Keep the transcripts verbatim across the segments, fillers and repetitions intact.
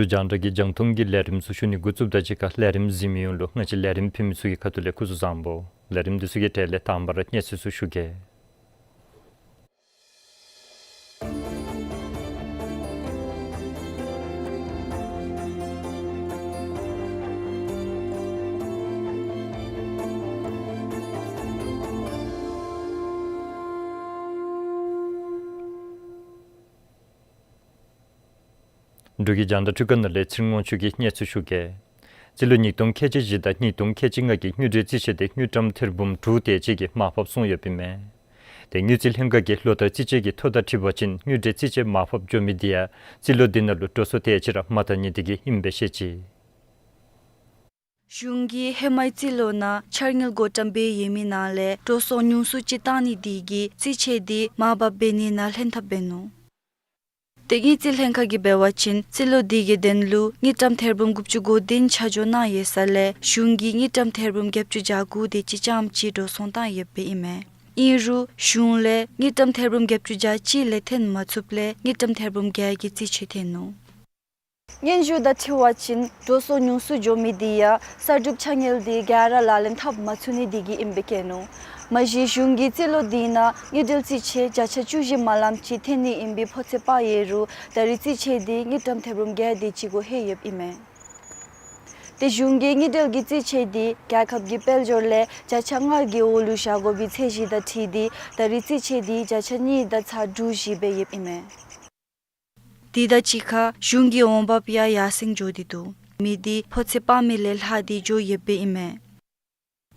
འབྲུག་རྒྱང་བསྒྲགས་ཀྱི་རྒྱང་མཐོང་གི་ལས་རིམ་ཚུ་ཞུ་ནི་འགོ་བཙུགསཔ་དང་གཅིག་ཁར་ལས་རིམ་གཟིགས་མི་ཡོངས་ལུ་ང་བཅས་ལས་རིམ་ཕུལ་མི་ཚུ་གི་ཁ་ཐུག་ལས་སྐུ་གཟུགས་བཟང་པོ། ལས་རིམ་འདི་ཚུ་གི་གྲས་ལས་དང་པ་ར་གནས་ཚུལ་ཚུ་ཞུ་གེ། འབྲུག་གི་རྒྱང་བསྒྲགས་འཕྲུལ་ཁང་ནང་ལས་ཚེ་རིང་དབང་ཕྱུག་གིས་གནས་ཚུལ་ཞུ་གེ། རྩིས་ལོ་ཉིས་སྟོང་ཁལ་གཅིག་བཞི་དང་ཉིས་སྟོང་ཁལ་གཅིག་ལྔ་གི་དངུལ་འབྲེལ་རྩིས་ཆད་དེ་དངུལ་ཀྲམ་ཐེར་འབུམ་དྲུག་དེ་ཅིག་གི་མར་ཕབ་སོང་ཡོདཔ་ཨིན་མས། དེ་དངུལ་རྩིས་ལྷན་ཁག་གིས་ལོ་ལྟར་རྩིས་ཆད་ཀྱི་ཐོ་དང་འཁྲིལ་བ་ཅིན་དངུལ་འབྲེལ་རྩིས་ཆད་མར་ཕབ་འགྱོ་མི་དེ་ཡང་རྩིས་ལོ་འདི་ནང་ལུ་འགྲོ་སོང་དེ་ཅིག་ར་མ་བཏང་ནི་དེ་གིས་ཨིན་པས་ཤེས་ཅི། གཞུང་གིས་ཧེ་མའི་རྩིས་ལོ་ནང་འཆར་དངུལ་བགོ་བཀྲམ་འབད་ཡོད་མི་ནང་ལས་འགྲོ་སོང་ཉུང་སུ་ཅིག་བཏང་ནི་དེ་གིས་རྩིས་ཆད་དེ་མར་ཕབ་འབད་ནི་ནང་ལྷན་ཐབས་འབད་ནུག། དེ་དངུལ་རྩིས་ལྷན་ཁག་གིས་འབད་བ་ཅིན་རྩིས་ལོ་དེ་གི་དོན་ལུ་དངུལ་ཀྲམ་ཐེར་འབུམ་དགུ་བཅུ་གོ་བདུན་ཆ་འཇོག་གནང་ཡོད་ས་ལས་གཞུང་གིས་དངུལ་ཀྲམ་ཐེར་འབུམ་བརྒྱད་བཅུ་གྱ་དགུ་དེ་ཅིག་རྐྱངམ་ཅིག་འགྲོ་སོང་བཏང་ཡོདཔ་ཨིན་མས། ཨིན་རུང་གཞུང་ལས་དངུལ་ཀྲམ་ཐེར་འབུམ་བརྒྱད་བཅུ་གྱ་གཅིག་ལས་ཐོན་མ་ཚུགསཔ་ལས་དངུལ་ཀྲམ་ཐེར་འབུམ་བརྒྱད་ཀྱི་རྩིས་ཆད་ཐོན་ནུག། སྙན་ཞུ་དང་འཁྲིལ་བ་ཅིན་འགྲོ་སོང་ཉུང་སུ་འགྱོ་མི་དེ་ཡང་གསར་སྒྲུབ་ཆ་དངུལ་དེ་ག་ར་ལག་ལེན་འཐབ་མ་ཚུགས་ནི་དེ་གིས་ཨིན་པས་བཀོད་ནུག། མ་གཞི་གཞུང་གིས་རྩིས་ལོ་དེ་ནང་དངུལ་འབྲེལ་རྩིས་ཆད་བརྒྱ་ཆ་བཅུ་བཞི་མ་ལངམ་ཅིག་ཐོན་ནི་ཨིན་པའི་ཕོ་ཚོད་དཔག་ཡོད་རུང་ད་རེས་རྩིས་ཆད་དེ་དངུལ་ཀྲམ་ཐེར་འབུམ་བརྒྱད་དེ་ཅིག་གུ་ལྷོད་ཡོདཔ་ཨིན་མས། དེ་གཞུང་གིས་དངུལ་འབྲེལ་གྱི་རྩིས་ཆད་དེ་རྒྱལ་ཁབ་ཀྱི་དཔལ་འབྱོར་ལས་བརྒྱ་ཆ་ལྔ་གི་འོག་ལུ་བཞག་དགོ་པའི་ཚད་གཞི་དང་འཁྲིལ་ཏེ་ད་རེས་རྩིས་ཆད་དེ་བརྒྱ་ཆ་གཉིས་དང་ཚག་དྲུག་བཞི་སྦེ་ཡོདཔ་ཨིན་མས། དེ་དང་གཅིག་ཁར་གཞུང་གི་འོང་འབབ་ཡང་ཡར་སེང་འགྱོ་སྟེ་འདུག། མི་དེ་ཕོ་ཚོད་དཔག་མི་ལས་ལྷག་སྟེ་འགྱོ་ཡོདཔ་ཨིན་མས།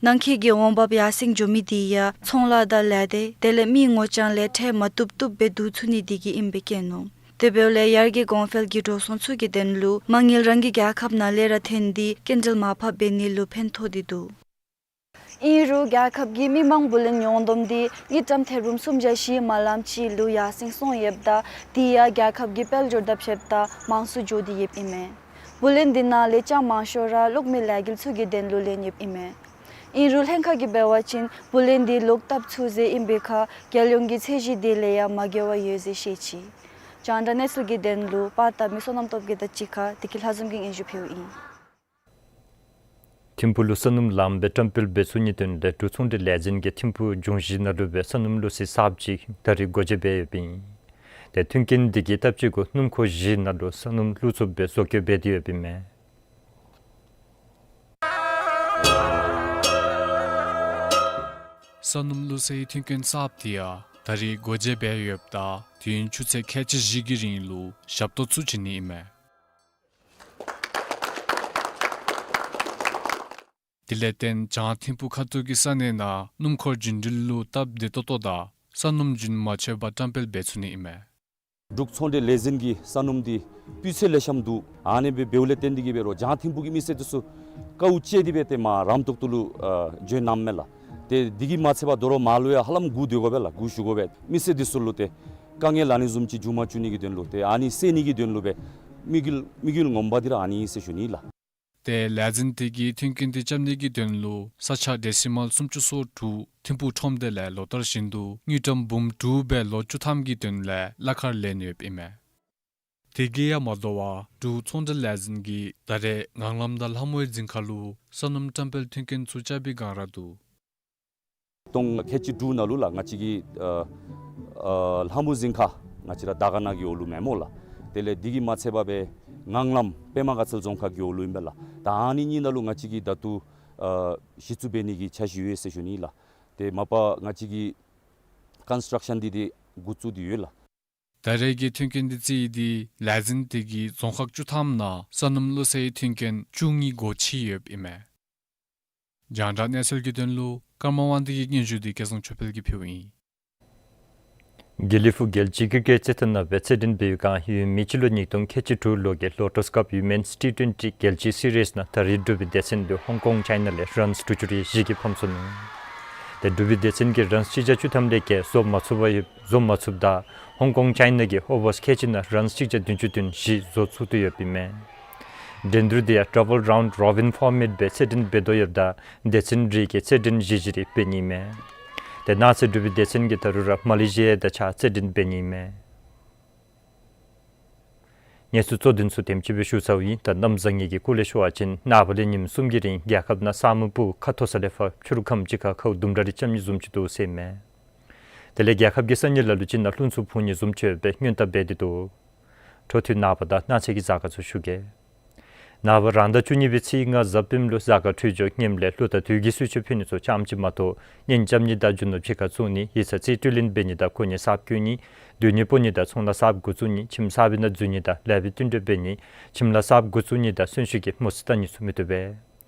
ནང་འཁོད་ཀྱི་འོང་འབབ་ཡར་སེང་འགྱོ་མི་དེ་ཡང་ཚོང་ལཱ་དང་ལས་སྡེ་དེ་ལས་མི་ངོ་རྐྱང་ལས་ཁྲལ་མ་བཏུབ་བཏུབ་སྦེ་བསྡུ་ཚུགས་ནི་དེ་གིས་ཨིན་པས་བཀོད་ནུག། དེ་འབདཝ་ལས་ཡར་རྒྱས་གོང་འཕེལ་གྱི་འགྲོ་སོང་ཚུ་གི་དོན་ལུ་མ་དངུལ་རང་གི་རྒྱལ་ཁབ་ནང་ལས་ར་ཐོན་ཏེ་སྐྱིན་འགྲུལ་མར་ཕབ་འབད་ནི་ལུ་ཕན་ཐོགས་ཏེ་འདུག། ཨིན་རུང་རྒྱལ་ཁབ་ཀྱི་མི་མང་བུ་ལོན་ཉོ་འདོམས་དེ་དངུལ་ཀྲམ་ཐེར་འབུམ་སུམ་བརྒྱ་བཞི་མ་ལངམ་ཅིག་ལུ་ཡར་སེང་སོང་ཡོདཔ་ད་དེ་ཡང་རྒྱལ་ཁབ་ཀྱི་དཔལ་འབྱོར་དང་ཕྱདཔ་ད་མང་སུ་འགྱོ་སྟེ་ཡོདཔ་ཨིན་མས། བུ་ལོན་དེ་ནང་ལས་ཅང་མང་ཤོས་ར་གློག་མེ་ལས་འགུལ་ཚུ་གི་དོན་ལུ་ལེན་ཡོདཔ་ཨིན་མས། ཨིན་རུང་ལྷན་ཁག་གིས་འབད་བ་ཅིན་བུ་ལོན་དེ་ལོག་བཏབ་ཚུགས་ཟེར་ཨིན་པའི་ཁར་རྒྱལ་ཡོངས་ཀྱི་ཚད་གཞི་དེ་ལས་ཡང་མ་བརྒལ་བར་ཡོད་ཟེར་བཤད་ཅི། རྒྱང་བསྒྲགས་གནས་ཚུལ་གྱི་དོན་ལུ་པར་བཏབ་མི་བསོད་ནམས་སྟོབས་རྒྱས་དང་གཅིག་ཁར་བདེ་སྐྱིད་ལྷ་འཛོམས་ཀྱིས་སྙན་ཞུ་ཕུལཝ་ཨིན། ཐིམ་ཕུག་ལུ་ས་སྣུམ་ལངམ་སྦེ་བཀྲམ་སྤེལ་འབད་ཚུགས་ནིའི་དོན་ལས་འབྲུག་ཚོང་འབྲེལ་ལས་འཛིན་གྱིས་ཐིམ་ཕུག་ལྗོངས་བཞི་ནང་ལུ་སྦེ་ས་སྣུམ་བླུག་སའི་གསརཔ་ཅིག་ད་རེས་སྒོ་འབྱེད་འབད་ཡོདཔ་ཨིན། དེ་མཐུན་རྐྱེན་དེ་གི་སྟབས་གཅིག་གུ་སྣུམ་འཁོར་བཞི་ནང་ལུ་ས་སྣུམ་བླུག་ཚུགསཔ་སྦེ་བཟོ་བཀོད་འབད་དེ་ཡོདཔ་ཨིན་མས། ས་སྣུམ་བླུག་སའི་མཐུན་རྐྱེན་གསརཔ་དེ་ཡང་ད་རེས་སྒོ་འབྱེད་འབད་ཡོདཔ་ད་དུས་ཡུན་ཆུ་ཚོད་ཁལ་གཅིག་བཞི་གི་རིང་ལུ་ཞབས་ཏོག་ཚུ་བྱིན་ནི་ཨིན་མས། དེ་ལས་བརྟེན་བྱང་ཐིམ་ཕུག་ཁ་ཐུག་གི་ས་གནས་ནང་སྣུམ་འཁོར་རྒྱུན་འགྲུལ་ལུ་སྟབས་བདེ་ཏོག་ཏོ་དང་ས་སྣུམ་རྒྱུན་མ་ཆད་པར་བཀྲམ་སྤེལ་འབད་ཚུགས་ནི་ཨིན་མས། འབྲུག་ཚོང་འབྲེལ་ལས་འཛིན་གྱི་ས་སྣུམ་འདི་སྤུས་ཚད་ལེགས་ཤོམ་འདུག། ཨ་ནི་སྦེ་འབདཝ་ལས་བརྟེན་ཏེ་གིས་འབད་རུང་བྱང་ཐིམ་ཕུག་གི་མི་སེར་འདི་ཚུ་དཀའཝ་སྤྱད་དེ་སྦེ་ཏེ་མར་རམ་ཏོག་ཏོ་ལུ་ཨ་འགྱོ་གནངམ་མས་ལགས། ཏེ་འདི་གིས་མ་ཚད་པར་དོ་རུང་མར་ལུ་ཡང་ཧ་ལམ་སྒུག་སྡོད་དགོ་པས་ལགས། སྒུག་བཞུགས་དགོ་པས། མི་སེར་འདི་ཚུ་ལུ་ཏེ་ དཀའ་ངལ་ཨ་ནི་བཟུམ་ཅིག་འབྱུང་མ་བཅུག་ནི་གི་དོན་ལུ་ཏེ་ཨ་ནི་སེལ་ནི་གི་དོན་ལུ་སྦེ་དམིགས་ཡུལ་དམིགས་ཡུལ་ངོ་མ་འདི་ར་ཨ་ནི་ཨིན་ཟེར་ཞུ་ནི་ལགས། ཏེ་ལས་འཛིན་དེ་གིས་མཐུན་རྐྱེན་དེ་རྐྱབ་ནི་གི་དོན་ལུ་ས་ཆ་ཌེ་སི་མཱལ་སུམ་ཅུ་སོ་དྲུག་ཐིམ་ཕུག་ཁྲོམ་སྡེ་ལས་ལོ་ལྟར་བཞིན་དུ་དངུལ་ཀྲམ་འབུམ་དྲུག་སྦེ་ལོ་བཅུ་ཐམ་གྱི་དོན་ལས་གླ་ཁར་ལེན་ཡོདཔ་ཨིན་མས། དེ་གིས་ཡང་མ་དོ་བར་འབྲུག་ཚོང་འབྲེལ་ལས་འཛིན་གྱིས་ད་རེས་ངང་ལམ་དང་ལྷ་མོའི་རྫིང་ཁ་ལུ་སོ་ནམ་བཀྲམ་སྤེལ་མཐུན་རྐྱེན་ཚུ་རྐྱབ་པའི་སྒང་ར་འདུག། སྟོང་ཁལ་གཅིག་དྲུག་ནང་ལུ་ལགས་ང་བཅས་ཀྱིས་ཨ་ཨ་ལྷ་མོ་རྫིང་ཁ་ང་བཅས་ར་དར་དཀར་ན་གི་འོག་ལུ་མེན་སྨོ་ལགས། དེ་ལས་དེ་གིས་མ་ཚད་པར་སྦེ་ངང་ལམ་པདྨ་དགའ་ཚལ་རྫོང་ཁག་གི་འོག་ལུ་ཨིན་པས་ལགས། ད་ཨ་ནི་གཉིས་ནང་ལུ་ང་བཅས་ཀྱིས་ད་ལྟོ་ཨ་གཞི་བཙུགས་འབད་ནི་གི་འཆར་གཞི་ཡོད་ཟེར་ཞུ་ནི་ལགས། ཏེ་མ་པ་ང་བཅས་ཀྱིས་ཀོན་སི་ཊརཀ་ཤཱན་འདི་ཏེ་འགོ་བཙུགས་ཏེ་ཡོད་ལགས། ད་རེས་ཀྱི་མཐུན་རྐྱེན་འདི་བརྩི་ཡི་དེ་ལས་འཛིན་དེ་གིས་རྫོང་ཁག་བཅུ་ཐམ་ནང་སོ་ནམ་བློ་གསལ་མཐུན་རྐྱེན་བཅུ་གཉིས་སྒོ་ཕྱེ་ཡོདཔ་ཨིན་མས། རྒྱང་བསྒྲགས་གནས་ཚུལ་གྱི་དོན་ལུ་ཀརྨ་དབང་འདུས་ཀྱི་སྙན་ཞུ་འདི་སྐལ་བཟང་ཆོས་འཕེལ་གྱིས་ཕུལཝ་ཨིན། དགེ་ལེགས་ཕུག་རྒྱལ་སྤྱིའི་ཀིར་ཀེཊ་རྩེད་ཐང་ནང་སྦེ་རྩེད་འགྲན་འབད་བའི་སྒང་ཡོད་མི་སྤྱི་ལོ་ཉིས་སྟོང་ཁལ་གཅིག་དྲུག་ལོ་གི་ལོ་ཊསི་ཀབ་ཝི་མེནསི་ཊི་ཊུ་ཝེན་ཊི་རྒྱལ་སྤྱིའི་སི་རིསི་ནང་ད་རེས་འབྲུག་པའི་སྡེ་ཚན་འདི་ཧོང་ཀོང་ཅའི་ན་ལས་རཱནསི་དྲུག་ཅུ་རེ་བཞི་གིས་ཕམ་སོ་ནུག། ཏེ་འབྲུག་པའི་སྡེ་ཚན་གྱིས་རཱནསི་གཅིག་བརྒྱ་བཅུ་ཐམ་ལས་བརྒལ་བཟོ་མ་ཚུགས་པར་ཡོད་བཟོ་མ་ཚུགསཔ་ད་ཧོང་ཀོང་ཅའི་ན་གི་ཨོ་བརསི་ཁལ་གཅིག་ནང་རཱནསི་གཅིག་བརྒྱ་བདུན་ཅུ་དོན་བཞི་བཟོ་ཚུགས་ཏེ་ཡོདཔ་ཨིན་མས། འགྲན་བསྡུར་འདི་ཡང་ཌབ་བཱལ་རའུནཌ་རོ་བིན་ཕོར་མེཊ་སྦེ་རྩེད་འགྲན་འབད་དོ་ཡོདཔ་ད་སྡེ་ཚན་རེ་གིས་རྩེད་འགྲན་བཞི་བཞི་རེ་འབད་ནི་ཨིན་མས། ཏེ་གནངས་ཚེ་འབྲུག་པའི་སྡེ་ཚན་གྱིས་ད་རུང་ར་མ་ལེ་ཤི་ཡ་དང་གཅིག་ཁར་རྩེད་འགྲན་འབད་ནི་ཨིན་མས། གནས་ཚུལ་གཙོ་དོན་ཚུ་དེམ་ཅིག་སྦེ་ཞུ་ཚརཝ་ཨིན། ད་གནམ་བཟང་ངན་གྱི་སྐོར་ལས་ཞུ་བ་ཅིན་ནངས་པ་ལས་ཉིནམ་གསུམ་གྱི་རིང་རྒྱལ་ཁབ་ནང་ས་སྨུག་སྤུབས་ཁ་མཐོ་ས་ལས་ཕར་ཕྱི་རུ་ཁམས་ཅིག་ཁར་ཁཝ་ལྡུམ་ར་རེ་རྐྱབ་ནི་བཟུམ་ཅིག་འདུག་ཟེར་ཨིན་མས། དེ་ལས་རྒྱལ་ཁབ་ཀྱི་ས་གནས་ལ་ལུ་ཅིག་ནང་རླུང་འཚུབ་འཕུ་ནི་བཟུམ་ཅིག་ཡོད་པའི་སྔོན་བརྡ་འབད་དེ་འདུག། འཕྲོ་མཐུད་ནངས་པ་དང་གནངས་ཚེ་གི་གཟའ་སྐར་ཚུ་ཞུ་གེ། ནངས་པ་རང་ཟླ་བཅུ་གཉིས་པའི་ཚེས་ལྔ་གཟའ་སྤེནམ་ལུ་གཟའ་སྐར་འཕྲོད་སྦྱོར་ངནམ་ལས་ལོ་དང་དུས་ཀྱི་གསོལ་མཆོད་ཕུལ་ནི་ཚུ་རྐྱངམ་ཅིག་མ་གཏོགས་གཉེན་རྐྱབ་ནི་དང་རྒྱུ་ནོར་ཕྱི་ཁར་བཙོང་ནི་ཡིག་ཚང་རྩིས་སྤྲོད་ལེན་འབད་ནི་དང་གོ་གནས་གསརཔ་བསྐོ་ནི་སྡོད་གནས་སྤོ་ནི་དང་ཚོང་ལཱ་གསརཔ་འགོ་བཙུགས་ནི་ཁྱིམ་གསར་པའི་ནང་འཛུལ་ནི་དང་ལཱ་འབད་བསྟུན་གྲོས་འབད་ནི་ཁྱིམ་ལཱ་གསརཔ་འགོ་བཙུགས་ནི་དང་གསོན་གཤིན་གྱི་མུ་ཟི་བལྟ་ནི་ཚུ་མི་བཏུབ་པས།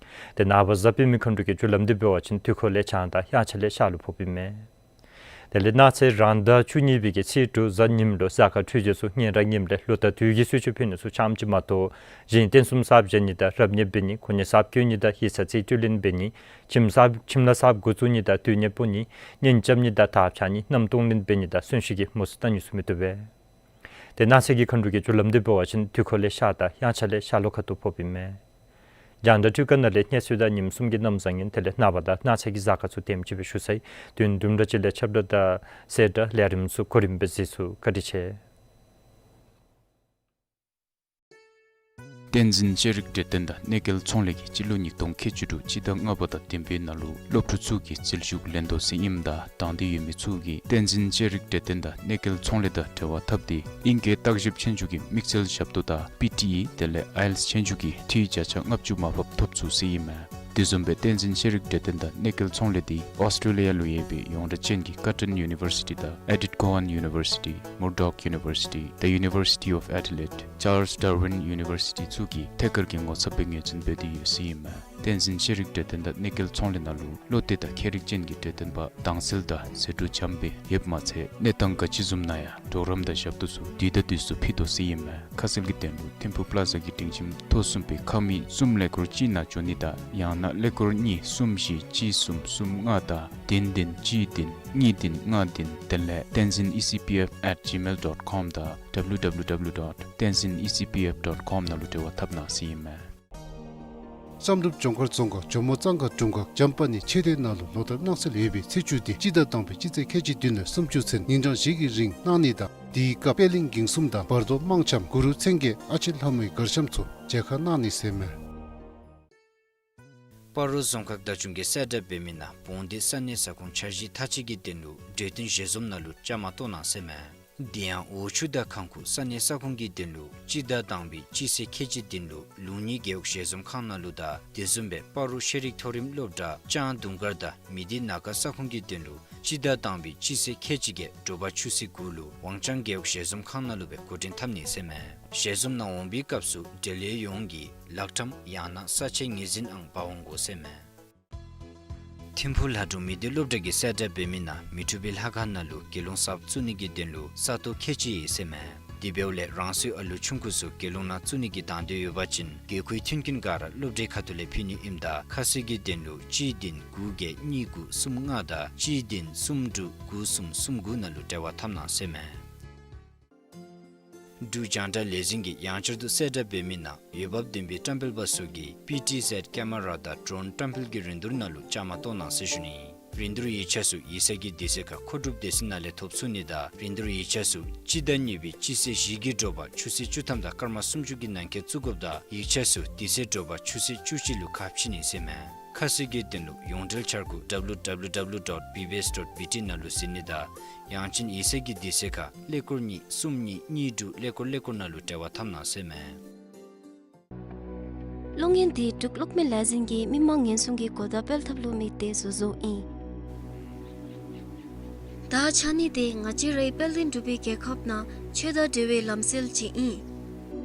ཏེ་ནངས་པ་གཟའ་སྤེནམ་གི་མཁའ་འགྲོ་གི་རྒྱུ་ལམ་འདི་འབད་བ་ཅིན་དུས་འཁོར་ལས་བྱང་དང་དབྱངས་འཆར་ལས་ཤར་ལུ་ཕོགཔ་ཨིན་མས། དེ་ལས་གནངས་ཚེ་རང་ཟླ་བཅུ་གཉིས་པའི་གི་ཚེས་དྲུག་གཟའ་ཉིམ་ལུ་གཟའ་སྐར་འཕྲོད་སྦྱོར་ཚུ་ངན་ར་ངནམ་ལས་ལོ་དང་དུས་ཀྱི་གསོལ་མཆོད་ཕུལ་ནི་ཚུ་རྐྱངམ་ཅིག་མ་གཏོགས་གཞན་རྟེན་གསུམ་གསརཔ་བཞེངས་ནི་དང་རབ་གནས་འབད་ནི་གོ་གནས་གསརཔ་བསྐོ་ནི་དང་ཡིག་ཚང་རྩིས་སྤྲོད་ལེན་འབད་ནི་ཁྱིམ་གསརཔ་ཁྱིམ་ལཱ་གསརཔ་འགོ་བཙུགས་ནི་དང་སྡོད་གནས་སྤོ་ནི་གཉེན་རྐྱབ་ནི་དང་དར་འཕྱར་ནི་མནའམ་གཏོང་ལེན་འབད་ནི་དང་གསོན་གཤིན་གྱི་མུ་ཟི་བལྟ་ནི་ཚུ་མི་བཏུབ་པས། ཏེ་གནངས་ཚེ་གི་མཁའ་འགྲོ་གི་རྒྱུ་ལམ་འདི་འབད་བ་ཅིན་དུས་འཁོར་ལས་ཤར་དང་དབྱངས་འཆར་ལས་ཤར་ལྷོ་ཁ་ཐུག་ཕོགཔ་ཨིན་མས། རྒྱང་བསྒྲགས་འཕྲུལ་ཁང་ནང་ལས་གནས་ཚུལ་དང་ཉིནམ་གསུམ་གྱི་གནམ་བཟང་ངན་དེ་ལས་ནངས་པ་དང་གནངས་ཚེ་གི་གཟའ་སྐར་ཚུ་དེམ་ཅིག་སྦེ་ཞུ་ཚར་ཡི། དུས་ཡུན་དུམ་གྲ་ཅིག་ལས་ཁྱབ་བསྒྲགས་དང་གསལ་བསྒྲགས་ལས་རིམ་ཚུ་གོ་རིམ་སྦེ་གཟིགས་ཚུགས། བཀའ་དྲིན་ཆེ། བསྟན་འཛིན་ཤེས་རིག་གྲོས་སྟོན་དང་གནས་མཇལ་ཚོང་ལས་ཀྱིས་སྤྱི་ལོ་ཉིས་སྟོང་ཁལ་གཅིག་དྲུག་སྤྱི་ཟླ་ལྔ་པ་དང་བདུན་པའི་ནང་ལུ་སློབ་ཕྲུག་ཚུ་གི་རྩིས་ཞུགས་ལེན་དོ་ཟེར་ཨིནམ་ད་དང་འདོད་ཡོད་མི་ཚུ་གིས་བསྟན་འཛིན་ཤེས་རིག་གྲོས་སྟོན་དང་གནས་མཇལ་ཚོང་ལས་དང་འབྲེལ་བ་འཐབ་སྟེ་ཨིང་སྐད་བརྟག་ཞིབ་ཆོས་རྒྱུགས་ཀྱི་དམིགས་བསལ་ཞབས་ཏོག་དང་པི་ཊི་ཨི་དེ་ལས་ཨའི་ཨེལ་ཊི་ཨེསི་ཆོས་རྒྱུགས་ཀྱི་འཐུས་བརྒྱ་ཆ་ལྔ་བཅུ་མར་ཕབ་ཐོབ་ཚུགས་ཟེར་ཨིན་མས། དེ་བཟུམ་སྦེ་བསྟན་འཛིན་ཤེས་རིག་གྲོས་སྟོན་དང་གནས་མཇལ་ཚོང་ལས་འདི་ཨོསི་ཊེ་ལི་ཡ་ལུ་ཡོད་པའི་ཡོངས་གྲགས་ཅན་གྱི་ཀར་ཊོན་ཡུ་ནི་བར་སི་ཊི་དང་ཨེ་ཌིཐ་ཀོ་ཝཱན་ཡུ་ནི་བར་སི་ཊི་མུར་ཌོག་ཡུ་ནི་བར་སི་ཊི་The University of Adelaide Charles Darwin University ཚུ་གིས་ཐད་ཀར་གྱི་ངོ་ཚབ་སྦེ་ངོས་འཛིན་འབད་དེ་ཡོད་ཟེར་ཨིན་མས། བསྟན་འཛིན་ཤེས་རིག་གྲོས་སྟོན་དང་གནས་མཇལ་ཚོང་ལས་ནང་ལུ་བློ་གཏད་དང་མཁས་རིག་ཅན་གྱི་གྲོས་སྟོན་པ་དྭངས་གསལ་དང་ཟད་འགྲོ་འཇམ་སྦེ་ཡོདཔ་མ་ཚད་གནས་སྟངས་ག་ཅི་བཟུམ་ནང་ཡང་གྲོགས་རམ་དང་ཞབས་ཏོག་ཚུ་དུས་དང་དུས་སུ་ཕུལ་དོ་ཟེར་ཨིན་མས། ཁ་གསལ་གྱི་དོན་ལུ་ཐིམ་ཕུག་པླ་ཛ་གི་སྒྲིང་ཁྱིམ་ཐོག་གསུམ་པའི་ཁང་མིག་གསུམ་ཀླད་ཀོར་གཅིག་ནང་འབྱོན་ནི་དང་ཡང་ན་ཀླད་ཀོར་གཉིས་གསུམ་བཞི་གཅིག་གསུམ་གསུམ་ལྔ་དང་བདུན་བདུན་གཅིག་བདུན་གཉིས་བདུན་ལྔ་བདུན་དེ་ལས་tenzin E C P F at gmail dot com དང་W W W dot tenzin E C P F dot com ནང་ལུ་འབྲེལ་བ་འཐབ་གནང་ཟེར་ཨིན་མས། བསམ་གྲུབ་ལྗོངས་མཁར་རྫོང་ཁག་ཇོ་མོ་གཙང་ཁ་དྲུང་ཁག་འཇམ་དཔལ་གནས་མཆོད་རྟེན་ནང་ལུ་ལོ་ལྟར་གནང་སྲོལ་ཡོད་པའི་ཚེས་བཅུ་སྟེ་སྤྱི་ཟླ་དང་པའི་སྤྱི་ཚེས་ཁལ་གཅིག་བདུན་ལས་སུམ་ཅུ་ཚུན་ཉིན་གྲངས་བཞི་གི་རིང་གནང་ནི་དང་དེའི་སྐབས་པད་གླིང་འགྱིང་གསུམ་དང་བར་དོ་དམངས་འཆམ་གུ་རུ་མཚན་བརྒྱད་ཨ་ཕྱི་ལྷ་མོའི་གར་འཆམ་ཚུ་མཇལ་ཁ་གནང་ནི་ཟེར་མས། སྤ་རོ་རྫོང་ཁག་བརྡ་བརྒྱུད་ཀྱིས་གསལ་བསྒྲགས་འབད་མི་ནང་བོང་སྡེ་ས་གནས་ས་ཁོངས་འཆར་གཞི་མཐའ་དཔྱད་ཀྱི་དོན་ལུ་གྲོས་བསྟུན་ཞལ་འཛོམས་ནང་ལུ་བཅའ་མར་གཏོགས་གནང་ཟེར་མས། དེ་ཡང་འོ་ཆུ་དང་ཁང་ཁུག་ས་གནས་ས་ཁོངས་ཀྱི་དོན་ལུ་སྤྱི་ཟླ་དང་པའི་སྤྱི་ཚེས་ཁལ་གཅིག་བདུན་ལུ་ལུང་གཉིས་རྒེད་འོག་ཞལ་འཛོམས་ཁང་ནང་ལུ་དང་དེ་བཟུམ་སྦེ་སྤ་རོ་ཤེས་རིག་མཐོ་རིམ་སློབ་གྲྭ་ལྕང་དུང་དཀར་དང་མི་སྡེ་ན་ཁ་ས་ཁོངས་ཀྱི་དོན་ལུ་སྤྱི་ཟླ་དང་པའི་སྤྱི་ཚེས་ཁལ་གཅིག་བརྒྱད་དྲོ་པ་ཆུ་ཚོད་དགུ་ལུ་ཝང་ཅང་རྒེད་འོག་ཞལ་འཛོམས་ཁང་ནང་ལུ་སྦེ་འགོ་འདྲེན་འཐབ་ནི་ཟེར་མས། ཞལ་འཛོམས་ནང་འོང་པའི་སྐབས་སུ་འབྲེལ་ཡོད་ཡོངས་ཀྱིས་ལག་ཁྲམ་ཡང་ན་ས་ཆའི་ངོས་འཛིན་ཨང་འབག་འོང་དགོ་ཟེར་མས། ཐིམ་ཕུག་ལྷ་སྒྲུང་མི་སྡེ་སློབ་གྲྭ་གིས་གསལ་བསྒྲགས་འབད་མི་ནང་མི་འཁྲུགས་པའི་ལྷ་ཁང་ནང་ལུ་དགེ་སློང་གསརཔ་བཙུགས་ནི་གི་དོན་ལུ་ས་སྟོང་ཁལ་གཅིག་ཡོད་ཟེར་མས། དེ་འབདཝ་ལས་རང་སོའི་ཨ་ལུ་ཆུང་ཀུ་ཚུ་དགེ་སློང་ནང་བཙུགས་ནི་གི་དང་འདོད་ཡོད་པ་ཅིན་དགོས་མཁོའི་མཐུན་རྐྱེན་ག་ར་སློབ་གྲྭའི་ཁ་ཐུག་ལས་ཕུལ་ནི་ཨིནམ་ད་ཁ་གསལ་གྱི་དོན་ལུ་གཅིག་བདུན་དགུ་བརྒྱད་གཉིས་དགུ་གསུམ་ལྔ་དང་གཅིག་བདུན་གསུམ་དྲུག་དགུ་གསུམ་གསུམ་དགུ་ནང་ལུ་འབྲེལ་བ་འཐབ་གནང་ཟེར་མས། འབྲུག་རྒྱང་བསྒྲགས་ལས་འཛིན་གྱིས་ཡང་བསྐྱར་དུ་གསལ་བསྒྲགས་འབད་མི་ནང་འོས་འབབ་ལྡན་པའི་བཀྲམ་སྤེལ་པ་ཚུ་གིས་པི་ཊི་ཟེཌ་ཀེ་མ་ར་དང་ཌོ་རོན་བཀྲམ་སྤེལ་གྱི་རིན་བསྡུར་ནང་ལུ་བཅའ་མར་གཏོགས་གནང་ཟེར་ཞུ་ནི། རིན་བསྡུར་ཡིག་ཆ་ཚུ་ཡིག་ཚང་གི་དུས་ཚོད་ཁར་མཁོ་སྒྲུབ་སྡེ་ཚན་ནང་ལས་ཐོབ་ཚུགས་ནི་དང་རིན་བསྡུར་ཡིག་ཆ་ཚུ་སྤྱི་ཟླ་གཉིས་པའི་སྤྱི་ཚེས་བཞི་གི་དྲོ་པ་ཆུ་ཚོད་བཅུ་ཐམ་དང་སྐར་མ་སུམ་ཅུ་གི་ནང་འཁོད་བཙུགས་དགོཔ་དང་ཡིག་ཆ་ཚུ་དུས་ཚོད་དྲོ་པ་ཆུ་ཚོད་བཅུ་གཅིག་ལུ་ཁ་ཕྱེ་ནི་ཟེར་མས། ཁ་གསལ་གྱི་དོན་ལུ་ཡོངས་འབྲེལ་འཆར་སྒོ་W W W dot B B S dot B T ནང་ལུ་གཟིགས་ནི་དང་ཡང་ཅིན་ཡིག་ཚང་གི་དུས་ཚོད་ཁར་ཀླད་ཀོར་གཉིས་གསུམ་གཉིས་གཉིས་དྲུག་ཀླད་ཀོར་ཀླད་ཀོར་ནང་ལུ་འབྲེལ་བ་འཐབ་གནང་ཟེར་མས། གློག་བརྙན་འདི་འབྲུག་གློག་མེ་ལས་འཛིན་གྱིས་མི་དམངས་ཉེན་སྲུང་གི་གོ་བརྡ་སྤེལ་ཐབས་ལུ་དམིགས་ཏེ་བཟོ་བཟོཝ་ཨིན། ད་ཆ་ནི་འདི་ང་བཅས་རའི་དཔལ་ལྡན་འབྲུག་པའི་རྒྱལ་ཁབ་ནང་ཆོས་དང་འབྲེལ་བའི་ལམ་སྲོལ་ཅིག་ཨིན།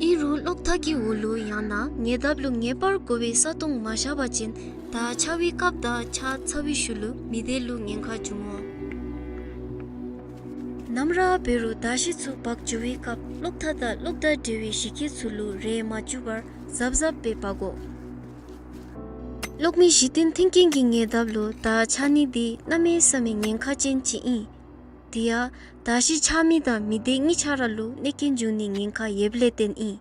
ཨིན་རུང་གློག་ཐག་གི་འོག་ལུ་ཡང་ན་ཉེ་འདབས་ལུ་ངེས་པར་དགོ་པའི་ས་སྟོང་མ་བཞག་པ་ཅིན་ད་ཆར་པའི་སྐབས་དང་ཆར་ཚ་བའི་ཤུལ་ལུ་མི་སྡེ་ལུ་ཉེན་ཁ་འབྱུང་འོང་། ནམ་ར་འབད་རུང་མདའ་གཞི་ཚུ་འབག་འགྱོ་བའི་སྐབས་གློག་ཐག་དང་གློག་དང་འབྲེལ་བའི་གཞི་སྐྱེས་ཚུ་ལུ་རེག་མ་འགྱོ་བར་གཟབ་གཟབ་སྦེ་འབག་དགོ། གློག་མེ་གཞི་རྟེན་མཐུན་རྐྱེན་གྱི་ཉེ་འདབས་ལུ་མདའ་ཆགས་ནི་འདི་གནམ་མེད་ས་མེད་ཉེན་ཁ་ཅན་ཅིག་ཨིན། དེ་ཡང་མདའ་གཞི་ཆགས་མི་དང་མི་སྡེ་གཉིས་ཆ་ར་ལུ་གནོད་རྐྱེན་འབྱུང་ནིའི་ཉེན་ཁ་ཡོདཔ་ལས་བརྟེན་ཨིན།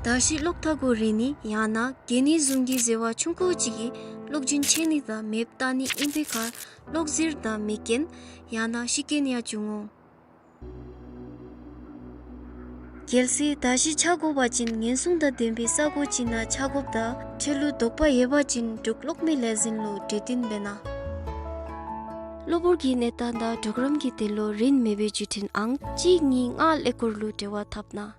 མདའ་གཞི་གློག་ཐག་གུ་རེག་ནི་ཡང་ན་གྱེས་ནི་བཟུམ་གྱི་ཟེར་བ་ཆུང་ཀུ་ཅིག་གིས་གློག་རྒྱུན་ཆད་ནི་དང་མེདཔ་བཏང་ནི་ཨིན་པའི་ཁར་གློག་ཟིལ་དང་མེ་རྐྱེན་ཡང་ན་ཤི་རྐྱེན་ཡང་འབྱུང་འོང་། གལ་སྲིད་མདའ་གཞི་ཆགས་དགོ་པ་ཅིན་ཉེན་སྲུང་དང་ལྡན་པའི་ས་གོ་ཅིག་ནང་ཆགས་དགོཔ་དང་འཕྲལ་ལུ་དོགས་པ་ཡོད་པ་ཅིན་འབྲུག་གློག་མེ་ལས་འཛིན་ལུ་གྲོས་བསྟུན་འབད་གནང་། གློ་བུར་གྱི་གནས་སྟངས་དང་གྲོགས་རམ་གྱི་དོན་ལུ་རིན་མེད་པའི་བརྒྱུད་འཕྲིན་ཨང་གཅིག་གཉིས་ལྔ་ཀླད་ཀོར་ལུ་འབྲེལ་བ་འཐབ་གནང་།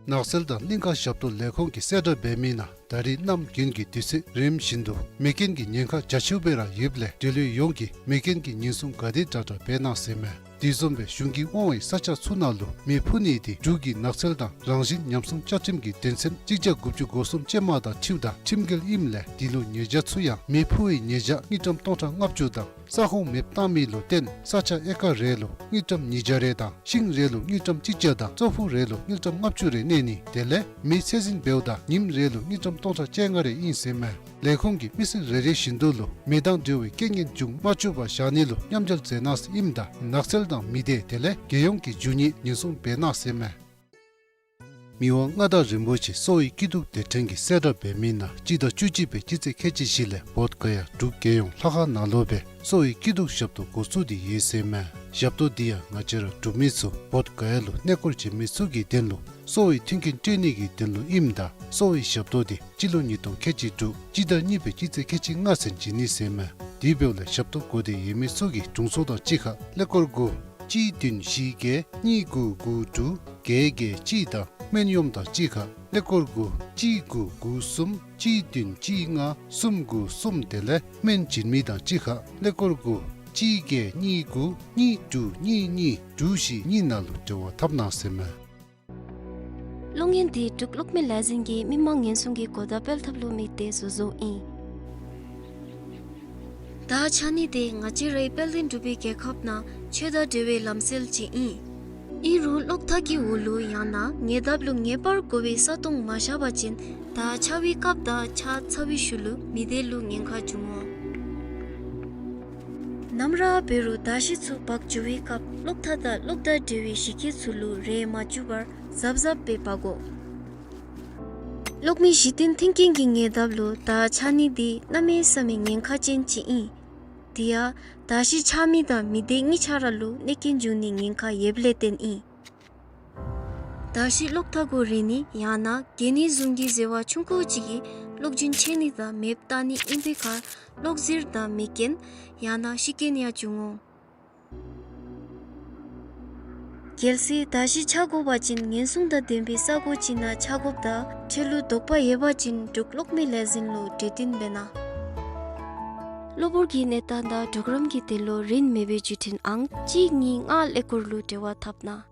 ནགས་ཚལ་དང་གླིང་ཁ་ཞབས་ཏོག་ལས་ཁུངས་ཀྱིས་གསལ་བསྒྲགས་འབད་མི་ནང་ད་རིས་གནམ་དགུན་གྱི་དུས་ཚོད་རིམ་བཞིན་དུ་མེ་རྐྱེན་གྱི་ཉེན་ཁ་རྒྱ་ཆེཝ་སྦེ་ར་ཡོདཔ་ལས་འབྲེལ་ཡོད་ཡོངས་ཀྱིས་མེ་རྐྱེན་གྱི་ཉེན་སྲུང་ག་དེ་དྲག་དྲག་འབད་གནང་ཟེར་མས། དེ་བཟུམ་སྦེ་གཞུང་གིས་དབང་བའི་ས་ཆ་ཚུ་ནང་ལུ་མེ་འཕུ་ནི་དེ་འབྲུག་གི་ནགས་ཚལ་དང་རང་བཞིན་ཉམས་སྲུང་བཅའ་ཁྲིམས་ཀྱི་དོན་ཚན་གཅིག་བརྒྱ་དགུ་བཅུ་གོ་གསུམ་ཅན་མ་དང་འཁྲིལཝ་ད་ཁྲིམས་འགལ་ཨིནམ་ལས་དེ་ལུ་ཉེས་བྱ་ཚུ་ཡང་མེ་འཕུ་བའི་ཉེས་བྱ་དངུལ་ཀྲམ་སྟོང་ཕྲག་ལྔ་བཅུ་དང་ས་ཁོངས་མེདཔ་བཏང་མི་ལུ་བརྟེན་ས་ཆ་ཨེ་ཀར་རེ་ལུ་དངུལ་ཀྲམ་ཉིས་བརྒྱ་རེ་དང་ཤིང་རེ་ལུ་དངུལ་ཀྲམ་གཅིག་བརྒྱ་དང་ཙོག་ཕུག་རེ་ལུ་དངུལ་ཀྲམ་ལྔ་བཅུ་རེ་གནས་ནི་དེ་ལས་མེ་ཚད་འཛིན་འབདཝ་ད་ཉིནམ་རེ་ལུ་དངུལ་ཀྲམ་སྟོང་ཕྲག་བཅོ་ལྔ་རེ་ཨིན་ཟེར་མས། ལས་ཁུངས་ཀྱིས་མི་སེར་རེ་རེ་བཞིན་དུ་ལུ་མེ་དང་འབྲེལ་བའི་རྐྱེན་ངན་འབྱུང་མ་བཅུག་པར་བཞག་ནི་ལུ་མཉམ་འབྲེལ་མཛད་གནང་ཟེར་ཨིནམ་ད་ནགས་ཚལ་དང་མི་སྡེ་དེ་ལས་རྒྱལ་ཡོངས་ཀྱི་རྒྱུ་དངོས་ཉེན་སྲུང་འབད་གནང་ཟེར་མས། མི་དབང་མངའ་བདག་རིན་པོ་ཆེ་གསོ་བའི་སྐྱིད་སྡུག་དེ་ཕྲན་གྱིས་གསལ་བསྒྲགས་འབད་མི་ནང་སྤྱི་ཟླ་བཅུ་གཅིག་པའི་སྤྱི་ཚེས་ཁལ་གཅིག་བཞི་ལས་བོདྷ་ག་ཡ་འབྲུག་རྒྱལ་ཡོངས་ལྷ་ཁང་ནང་ལུ་སྦེ་གསོ་བའི་སྐྱིད་སྡུག་ཞབས་ཏོག་འགོ་བཙུགས་ཏེ་ཡོད་ཟེར་མས། ཞབས་ཏོག་འདི་ཡང་ང་བཅས་ར་འབྲུག་མི་ཚུ་བོདྷ་ག་ཡ་ལུ་གནས་སྐོར་བྱོན་མི་ཚུ་གི་དོན་ལུ་གསོ་བའི་མཐུན་རྐྱེན་སྤྲོད་ནི་གི་དོན་ལུ་ཨིནམ་ད་གསོ་བའི་ཞབས་ཏོག་འདི་སྤྱི་ལོ་ཉིས་སྟོང་ཁལ་གཅིག་དྲུག་སྤྱི་ཟླ་གཉིས་པའི་སྤྱི་ཚེས་ཁལ་གཅིག་ལྔ་ཚུན་བྱིན་ནི་ཟེར་མས། དེ་འབདཝ་ལས་ཞབས་ཏོག་དགོ་སྟེ་ཡོད་མི་ཚུ་གིས་དྲུང་འཚོ་དང་གཅིག་ཁར་ཀླད་ཀོར་གུ་གཅིག་བདུན་བཞི་བརྒྱད་གཉིས་དགུ་དགུ་དྲུག་བརྒྱད་བརྒྱད་གཅིག་དང་སྨན་གཡོགམ་དང་གཅིག་ཁར་ཀླད་ཀོར་གུ་གཅིག་དགུ་དགུ་གསུམ་གཅིག་བདུན་གཅིག་ལྔ་གསུམ་དགུ་གསུམ་དེ་ལས་སྨན་བྱིན་མི་དང་གཅིག་ཁར་ཀླད་ཀོར་གུ་གཅིག་བརྒྱད་གཉིས་དགུ་གཉིས་དྲུག་གཉིས་གཉིས་དྲུག་བཞི་གཉིས་ནང་ལུ་འབྲེལ་བ་འཐབ་གནང་ཟེར་མས། གློག་བརྙན་འདི་འབྲུག་གློག་མེ་ལས་འཛིན་གྱིས་མི་དམངས་ཉེན་སྲུང་གི་གོ་བརྡ་སྤེལ་ཐབས་ལུ་དམིགས་ཏེ་བཟོ་བཟོཝ་ཨིན། ད་ཆ་ནི་འདི་ང་བཅས་རའི་དཔལ་ལྡན་འབྲུག་པའི་རྒྱལ་ཁབ་ནང་ཆོས་དང་འབྲེལ་བའི་ལམ་སྲོལ་ཅིག་ཨིན། ཨིན་རུང་གློག་ཐག་གི་འོག་ལུ་ཡང་ན་ཉེ་འདབས་ལུ་ངེས་པར་དགོ་པའི་ས་སྟོང་མ་བཞག་པ་ཅིན་ད་ཆར་པའི་སྐབས་དང་ཆར་ཚ་བའི་ཤུལ་ལུ་མི་སྡེ་ལུ་ཉེན་ཁ་འབྱུང་འོང་། ནམ་ར་འབད་རུང་མདའ་གཞི་ཚུ་འབག་འགྱོ་བའི་སྐབས་གློག་ཐག་དང་གློག་དང་འབྲེལ་བའི་གཞི་སྐྱེས་ཚུ་ལུ་རེག་མ་འགྱོ་བར་གཟབ་གཟབ་སྦེ་འབག་དགོ། གློག་མེ་གཞི་རྟེན་མཐུན་རྐྱེན་གྱི་ཉེ་འདབས་ལུ་མདའ་ཆགས་ནི་འདི་གནམ་མེད་ས་མེད་ཉེན་ཁ་ཅན་ཅིག་ཨིན། དེ་ཡང་མདའ་གཞི་ཆགས་མི་དང་མི་སྡེ་གཉིས་ཆ་ར་ལུ་གནོད་རྐྱེན་འབྱུང་ནིའི་ཉེན་ཁ་ཡོདཔ་ལས་བརྟེན་ཨིན། མདའ་གཞི་གློག་ཐག་གུ་རེག་ནི་ཡང་ན་གྱེས་ནི་བཟུམ་གྱི་ཟེར་བ་ཆུང་ཀུ་ཅིག་གིས་གློག་རྒྱུན་ཆད་ནི་དང་མེདཔ་བཏང་ནི་ཨིན་པའི་ཁར་གློག་ཟིལ་དང་མེ་རྐྱེན་ཡང་ན་ཤི་རྐྱེན་ཡང་འབྱུང་འོང་། གལ་སྲིད་མདའ་གཞི་ཆགས་དགོ་པ་ཅིན་ཉེན་སྲུང་དང་ལྡན་པའི་ས་གོ་ཅིག་ནང་ཆགས་དགོཔ་དང་འཕྲལ་ལུ་དོགས་པ་ཡོད་པ་ཅིན་འབྲུག་གློག་མེ་ལས་འཛིན་ལུ་གྲོས་བསྟུན་འབད་གནང་། གློ་བུར་གྱི་གནས་སྟངས་དང་གྲོགས་རམ་གྱི་དོན་ལུ་རིན་མེད་པའི་བརྒྱུད་འཕྲིན་ཨང་གཅིག་གཉིས་ལྔ་ཀླད་ཀོར་ལུ་འབྲེལ་བ་འཐབ་གནང་།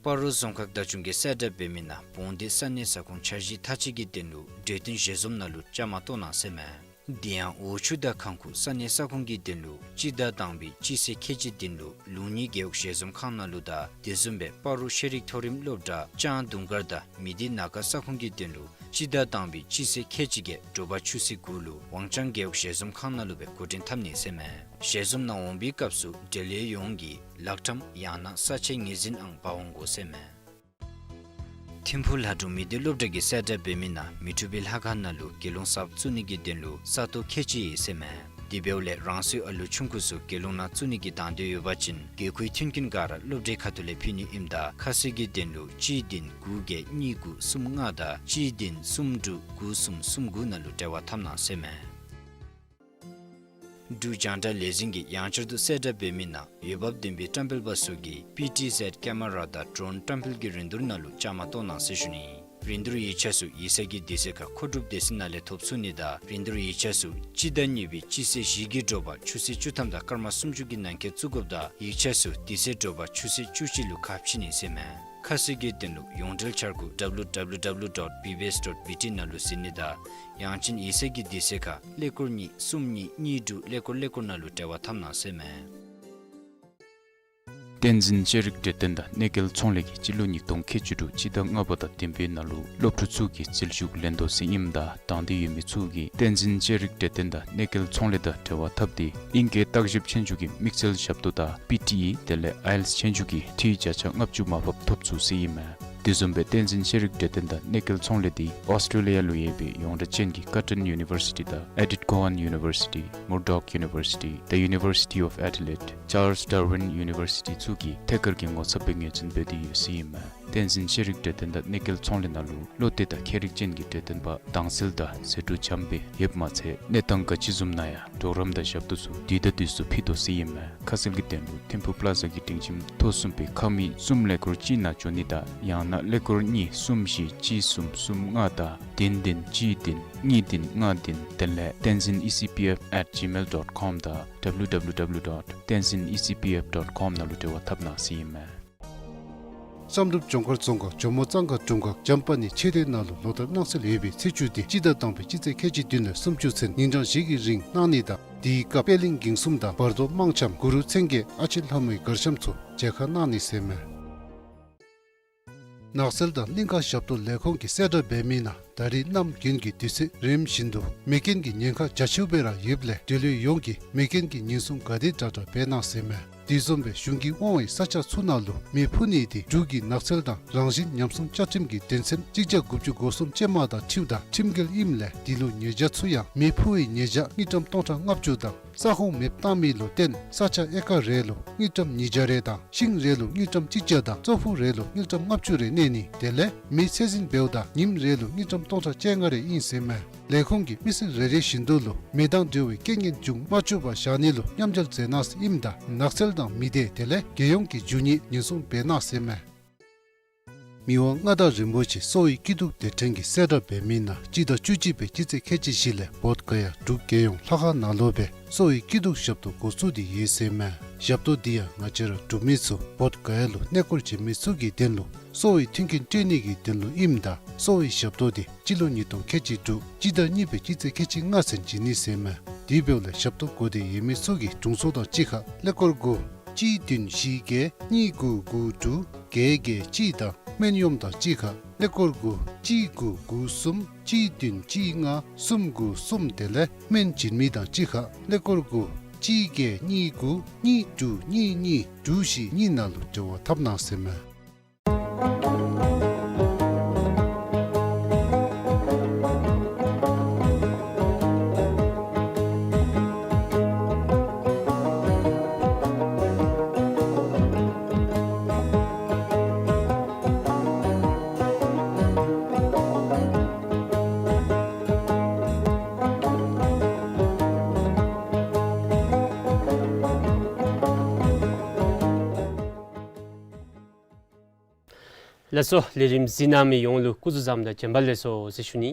སྤ་རོ་རྫོང་ཁག་བདག་སྐྱོང་གིས་གསལ་བསྒྲགས་འབད་མི་ནང་བོང་སྡེ་ས་གནས་ས་ཁོངས་འཆར་གཞི་མཐའ་དཔྱད་ཀྱི་དོན་ལུ་གྲོས་བསྟུན་ཞལ་འཛོམས་ནང་ལུ་བཅའ་མར་གཏོགས་གནང་ཟེར་མས། དེ་ཡང་འོག་ཆུ་དང་གངས་ཁུག་ས་གནས་ས་ཁོངས་ཀྱི་དོན་ལུ་སྤྱི་ཟླ་དང་པའི་སྤྱི་ཚེས་ཁལ་གཅིག་དོན་ལུ་ལུང་གཉིས་རྒེད་འོག་ཞལ་འཛོམས་ཁང་ནང་ལུ་དང་དེ་བཟུམ་སྦེ་སྤ་རོ་ཤེས་རིག་མཐོ་རིམ་སློབ་གྲྭ་ལྕང་དུང་དཀར་དང་མི་སྡེ་ན་ཁ་ས་ཁོངས་ཀྱི་དོན་ལུ་སྤྱི་ཟླ་དང་པའི་སྤྱི་ཚེས་ཁལ་གཅིག་གི་དྲོ་པ་ཆུ་ཚོད་དགུ་ལུ་ཝང་ཅང་རྒེད་འོག་ཞལ་འཛོམས་ཁང་ནང་ལུ་སྦེ་འགོ་འདྲེན་འཐབ་ནི་ཟེར་མས། ཞལ་འཛོམས་ནང་འོང་པའི་སྐབས་སུ་འབྲེལ་ཡོད་ཡོངས་ཀྱིས་ལག་ཁྲམ་ཡང་ན་ས་ཆའི་ངོས་འཛིན་ཨང་འབག་འོང་དགོ་ཟེར་མས། ཐིམ་ཕུག་ལྷ་སྒྲུང་མི་སྡེ་སློབ་གྲྭ་གིས་གསལ་བསྒྲགས་འབད་མི་ནང་མི་འཁྲུགས་པའི་ལྷ་ཁང་ནང་ལུ་དགེ་སློང་གསརཔ་བཙུགས་ནི་གི་དོན་ལུ་ས་སྟོང་ཁལ་གཅིག་ཡོད་ཟེར་མས། དེ་འབདཝ་ལས་རང་སོའི་ཨ་ལུ་ཆུང་ཀུ་ཚུ་དགེ་སློང་ནང་བཙུགས་ནི་གི་དང་འདོད་ཡོད་པ་ཅིན་དགོས་མཁོའི་མཐུན་རྐྱེན་ག་ར་སློབ་གྲྭའི་ཁ་ཐུག་ལས་ཕུལ་ནི་ཨིནམ་ད་ཁ་གསལ་གྱི་དོན་ལུ་གཅིག་བདུན་དགུ་བརྒྱད་གཉིས་དགུ་གསུམ་ལྔ་དང་གཅིག་བདུན་གསུམ་དྲུག་དགུ་གསུམ་གསུམ་དགུ་ནང་ལུ་འབྲེལ་བ་འཐབ་གནང་ཟེར་མས། འབྲུག་རྒྱང་བསྒྲགས་ལས་འཛིན་གྱིས་ཡང་བསྐྱར་དུ་གསལ་བསྒྲགས་འབད་མི་ནང་འོས་འབབ་ལྡན་པའི་བཀྲམ་སྤེལ་པ་ཚུ་གིས་པི་ཊི་ཟེཌ་ཀེ་མ་ར་དང་ཌོ་རོན་བཀྲམ་སྤེལ་གྱི་རིན་བསྡུར་ནང་ལུ་བཅའ་མར་གཏོགས་གནང་ཟེར་ཞུ་ནི། རིན་བསྡུར་ཡིག་ཆ་ཚུ་ཡིག་ཚང་གི་དུས་ཚོད་ཁར་མཁོ་སྒྲུབ་སྡེ་ཚན་ནང་ལས་ཐོབ་ཚུགས་ནི་དང་རིན་བསྡུར་ཡིག་ཆ་ཚུ་སྤྱི་ཟླ་གཉིས་པའི་སྤྱི་ཚེས་བཞི་གི་དྲོ་པ་ཆུ་ཚོད་བཅུ་ཐམ་དང་སྐར་མ་སུམ་ཅུ་གི་ནང་འཁོད་བཙུགས་དགོཔ་དང་ཡིག་ཆ་ཚུ་དུས་ཚོད་དྲོ་པ་ཆུ་ཚོད་བཅུ་གཅིག་ལུ་ཁ་ཕྱེ་ནི་ཟེར་མས། ཁ་གསལ་གྱི་དོན་ལུ་ཡོངས་འབྲེལ་འཆར་སྒོ་W W W dot B B S dot B T ནང་ལུ་གཟིགས་ནི་དང་ཡང་ཅིན་ཡིག་ཚང་གི་དུས་ཚོད་ཁར་ཀླད་ཀོར་གཉིས་གསུམ་གཉིས་གཉིས་དྲུག་ཀླད་ཀོར་ཀླད་ཀོར་ནང་ལུ་འབྲེལ་བ་འཐབ་གནང་ཟེར་མས། བསྟན་འཛིན་ཤེས་རིག་གྲོས་སྟོན་དང་གནས་སྐལ་ཚོང་ལས་ཀྱིས་སྤྱི་ལོ་ཉིས་སྟོང་ཁལ་གཅིག་དྲུག་སྤྱི་ཟླ་ལྔ་པ་དང་བདུན་པའི་ནང་ལུ་སློབ་ཕྲུག་ཚུ་གི་རྩིས་ཞུ་ལེན་དོ་ཟེར་ཨིནམ་ད་དང་འདོད་ཡོད་མི་ཚུ་གིས་བསྟན་འཛིན་ཤེས་རིག་གྲོས་སྟོན་དང་གནས་སྐལ་ཚོང་ལས་དང་འབྲེལ་བ་འཐབ་སྟེ་ཨིང་སྐད་བརྟག་ཞིབ་ཆོས་རྒྱུགས་ཀྱི་དམིགས་བསལ་ཞབས་ཏོག་དང་པི་ཊི་ཨི་དེ་ལས་ཨའི་ཨེལ་ཊི་ཨེས་ཆོས་རྒྱུགས་ཀྱི་འཐུས་བརྒྱ་ཆ་ལྔ་བཅུ་མར་ཕབ་ཐོབ་ཚུགས་ཟེར་ཨིན་མས། དེ་བཟུམ་སྦེ་བསྟན་འཛིན་ཤེས་རིག་གྲོས་སྟོན་དང་གནས་སྐལ་ཚོང་ལས་འདི་ཨོསི་ཊྲེ་ལི་ཡ་ལུ་ཡོད་པའི་ཡོངས་གྲགས་ཅན་གྱི་ཀར་ཊོན་ཡུ་ནི་བར་སི་ཊི་དང་ཨེ་ཌིཐ་ཀོ་ཝཱན་ཡུ་ནི་བར་སི་ཊི་མུར་ཌོག་ཡུ་ནི་བར་སི་ཊི་དང་ཡུ་ནི་བར་སི་ཊི་ཨོཕ་ཨེ་ཌི་ལེཌ་ཅཱརལསི་ཌར་ཝིན་ཡུ་ནི་བར་སི་ཊི་ཚུ་གིས་ཐད་ཀར་གྱི་ངོ་ཚབ་སྦེ་ངོས་འཛིན་འབད་དེ་ཡོད་ཟེར་ཨིན་མས། བསྟན་འཛིན་ཤེས་རིག་གྲོས་སྟོན་དང་གནས་སྐལ་ཚོང་ལས་ནང་ལུ་བློ་གཏད་དང་མཁས་རིག་ཅན་གྱི་གྲོས་སྟོན་པ་དྭངས་གསལ་དང་ཟད་འགྲོ་འཇམ་དཔལ་ཡོདཔ་མ་ཚད་གནས་སྟངས་ག་ཅི་བཟུམ་ནང་ཡང་གྲོགས་རམ་དང་ཞབས་ཏོག་ཚུ་དུས་དང་དུས་སུ་ཕུལ་དོ་ཟེར་ཨིན་མས། ཁ་གསལ་གྱི་དོན་ལུ་ཐིམ་ཕུག་པླ་ཛ་གི་སྒྲིང་ཁྱིམ་ཐོག་གསུམ་པའི་ཁང་མིག་གསུམ་ཀླད་ཀོར་གཅིག་ནང་འབྱོན་ནི་དང་ཡང་ན་ཀླད་ཀོར་གཉིས་གསུམ་བཞི་གཅིག་གསུམ་གསུམ་ལྔ་དང་བདུན་བདུན་གཅིག་བདུན་གཉིས་བདུན་ལྔ་བདུན་དེ་ལས་བསྟན་འཛིན་ཨི་སི་པི་ཨེཕ་ཨེཊ་ཇི་མེལ་ཌོཊ་ཀོམ་དང་W W W dot བསྟན་འཛིན་ཨི་སི་པི་ཨེཕ་ཌོཊ་ཀོམ་ནང་ལུ་འབྲེལ་བ་འཐབ་གནང་ཟེར་ཨིན་མས། བསམ་གྲུབ་ལྗོངས་མཁར་རྫོང་ཁག་ཇོ་མོ་གཙང་ཁ་དྲུང་ཁག་འཇམ་དཔལ་གནས་ཆོས་སྡེ་ནང་ལུ་ལོ་ལྟར་གནང་སྲོལ་ཡོད་པའི་ཚེས་བཅུ་སྟེ་སྤྱི་ཟླ་དང་པའི་སྤྱི་ཚེས་ཁལ་གཅིག་བདུན་ལས་སུམ་ཅུ་ཚུན་ཉིན་གྲངས་བཞི་གི་རིང་གནང་ནི་དང་དེའི་སྐབས་པད་གླིང་འགེངས་གསུམ་དང་བར་དོ་དམངས་འཆམ་གུ་རུ་མཚན་བརྒྱད་ཨ་ཕྱི་ལྷ་མོའི་གར་འཆམ་ཚུ་མཇལ་ཁ་གནང་ནི་ཟེར་མས། ནགས་ཚལ་དང་གླིང་ཁ་ཞབས་ཏོག་ལས་ཁུངས་ཀྱིས་གསལ་བསྒྲགས་འབད་མི་ནང་ད་རིས་གནམ་དགུན་གྱི་དུས་ཚོད་རིམ་བཞིན་དུ་མེ་རྐྱེན་གྱི་ཉེན་ཁ་རྒྱ་ཆེཝ་སྦེ་ར་ཡོདཔ་ལས་འབྲེལ་ཡོད་ཡོངས་ཀྱིས་མེ་རྐྱེན་གྱི་ཉེན་སྲུང་ག་དེ་དྲག་དྲག་འབད་གནང་ཟེར་མས། དེ་བཟུམ་སྦེ་གཞུང་གིས་དབང་བའི་ས་ཆ་ཚུ་ནང་ལུ་མེ་འཕུ་ནི་དེ་འབྲུག་གི་ནགས་ཚལ་དང་རང་བཞིན་ཉམས་སྲུང་བཅའ་ཁྲིམས་ཀྱི་དོན་ཚན་གཅིག་བརྒྱ་དགུ་བཅུ་གོ་གསུམ་ཅན་མ་དང་འཁྲིལཝ་ད་ཁྲིམས་འགལ་ཨིནམ་ལས་དེ་ལུ་ཉེས་བྱ་ཚུ་ཡང་མེ་འཕུ་བའི་ཉེས་བྱ་དངུལ་ཀྲམ་སྟོང་ཕྲག་ལྔ་བཅུ་དང་ས་ཁོངས་མེདཔ་བཏང་མི་ལུ་བརྟེན་ས་ཆ་ཨེ་ཀར་རེ་ལུ་དངུལ་ཀྲམ་ཉིས་བརྒྱ་རེ་དང་ཤིང་རེ་ལུ་དངུལ་ཀྲམ་གཅིག་བརྒྱ་དང་ཙོག་ཕུག་རེ་ལུ་དངུལ་ཀྲམ་ལྔ་བཅུ་རེ་གནས་ནི་དེ་ལས་མེ་ཚད་འཛིན་འབདཝ་ད་ཉིནམ་རེ་ལུ་དངུལ་ཀྲམ་སྟོང་ཕྲག་བཅོ་ལྔ་རེ་ཨིན་ཟེར་མས། ལས་ཁུངས་ཀྱིས་མི་ཚེ་རེ་རེ་བཞིན་དུ་ལུ་མེ་དང་འབྲེལ་བའི་རྐྱེན་ངན་འབྱུང་མ་བཅུག་པར་བཞག་ནི་ལུ་མཉམ་འབྲེལ་མཛད་གནང་ཟེར་ཨིནམ་ད་ནགས་ཚལ་དང་མི་སྡེ་དེ་ལས་རྒྱལ་ཡོངས་ཀྱི་རྒྱུ་ནི་ཉེན་སྲུང་འབད་གནང་ཟེར་མས། མི་དབང་མངའ་བདག་རིན་པོ་ཆེ་གསོ་བའི་སྐྱིད་སྡུག་སྡེ་ཕྲན་གྱིས་གསལ་བསྒྲགས་འབད་མི་ནང་སྤྱི་ཟླ་བཅུ་གཅིག་པའི་སྤྱི་ཚེས་ཁལ་གཅིག་བཞི་ལས་བོདྷ་ག་ཡ་འབྲུག་རྒྱལ་ཡོངས་ལྷ་ཁང་ནང་ལུ་སྦེ་གསོ་བའི་སྐྱིད་སྡུག་ཞབས་ཏོག་འགོ་བཙུགས་ཏེ་ཡོད་ཟེར་མས། ཞབས་ཏོག་འདི་ཡང་ང་བཅས་ར་འབྲུག་མི་ཚུ་བོདྷ་ག་ཡ་ལུ་གནས་སྐོར་བྱོན་མི་ཚུ་གི་དོན་ལུ་གསོ་བའི་མཐུན་རྐྱེན་སྤྲོད་ནི་གི་དོན་ལུ་ཨིནམ་ད་གསོ་བའི་ཞབས་ཏོག་འདི་སྤྱི་ལོ་ཉིས་སྟོང་ཁལ་གཅིག་དྲུག་སྤྱི་ཟླ་གཉིས་པའི་སྤྱི་ཚེས་ཁལ་གཅིག་ལྔ་ཚུན་བྱིན་ནི་ཟེར་མས། དེ་འབདཝ་ལས་ཞབས་ཏོག་དགོ་སྟེ་ཡོད་མི་ཚུ་གིས་དྲུང་འཚོ་དང་གཅིག་ཁར་ཀླད་ཀོར་དགུ་གཅིག་བདུན་བཞི་བརྒྱད་གཉིས་དགུ་དགུ་དྲུག་བརྒྱད་བརྒྱད་གཅིག་དང་སྨན་གཡོགམ་དང་གཅིག་ཁར་ཀླད་ཀོར་དགུ་གཅིག་དགུ་དགུ་གསུམ་གཅིག་བདུན་གཅིག་ལྔ་གསུམ་དགུ་གསུམ་དེ་ལས་སྨན་བྱིན་མི་དང་གཅིག་ཁར་ཀླད་ཀོར་དགུ་གཅིག་བརྒྱད་གཉིས་དགུ་གཉིས་དྲུག་གཉིས་གཉིས་དྲུག་བཞི་གཉིས་ནང་ལུ་འབྲེལ་བ་འཐབ་གནང་ཟེར་མས། ལགས་སོ། ལས་རིམ་གཟིགས་གནང་མི་ཡོངས་ལུ་སྐུ་གཟུགས་བཟང་དང་བྱོན་པ་ལེགས་སོ་ཟེར་ཞུ་ནི།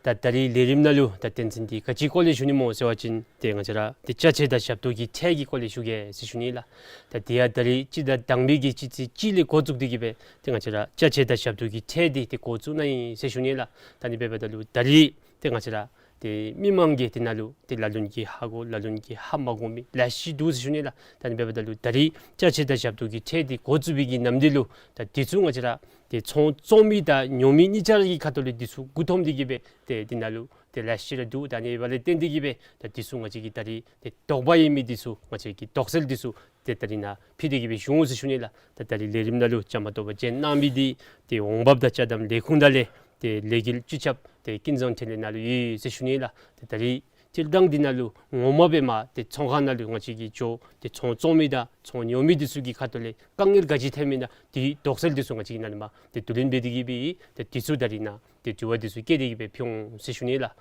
ད་ད་རིས་ལས་རིམ་ནང་ལུ་ད་བསྟན་འཛིན་འདི་ག་ཅིའི་སྐོར་ལས་ཞུ་ནི་སྨོ་ཟེར་བ་ཅིན་ཏེ་ང་བཅས་ར་ཏེ་ཅ་ཆས་དང་ཞབས་ཏོག་གི་ཁྲལ་གྱི་སྐོར་ལས་ཞུ་གེ་ཟེར་ཞུ་ནི་ལགས། ད་དེ་ཡང་ད་རིས་སྤྱི་ཟླ་དང་པའི་གི་སྤྱི་ཚེས་གཅིག་ལས་འགོ་བཙུགས་ཏེ་གི་སྦེ་ཏེ་ང་བཅས་ར་ཅ་ཆས་དང་ཞབས་ཏོག་གི་ཁྲལ་འདི་ཏེ་འགོ་བཙུགས་གནང་ཡི་ཟེར་ཞུ་ནི་ལགས། ད་ཨ་ནི་འབདཝ་ད་ལུ་ད་རིས་ཏེ་ང་བཅས་ར་ ཏེ་མི་མང་གིས་དེ་ནང་ལུ་ཏེ་ལ་ལུ་ནི་གིས་ཧ་གོ་ལ་ལུ་ནི་གིས་ཧ་མ་གོ་མི་ལེ་ཤ་འདུག་ཟེར་ཞུ་ནི་ལགས། ད་ཨ་ནི་འབདཝ་ད་ལུ་ད་རིས་ཅ་ཆས་དང་ཞབས་ཏོག་གི་ཁྲལ་འདི་འགོ་བཙུགས་པའི་གི་ནམ་དུས་ལུ་ད་འདི་ཚུ་ང་བཅས་ར་ཏེ་ཚོང་བཙོང་མི་དང་ཉོ་མི་གཉིས་ཆ་ར་གི་ཁ་ཐུག་ལས་འདི་ཚུ་མགུ་འཐོམ་སྟེ་གིས་སྦེ་ཏེ་འདི་ནང་ལུ་ཏེ་ལེ་ཤ་ར་འདུག། ད་ཨ་ནི་འབདཝ་ལས་བརྟེན་ཏེ་གིས་སྦེ་ད་འདི་ཚུ་ང་བཅས་ཀྱིས་ད་རིས་ཏེ་དོགས་པ་ཡོད་མི་འདི་ཚུ་ང་བཅས་ཀྱིས་དོགས་སེལ་འདི་ཚུ་ཏེ་ད་རིས་ནཱ་ཕུལ་ཏེ་གིས་སྦེ་ཞུ་འོང་ཟེར་ཞུ་ནི་ལགས། ད་ད་རིས་ལས་རིམ་ནང་ལུ་བཅའ་མར་གཏོགས་པར་བྱོན་གནང་མི་འདི་ཏེ་འོང་འབབ་དང་ཅ་དམ་ལས་ཁུངས་དང་ལས་ཏེ་ལས་འགུལ་སྤྱི་ཁྱབ་ཏེ་ཀུན་བཟང་འཕྲིན་ལས་ནང་ལུ་ཡོད་ཟེར་ཞུ་ནི་ལགས། ཏེ་ད་རིས་སྤྱིར་བཏང་འདི་ནང་ལུ་ངོ་མ་སྦེ་མར་ཏེ་ཚོང་ཁང་ནང་ལུ་ང་བཅས་ཀྱིས་འགྱོ་ཏེ་ཚོང་བཙོང་མི་དང་ཚོང་ཉོ་མི་འདི་ཚུ་གི་ཁ་ཐུག་ལས་དཀའ་ངལ་ག་ཅི་ཐོན་མི་ཨིན་ན་འདི་དོགས་སེལ་འདི་ཚུ་ང་བཅས་ཀྱིས་ནཱ་ལས་མར་ཏེ་བསྡུ་ལེན་འབད་དེ་གིས་སྦེ་ཏེ་འདི་ཚུ་ད་རིས་ནཱ་ཏེ་དྲི་བ་འདི་ཚུ་བཀོད་དེ་གིས་སྦེ་ཕུལ་འོང་ཟེར་ཞུ་ནི་ལགས།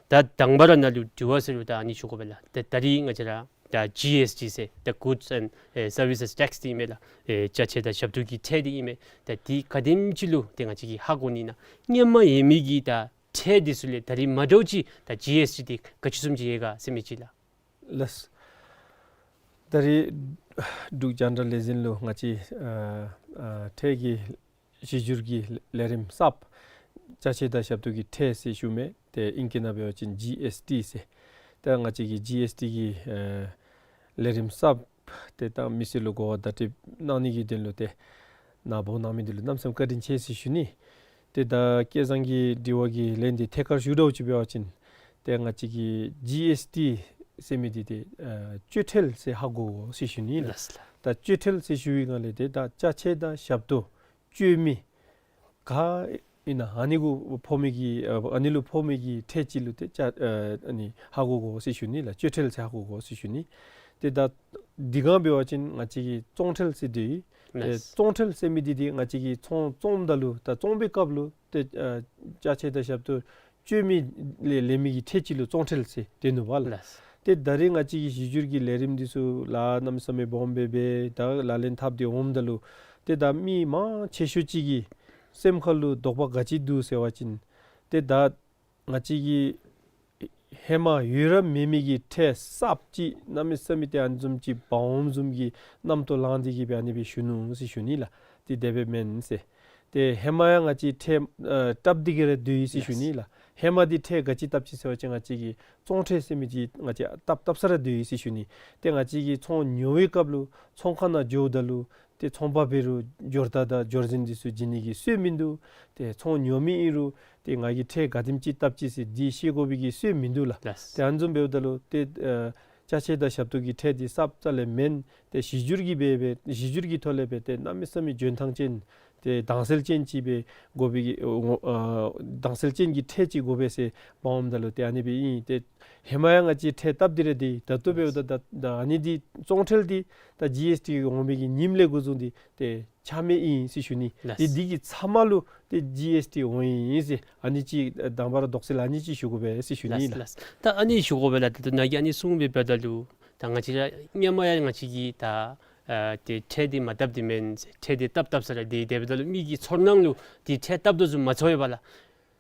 ད་དང་པ་ར་ནཱ་ལུ་དྲི་བ་ཟེར་རུང་ད་ཨ་ནི་ཞུ་དགོ་པས་ལགས། ཏེ་ད་རིས་ང་བཅས་ར་ད་ཇི་ཨེསི་ཊི་ཟེར་ད་Goods and, ཨེ་Services Tax འདི་ཨིན་མས་ལགས། ཨེ་ཅ་ཆས་དང་ཞབས་ཏོག་གི་ཁྲལ་འདི་ཨིན་མས། ད་འདི་ག་དེམ་ཅིག་ལུ་ཏེ་ང་བཅས་ཀྱིས་ཧ་གོ་ནི་ཨིན་ན། སྔོན་མ་ཡོད་མི་གི་ད་ཁྲལ་འདི་ཚུ་ལས་ད་རིས་མ་འདྲཝ་ཅིག་ད་ཇི་ཨེསི་ཊི་འདི་ག་ཅི་བཟུམ་ཅིག་ཡོད་ག་ཟེར་མི་ཅིག་ལགས། ལགས། ད་རིས་འབྲུག་རྒྱང་བསྒྲགས་ལས་འཛིན་ལུ་ང་བཅས་ཨ་ཨ་ཁྲལ་གྱི་གཞི་འགྱུར་གྱི་ལས་རིམ་གསརཔ་ཅ་ཆས་དང་ཞབས་ཏོག་གི་ཁྲལ་ཟེར་ཞུ་མི་ཏེ་ཨིང་སྐད་ནང་འབད་བ་ཅིན་ཇི་ཨེསི་ཊི་ཟེར། ཏེ་ང་བཅས་ཀྱི་ཇི་ཨེསི་ཊི་གི་ཨེ་ལས་རིམ་གསརཔ་ཏེ་ད་མི་སེར་ལུ་གོ་བ་བརྡ་སྤྲོད་གནང་ནི་གི་དོན་ལུ་ཏེ་ནཱ་འབོ་གནང་མི་འདི་ལུ་གནམ་མེད་ས་མེད་བཀའ་དྲིན་ཆེ་ཟེར་ཞུ་ནི། ཏེ་ད་སྐལ་བཟང་གི་དྲི་བ་གི་ལན་འདི་ཐད་ཀར་ཞུ་དོ་ཅིག་འབད་བ་ཅིན་ཏེ་ང་བཅས་ཀྱི་ཇི་ཨེསི་ཊི་ཟེར་མི་འདི་ཏེ་ཨ་སྤྱོད་ཁྲལ་ཟེར་ཧ་གོ་དགོ་ཟེར་ཞུ་ནི་ལགས། ལགས་ལགས། ད་སྤྱོད་ཁྲལ་ཟེར་ཞུ་བའི་སྒང་ལས་ཏེ་ད་ཅ་ཆས་དང་ཞབས་ཏོག་སྤྱོད་མི་ག་ཨིན་ན་ཨ་ནི་གུ་ཕོག་མི་གི་ཨ་ཨ་ནི་ལུ་ཕོག་མི་གི་ཁྲལ་ཅིག་ལུ་ཏེ་ཅ་ཨ་ཨ་ནི་ཧ་གོ་དགོ་ཟེར་ཞུ་ནི་ལགས། སྤྱོད་ཁྲལ་ཟེར་ཧ་གོ་དགོ་ཟེར་ཞུ་ནི། ཏེ་ད་འདི་སྒང་འབད་བ་ཅིན་ང་བཅས་ཀྱི་བཙོང་ཁྲལ་ཟེར་འདི་ཨིན། ཏེ་ལགས། བཙོང་ཁྲལ་ཟེར་མི་འདི་ཏེ་ང་བཅས་ཀྱིས་ཚོང་བཙོངམ་ད་ལུ་ད་བཙོང་པའི་སྐབས་ལུ་ཏེ་ཨ་ཅ་ཆས་དང་ཞབས་ཏོག་སྤྱོད་མི་ལས་ལེན་མི་གི་ཁྲལ་ཅིག་ལུ་བཙོང་ཁྲལ་ཟེར་སྟོན་ནུག་པ་ལགས། ལགས། ཏེ་ད་རིས་ང་བཅས་ཀྱི་གཞི་འགྱུར་གྱི་ལས་རིམ་འདི་ཚུ་ལཱ་གནམ་མེད་ས་མེད་སྦོམ་སྦེ་སྦེ་ད་ལག་ལེན་འཐབ་སྟེ་འོངམ་ད་ལུ་ཏེ་ད་མི་མང་ཆེ་ཤོས་ཅིག་གི་སེམས་ཁ་ལུ་དོགས་པ་ག་ཅི་འདུག་ཟེར་བ་ཅིན་ཏེ་ད་ང་བཅས་ཀྱི་ཧེ་མ་ཡོད་ར་མེད་མི་གི་ཁྲལ་གསརཔ་ཅིག་གནམ་མེད་ས་མེད་ཏེ་ཨ་ནི་བཟུམ་ཅིག་འབག་འོངམ་བཟུམ་གྱི་རྣམ་རྟོག་ལང་སྟེ་གིས་སྦེ་ཨ་ནི་སྦེ་ཞུ་ནུག་ཟེར་ཞུ་ནི་ལགས། ཏེ་དེ་སྦེ་མེན་ཟེར། ཏེ་ཧེ་མ་ཡང་ང་བཅས་ཁྲལ་ཨ་བཏབ་སྟེ་གིས་ར་སྡོད་ཡི་ཟེར་ཞུ་ནི་ལགས། ཧེ་མ་འདི་ཁྲལ་ག་ཅི་བཏབ་ཅི་ཟེར་བ་ཅིན་ང་བཅས་ཀྱིས་བཙོང་ཁྲལ་ཟེར་མི་འདི་ང་བཅས་བཏབ་བཏབ་ས་ར་སྡོད་ཡི་ཟེར་ཞུ་ནི། ཏེ་ང་བཅས་ཀྱིས་ཚོང་ཉོ་བའི་སྐབས་ལུ་ཚོང་ཁང་ནང་འགྱོཝ་ད་ལུ་ཏེ་ཚོང་པ་འབད་རུང་སྦྱོར་རྟ་དང་སྦྱོར་འཛིན་འདི་ཚུ་བྱིན་ནི་གི་སྲོལ་མིན་འདུག། ཏེ་ཚོང་ཉོ་མི་ཨིན་རུང་ཏེ་ང་གིས་ཁྲལ་ག་དེམ་ཅིག་བཏབ་ཅི་ཟེར་འདི་ཤེས་དགོ་པའི་གི་སྲོལ་མིན་འདུག་ལགས། ལགས། ཏེ་ཨ་ནི་བཟུམ་འབདཝ་ད་ལུ་ཏེ་ཨ་ཅ་ཆས་དང་ཞབས་ཏོག་གི་ཁྲལ་འདི་གསརཔ་རྩ་ལས་མེན། ཏེ་གཞི་འགྱུར་གྱི་སྦེ་སྦེ་གཞི་འགྱུར་གྱི་ཐོག་ལས་སྦེ་ཏེ་གནམ་མེད་ས་མེད་འཇོན་ཐང་ཅན་ཏེ་དྭངས་གསལ་ཅན་ཅིག་སྦེ་དགོ་པའི་གི་ཨོ་ཨ་དྭངས་གསལ་ཅན་གྱི་ཁྲལ་ཅིག་དགོ་པས་ཟེར་འབག་འོངམ་ད་ལུ་ཏེ་ཨ་ནི་སྦེ་ཨིན། ཏེ་ཧེ་མ་ཡང་ང་བཅས་ཁྲལ་བཏབ་སྟེ་ར་སྡོད་ཡི། ད་ལྟོ་འབདཝ་ད་ད་ད་ཨ་ནི་འདི་བཙོང་ཁྲལ་འདི་ད་ཇི་ཨེསི་ཊི་འོང་མི་གི་ཉིནམ་ལས་འགོ་བཟུང་སྟེ་ཏེ་ཆ་མེད་ཨིན་ཟེར་ཞུ་ནི། ལགས། ཏེ་འདི་གི་ཚབ་མ་ལུ་ཏེ་ཇི་ཨེསི་ཊི་འོང་ཡི་ཟེར་ཨ་ནི་ཅིག་དང་པ་ར་དོགས་སེལ་ཨ་ནི་ཅིག་ཞུ་དགོ་པས་ཟེར་ཞུ་ནི་ལགས། ལགས། ད་ཨ་ནི་ཞུ་དགོ་པས་ལགས། ད་ནཱ་གིས་ཨ་ནི་གསུངས་པའི་འབདཝ་ད་ལུ་ད་ང་བཅས་ར་སྔོན་མ་ཡང་ང་བཅས་ཀྱིས་ད་ཨ་ཏེ་ཁྲལ་འདི་མ་བཏབ་སྟེ་མེན་ཟེར་ཁྲལ་འདི་བཏབ་བཏབ་ས་ར་སྡོད་ཡི། དེ་འབདཝ་ད་ལུ་མི་གི་ཚོར་སྣང་ལུ་ཏེ་ཁྲལ་བཏབ་དོ་བཟུམ་མ་ཚོར་བས་ལགས།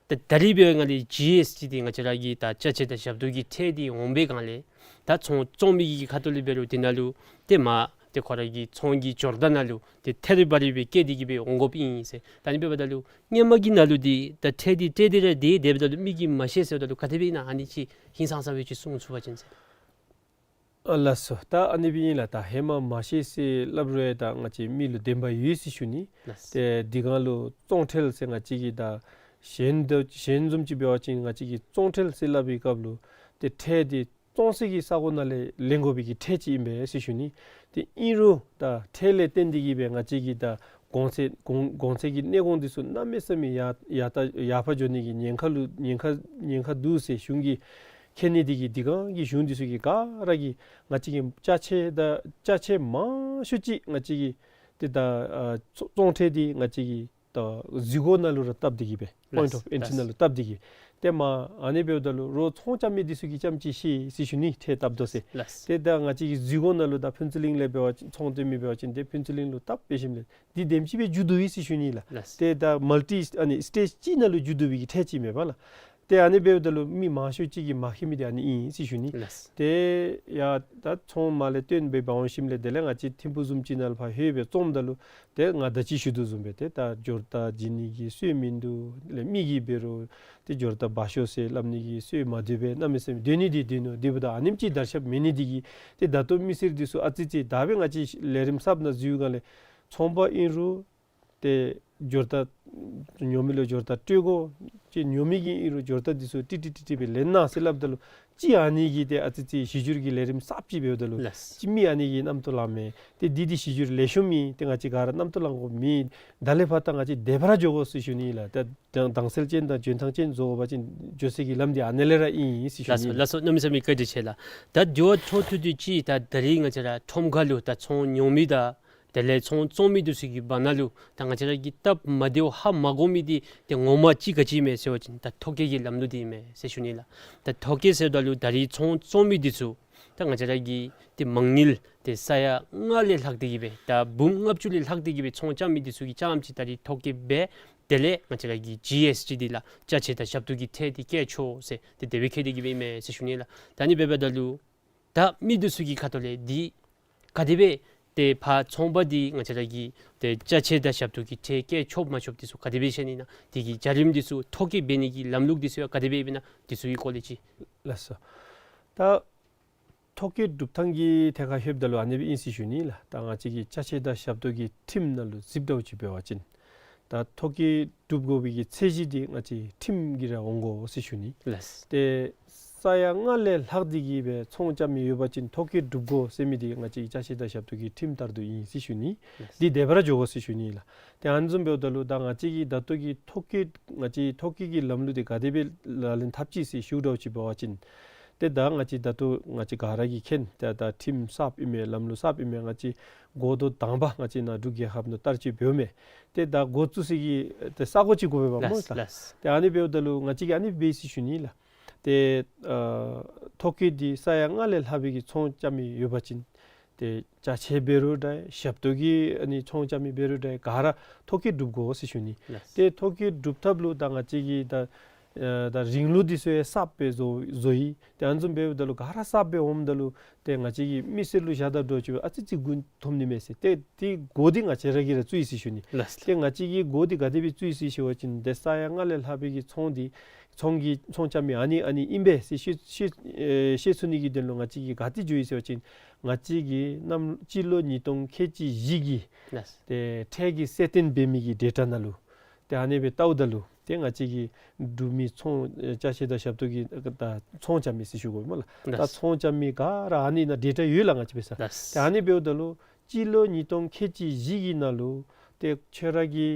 ད་ད་རིས་འབདཝ་ད་ལུ་ཇི་ཨེསི་ཊི་འདི་ང་བཅས་ར་གི་ད་ཅ་ཆས་དང་ཞབས་ཏོག་གི་ཁྲལ་འདི་འོང་པའི་སྒང་ལས་ད་ཚོང་བཙོང་མི་གི་ཁ་ཐུག་ལས་འབད་རུང་དེ་ནང་ལུ་ཏེ་མར་ཏེ་ཁོ་ར་གི་ཚོང་གི་སྦྱོར་རྟ་ནང་ལུ་ཏེ་ཐད་རི་བ་རི་སྦེ་བཀལ་ཏེ་གིས་སྦེ་འོང་དགོཔ་ཨིན་ཟེར། ད་ཨ་ནི་འབདཝ་ད་ལུ་སྔོན་མ་གི་ནང་ལུ་འདི་ད་ཁྲལ་འདི་སྤྲོད་དེ་ར་སྡོད་ཡི། དེ་འབདཝ་ད་ལུ་མི་གིས་མ་ཤེས་ཟེརཝ་ད་ལུ་ག་དེ་སྦེ་ཨིན་ན་ཨ་ནི་ཅིག་ཧིང་སངས་ས་སྦེ་ཅིག་གསུང་ཚུགས་པ་ཅིན་ཟེར། ཨ་ལགས་སོ། ད་ཨ་ནི་སྦེ་ཨིན་ལགས། ད་ཧེ་མ་མ་ཤེས་ཟེར་སླབ་རུང་ཡང་ད་ང་བཅས་མི་ལུ་བདེན་པ་ཡོད་ཟེར་ཞུ་ནི། ལགས། ཏེ་འདི་སྒང་ལུ་བཙོང་ཁྲལ་ཟེར་ང་བཅས་ཀྱིས་ད་གཞན་དང་གཞན་བཟུམ་ཅིག་འབད་བ་ཅིན་ང་བཅས་ཀྱིས་བཙོང་ཁྲལ་ཟེར་སླབ་པའི་སྐབས་ལུ་ཏེ་ཁྲལ་འདི་བཙོང་སའི་གི་ས་གོ་ནང་ལས་ལེན་དགོ་པའི་གི་ཁྲལ་ཅིག་ཨིན་པས་ཟེར་ཞུ་ནི། ཏེ་ཨིན་རུང་ད་ཁྲལ་ལས་བརྟེན་ཏེ་གིས་སྦེ་ང་བཅས་ཀྱི་ད་གོང་ཚད་གོང་གོང་ཚད་ཀྱི་གནས་གོང་འདི་ཚུ་གནམ་མེད་ས་མེད་ཡར་ཡར་ད་ཡར་འཕར་འགྱོ་ནི་གི་ཉེན་ཁ་ལུ་ཉེན་ཁ་ཉེན་ཁ་འདུག་ཟེར་གཞུང་གིས་མཁྱེན་ནི་འདི་གིས་འདི་སྒང་གི་གཞུང་འདི་ཚུ་གིས་ག་ར་གིས་ང་བཅས་ཀྱི་ཅ་ཆས་ད་ཅ་ཆས་མང་ཤོས་ཅིག་ང་བཅས་ཀྱི་ཏེ་ད་ཨ་བཙོང་ཁྲལ་འདི་ང་བཅས་ཀྱི་ད་འཛུལ་སྒོ་ནང་ལུ་ར་བཏབ་སྟེ་གིས་སྦེ་པོའིནཊ་ལགས་ཨོཕ་ཨེན་ཊི་ལགས། ནང་ལུ་བཏབ་སྟེ་གིས་ཏེ་མར་ཨ་ནི་འབདཝ་ད་ལུ་རོགས་ཚོང་རྐྱབ་མི་འདི་ཚུ་གིས་རྐྱངམ་ཅིག་ཤེས་ཟེར་ཞུ་ནི། ཁྲལ་བཏབ་དོ་ཟེར། ལགས། ཏེ་ད་ང་བཅས་ཀྱི་འཛུལ་སྒོ་ནང་ལུ་ད་ཕུན་ཚོགས་གླིང་ལས་འབད་བ་ཅིན་ཚོང་སྟོན་མི་འབད་བ་ཅིན་ཏེ་ཕུན་ཚོགས་གླིང་ལུ་བཏབ་འབད་ཞིནམ་ལས་འདི་དེམ་ཅིག་སྦེ་འགྱོ་དོ་ཡོད་ཟེར་ཞུ་ནི་ལགས། ལགས། ཏེ་ད་མལ་ཊི་ཨ་ནི་སི་ཊེཊ་གཅིག་ནང་ལུ་འགྱོ་དོ་བའི་གི་ཁྲལ་ཅིག་མེན་པ་ལགས། ཏེ་ཨ་ནི་འབདཝ་ད་ལུ་མི་མང་ཤོས་ཅིག་གིས་མ་མཁྱེན་མི་འདི་ཨ་ནི་ཨིན་ཟེར་ཞུ་ནི། ལགས། ཏེ་ཡ་ད་ཚོང་མ་ལས་བཏོན་སྦེ་འབག་འོང་ཞིནམ་ལས་དེ་ལས་ང་བཅས་ཐིམ་ཕུག་བཟུམ་ཅིག་ནང་ལུ་ཕར་ལྷོད་སྦེ་བཙོངམ་ད་ལུ་ཏེ་ང་ད་ཅི་ཞུ་དོ་བཟུམ་སྦེ་ཏེ་ད་སྦྱོར་རྟགས་བྱིན་ནི་གི་སྲོལ་མིན་འདུག། དེ་ལས་མི་གིས་འབད་རུང་ཏེ་སྦྱོར་རྟགས་འབག་ཤོག་ཟེར་སླབ་ནི་གི་སྲོལ་མ་འདུག་པས། གནམ་མེད་ས་མེད་སྡོད་ནི་འདི་སྡོད་ནུག། དེ་འབདཝ་ད་ཨ་ནེམ་ཅིག་དར་ཁྱབ་མེད་ནི་འདི་གིས་ཏེ་ད་ལྟོ་མི་སེར་འདི་ཚུ་ཨ་ཙི་ཅིག་ད་འབད་ང་བཅས་ལས་རིམ་གསརཔ་ནང་འཛུལ་སྒང་ལས་ཚོང་པ་ཨིན་རུང་ཏེ་སྦྱོར་རྟགས་ཉོ་མི་ལུ་སྦྱོར་རྟགས་སྤྲོད་དགོ། ཅིག་ཉོ་མི་གིས་ཨིན་རུང་སྦྱོར་རྟགས་འདི་ཚུ་ཏིག་ཏིག་ཏིག་ཏིག་སྦེ་ལེན་གནང་ཟེར་སླབ་ད་ལུ་ཅིག་ཨ་ནི་གི་ཏེ་ཨ་ཙི་ཅིག་གཞི་འགྱུར་གྱི་ལས་རིམ་གསརཔ་ཅིག་འབདཝ་ད་ལུ། ལགས། ཅིག་མི་ཨ་ནི་གིས་རྣམ་རྟོག་ལང་མས། ཏེ་འདི་འདི་གཞི་འགྱུར་ལེགས་ཤོམ་ཨིན། ཏེ་ང་བཅས་ག་ར་རྣམ་རྟོག་ལང་དགོཔ་མེད། ད་ལས་ཕར་ད་ང་བཅས་དེ་སྦེ་ར་འགྱོ་དགོ་ཟེར་ཞུ་ནི་ལགས། ད་དྭངས་དྭངས་གསལ་ཅན་དང་འཇོན་ཐང་ཅན་བཟོ་བ་ཅིན་འགྱོ་ས་གི་ལམ་འདི་ཨ་ནི་ལས་ར་ཨིན་ཟེར་ཞུ་ནི། ལགས་སོ་ལགས་སོ། གནམ་མེད་ས་མེད་བཀའ་དྲིན་ཆེ་ལགས། ད་དེ་བ་ཐོག་ཐུག་དེ་ཅིག་ད་ད་རིས་ང་བཅས་ར་ཁྲོམ་ཁ་ལུ་ད་ཚོང་ཉོ་མི་དང་དེ་ལས་ཚོང་བཙོང་མི་འདི་ཚུ་གི་བར་ན་ལུ་ད་ང་བཅས་ར་གིས་སྟབས་མ་བདེཝ་ཧ་མ་གོ་མི་འདི་ཏེ་ངོ་མ་ཅིག་ག་ཅི་ཨིན་མས་ཟེར་བ་ཅིན་ད་ཐོ་བཀོད་ཀྱི་ལམ་ལུགས་འདི་ཨིན་མས་ཟེར་ཞུ་ནི་ལགས། ད་ཐོ་བཀོད་ཟེརཝ་ད་ལུ་ད་རིས་ཚོང་བཙོང་མི་འདི་ཚུ་ད་ང་བཅས་ར་གི་ཏེ་མང་ཉིལ་ཏེ་ས་ཡ་ལྔ་ལས་ལྷག་སྟེ་གི་སྦེ་ད་འབུམ་ལྔ་བཅུ་ལས་ལྷག་སྟེ་གི་སྦེ་ཚོང་རྐྱབ་མི་འདི་ཚུ་གིས་རྐྱངམ་ཅིག་ད་རིས་ཐོ་བཀོད་འབད། དེ་ལས་ང་བཅས་ར་གི་ཇི་ཨེསི་ཊི་འདི་ལགས་ཅ་ཆས་དང་ཞབས་ཏོག་གི་ཁྲལ་འདི་བཀལ་ཆོག་ཟེར་ཏེ་དེ་སྦེ་བཀལ་ཏེ་གི་སྦེ་ཨིན་མས་ཟེར་ཞུ་ནི་ལགས། ད་ཨ་ནི་འབདཝ་ད་ལུ་ད་མི་འདི་ཚུ་གི་ཁ་ཐུག་ལས་འདི་ག་དེ་སྦེ་ཏེ་ཕར་ཚོང་པ་འདི་ང་བཅས་ར་གི་ཏེ་ཅ་ཆས་དང་ཞབས་ཏོག་གི་ཁྲལ་བཀལ་ཆོགཔ་མ་ཆོགཔ་འདི་ཚུ་ག་དེ་སྦེ་ཤེས་ནི་ཨིན་ན། དེ་གི་བྱ་རིམ་འདི་ཚུ་ཐོ་བཀོད་འབད་ནི་གི་ལམ་ལུགས་འདི་ཚུ་ཡང་ག་དེ་སྦེ་ཨིན་ན་འདི་ཚུ་གི་སྐོར་ལས་ཅིག། ལགས་སོ། ད་ཐོ་བཀོད་སྒྲུབ་ཐངས་ཀྱི་ཐད་ཁར་ལྷོདཔ་ད་ལུ་ཨ་ནི་སྦེ་ཨིན་ཟེར་ཞུ་ནི་ལགས། ད་ང་བཅས་ཀྱི་ཅ་ཆས་དང་ཞབས་ཏོག་གི་ཁྲིམས་ནང་ལུ་གཟིགསཔ་འདྲཝ་ཅིག་འབད་བ་ཅིན་ད་ཐོ་བཀོད་སྒྲུབ་དགོ་པའི་གི་ཚད་གཞི་འདི་ང་བཅས་ཁྲིམས་ཀྱིས་ར་འོང་དགོ་ཟེར་ཞུ་ནི། ལགས། ཏེ་ས་ཡ་ལྔ་ལས་ལྷག་སྟེ་གི་སྦེ་ཚོང་རྐྱབ་མི་ཡོད་པ་ཅིན་ཐོ་བཀོད་སྒྲུབ་དགོ་ཟེར་མི་འདི་ང་བཅས་ཀྱི་ཅ་ཆས་དང་ཞབས་ཏོག་གི་ཁྲིམས་ལྟར་དུ་ཨིན་ཟེར་ཞུ་ནི། ལགས། འདི་དེ་སྦེ་ར་འགྱོ་དགོ་ཟེར་ཞུ་ནི་ལགས། ཏེ་ཨ་ནི་བཟུམ་འབདཝ་ད་ལུ་ད་ང་བཅས་ཀྱི་ད་ལྟོ་གི་ཐོ་བཀོད་ང་བཅས་ཐོ་བཀོད་ཀྱི་ལམ་ལུགས་འདི་ག་དེ་སྦེ་ལག་ལེན་འཐབ་ཅི་ཟེར་ཞུཝ་འདྲཝ་ཅིག་འབད་བ་ཅིན་ཏེ་ད་ང་བཅས་ད་ལྟོ་ང་བཅས་ག་ར་གིས་མཁྱེན། ད་ད་ཁྲིམས་གསརཔ་ཨིན་མས། ལམ་ལུགས་གསརཔ་ཨིན་མས། ང་བཅས་འགོ་ཐོག་དང་པ་ང་བཅས་ནཱ་འབྲུག་རྒྱལ་ཁབ་ནང་བསྟར་སྤྱོད་འབདཝ་མས། ཏེ་ད་འགོ་བཙུགས་ས་གི་ཏེ་ས་གོ་ཅིག་དགོ་པས་པ་སྨོ། ལགས་ལགས། ཏེ་ཨ་ནི་འབདཝ་ད་ལུ་ང་བཅས་ཀྱིས་ཨ་ནི་འབད་ཟེར་ཞུ་ནི་ལགས། ཏེ་ཨ་ཐོ་བཀོད་འདི་ས་ཡ་ལྔ་ལས་ལྷག་པའི་གི་ཚོང་རྐྱབ་མི་ཡོད་པ་ཅིན་ཏེ་ཅ་ཆས་འབད་རུང་འདྲ་ཞབས་ཏོག་གི་ཨ་ནི་ཚོང་རྐྱབ་མི་འབད་རུང་འདྲ་ག་ར་ཐོ་བཀོད་སྒྲུབ་དགོ་ཟེར་ཞུ་ནི། ལགས། ཏེ་ཐོ་བཀོད་སྒྲུབ་ཐབས་ལུ་ད་ང་བཅས་ཀྱིས་ད་ཨ་ད་རིང་ལུགས་འདི་ཚུ་ཡང་གསརཔ་སྦེ་བཟོ་བཟོ་ཡི། ཏེ་ཨ་ནི་བཟུམ་འབདཝ་ད་ལུ་ག་ར་གསརཔ་སྦེ་འོངམ་ད་ལུ་ཏེ་ང་བཅས་ཀྱི་མི་སེར་ལུ་བཞག་ད་འདྲཝ་ཅིག་ཨ་ཙི་ཅིག་མགུ་འཐོམ་ནི་མས་ཟེར། ཏེ་དེ་འགོ་འདི་ང་བཅས་ར་གིས་ར་བཙུགས་ཡི་ཟེར་ཞུ་ནི། ལགས། ཏེ་ང་བཅས་ཀྱིས་འགོ་འདི་ག་དེ་སྦེ་བཙུགས་ཡི་ཟེར་ཞུ་བ་ཅིན་ཏེ་ས་ཡ་ལྔ་ལས་ལྷག་པའི་གི་ཚོང་འདི་ཚོང་གི་ཚོང་རྐྱབ་མི་ཨ་ནི་ཨ་ནི་ཨིན་པས་ཟེར་ཤེས་ཤེས་ཨེ་ཤེས་ཚུགས་ནི་གི་དོན་ལུ་ང་བཅས་ཀྱིས་ག་ཏེ་འགྱོ་ཡི་ཟེར་བ་ཅིན་ང་བཅས་ཀྱིས་གནམ་སྤྱི་ལོ་ཉིས་སྟོང་ཁལ་གཅིག་བཞི་གི། ལགས། ཏེ་ཁྲལ་གྱི་གསལ་སྟོན་འབད་མི་གི་ཌེ་ཊ་ནང་ལུ་ཏེ་ཨ་ནི་སྦེ་བལྟཝ་ད་ལུ་ཏེ་ང་བཅས་ཀྱི་འབྲུག་མི་ཚོང་ཨེ་ཅ་ཆས་དང་ཞབས་ཏོག་གི་ད་ཚོང་རྐྱབ་མི་ཟེར་ཞུ་དགོ་སྨོ་ལགས། ད་ལགས། ཚོང་རྐྱབ་མི་ག་ར་ཨ་ནི་ནང་ཌེ་ཊ་ཡོད་ལགས་ང་བཅས་འབད་ས། ལགས། ཏེ་ཨ་ནི་འབདཝ་ད་ལུ་སྤྱི་ལོ་ཉིས་སྟོང་ཁལ་གཅིག་བཞི་གི་ནང་ལུ་ཏེ་ཁྱོད་ར་གི་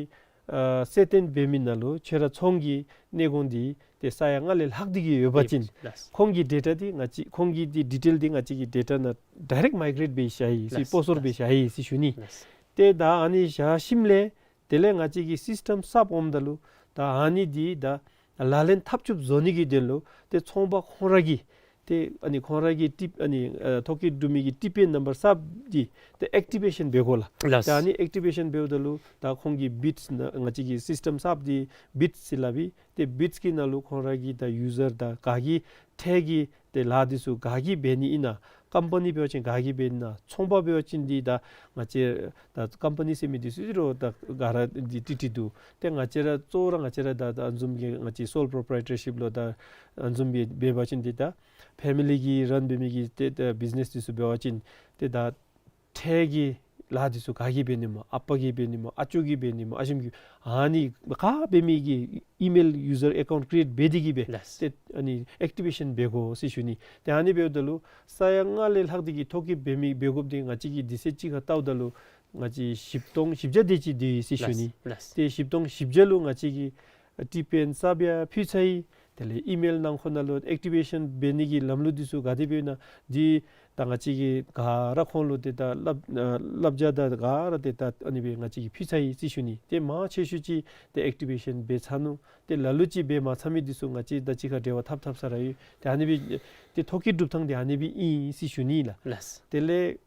ཨ་གསལ་སྟོན་འབད་མི་ནང་ལུ་ཁྱོད་ར་ཚོང་གི་གནས་གོང་འདི་ཏེ་ས་ཡ་ལྔ་ལས་ལྷག་སྟེ་གི་ཡོད་པ་ཅིན། ལགས། ཁོང་གི་ཌེ་ཊ་འདི་ང་བཅས་ཁོང་གི་འདི་ཌི་ཊེལ་འདི་ང་བཅས་ཀྱི་ཌེ་ཊ་ནང་ཌའི་རེཀཊ་མའི་གྲེཊ་འབད་བཞག་ཡི་ཟེར། ལགས། སྤོ་སོར་འབད་བཞག་ཡི་ཟེར་ཞུ་ནི། ལགས། ཏེ་ད་ཨ་ནི་བཞག་ཞིནམ་ལས་དེ་ལས་ང་བཅས་ཀྱི་སིསི་ཊམ་གསརཔ་འོངམ་ད་ལུ་ད་ཨ་ནི་འདི་ད་ལག་ལེན་འཐབ་འཐབཔ་བཟོ་ནི་གི་དོན་ལུ་ཏེ་ཚོང་པ་ཁོང་ར་གིས་ཏེ་ཨ་ནི་ཁོང་ར་གི་ཊི་ཨ་ནི་ཨ་ཐོ་བཀོད་གྲུབ་མི་གི་ཊི་པི་ཨེན་ནམ་བར་གསརཔ་འདི་ཏེ་ཨེག་ཊི་བེ་ཤཱན་འབད་དགོ་ལགས། ལགས། ཏེ་ཨ་ནི་ཨེག་ཊི་བེ་ཤཱན་འབདཝ་ད་ལུ་ད་ཁོང་གིས་བིཌསི་ནང་ང་བཅས་ཀྱི་སིསི་ཊམ་གསརཔ་འདི་བིཌསི་ཟེར་སླབ་ཨིན། ཏེ་བིཌསི་གི་ནང་ལུ་ཁོང་ར་གིས་ད་ཡུ་ཟར་དང་ག་གིས་ཁྲལ་གྱི་ཏེ་ལཱ་འདི་ཚུ་ག་གིས་འབད་ནི་ཨིན་ན། ཀམ་པ་ནི་འབད་བ་ཅིན་ག་གིས་འབད་ནི་ཨིན་ན། ཚོང་པ་འབད་བ་ཅིན་འདི་ད་ང་བཅས་ད་ཀམ་པ་ནི་ཟེར་མི་འདི་ཚུ་རོགས་ད་ག་ར་འདི་ཏིག་ཏིག་འདུག། ཏེ་ང་བཅས་ར་གཙོ་བོ་ར་ང་བཅས་ར་ད་ད་བཟུམ་གྱི་ང་བཅས་སོལ་པོརོ་པ་རའི་ཊར་ཤིཔ་ལུ་ད་བཟུམ་གྱི་འབད་བ་ཅིན་འདི་ད་ཕེ་མི་ལི་གིས་རཱན་འབད་མི་གི་ཏེ་ད་བིཛི་ནེསི་འདི་ཚུ་འབད་བ་ཅིན་ཏེ་ད་ཁྲལ་གྱི་ལཱ་འདི་ཚུ་ག་གིས་འབད་ནི་སྨོ། ཨ་པ་གིས་འབད་ནི་སྨོ། ཨ་ཅོ་གིས་འབད་ནི་སྨོ། ཨ་ཞིམ་གྱིས་ཨ་ནི་ག་འབད་མི་གི་ཨི་མེལ་ཡུ་ཟར་ཨེ་ཀའུནཊ་ཀི་རི་ཨེཊ་འབད་དེ་གི་སྦེ། ལགས། ཏེ་ཨ་ནི་ཨེག་ཊི་བེ་ཤཱན་འབད་དགོ་ཟེར་ཞུ་ནི། ཏེ་ཨ་ནི་འབདཝ་ད་ལུ་ས་ཡ་ལྔ་ལས་ལྷག་སྟེ་གི་ཐོ་བཀོད་འབད་མི་འབད་དགོཔ་འདི་ང་བཅས་ཀྱིས་དུས་ཚོད་ཅིག་ཁར་བལྟཝ་ད་ལུ་ང་བཅས་བཞི་སྟོང་བཞི་བརྒྱ་དེ་ཅིག་འདུག་ཟེར་ཞུ་ནི། ལགས། ལགས། ཏེ་བཞི་སྟོང་བཞི་བརྒྱ་ལུ་ང་བཅས་ཀྱིས་ཨ་ཊི་པི་ཨེན་གསརཔ་ཡང་ཕུལ་ཚར་ཡི། དེ་ལས་ཨི་མེལ་ནང་ཁོ་ན་ལུ་ཨེག་ཊི་བེ་ཤཱན་འབད་ནི་གི་ལམ་ལུགས་འདི་ཚུ་ག་དེ་སྦེ་ཨིན་ན་འདི་ད་ང་བཅས་ཀྱིས་ག་ར་ཁོང་ལུ་ཏེ་ད་བསླབ་ཨ་བསླབ་བྱ་དང་ག་ར་ཏེ་ད་ཨ་ནི་སྦེ་ང་བཅས་ཀྱིས་ཕུལ་ཚར་ཡི་ཟེར་ཞུ་ནི། ཏེ་མང་ཆེ་ཤོས་ཅིག་ཏེ་ཨེག་ཊི་བེ་ཤཱན་འབད་ཚར་ནུག། ཏེ་ལ་ལུ་ཅིག་འབད་མ་ཚར་མི་འདི་ཚུ་ང་བཅས་དང་གཅིག་ཁར་འབྲེལ་བ་འཐབ་འཐབ་ས་ར་ཡོད། ཏེ་ཨ་ནི་སྦེ་ཏེ་ཐོ་བཀོད་གྲུབ་ཐངས་འདི་ཨ་ནི་སྦེ་ཨིན་ཟེར་ཞུ་ནི་ལགས། ལགས། དེ་ལས་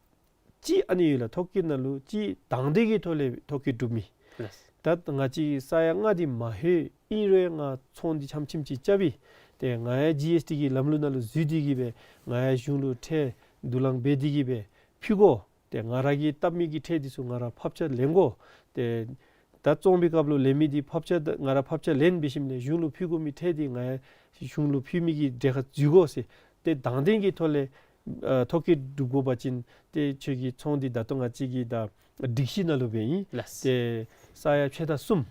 གཅིག་ཨ་ནི་ཡོད་ལགས། ཐོ་བཀོད་ནང་ལུ་གཅིག་དང་འདོད་ཀྱི་ཐོག་ལས་ཐོ་བཀོད་གྲུབ་མི། ལགས། ད་ང་བཅས་ཀྱི་ས་ཡ་ལྔ་འདི་མ་ལྷོད་ཨིན་རུང་ང་ཚོང་འདི་ཆམ་ཆིམ་ཅིག་རྐྱབ་ཨིན། ཏེ་ང་ཡང་ཇི་ཨེསི་ཊི་གི་ལམ་ལུགས་ནང་ལུ་འཛུལ་ཏེ་གིས་སྦེ་ང་ཡང་གཞུང་ལུ་ཁྲལ་བསྡུ་ལེན་འབད་དེ་གིས་སྦེ་ཕུལ་དགོ། ཏེ་ང་ར་གིས་བཏབ་མི་གི་ཁྲལ་འདི་ཚུ་ང་ར་ཕབ་ཆ་ལེན་དགོ། ཏེ་ད་བཙོང་པའི་སྐབས་ལུ་ལེན་མི་འདི་ཕབ་ཆ་ད་ང་ར་ཕབ་ཆ་ལེན་འབད་ཞིནམ་ལས་གཞུང་ལུ་ཕུལ་དགོ་མི་ཁྲལ་འདི་ང་ཡང་གཞུང་ལུ་ཕུལ་མི་གི་གྲལ་ཁར་འཛུལ་དགོ་ཟེར། ཏེ་དང་འདོད་ཀྱི་ཐོག་ལས་ཨ་ཐོ་བཀོད་གྲུབ་དགོ་པ་ཅིན་ཏེ་ཁྱོད་ཀྱི་ཚོང་འདི་ད་ལྟོ་ང་བཅས་ཀྱི་ད་སྒྲིག་གཞི་ནང་ལུ་སྦེ་ཨིན། ལགས། ཏེ་ས་ཡ་ཕྱེད་དང་གསུམ།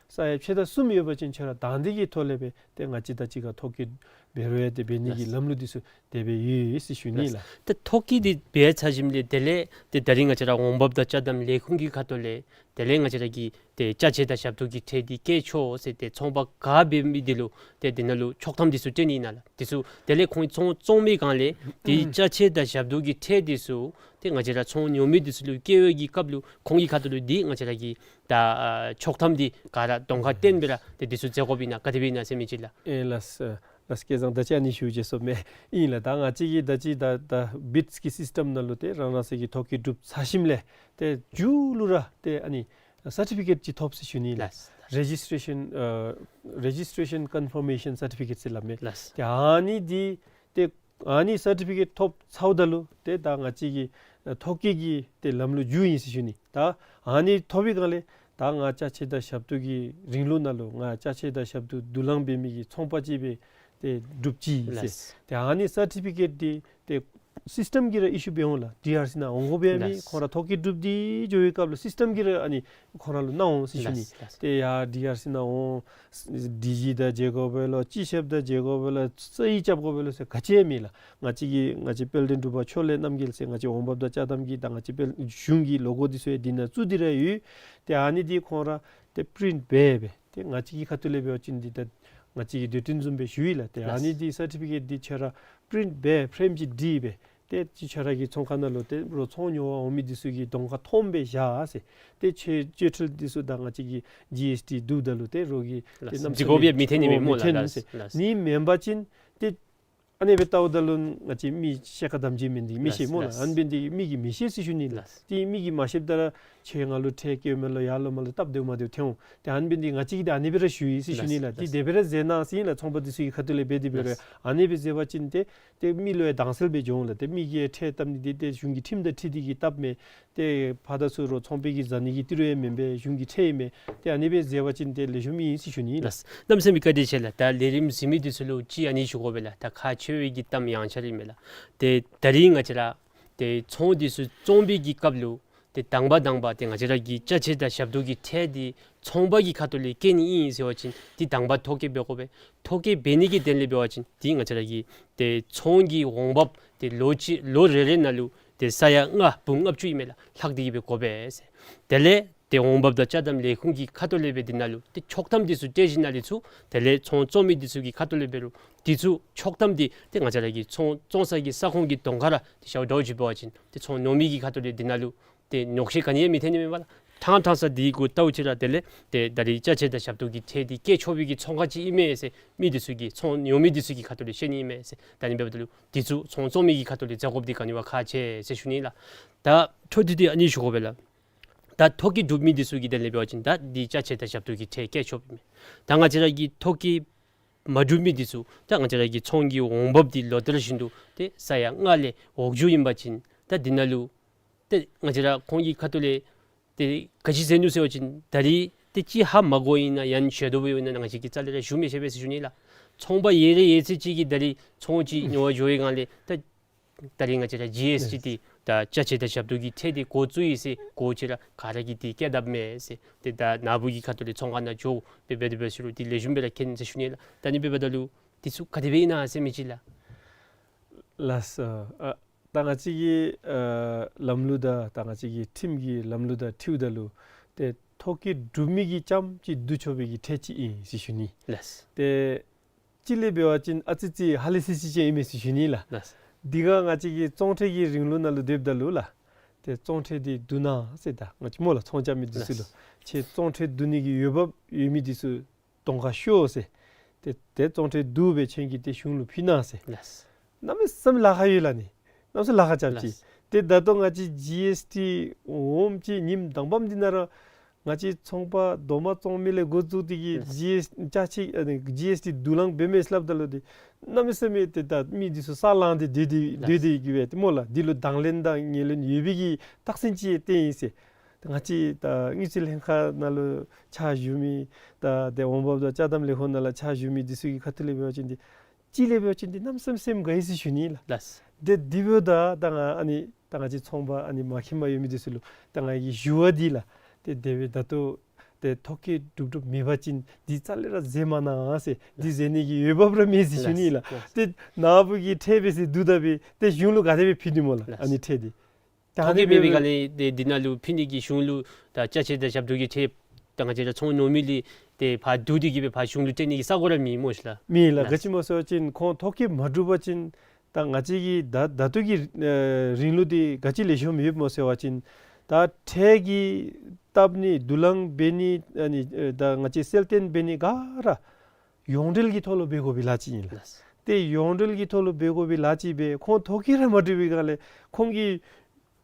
ས་ཡ་ཕྱེད་དང་གསུམ་ཡོད་པ་ཅིན་ཁྱོད་ར་དང་འདོད་ཀྱི་ཐོག་ལས་སྦེ་ཏེ་ང་བཅས་དང་གཅིག་ཁར་ཐོ་བཀོད་འབད་རུང་ཡང་ཏེ་འབད་ནི་གི་ལགས། ལམ་ལུགས་འདི་ཚུ་དེ་སྦེ་ཡོད་ཟེར་ཞུ་ནི་ལགས། ལགས། ཏེ་ཐོ་བཀོད་འདི་འབད་ཚར་ཞིནམ་ལས་དེ་ལས་ཏེ་ད་རིས་ང་བཅས་ར་འོང་འབབ་དང་ཅ་དམ་ལས་ཁུངས་ཀྱི་ཁ་ཐུག་ལས་དེ་ལས་ང་བཅས་ར་གི་ཏེ་ཅ་ཆས་དང་ཞབས་ཏོག་གི་ཁྲལ་འདི་བཀལ་ཆོག་ཟེར་ཏེ་ཚོང་པ་ག་འབད་མི་འདི་ལུ་ཏེ་འདི་ནང་ལུ་ཆོག་ཐམ་འདི་ཚུ་སྤྲོད་ནི་ཨིན་ན་ལགས། འདི་ཚུ་དེ་ལས་ཁོང་ཚོང་བཙོང་མི་སྒང་ལས་ཏེ་ཅ་ཆས་དང་ཞབས་ཏོག་གི་ཁྲལ་འདི་ཚུ་ཏེ་ང་བཅས་ར་ཚོང་ཉོ་མི་འདི་ཚུ་ལུ་བཀལ་བའི་གི་སྐབས་ལུ་ཁོང་གི་ཁ་ཐུག་ལུ་འདི་ང་བཅས་ར་གི་ད་ཨ་ཆོག་ཐམ་འདི་ག་ར་གདོང་ཁར་བསྟན་སྦེ་ར་ཏེ་འདི་ཚུ་མཛད་དགོཔ་ཨིན་ན་ག་དེ་སྦེ་ཨིན་ན་ཟེར་མི་ཅིག་ལགས། ཨེ་ལགས་སོ། ལགས་སོ། སྐལ་བཟང་ད་ཅི་ཨ་ནི་ཞུ་བཅུག་སོངམ་མས། ཨིན་ལགས། ད་ང་བཅས་ཀྱི་ད་ཅི་ད་ད་བིཊསི་གི་སིསི་ཊམ་ནང་ལུ་ཏེ་རང་རང་སོའི་གི་ཐོ་བཀོད་གྲུབ་ཚར་ཞིནམ་ལས་ཏེ་མཇུག་ལུ་ར་ཏེ་ཨ་ནི་སར་ཊི་ཕི་ཀེཊ་ཅིག་ཐོབ་ཟེར་ཞུ་ནི་ལགས། ལགས། རེ་ཇིསི་ཊེ་ཤཱན་ཨ་རེ་ཇིསི་ཊེ་ཤཱན་ཀོན་ཕར་མེ་ཤཱན་སར་ཊི་ཕི་ཀེཊ་ཟེར་སླབ་མས། ལགས། ཏེ་ཨ་ནི་འདི་ཏེ་ཨ་ནི་སར་ཊི་ཕི་ཀེཊ་ཐོབ་ཚརཝ་ད་ལུ་ཏེ་ད་ང་བཅས་ཀྱི་ཨ་ཐོ་བཀོད་ཀྱི་ཏེ་ལམ་ལུགས་མཇུག་ཨིན་ཟེར་ཞུ་ནི། ད་ཨ་ནི་ཐོབ་པའི་སྒང་ལས་ད་ང་ཅ་ཆས་དང་ཞབས་ཏོག་གི་རིང་ལུགས་ནང་ལུ་ང་ཅ་ཆས་དང་ཞབས་ཏོག་བསྡུ་ལེན་འབད་མི་གི་ཚོང་པ་ཅིག་སྦེ་ཏེ་གྲུབ་ཅི་ཟེར། ལགས། ཏེ་ཨ་ནི་སར་ཊི་ཕི་ཀེཊ་འདི་ཏེ་སིསི་ཊམ་གྱིས་ར་ཨི་ཤུ་འབད་འོང་ལགས། ཌི་ཨར་སི་ནང་འོང་དགོ་པས་མེན། ལགས། ཁོང་ར་ཐོ་བཀོད་གྲུབ་སྟེ་འགྱོ་བའི་སྐབས་ལུ་སིསི་ཊམ་གྱིས་ར་ཨ་ནི་ཁོང་ར་ལུ་གནང་འོང་ཟེར་ཞུ་ནི། ལགས། ལགས། ཏེ་ཡར་ཌི་ཨར་སི་ནང་འོང་ཌི་ཇི་དང་མཇལ་དགོ་པས་ལོ། སྤྱི་ཁྱབ་དང་མཇལ་དགོ་པས་ལོ། རྩོད་ཡིག་རྐྱབ་དགོ་པས་ལོ་ཟེར་ག་ཅི་ཡང་མེད་ལགས། ང་བཅས་ཀྱི་ང་བཅས་དཔལ་ལྡན་འབྲུག་པ་ཕྱོགས་ལས་རྣམ་རྒྱལ་ཟེར་ང་བཅས་འོང་འབབ་དང་ཅ་དམ་གྱི་དང་ང་བཅས་དཔལ་གཞུང་གི་ལོ་གོ་འདི་ཚུ་ཡང་འདི་ནང་བཙུགས་ཏེ་ར་ཡོད། ཏེ་ཨ་ནི་འདི་ཁོང་ར་ཏེ་པི་རིནཊ་འབད་སྦེ་ཏེ་ང་བཅས་ཀྱི་ཁ་ཐུག་ལས་འབད་བ་ཅིན་འདི་ད་ང་བཅས་ཀྱིས་དུས་བསྟུན་བཟུམ་སྦེ་ཞུ་ཡི་ལགས། ཏེ་ཨ་ནི་ལགས། འདི་སར་ཊི་ཕི་ཀེཊ་འདི་ཁྱོད་ར་པི་རིནཊ་འབད་ཕེརེམ་ཅིག་བསྒྲིགས་སྦེ་ཏེ་ཅིག་ཁྱོད་ར་གི་ཚོང་ཁང་ནང་ལུ་ཏེ་རོགས་ཚོང་ཉོ་བར་འོང་མི་འདི་ཚུ་གི་གདོང་ཁར་མཐོངམ་སྦེ་བཞག་ཟེར། ཏེ་ཁྱོད་བཅོལ་ཁྲལ་འདི་ཚུ་དང་ང་བཅས་ཀྱི་ཇི་ཨེསི་ཊི་བསྡུཝ་ད་ལུ་ཏེ་རོགས་ཀྱིས་ཏེ་ལགས། གནམ་ས་འཛི་གོ་བའི་མི་ཐོན་ནི་མེད་སྨོ་ལགས། མི་ཐོན་ལགས། ཟེར། ལགས། ནི་མེན་པ་ཅིན་ཏེ་ཨ་ནི་སྦེ་བལྟཝ་ད་ལུ་ང་བཅས་མི་ཤེས་ཁ་དམ་བཅའ་མེད་དེ་མི་ཤེས་སྨོ་ལགས། ལགས། ཨ་ནི་འབད་ནི་དེ་གིས་མི་གིས་མི་ཤེས་ཟེར་ཞུ་ནི་ལགས། ལགས། ཏེ་མི་གིས་མ་ཤེསཔ་ད་ར་ཁྱོད་ང་ལུ་ཁྲལ་བཀལཝ་མས་ལོ་ཡར་ལོ་མར་ལོ་སྟབས་བདེཝ་མ་བདེཝ་ཐོན་འོང་། ཏེ་ཨ་ནི་འབད་ནི་དེ་གིས་ང་བཅས་ཀྱིས་ཏེ་ཨ་ནི་སྦེ་ར་ཞུ་ཡི་ཟེར་ཞུ་ནི་ལགས། ལགས། ཏེ་ལགས། དེ་སྦེ་ར་མཛད་གནང་ཟེར་ཨིན་ལགས། ཚོང་པ་འདི་ཚུ་གི་ཁ་ཐུག་ལས་འབད་དེ་འབད་རུང་ལགས། ཨ་ནི་སྦེ་མཛད་པ་ཅིན་ཏེ་ཏེ་མི་ལུ་ཡང་དྭངས་གསལ་སྦེ་འགྱོ་འོང་ལགས། ཏེ་མི་གིས་ཁྲལ་བཏབ་ནི་འདི་ཏེ་གཞུང་གི་ཁྲིམས་དང་འཁྲིལ་ཏེ་གིས་བཏབ་མས། ཏེ་ཕར་དང་ཚུར་རོགས་ཚོང་པའི་གི་ཟ་ནི་གི་ཏི་རུ་ཡང་མེན་པས། གཞུང་གི་ཁྲལ་ཨིན་མས། ཏེ་ཨ་ནི་སྦེ་མཛད་པ་ཅིན་ཏེ་ལེགས་ཤོམ་ཨིན་ཟེར་ཞུ་ནི་ལགས། ལགས། གནམ་མེད་ས་མེད་བཀའ་དྲིན་ཆེ་ལགས། ད་ལས་རིམ་གཟིགས་མི་འདི་ཚུ་ལུ་ཅིག་ཨ་ནི་ཞུ་དགོ་པས་ལགས། ད་ཁག་ཆེ་བའི་གི་གཏམ་ཡང་ཆ་ར་ཨིན་མས་ལགས། ཏེ་ད་རིས་ང་བཅས་ར་ཏེ་ཚོང་འདི་ཚུ་བཙོང་པའི་གི་སྐབས་ལུ་ཏེ་དང་པ་དང་པ་ཏེ་ང་བཅས་ར་གི་ཅ་ཆས་དང་ཞབས་ཏོག་གི་ཁྲལ་འདི་ཚོང་པ་གི་ཁ་ཐུག་ལས་བཀལ་ནི་ཨིན་ཟེར་བ་ཅིན་ཏེ་དང་པ་ཐོ་བཀོད་འབད་དགོ་པས། ཐོ་བཀོད་འབད་ནི་གི་དོན་ལས་འབད་བ་ཅིན་ཏེ་ང་བཅས་ར་གི་ཏེ་ཚོང་གི་འོང་འབབ་ཏེ་ལོ་གཅིག་ལོ་རེ་རེ་ནང་ལུ་ཏེ་ས་ཡ་ལྔ་འབུམ་ལྔ་བཅུ་ཨིན་མས་ལགས། ལྷག་སྟེ་གིས་སྦེ་དགོ་པས་ཟེར། དེ་ལས་ཏེ་འོང་འབབ་དང་ཅ་དམ་ལས་ཁུངས་ཀྱི་ཁ་ཐུག་ལས་སྦེ་འདི་ནང་ལུ་ཏེ་ཆོག་ཐམ་འདི་ཚུ་སྤྲོད་ཞིནམ་ལས་ཚུར་དེ་ལས་ཚོང་བཙོང་མི་འདི་ཚུ་གི་ཁ་ཐུག་ལས་འབད་རུང་འདི་ཚུ་ཆོག་ཐམ་འདི་ཏེ་ང་བཅས་ར་གི་ཚོང་བཙོང་ས་གི་ས་ཁོངས་ཀྱི་གདོང་ཁར་ར་ཏེ་ཞུ་དོ་ཅིག་འབད་བ་ཅིན་ཏེ་ཚོང་ཉོ་མི་གི་ཁ་ཐུག་ལས་འདི་ནང་ལུ་ཏེ་ཉོགས་བཤད་ག་ནི་ཡང་མི་ཐོན་ནི་མས་ལགས། ཐང་ཐང་ས་འདི་གུ་ལྟཝ་ཅིག་ར་དེ་ལས་ཏེ་ད་རིས་ཅ་ཆས་དང་ཞབས་ཏོག་གི་ཁྲལ་འདི་བཀལ་ཆོག་པའི་གི་ཚོང་ཁང་ཅིག་ཨིན་མས་ཟེར་མི་འདི་ཚུ་གིས་ཚོང་ཉོ་མི་འདི་ཚུ་གི་ཁ་ཐུག་ལས་ཤེས་ནི་ཨིན་མས་ཟེར། ད་ཨ་ནི་འབདཝ་ད་ལུ་འདི་ཚུ་ཚོང་བཙོང་མི་གི་ཁ་ཐུག་ལས་མཛད་དགོཔ་འདི་ག་ནི་བ་ཁག་ཆེ་ཟེར་ཞུ་ནི་ལགས། ད་འཕྲོ་མཐུད་དེ་ཨ་ནི་ཞུ་དགོ་པས་ལགས། ད་ཐོ་བཀོད་གྲུབ་མི་འདི་ཚུ་གི་དོན་ལས་འབད་བ་ཅིན་ད་འདི་ཅ་ཆས་དང་ཞབས་ཏོག་གི་ཁྲལ་བཀལ་ཆོགཔ་ཨིན་མས། ད་ང་བཅས་ར་གི་ཐོ་བཀོད་མ་གྲུབ་མི་འདི་ཚུ་ད་ང་བཅས་ར་གི་ཚོང་གི་འོང་འབབ་འདི་ལོ་ལྟར་བཞིན་དུ་ཏེ་ས་ཡ་ལྔ་ལས་འོག་འགྱོཝ་ཨིན་པ་ཅིན་ད་འདི་ནང་ལུ་ཏེ་ང་བཅས་ར་ཁོང་གི་ཁ་ཐུག་ལས་ཏེ་ག་ཅི་ཟེར་ནུག་ཟེར་བ་ཅིན་ད་རིས་ཏེ་ཅིག་ཧ་མ་གོ་ཨིན་ན་ཡང་ཤེས་དོ་བཟུམ་ཨིན་ན་ང་བཅས་ཀྱིས་རྩ་ལས་ར་ཞུ་མི་ཤེས་པས་ཟེར་ཞུ་ནི་ལགས། ཚོང་པ་ཡོད་རེ་ཡོད་ཚད་ཅིག་གིས་ད་རིས་ཚོང་ཅིག་ཉོ་བར་འགྱོ་བའི་སྒང་ལས་ད་ད་རིས་ང་བཅས་ར་ཇི་ཨེསི་ཊི་འདི་ད་ཅ་ཆས་དང་ཞབས་ཏོག་གི་ཁྲལ་འདི་འགོ་བཙུགས་ཡི་ཟེར་གོ་ཅི་ར་ག་ར་གིས་འདི་བཀལ་དཔ་མས་ཟེར། ཏེ་ད་ན་བུ་གི་ཁ་ཐུག་ལས་ཚོང་ཁང་ནང་འགྱོ་སྦེ་འབད་དེ་འབད་ཟེར་རུང་འདི་ལེགས་ཤོམ་སྦེ་ར་མཁྱེན་ཟེར་ཞུ་ནི་ལགས། ད་ཨ་ནི་འབདཝ་ད་ལུ་འདི་ཚུ་ག་དེ་སྦེ་ཨིན་ན་ཟེར་མི་ཅིག་ལགས། ལགས་སོ། ཨ་ད་ང་བཅས་ཀྱི་ཨ་ལམ་ལུགས་དང་ད་ང་བཅས་ཀྱི་ཁྲིམས་ཀྱི་ལམ་ལུགས་དང་འཁྲིལཝ་ད་ལུ་ཏེ་ཐོ་བཀོད་གྲུབ་མི་གིས་རྐྱངམ་གཅིག་བསྡུ་ཆོག་པའི་གི་ཁྲལ་ཅིག་ཨིན་ཟེར་ཞུ་ནི། ལགས། ཏེ་གཅིག་ལས་འབད་བ་ཅིན་ཨ་ཙི་ཙི་ཧ་ལས་སི་སི་ཅིག་ཨིན་མས་ཟེར་ཞུ་ནི་ལགས། ལགས། འདི་ག་ང་བཅས་ཀྱི་བཙོང་ཁྲལ་གྱི་རིང་ལུགས་ནང་ལུ་སྡོདཔ་ད་ལུ་ལགས། ཏེ་བཙོང་ཁྲལ་འདི་བསྡུ་གནང་ཟེར་ད་ང་བཅས་སྨོ་ལགས་ཚོང་རྐྱབ་མི་འདི་ཚུ་ལུ། ལགས། ཁྱེད་བཙོང་ཁྲལ་བསྡུ་ནི་གི་འོས་འབབ་ཡོད་མི་འདི་ཚུ་གདོང་ཁར་ཤོག་ཟེར། ཏེ་ཏེ་བཙོང་ཁྲལ་བསྡུ་སྦེ་ཁྱེད་ཀྱིས་ཏེ་གཞུང་ལུ་ཕུལ་གནང་ཟེར། ལགས། གནམ་མེད་ས་མེད་ལཱ་ཁག་ཡོད་ལགས་ནི། གནམ་མེད་ས་མེད་ལཱ་ཁག་རྐྱབ་ཅི། ལགས། ཏེ་ད་ལྟོ་ང་བཅས་ཇི་ཨེསི་ཊི་འོངམ་ཅིག་ཉིནམ་དང་པམ་འདི་ནང་ར་ ང་བཅས་ཚོང་པ་རྡོག་མ་བཙོང་མི་ལས་འགོ་བཙུགས་ཏེ་གིས་ལགས། ཇི་ཨེསི་ཊི་ཅ་ཆས་ཨ་ནི་ཇི་ཨེསི་ཊི་བསྡུ་ལེན་འབད་མས་སླབ་ད་ལུ་འདི་གནམ་མེད་ས་མེད་ཏེ་ད་མི་འདི་ཚུ་ས་ལངས་ཏེ་སྡོད་དེ་ལགས། སྡོད་དེ་གི་སྦེ་ཏེ་སྨོ་ལགས། འདི་ལུ་དང་ལེན་དང་ངོས་ལེན་ཡོད་པའི་གི་རྟགས་མཚན་ཅིག་བསྟན་ཡི་ཟེར། ད་ང་བཅས་ད་དངུལ་རྩིས་ལྷན་ཁག་ནང་ལུ་ཕྱག་ཞུ་མི་ད་ཏེ་འོང་འབབ་དང་ཅ་དམ་ལས་ཁུངས་ནང་ལུ་ཕྱག་ཞུ་མི་འདི་ཚུ་གི་ཁ་ཐུག་ལས་འབད་བ་ཅིན་འདི་ཅིག་ལས་འབད་བ་ཅིན་འདི་གནམ་མེད་ས་མེད་སེམས་དགའ་ཡི་ཟེར་ཞུ་ནི་ལགས། ལགས། ཏེ་འདི་འབདཝ་ད་ད་ང་ཨ་ནི་ད་ང་བཅས་ཚོང་པ་ཨ་ནི་མ་མཁྱེན་པ་ཡོད་མི་འདི་ཚུ་ལུ་ད་ང་གི་ཞུ་བ་འདི་ལགས། ཏེ་དེ་སྦེ་ད་ལྟོ་ཏེ་ཐོ་བཀོད་གྲུབ་གྲུབ་མེད་པ་ཅིན་འདི་རྩ་ལས་ར་མཛད་མ་གནང་ཟེར། འདི་མཛད་ནི་གི་འོས་འབབ་ར་མེད་ཟེར་ཞུ་ནི་ལགས། ལགས། ཏེ་ནཱ་བུ་གིས་ཁྲལ་འབད་ཟེར་བསྡུ་ད་སྦེ་ཏེ་གཞུང་ལུ་ག་དེ་སྦེ་ཕུལ་ནི་སྨོ་ལགས། ལགས། ཨ་ནི་ཁྲལ་འདི། ད་ཐོ་ཨ་ནི་བཀོད་མེད་པའི་སྦེ་སྒང་ལས་ཏེ་འདི་ནང་ལུ་ཕུལ་ནི་གི་གཞུང་ལུ་ད་ཅ་ཆས་དང་ཞབས་ཏོག་གི་ཁྲལ་ད་ང་བཅས་ར་ཚོང་ནོར་མི་ལས་ཏེ་ཕར་བསྡུ་སྟེ་གི་སྦེ་ཕར་གཞུང་ལུ་སྤྲོད་ནི་གི་ས་གོ་ར་མེད་སྨོ་ཤི་ལགས། མེད་ལགས། ལགས། ག་ཅི་སྨོ་ཟེར་བ་ཅིན་ཁོང་ཐོ་བཀོད་མ་གྲུབ་པ་ཅིན་ད་ང་བཅས་ཀྱི་ད་ད་ལྟོ་གི་ཨེ་རིང་ལུགས་འདི་ག་ཅི་ལེགས་ཤོམ་ཡོདཔ་སྨོ་ཟེར་བ་ཅིན་ད་ཁྲལ་གྱི་བཏབ་ནི་བསྡུ་ལེན་འབད་ནི་ཨ་ནི་ཨེ་ད་ང་བཅས་གསལ་སྟོན་འབད་ནི་ག་ར་ཡོངས་འབྲེལ་གྱི་ཐོག་ལུ་འབད་དགོ་པའི་ལཱ་ཅིག་ཨིན་ལགས། ལགས། ཏེ་ཡོངས་འབྲེལ་གྱི་ཐོག་ལུ་འབད་དགོ་པའི་ལཱ་ཅིག་སྦེ་ཁོང་ཐོ་བཀོད་ར་མ་གྲུབ་པའི་སྒང་ལས་ཁོང་གིས་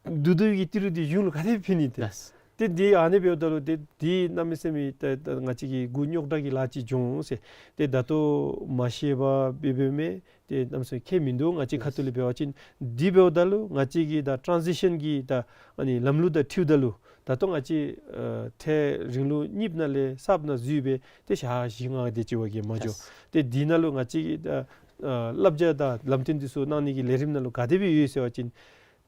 བསྡུ་བསྡུ་གི་ཏི་རུ་འདི་གཞུང་ལུ་ག་དེ་ཕུལ་ནི་ཏེ། ལགས། ཏེ་འདི་ཨ་ནི་འབདཝ་ད་ལུ་ཏེ་འདི་གནམ་མེད་ས་མེད་ཏེ་ཏེ་ང་བཅས་ཀྱི་མགུ་རྙོག་དྲགས་ཀྱི་ལཱ་ཅིག་འབྱུང་ཟེར། ཏེ་ད་ལྟོ་མ་ཤེས་པར་འབད་འབདཝ་མས། ཏེ་གནམ་མེད་ས་མེད་ཁྱད་མིན་འདུག། ང་བཅས་ཁ་ཐུག་ལས་འབད་བ་ཅིན་འདི་འབདཝ་ད་ལུ་ང་བཅས་ཀྱི་ད་ཊཱན་ཟི་ཤཱན་གྱི་ད་ཨ་ནི་ལམ་ལུགས་དང་འཁྲིལཝ་ད་ལུ་ད་ལྟོ་ང་བཅས་ཨ་ཁྲལ་རིང་ལུགས་གཉིས་པ་ནང་ལས་གསརཔ་ནང་འཛུལ་སྦེ་ཏེ་ཞག་བཞི་ལྔ་དེ་ཅིག་བར་གྱི་མ་འགྱོ། ལགས། ཏེ་འདི་ནང་ལུ་ང་བཅས་ཀྱི་ད་ཨ་བསླབ་བྱ་དང་ལམ་སྟོན་འདི་ཚུ་གནང་ནི་གི་ལས་རིམ་ནང་ལུ་ག་དེ་སྦེ་ཡོད་ཟེར་བ་ཅིན་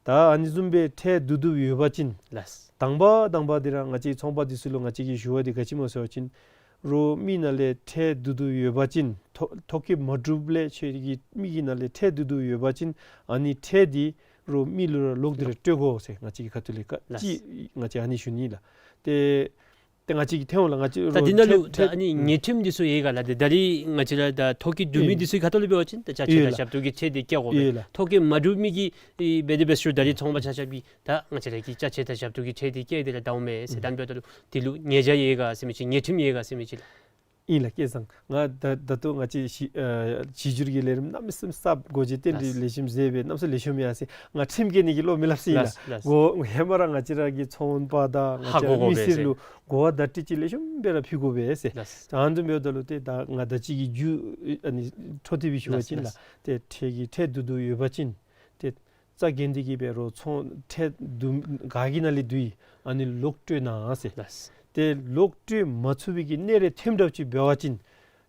ད་ཨ་ནི་བཟུམ་སྦེ་ཁྲལ་བསྡུ་བསྡུཝ་ཡོད་པ་ཅིན། ལགས། དང་པ་དང་པ་འདི་ར་ང་བཅས་ཚོང་པ་འདི་ཚུ་ལུ་ང་བཅས་ཀྱིས་ཞུ་བ་འདི་ག་ཅི་སྨོ་ཟེར་བ་ཅིན་རོགས་མི་ནང་ལས་ཁྲལ་བསྡུ་བསྡུཝ་ཡོད་པ་ཅིན་ཐོ་ཐོ་བཀོད་མ་གྲུབ་ལས་ཁྱོད་ཀྱི་མི་གི་ནང་ལས་ཁྲལ་བསྡུ་བསྡུཝ་ཡོད་པ་ཅིན་ཨ་ནི་ཁྲལ་འདི་རོགས་མི་ལུ་ར་ལོག་སྟེ་ར་སྤྲོད་དགོ་ཟེར་ང་བཅས་ཀྱི་ཁ་ཐུག་ལས་བཀའ་ལགས། ཅིག་ང་བཅས་ཨ་ནི་ཞུ་ནི་ལགས། ཏེ་ཏེ་ང་བཅས་ཀྱིས་ཐོན་འོང་ལགས། ང་བཅས་ད་རོགས་འདི་ནང་ལུ་ཁྲལ་ད་ཨ་ནི་ཁྲལ་ཉེས་ཁྲིམས་འདི་ཚུ་ཡོད་ག་ལགས། ཏེ་ད་རིས་ང་བཅས་ར་ད་ཐོ་བཀོད་བསྡུ་མི་ཡོད། འདི་ཚུ་གི་ཁ་ཐུག་ལས་འབད་བ་ཅིན་ད་ཅ་ཆས་ཡོད་དང་ལགས། ཞབས་ཏོག་གི་ཁྲལ་འདི་བཀལ་དགོ་པས། ཡོད་ལགས། ཐོ་བཀོད་མ་གྲུབ་མི་གིས་འབད་དེ་འབད་ཞུ་ད་རིས་ཚོང་པ་ཆ་ཁྱབ་ཀྱིས་ད་ང་བཅས་ར་གི་ཅ་ཆས་དང་ཞབས་ཏོག་གི་ཁྲལ་འདི་བཀལ་ཏེ་ར་ད་འོང་མས་ཟེར། ད་ཨིན་པས། ད་ལུ་འདི་ལུ་ཉེས་བྱ་ཡོད་ག་ཟེར་མི་ཅིག་ཉེས་ཁྲིམས་ཡོད་ག་ཟེར་མི་ཅིག་ལགས། ཨིན་ལགས་སྐལ་བཟང་། ང་ད་ད་ལྟོ་ང་བཅས་ཞི་ཨ་བྱི་འགྱུར་གྱི་ལས་རིམ་གནམ་མེད་ས་མེད་གསརཔ་གོ་ཅི་ཏེ་ལགས། ལེགས་ཤོམ་མཛད་པས་གནམ་མེད་ས་མེད་ལེགས་ཤོམ་ཡ་ཟེར་ང་ཁྲིམས་བཀལ་ནི་གི་བློ་མི་སླབ་ཟེར་ཨིན་ལགས། ལགས། གོ་ཧེ་མ་ར་ང་བཅས་ར་གི་ཚོང་པ་དང་ང་ཧ་བཅས་གོ་དགོ་མི་པས་སེར་ཟེར། ལུ་གོ་བ་བརྡ་སྤྲོད་ཅིག་ལེགས་ཤོམ་སྦེ་ར་ཕུལ་དགོ་པས་ཟེར། ལགས། ད་ཨ་ནི་འབདཝ་ད་ལུ་ཏེ་ད་ང་ད་ཅི་གི་རྒྱུ་ཨ་ནི་འཕྲོ་མཐུད་པའི་ཞུ་བ་ལགས། ཅིན་ལགས། ལགས། ཏེ་ཁྲལ་གྱི་ཁྲལ་བསྡུ་བསྡུཝ་ཡོད་པ་ཅིན་ཏེ་རྩ་འགེངས་ཏེ་གི་འབད་རོགས་ཚོང་ཁྲལ་བསྡུ་ག་གི་ནང་ལས་བསྡུ་ཡི་ཨ་ནི་ལོག་སྤྲོད་གནང་ཟེར། ལགས། ཏེ་ལོག་སྤྲོད་མ་ཚུགས་པའི་གི་གནས་རེ་ཐོནམ་འདྲཝ་ཅིག་འབད་བ་ཅིན་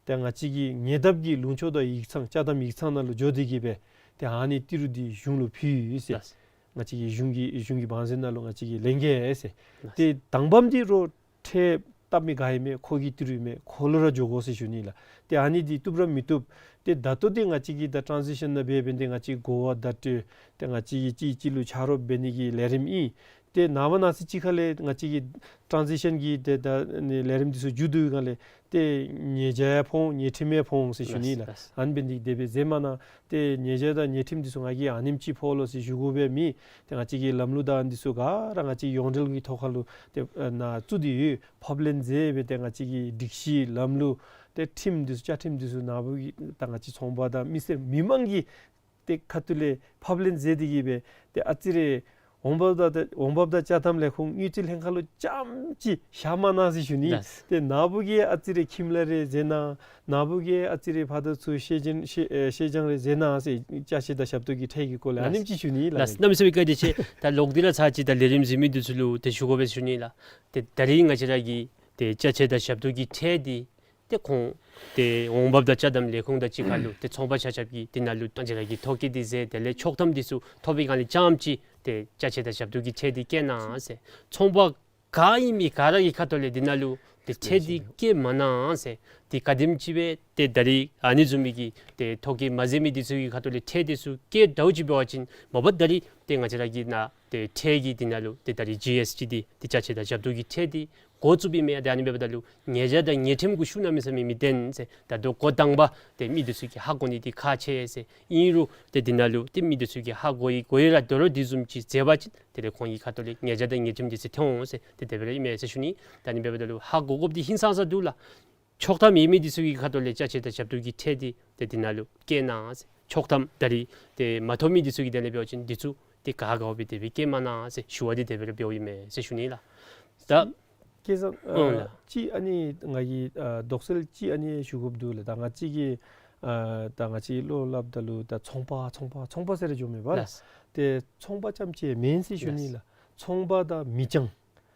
ཏེ་ང་བཅས་ཀྱི་ཉེ་འདབས་ཀྱི་ལུང་ཕྱོགས་དང་ཡིག་ཚང་ཅ་དམ་ཡིག་ཚང་ནང་ལུ་འགྱོ་སྟེ་གི་འབད་ཏེ་ཨ་ནི་ཏི་རུ་འདི་གཞུང་ལུ་ཕུལ་ཡི་ཟེར། ལགས། ང་བཅས་ཀྱི་གཞུང་གི་གཞུང་གི་བང་མཛོད་ནང་ལུ་ང་བཅས་ཀྱིས་ལེན་གེ་ཟེར། ལགས། ཏེ་དང་པམ་འདི་རོགས་ཁྲལ་བཏབ་མི་ག་ཨིན་མས་ཁོ་གི་ཏི་རུ་ཨིན་མས། ཁོ་ལུ་ར་འགྱོ་དགོ་ཟེར་ཞུ་ནི་ལགས། ཏེ་ཨ་ནི་འདི་བཏུབ་ར་མི་བཏུབ། ཏེ་ད་ལྟོ་འདི་ང་བཅས་ཀྱིས་ད་ཊཱན་ཟི་ཤཱན་ནང་འབད་འབདན་ཏེ་ང་བཅས་གོ་བ་བརྡ་སྤྲོད་ཏེ་ང་བཅས་ཀྱིས་གཅིག་གཅིག་ལུ་ཆ་རོགས་འབད་ནི་གི་ལས་རིམ་ཨིན། ཏེ་ནངས་པ་གནངས་ཚེ་ཅིག་ཁ་ལས་ང་བཅས་ཀྱི་ཊཱན་ཟི་ཤཱན་གྱི་ཏེ་ད་ཨ་ནི་ལས་རིམ་འདི་ཚུ་མཇུག་བསྡུ་བའི་སྒང་ལས་ཏེ་ཉེས་བྱ་ཡང་ཕོག་འོང་ཉེས་ཁྲིམས་ཡང་ཕོག་འོང་ཟེར་ཞུ་ནི་ལགས། ལགས། ཨ་ནི་འབད་ནི་འདི་དེ་སྦེ་མཛད་མ་གནང་། ཏེ་ཉེས་བྱ་དང་ཉེས་ཁྲིམས་འདི་ཚུ་ང་གིས་ཨ་ནེམ་ཅིག་ཕོག་ལོ་ཟེར་ཞུ་དགོ་པས་མེད། ཏེ་ང་བཅས་ཀྱི་ལམ་ལུགས་དང་འདི་ཚུ་ག་ར་ང་བཅས་ཡོངས་འབྲེལ་གྱི་ཐོག་ཁ་ལུ་ཏེ་ཨ་ནཱ་བཙུགས་ཏེ་ཡོད། ཕབ་ལེན་མཛད་སྦེ་ཏེ་ང་བཅས་ཀྱི་སྒྲིག་གཞི་ལམ་ལུགས་ཏེ་ཁྲིམས་འདི་ཚུ་བཅའ་ཁྲིམས་འདི་ཚུ་ནཱ་བུ་གི་ད་ང་བཅས་ཚོང་པ་དང་མི་སེར་མི་མང་གི་ཏེ་ཁ་ཐུག་ལས་ཕབ་ལེན་མཛད་དེ་གི་སྦེ་ཏེ་ཨ་ཙི་རེ་འོང་འབབ་དང་འོང་འབབ་དང་ཅ་དམ་ལས་ཁུངས་དངུལ་རྩིས་ལྷན་ཁག་ལུ་རྐྱངམ་ཅིག་བཞག་མ་གནང་ཟེར་ཞུ་ནི། ལགས། ཏེ་ནཱ་བུ་གིས་ཨ་ཙི་རེ་ཁྱིམ་ལཱ་རེ་མཛད་གནང་། ནཱ་བུ་གིས་ཨ་ཙི་རེ་ཕར་དང་ཚུར་ཤེས་ཅན་ཤེས་ཨེ་ཤེས་སྦྱང་རེ་མཛད་གནང་ཟེར་ཅ་ཆས་དང་ཞབས་ཏོག་གི་ཁྲལ་གྱི་སྐོར་ལས་ཨ་ལགས། ནེམ་ཅིག་ཞུ་ནི་ལགས། ལགས། གནམ་མེད་ས་མེད་བཀའ་དྲིན་ཆེ། ད་ལོག་སྟེ་ར་ཚར་ཅིག་ད་ལས་རིམ་གཟིགས་མི་འདི་ཚུ་ལུ་ཏེ་ཞུ་དགོ་པས་ཞུ་ནི་ལགས། ཏེ་ད་རིས་ང་བཅས་ར་གི་ཏེ་ཅ་ཆས་དང་ཞབས་ཏོག་གི་ཁྲལ་འདི་ཏེ་ཁོང་ཏེ་འོང་འབབ་དང་ཅ་དམ་ལས་ཁུངས་དང་གཅིག་ཁར་ལུ་ཏེ་ཚོང་པ་ཆ་ཁྱབ་ཀྱིས་འདི་ནང་ལུ་ང་བཅས་ར་གིས་ཐོ་བཀོད་འདི་མཛད། དེ་ལས་ཆོག་ཐམ་འདི་ཚུ་ཐོབ་པའི་སྒང་ལས་རྐྱངམ་ཅིག་ཏེ་ཅ་ཆས་དང་ཞབས་ཏོག་གི་ཁྲལ་འདི་བཀལ་གནང་ཟེར། ཚོང་པ་ག་ཨིན་མི་ག་ར་གི་ཁ་ཐུག་ལས་འདི་ནང་ལུ་ཏེ་ཁྲལ་འདི་བཀལ་མ་གནང་ཟེར། ཏེ་ག་དེམ་ཅིག་སྦེ་ཏེ་ད་རིས་ཨ་ནི་བཟུམ་མའི་གི་ཏེ་ཐོ་བཀོད་མ་མཛད་མི་འདི་ཚུ་གི་ཁ་ཐུག་ལས་ཁྲལ་འདི་ཚུ་བཀལ་འདྲཝ་ཅིག་འབད་བ་ཅིན་མ་པ་ད་རིས་ཏེ་ང་བཅས་ར་གི་ནཱ་ཏེ་ཁྲལ་གྱི་འདི་ནང་ལུ་ཏེ་ད་རིས་ཇི་ཨེསི་ཊི་འདི་ཏེ་ཅ་ཆས་དང་ཞབས་ཏོག་གི་ཁྲལ་འདི་འགོ་བཙུགསཔ་ཨིན་མས། ཏེ་ཨ་ནི་འབདཝ་ད་ལུ་ཉེས་བྱ་དང་ཉེས་ཁྲིམས་ཀྱི་ཤུགས་གནམ་མེད་ས་མེད་མི་བདེན་ཟེར། ད་ལྟོ་འགོ་དང་པ་ཏེ་མི་འདི་ཚུ་གིས་ཧ་གོ་ནི་འདི་ཁག་ཆེ་ཟེར། ཨིན་རུང་ཏེ་འདི་ནང་ལུ་ཏེ་མི་འདི་ཚུ་གིས་ཧ་གོ་ཡི་གོ་ཡི་ར་དོ་རུང་འདི་བཟུམ་ཅིག་མཛད་པ་ཅིན་དེ་ལས་ཁོང་གི་ཁ་ཐུག་ལས་ཉེས་བྱ་དང་ཉེས་ཁྲིམས་འདི་ཚུ་ཐོན་འོང་ཟེར་ཏེ་དེ་སྦེ་ར་ཨིན་མས་ཟེར་ཞུ་ནི། ད་ཨ་ནི་འབདཝ་ད་ལུ་ཧ་གོ་དགོཔ་འདི་ཧིང་སངས་ས་འདུག་ལགས། ཆོག་ཐམ་ཡོད་མི་འདི་ཚུ་གི་ཁ་ཐུག་ལས་ཅ་ཆས་དང་ཞབས་ཏོག་གི་ཁྲལ་འདི་ཏེ་འདི་ནང་ལུ་བཀལ་གནང་ཟེར། ཆོག་ཐམ་ད་རིས་ཏེ་མ་ཐོབ་མི་འདི་ཚུ་གི་དོན་ལས་འབད་བ་ཅིན་འདི་ཚུ་ཏེ་ག་དགའཝ་སྦེ་དེ་སྦེ་བཀལ་མ་གནང་ཟེར་ཞུ་བ་འདི་དེ་སྦེ་ར་འབདཝ་ཨིན་མས་ཟེར་ཞུ་ནི་ལགས། ད་ སྐལ་བཟང་ཨ་ཨོ་ལགས། ཅིག་ཨ་ནི་ང་གིས་ཨ་དོགས་སེལ་ཅིག་ཨ་ནི་ཞུ་དགོཔ་འདུག་ལགས། ད་ང་བཅས་ཀྱིས་ཨ་ད་ང་བཅས་བློ་སླབ་ད་ལུ་ད་ཚོང་པ་ཚོང་པ་ཚོང་པ་ཟེར་ར་འགྱོཝ་མས་པ་ལགས། ལགས། ཏེ་ཚོང་པ་རྐྱངམ་ཅིག་མེན་ཟེར་ཞུ་ནི་ལགས། ལགས། ཚོང་པ་དང་མི་རྐྱང་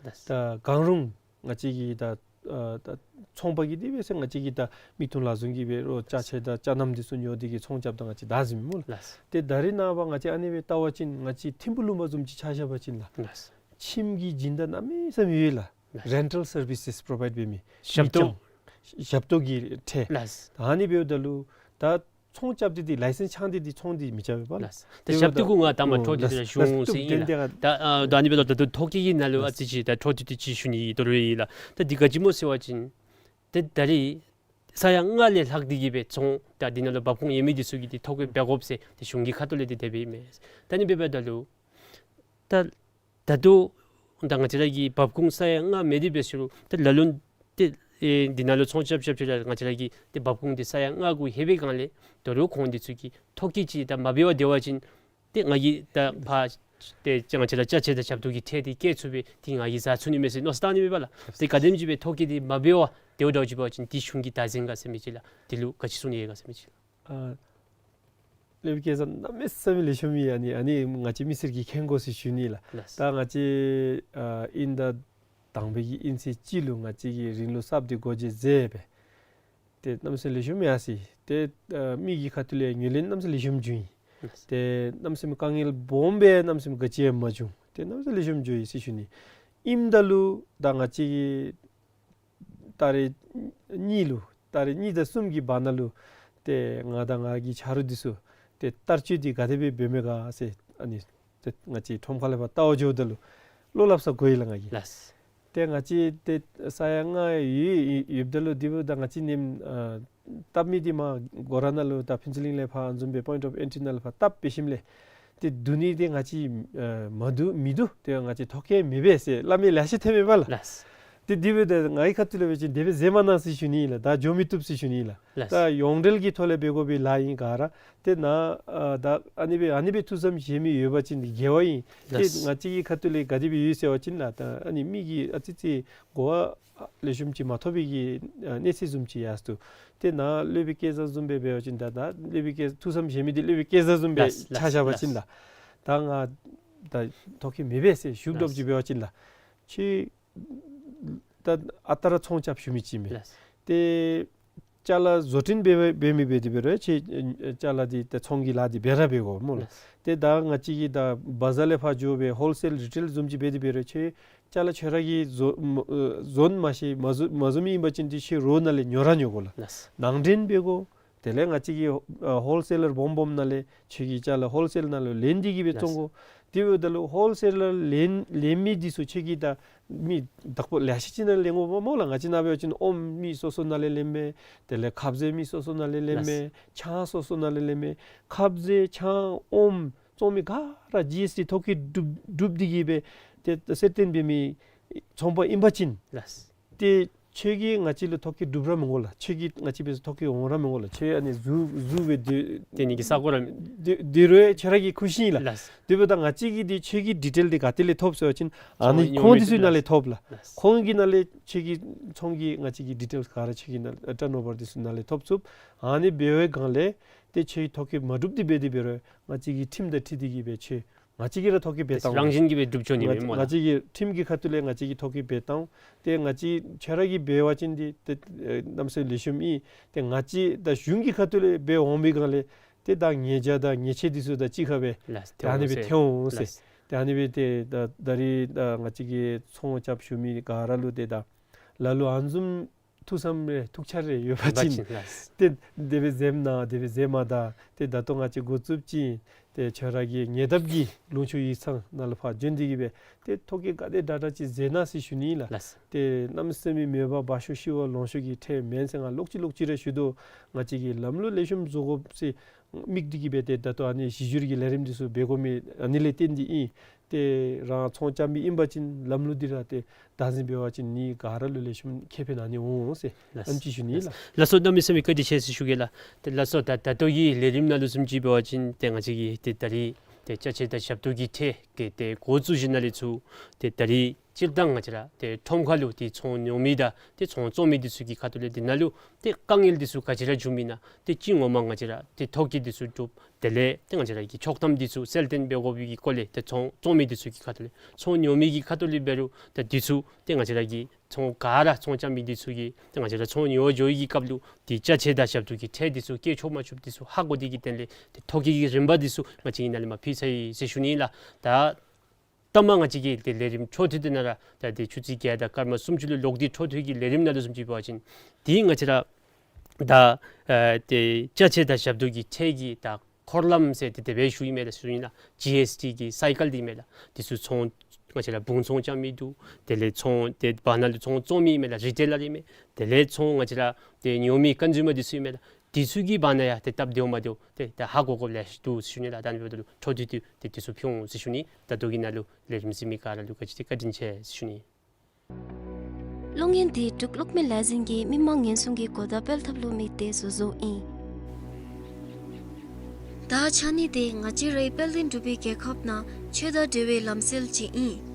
ལགས། ད་གང་རུང་ང་བཅས་ཀྱིས་ད་ཨ་ད་ཚོང་པ་གིས་དེ་སྦེ་ཟེར་ང་བཅས་ཀྱིས་ད་མིག་ཏོ་ལག་ཟུང་གིས་སྦེ་རོགས་ཅ་ཆས་དང་ཅ་སྣམ་འདི་ཚུ་ཉོ་སྟེ་གིས་ཚོང་རྐྱབ་ད་ང་བཅས་བདའ་ཟུན་མས་སྨོ་ལགས། ལགས། ཏེ་ད་རེས་ནངས་པ་ང་བཅས་ཨ་ནི་སྦེ་བལྟ་བ་ཅིན་ང་བཅས་ཐིམ་ཕུག་ལུང་པ་བཟུམ་ཅིག་ཆ་བཞག་པ་ཅིན་ལགས། ལགས། ཁྱིམ་གྱི་སྦྱིན་བདག་གནམ་མེད་ས་མེད་ཡོད་ལགས། ལགས། རེན་ཊལ་སར་བི་སེས་པོརོ་བའིཌ་འབད་མི། ཞབས་ཏོག་མི་རྐྱང་ཞབས་ཏོག་གི་ཁྲལ། ལགས། ད་ཨ་ནི་འབདཝ་ད་ལུ་ད་ཚོང་རྐྱབ་སྟེ་འདི་ལའི་སེནསི་འཆང་སྟེ་འདི་ཚོང་འདི་མི་རྐྱབ་པས་པ་ལགས། ལགས། ཏེ་ཞབས་ཏོག་གུ་ང་ད་མ་འཕྲོ་མཐུད་དེ་ཞུ་འོང་ཟེར་ཨིན་ལགས། ད་ཨ་ད་ཨ་ནི་འབདཝ་ད་ད་ལྟོ་ཐོ་བཀོད་ཀྱི་ནང་ལུ་ཨ་ཙི་ཅིག་ད་འཕྲོ་མཐུད་དེ་ཅིག་ཞུ་ནི་ཨིན། ད་རུང་ཨིན་ལགས། ད་འདི་ག་ཅི་སྨོ་ཟེར་བ་ཅིན་ཏེ་ད་རེས་ས་ཡ་ལྔ་ལས་ལྷག་སྟེ་གིས་སྦེ་ཚོང་ད་འདི་ནང་ལུ་འབབ་ཁུངས་ཡོད་མི་འདི་ཚུ་གིས་འདི་ཐོ་བཀོད་འབད་དགོཔ་ཟེར་ཏེ་གཞུང་གི་ཁ་ཐུག་ལས་འདི་དེ་སྦེ་ཨིན་མས། ད་ཨ་ནི་འབདཝ་ད་ལུ་ད་ད་ལྟོ་ད་ང་བཅས་ར་གི་འབབ་ཁུངས་ས་ཡ་ལྔ་མེད་དེ་འབད་ཟེར་རུང་ད་ལ་ལུ་ཏེ་ཨེ་འདི་ནང་ལུ་ཚོང་རྐྱབ་རྐྱབ་ཅི་ར་ང་བཅས་ར་གི་ཏེ་འབབ་ཁུངས་འདི་ས་ཡ་ལྔ་གུ་ལྷོད་པའི་སྒང་ལས་ད་རུང་ཁོང་འདི་ཚུ་གིས་ཐོ་བཀོད་ཅིག་ད་མ་འབད་བར་སྡོད་པ་ཅིན་ཏེ་ང་གིས་ད་ཕར་ཏེ་ང་བཅས་ར་ཅ་ཆས་དང་ཞབས་ཏོག་གི་ཁྲལ་འདི་བཀལ་ཚུགས་པས། ཏེ་ང་གིས་བཟའ་ཚུགས་ནི་མས་ཟེར་མནོ་བསམ་བཏང་ནི་མས་པ་ལགས། ཏེ་ག་དེམ་ཅིག་སྦེ་ཐོ་བཀོད་འདི་མ་འབད་བར་སྡོད་སྡོདཔ་ཅིག་འབད་བ་ཅིན་ཏེ་གཞུང་གི་བདག་འཛིན་ག་ཟེར་མི་ཅིག་ལགས། འདི་ལུ་ག་ཅི་གསུང་ནི་ཡོད་ག་ཟེར་མི་ཅིག་ལགས། ཨ་ལེགས་པའི་སྐལ་བཟང་གནམ་མེད་ས་མེད་ལེགས་ཤོམ་ཨིན། ཨ་ནི་ཨ་ནི་ང་བཅས་མི་སེར་གྱིས་མཁྱེན་དགོ་ཟེར་ཞུ་ནི་ལགས། ལགས། ད་ང་བཅས་ཨ་དབྱིན་ཟླ་དང་པའི་གི་དབྱིན་ཚེས་གཅིག་ལུ་ང་བཅས་ཀྱིས་རིང་ལུགས་གསརཔ་འདི་སྒོ་འབྱེད་མཛད་པས། ཏེ་གནམ་མེད་ས་མེད་ལེགས་ཤོམ་ཡར་སོ་ཡི། ཏེ་ཨ་མི་གི་ཁ་ཐུག་ལས་ངོས་ལེན་གནམ་མེད་ས་མེད་ལེགས་ཤོམ་བྱུང་ཡི། ལགས། ཏེ་གནམ་མེད་ས་མེད་དཀའ་ངལ་སྦོམ་སྦེ་གནམ་མེད་ས་མེད་ག་ཅི་ཡང་མ་བྱུང་། ཏེ་གནམ་མེད་ས་མེད་ལེགས་ཤོམ་བྱུང་ཡི་ཟེར་ཞུ་ནི། ཨིནམ་ད་ལུ་ད་ང་བཅས་ཀྱིས་ད་རེས་གཉིས་ལུ་ད་རེས་གཉིས་དང་གསུམ་གྱི་བར་ན་ལུ་ཏེ་ང་དང་ང་གི་ཆ་རོགས་འདི་ཚུ་ཏེ་བསྟར་སྤྱོད་འདི་ག་དེ་སྦེ་འབད་མི་ག་ཟེར་ཨ་ནི་ཏེ་ང་བཅས་ཁྲོམ་ཁ་ལས་ཕར་བལྟ་བར་འགྱོཝ་ད་ལུ་བློ་སླབ་ས་དགོ་ཡི་ལགས་ང་གིས། ལགས། ཏེ་ང་བཅས་ཏེ་ས་ཡ་ལྔ་ཡོད་ཡོདཔ་ད་ལུ་དེ་འབདཝ་ད་ང་བཅས་ནེམ་ཨ་བཏབ་མི་འདི་མར་སྒོ་ར་ནང་ལུ་ད་ཕུན་ཚོགས་གླིང་ལས་ཕར་ཨ་ནི་བཟུམ་སྦེ་པོའིནཊ་ཨོཕ་ཨེན་ཊི་ནང་ལུ་ཕར་བཏབ་འབད་ཞིནམ་ལས་ཏེ་བསྡུ་ནི་འདི་ང་བཅས་ཨ་མ་བསྡུ་མི་བསྡུ་ཏེ་ང་བཅས་ཐོ་བཀོད་མི་འབད་ཟེར་སླབ་མི་ལེ་ཤ་ཐོན་མས་པ་ལགས། ལགས། ཏེ་དེ་འབདཝ་ད་ངེའི་ཁ་ཐུག་ལས་འབད་བ་ཅིན་དེ་སྦེ་མཛད་མ་གནང་ཟེར་ཞུ་ནི་ལགས། ད་འགྱོ་མི་བཏུབ་ཟེར་ཞུ་ནི་ལགས། ལགས། ད་ཡོངས་འབྲེལ་གྱི་ཐོག་ལས་འབད་དགོ་པའི་ལཱ་ཨིན་ག་ར། ཏེ་ནཱ་ཨ་ད་ཨ་ནི་སྦེ་ཨ་ནི་སྦེ་ཐུགས་བསམ་བཞེས་མི་ཡོད་པ་ཅིན་དེ་དགེ་བ་ཨིན། ཏེ་ལགས། ང་བཅས་ཀྱི་ཁ་ཐུག་ལས་ག་དེ་སྦེ་ཡོད་ཟེར་བ་ཅིན་ལགས། ད་ཨ་ནི་མི་གིས་ཨ་ཙི་ཙི་གོ་བ་ལེགས་ཤོམ་ཅིག་མ་ཐོབ་པའི་གི་ཨ་གནས་ཚད་བཟུམ་ཅིག་ཡར་སོ་ཡི། ཏེ་ནཱ་སློབ་དཔོན་སྐལ་བཟང་བཟུམ་སྦེ་འབད་བ་ཅིན་ད་ད་སློབ་དཔོན་སྐལ་ཐུགས་བསམ་བཞེས་མི་འདི་སློབ་དཔོན་སྐལ་བཟང་བཟུམ་སྦེ་ལགས། ཆ་བཞག་པ་ཅིན་ལགས། ལགས། ད་ང་ད་ཐོ་བཀོད་མི་འབད་ཟེར་ཞུ་དོ་ལགས། ཅིག་འབད་བ་ཅིན་ལགས། ཁྱོད་ད་ཨ་རྟག་ར་ཚོང་རྐྱབ་ཞུ་མི་ཅིག་མས། ལགས། ཏེ་ཅ་ལ་བཟོ་སྐྲུན་འབད་འབད་མི་འབད་དེ་འབད་རུང་ཁྱོད་ཅ་ལ་འདི་ད་ཚོང་གི་ལཱ་འདི་འབད་ར་འབད་དགོ་སྨོ་ལགས། ལགས། ཏེ་ད་ང་བཅས་ཀྱིས་ད་བ་ཛར་ལས་ཕར་འགྱོ་སྦེ་ཧོལ་སེལ་རི་ཊེལ་བཟུམ་ཅིག་འབད་དེ་འབད་རུང་ཁྱོད་ཅ་ལ་ཁྱོད་ར་གིས་བཟོ་མ་ཨ་བཟོ་མ་ཤེས་མ་བཟོ་མ་བཟོ་མི་ཨིན་པ་ཅིན་འདི་ཁྱོད་རོགས་ནང་ལས་ཉོ་ར་ཉོ་དགོ་ལགས། ལགས། ནང་འདྲེན་འབད་དགོ། དེ་ལས་ང་བཅས་ཀྱི་ཨ་ཧོལ་སེ་ལར་སྦོམ་སྦོམ་ནང་ལས་ཁྱོད་ཀྱིས་ཅ་ལ་ཧོལ་སེལ་ནང་ལུ་ལེན་ཏེ་གིས་སྦེ་ལགས། བཙོང་དགོ། དེ་འབདཝ་ད་ལུ་ཧོལ་སེ་ལར་ལེན་ལེན་མི་འདི་ཚུ་ཁྱོད་ཀྱིས་ད་མི་བདག་པོ་ལེ་ཤ་ཅིག་ནང་ལེན་དགོ་པས་སྨོ་ལགས། ང་བཅས་ནཱ་འབད་བ་ཅིན་ཨོམ་མི་སོ་སོ་ནང་ལས་ལེནམ་མས། དེ་ལས་ཁབ་ཟས་མི་སོ་སོ་ནང་ལས་ལེནམ་མས། ལགས། ཆང་སོ་སོ་ནང་ལས་ལེནམ་མས། ཁབ་ཟས་ཆང་ཨོམ་བཙོང་མི་ག་ར་ཇི་ཨེསི་ཊི་ཐོ་བཀོད་གྲུབ་གྲུབ་སྟེ་གིས་སྦེ་ཏེ་གསལ་སྟོན་འབད་མི་ཚོང་པ་ཨིན་པ་ཅིན། ལགས། ཏེ་ཁྱོད་ཀྱིས་ང་བཅས་ལུ་ཐོ་བཀོད་གྲུབ་ར་མི་དགོ་ལགས། ཁྱོད་ཀྱིས་ང་བཅས་འབད་སར་ཐོ་བཀོད་འོང་ར་མི་དགོ་ལགས། ཁྱོད་ཨ་ནི་ཟུར་ཟུར་སྦེ་སྡོད་སྡོད་ནི་གི་ས་གོ་ར་སྡོད་སྡོད་རུང་ཁྱོད་ར་གི་ཁུ་བྱུག་ཨིན་ལགས། ལགས། དེ་འབདཝ་ད་ང་བཅས་ཀྱིས་འདི་ཁྱོད་ཀྱི་ཌི་ཊེལ་འདི་ག་ཏེ་ལས་ཐོབ་ཟེར་བ་ཅིན་ཨ་ནི་ཚོང་ཉོ་ཁོང་མི་འདི་ཚུ་ནང་ལས་ལགས། ཐོབ་ལགས། ལགས། ཁོང་གི་ནང་ལས་ཁྱོད་ཀྱི་ཚོང་གི་ང་བཅས་ཀྱི་ཌི་ཊེལ་ག་ར་ཁྱོད་ཀྱི་ནང་ཊརན་ཨོ་བར་འདི་ཚུ་ནང་ལས་ཐོབ་ཚུགས། ཨ་ནི་འབད་བའི་སྒང་ལས་ཏེ་ཁྱོད་ཐོ་བཀོད་མ་གྲུབ་སྟེ་འབད་དེ་འབད་རུང་ང་བཅས་ཀྱི་ཁྲིམས་དང་འཁྲིལ་ཏེ་གིས་སྦེ་ཁྱོད་ང་བཅས་ཀྱིས་ར་ཐོ་བཀོད་འབད་བཏང་། རང་བཞིན་གྱིས་སྦེ་གྲུབ་འགྱོ་ནི་མས་སྨོ་ལགས། ང་བཅས་ཀྱི་ཁྲིམས་ཀྱི་ཁ་ཐུག་ལས་ང་བཅས་ཀྱིས་ཐོ་བཀོད་འབད་བཏང་། ཏེ་ང་བཅས་ཁྱོད་ར་གིས་འབད་བ་ཅིན་འདི་ཏེ་ཨེ་གནམ་མེད་ས་མེད་ལེགས་ཤོམ་ཨིན། ཏེ་ང་བཅས་ད་གཞུང་གི་ཁ་ཐུག་ལས་འབད་འོང་པའི་སྒང་ལས་ཏེ་ད་ཉེས་བྱ་དང་ཉེས་ཆད་འདི་ཚུ་ད་གཅིག་ཁར་སྦེ་ལགས། ད་ཨ་ནི་སྦེ་ཐོན་འོང་ཟེར། ལགས། ཏེ་ཨ་ནི་སྦེ་ཏེ་ད་ད་རིས་ད་ང་བཅས་ཀྱི་ཚོང་རྐྱབ་ཞུ་མི་ག་ར་ལུ་ཏེ་ད་ལ་ལུ་ཨ་ནི་བཟུམ་ཐུགས་བསམ་རེ་ཐུགས་འཆར་རེ་ཡོད་པ་ཅིན། ཡོད་པ་ཅིན་ལགས། ཏེ་དེ་སྦེ་མཛདཔ་ཨིན་ན་དེ་སྦེ་མཛད་མ་ད་ཏེ་ད་ལྟོ་ང་བཅས་འགོ་བཙུགསཔ་ཅིག་ཏེ་ཁྱོད་ར་གི་ཉེ་འདབས་ཀྱི་ལུང་ཕྱོགས་ཡིག་ཚང་ནང་ལུ་ཕར་བྱོན་ཏེ་གིས་སྦེ་ཏེ་ཐོ་བཀོད་ག་དེ་དྲག་དྲག་ཅིག་མཛད་གནང་ཟེར་ཞུ་ནི་ལགས། ལགས། ཏེ་གནམ་མེད་ས་མེད་མེད་པ་སྦ་ཤོས་ཤི་བ་ལོང་ཤོས་ཀྱི་ཁྲལ་མེན་ཟེར་ང་ལོག་ཅི་ལོག་ཅི་ར་ཞུ་དོ། ང་བཅས་ཀྱིས་ལམ་ལུགས་ལེགས་ཤོམ་བཟོ་དགོ་ཟེར་དམིགས་ཏེ་གིས་སྦེ་ཏེ་ད་ལྟོ་ཨ་ནི་གཞི་བསྒྱུར་གྱི་ལས་རིམ་འདི་ཚུ་འབད་དགོ་མི་ཨ་ནི་ལས་བརྟེན་ཏེ་ཨིན། ཏེ་རང་ཚོང་རྐྱབ་མི་ཨིན་པ་ཅིན་ལམ་ལུགས་འདི་ར་ཏེ་བདག་འཛིན་འབད་བ་ཅིན་ནི་ག་ར་ལུ་ལེགས་ཤོམ་ཁེ་ཕན་ཨ་ནི་འོང་ཟེར་ལགས། ཨ་ནེམ་ཅིག་ཞུ་ནི་ལགས། ལགས་སོ། གནམ་མེད་ས་མེད་བཀའ་དྲིན་ཆེ་ཟེར་ཞུ་གེ་ལགས། ཏེ་ལགས་སོ། ད་ད་ལྟོ་གི་ལས་རིམ་ནང་ལུ་བཟུམ་ཅིག་འབད་བ་ཅིན་ཏེ་ང་བཅས་ཀྱིས་ཏེ་ད་རིས་ ཏེ་ཅ་ཆས་དང་ཞབས་ཏོག་གི་ཁྲལ་གི་ཏེ་འགོ་བཙུགས་ཞིནམ་ལས་ཚུར་ཏེ་ད་རིས་སྤྱིར་བཏང་ང་བཅས་ར་ཏེ་ཁྲོམ་ཁ་ལུ་ཏེ་ཚོང་ཉོ་མི་དང་ཏེ་ཚོང་བཙོང་མི་འདི་ཚུ་གི་ཁ་ཐུག་ལས་འདི་ནང་ལུ་ཏེ་དཀའ་ངལ་འདི་ཚུ་ག་ཅི་ར་བྱུང་མི་ན་ཏེ་ཅི་ངོ་མ་ང་བཅས་ར་ཏེ་ཐོ་བཀོད་འདི་ཚུ་གྲུབ། དེ་ལས་ཏེ་ང་བཅས་ར་གི་ཆོག་ཐམ་འདི་ཚུ་གསལ་སྟོན་འབད་དགོ་པའི་གི་སྐོར་ལས་ཏེ་ཚོང་བཙོང་མི་འདི་ཚུ་གི་ཁ་ཐུག་ལས་ཚོང་ཉོ་མི་གི་ཁ་ཐུག་ལས་འབད་རུང་ཏེ་འདི་ཚུ་ཏེ་ང་བཅས་ར་གི་ཚོང་ག་ར་ཚོང་རྐྱབ་མི་འདི་ཚུ་གིས་ཏེ་ང་བཅས་ར་ཚོང་ཉོ་འགྱོ་བའི་གི་སྐབས་ལུ་ཏེ་ཅ་ཆས་དང་ཞབས་ཏོག་གི་ཁྲལ་འདི་ཚུ་བཀལ་ཆོག་མ་ཆོག་འདི་ཚུ་ཧ་གོ་སྟེ་གི་དོན་ལས་ཏེ་ཐོ་བཀོད་ཀྱི་རིམ་པ་འདི་ཚུ་ང་བཅས་ཨིན་ན་ལས་མར་ཕུལ་ཚར་ཡི་ཟེར་ཞུ་ནི་ལགས། ད་ལྟ་མ་ང་བཅས་ཀྱི་ཏེ་ལས་རིམ་འཕྲོ་མཐུད་དེ་ནང་ར་ད་ཏེ་ཆུ་ཚོད་བརྒྱད་དང་སྐར་མ་སུམ་ཅུ་ལུ་ལོག་སྟེ་འཕྲོ་མཐུད་ཀྱི་ལས་རིམ་ནང་ལུ་བཟུམ་ཅིག་འབད་བ་ཅིན་ཏེ་ང་བཅས་ར་ད་ཨ་ཏེ་ཅ་ཆས་དང་ཞབས་ཏོག་གི་ཁྲལ་གྱི་ད་འཁོར་ལམ་ཟེར་ཏེ་དེ་སྦེ་ཞུ་ཨིན་མས་ལགས། ཞུ་ཨིན་ན་ཇི་ཨེསི་ཊི་གི་སའི་ཀཱལ་འདི་ཨིན་མས་ལགས། འདི་ཚུ་ཚོང་ང་བཅས་ར་བུང་ཚོང་རྐྱབ་མི་འདུག། དེ་ལས་ཚོང་ཏེ་བར་ན་ལུ་ཚོང་བཙོང་མི་ཨིན་མས་ལགས། རི་ཊེ་ལར་ཨིན་མས། དེ་ལས་ཚོང་ང་བཅས་ར་ཏེ་ཉོ་མི་ཀོན་ཟུ་མར་འདི་ཚུ་ཨིན་མས་ལགས། འདི་ཚུ་གི་བར་ན་ཡང་ཏེ་སྟབས་བདེཝ་མ་བདེཝ་ཏེ་ད་ཧ་གོ་དགོཔ་ལེ་ཤ་འདུག་ཟེར་ཞུ་ནི་ལགས། ད་ཨ་ནི་འབདཝ་ད་ལུ་འཕྲོ་མཐུད་དེ་ཏེ་འདི་ཚུ་ཕུལ་འོང་ཟེར་ཞུ་ནི། ད་ལྟོ་གི་ནང་ལུ་ལས་རིམ་གཟིགས་མི་ག་ར་ལུ་ག་ཅི་ཏེ་བཀའ་དྲིན་ཆེ་ཟེར་ཞུ་ནི། གློག་བརྙན་འདི་འབྲུག་གློག་མེ་ལས་འཛིན་གྱིས་མི་དམངས་ཉེན་སྲུང་གི་གོ་བརྡ་སྤེལ་ཐབས་ལུ་དམིགས་ཏེ་བཟོ་བཟོཝ་ཨིན། དར་ཆགས་ནི་འདི་ང་བཅས་རའི་དཔལ་ལྡན་འབྲུག་པའི་རྒྱལ་ཁབ་ནང་ཆོས་དང་འབྲེལ་བའི་ལམ་སྲོལ་ཅིག་ཨིན།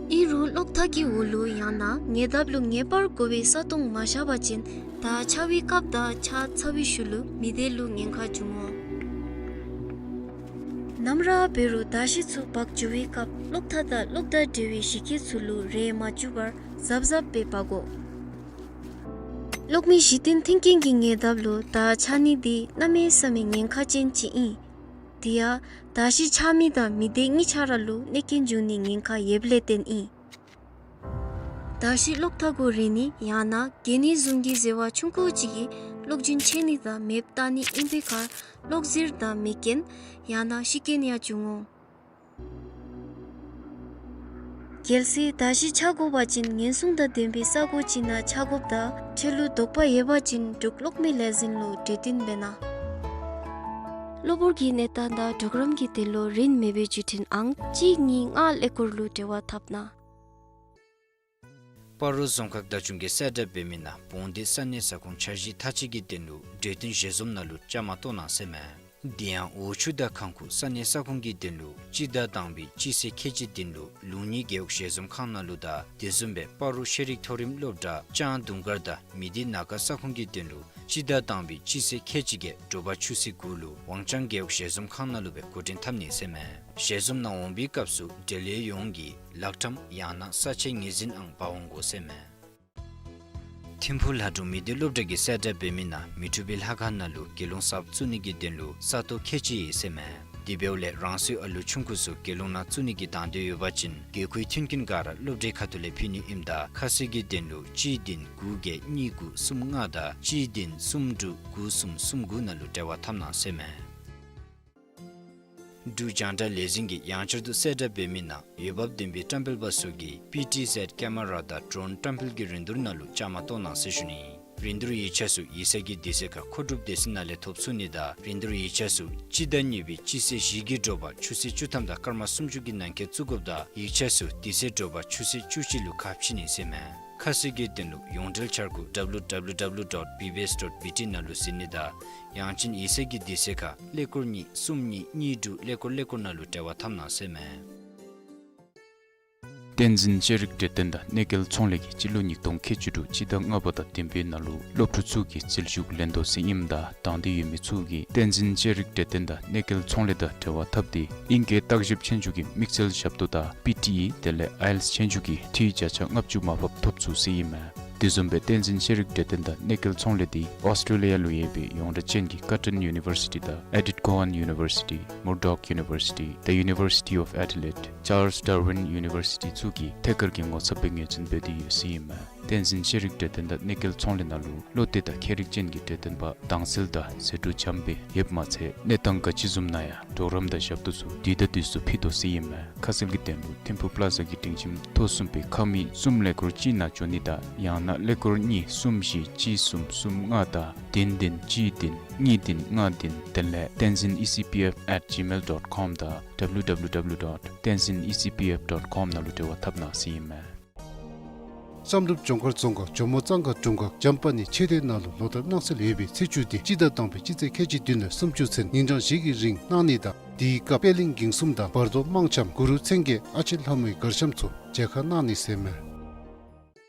ཨིན་རུང་གློག་ཐག་གི་འོག་ལུ་ཡང་ན་ཉེ་འདབས་ལུ་ངེས་པར་དགོ་པའི་ས་སྟོང་མ་བཞག་པ་ཅིན་དར་ཆགས་པའི་སྐབས་དང་ཆགས་ཚར་བའི་ཤུལ་ལུ་མི་སྡེ་ལུ་ཉེན་ཁ་འབྱུང་འོང་། ནམ་ར་འབད་རུང་དར་ཤིང་ཚུ་འབག་འགྱོ་བའི་སྐབས་གློག་ཐག་དང་གློག་དང་འབྲེལ་བའི་གཞི་སྐྱེས་ཚུ་ལུ་རེག་མ་བཅུག་པར་གཟབ་གཟབ་སྦེ་འབག་དགོ། གློག་མེ་གཞི་རྟེན་མཐུན་རྐྱེན་གྱི་ཉེ་འདབས་ལུ་དར་ཆགས་ནི་འདི་གནམ་མེད་ས་མེད་ཉེན་ཁ་ཅན་ཅིག་ཨིན། དེ་ཡང་དར་ཤིང་ཆགས་མི་དང་མི་སྡེ་གཉིས་ཆ་ར་ལུ་གནོད་སྐྱོན་འབྱུང་ནིའི་ཉེན་ཁ་ཡོདཔ་ལས་བརྟེན་ཨིན། དར་ཤིང་གློག་ཐག་གུ་རེག་ནི་ཡང་ན་གྱེས་ནི་བཟུམ་གྱི་ཟེར་བ་ཆུང་ཀུ་ཅིག་གིས་གློག་རྒྱུན་ཆད་ནི་དང་མེདཔ་བཏང་ནི་ཨིན་པའི་ཁར་གློག་ཟེར་དང་མེ་རྐྱེན་ཡང་ན་ཤི་རྐྱེན་ཡང་འབྱུང་འོང་། གལ་སྲིད་དར་ཤིང་ཆག་དགོ་པ་ཅིན་ཉེན་སྲུང་དང་ལྡན་པའི་ས་གོ་ཅིག་ནང་ཆག་དགོཔ་དང་ཁྲལ་ལུ་དོགས་པ་ཡོད་པ་ཅིན་འབྲུག་གློག་མེ་ལས་འཛིན་ལུ་གྲོས་བསྟུན་འབད་གནང་། གློ་བུར་གྱི་གནས་སྟངས་དང་གྲོགས་རམ་གྱི་དོན་ལུ་རིན་མེད་པའི་བརྒྱུད་འཕྲིན་ཨང་གཅིག་གཉིས་ལྔ་ཀླད་ཀོར་ལུ་འབྲེལ་བ་འཐབ་གནང་། སྤ་རོ་རྫོང་ཁག་བདག་སྐྱོང་གིས་གསལ་བསྒྲགས་འབད་མི་ནང་བོང་སྡེ་ས་གནས་ས་ཁོངས་འཆར་གཞི་མཐའ་དཔྱད་ཀྱི་དོན་ལུ་གྲོས་བསྟུན་ཞལ་འཛོམས་ནང་ལུ་བཅའ་མར་གཏོགས་གནང་ཟེར་མས། དེ་ཡང་འོ་ཆུ་དང་ཁང་ཁུག་ས་གནས་ས་ཁོངས་ཀྱི་དོན་ལུ་སྤྱི་ཟླ་དང་པའི་སྤྱི་ཚེས་ཁལ་གཅིག་དོན་ལུ་ལུང་གཉིས་རྒེད་འོག་ཞལ་འཛོམས་ཁང་ནང་ལུ་དང་དེ་བཟུམ་སྦེ་སྤ་རོ་ཤེས་རིག་མཐོ་རིམ་སློབ་གྲྭ་ལྕང་དུང་དཀར་དང་མི་སྡེ་ན་ཁ་ས་ཁོངས་ཀྱི་དོན་ལུ་སྤྱི་ཟླ་དང་པའི་སྤྱི་ཚེས་ཁལ་གཅིག་བརྒྱད་དྲོ་པ་ཆུ་ཚོད་དགུ་ལུ་ཝང་ཅང་རྒེད་འོག་ཞལ་འཛོམས་ཁང་ནང་ལུ་སྦེ་འགོ་འདྲེན་འཐབ་ནི་ཟེར་མས། ཞལ་འཛོམས་ནང་འོང་པའི་སྐབས་སུ་འབྲེལ་ཡོད་ཡོངས་ཀྱིས་ལག་ཁྲམ་ཡང་ན་ས་ཆའི་ངོས་འཛིན་ཨང་འབག་འོང་དགོ་ཟེར་མས། ཐིམ་ཕུ་ལྷ་སྒྲུང་མི་སྡེ་སློབ་གྲྭ་གིས་གསལ་བསྒྲགས་འབད་མི་ནང་མི་འཁྲུགས་པའི་ལྷ་ཁང་ནང་ལུ་དགེ་སློང་གསརཔ་བཙུགས་ནི་གི་དོན་ལུ་ས་སྟོང་ཁལ་གཅིག་ཡོད་ཟེར་མས། དེ་འབདཝ་ལས་རང་སོའི་ཨ་ལུ་ཆུང་ཀུ་ཚུ་དགེ་སློང་ནང་བཙུགས་ནི་གི་དང་འདོད་ཡོད་པ་ཅིན་དགོས་མཁོའི་མཐུན་རྐྱེན་ག་ར་སློབ་གྲྭའི་ཁ་ཐུག་ལས་ཕུལ་ནི་ཨིནམ་ད་ཁ་གསལ་གྱི་དོན་ལུ་གཅིག་བདུན་དགུ་བརྒྱད་གཉིས་དགུ་གསུམ་ལྔ་དང་གཅིག་བདུན་གསུམ་དྲུག་དགུ་གསུམ་གསུམ་དགུ་ནང་ལུ་འབྲེལ་བ་འཐབ་གནང་ཟེར་མས། འབྲུག་རྒྱང་བསྒྲགས་ལས་འཛིན་གྱིས་ཡང་བསྐྱར་དུ་གསལ་བསྒྲགས་འབད་མི་ནང་འོས་འབབ་ལྡན་པའི་བཀྲམ་སྤེལ་པ་ཚུ་གིས་པི་ཊི་ཟེཌ་ཀེ་མ་ར་དང་ཌྲོན་བཀྲམ་སྤེལ་གྱི་རིན་བསྡུར་ནང་ལུ་བཅའ་མར་གཏོགས་གནང་ཟེར་ཞུ་ནི། རིན་བསྡུར་ཡིག་ཆ་ཚུ་ཡིག་ཚང་གི་དུས་ཚོད་ཁར་མཁོ་སྒྲུབ་སྡེ་ཚན་ནང་ལས་ཐོབ་ཚུགས་ནི་དང་རིན་བསྡུར་ཡིག་ཆ་ཚུ་སྤྱི་ཟླ་གཉིས་པའི་སྤྱི་ཚེས་བཞི་གི་དྲོ་པ་ཆུ་ཚོད་བཅུ་ཐམ་དང་སྐར་མ་སུམ་ཅུ་གི་ནང་འཁོད་བཙུགས་དགོཔ་དང་ཡིག་ཆ་ཚུ་དེ་ཚེ་དྲོ་པ་ཆུ་ཚོད་བཅུ་གཅིག་ལུ་ཁ་ཕྱེ་ནི་ཟེར་མས། ཁ་གསལ་གྱི་དོན་ལུ་ཡོངས་འབྲེལ་འཆར་སྒོ་ཌབ་ལུ་ཌབ་ལུ་ཌབ་ལུ་ཌོཊ་བི་བི་ཨེསི་ཌོཊ་བི་ཊི་ནང་ལུ་གཟིགས་ནི་དང་ཡང་ཅིན་ཡིག་ཚང་གི་དུས་ཚོད་ཁར་ཀླད་ཀོར་གཉིས་གསུམ་གཉིས་གཉིས་དྲུག་ཀླད་ཀོར་ཀླད་ཀོར་ནང་ལུ་འབྲེལ་བ་འཐབ་གནང་ཟེར་མས། བསྟན་འཛིན་ཤེས་རིག་གྲོས་སྟོན་དང་གནོད་སྐྱེལ་ཚོང་ལས་ཀྱིས་སྤྱི་ལོ་ཉིས་སྟོང་ཁལ་གཅིག་དྲུག་སྤྱི་ཟླ་ལྔ་པ་དང་བདུན་པའི་ནང་ལུ་སློབ་ཕྲུག་ཚུ་གི་རྩིས་ཞུ་ལེན་དོ་ཟེར་ཨིནམ་ད་དང་འདོད་ཡོད་མི་ཚུ་གིས་བསྟན་འཛིན་ཤེས་རིག་གྲོས་སྟོན་དང་གནོད་སྐྱེལ་ཚོང་ལས་དང་འབྲེལ་བ་འཐབ་སྟེ་ཨིང་སྐད་བརྟག་ཞིབ་ཆོས་རྒྱུགས་ཀྱི་དམིགས་བསལ་ཞབས་ཏོག་དང་པི་ཊི་ཨི་དེ་ལས་ཨའི་ཨེལ་ཊི་ཨེསི་ཆོས་རྒྱུགས་ཀྱི་འཐུས་བརྒྱ་ཆ་ལྔ་བཅུ་མར་ཕབ་ཐོབ་ཚུགས་ཟེར་ཨིན་མས། དེ་བཟུམ་སྦེ་བསྟན་འཛིན་ཤེས་རིག་གྲོས་སྟོན་དང་གནོད་སྐྱེལ་ཚོང་ལས་འདི་ཨོསི་ཊེ་ལི་ཡ་ལུ་ཡོད་པའི་ཡོངས་གྲགས་ཅན་གྱི་ཀར་ཊོན་ཡུ་ནི་བར་སི་ཊི་དང་ཨེ་ཌིཐ་གོ་ཝཱན་ཡུ་ནི་བར་སི་ཊི་མུར་ཌོག་ཡུ་ནི་བར་སི་ཊི་ད་ཡུ་ནི་བར་སི་ཊི་ཨོཕ་ཨེ་ཌི་ལེཌ་ཅཱརལསི་ཌར་ཝིན་ཡུ་ནི་བར་སི་ཊི་ཚུ་གིས་ཐད་ཀར་གྱི་ངོ་ཚབ་སྦེ་ངོས་འཛིན་འབད་དེ་ཡོད་ཟེར་ཨིན་མས། བསྟན་འཛིན་ཤེས་རིག་གྲོས་སྟོན་དང་གནོད་སྐྱེལ་ཚོང་ལས་ནང་ལུ་བློ་གཏད་དང་མཁས་རིག་ཅན་གྱི་གྲོས་སྟོན་པ་དྭངས་གསལ་དང་ཟད་འགྲོ་འཇམ་སྦེ་ཡོདཔ་མ་ཚད་གནས་སྟངས་ག་ཅི་བཟུམ་ནང་ཡང་གྲོགས་རམ་དང་ཞབས་ཏོག་ཚུ་དུས་དང་དུས་སུ་ཕུལ་དོ་ཟེར་ཨིན་མས། ཁ་གསལ་གྱི་དོན་ལུ་ཐིམ་ཕུ་པ་ལ་ཛ་གི་སྒྲིང་ཁྱིམ་ཐོག་གསུམ་པའི་ཁང་མིག་གསུམ་ཀླད་ཀོར་གཅིག་ནང་འབྱོན་ནི་དང་ཡང་ན་ཀླད་ཀོར་གཉིས་གསུམ་བཞི་གཅིག་གསུམ་གསུམ་ལྔ་དང་བདུན་བདུན་གཅིག་བདུན་གཉིས་བདུན་ལྔ་བདུན་དེ་ལས་tenzin E C P F at gmail dot com དང་W W W dot tenzin E C P F dot com ནང་ལུ་འབྲེལ་བ་འཐབ་གནང་ཟེར་ཨིན་མས། བསམ་གྲུབ་ལྗོངས་མཁར་རྫོང་ཁག་ཇོ་མོ་གཙང་ཁ་དྲུང་ཁག་འཇམ་དཔལ་གཉིས་ཆེ་གྲས་ནང་ལུ་ལོ་བསྟར་གནང་སྲོལ་ཡོད་པའི་ཚེས་བཅུ་སྟེ་སྤྱི་ཟླ་དང་པའི་སྤྱི་ཚེས་ཁལ་གཅིག་བདུན་ལས་སུམ་ཅུ་ཚུན་ཉིན་གྲངས་བཞི་གི་རིང་གནང་ནི་དང་དེའི་སྐབས་པད་གླིང་འགེངས་གསུམ་དང་བར་དོ་དམངས་འཆམ་གུ་རུ་མཚན་བརྒྱད་ཨ་ཕྱི་ལྷ་མོའི་གར་འཆམ་ཚུ་མཇལ་ཁ་གནང་ནི་ཟེར་མས།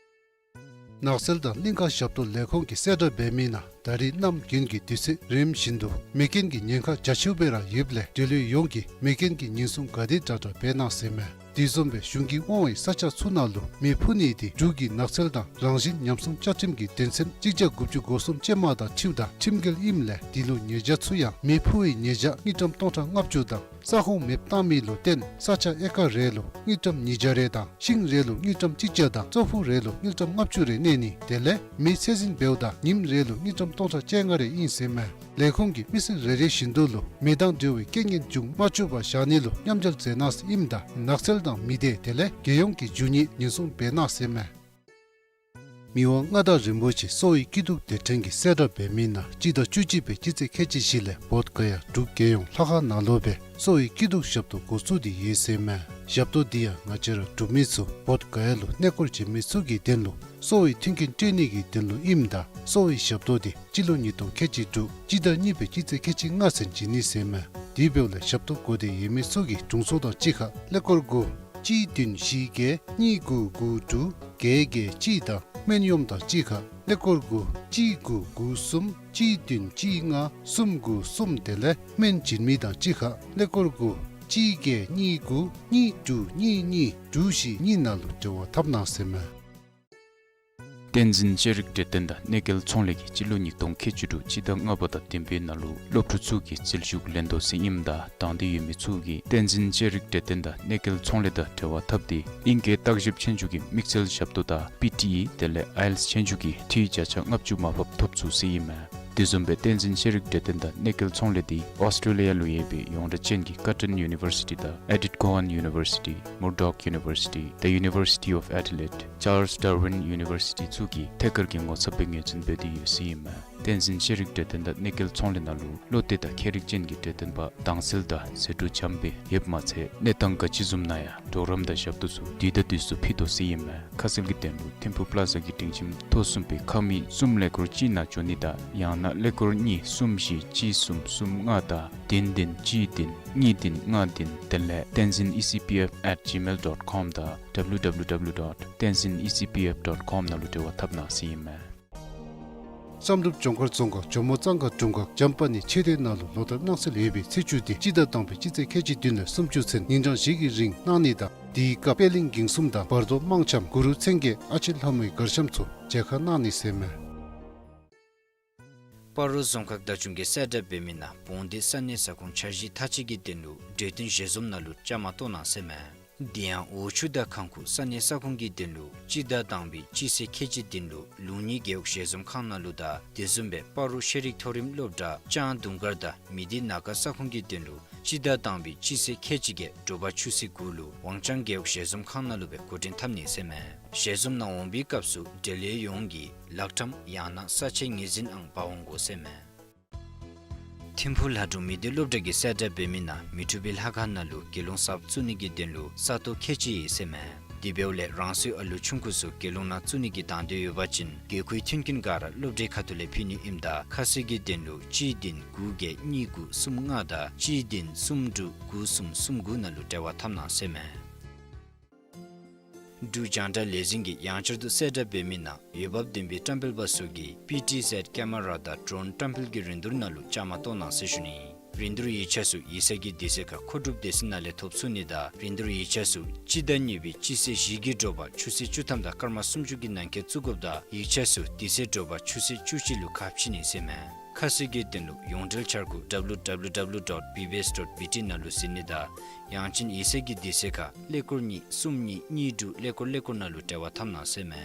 ནགས་ཚལ་དང་གླིང་ཁ་ཞབས་ཏོག་ལས་ཁུངས་ཀྱིས་གསལ་བསྒྲགས་འབད་མི་ནང་ད་རིས་གནམ་དགུན་གྱི་དུས་ཚོད་རིམ་བཞིན་དུ་མེ་རྐྱེན་གྱི་ཉེན་ཁ་རྒྱ་ཆེཝ་སྦེ་ར་ཡོདཔ་ལས་འབྲེལ་ཡོད་ཡོངས་ཀྱིས་མེ་རྐྱེན་གྱི་ཉེན་སྲུང་ག་དེ་དྲག་དྲག་འབད་གནང་ཟེར་མས། དེ་བཟུམ་སྦེ་གཞུང་གིས་དབང་བའི་ས་ཆ་ཚུ་ནང་ལུ་མེ་འཕུ་ནི་དེ་འབྲུག་གི་ནགས་ཚལ་དང་རང་བཞིན་ཉམས་སྲུང་བཅའ་ཁྲིམས་ཀྱི་དོན་ཚན་གཅིག་བརྒྱ་དགུ་བཅུ་གོ་གསུམ་ཅན་མ་དང་འཁྲིལཝ་ད་ཁྲིམས་འགལ་ཨིནམ་ལས་དེ་ལུ་ཉེས་བྱ་ཚུ་ཡང་མེ་འཕུ་བའི་ཉེས་བྱ་དངུལ་ཀྲམ་སྟོང་ཕྲག་ལྔ་བཅུ་དང་ས་ཁོངས་མེདཔ་བཏང་མི་ལུ་བརྟེན་ས་ཆ་ཨེ་ཀར་རེ་ལུ་དངུལ་ཀྲམ་ཉིས་བརྒྱ་རེ་དང་ཤིང་རེ་ལུ་དངུལ་ཀྲམ་གཅིག་བརྒྱ་དང་ཙོག་ཕུ་རེ་ལུ་དངུལ་ཀྲམ་ལྔ་བཅུ་རེ་གནས་ནི་དེ་ལས་མེ་ཚད་འཛིན་འབདཝ་ད་ཉིནམ་རེ་ལུ་དངུལ་ཀྲམ་སྟོང་ཕྲག་བཅོ་ལྔ་རེ་ཨིན་ཟེར་མས། ལས་ཁུངས་ཀྱིས་མི་སེར་རེ་རེ་བཞིན་དུ་ལུ་མེ་དང་འབྲེལ་བའི་རྐྱེན་ངན་འབྱུང་མ་བཅུག་པར་བཞག་ནི་ལུ་མཉམ་འབྲེལ་མཛད་གནང་ཟེར་ཨིནམ་ད་ནགས་ཚལ་དང་མི་སྡེ་དེ་ལས་རྒྱལ་ཡོངས་ཀྱི་རྒྱུ་དངོས་ཉེན་སྲུང་འབད་གནང་ཟེར་མས། མི་དབང་མངའ་བདག་རིན་པོ་ཆེ་གསོ་བའི་སྐྱིད་སྡུག་སྡེ་ཕྲན་གྱིས་གསལ་བསྒྲགས་འབད་མི་ནང་སྤྱི་ཟླ་བཅུ་གཅིག་པའི་སྤྱི་ཚེས་ཁལ་གཅིག་བཞི་ལས་བོདྷ་ག་ཡ་འབྲུག་རྒྱལ་ཡོངས་ལྷ་ཁང་ནང་ལུ་སྦེ་གསོ་བའི་སྐྱིད་སྡུག་ཞབས་ཏོག་འགོ་བཙུགས་ཏེ་ཡོད་ཟེར་མས། ཞབས་ཏོག་འདི་ཡང་ང་བཅས་ར་འབྲུག་མི་ཚུ་བོདྷ་ག་ཡ་ལུ་གནས་སྐོར་བྱོན་མི་ཚུ་གི་དོན་ལུ་གསོ་བའི་མཐུན་རྐྱེན་སྤྲོད་ནི་གི་དོན་ལུ་ཨིནམ་ད་གསོ་བའི་ཞབས་ཏོག་འདི་སྤྱི་ལོ་ཉིས་སྟོང་ཁལ་གཅིག་དྲུག་སྤྱི་ཟླ་གཉིས་པའི་སྤྱི་ཚེས་ཁལ་གཅིག་ལྔ་ཚུན་བྱིན་ནི་ཟེར་མས། དེ་འབདཝ་ལས་ཞབས་ཏོག་དགོ་སྟེ་ཡོད་མི་ཚུ་གིས་དྲུང་འཚོ་དང་གཅིག་ཁར་ཀླད་ཀོར་དགུ་གཅིག་བདུན་བཞི་བརྒྱད་གཉིས་དགུ་དགུ་དྲུག་བརྒྱད་བརྒྱད་གཅིག་དང་སྨན་གཡོགམ་དང་གཅིག་ཁར་ཀླད་ཀོར་དགུ་གཅིག་དགུ་དགུ་གསུམ་གཅིག་བདུན་གཅིག་ལྔ་གསུམ་དགུ་གསུམ་དེ་ལས་སྨན་བྱིན་མི་དང་གཅིག་ཁར་ཀླད་ཀོར་དགུ་གཅིག་བརྒྱད་གཉིས་དགུ་གཉིས་དྲུག་གཉིས་གཉིས་དྲུག་བཞི་གཉིས་ནང་ལུ་འབྲེལ་བ་འཐབ་གནང་ཟེར་མས། བསྟན་འཛིན་ཤེས་རིག་གྲོས་སྟོན་དང་གནས་མཇལ་ཚོང་ལས་ཀྱིས་སྤྱི་ལོ་ཉིས་སྟོང་ཁལ་གཅིག་དྲུག་སྤྱི་ཟླ་ལྔ་པ་དང་བདུན་པའི་ནང་ལུ་སློབ་ཕྲུག་ཚུ་གིས་འཛུལ་ཞུགས་ལེན་དོ་ཟེར་ཨིནམ་ད་དང་འདོད་ཡོད་མི་ཚུ་གིས་བསྟན་འཛིན་ཤེས་རིག་གྲོས་སྟོན་དང་གནས་མཇལ་ཚོང་ལས་དང་འབྲེལ་བ་འཐབ་སྟེ་ཨིང་སྐད་བརྟག་ཞིབ་ཆོས་རྒྱུགས་ཀྱི་དམིགས་བསལ་ཞབས་ཏོག་དང་པི་ཊི་ཨི་དེ་ལས་ཨའི་ཨེལ་ཊི་ཨེསི་ཆོས་རྒྱུགས་ཀྱི་འཐུས་བརྒྱ་ཆ་ལྔ་བཅུ་མར་ཕབ་ཐོབ་ཚུགས་ཟེར་ཨིན་མས། དེ་བཟུམ་སྦེ་བསྟན་འཛིན་ཤེས་རིག་གྲོས་སྟོན་དང་གནས་མཇལ་ཚོང་ལས་འདི་ཨོསི་ཊེ་ལི་ཡ་ལུ་ཡོད་པའི་ཡོངས་གྲགས་ཅན་གྱི་ཀར་ཊོན་ཡུ་ནི་ཝར་སི་ཊི་དང་ཨེ་ཌིཐ་ཀོ་ཝཱན་ཡུ་ནི་ཝར་སི་ཊི། མུར་ཌོག་ཡུ་ནི་ཝར་སི་ཊི། The University of Adelaide། ཅཱརལསི་ཌར་ཝིན་ཡུ་ནི་ཝར་སི་ཊི་ཚུ་གིས་ཐད་ཀར་གྱི་ངོ་ཚབ་སྦེ་ངོས་འཛིན་འབད་དེ་ཡོད་ཟེར་ཨིན་མས། བསྟན་འཛིན་ཤེས་རིག་གྲོས་སྟོན་དང་གནས་མཇལ་ཚོང་ལས་ནང་ལུ་བློ་གཏད་དང་མཁས་རིག་ཅན་གྱི་གྲོས་སྟོན་པ་དྭངས་གསལ་དང་ཟད་འགྲོ་འཇམ་སྦེ་ཡོདཔ་མ་ཚད་གནས་སྟངས་ག་ཅི་བཟུམ་ནང་ཡང་གྲོགས་རམ་དང་ཞབས་ཏོག་ཚུ་དུས་དང་དུས་སུ་ཕུལ་དོ་ཟེར་ཨིན་མས། ཁ་གསལ་གྱི་དོན་ལུ་ཐིམ་ཕུ་པ་ལ་ཛ་གི་སྒྲིང་ཁྱིམ་ཐོག་གསུམ་པའི་ཁང་མིག་གསུམ་ཀླད་ཀོར་གཅིག་ནང་འབྱོན་ནི་དང་ཡང་ན་ཀླད་ཀོར་གཉིས་གསུམ་བཞི་གཅིག་གསུམ་གསུམ་ལྔ་དང་བདུན་བདུན་གཅིག་བདུན་གཉིས་བདུན་ལྔ་བདུན་དེ་ལས་བསྟན་འཛིན་ཨི་སི་པི་ཨེཕ་ཨེཊ་ཇི་མེལ་ཌོཊ་ཀོམ་དང་ཌབ་ལིའུ་ཌབ་ལིའུ་ཌབ་ལིའུ་ཌོཊ་བསྟན་འཛིན་ཨི་སི་པི་ཨེཕ་ཌོཊ་ཀོམ་ནང་ལུ་འབྲེལ་བ་འཐབ་གནང་ཟེར་ཨིན་མས། བསམ་གྲུབ་ལྗོངས་མཁར་རྫོང་ཁག་ཇོ་མོ་གཙང་ཁ་དྲུང་ཁག་འཇམ་དཔལ་གཉིས་ཆེ་གྲས་ནང་ལུ་ལོ་བསྟར་གནང་སྲོལ་ཡོད་པའི་ཚེས་བཅུ་སྟེ་སྤྱི་ཟླ་དང་པའི་སྤྱི་ཚེས་ཁལ་གཅིག་བདུན་ལས་སུམ་ཅུ་ཚུན་ཉིན་གྲངས་བཞི་གི་རིང་གནང་ནི་དང་དེའི་སྐབས་པད་གླིང་འགེངས་གསུམ་དང་བར་དོ་དམངས་འཆམ་གུ་རུ་མཚན་བརྒྱད་ཨ་ཕྱི་ལྷ་མོའི་གར་འཆམ་ཚུ་མཇལ་ཁ་གནང་ནི་ཟེར་མས། སྤ་རོ་རྫོང་ཁག་བདག་སྐྱོང་གིས་གསལ་བསྒྲགས་འབད་མི་ནང་བོང་སྡེ་ས་གནས་ས་ཁོངས་འཆར་གཞི་མཐའ་དཔྱད་ཀྱི་དོན་ལུ་གྲོས་བསྟུན་ཞལ་འཛོམས་ནང་ལུ་བཅའ་མར་གཏོགས་གནང་ཟེར་མས། དེ་ཡང་འོ་ཆུ་དང་ཁང་ཁུ་ས་གནས་ས་ཁོངས་ཀྱི་དོན་ལུ་སྤྱི་ཟླ་དང་པའི་སྤྱི་ཚེས་ཁལ་གཅིག་བདུན་ལུ་ལུང་གཉིས་རྒེད་འོག་ཞལ་འཛོམས་ཁང་ནང་ལུ་དང་དེ་བཟུམ་སྦེ་སྤ་རོ་ཤེས་རིག་མཐོ་རིམ་སློབ་གྲྭ་ལྕང་དུང་དཀར་དང་མི་སྡེ་ན་ཁ་ས་ཁོངས་ཀྱི་དོན་ལུ་སྤྱི་ཟླ་དང་པའི་སྤྱི་ཚེས་ཁལ་གཅིག་བརྒྱད་དྲོ་པ་ཆུ་ཚོད་དགུ་ལུ་ཝང་ཅང་རྒེད་འོག་ཞལ་འཛོམས་ཁང་ནང་ལུ་སྦེ་འགོ་འདྲེན་འཐབ་ནི་ཟེར་མས། ཞལ་འཛོམས་ནང་འོང་པའི་སྐབས་སུ་འབྲེལ་ཡོད་ཡོངས་ཀྱིས་ལག་ཁྲམ་ཡང་ན་ས་ཆའི་ངོས་འཛིན་ཨང་འབག་འོང་དགོ་ཟེར་མས། ཐིམ་ཕུ་ལྷ་སྒྲུང་མི་སྡེ་སློབ་གྲྭ་གིས་གསལ་བསྒྲགས་འབད་མི་ནང་མི་འཁྲུགས་པའི་ལྷ་ཁང་ནང་ལུ་དགེ་སློང་གསརཔ་བཙུགས་ནི་གི་དོན་ལུ་ས་སྟོང་ཁལ་གཅིག་ཡོད་ཟེར་མས། དེ་འབདཝ་ལས་རང་སོའི་ཨ་ལུ་ཆུང་ཀུ་ཚུ་དགེ་སློང་ནང་བཙུགས་ནི་གི་དང་འདོད་ཡོད་པ་ཅིན་དགེ་བསྐོས་མཐུན་རྐྱེན་ག་ར་སློབ་གྲྭའི་ཁ་ཐུག་ལས་ཕུལ་ནི་ཨིནམ་ད་ཁ་གསལ་གྱི་དོན་ལུ་གཅིག་བདུན་དགུ་བརྒྱད་གཉིས་དགུ་གསུམ་ལྔ་དང་གཅིག་བདུན་གསུམ་དྲུག་དགུ་གསུམ་གསུམ་དགུ་ནང་ལུ་འབྲེལ་བ་འཐབ་གནང་ཟེར་མས། འབྲུག་རྒྱང་བསྒྲགས་ལས་འཛིན་གྱིས་ཡང་བསྐྱར་དུ་གསལ་བསྒྲགས་འབད་མི་ནང་འོས་འབབ་ལྡན་པའི་བཀྲམ་སྤེལ་པ་ཚུ་གིས་པི་ཊི་ཟེཌ་ཀེ་མ་ར་དང་ཌྲོན་བཀྲམ་སྤེལ་གྱི་རིན་བསྡུར་ནང་ལུ་བཅའ་མར་གཏོགས་གནང་ཟེར་ཞུ་ནི། རིན་བསྡུར་ཡིག་ཆ་ཚུ་ཡིག་ཚང་གི་དུས་ཚོད་ཁར་མཁོ་སྒྲུབ་སྡེ་ཚན་ནང་ལས་ཐོབ་ཚུགས་ནི་དང་རིན་བསྡུར་ཡིག་ཆ་ཚུ་སྤྱི་ཟླ་གཉིས་པའི་སྤྱི་ཚེས་བཞི་གི་དྲོ་པ་ཆུ་ཚོད་བཅུ་ཐམ་དང་སྐར་མ་སུམ་ཅུ་གི་ནང་འཁོད་བཙུགས་དགོཔ་དང་ཡིག་ཆ་ཚུ་དེ་ཚེ་དྲོ་པ་ཆུ་ཚོད་བཅུ་གཅིག་ལུ་ཁ་ཕྱེ་ནི་ཟེར་མས། ཁ་གསལ་གྱི་དོན་ལུ་ཡོངས་འབྲེལ་འཆར་སྒོ་ཌབ་ལིའུ་ཌབ་ལིའུ་ཌབ་ལིའུ་ཌོཊ་བི་བི་ཨེསི་ཌོཊ་བི་ཊི་ནང་ལུ་གཟིགས་ནི་དང་ཡང་ཅིན་ཡིག་ཚང་གི་དུས་ཚོད་ཁར་ཀླད་ཀོར་གཉིས་གསུམ་གཉིས་གཉིས་དྲུག་ཀླད་ཀོར་ཀླད་ཀོར་ནང་ལུ་འབྲེལ་བ་འཐབ་གནང་ཟེར་མས།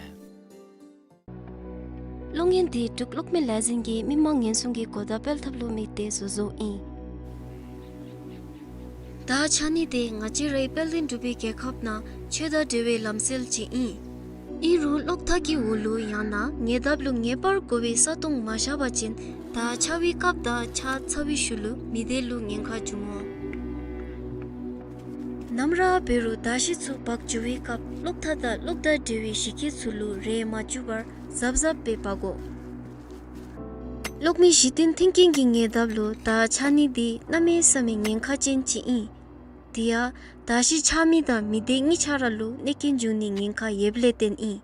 གློག་བརྙན་འདི་འབྲུག་གློག་མེ་ལས་འཛིན་གྱིས་མི་མང་ཉེན་སྲུང་གི་གོ་བརྡ་སྤེལ་ཐབས་ལུ་དམིགས་ཏེ་བཟོ་བཟོཝ་ཨིན། ད་ཆ་ནི་འདི་ང་བཅས་རའི་དཔལ་ལྡན་འབྲུག་པའི་རྒྱལ་ཁབ་ནང་ཆོས་དང་འབྲེལ་བའི་ལམ་སྲོལ་ཅིག་ཨིན། ཨིན་རུང་གློག་ཐག་གི་འོག་ལུ་ཡང་ན་ཉེ་འདབས་ལུ་ངེས་པར་དགོ་པའི་ས་སྟོང་མ་བཞག་པ་ཅིན་ད་ཆར་པའི་སྐབས་དང་ཆར་ཚ་བའི་ཤུལ་ལུ་མི་སྡེ་ལུ་ཉེན་ཁ་འབྱུང་འོང་། ནམ་ར་འབད་རུང་མདའ་གཞི་ཚུ་འབག་འགྱོ་བའི་སྐབས་ གློག་ཐག་དང་གློག་དང་འབྲེལ་བའི་གཞི་སྐྱེལ་ཚུ་ལུ་རེག་མ་བཅུག་པར་གཟབ་གཟབ་སྦེ་འབག་དགོ། གློག་མེ་གཞི་རྟེན་མཐུན་རྐྱེན་གྱི་ཉེ་འདབས་ལུ་དར་འཕྱར་ནི་འདི་གནམ་མེད་ས་མེད་ཉེན་ཁ་ཅན་ཅིག་ཨིན། དེ་ཡང་དར་ཤིང་འཕྱར་མི་དང་མི་སྡེ་གཉིས་ཆ་ར་ལུ་གནོད་རྐྱེན་འབྱུང་ནིའི་ཉེན་ཁ་ཡོདཔ་ལས་བརྟེན་ཨིན།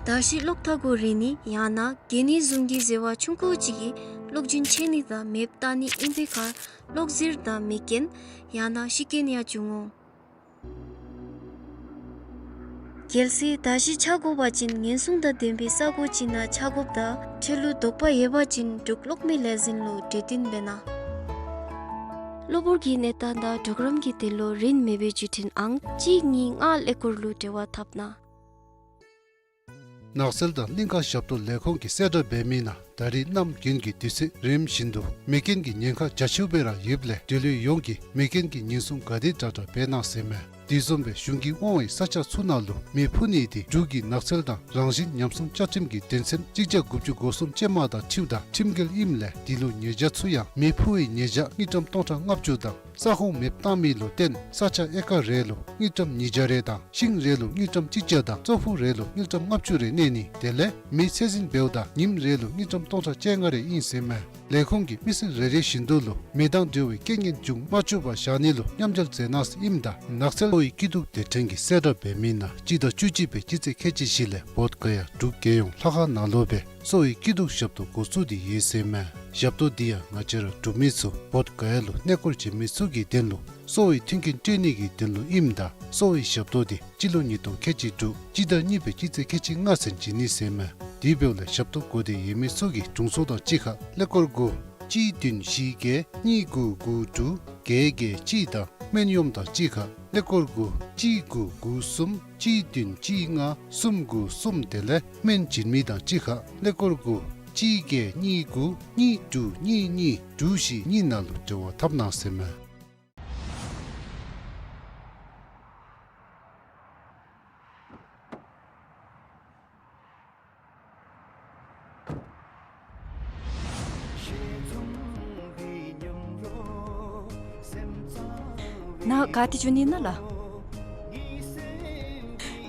དར་ཤིང་གློག་ཐག་གུ་རེག་ནི་ཡང་ན་གྱེས་ནི་བཟུམ་གྱི་ཟེར་བ་ཆུང་ཀུ་ཅིག་གིས་གློག་རྒྱུན་ཆད་ནི་དང་མེདཔ་བཏང་ནི་ཨིན་པའི་ཁར་གློག་ཟིལ་དང་མེ་རྐྱེན་ཡང་ན་ཤི་རྐྱེན་ཡང་འབྱུང་འོང་། གལ་སྲིད་དར་ཤིང་འཕྱར་དགོ་པ་ཅིན་ཉེན་སྲུང་དང་ལྡན་པའི་ས་གོ་ཅིག་ནང་འཕྱར་དགོཔ་དང་འཕྲལ་ལུ་དོགས་པ་ཡོད་པ་ཅིན་འབྲུག་གློག་མེ་ལས་འཛིན་ལུ་གྲོས་བསྟུན་འབད་གནང་། གློ་བུར་གྱི་གནས་སྟངས་དང་གྲོགས་རམ་གྱི་དོན་ལུ་རིན་མེད་པའི་བརྒྱུད་འཕྲིན་ཨང་གཅིག་གཉིས་ལྔ་ཀླད་ཀོར་ལུ་འབྲེལ་བ་འཐབ་གནང་། ནགས་ཚལ་དང་གླིང་ཁ་ཞབས་ཏོག་ལས་ཁུངས་ཀྱིས་གསལ་བསྒྲགས་འབད་མི་ནང་ད་རིས་གནམ་དགུན་གྱི་དུས་ཚོད་རིམ་བཞིན་དུ་མེ་རྐྱེན་གྱི་ཉེན་ཁ་རྒྱ་ཆེཝ་སྦེ་ར་ཡོདཔ་ལས་འབྲེལ་ཡོད་ཡོངས་ཀྱིས་མེ་རྐྱེན་གྱི་ཉེན་སྲུང་ག་དེ་དྲག་དྲག་འབད་གནང་ཟེར་མས། དེ་བཟུམ་སྦེ་གཞུང་གིས་དབང་བའི་ས་ཆ་ཚུ་ནང་ལུ་མེ་འཕུ་ནི་དེ་འབྲུག་གི་ནགས་ཚལ་དང་རང་བཞིན་ཉམས་སྲུང་བཅའ་ཁྲིམས་ཀྱི་དོན་ཚན་གཅིག་བརྒྱ་དགུ་བཅུ་གོ་གསུམ་ཅན་མ་དང་འཁྲིལཝ་ད་ཁྲིམས་འགལ་ཨིནམ་ལས་དེ་ལུ་ཉེས་བྱ་ཚུ་ཡང་མེ་འཕུ་བའི་ཉེས་བྱ་དངུལ་ཀྲམ་སྟོང་ཕྲག་ལྔ་བཅུ་དང་ས་ཁོངས་མེདཔ་བཏང་མི་ལུ་བརྟེན་ས་ཆ་ཨེ་ཀར་རེ་ལུ་དངུལ་ཀྲམ་ཉིས་བརྒྱ་རེ་དང་ཤིང་རེ་ལུ་དངུལ་ཀྲམ་གཅིག་བརྒྱ་དང་ཙོག་ཕུག་རེ་ལུ་དངུལ་ཀྲམ་ལྔ་བཅུ་རེ་གནས་ནི་དེ་ལས་མེ་ཚད་འཛིན་འབདཝ་ད་ཉིནམ་རེ་ལུ་དངུལ་ཀྲམ་སྟོང་ཕྲག་བཅོ་ལྔ་རེ་ཨིན་ཟེར་མས། ལས་ཁུངས་ཀྱིས་མི་སེར་རེ་རེ་བཞིན་དུ་ལུ་མེ་དང་འབྲེལ་བའི་རྐྱེན་ངན་འབྱུང་མ་བཅུག་པར་བཞག་ནི་ལུ་མཉམ་འབྲེལ་མཛད་གནང་ཟེར་ཨིནམ་ད་ནགས་ཚལ་ལྷོ་ཡི་སྐྱིད་སྡུག་སྡེ་ཕྲན་གྱིས་གསལ་བསྒྲགས་འབད་མི་ནང་སྤྱི་ཟླ་བཅུ་གཅིག་པའི་སྤྱི་ཚེས་ཁལ་གཅིག་བཞི་ལས་བོདྷ་ག་ཡ་འབྲུག་རྒྱལ་ཡོངས་ལྷ་ཁང་ནང་ལུ་སྦེ་གསོ་བའི་སྐྱིད་སྡུག་ཞབས་ཏོག་འགོ་བཙུགས་ཏེ་ཡོད་ཟེར་མས། ཞབས་ཏོག་འདི་ཡང་ང་བཅས་ར་འབྲུག་མི་ཚུ་བོདྷ་ག་ཡ་ལུ་གནས་སྐོར་བྱོན་མི་ཚུ་གི་དོན་ལུ་གསོ་བའི་མཐུན་རྐྱེན་སྤྲོད་ནི་གི་དོན་ལུ་ཨིནམ་ད་གསོ་བའི་ཞབས་ཏོག་འདི་སྤྱི་ལོ་ཉིས་སྟོང་ཁལ་གཅིག་དྲུག་སྤྱི་ཟླ་གཉིས་པའི་སྤྱི་ཚེས་ཁལ་གཅིག་ལྔ་ཚུན་བྱིན་ནི་ཟེར་མས། དེ་འབདཝ་ལས་ཞབས་ཏོག་དགོས་འདོད་ཡོད་མི་ཚུ་གིས་དྲུང་འཚོ་དང་གཅིག་ཁར་ཀླད་ཀོར་དགུ་གཅིག་བདུན་བཞི་བརྒྱད་གཉིས་དགུ་དགུ་དྲུག་བརྒྱད་བརྒྱད་གཅིག་དང་སྨན་གཡོགམ་དང་གཅིག་ཁར་ཀླད་ཀོར་དགུ་གཅིག་དགུ་དགུ་གསུམ་གཅིག་བདུན་གཅིག་ལྔ་གསུམ་དགུ་གསུམ་དེ་ལས་སྨན་བྱིན་མི་དང་གཅིག་ཁར་ཀླད་ཀོར་དགུ་གཅིག་བརྒྱད་གཉིས་དགུ་གཉིས་དྲུག་གཉིས་གཉིས་དྲུག་བཞི་གཉིས་ནང་ལུ་འབྲེལ་བ་འཐབ་གནང་ཟེར་མས། ནཱ་ག་ཏེ་འགྱོ་ནི་ཨིན་ན་ལགས།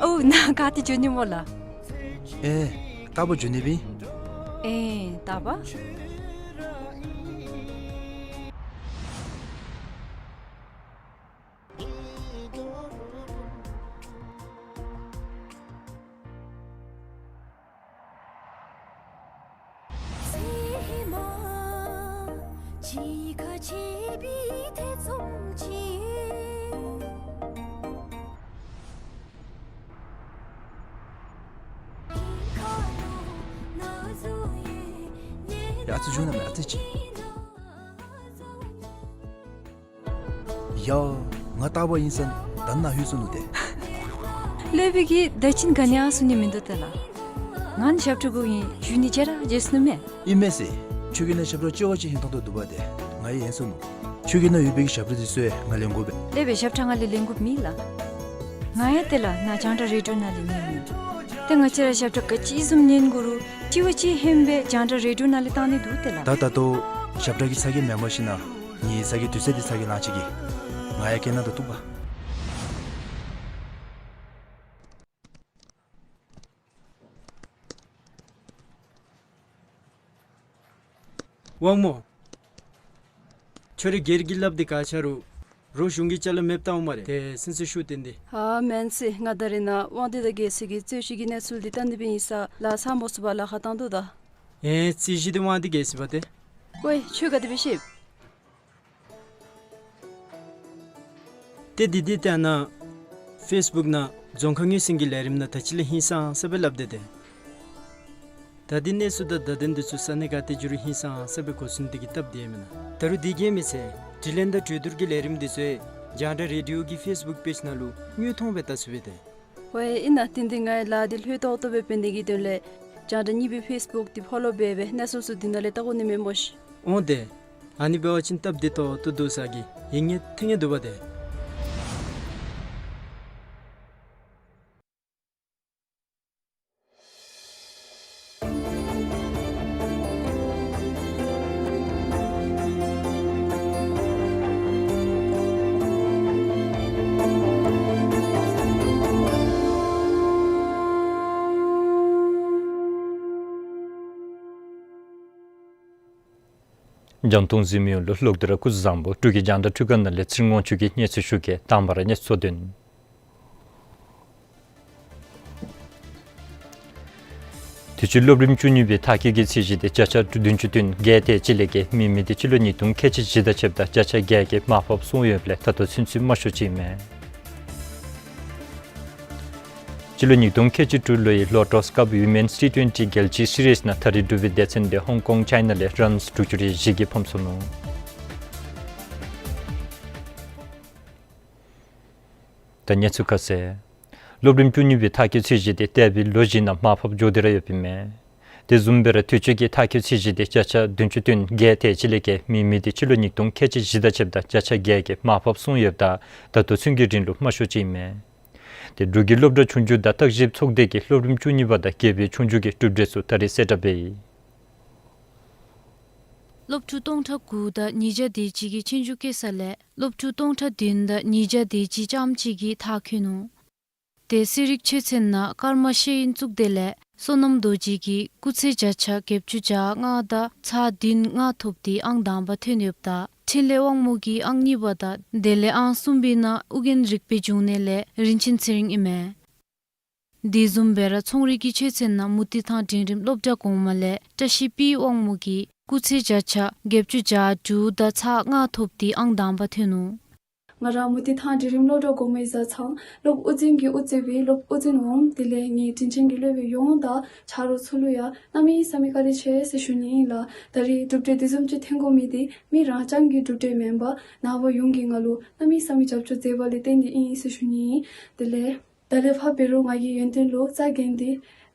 ཨོ་ནཱ་ག་ཏེ་འགྱོ་ནི་སྨོ་ལགས། ཨེ་རྟག་པར་འགྱོ་ནི་སྦེ་ཨིན། ཨེ་རྟག་པར། ཡ་ཨ་ཙི་བཞུགས་གནང་མས། ཨ་ཙི་ཅིག། ཡ། ང་རྟག་པར་ཨིན་ས་ད་ནཱ་ལྷོད་སོ་ནུག་ཏེ། ལས་པའི་གི་ད་ཅི་ག་ནི་ཡང་གསུང་ནི་མིན་འདུག་ཏེ་ལགས། ང་ནི་ཞབས་ཁྲ་གུ་ཨིན། བཞུགས་ནི་བརྗེད་ར་བརྗེད་སོ་ནུག་མས། ཨིན་མས་ཟེར། ཁྱོད་ཀྱི་ནང་ཞབས་ཁྲ་ལྕི་བ་ཅིག་ཧིང་ཐང་ཐོག་འདུག་པ་ཏེ། ང་ཡང་ཡེངས་སོ་ནུག། ཁྱོད་ཀྱི་ནང་ཡོད་པའི་གི་ཞབས་ཁྲ་དེ་ཚུ་ཡང་ང་ལེན་དགོ་པས། ལས་པའི་ཞབས་ཁྲ་ང་ལས་ལེན་དགོཔ་མེད་ལགས། ང་ཡང་ཏེ་ལགས་ནཱ་རྒྱང་བསྒྲགས་རེ་ཌི་ཡོ་ནང་ལས་ཉན་ནི། ཏེ་ང་བཅས་ར་ཞབས་ཁྲ་ག་ཅི་བཟུམ་ཉན་དགོ་རུང་ལྕི་བ་ཅིག་ཧན་སྦེ་རྒྱང་བསྒྲགས་རེ་ཌི་ཡོ་ནང་ལས་བཏང་ནི་འདུག་ཏེ་ལགས། ད་ད་ལྟོ་ཞབས་ཁྲ་གི་ཚ་གྱང་མེན་པར་ཞིན་ན་ངེའི་ཚ་གྱང་དུས་ཚོད་འདི་ཚ་གྱང་ལང་ཅི་གི། ང་ཡང་སྐད་ནང་དུ་གཏུགས་པ། དབང་མོ། ཁྱོད་རའི་སྒེར་གྱི་ལགཔ་འདི་ག་ཆ་རུང་རོགས་གཞུང་གི་ཅ་ལ་མེདཔ་བཏང་འོང་སྨ་རེ། ཏེ་སེམས་ཚུ་ཤུགས་བཏོན་ཏེ། ཨ་མེན་ཟེར། ང་ད་རེས་ནཱ་དབང་འདུས་དང་རྒྱལ་སྲས་ཀྱི་རྩོད་གཞི་གི་གནས་ཚུལ་འདི་བལྟ་ནི་སྦེ་ཨིན་ས་ལགས། ཚར་མ་ཚུགས་པར་ལཱ་ཁག་བཏང་དོ་ད། ཨེ་རྩོད་གཞི་འདི་དབང་འདུས་རྒྱལ་སྲས་པ་ཏེ། ཀོ་ཁྱོད་ག་དེ་སྦེ་ཤེས། ཏེ་འདི་འདི་ལྟ་ན་ཕེསི་བུཀ་ནང་རྫོང་ཁ་ངོས་ཟིན་གྱི་ལས་རིམ་ནང་ད་ཅི་ལས་ཧིང་སངས་ས་སྦེ་སླབ་སྟེ་ཏེ། ད་འདི་གནས་ཚུལ་དང་བརྡ་དོན་འདི་ཚུ་ས་གནས་ག་ཏེ་འགྱོ་རུང་ཧིང་སངས་ས་སྦེ་གོ་ཚུགས་ནི་དེ་གིས་སྟབས་བདེ་མེན་ན། ད་རུང་དེ་གིས་མེན་ཟེར་དྲི་ལན་དང་གྲོས་བསྡུར་གྱི་ལས་རིམ་འདི་ཚུ་རྒྱང་བསྒྲགས་རེ་ཌི་ཡོ་གི་ཕེསི་བུཀ་པེཇ་ནང་ལུ་དངོས་མཐོང་སྦེ་བལྟ་ཚུགས་པས་ཏེ། ཝའེ་ཨིན་ན། དེ་འདི་ངེའི་ལཱ་འདི་ལྷོད་ཏོག་ཏོ་སྦེ་འབད་ནི་གི་དོན་ལས་རྒྱང་བསྒྲགས་གཉིས་པའི་ཕེསི་བུཀ་འདི་ཕོ་ལོ་འབད་སྦེ་གནས་ཚུལ་ཚུ་འདི་ནང་ལས་བལྟ་དགོ་ནི་མས་སྨོ་ཤིག། འོང་ཏེ། ཨ་ནི་འབད་བ་ཅིན་སྟབས་བདེ་ཏོག་ཏོ་འདུག་ཟེར་གི་ཡིད་ངེས་ཐིང་ངེས་འདུག་པ་ཏེ། རྒྱང་མཐོང་གཟིགས་མི་ཡོངས་ལུ་ལོག་སྟེ་ར་སྐུ་གཟུགས་བཟང་པོ། འབྲུག་གི་རྒྱང་བསྒྲགས་འཕྲུལ་ཁང་ནང་ལས་ཚེ་རིང་དབང་ཕྱུག་གིས་གནས་ཚུལ་ཞུ་གེ། དང་པ་ར་གནས་ཚུལ་དོན། དུས་ཅི་སློབ་རིམ་བཅུ་གཉིས་པའི་མཐར་འཁྱོལ་གྱི་ཚད་གཞི་དེ་བརྒྱ་ཆ་བདུན་ཅུ་དོན་བརྒྱད་དེ་ཅིག་ལས་བརྒལ་མེད་མི་དེ་སྤྱི་ལོ་ཉིས་སྟོང་ཁལ་གཅིག་བཞི་དང་ཕྱདཔ་ད་བརྒྱ་ཆ་བརྒྱད་ཀྱིས་མར་ཕབ་སོང་ཡོདཔ་ལས་ད་ལྟོ་ཚུན་ཚོད་མ་ཤོར་ཅི་མས། སྤྱི་ལོ་ཉིས་སྟོང་ཁལ་གཅིག་དྲུག་ལོའི་ལོ་ཊཱས་ཀབ་ཝི་མེནསི་ཊི་ཊུ་ཝེན་ཊི་རྒྱལ་སྤྱིའི་སི་རིསི་ནང་ཐག་རིང་འབྲུག་པའི་སྡེ་ཚན་དེ་ཧོང་ཀོང་ཅའི་ན་ལས་རཱནསི་དྲུག་ཅུ་རེ་བཞི་གིས་ཕམ་སོ་ནུག། ད་གནས་ཚུལ་ཁ་གསལ། སློབ་རིམ་བཅུ་གཉིས་པའི་མཐར་འཁྱོལ་ཚད་གཞི་དེ་འདས་པའི་ལོ་བཞི་ནང་མར་ཕབ་འགྱོ་སྟེ་ར་ཡོདཔ་ཨིན་མས། དེ་བཟུམ་སྦེ་ར་དུས་ཅི་གི་མཐར་འཁྱོལ་ཚད་གཞི་དེ་བརྒྱ་ཆ་བདུན་ཅུ་དོན་བརྒྱད་དེ་ཅིག་ལས་བརྒལ་མེད་མི་དེ་སྤྱི་ལོ་ཉིས་སྟོང་ཁལ་གཅིག་བཞི་དང་ཕྱདཔ་ད་བརྒྱ་ཆ་བརྒྱད་ཀྱིས་མར་ཕབ་སོང་ཡོདཔ་ད་ད་ལྟོ་ཚུན་གྱི་རིང་ལུ་མ་ཤོར་ཅི་ཨིན་མས། དེ་འབྲུག་གི་སློབ་གྲྭ་ཆུང་ཆུང་དང་བརྟག་ཞིབ་ཚོགས་སྡེ་གིས་སློབ་རིམ་བཅུ་གཉིས་པ་དང་བརྒྱད་པའི་ཆུང་ཆུང་གི་གྲུབ་འབྲས་ཚུ་ད་རིས་གསལ་བསྒྲགས་འབད་ཡི། སློབ་ཕྲུག་སྟོང་ཕྲག་དགུ་དང་ཉིས་བརྒྱ་དེ་ཅིག་གིས་ཆོས་རྒྱུགས་རྐྱབ་ས་ལས་སློབ་ཕྲུག་སྟོང་ཕྲག་བདུན་དང་ཉིས་བརྒྱ་དེ་ཅིག་རྐྱངམ་གཅིག་གིས་མཐར་འཁྱོལ་ནུག། དེ་གསོ་རིག་ཆོས་ཚན་ནང་ཀརྨ་ཤེས་ཡོན་གཙུག་སྡེ་ལས་བསོད་ནམས་རྡོ་རྗེ་གིས་སྐུགས་ཚད་བརྒྱ་ཆ་བརྒྱད་ཅུ་གྱ་ལྔ་དང་ཚག་བདུན་ལྔ་ཐོབ་སྟེ་ཨང་དང་པ་ཐོན་ཡོདཔ་ད་འཕྲིན་ལས་དབང་མོ་གིས་ཨང་གཉིས་པ་དང་དེ་ལས་ཨང་གསུམ་པའི་ནང་ཨོ་རྒྱན་རིག་པའི་འབྱུང་གནས་ལས་རིན་ཆེན་ཚེ་རིང་ཨིན་མས། དེ་བཟུམ་སྦེ་ར་ཚོང་རིག་གི་ཆོས་ཚན་ནང་མུ་ཏིག་ཐང་འབྲིང་རིམ་སློབ་གྲྭ་གོང་མ་ལས་བཀྲ་ཤིས་པི་དབང་མོ་གིས་སྐུགས་ཚད་བརྒྱ་ཆ་བརྒྱད་ཅུ་གྱ་དྲུག་དང་ཚག་ལྔ་ཐོབ་སྟེ་ཨང་དང་པ་ཐོན་ནུག། ང་ར་མུ་ཏིག་ཐང་འབྲིང་རིམ་སློབ་གྲྭ་གོང་མའི་བཟའ་ཚང་སློབ་དབུ་འཛིན་གྱིས་དབུ་གཙོས་པའི་སློབ་དབུ་འཛིན་འོགམ་དེ་ལས་ངེའི་དྲིན་ཅན་གྱི་སློབ་དཔོན་ཡོངས་དང་ཆ་རོགས་ཚུ་ལུ་ཡང་གནམ་མེད་ས་མེད་བཀའ་དྲིན་ཆེ་ཟེར་ཞུ་ནི་ཨིན་ལགས། ད་རིས་གྲུབ་འབྲས་དེ་བཟུམ་ཅིག་ཐོན་དགོ་མི་དེ་མི་རང་རྐྱང་གི་གྲུབ་འབྲས་མེན་པར་ནངས་པ་ཡོངས་ཀྱིས་ང་ལུ་གནམ་མེད་ས་མེད་རྒྱབ་སྐྱོར་མཛད་པ་ལས་བརྟེན་ཏེ་ཨིན་ཟེར་ཞུ་ནི་ཨིན། དེ་ལས་ད་ལས་ཕར་འབད་རུང་ང་གིས་ཡོན་ཏན་ལུ་རྩ་འགེངས་ཏེ་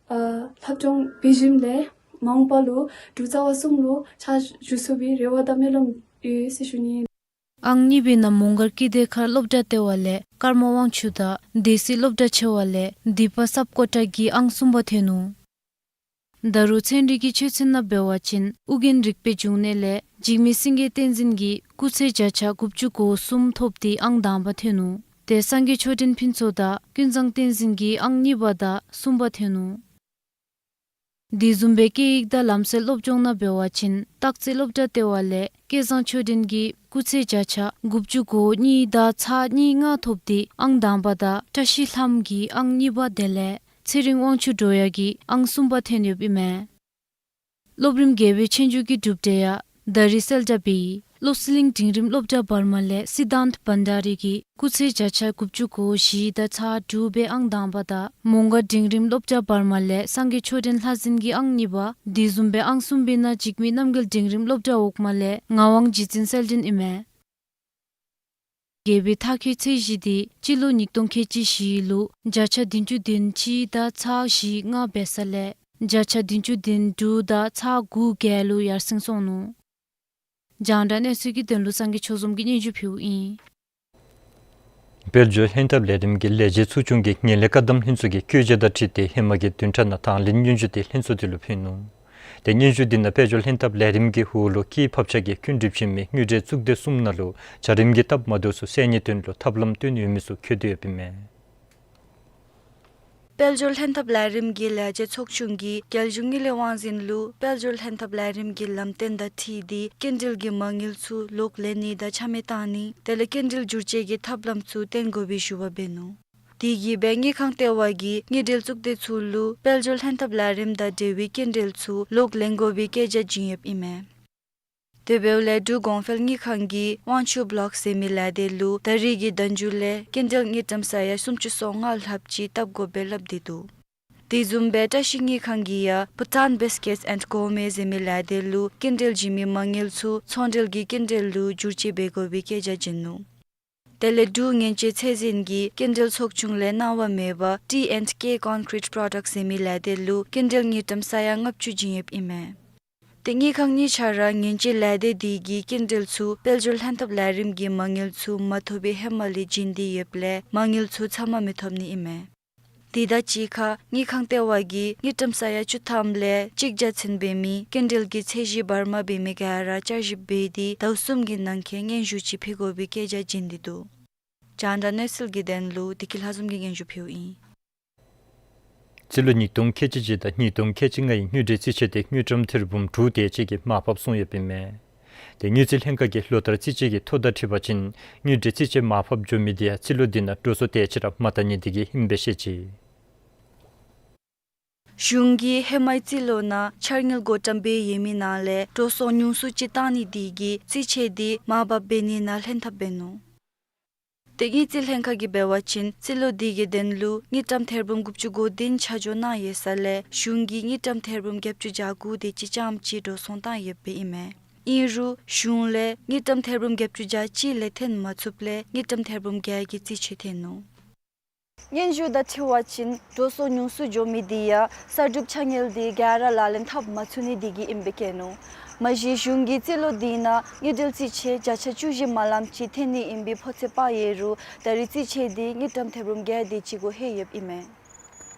ཨ་ལྷབ་སྦྱོང་འབད་ཞིནམ་ལས་མ་འོངས་པ་ལུ་འབྲུག་རྩ་བ་གསུམ་ལུ་ཕྱག་ཞུ་ཚུགས་པའི་རེ་བ་དང་སྨོན་ལམ་ཡོད་ཟེར་ཞུ་ནི་ཨིན། ཨང་གཉིས་པའི་ནང་མོང་སྒར་ཀིརྟི་མཁར་སློབ་གྲྭ་ལྟེ་བ་ལས་ཀརྨ་དབང་ཕྱུག་དང་སྡེ་སྲིད་སློབ་གྲྭ་ཆེ་བ་ལས་སྡིག་པ་སབ་ཀོ་ཊ་གིས་ཨང་གསུམ་པ་ཐོན་ནུག། ད་རུང་ཚན་རིག་གི་ཆོས་ཚན་ནང་འབད་བ་ཅིན་ཨོ་རྒྱན་རིག་པའི་འབྱུང་གནས་ལས་འཇིགས་མེད་སེང་གེ་བསྟན་འཛིན་གྱིས་སྐུགས་ཚད་བརྒྱ་ཆ་དགུ་བཅུ་གོ་གསུམ་ཐོབ་སྟེ་ཨང་དང་པ་ཐོན་ནུག། དེ་སངས་རྒྱས་ཆོས་ལྡན་ཕུན་ཚོགས་དང་ཀུན་བཟང་བསྟན་འཛིན་གྱིས་ཨང་གཉིས་པ་དང་གསུམ་པ་ཐོན་ནུག། དེ་བཟུམ་སྦེ་སྐད་ཡིག་དང་ལམ་སྲོལ་སློབ་སྦྱོང་ནང་འབད་བ་ཅིན་སྟག་རྩེ་སློབ་གྲྭ་ལྟེ་བ་ལས་སྐལ་བཟང་ཆོས་ལྡན་གྱིས་སྐུགས་ཚད་བརྒྱ་ཆ་དགུ་བཅུ་གོ་གཉིས་དང་ཚག་གཉིས་ལྔ་ཐོབ་སྟེ་ཨང་དང་པ་དང་བཀྲ་ཤིས་ལྷམ་གྱིས་ཨང་གཉིས་པ་དེ་ལས་ཚེ་རིང་དབང་ཕྱུག་སྒྲོལ་དཀར་གྱིས་ཨང་གསུམ་པ་ཐོན་ཡོདཔ་ཨིན་མས། སློབ་རིམ་བརྒྱད་པའི་ཆོས་རྒྱུགས་ཀྱི་གྲུབ་འབྲས་ཡང་ད་རིས་གསལ་བསྒྲགས་འབད་ཡི། བློ་གསལ་གླིང་འབྲིང་རིམ་སློབ་གྲྭ་བར་མ་ལས་སིདྡྷཱནྟ་བྷན་ཌཱ་རི་གིས་སྐུགས་ཚད་བརྒྱ་ཆ་དགུ་བཅུ་གོ་བཞི་དང་ཚག་དྲུག་སྦེ་ཨང་དང་པ་དང་མོང་སྒར་འབྲིང་རིམ་སློབ་གྲྭ་བར་མ་ལས་སངས་རྒྱས་ཆོས་ལྡན་ལྷ་འཛིན་གྱིས་ཨང་གཉིས་པ། དེ་བཟུམ་སྦེ་ཨང་གསུམ་པའི་ནང་འཇིགས་མེད་རྣམ་རྒྱལ་འབྲིང་རིམ་སློབ་གྲྭ་འོག་མ་ལས་ངག་དབང་རྗེ་བཙུན་གསལ་སྒྲོན་ཨིན་མས། བརྒྱད་པའི་མཐར་འཁྱོལ་ཚད་གཞི་དེ་སྤྱི་ལོ་ཉིས་སྟོང་ཁལ་གཅིག་བཞི་ལུ་བརྒྱ་ཆ་བདུན་ཅུ་དོན་གཅིག་དང་ཚག་བཞི་ལྔ་འབད་ས་ལས་བརྒྱ་ཆ་བདུན་ཅུ་དོན་དྲུག་དང་ཚག་དགུ་བརྒྱད་ལུ་ཡར་སེང་སོང་ནུག། རྒྱང་བསྒྲགས་གནས་ཚུལ་གྱི་དོན་ལུ་སངས་རྒྱས་ཆོས་འཛོམས་ཀྱིས་སྙན་ཞུ་ཕུལཝ་ཨིན། དཔལ་འབྱོར་ལྷན་ཐབས་ལས་རིམ་གྱི་ལས་བྱེད་ཚོགས་ཆུང་གིས་ངན་ལྷད་བཀག་སྡོམ་ལྷན་ཚོགས་ཀྱི་བཀོད་རྒྱ་དང་འཁྲིལ་ཏེ་ཧེ་མ་གི་བདུན་ཕྲག་ནང་དང་ལེན་སྙན་ཞུ་དེ་ལྷན་ཚོགས་དེ་ལུ་ཕུལ་ནུག། དེ་སྙན་ཞུ་དེ་ནང་དཔལ་འབྱོར་ལྷན་ཐབས་ལས་རིམ་གྱི་འོག་ལུ་དཀྱིལ་ཕབ་ཆག་གི་སྐྱོན་འགྲུབ་བཞིན་མི་དངུལ་འབྲེལ་གཙུག་སྡེ་གསུམ་ནང་ལུ་བྱ་རིམ་གྱི་སྟབས་མ་བདེཝ་ཚུ་སེལ་ནིའི་དོན་ལུ་ཐབས་ལམ་བཏོན་ཡོད་མི་ཚུ་འཁོད་དེ་ཡོདཔ་ཨིན་མས། དཔལ་འབྱོར་ལྷན་ཐབས་ལས་རིམ་གྱི་ལས་བྱེད་ཚོགས་ཆུང་གིས་རྒྱལ་གཞུང་དངུལ་ལས་དབང་འཛིན་ལུ་དཔལ་འབྱོར་ལྷན་ཐབས་ལས་རིམ་གྱི་ལམ་སྟོན་དང་འཁྲིལ་ཏེ་སྐྱིན་འགྲུལ་གྱི་མ་དངུལ་ཚུ་ལོག་ལེན་ནི་དང་ཆ་མེད་བཏང་ནི་དེ་ལས་སྐྱིན་འགྲུལ་བསྒྱུར་བཅོས་ཀྱི་ཐབས་ལམ་ཚུ་བཏོན་དགོ་པའི་ཞུ་བ་འབད་ནུག། དེ་གིས་སྦེ་དངུལ་ཁང་ལྟེ་བ་གིས་དངུལ་འབྲེལ་གཙུག་སྡེ་ཚུ་ལུ་དཔལ་འབྱོར་ལྷན་ཐབས་ལས་རིམ་དང་འབྲེལ་བའི་སྐྱིན་འགྲུལ་ཚུ་ལོག་ལེན་དགོ་པའི་བཀོད་རྒྱ་བྱིན་ཡོདཔ་ཨིན་མས། དེ་འབདཝ་ལས་འབྲུག་གོང་འཕེལ་དངུལ་ཁང་གིས་དབང་ཕྱུག་བློགསི་ཟེར་མི་ལས་སྡེ་ལུ་ད་རིས་ཀྱི་ཟླ་མཇུག་ལས་སྐྱིན་འགྲུལ་དངུལ་ཀྲམ་ས་ཡ་སུམ་ཅུ་སོ་ལྔ་ལྷགཔ་ཅིག་བཏབ་དགོ་པའི་སླབ་སྟེ་འདུག། དེ་བཟུམ་སྦེ་བཀྲ་ཤིས་དངུལ་ཁང་གིས་ཡང་བྷུ་ཊཱན་བིསི་ཀིཊསི་ཨེནཌ་གོར་མེ་ཟེར་མི་ལས་སྡེ་ལུ་སྐྱིན་འགྲུལ་བྱིན་མི་མ་དངུལ་ཚུ་ཚོང་འབྲེལ་གྱི་སྐྱིན་འགྲུལ་ལུ་བསྒྱུར་བཅོས་འབད་དགོ་པའི་བཀོད་རྒྱ་བྱིན་ནུག། དེ་ལས་འབྲུག་ངན་བྱད་ཚད་འཛིན་གྱི་སྐྱིན་འགྲུལ་ཚོགས་ཆུང་ལས་གནང་བ་མེད་པར་ཊི་ཨེནཌ་ཀེ་ཀོན་ཀྲིཊ་པྲོ་ཌཀཊསི་ཟེར་མི་ལས་སྡེ་ལུ་སྐྱིན་འགྲུལ་དངུལ་ཀྲམ་ས་ཡ་ལྔ་བཅུ་བྱིན་ཡོདཔ་ཨིན་མས། དེ་དངུལ་ཁང་གཉིས་ཆ་ར་ངན་བྱད་ལས་སྡེ་དེ་གིས་སྐྱིན་འགྲུལ་ཚུ་དཔལ་འབྱོར་ལྷན་ཐབས་ལས་རིམ་གྱི་མ་དངུལ་ཚུ་མ་ཐོབ་པའི་ཧེ་མ་ལས་བྱིན་ཏེ་ཡོདཔ་ལས་མ་དངུལ་ཚུ་ཚབ་མ་མི་ཐོབ་ནི་ཨིན་མས། དེ་དང་གཅིག་ཁར་དངུལ་ཁང་ལྟེ་བ་གིས་དངུལ་ཀྲམ་ས་ཡ་བཅུ་ཐམ་ལས་གཅིག་བརྒྱ་ཚུན་འབད་མི་སྐྱིན་འགྲུལ་གྱི་ཚད་གཞི་བར་མ་འབད་མི་ག་ར་བསྐྱར་ཞིབ་འབད་དེ་ཟླཝ་གསུམ་གྱི་ནང་འཁོད་སྙན་ཞུ་ཅིག་ཕུལ་དགོ་པའི་བཀོད་རྒྱ་བྱིན་ཏེ་འདུག། རྒྱང་བསྒྲགས་གནས་ཚུལ་གྱི་དོན་ལུ་བདེ་སྐྱིད་ལྷ་འཛོམས་ཀྱིས་སྙན་ཞུ་ཕུལཝ་ཨིན། རྩིས་ལོ་ཉིས་སྟོང་ཁལ་གཅིག་གཅིག་དང་ཉིས་སྟོང་ཁལ་གཅིག་ལྔའི་དངུལ་འབྲེལ་རྩིས་ཆད་དེ་དངུལ་ཀྲམ་ཐེར་འབུམ་དྲུག་དེ་ཅིག་གིས་མར་ཕབ་སོང་ཡོདཔ་ཨིན་མས། ཏེ་དངུལ་རྩིས་ལྷན་ཁག་གི་ལོ་ལྟར་རྩིས་ཆད་ཀྱི་ཐོ་དང་འཁྲིལ་བ་ཅིན་དངུལ་འབྲེལ་རྩིས་ཆད་མར་ཕབ་འགྱོ་མི་དེ་ཡང་རྩིས་ལོ་དེ་ནང་འགྲོ་སོང་དེ་ཅིག་ར་མ་བཏང་ནི་དེ་གིས་ཨིན་པས་ཟེར་བཤད་ཅི། གཞུང་གིས་ཧེ་མའི་རྩིས་ལོ་ནང་འཆར་དངུལ་བགོ་བཀྲམ་འབད་ཡོད་མི་ནང་ལས་འགྲོ་སོང་ཉུང་སུ་ཅིག་བཏང་ནི་དེ་གིས་རྩིས་ཆད་དེ་མར་ཕབ་འབད་ནི་ནང་ལྷན་ཐབས་འབད་ནུག། ཏེ་དངུལ་རྩིས་ལྷན་ཁག་གིས་འབད་བ་ཅིན་རྩིས་ལོ་དེ་གི་དོན་ལུ་དངུལ་ཀྲམ་ཐེར་འབུམ་དགུ་བཅུ་གོ་བདུན་ཆ་འཇོག་གནང་ཡོད་ས་ལས་གཞུང་གིས་དངུལ་ཀྲམ་ཐེར་འབུམ་བརྒྱད་ཅུ་གྱ་དགུ་དེ་ཅིག་རྐྱངམ་ཅིག་འགྲོ་སོང་བཏང་ཡོདཔ་ཨིན་མས། ཨིན་རུང་གཞུང་ལས་དངུལ་ཀྲམ་ཐེར་འབུམ་བརྒྱད་ཅུ་གྱ་གཅིག་ལས་ཐོན་མ་ཚུགསཔ་ལས་དངུལ་ཀྲམ་ཐེར་འབུམ་བརྒྱད་ཀྱི་རྩིས་ཆད་ཐོན་ནུག། སྙན་ཞུ་དང་འཁྲིལ་བ་ཅིན་འགྲོ་སོང་ཉུང་སུ་འགྱོ་མི་དེ་ཡང་གསར་སྒྲུབ་ཆ་དངུལ་དེ་ག་ར་ལག་ལེན་འཐབ་མ་ཚུགས་ནི་དེ་གིས་ཨིན་པས་བཀོད་ནུག། མ་གཞི་གཞུང་གིས་རྩིས་ལོ་དེ་ནང་དངུལ་འབྲེལ་རྩིས་ཆད་བརྒྱ་ཆ་བཅུ་བཞི་མ་ལམ་ཅིག་ཐོན་ནི་ཨིན་པའི་ཕོ་ཚོད་དཔག་ཡོད་རུང་ད་རེས་རྩིས་ཆད་དེ་དངུལ་ཀྲམ་ཐེར་འབུམ་བརྒྱད་དེ་ཅིག་གུ་ལྷོད་ཡོདཔ་ཨིན་མས།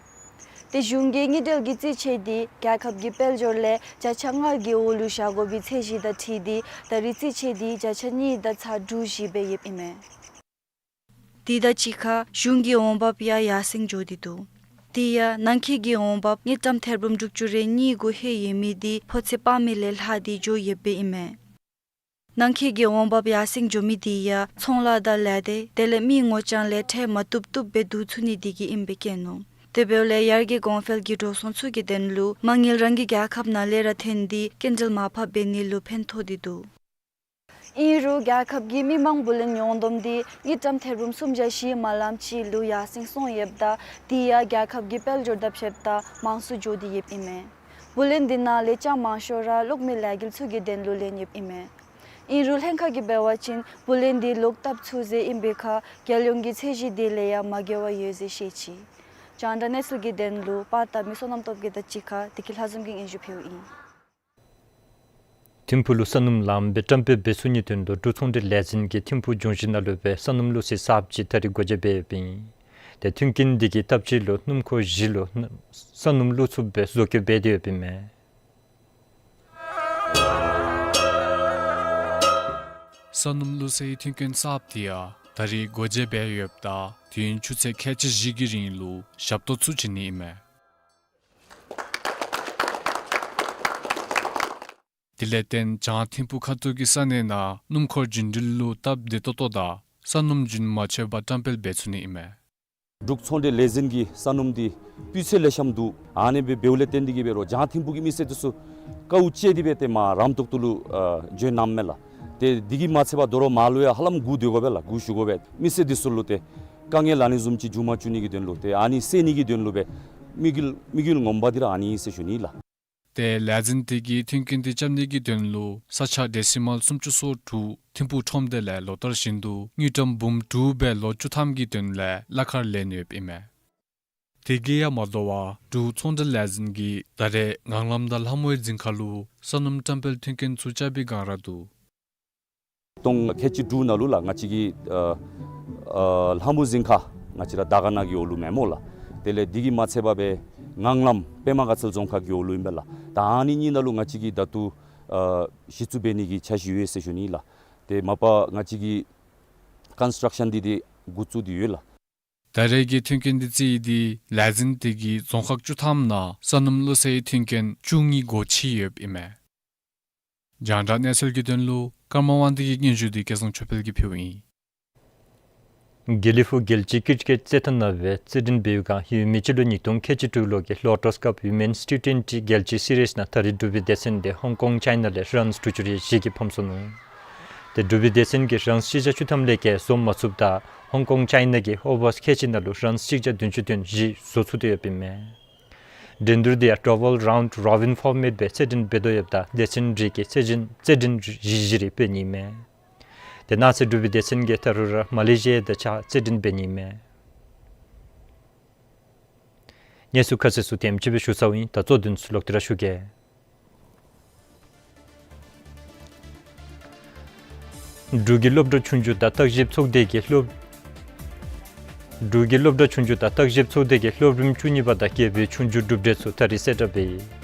ཏེ་གཞུང་གིས་དངུལ་འབྲེལ་གྱི་རྩིས་ཆད་དེ་རྒྱལ་ཁབ་ཀྱི་དཔལ་འབྱོར་ལས་བརྒྱ་ཆ་ལྔ་གི་འོག་ལུ་བཞག་དགོ་པའི་ཚད་གཞི་དང་འཁྲིལ་ཏེ་ད་རེས་རྩིས་ཆད་དེ་བརྒྱ་ཆ་གཉིས་དང་ཚག་དྲུག་བཞི་སྦེ་ཡོདཔ་ཨིན་མས། དེ་དང་གཅིག་ཁར་གཞུང་གི་འོང་འབབ་ཡང་ཡར་སེང་འགྱོ་སྟེ་འདུག། དེ་ཡང་ནང་འཁོད་ཀྱི་འོང་འབབ་དངུལ་ཀྲམ་ཐེར་འབུམ་དྲུག་ཅུ་རེ་གཉིས་གུ་ལྷོད་ཡོད་མི་དེ་ཕོ་ཚོད་དཔག་མི་ལས་ལྷག་སྟེ་འགྱོ་ཡོདཔ་ཨིན་མས། ནང་འཁོད་ཀྱི་འོང་འབབ་ཡར་སེང་འགྱོ་མི་དེ་ཡང་ཚོང་ལཱ་དང་ལས་སྡེ་དེ་ལས་མི་ངོ་རྐྱང་ལས་ཁྲལ་མ་བཏུབ་བཏུབ་སྦེ་བསྡུ་ཚུགས་ནི་དེ་གིས་ཨིན་པས་བཀོད་ནུག། དེ་འབདཝ་ལས་ཡར་རྒྱས་གོང་འཕེལ་གྱི་འགྲོ་སོང་ཚུ་གི་དོན་ལུ་མ་དངུལ་རང་གི་རྒྱལ་ཁབ་ནང་ལས་ར་ཐོན་ཏེ་སྐྱིན་འགྲུལ་མར་ཕབ་འབད་ནི་ལུ་ཕན་ཐོགས་ཏེ་འདུག། ཨིན་རུང་རྒྱལ་ཁབ་ཀྱི་མི་མང་བུ་ལོན་ཉོག་འདོམ་དེ་དངུལ་ཀྲམ་ཐེར་འབུམ་སུམ་བརྒྱ་བཞི་མ་ལམ་ཅིག་ལུ་ཡར་སེང་སོང་ཡོདཔ་ད་དེ་ཡང་རྒྱལ་ཁབ་ཀྱི་དཔལ་འབྱོར་དང་ཕྱདཔ་ད་མང་སུ་འགྱོ་སྟེ་ཡོདཔ་ཨིན་མས། བུ་ལོན་དེ་ནང་ལས་ཅང་མང་ཤོས་ར་གློག་མེ་ལས་འགུལ་ཚུ་གི་དོན་ལུ་ལེན་ཡོདཔ་ཨིན་མས། ཨིན་རུང་ལྷན་ཁག་གིས་འབད་བ་ཅིན་བུ་ལོན་དེ་ལོག་བཏབ་ཚུགས་ཟེར་ཨིན་པའི་ཁར་རྒྱལ་ཡོངས་ཀྱི་ཚད་གཞི་དེ་ལས་ཡང་མ་བརྒལ་བར་ཡོད་ཟེར་བཤད་ཅི། རྒྱང་བསྒྲགས་གནས་ཚུལ་གྱི་དོན་ལུ་པར་བཏབ་མི་བསོད་ནམས་སྟོབས་རྒྱས་དང་གཅིག་ཁར་བདེ་སྐྱིད་ལྷ་འཛོམས་ཀྱིས་སྙན་ཞུ་ཕུལཝ་ཨིན། ཐིམ་ཕུག་ལུ་ས་སྣུམ་ལངམ་སྦེ་བཀྲམ་སྤེལ་འབད་ཚུགས་ནིའི་དོན་ལུ་འབྲུག་ཚོང་འབྲེལ་ལས་འཛིན་གྱིས་ཐིམ་ཕུག་ལྗོངས་བཞི་ནང་ལུ་སྦེ་ས་སྣུམ་བླུག་སའི་གསརཔ་ཅིག་ད་རེས་སྒོ་འབྱེད་འབད་ཡོདཔ་ཨིན། ཏེ་མཐུན་རྐྱེན་དེ་གིས་སྟབས་གཅིག་ལུ་སྣུམ་འཁོར་བཞི་ལུ་ས་སྣུམ་བླུག་ཚུགསཔ་སྦེ་བཟོ་བཀོད་འབད་དེ་ཡོདཔ་ཨིན་མས། ས་སྣུམ་བླུག་སའི་མཐུན་རྐྱེན་གསརཔ་དེ་ཡང་ད་རེས་སྒོ་འབྱེད་འབད་ཡོདཔ་ད་དུས་ཡུན་ཆུ་ཚོད་ཁལ་གཅིག་བཞི་གི་རིང་ལུ་ཞབས་ཏོག་ཚུ་བྱིན་ནི་ཨིན་མས། དེ་ལས་བརྟེན་བྱང་ཐིམ་ཕུག་ཁ་ཐུག་གི་ས་གནས་ནང་སྣུམ་འཁོར་རྒྱུན་འགྲུལ་ལུ་སྟབས་བདེ་ཏོག་ཏོ་དང་ས་སྣུམ་རྒྱུན་མ་ཆད་པར་བཀྲམ་སྤེལ་འབད་ཚུགས་ནི་ཨིན་མས། འབྲུག་ཚོང་འབྲེལ་ལས་འཛིན་གྱིས་ས་སྣུམ་འདི་སྤུས་ཚད་ལེགས་ཤོམ་འདུག། ཨ་ནི་སྦེ་འབདཝ་ལས་བརྟེན་ཏེ་གིས་འབད་རུང་བྱང་ཐིམ་ཕུག་གི་མི་སེར་འདི་ཚུ་དཀའཝ་སྤྱད་དེ་སྦེ་ཏེ་མར་རམ་ཏོག་ཏོ་ལུ་ཨ་འགྱོ་གནངམ་མས་ལགས། ཏེ་དེ་གིས་མ་ཚད་པར་དོ་རུང་མར་ལུ་ཡང་ཧ་ལམ་སྒུག་སྡོད་དགོ་པས་ལགས། སྒུག་བཞུགས་དགོ་པས། མི་སེར་འདི་ཚུ་ལུ་ཏེ་དཀའ་ངལ་ཨ་ནི་བཟུམ་ཅིག་འབྱུང་མ་བཅུག་ནི་གི་དོན་ལུ་ཏེ་ཨ་ནི་སེལ་ནི་གི་དོན་ལུ་སྦེ་དམིགས་ཡུལ་དམིགས་ཡུལ་ངོ་མ་འདི་ར་ཨ་ནི་ཨིན་ཟེར་ཞུ་ནི་ལགས། ཏེ་ལས་འཛིན་དེ་གིས་མཐུན་རྐྱེན་དེ་རྐྱབ་ནི་གི་དོན་ལུ་ས་ཆ་ཌེ་སི་མཱལ་སུམ་ཅུ་སོ་དྲུག་ཐིམ་ཕུག་ཁྲོམ་སྡེ་ལས་ལོ་ལྟར་བཞིན་དུ་དངུལ་ཀྲམ་འབུམ་དྲུག་སྦེ་ལོ་བཅུ་ཐམ་གྱི་དོན་ལས་གླ་ཁར་ལེན་ཡོདཔ་ཨིན་མས། དེ་གིས་ཡང་མ་དོ་བར་འབྲུག་ཚོང་འབྲེལ་ལས་འཛིན་གྱིས་ད་རེས་ངང་ལམ་དང་ལྷ་མོའི་རྫིང་ཁ་ལུ་ས་སྣུམ་བཀྲམ་སྤེལ་མཐུན་རྐྱེན་ཚུ་རྐྱབ་པའི་སྒང་ར་འདུག། སྟོང་ཁལ་གཅིག་དྲུག་ནང་ལུ་ལགས་ང་བཅས་ཀྱིས་ཨ་ཨ་ལྷ་མོ་རྫིང་ཁ་ང་བཅས་ར་དར་དཀར་ན་གི་འོག་ལུ་མེན་སྨོ་ལགས། དེ་ལས་དེ་གིས་མ་ཚད་པར་སྦེ་ངང་ལམ་པདྨ་དགའ་ཚལ་རྫོང་ཁག་གི་འོག་ལུ་ཨིན་པས་ལགས། ད་ཨ་ནི་གཉིས་ནང་ལུ་ང་བཅས་ཀྱིས་ད་ལྟོ་ཨ་གཞི་བཙུགས་འབད་ནི་གི་འཆར་གཞི་ཡོད་ཟེར་ཞུ་ནི་ལགས། ཏེ་མ་པ་ང་བཅས་ཀྱིས་ཀོན་སི་ཊརཀ་ཤཱན་འདི་ཏེ་འགོ་བཙུགས་ཏེ་ཡོད་ལགས། ད་རེས་ཀྱི་མཐུན་རྐྱེན་འདི་རྩིས་ཏེ་ལས་འཛིན་དེ་གིས་རྫོང་ཁག་བཅུ་ཐམ་ནང་ས་སྣུམ་བླུག་སའི་མཐུན་རྐྱེན་བཅུ་གཉིས་སྒོ་ཕྱེ་ཡོདཔ་ཨིན་མས། རྒྱང་བསྒྲགས་གནས་ཚུལ་གྱི་དོན་ལུ་ཀརྨ་དབང་འདུས་ཀྱི་སྙན་ཞུ་འདི་སྐལ་བཟང་ཆོས་འཕེལ་གྱིས་ཕུལཝ་ཨིན། དགེ་ལེགས་ཕུག་རྒྱལ་སྤྱིའི་ཀིར་ཀེཊ་རྩེད་ཐང་ནང་སྦེ་རྩེད་འགྲན་འབད་བའི་སྒང་ཡོད་མི་སྤྱི་ལོ་ཉིས་སྟོང་ཁལ་གཅིག་དྲུག་ལོ་གི་ལོ་ཊཱས་ཀབ་ཝི་མེནསི་ཊི་ཊུ་ཝེན་ཊི་རྒྱལ་སྤྱིའི་སི་རིསི་ནང་ད་རེས་འབྲུག་པའི་སྡེ་ཚན་དེ་ཧོང་ཀོང་ཅའི་ན་ལས་རཱནསི་དྲུག་ཅུ་རེ་བཞི་གིས་ཕམ་སོ་ནུག། ཏེ་འབྲུག་པའི་སྡེ་ཚན་གྱིས་རཱནསི་གཅིག་བརྒྱ་བཅུ་ཐམ་ལས་བརྒལ་བཟོ་མ་ཚུགསཔ་ད་ཧོང་ཀོང་ཅའི་ན་གི་ཨོ་བརསི་ཁལ་གཅིག་ནང་ལུ་རཱནསི་གཅིག་བརྒྱ་བདུན་ཅུ་དོན་བཞི་བཟོ་ཚུགས་ཏེ་ཡོདཔ་ཨིན་མས། འགྲན་བསྡུར་དེ་ཡང་ཌབ་བཱལ་རའུནཌ་རོ་བིན་ཕོར་མེཊ་སྦེ་རྩེད་འགྲན་འབད་དོ་ཡོདཔ་ད་སྡེ་ཚན་རེ་གིས་རྩེད་འགྲན་རྩེད་འགྲན་བཞི་བཞི་རེ་འབད་ནི་ཨིན་མས། ཏེ་གནངས་ཚེ་འབྲུག་པའི་སྡེ་ཚན་གྱིས་ད་རུང་ར་མ་ལེ་ཤི་ཡ་དང་གཅིག་ཁར་རྩེད་འགྲན་འབད་ནི་ཨིན་མས། གནས་ཚུལ་ཁ་གསལ་ཚུ་དེམ་ཅིག་སྦེ་ཞུ་ཚརཝ་ཨིན། ད་གཙོ་དོན་ཚུ་ལོག་སྟེ་ར་ཞུ་གེ། འབྲུག་གི་སློབ་གྲྭ་ཆུང་འགྱུར་དང་བརྟག་ཞིབ་ཚོགས་སྡེ་གིས་སློབ་འབྲུག་གི་སློབ་གྲྭ་ཆུང་འགྱུར་དང་བརྟག་ཞིབ་ཚོགས་སྡེ་གིས་སློབ་རིམ་བཅུ་གཉིས་པ་དང་བརྒྱད་པའི་ཆུང་འགྱུར་གྲུབ་འབྲས་ཚུ་ད་རེས་གསལ་བསྒྲགས་འབད་ཡི།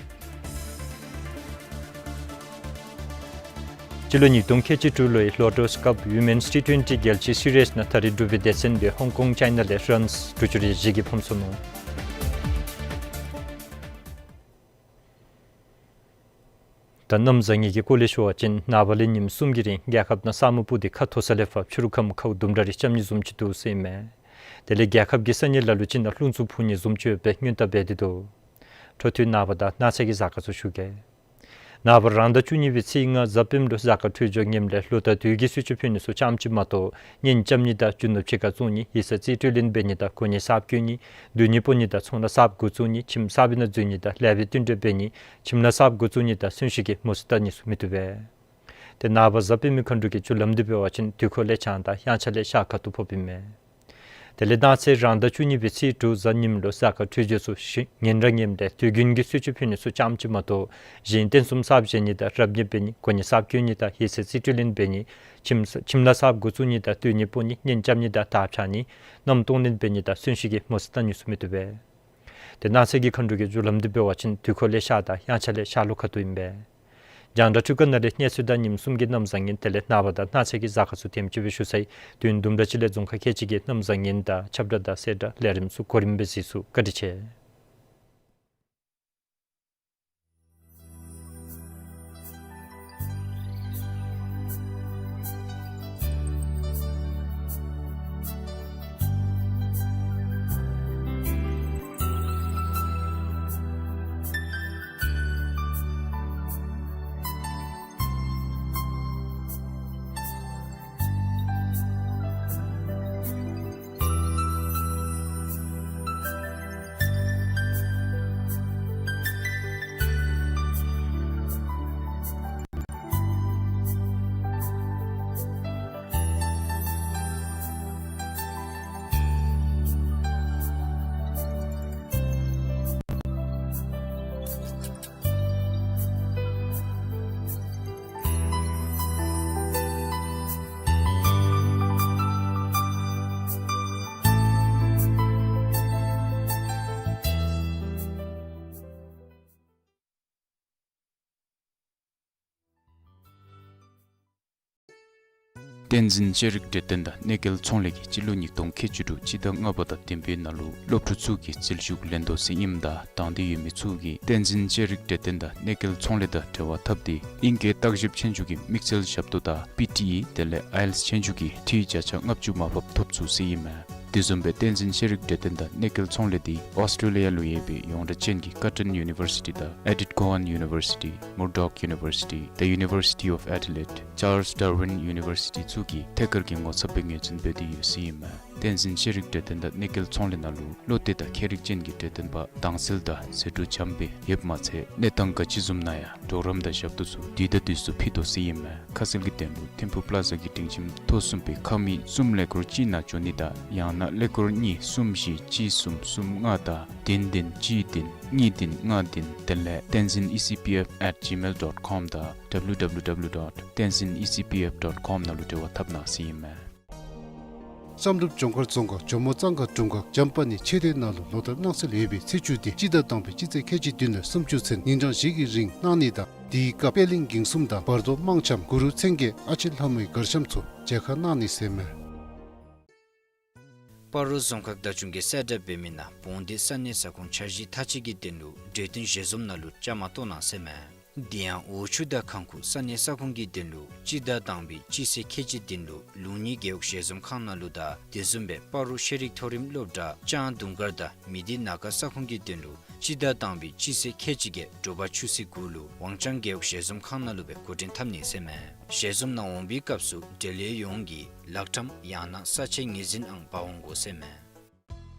སྤྱི་ལོ་ཉིས་སྟོང་ཁལ་གཅིག་དྲུག་ལོའི་ལོ་ཊཱས་ཀབ་ཝི་མེནསི་ཊི་ཊུ་ཝེན་ཊི་རྒྱལ་སྤྱིའི་སི་རིསི་ནང་ད་རེས་འབྲུག་པའི་སྡེ་ཚན་དེ་ཧོང་ཀོང་ཅའི་ན་ལས་རཱནསི་དྲུག་ཅུ་རེ་བཞི་གིས་ཕམ་སོ་ནུག། ད་གནམ་བཟང་ངན་གྱི་སྐོར་ལས་ཞུ་བ་ཅིན་ནངས་པ་ལས་ཉིནམ་གསུམ་གྱི་རིང་རྒྱལ་ཁབ་ནང་ས་སྨུག་སྤུབས་ཏེ་ཁ་མཐོ་ས་ལས་ཕར་ཕྱི་རུ་ཁམས་ཁཝ་དུམ་གྲ་རེ་རྐྱབ་ནི་བཟུམ་ཅིག་འདུག་ཟེར་ཨིན་མས། དེ་ལས་རྒྱལ་ཁབ་ཀྱི་ས་གནས་ལ་ལུ་ཅིག་ནང་རླུང་འཚུབ་འཕུ་ནི་བཟུམ་ཅིག་ཡོད་པའི་སྔོན་བརྡ་འབད་དེ་འདུག། འཕྲོ་མཐུད་ནངས་པ་དང་གནངས་ཚེ་གི་གཟའ་སྐར་ཚུ་ཞུ་གེ། ནངས་པ་རང་ཟླ་བཅུ་གཉིས་པའི་ཚེས་ལྔ་གཟའ་སྤེནམ་ལུ་གཟའ་སྐར་འཕྲོད་སྦྱོར་ངནམ་ལས་ལོ་དང་དུས་ཀྱི་གསོལ་མཆོད་ཕུལ་ནི་ཚུ་ཙམ་ཅིག་མ་གཏོགས་གཉེན་རྐྱབ་ནི་དང་རྒྱུ་ནོར་ཕྱི་ཁར་བཙོང་ནི་ཡིག་ཚང་རྩིས་སྤྲོད་ལེན་འབད་ནི་དང་གོ་གནས་གསརཔ་བསྐོ་ནི་སྡོད་གནས་སྤོ་ནི་དང་ཚོང་ལཱ་གསརཔ་འགོ་བཙུགས་ནི་ཁྱིམ་གསར་པའི་ནང་འཛུལ་ནི་དང་ལེགས་པའི་བསྟུན་གྲོས་འབད་ནི་ཁྱིམ་ལཱ་གསརཔ་འགོ་བཙུགས་ནི་དང་གསོན་གཤིན་གྱི་མུ་ཟི་བལྟ་ནི་ཚུ་མི་བཏུབ་པས། ཏེ་ནངས་པ་གཟའ་སྤེནམ་མཁའ་འགྲོ་གི་རྒྱུ་ལམ་འདི་འབད་བ་ཅིན་དུས་འཁོར་ལས་བྱང་དང་དབྱངས་འཆར་ལས་ཤར་ཁ་ཐུག་ཕོགཔ་ཨིན་མས། དེ་ལས་གནངས་ཚེ་རང་ཟླ་བཅུ་གཉིས་པའི་ཚེས་དྲུག་གཟའ་ཉིམ་ལུ་གཟའ་སྐར་འཕྲོད་སྦྱོར་ཚུ་ཞིང་ངན་ར་ངནམ་ལས་དུས་རྒྱུན་གྱི་གསོལ་མཆོད་ཕུལ་ནི་ཚུ་ཙམ་ཅིག་མ་གཏོགས་གཞན་རྟེན་གསུམ་གསརཔ་བཞེངས་ནི་དང་རབ་གནས་འབད་ནི་གོ་གནས་གསརཔ་བསྐོ་ནི་དང་ཡིག་ཚང་རྩིས་སྤྲོད་ལེན་འབད་ནི་ཁྱིམ་ཁྱིམ་ལཱ་གསརཔ་འགོ་བཙུགས་ནི་དང་སྡོད་གནས་སྤོ་ནི་གཉེན་རྐྱབ་ནི་དང་དར་འཕྱར་ནི་མནའམ་གཏོང་ལེན་འབད་ནི་དང་གསོན་གཤིན་གྱི་མུ་ཟི་བལྟ་ནི་ཚུ་མི་བཏུབ་པས། ཏེ་གནངས་ཚེ་གི་མཁའ་འགྲོ་གི་རྒྱུ་ལམ་འདི་འབད་བ་ཅིན་དུས་འཁོར་ལས་ཤར་དང་དབྱངས་འཆར་ལས་ཤར་ལྷོ་ཁ་ཐུག་ཨིན་པས། རྒྱང་བསྒྲགས་འཕྲུལ་ཁང་ནང་ལས་གནས་ཚུལ་དང་ཉིནམ་གསུམ་གྱི་གནམ་བཟང་ངན་དེ་ལས་ནངས་པ་དང་གནངས་ཚེ་གི་གཟའ་སྐར་ཚུ་དེམ་ཅིག་སྦེ་ཞུ་ཚར་ཡི། དུས་ཡུན་དུམ་གྲ་ཅིག་ལས་རྫོང་ཁག་ཁལ་གཅིག་གི་གནམ་བཟང་ངན་དང་ཁྱབ་བསྒྲགས་དང་གསལ་བསྒྲགས་ལས་རིམ་ཚུ་གོ་རིམ་སྦེ་གཟིགས་ཚུགས། བཀའ་དྲིན་ཆེ། བསྟན་འཛིན་ཤེས་རིག་འབྲས་ལྡན་དང་གནས་སྐལ་ཚོང་ལས་ཀྱིས་སྤྱི་ལོ་ཉིས་སྟོང་ཁལ་གཅིག་དྲུག་སྤྱི་ཟླ་ལྔ་པ་དང་བདུན་པའི་ནང་ལུ་སློབ་ཕྲུག་ཚུ་གི་རྩིས་ཞུ་ལེན་དོ་ཟེར་ཨིནམ་ད་དང་འདོད་ཡོད་མི་ཚུ་གིས་བསྟན་འཛིན་ཤེས་རིག་འབྲས་ལྡན་དང་གནས་སྐལ་ཚོང་ལས་དང་འབྲེལ་བ་འཐབ་སྟེ་ཨིང་སྐད་བརྟག་ཞིབ་ཆོས་རྒྱུགས་ཀྱི་དམིགས་བསལ་ཞབས་ཏོག་དང་པི་ཊི་ཨི་དེ་ལས་ཨའི་ཨེལ་ཊི་ཨེསི་ཆོས་རྒྱུགས་ཀྱི་འཕྲུལ་བརྒྱ་ཆ་ལྔ་བཅུ་མར་ཕབ་ཐོབ་ཚུགས་ཟེར་ཨིན་མས། དེ་བཟུམ་སྦེ་བསྟན་འཛིན་ཤེས་རིག་འབྲས་ལྡན་དང་གནས་སྐལ་ཚོང་ལས་འདི་ཨོསི་ཊྲེ་ལི་ཡ་ལུ་ཡོད་པའི་ཡོངས་གྲགས་ཅན་གྱི་ཀར་ཊོན་ཡུ་ནི་ཝར་སི་ཊི་དང་ཨེ་ཌིཐ་ཀོ་ཨན་ཡུ་ནི་ཝར་སི་ཊི། མུར་ཌོག་ཡུ་ནི་ཝར་སི་ཊི། The University of Adelaide། ཅཱརལསི་ཌར་ཝིན་ཡུ་ནི་ཝར་སི་ཊི་ཚུ་གིས་ཐད་ཀར་གྱི་ངོ་ཚབ་སྦེ་ངོས་འཛིན་འབད་དེ་ཡོད་ཟེར་ཨིན་མས། བསྟན་འཛིན་ཤེས་རིག་འབྲས་ལྡན་དང་གནས་སྐལ་ཚོང་ལས་ནང་ལུ་བློ་གཏད་དང་མཁས་རིག་ཅན་གྱི་འབྲེལ་ལྡན་པ་དྭངས་གསལ་དང་ཟད་འགྲོ་འཇམ་སྦེ་ཡོདཔ་མ་ཚད་གནས་སྟངས་ག་ཅི་བཟུམ་ནང་ཡང་གྲོགས་རམ་དང་ཞབས་ཏོག་ཚུ་དུས་དང་དུས་སུ་ཕུལ་དོ་ཟེར་ཨིན་མས། ཁ་གསལ་གྱི་དོན་ལུ་ཐིམ་ཕུག་པླ་ཛ་གི་སྒྲིང་ཁྱིམ་ཐོག་གསུམ་པའི་ཁང་མིག་གསུམ་ཀླད་ཀོར་གཅིག་ནང་འབྱོན་ནི་དང་ཡང་ན་ཀླད་ཀོར་གཉིས་གསུམ་བཞི་གཅིག་གསུམ་གསུམ་ལྔ་དང་བདུན་བདུན་གཅིག་བདུན་གཉིས་བདུན་ལྔ་བདུན་དེ་ལས་tenzin E C P F at gmail dot com དང་www dot tenzin E C P F dot com ནང་ལུ་འབྲེལ་བ་འཐབ་གནང་ཟེར་ཨིན་མས། བསམ་གྲུབ་ལྗོངས་མཁར་རྫོང་ཁག་ཇོ་མོ་གཙང་ཁ་དྲུང་ཁག་འཇམ་དཔལ་གནས་ཆོས་སྡེ་ནང་ལུ་ལོ་ལྟར་གནང་སྲོལ་ཡོད་པའི་ཚེས་བཅུ་སྟེ་སྤྱི་ཟླ་དང་པའི་སྤྱི་ཚེས་ཁལ་གཅིག་བདུན་ལས་སུམ་ཅུ་ཚུན་ཉིན་གྲངས་བཞི་གི་རིང་གནང་ནི་དང་དེའི་སྐབས་པད་གླིང་འགེངས་གསུམ་དང་བར་དོ་དམངས་འཆམ་གུ་རུ་མཚན་བརྒྱད་ཨ་ཕྱི་ལྷ་མོའི་གར་འཆམ་ཚུ་མཇལ་ཁ་གནང་ནི་ཟེར་མས། སྤ་རོ་རྫོང་ཁག་བདག་སྐྱོང་གིས་གསལ་བསྒྲགས་འབད་མི་ནང་བོང་སྡེ་ས་གནས་ས་ཁོངས་འཆར་གཞི་མཐའ་དཔྱད་ཀྱི་དོན་ལུ་གྲོས་བསྟུན་ཞལ་འཛོམས་ནང་ལུ་བཅའ་མར་གཏོགས་གནང་ཟེར་མས། དེ་ཡང་འོག་ཆུ་དང་ཁང་ཁུག་ས་གནས་ས་ཁོངས་ཀྱི་དོན་ལུ་སྤྱི་ཟླ་དང་པའི་སྤྱི་ཚེས་ཁལ་གཅིག་བདུན་ལུ་ལུང་གཉིས་རྒེད་འོག་ཞལ་འཛོམས་ཁང་ནང་ལུ་དང་དེ་བཟུམ་སྦེ་སྤ་རོ་ཤེས་རིག་མཐོ་རིམ་སློབ་གྲྭ་ལྕང་དུང་དཀར་དང་མི་སྡེ་ན་ཁ་ས་ཁོངས་ཀྱི་དོན་ལུ་སྤྱི་ཟླ་དང་པའི་སྤྱི་ཚེས་ཁལ་གཅིག་བརྒྱད་དྲོ་པ་ཆུ་ཚོད་དགུ་ལུ་ཝང་ཅང་རྒེད་འོག་ཞལ་འཛོམས་ཁང་ནང་ལུ་སྦེ་གོ་སྒྲིག་འཐབ་ནི་ཟེར་མས། ཞལ་འཛོམས་ནང་འོང་པའི་སྐབས་སུ་འབྲེལ་ཡོད་ཡོངས་ཀྱིས་ལག་ཁྲམ་ཡང་ན་ས་ཆའི་ངོས་འཛིན་ཨང་འབག་འོང་དགོ་ཟེར་མས།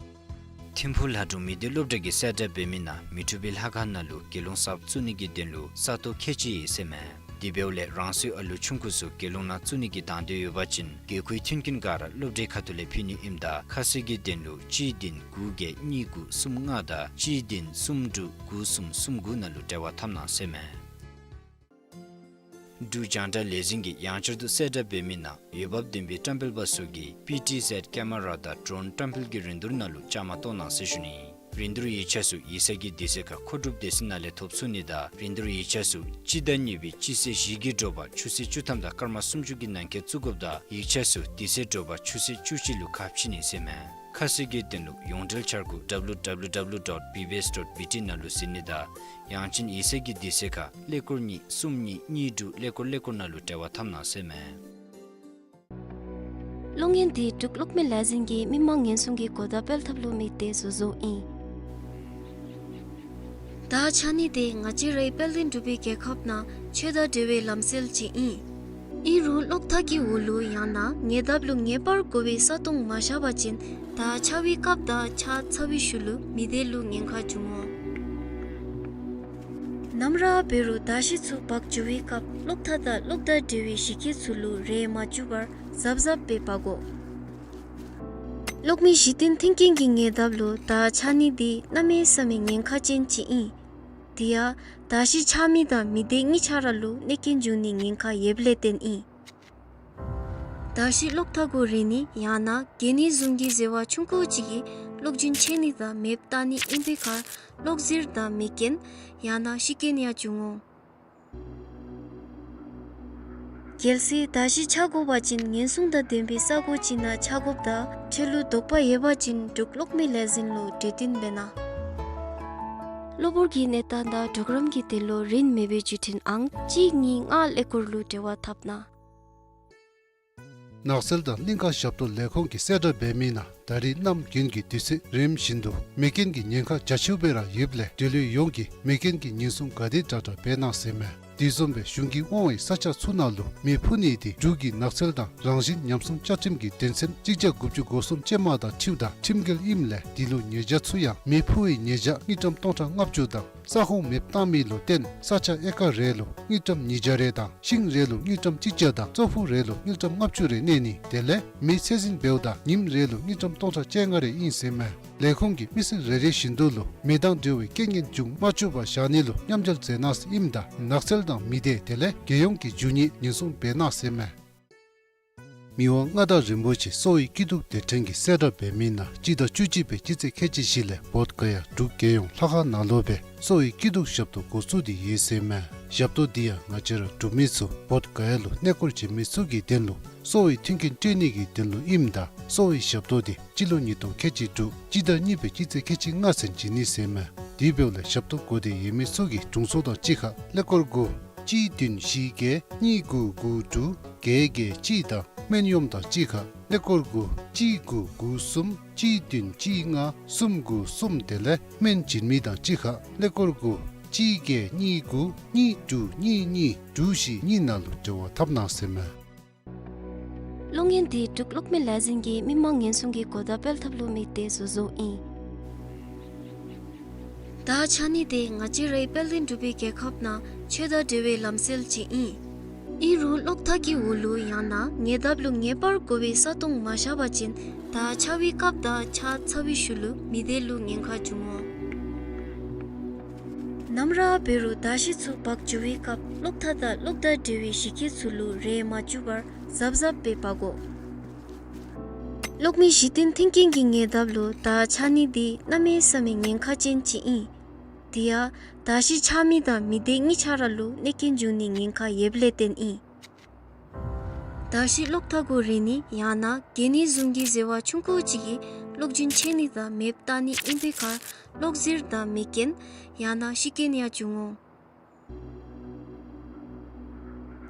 ཐིམ་ཕུག་ལྷ་སྒྲུང་མི་སྡེ་སློབ་གྲྭ་གིས་གསལ་བསྒྲགས་འབད་མི་ནང་མི་འཁྲུགས་པའི་ལྷ་ཁང་ནང་ལུ་དགེ་སློང་གསརཔ་བཙུགས་ནི་གི་དོན་ལུ་ས་སྟོང་ཁལ་གཅིག་ཡོད་ཟེར་མས། དེ་འབདཝ་ལས་རང་སོའི་ཨ་ལུ་ཆུང་ཀུ་ཚུ་དགེ་སློང་ནང་བཙུགས་ནི་གི་དང་འདོད་ཡོད་པ་ཅིན་དགེ་བསྐོས་མཐུན་རྐྱེན་ག་ར་སློབ་གྲྭའི་ཁ་ཐུག་ལས་ཕུལ་ནི་ཨིནམ་ད་ཁ་གསལ་གྱི་དོན་ལུ་གཅིག་བདུན་དགུ་བརྒྱད་གཉིས་དགུ་གསུམ་ལྔ་དང་གཅིག་བདུན་གསུམ་དྲུག་དགུ་གསུམ་གསུམ་དགུ་ནང་ལུ་འབྲེལ་བ་འཐབ་གནང་ཟེར་མས། འབྲུག་རྒྱང་བསྒྲགས་ལས་འཛིན་གྱིས་ཡང་བསྐྱར་དུ་གསལ་བསྒྲགས་འབད་མི་ནང་འོས་འབབ་ལྡན་པའི་བཀྲམ་སྤེལ་པ་ཚུ་གིས་པི་ཊི་ཟེཌ་ཀེ་མ་ར་དང་ཌྲོན་བཀྲམ་སྤེལ་གྱི་རིན་བསྡུར་ནང་ལུ་བཅའ་མར་གཏོགས་གནང་ཟེར་ཞུ་ནི། པིན་ཊར་ཡིག་ཆ་ཚུ་ཡིག་ཚང་གི་དུས་ཚོད་ཁར་མཁོ་སྒྲུབ་སྡེ་ཚན་ནང་ལས་ཐོབ་ཚུགས་ནི་དང་པིན་ཊར་ཡིག་ཆ་ཚུ་སྤྱི་ཟླ་གཉིས་པའི་སྤྱི་ཚེས་བཞི་གི་དྲོ་པ་ཆུ་ཚོད་བཅུ་ཐམ་དང་སྐར་མ་སུམ་ཅུ་གི་ནང་འཁོད་བཙུགས་དགོཔ་དང་ཡིག་ཆ་ཚུ་དུས་ཚོད་དྲོ་པ་ཆུ་ཚོད་བཅུ་གཅིག་ལུ་ཁ་ཕྱེ་ནི་ཟེར་མས། ཁ་གསལ་གྱི་དོན་ལུ་ཡོངས་འབྲེལ་འཆར་སྒོ་W W W dot B B S dot B T ནང་ལུ་གཟིགས་ནི་དང་ཡང་ཅིན་ཡིག་ཚང་གི་དུས་ཚོད་ཁར་ཀླད་ཀོར་གཉིས་གསུམ་གཉིས་གཉིས་དྲུག་ཀླད་ཀོར་ཀླད་ཀོར་ནང་ལུ་འབྲེལ་བ་འཐབ་གནང་ཟེར་མས། གློག་བརྙན་འདི་འབྲུག་གློག་མེ་ལས་འཛིན་གྱིས་མི་མང་ཉེན་སྲུང་གི་གོ་བརྡ་སྤེལ་ཐབས་ལུ་དམིགས་ཏེ་བཟོ་བཟོཝ་ཨིན། ད་ཆ་ནི་འདི་ང་བཅས་རའི་དཔལ་ལྡན་འབྲུག་པའི་རྒྱལ་ཁབ་ནང་ཆོས་དང་འབྲེལ་བའི་ལམ་སྲོལ་ཅིག་ཨིན། ཨིན་རུང་གློག་ཐག་གི་འོག་ལུ་ཡང་ན་ཉེ་འདབས་ལུ་ངེས་པར་དགོ་པའི་ས་སྟོང་མ་བཞག་པ་ཅིན་ད་ཆགས་པའི་སྐབས་དང་ཆགས་ཚར་བའི་ཤུལ་ལུ་མི་སྡེ་ལུ་ཉེན་ཁ་འབྱུང་འོང་། ནམ་ར་འབད་རུང་མདའ་གཞི་ཚུ་འབག་འགྱོ་བའི་སྐབས་གློག་ཐག་དང་གློག་དང་འབྲེལ་བའི་གཞི་སྐྱེས་ཚུ་ལུ་རེ་མ་བཅུག་པར་གཟབ་གཟབ་སྦེ་འབག་དགོ། གློག་མེ་གཞི་རྟེན་མཐུན་རྐྱེན་གྱི་ཉེ་འདབས་ལུ་མདའ་ཆགས་ནི་འདི་གནམ་མེད་ས་མེད་ཉེན་ཁ་ཅན་ཅིག་ཨིན། དེ་ཡང་མདའ་གཞི་ཆགས་མི་དང་མི་སྡེ་གཉིས་ཆ་ར་ལུ་གནོད་རྐྱེན་འབྱུང་ནིའི་ཉེན་ཁ་ཡོདཔ་ལས་བརྟེན་ཨིན། མདའ་གཞི་གློག་ཐག་གུ་རེག་ནི་ཡང་ན་གྱེས་ནི་བཟུམ་གྱི་ཟེར་བ་ཆུང་ཀུ་ཅིག་གིས་གློག་རྒྱུན་ཆད་ནི་དང་མེདཔ་བཏང་ནི་ཨིན་པའི་ཁར་གློག་ཟིལ་དང་མེ་རྐྱེན་ཡང་ན་ཤི་རྐྱེན་ཡང་འབྱུང་འོང་། གལ་སྲིད་མདའ་གཞི་ཆགས་དགོ་པ་ཅིན་ཉེན་སྲུང་དང་ལྡན་པའི་ས་གོ་ཅིག་ནང་ཆགས་དགོཔ་དང་འཕྲལ་ལུ་དོགས་པ་ཡོད་པ་ཅིན་འབྲུག་གློག་མེ་ལས་འཛིན་ལུ་གྲོས་བསྟུན་འབད་གནང་། གློ་བུར་གྱི་གནས་སྟངས་དང་གྲོགས་རམ་གྱི་དོན་ལུ་རིན་མེད་པའི་བརྒྱུད་འཕྲིན་ཨང་གཅིག་གཉིས་ལྔ་ཀླད་ཀོར་ལུ་འབྲེལ་བ་འཐབ་གནང་། ནགས་ཚལ་དང་གླིང་ཀ་ཞབས་ཏོག་ལས་ཁུངས་ཀྱིས་གསལ་བསྒྲགས་འབད་མི་ནང་ད་རིས་གནམ་དགུན་གྱི་དུས་ཚོད་རིམ་བཞིན་དུ་མེ་རྐྱེན་གྱི་ཉེན་ཁ་རྒྱ་ཆེཝ་སྦེ་ར་ཡོདཔ་ལས་འབྲེལ་ཡོད་ཡོངས་ཀྱིས་མེ་རྐྱེན་གྱི་ཉེན་སྲུང་ག་དེ་དྲག་དྲག་འབད་གནང་ཟེར་མས། དེ་བཟུམ་སྦེ་གཞུང་གིས་དབང་བའི་ས་ཆ་ཚུ་ནང་ལུ་མེ་འཕུ་ནི་འདི་འབྲུག་གི་ནགས་ཚལ་དང་རང་བཞིན་ཉམས་སྲུང་བཅའ་ཁྲིམས་ཀྱི་དོན་ཚན་གཅིག་བརྒྱ་དགུ་བཅུ་གོ་གསུམ་ཅན་མ་དང་འཁྲིལཝ་ད་ཁྲིམས་འགལ་ཨིནམ་ལས་དེ་ལུ་ཉེས་བྱ་ཚུ་ཡང་མེ་འཕུ་བའི་ཉེས་བྱ་དངུལ་ཀྲམ་སྟོང་ཕྲག་ལྔ་བཅུ་དང་ས་ཁོངས་མེདཔ་བཏང་མི་ལུ་བརྟེན་ས་ཆ་ཨེ་ཀར་རེ་ལུ་དངུལ་ཀྲམ་ཉིས་བརྒྱ་རེ་དང་ཤིང་རེ་ལུ་དངུལ་ཀྲམ་གཅིག་བརྒྱ་དང་ཙོག་ཕུད་རེ་ལུ་དངུལ་ཀྲམ་ལྔ་བཅུ་རེ་གནས་ནི་དེ་ལས་མེ་ཚད་འཛིན་འབདཝ་ད་ཉིནམ་རེ་ལུ་དངུལ་ཀྲམ་སྟོང་ཕྲག་བཅོ་ལྔ་རེ་ཨིན་ཟེར་མས། ལས་ཁུངས་ཀྱིས་མི་སེར་རེ་རེ་བཞིན་དུ་ལུ་མེ་དང་འབྲེལ་བའི་རྐྱེན་ངན་འབྱུང་མ་བཅུག་པར་བཞག་ནི་ལུ་མཉམ་འབྲེལ་མཛད་གནང་ཟེར་ཨིནམ་ད་ནགས་ཚལ་དང་མི་སྡེ་དེ་ལས་རྒྱལ་ཡོངས་ཀྱི་རྒྱུ་དངོས་ཉེན་སྲུང་འབད་གནང་ཟེར་མས། མི་དབང་མངའ་བདག་རིན་པོ་ཆེ་གསོ་བའི་སྐྱིད་སྡུག་དེ་ཕྲན་གྱིས་གསལ་བསྒྲགས་འབད་མི་ནང་སྤྱི་ཟླ་བཅུ་གཅིག་པའི་སྤྱི་ཚེས་ཁལ་གཅིག་བཞི་ལས་བོདྷ་ག་ཡ་འབྲུག་རྒྱལ་ཡོངས་ལྷ་ཁང་ནང་ལུ་སྦེ་གསོ་བའི་སྐྱིད་སྡུག་ཞབས་ཏོག་འགོ་བཙུགས་ཏེ་ཡོད་ཟེར་མས། ཞབས་ཏོག་འདི་ཡང་ང་བཅས་ར་འབྲུག་མི་ཚུ་བོདྷ་ག་ཡ་ལུ་གནས་སྐོར་བྱོན་མི་ཚུ་གི་དོན་ལུ་གསོ་བའི་མཐུན་རྐྱེན་སྤྲོད་ནི་གི་དོན་ལུ་ཨིནམ་ད་གསོ་བའི་ཞབས་ཏོག་འདི་སྤྱི་ལོ་ཉིས་སྟོང་ཁལ་གཅིག་དྲུག་སྤྱི་ཟླ་གཉིས་པའི་སྤྱི་ཚེས་ཁལ་གཅིག་ལྔ་ཚུན་བྱིན་ནི་ཟེར་མས། དེ་འབདཝ་ལས་ཞབས་ཏོག་དགོ་སྟེ་ཡོད་མི་ཚུ་གིས་དྲུང་འཚོ་དང་གཅིག་ཁར་ཀླད་ཀོར་དགུ་གཅིག་བདུན་བཞི་བརྒྱད་གཉིས་དགུ་དགུ་དྲུག་བརྒྱད་བརྒྱད་གཅིག་དང་སྨན་གཡོགམོ་དང་གཅིག་ཁར་ཀླད་ཀོར་དགུ་གཅིག་དགུ་དགུ་གསུམ་གཅིག་བདུན་གཅིག་ལྔ་གསུམ་དགུ་གསུམ་དེ་ལས་སྨན་བྱིན་མི་དང་གཅིག་ཁར་ཀླད་ཀོར་དགུ་གཅིག་བརྒྱད་གཉིས་དགུ་གཉིས་དྲུག་གཉིས་གཉིས་དྲུག་བཞི་གཉིས་ནང་ལུ་འབྲེལ་བ་འཐབ་གནང་ཟེར་མས། གློག་བརྙན་འདི་འབྲུག་གློག་མེ་ལས་འཛིན་གྱིས་མི་མང་ཉེན་སྲུང་གི་གོ་བརྡ་སྤེལ་ཐབས་ལུ་དམིགས་ཏེ་བཟོ་བཟོཝ་ཨིན། ད་ཆ་ནི་འདི་ང་བཅས་རའི་དཔལ་ལྡན་འབྲུག་པའི་རྒྱལ་ཁབ་ནང་ཆོས་དང་འབྲེལ་བའི་ལམ་སྲོལ་ཅིག་ཨིན། ཨིན་རུང་གློག་ཐག་གི་འོག་ལུ་ཡང་ན་ཉེ་འདབས་ལུ་ངེས་པར་དགོ་པའི་ས་སྟོང་མ་བཞག་པ་ཅིན་མདའ་ཆགས་པའི་སྐབས་དང་ཆགས་ཚར་བའི་ཤུལ་ལུ་མི་སྡེ་ལུ་ཉེན་ཁ་འབྱུང་འོང་། ནམ་ར་འབད་རུང་མདའ་གཞི་ཚུ་འབག་འགྱོ་བའི་སྐབས་གློག་ཐག་དང་གློག་དང་འབྲེལ་བའི་གཞི་སྐྱེས་ཚུ་ལུ་རེ་མ་བཅུག་པར་གཟབ་གཟབ་སྦེ་འབག་དགོ། གློག་མེ་གཞི་རྟེན་མཐུན་རྐྱེན་གྱི་ཉེ་འདབས་ལུ་མདའ་ཆགས་ནི་འདི་གནམ་མེད་ས་མེད་ཉེན་ཁ་ཅན་ཅིག་ཨིན། དེ་ཡང་མདའ་གཞི་ཆགས་མི་དང་མི་སྡེ་གཉིས་ཆ་ར་ལུ་གནོད་རྐྱེན་འབྱུང་ནིའི་ཉེན་ཁ་ཡོདཔ་ལས་བརྟེན་ཨིན། མདའ་གཞི་གློག་ཐག་གུ་རེག་ནི་ཡང་ན་གྱེས་ནི་བཟུམ་གྱི་ཟེར་བ་ཆུང་ཀུ་ཅིག་གིས་གློག་རྒྱུན་ཆད་ནི་དང་མེདཔ་བཏང་ནི་ཨིན་པའི་ཁར་གློག་ཟིལ་དང་མེ་རྐྱེན་ཡང་ན་ཤི་རྐྱེན་ཡང་འབྱུང་འོང་།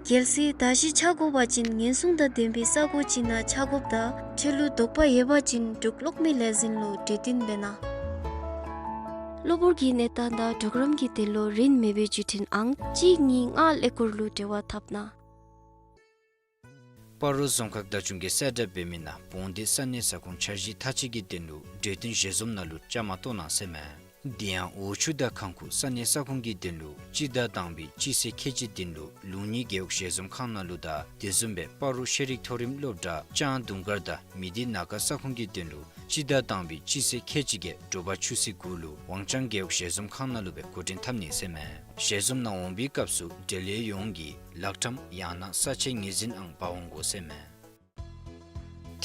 གལ་སྲིད་མདའ་གཞི་ཆགས་དགོ་པ་ཅིན་ཉེན་སྲུང་དང་ལྡན་པའི་ས་གོ་ཅིག་ནང་ཆགས་དགོཔ་དང་འཕྲལ་ལུ་དོགས་པ་ཡོད་པ་ཅིན་འབྲུག་གློག་མེ་ལས་འཛིན་ལུ་གྲོས་བསྟུན་འབད་གནང་། གློ་བུར་གྱི་གནས་སྟངས་དང་གྲོགས་རམ་གྱི་དོན་ལུ་རིན་མེད་པའི་བརྒྱུད་འཕྲིན་ཨང་གཅིག་གཉིས་ལྔ་ཀླད་ཀོར་ལུ་འབྲེལ་བ་འཐབ་གནང་། སྤ་རོ་རྫོང་ཁག་བདག་སྐྱོང་གིས་གསལ་བསྒྲགས་འབད་མི་ནང་བོང་སྡེ་ས་གནས་ས་ཁོངས་འཆར་གཞི་མཐའ་དཔྱད་ཀྱི་དོན་ལུ་གྲོས་བསྟུན་ཞལ་འཛོམས་ནང་ལུ་བཅའ་མར་གཏོགས་གནང་ཟེར་མས། དེ་ཡང་འོག་ཆུ་དང་ཁང་ཁུག་ས་གནས་ས་ཁོངས་ཀྱི་དོན་ལུ་སྤྱི་ཟླ་དང་པའི་སྤྱི་ཚེས་ཁལ་གཅིག་བདུན་ལུ་ལུང་གཉིས་རྒེད་འོག་ཞལ་འཛོམས་ཁང་ནང་ལུ་དང་དེ་བཟུམ་སྦེ་སྤ་རོ་ཤེས་རིག་མཐོ་རིམ་སློབ་གྲྭ་ལྕང་དུང་དཀར་དང་མི་སྡེ་ན་ཁ་ས་ཁོངས་ཀྱི་དོན་ལུ་སྤྱི་ཟླ་དང་པའི་སྤྱི་ཚེས་ཁལ་གཅིག་བརྒྱད་དྲོ་པ་ཆུ་ཚོད་དགུ་ལུ་ཝང་ཅང་རྒེད་འོག་ཞལ་འཛོམས་ཁང་ནང་ལུ་སྦེ་འགོ་འདྲེན་འཐབ་ནི་ཟེར་མས། ཞལ་འཛོམས་ནང་འོང་བའི་སྐབས་སུ་འབྲེལ་ཡོད་ཡོངས་ཀྱིས་ལག་ཁྲམ་ཡང་ན་ས་ཆའི་ངོས་འཛིན་ཨང་འབག་འོང་དགོ་ཟེར་མས།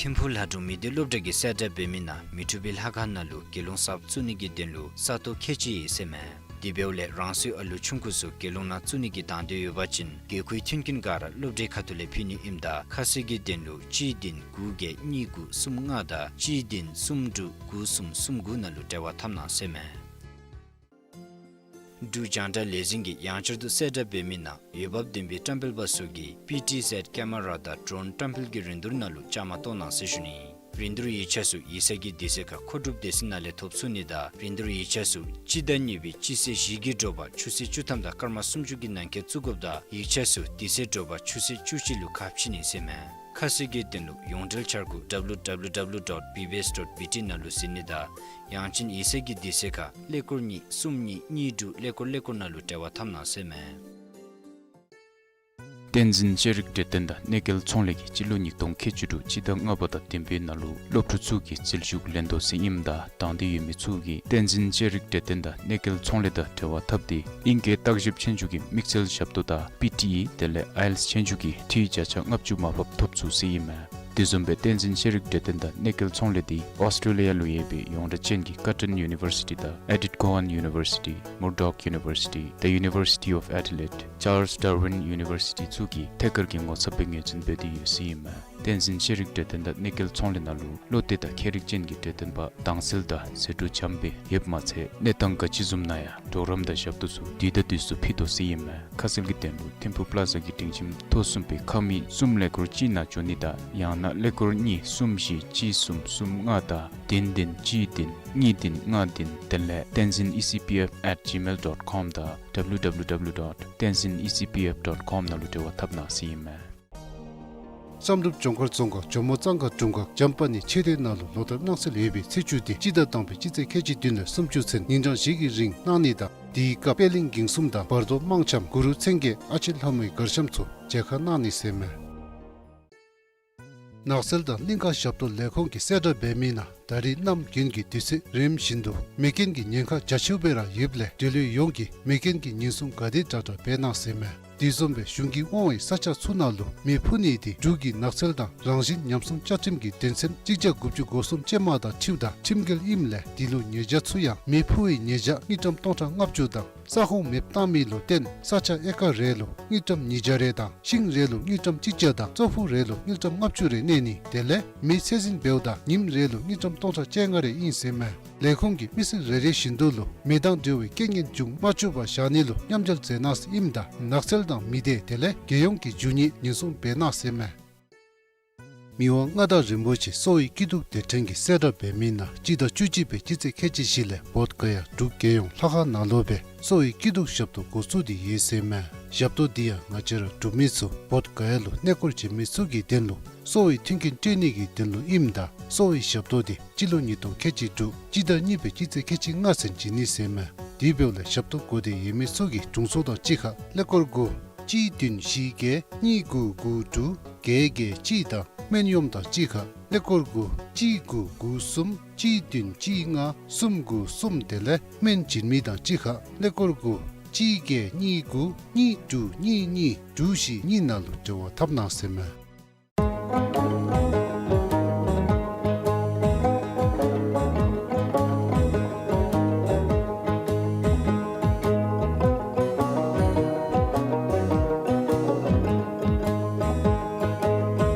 ཐིམ་ཕུག་ལྷ་སྒྲུང་མི་སྡེ་སློབ་གྲྭ་གིས་གསལ་བསྒྲགས་འབད་མི་ནང་མི་འཁྲུགས་པའི་ལྷ་ཁང་ནང་ལུ་དགེ་སློང་གསརཔ་བཙུགས་ནི་གི་དོན་ལུ་ས་སྟོང་ཁལ་གཅིག་ཡོད་ཟེར་མས། དེ་འབདཝ་ལས་རང་སོའི་ཨ་ལུ་ཆུང་ཀུ་ཚུ་དགེ་སློང་ནང་བཙུགས་ནི་གི་དང་འདོད་ཡོད་པ་ཅིན་དགེ་བསྐོས་མཐུན་རྐྱེན་ག་ར་སློབ་གྲྭའི་ཁ་ཐུག་ལས་ཕུལ་ནི་ཨིནམ་ད་ཁ་གསལ་གྱི་དོན་ལུ་གཅིག་བདུན་དགུ་བརྒྱད་གཉིས་དགུ་གསུམ་ལྔ་དང་གཅིག་བདུན་གསུམ་དྲུག་དགུ་གསུམ་གསུམ་དགུ་ནང་ལུ་འབྲེལ་བ་འཐབ་གནང་ཟེར་མས། འབྲུག་རྒྱང་བསྒྲགས་ལས་འཛིན་གྱིས་ཡང་བསྐྱར་དུ་གསལ་བསྒྲགས་འབད་མི་ནང་འོས་འབབ་ལྡན་པའི་བཀྲམ་སྤེལ་པ་ཚུ་གིས་པི་ཊི་ཟེཌ་ཀེ་མ་ར་དང་ཌོརོན་བཀྲམ་སྤེལ་གྱི་རིན་བསྡུར་ནང་ལུ་བཅའ་མར་གཏོགས་གནང་ཟེར་ཞུ་ནི། རིན་བསྡུར་ཡིག་ཆ་ཚུ་ཡིག་ཚང་གི་དུས་ཚོད་ཁར་མཁོ་སྒྲུབ་སྡེ་ཚན་ནང་ལས་ཐོབ་ཚུགས་ནི་དང་རིན་བསྡུར་ཡིག་ཆ་ཚུ་སྤྱི་ཟླ་གཉིས་པའི་སྤྱི་ཚེས་བཞི་གི་དྲོ་པ་ཆུ་ཚོད་བཅུ་ཐམ་དང་སྐར་མ་སུམ་ཅུ་གི་ནང་འཁོད་བཙུགས་དགོཔ་དང་ཡིག་ཆ་ཚུ་དེ་ཚེ་དྲོ་པ་ཆུ་ཚོད་བཅུ་གཅིག་ལུ་ཁ་ཕྱེ་ནི་ཟེར་མས། ཁ་གསལ་གྱི་དོན་ལུ་ཡོངས་འབྲེལ་འཆར་སྒོ་ཌབ་ལུ་ཌབ་ལུ་ཌབ་ལུ་ཌོཊ་བི་བི་ཨེསི་ཌོཊ་བི་ཊི་ནང་ལུ་གཟིགས་ནི་དང་ཡང་ཅིན་ཡིག་ཚང་གི་དུས་ཚོད་ཁར་ཀླད་ཀོར་གཉིས་གསུམ་གཉིས་གཉིས་དྲུག་ཀླད་ཀོར་ཀླད་ཀོར་ནང་ལུ་འབྲེལ་བ་འཐབ་གནང་ཟེར་མས། བསྟན་འཛིན་ཤེས་རིག་གྲོས་སྟོན་དང་གནས་སྐལ་ཚོང་ལས་ཀྱིས་སྤྱི་ལོ་ཉིས་སྟོང་ཁལ་གཅིག་དྲུག་སྤྱི་ཟླ་ལྔ་པ་དང་བདུན་པའི་ནང་ལུ་སློབ་ཕྲུག་ཚུ་གིས་འཛུལ་ཞུགས་ལེན་དོ་ཟེར་ཨིནམ་ད་དང་འདོད་ཡོད་མི་ཚུ་གིས་བསྟན་འཛིན་ཤེས་རིག་གྲོས་སྟོན་དང་གནས་སྐལ་ཚོང་ལས་དང་འབྲེལ་བ་འཐབ་སྟེ་ཨིང་སྐད་བརྟག་ཞིབ་ཆོས་རྒྱུགས་ཀྱི་དམིགས་བསལ་ཞབས་ཏོག་དང་པི་ཊི་ཨི་དེ་ལས་ཨའི་ཨེལ་ཊི་ཨེསི་ཆོས་རྒྱུགས་ཀྱི་འཕྲུལ་བརྒྱ་ཆ་ལྔ་བཅུ་མར་ཕབ་ཐོབ་ཚུགས་ཟེར་ཨིན་མས། དེ་བཟུམ་སྦེ་བསྟན་འཛིན་ཤེས་རིག་གྲོས་སྟོན་དང་གནས་སྐལ་ཚོང་ལས་འདི་ཨོསི་ཊེ་ལི་ཡ་ལུ་ཡོད་པའི་ཡོངས་གྲགས་ཅན་གྱི་ཀར་ཊོན་ཡུ་ནི་ཝར་སི་ཊི་དང་ཨེ་ཌིཐ་ཀོ་ཝཱན་ཡུ་ནི་ཝར་སི་ཊི་མུར་ཌོག་ཡུ་ནི་ཝར་སི་ཊི་The University of Adelaide Charles Darwin University ཚུ་གིས་ཐད་ཀར་གྱི་ངོ་ཚབ་སྦེ་ངོས་འཛིན་འབད་དེ་ཡོད་ཟེར་ཨིན་མས། བསྟན་འཛིན་ཤེས་རིག་གྲོས་སྟོན་དང་གནས་སྐལ་ཚོང་ལས་ནང་ལུ་བློ་གཏད་དང་མཁས་རིག་ཅན་གྱི་གྲོས་སྟོན་པ་དྭངས་གསལ་དང་ཟད་འགྲོ་འཇམ་སྦེ་ཡོདཔ་མ་ཚད་གནས་སྟངས་ག་ཅི་བཟུམ་ནང་ཡང་གྲོགས་རམ་དང་ཞབས་ཏོག་ཚུ་དུས་དང་དུས་སུ་ཕུལ་དོ་ཟེར་ཨིན་མས། ཁ་གསལ་གྱི་དོན་ལུ་ཐིམ་ཕུག་པླ་ཛ་གི་སྒྲིང་ཁྱིམ་ཐོག་གསུམ་པའི་ཁང་མིག་གསུམ་ཀླད་ཀོར་གཅིག་ནང་འབྱོན་ནི་དང་ཡང་ན་ཀླད་ཀོར་གཉིས་གསུམ་བཞི་གཅིག་གསུམ་གསུམ་ལྔ་དང་བདུན་བདུན་གཅིག་བདུན་གཉིས་བདུན་ལྔ་བདུན་དེ་ལས་བསྟན་འཛིན་ཨི་སི་པི་ཨེཕ་ཨེཊ་ཇི་མེལ་ཌོཊ་ཀོམ་དང་ཌབ་ལུ་ཌབ་ལུ་ཌབ་ལུ་ཌོཊ་བསྟན་འཛིན་ཨི་སི་པི་ཨེཕ་ཌོཊ་ཀོམ་ནང་ལུ་འབྲེལ་བ་འཐབ་གནང་ཟེར་ཨིན་མས། བསམ་གྲུབ་ལྗོངས་མཁར་རྫོང་ཁག་ཇོ་མོ་གཙང་ཁ་དྲུང་ཁག་འཇམ་དཔལ་གནས་མཆོད་རྟེན་ནང་ལུ་ལོ་ལྟར་གནང་སྲོལ་ཡོད་པའི་ཚེས་བཅུ་སྟེ་སྤྱི་ཟླ་དང་པའི་སྤྱི་ཚེས་ཁལ་གཅིག་བདུན་ལས་སུམ་ཅུ་ཚུན་ཉིན་གྲངས་བཞི་གི་རིང་གནང་ནི་དང་དེའི་སྐབས་པད་གླིང་གིང་གསུམ་དང་བར་དོ་དམངས་འཆམ་གུ་རུ་མཚན་བརྒྱད་ཨ་ཕྱི་ལྷ་མོའི་གར་འཆམ་ཚུ་མཇལ་ཁ་གནང་ནི་ཟེར་མས། ནགས་ཚལ་དང་གླིང་ཁ་ཞབས་ཏོག་ལས་ཁུངས་ཀྱིས་གསལ་བསྒྲགས་འབད་མི་ནང་ད་རིས་གནམ་དགུན་གྱི་དུས་ཚོད་རིམ་བཞིན་དུ་མེ་རྐྱེན་གྱི་ཉེན་ཁ་རྒྱ་ཆེཝ་སྦེ་ར་ཡོདཔ་ལས་འབྲེལ་ཡོད་ཡོངས་ཀྱིས་མེ་རྐྱེན་གྱི་ཉེན་སྲུང་ག་དེ་དྲག་དྲག་འབད་གནང་ཟེར་མས། དེ་བཟུམ་སྦེ་གཞུང་གིས་དབང་བའི་ས་ཆ་ཚུ་ནང་ལུ་མེ་ཕུ་ནི་དེ་འབྲུག་གི་ནགས་ཚལ་དང་རང་བཞིན་ཉམས་སྲུང་བཅའ་ཁྲིམས་ཀྱི་དོན་ཚན་གཅིག་བརྒྱ་དགུ་བཅུ་གོ་གསུམ་ཅན་མ་དང་འཁྲིལཝ་ད་ཁྲིམས་འགལ་ཨིནམ་ལས་དེ་ལུ་ཉེས་བྱ་ཚུ་ཡང་མེ་ཕུ་བའི་ཉེས་བྱ་དངུལ་ཀྲམ་སྟོང་ཕྲག་ལྔ་བཅུ་དང་ས་ཁོངས་མེདཔ་བཏང་མི་ལུ་བརྟེན་ས་ཆ་ཨེ་ཀར་རེ་ལུ་དངུལ་ཀྲམ་ཉིས་བརྒྱ་རེ་དང་ཤིང་རེ་ལུ་དངུལ་ཀྲམ་གཅིག་བརྒྱ་དང་ཙོག་ཕུག་རེ་ལུ་དངུལ་ཀྲམ་ལྔ་བཅུ་རེ་གནས་ནི་དེ་ལས་མེ་ཚད་འཛིན་འབདཝ་ད་ཉིནམ་རེ་ལུ་དངུལ་ཀྲམ་སྟོང་ཕྲག་བཅོ་ལྔ་རེ་ཨིན་ཟེར་མས། ལས་ཁུངས་ཀྱིས་མི་སེར་རེ་རེ་བཞིན་དུ་ལུ་མེ་དང་འབྲེལ་བའི་རྐྱེན་ངན་འབྱུང་མ་བཅུག་པར་བཞག་ནི་ལུ་མཉམ་འབྲེལ་མཛད་གནང་ཟེར་ཨིནམ་ད་ནགས་ཚལ་དང་མི་སྡེ་དེ་ལས་རྒྱལ་ཡོངས་ཀྱི་རྒྱུ་དངོས་ཉེན་སྲུང་འབད་གནང་ཟེར་མས། མི་དབང་མངའ་བདག་རིན་པོ་ཆེ་གསོ་བའི་སྐྱིད་སྡུག་སྡེ་ཕྲན་གྱིས་གསལ་བསྒྲགས་འབད་མི་ནང་སྤྱི་ཟླ་བཅུ་གཅིག་པའི་སྤྱི་ཚེས་ཁལ་གཅིག་བཞི་ལས་བོདྷ་ག་ཡ་འབྲུག་རྒྱལ་ཡོངས་ལྷ་ཁང་ནང་ལུ་སྦེ་གསོ་བའི་སྐྱིད་སྡུག་ཞབས་ཏོག་འགོ་བཙུགས་ཏེ་ཡོད་ཟེར་མས། ཞབས་ཏོག་འདི་ཡང་ང་བཅས་ར་འབྲུག་མི་ཚུ་བོདྷ་ག་ཡ་ལུ་གནས་སྐོར་བྱོན་མི་ཚུ་གི་དོན་ལུ་གསོ་བའི་མཐུན་རྐྱེན་སྤྲོད་ནི་གི་དོན་ལུ་ཨིནམ་ད་གསོ་བའི་ཞབས་ཏོག་འདི་སྤྱི་ལོ་ཉིས་སྟོང་ཁལ་གཅིག་དྲུག་སྤྱི་ཟླ་གཉིས་པའི་སྤྱི་ཚེས་ཁལ་གཅིག་ལྔ་ཚུན་བྱིན་ནི་ཟེར་མས། དེ་འབདཝ་ལས་ཞབས་ཏོག་དགོ་སྟེ་ཡོད་མི་ཚུ་གིས་དྲུང་འཚོ་དང་གཅིག་ཁར་ཀླད་ཀོར་དགུ་གཅིག་བདུན་བཞི་བརྒྱད་གཉིས་དགུ་དགུ་དྲུག་བརྒྱད་བརྒྱད་གཅིག་དང་སྨན་གཡོགམ་དང་གཅིག་ཁར་ཀླད་ཀོར་དགུ་གཅིག་དགུ་དགུ་གསུམ་གཅིག་བདུན་གཅིག་ལྔ་གསུམ་དགུ་གསུམ་དེ་ལས་སྨན་བྱིན་མི་དང་གཅིག་ཁར་ཀླད་ཀོར་དགུ་གཅིག་བརྒྱད་གཉིས་དགུ་གཉིས་དྲུག་གཉིས་གཉིས་དྲུག་བཞི་གཉིས་ནང་ལུ་འབྲེལ་བ་འཐབ་གནང་ཟེར་མས།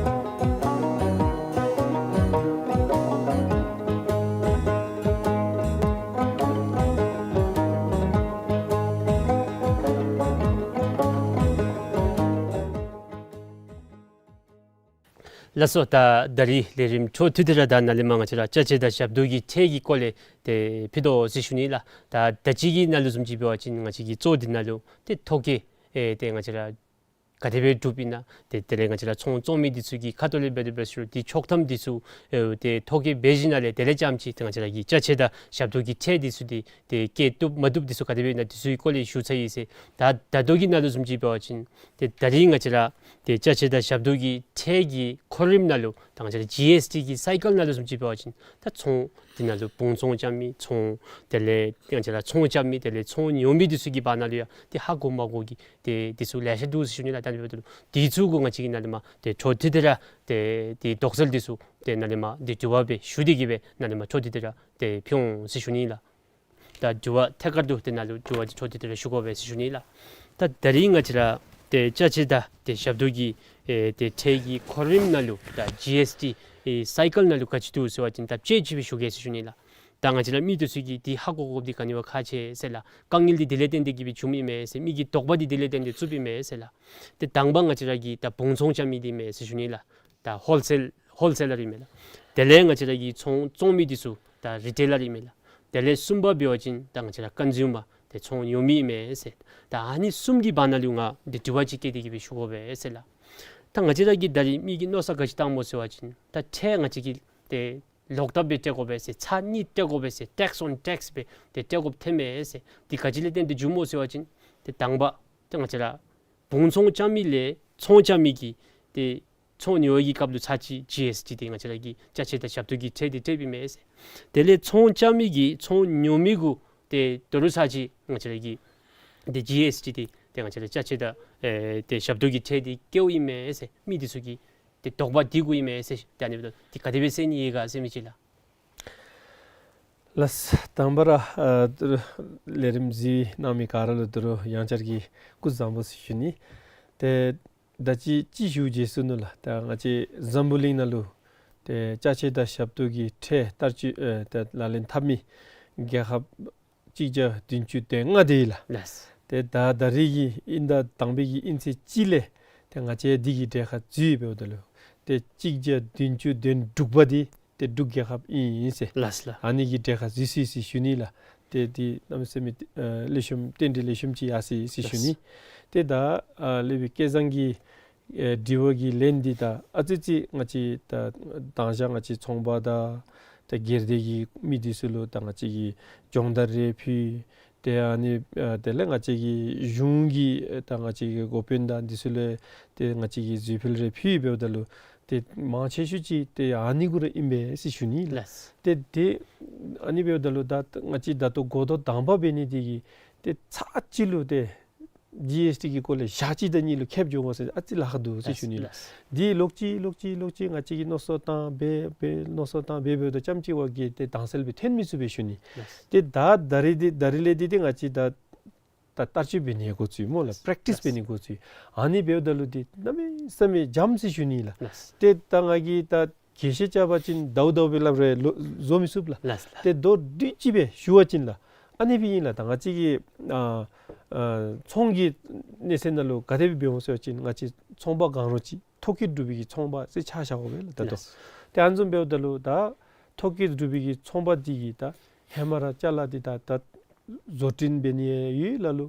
ལགས་སོ། ད་ད་རིས་ལས་རིམ་འཕྲོ་མཐུད་དེ་ར་ད་ནཱ་ལས་མར་ང་བཅས་ར་ཅ་ཆས་དང་ཞབས་ཏོག་གི་ཁྲལ་གྱི་སྐོར་ལས་ཏེ་ཕུལ་དོ་ཟེར་ཞུ་ནི་ལགས། ད་ད་ཅི་གི་ནང་ལུ་བཟུམ་ཅིག་འབད་བ་ཅིན་ང་བཅས་ཀྱི་གཙོ་འདི་ནང་ལུ་ཏེ་ཐོ་བཀོད་ཨེ་ཏེ་ང་བཅས་ར་ག་དེ་སྦེ་གྲུབ་ཨིན་ན་ཏེ་དེ་ལས་ང་བཅས་ར་ཚོང་བཙོང་མི་འདི་ཚུ་གི་ཁ་ཐུག་ལས་འབད་དེ་འབད་ཟེར་རུང་ཏེ་ཆོག་ཐམ་འདི་ཚུ་ཨེ་ཏེ་ཐོ་བཀོད་འབད་ཞིནམ་ལས་དེ་ལས་རྐྱངམ་ཅིག་ཏེ་ང་བཅས་ར་གི་ཅ་ཆས་དང་ཞབས་ཏོག་གི་ཁྲལ་འདི་ཚུ་འདི་ཏེ་བཀལ་བཏུབ་མ་བཏུབ་འདི་ཚུ་ག་དེ་སྦེ་ཨིན་ན་འདི་ཚུ་གི་སྐོར་ལས་ཞུ་ཚར་ཡི་ཟེར། ད་ད་ལྟོ་གི་ནང་ལུ་བཟུམ་ཅིག་འབད་བ་ཅིན་ཏེ་ད་རིས་ང་བཅས་ར་ཏེ་ཅ་ཆས་དང་ཞབས་ཏོག་གི་ཁྲལ་གྱི་གོ་རིམ་ནང་ལུ་ ད་ང་བཅས་ར་ཇི་ཨེསི་ཊི་གི་སའི་ཀལ་ནང་ལུ་བཟུམ་ཅིག་འབད་བ་ཅིན་ད་ཚོང་དེ་ནང་ལུ་བུང་ཚོང་རྐྱབ་མི་ཚོང་དེ་ལས་ང་བཅས་ར་ཚོང་རྐྱབ་མི་དེ་ལས་ཚོང་ཉོ་མི་འདི་ཚུ་གི་བར་ན་ལུ་ཡང་ཏེ་ཧ་གོ་མ་གོ་གི་ཏེ་འདི་ཚུ་ལེ་ཤ་འདུག་ཟེར་ཞུ་ནི་ལགས། ད་ཨ་ནི་འབདཝ་ད་ལུ་འདི་ཚུ་གུ་ང་བཅས་ཀྱིས་ནཱ་ལས་མར་ཏེ་འཕྲོ་མཐུད་དེ་ར་ཏེ་ཏེ་དོགས་སེལ་འདི་ཚུ་ཏེ་ནཱ་ལས་མར་ཏེ་དྲི་བ་སྦེ་ཞུ་སྟེ་གི་སྦེ་ནཱ་ལས་མར་འཕྲོ་མཐུད་དེ་ར་ཏེ་ཕུལ་འོང་ཟེར་ཞུ་ནི་ལགས། ད་དྲི་བ་ཐད་ཀར་དུ་དེ་ནང་ལུ་དྲི་བ་འདི་འཕྲོ་མཐུད་དེ་ར་ཞུ་དགོ་པས་ཟེར་ཞུ་ནི་ལགས། ད་ད་རིས་ང་བཅས་ར་ཏེ་ཅ་ཆས་དང་ཏེ་ཞབས་ཏོག་གི་ཨེ་ཏེ་ཁྲལ་གྱི་གོ་རིམ་ནང་ལུ་ད་ཇི་ཨེསི་ཊི་ཨེ་སའི་ཀལ་ནང་ལུ་ག་ཅི་འདུག་ཟེར་བ་ཅིན་ད་དཔྱེ་ཅིག་སྦེ་ཞུ་གེ་ཟེར་ཞུ་ནི་ལགས། ད་ང་བཅས་ར་མི་འདི་ཚུ་གིས་འདི་ཧ་གོ་དགོཔ་འདི་ག་ནི་བ་ཁག་ཆེ་ཟེར་ལགས། དཀའ་ངལ་འདི་དེ་ལས་བརྟེན་ཏེ་གི་སྦེ་བྱུངམ་ཨིན་མས་ཟེར། མི་གི་དོགས་པ་འདི་དེ་ལས་བརྟེན་ཏེ་བཙུགསཔ་ཨིན་མས་ཟེར་ལགས། ཏེ་དང་པ་ང་བཅས་ར་གི་ད་བུང་ཚོང་རྐྱབ་མི་འདི་ཨིན་མས་ཟེར་ཞུ་ནི་ལགས། ད་ཧོལ་སེལ་ཧོལ་སེ་ལར་ཨིན་མས་ལགས། དེ་ལས་ང་བཅས་ར་གི་ཚོང་བཙོང་མི་འདི་ཚུ་ད་རི་ཊེ་ལར་ཨིན་མས་ལགས། དེ་ལས་གསུམ་པ་འབད་བ་ཅིན་ད་ང་བཅས་ར་ཀོན་ཟུ་མར་ཏེ་ཚོང་ཉོ་མི་ཨིན་མས་ཟེར། ད་ཨ་ནི་གསུམ་གྱི་བར་ན་ལུ་ང་འདི་དྲི་བ་ཅིག་བཀོད་དེ་གི་སྦེ་ཞུ་དགོ་པས་ཟེར་ལགས། ད་ང་བཅས་ར་གིས་ད་རིས་མི་གི་མནོ་བསམ་ག་ཅི་བཏངམ་སྨོ་ཟེར་བ་ཅིན་ད་ཁྲལ་ང་བཅས་ཀྱིས་ཏེ་ལོག་ལྟབ་སྦེ་སྤྲོད་དགོ་པས་ཟེར། ཚར་གཉིས་སྤྲོད་དགོ་པས་ཟེར། ཊེགསི་ཨོན་ཊེགསི་སྦེ་ཏེ་སྤྲོད་དགོཔ་ཐོནམ་མས་ཟེར། འདི་ག་ཅི་ལས་བརྟེན་ཏེ་བྱུངམ་སྨོ་ཟེར་བ་ཅིན་ཏེ་དང་པ་ཏེ་ང་བཅས་ར་བུང་ཚོང་རྐྱབ་མི་ལས་ཚོང་རྐྱབ་མི་གིས་ཏེ་ཚོང་ཉོ་བའི་སྐབས་ལུ་ཚར་གཅིག་ཇི་ཨེསི་ཊི་འདི་ང་བཅས་ར་གི་ཅ་ཆས་དང་ཞབས་ཏོག་གི་ཁྲལ་འདི་སྤྲོདཔ་ཨིན་མས་ཟེར། དེ་ལས་ཚོང་རྐྱབ་མི་གིས་ཚོང་ཉོ་མི་གུ་ཏེ་ད་རུང་ཚར་གཅིག་ང་བཅས་ར་གི་ཏེ་ཇི་ཨེསི་ཊི་འདི་ཏེ་ང་བཅས་ར་ཅ་ཆས་དང་ཨེ་ཏེ་ཞབས་ཏོག་གི་ཁྲལ་འདི་བཀལཝ་ཨིན་མས་ཟེར། མི་འདི་ཚུ་གི་ཏེ་དོགས་པ་འདི་གུ་ཨིན་མས་ཟེར། ཏེ་ཨ་ནི་འབདཝ་ད་འདི་ག་དེ་སྦེ་སེལ་ནི་ཡོད་ག་ཟེར་མི་ཅིག་ལགས། ལགས། དང་པ་ར་ཨ་ཏེ་ལས་རིམ་གཟིགས་གནང་མི་ག་ར་ལུ་ད་རུང་ཡང་བསྐྱར་གྱི་སྐུ་གཟུགས་བཟང་པོ་ཟེར་ཞུ་ནི། ཏེ་ད་ཅི་ཅིག་ཞུ་བརྗེད་སོ་ནུག་ལགས། ད་ང་བཅས་འཛམ་བུ་གླིང་ནང་ལུ་ཏེ་ཅ་ཆས་དང་ཞབས་ཏོག་གི་ཁྲལ་བསྟར་སྤྱོད་ཨེ་ཏེ་ལག་ལེན་འཐབ་མི་རྒྱལ་ཁབ་གཅིག་བརྒྱ་བདུན་ཅུ་དོན་ལྔ་དེ་ཨིན་ལགས། ལགས། ཏེ་ད་ད་རིས་ཀྱི་དབྱིན་ཟླ་དང་པའི་གི་དབྱིན་ཚེས་གཅིག་ལས་ཏེ་ང་བཅས་འདི་གི་གྲལ་ཁར་འཛུལ་འབདཝ་ད་ལུ་ཏེ་གཅིག་བརྒྱ་བདུན་ཅུ་དོན་དྲུག་པ་འདི་ཏེ་འབྲུག་རྒྱལ་ཁབ་ཨིན་ཟེར། ལགས་ལགས། ཨ་ནི་གི་གྲལ་ཁར་འཛུལ་སོ་ཡི་ཟེར་ཞུ་ནི་ལགས། ཏེ་འདི་གནམ་མེད་ས་མེད་ཨེ་ལེགས་ཤོམ་རྟེན་འབྲེལ་ལེགས་ཤོམ་ཅིག་ཡར་སོ་ཡི་ཟེར་ཞུ་ནི། ལགས། ཏེ་ད་ཨ་སློབ་དཔོན་སྐལ་བཟང་གི་ཨེ་དྲི་བ་གི་ལན་འདི་ད་ཨ་ཙི་ཙི་ང་བཅས་ད་མདང་ཞག་ང་བཅས་ཚོང་པ་དང་ད་སྒེར་སྡེ་གི་མི་འདི་ཚུ་ལུ་ད་ང་བཅས་ཀྱིས་སྦྱོང་བརྡར་རེ་ཕུལ། ཏེ་ཨ་ནི་ཨ་དེ་ལས་ང་བཅས་ཀྱི་གཞུང་གི་ད་ང་བཅས་ཀྱི་འགོ་དཔོན་དང་འདི་ཚུ་ལུ་ཏེ་ང་བཅས་ཀྱིས་གཟིགས་འཕུལ་རེ་ཕུལ་འབདཝ་ད་ལུ་ཏེ་མང་ཆེ་ཤོས་ཅིག་ཏེ་ཨ་ནི་གུ་ར་ཨིན་པས་ཟེར་ཞུ་ནི་ལགས། ལགས། ཏེ་ཏེ་ཨ་ནི་འབདཝ་ད་ལུ་ད་ང་བཅས་ད་ལྟོ་འགོ་ཐོག་དང་པ་འབད་ནི་འདི་གིས་ཏེ་ཚར་གཅིག་ལུ་ཏེ་ཇི་ཨེསི་ཊི་གི་སྐོར་ལས་ཞག་གཅིག་དང་གཉིས་ལུ་ཁེབས་འགྱོ་དགོ་ཟེར་ཨ་ཙི་ལཱ་ཁག་འདུག་ཟེར་ཞུ་ནི་ལགས། ལགས། འདི་ལོག་ཅི་ལོག་ཅི་ལོག་ཅི་ང་བཅས་ཀྱིས་མནོ་བསམ་བཏང་འབད་འབད་མནོ་བསམ་བཏང་འབད་འབདཝ་ད་ཙམ་ཅིག་བ་གིས་ཏེ་དྭངས་གསལ་སྦེ་ཐོན་མི་ཚུགས་པས་ཞུ་ནི། ལགས། ཏེ་ད་ད་རིས་འདི་ད་རིས་ལས་འདི་ཏེ་ང་བཅས་ད་ད་བསྟར་སྤྱོད་འབད་ནི་འགོ་བཙུགས་སྨོ་ལགས། ལགས། པེརེཀ་ཊིསི་འབད་ནི་འགོ་བཙུགས། ཨ་ནི་འབདཝ་ད་ལུ་འདི་གནམ་མེད་ས་མེད་འཇམ་ཟེར་ཞུ་ནི་ལགས། ལགས། ཏེ་ད་ང་གིས་ད་རྒྱས་བཤད་རྐྱབ་པ་ཅིན་ཟླཝ་ཟླཝ་སྦེ་སླབ་རུང་ལོ་བཟོ་མི་ཚུགས་ལགས། ལགས་ལགས། ཏེ་མདོར་བསྡུས་ཅིག་སྦེ་ཞུ་བ་ཅིན་ལགས། ཨ་ནི་སྦེ་ཨིན་ལགས། ད་ང་བཅས་ཀྱི་ཨ་ཨ་ཚོང་གི་གནས་ཚད་ནང་ལུ་ག་དེ་སྦེ་འབད་འོང་ཟེར་བ་ཅིན་ང་བཅས་ཚོང་པ་གང་རུང་ཅིག་ཐོ་བཀོད་གྲུབ་པའི་གི་ཚོང་པ་ཟེར་ཆ་བཞག་དགོ་པས་ལགས་ད་ལྟོ། ལགས། ཏེ་ཨ་ནི་བཟུམ་འབདཝ་ད་ལུ་ད་ཐོ་བཀོད་གྲུབ་པའི་གི་ཚོང་པ་འདི་གིས་ད་ཧེ་མ་ར་ཅ་ལ་འདི་ད་ད་བཟོ་སྐྲུན་འབད་ནི་ཡོད་ལ་ལུ།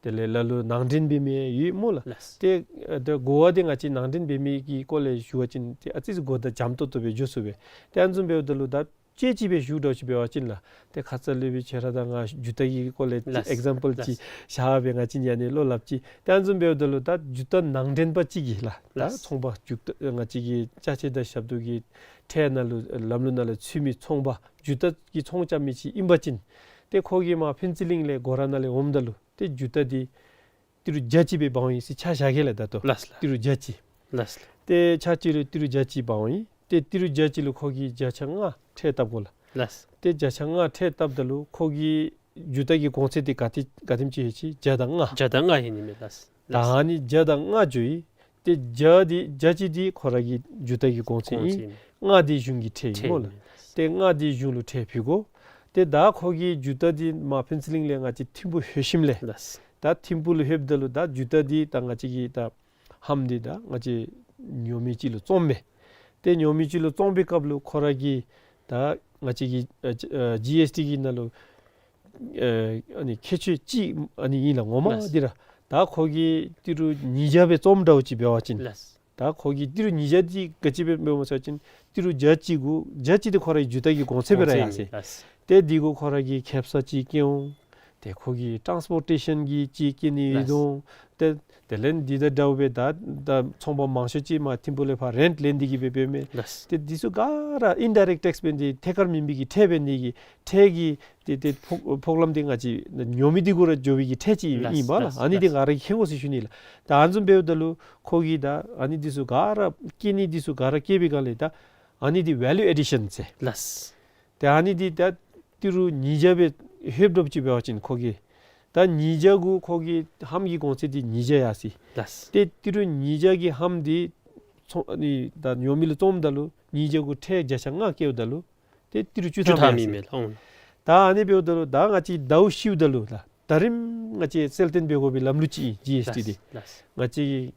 དེ་ལས་ལ་ལུ་ནང་འདྲེན་འབད་མི་ཡོད་སྨོ་ལགས། ལགས། ཏེ་ཨ་ད་གོ་བ་འདི་ང་བཅས་ནང་འདྲེན་འབད་མི་གི་སྐོར་ལས་ཞུ་བ་ཅིན་ཏེ་ཨ་ཙི་ཅིག་གོ་བརྡ་འཇམ་ཏོང་ཏོ་སྦེ་འགྱོ་ཚུགས་པས། ཏེ་ཨ་ནི་བཟུམ་འབདཝ་ད་ལུ་ད་དཔྱེ་ཅིག་སྦེ་ཞུ་དྲགས་ཅིག་འབད་བ་ཅིན་ལགས། ཏེ་ཁ་ཙ་སློབ་དཔོན་ཁྱོད་ར་དང་ང་ཇུ་ཏ་གི་སྐོར་ལས་ལགས། ཨིག་ཛམ་པཱལ་ལགས། ཅིག་བཞག་སྦེ་ང་བཅས་ཡང་ནི་བློ་སླབ་ཅི། ཏེ་ཨ་ནི་བཟུམ་འབདཝ་ད་ལུ་ད་ཇུ་ཏ་ནང་འདྲེན་པ་ཅིག་གིས་ལགས། ད་ལགས། ཚོང་པ་ཇུ་ཏ་ང་བཅས་ཀྱི་ཅ་ཆས་དང་ཞབས་ཏོག་གི་ཁྲལ་ནང་ལུ་ལམ་ལུགས་ནང་ལུ་ཚུད་མི་ཚོང་པ་ཇུ་ཏ་གི་ཚོང་རྐྱབ་མི་ཅིག་ཨིན་པ་ཅིན་ཏེ་ཁོ་གིས་མར་ཕུན་ཚོགས་གླིང་ལས་སྒོ་ར་ནང་ལས་འོངམ་ད་ལུ་ཏེ་ཇུ་ཏ་འདི་ཏི་རུ་བརྒྱ་ཅིག་སྦེ་འབག་འོང་ཡི་ཟེར་ཆ་བཞག་གེ་ལགས་ད་ལྟོ། ལགས་ལགས། ཏི་རུ་བརྒྱ་ཅིག། ལགས་ལགས། ཏེ་ཆ་གཅིག་ལུ་ཏི་རུ་བརྒྱ་ཅིག་འབག་འོང་ཡི། ཏེ་ཏི་རུ་བརྒྱ་ཅིག་ལུ་ཁོ་གིས་བརྒྱ་ཆ་ལྔ་ཁྲལ་བཏབ་དགོ་ལགས། ལགས། ཏེ་བརྒྱ་ཆ་ལྔ་ཁྲལ་བཏབ་ད་ལུ་ཁོ་གི་ཇུ་ཏ་གི་གོང་ཚད་འདི་ག་དེ་ག་དེམ་ཅིག་ཡོད་ཅི། བརྒྱ་དང་ལྔ། བརྒྱ་དང་ལྔ་ཨིན་ནི་མས་ལགས། ད་ལགས། ཨ་ནི་བརྒྱ་དང་ལྔ་འགྱོ་ཡི། ཏེ་བརྒྱ་འདི་བརྒྱ་ཅིག་འདི་ཁོ་ར་གི་ཇུ་ཏ་གི་གོང་ཚད་གོང་ཚད་ཨིན། ཨིན། ལྔ་འདི་གཞུང་གི་ཁྲལ་ཨིན་སྨོ་ལགས། ཁྲལ་ཨིན། ཏེ་ལྔ་འདི་གཞུང་ལུ་ཁྲལ་ཕུལ་དགོ། ཏེ་ད་ཁོ་གིས་ཇུ་ཏ་འདི་མར་ཕུན་ཚོགས་གླིང་ལས་ང་བཅས་ཐིམ་ཕུ་ལྷོད་ཞིནམ་ལས། ལགས། ད་ཐིམ་ཕུ་ལུ་ལྷོདཔ་ད་ལུ་ད་ཇུ་ཏ་འདི་ད་ང་བཅས་ཀྱི་ད་ལྷམ་འདི་ད་ང་བཅས་ཉོ་མི་ཅིག་ལུ་བཙོངམ་མས། ཏེ་ཉོ་མི་ཅིག་ལུ་བཙོང་པའི་སྐབས་ལུ་ཁོ་ར་གི་ད་ང་བཅས་ཀྱི་ཨ་ཨ་ཇི་ཨེསི་ཊི་གི་ནང་ལུ་ཨ་ཨ་ནི་ཁྱད་ཆོས་ཅིག་ཨ་ནི་ཨིན་ལགས་ངོ་མ། ལགས། འདི་ར་ད་ཁོ་གིས་ཏི་རུ་ཉིས་བརྒྱ་སྦེ་བཙོངམ་འདྲཝ་ཅིག་འབད་བ་ཅིན། ལགས། ད་ཁོ་གིས་ཏི་རུ་ཉིས་བརྒྱ་འདི་ག་ཅི་སྦེ་འབདཝ་སྨོ་ཟེར་བ་ཅིན་ཏི་རུ་བརྒྱ་གཅིག་གུ་བརྒྱ་གཅིག་འདི་ཁོ་ར་གི་ཇུ་ཏ་གི་གོང་ཚད་སྦེ་ར་ཡར་སོ་ཡི། ལགས། ཏེ་འདི་གུ་ཁོ་ར་གིས་ཁེབ་ས་ཅིག་བཀལ་འོང་། ཏེ་ཁོ་གི་ཊཱནསི་པོར་ཊེ་ཤཱན་གྱི་ཅིག་རྐྱེན་ནི་ལགས། ཡོད་དོ། ཏེ་དེ་ལས་འདི་དང་འདྲཝ་སྦེ་ད་ད་ཚོང་པ་མང་ཤོས་ཅིག་མར་ཐིམ་ཕུག་ལས་ཕར་རེནཊ་ལེན་ཏེ་གི་སྦེ་འབད་མས། ལགས། ཏེ་འདི་ཚུ་ག་ར་ཨིན་ཌའི་རེཀཊ་ཊེགསི་འབད་ནི་འདི་ཐད་ཀར་མེན་པའི་གི་ཁྲལ་འབད་ནི་གི་ཁྲལ་གྱི་ཏེ་ཏེ་ཕོག་ཕོག་ལམ་འདི་ང་བཅས་ཉོ་མི་འདི་གུ་ར་འགྱོ་བའི་གི་ཁྲལ་ཅིག་ཨིན་ལགས། ཨིན་པས་ལགས། ལགས། ཨ་ནི་འདི་ལགས། ང་ར་གིས་མཁྱེན་དགོ་ཟེར་ཞུ་ནི་ལགས། ད་ཨ་ནི་བཟུམ་འབདཝ་ད་ལུ་ཁོ་གིས་ད་ཨ་ནི་འདི་ཚུ་ག་ར་རྐྱེན་ནི་འདི་ཚུ་ག་ར་བཀལ་བའི་སྒང་ལས་ད་ཨ་ནི་འདི་ཝེ་ལུ་ཨེ་ཌི་ཤཱན་ཟེར། ལགས། ཏེ་ཨ་ནི་འདི་ད་ཏི་རུ་ཉིས་བརྒྱ་སྦེ་ལྷོདཔ་ཅིག་འབད་བ་ཅིན་ཁོ་གིས་ད་ཉིས་བརྒྱ་གུ་ཁོ་གི་ལྷམ་གྱི་གོང་ཚད་འདི་ཉིས་བརྒྱ་ཡར་སོ་ཡི། ལགས། ཏེ་ཏི་རུ་ཉིས་བརྒྱ་གི་ལྷམ་འདི་ཚོང་ཨ་ནི་ད་ཉོ་མི་ལུ་བཙོངམ་ད་ལུ་ཉིས་བརྒྱ་གུ་ཁྲལ་བརྒྱ་ཆ་ལྔ་བཀལཝ་ད་ལུ་ཏེ་ཏི་རུ་བཅུ་ཐམ་བཅུ་ཐམ་ཡར་སོ་ཡི། ཨིན་མས་ལགས། ཨོང་། ད་ཨ་ནི་འབདཝ་ད་ལུ་ད་ང་བཅས་ཟླཝ་ཤིཝ་ད་ལུ་ད་ད་རིམ་ང་བཅས་གསལ་སྟོན་འབད་དགོ་པའི་ལམ་ལུགས་ཅིག་ཨིན་ཇི་ཨེསི་ཊི་འདི། ལགས། ལགས། ང་བཅས་ཀྱི་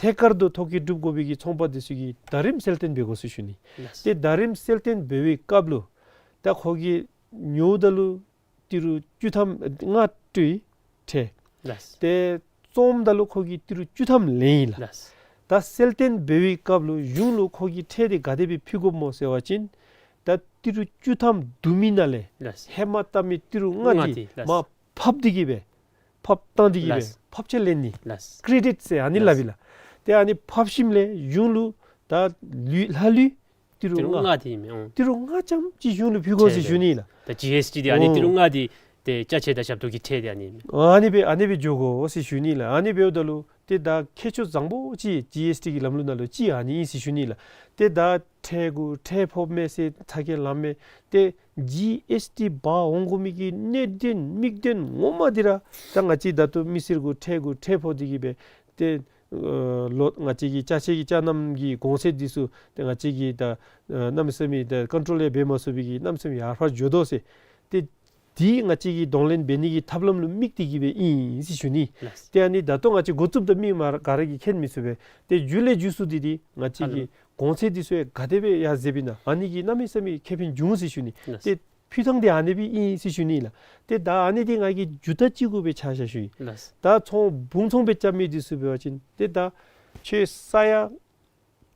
ཐད་ཀར་དུ་ཐོ་བཀོད་གྲུབ་དགོ་པའི་གི་ཚོང་པ་འདི་ཚུ་གིས་ད་རིམ་གསལ་སྟོན་འབད་དགོ་ཟེར་ཞུ་ནི། ལགས། ཏེ་ད་རིམ་གསལ་སྟོན་འབད་བའི་སྐབས་ལུ་ད་ཁོ་གིས་ཉོཝ་ད་ལུ་ཏི་རུ་བཅུ་ཐམ་ལྔ་སྤྲོད་ཡི་ཁྲལ། ལགས། ཏེ་བཙོངམ་ད་ལུ་ཁོ་གིས་ཏི་རུ་བཅུ་ཐམ་ལེན་ཡི་ལགས། ལགས། ད་གསལ་སྟོན་འབད་བའི་སྐབས་ལུ་གཞུང་ལུ་ཁོ་གིས་ཁྲལ་འདི་ག་དེ་སྦེ་ཕུལ་དགོཔ་སྨོ་ཟེར་བ་ཅིན་ད་ཏི་རུ་བཅུ་ཐམ་བསྡུ་མི་ནང་ལས་ལགས། ཧེ་མ་བཏབ་མི་ཏི་རུ་ལྔ་ལྔ་འདི་འདི་ལགས། མར་ཕབ་སྟེ་གི་སྦེ་ཕབ་བཏང་སྟེ་གི་སྦེ་ལགས། ཕབ་ཆ་ལེན་ནི། ལགས། ཀྲེ་ཌིཊ་ཟེར་ཨ་ནི་ལགས། སླབ་ཨིན་ལགས། ཏེ་ཨ་ནི་ཕབ་ཞིནམ་ལས་གཞུང་ལུ་ད་ལུས་ལྷག་ལུས་ཏི་རུ་ཏི་རུ་ལྔ། ལྔ་འདི་ཨིན་མས། ཨོང་། ཏི་རུ་ལྔ་ཙམ་ཅིག་གཞུང་ལུ་ཕུལ་དགོ་ཟེར་ཞུ་ནི་ལགས། ད་ཇི་ཨེསི་ཊི་འདི་ཨ་ནི་ཨོ་ཏི་རུ་ལྔ་འདི་ཏེ་ཅ་ཆས་དང་ཞབས་ཏོག་གི་ཁྲལ་འདི་ཨ་ནི་ཨིན་མས། ཨ་ནི་སྦེ་ཨ་ནི་སྦེ་འགྱོ་དགོ་ཟེར་ཞུ་ནི་ལགས། ཨ་ནི་འབདཝ་ད་ལུ་ཏེ་ད་ཁྱད་ཆོས་བཟང་པོ་ཅིག་ཇི་ཨེསི་ཊི་གི་ལམ་ལུགས་ནང་ལུ་ཅིག་ཨ་ནི་ཨིན་ཟེར་ཞུ་ནི་ལགས། ཏེ་ད་ཁྲལ་གུ་ཁྲལ་ཕོགཔ་མས་ཟེར་ཚ་གྱང་ལངམ་མས། ཏེ་ཇི་ཨེསི་ཊི་འབག་འོང་དགོ་མི་གི་གནད་དོན་དམིགས་དོན་ངོ་མ་འདི་ར་ད་ང་བཅས་ད་ལྟོ་མི་སེར་གུ་ཁྲལ་གུ་ཁྲལ་ཕོག་སྟེ་གི་སྦེ་ཏེ་ཨ་ལོ་ང་བཅས་ཀྱི་ཅ་ཆས་ཀྱི་ཅ་རྣམ་གྱི་གོང་ཚད་འདི་ཚུ་ཏེ་ང་བཅས་ཀྱིས་ད་ཨ་གནམ་མེད་ས་མེད་ད་ཀོན་ཊོལ་ཡང་འབད་མ་ཚུགས་པའི་གི་གནམ་མེད་ས་མེད་ཡར་འཕར་འགྱོ་དོ་ཟེར། ཏེ་འདི་ང་བཅས་ཀྱིས་གདོང་ལེན་འབད་ནི་གི་ཐབས་ལམ་ལུ་དམིགས་ཏེ་གི་སྦེ་ཨིན་ཟེར་ཞུ་ནི། ལགས། ཏེ་ཨ་ནི་ད་ལྟོ་ང་བཅས་འགོ་བཙུགསཔ་ད་མི་མང་ག་ར་གིས་མཁྱེན་མི་ཚུགས་པས། ཏེ་མཇུག་ལས་མཇུག་སུ་འདི་འདི་ང་བཅས་ཀྱི་ཨ་ལོ་གོང་ཚད་འདི་ཚུ་ཡང་ག་དེ་སྦེ་ཡར་འཛེགསཔ་ཨིན་ན་ཨ་ནི་གིས་གནམ་མེད་ས་མེད་ཁེ་ཕན་འབྱུང་ཟེར་ཞུ་ནི། ལགས། ཏེ་ཕུལ་ཐངས་འདི་ཨ་ནི་སྦེ་ཨིན་ཟེར་ཞུ་ནི་ལགས། ཏེ་ད་ཨ་ནི་འདི་ང་གིས་རྒྱུ་ད་ཅིག་གུ་སྦེ་ཆ་བཞག་ཞུ་ཡི། ལགས། ད་ཚོང་སྦུང་ཚོང་སྦེ་རྐྱབ་མི་འདི་ཚུ་འབད་བ་ཅིན་ཏེ་ད་ཁྱོད་ས་ཡ་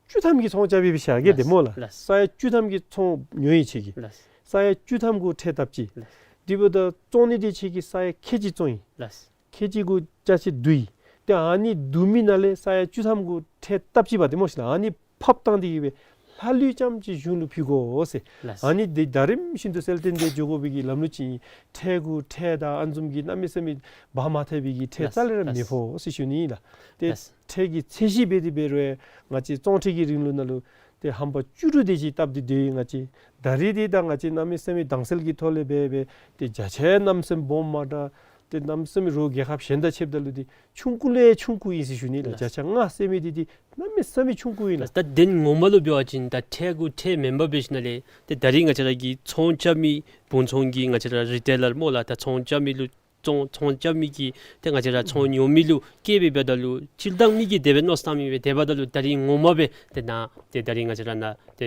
བཅུ་ཐམ་གྱི་ཚོང་རྐྱབ་ཡི་སྦེ་བཞག་གེ། ལགས། ཏེ་སྨོ་ལགས། ལགས། ས་ཡ་བཅུ་ཐམ་གྱི་ཚོང་ཉོ་ཡི་ཁྱོད་ཀྱིས། ལགས། ས་ཡ་བཅུ་ཐམ་གུ་ཁྲལ་བཏབ་ཅི། ལགས། དེ་འབདཝ་ད་བཙོང་ནི་འདི་ཁྱོད་ཀྱིས་ས་ཡ་ཁལ་གཅིག་བཙོང་ཡི། ལགས། ཁལ་གཅིག་གུ་ཅ་ཆས་བསྡུ་ཡི། ཏེ་ཨ་ནི་བསྡུ་མི་ནང་ལས་ས་ཡ་བཅུ་ཐམ་གུ་ཁྲལ་བཏབ་ཅི་པ་ཏེ་སྨོ་ཤིག་ལགས། ཨ་ནི་ཕབ་བཏང་སྟེ་གི་སྦེ་ལྷག་ལུས་ཙམ་ཅིག་གཞུང་ལུ་ཕུལ་དགོ་ཟེར། ལགས། ཨ་ནི་འདི་ད་རིམ་བཞིན་དུ་གསལ་སྟོན་འབད་འགྱོ་དགོ་པའི་གི་ལམ་ལུགས་ཅིག་ཨིན། ཁྲལ་གུ་ཁྲལ་དང་ཨ་ནི་བཟུམ་གྱི་གནམ་མེད་ས་མེད་འབག་མ་ཐེག་པའི་གི་ཁྲལ་ལགས། རྩ་ལས་ར་ལགས། མི་ཕོག་ཟེར་ཞུ་ནི་ལགས། ཏེ་ལགས། ཁྲལ་གྱི་ཚད་གཞི་འབད་དེ་འབད་རུང་ང་བཅས་བཙོང་ཁྲལ་གྱི་རིང་ལུགས་ནང་ལུ་ཏེ་ཧམ་པ་བཅུ་དྲུག་དེ་ཅིག་བཏབ་སྟེ་སྡོད་ཡི་ང་བཅས། ད་རིས་འདི་ད་ང་བཅས་གནམ་མེད་ས་མེད་དྭངས་གསལ་གྱི་ཐོག་ལས་འབད་འབད་ཏེ་བརྒྱ་ཆའི་རྣམ་སེམས་སྦོམ་མ་དྲགས། ཏེ་གནམ་མེད་ས་མེད་རོགས་རྒྱལ་ཁབ་གཞན་དང་ཕྱདཔ་ད་ལུ་འདི་ཆུང་ཀུ་ལས་ཆུང་ཀུ་ཨིན་ཟེར་ཞུ་ནི་ལགས། ལགས། བརྒྱ་ཆ་ལྔ་ཟེར་མི་འདི་འདི་གནམ་མེད་ས་མེད་ཆུང་ཀུ་ཨིན་ལགས། ད་དོན་ངོ་མ་ལུ་འབད་བ་ཅིན་ད་ཁྲལ་གུ་ཁྲལ་མེན་པར་འབད་ཞིནམ་ལས་ཏེ་ད་རིས་ང་བཅས་ར་གི་ཚོང་རྐྱབ་མི་སྦུང་ཚོང་གི་ང་བཅས་ར་རི་ཊེ་ལར་སྨོ་ལགས། ད་ཚོང་རྐྱབ་མི་ལུ་ཚོང་ཚོང་རྐྱབ་མི་གིས་ཏེ་ང་བཅས་ར་ཚོང་ཉོ་མི་ལུ་བཀལ་སྦེ་འབདཝ་ད་ལུ་སྤྱིར་བཏང་མི་གིས་དེ་སྦེ་མནོ་བསམ་བཏང་མི་སྦེ་དེ་འབདཝ་ད་ལུ་ད་རིས་ངོ་མ་སྦེ་ཏེ་ནཱ་ཏེ་ད་རིས་ང་བཅས་ར་ནཱ་ཏེ་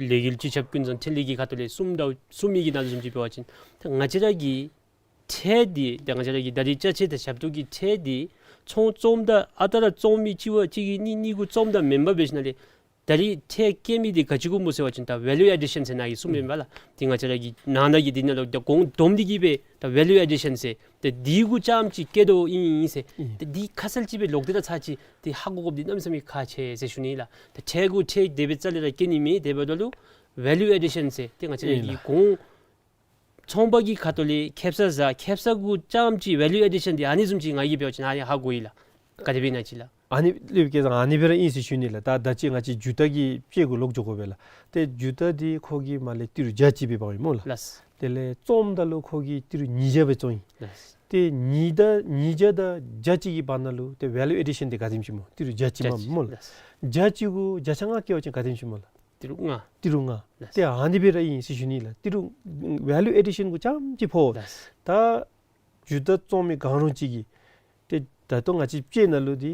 ལས་འགུལ་སྤྱི་ཁྱབ་ཀུན་བཟང་འཕྲིན་ལས་ཀྱི་ཁ་ཐུག་ལས་གསུངམ་ད་གསུང་མི་གི་ནང་བཟུམ་ཅིག་འབད་བ་ཅིན་ད་ང་བཅས་ར་གི་ཁྲལ་འདི་ད་ང་བཅས་ར་གི་ད་རིས་ཅ་ཆས་དང་ཞབས་ཏོག་གི་ཁྲལ་འདི་ཚོང་བཙོངམ་ད་ཨ་རྟག་ར་བཙོང་མི་གཅིག་བ་གཅིག་གིས་གཉིས་གཉིས་གུ་བཙོངམ་ད་མེན་པར་འབད་ཞིནམ་ལས་ད་རིས་ཁྲལ་བཀལ་མི་འདི་ག་ཅི་གུ་སྨོ་ཟེར་བ་ཅིན་ད་ཝེ་ལུ་ཨེ་ཌི་ཤཱན་ཟེར་ནཱ་གིས་གསུངམ་ཨིན་པས་ལགས། ཏེ་ང་བཅས་ར་གི་ནང་ན་གི་འདི་ནང་ལུ་ད་གོང་བསྡོམས་ཏེ་གི་སྦེ་ད་ཝེ་ལུ་ཨེ་ཌི་ཤཱན་ཟེར་ཏེ་འདི་གུ་རྐྱངམ་ཅིག་བཀལ་དོ་ཨིན་ཟེར། ཨིན། ཏེ་འདི་ཁ་གསལ་ཅིག་སྦེ་ལོག་སྟེ་ར་ཚར་ཅིག་ཏེ་ཧ་གོ་དགོཔ་འདི་གནམ་མེད་ས་མེད་ཁག་ཆེ་ཟེར་ཞུ་ནི་ལགས། ད་ཁྲལ་གུ་ཁྲལ་དེ་སྦེ་རྩ་ལས་ར་བཀལ་ནི་མེད། དེ་འབདཝ་ད་ལུ་ཝེ་ལུ་ཨེ་ཌི་ཤཱན་ཟེར་ཏེ་ང་བཅས་ར་གི་ཨིན་ལགས། གོང་ཚོང་པ་གི་ཁ་ཐུག་ལས་ཁེ་སང་ཟ་ཁེ་སང་གུ་རྐྱངམ་ཅིག་ཝེ་ལུ་ཨེ་ཌི་ཤཱན་འདི་ཨ་ནི་བཟུམ་ཅིག་ང་གིས་འབད་བ་ཅིན་ཨ་ནི་ཧ་གོ་ཡི་ལགས། ག་དེ་སྦེ་ཨིན་ན་ཅིག་ལགས། ཨ་ནི་ལུ་སྐལ་བཟང་ཨ་ནི་སྦེ་ར་ཨིན་ཟེར་ཞུ་ནི་ལགས། ད་ད་ཅི་ང་བཅས་རྒྱུ་ད་གི་དཔྱད་གུ་ལོག་འགྱོ་དགོ་པས་ལགས། ཏེ་རྒྱུ་ད་འདི་ཁོ་གིས་མར་ལས་ཏི་རུ་བརྒྱ་གཅིག་སྦེ་འབག་ཡི་སྨོ་ལགས། ལགས། དེ་ལས་བཙོངམ་ད་ལུ་ཁོ་གིས་ཏི་རུ་ཉིས་བརྒྱ་སྦེ་བཙོང་ཡི། ལགས། ཏེ་ཉིས་ད་ཉིས་བརྒྱ་དང་བརྒྱ་གཅིག་གི་བར་ན་ལུ་ཏེ་ཝེ་ལུ་ཨེ་ཌི་ཤཱན་འདི་ག་དེམ་ཅིག་སྨོ། ཏི་རུ་བརྒྱ་གཅིག་མ་བརྒྱ་གཅིག་སྨོ་ལགས། ལགས། བརྒྱ་གཅིག་གུ་བརྒྱ་ཆ་ལྔ་བཀལ་བ་ཅིན་ག་དེམ་ཅིག་སྨོ་ལགས། ཏི་རུ་ལྔ། ཏི་རུ་ལྔ། ལགས། ཏེ་ཨ་ནི་སྦེ་ར་ཨིན་ཟེར་ཞུ་ནི་ལགས། ཏི་རུ་ཝེ་ལུ་ཨེ་ཌི་ཤཱན་གུ་རྐྱངམ་ཅིག་ཕོག། ལགས། ད་རྒྱུ་ད་བཙོང་མི་གང་རུང་ཅིག་གིས་ཏེ་ད་ལྟོ་ང་བཅས་དཔྱད་ནང་ལུ་འདི་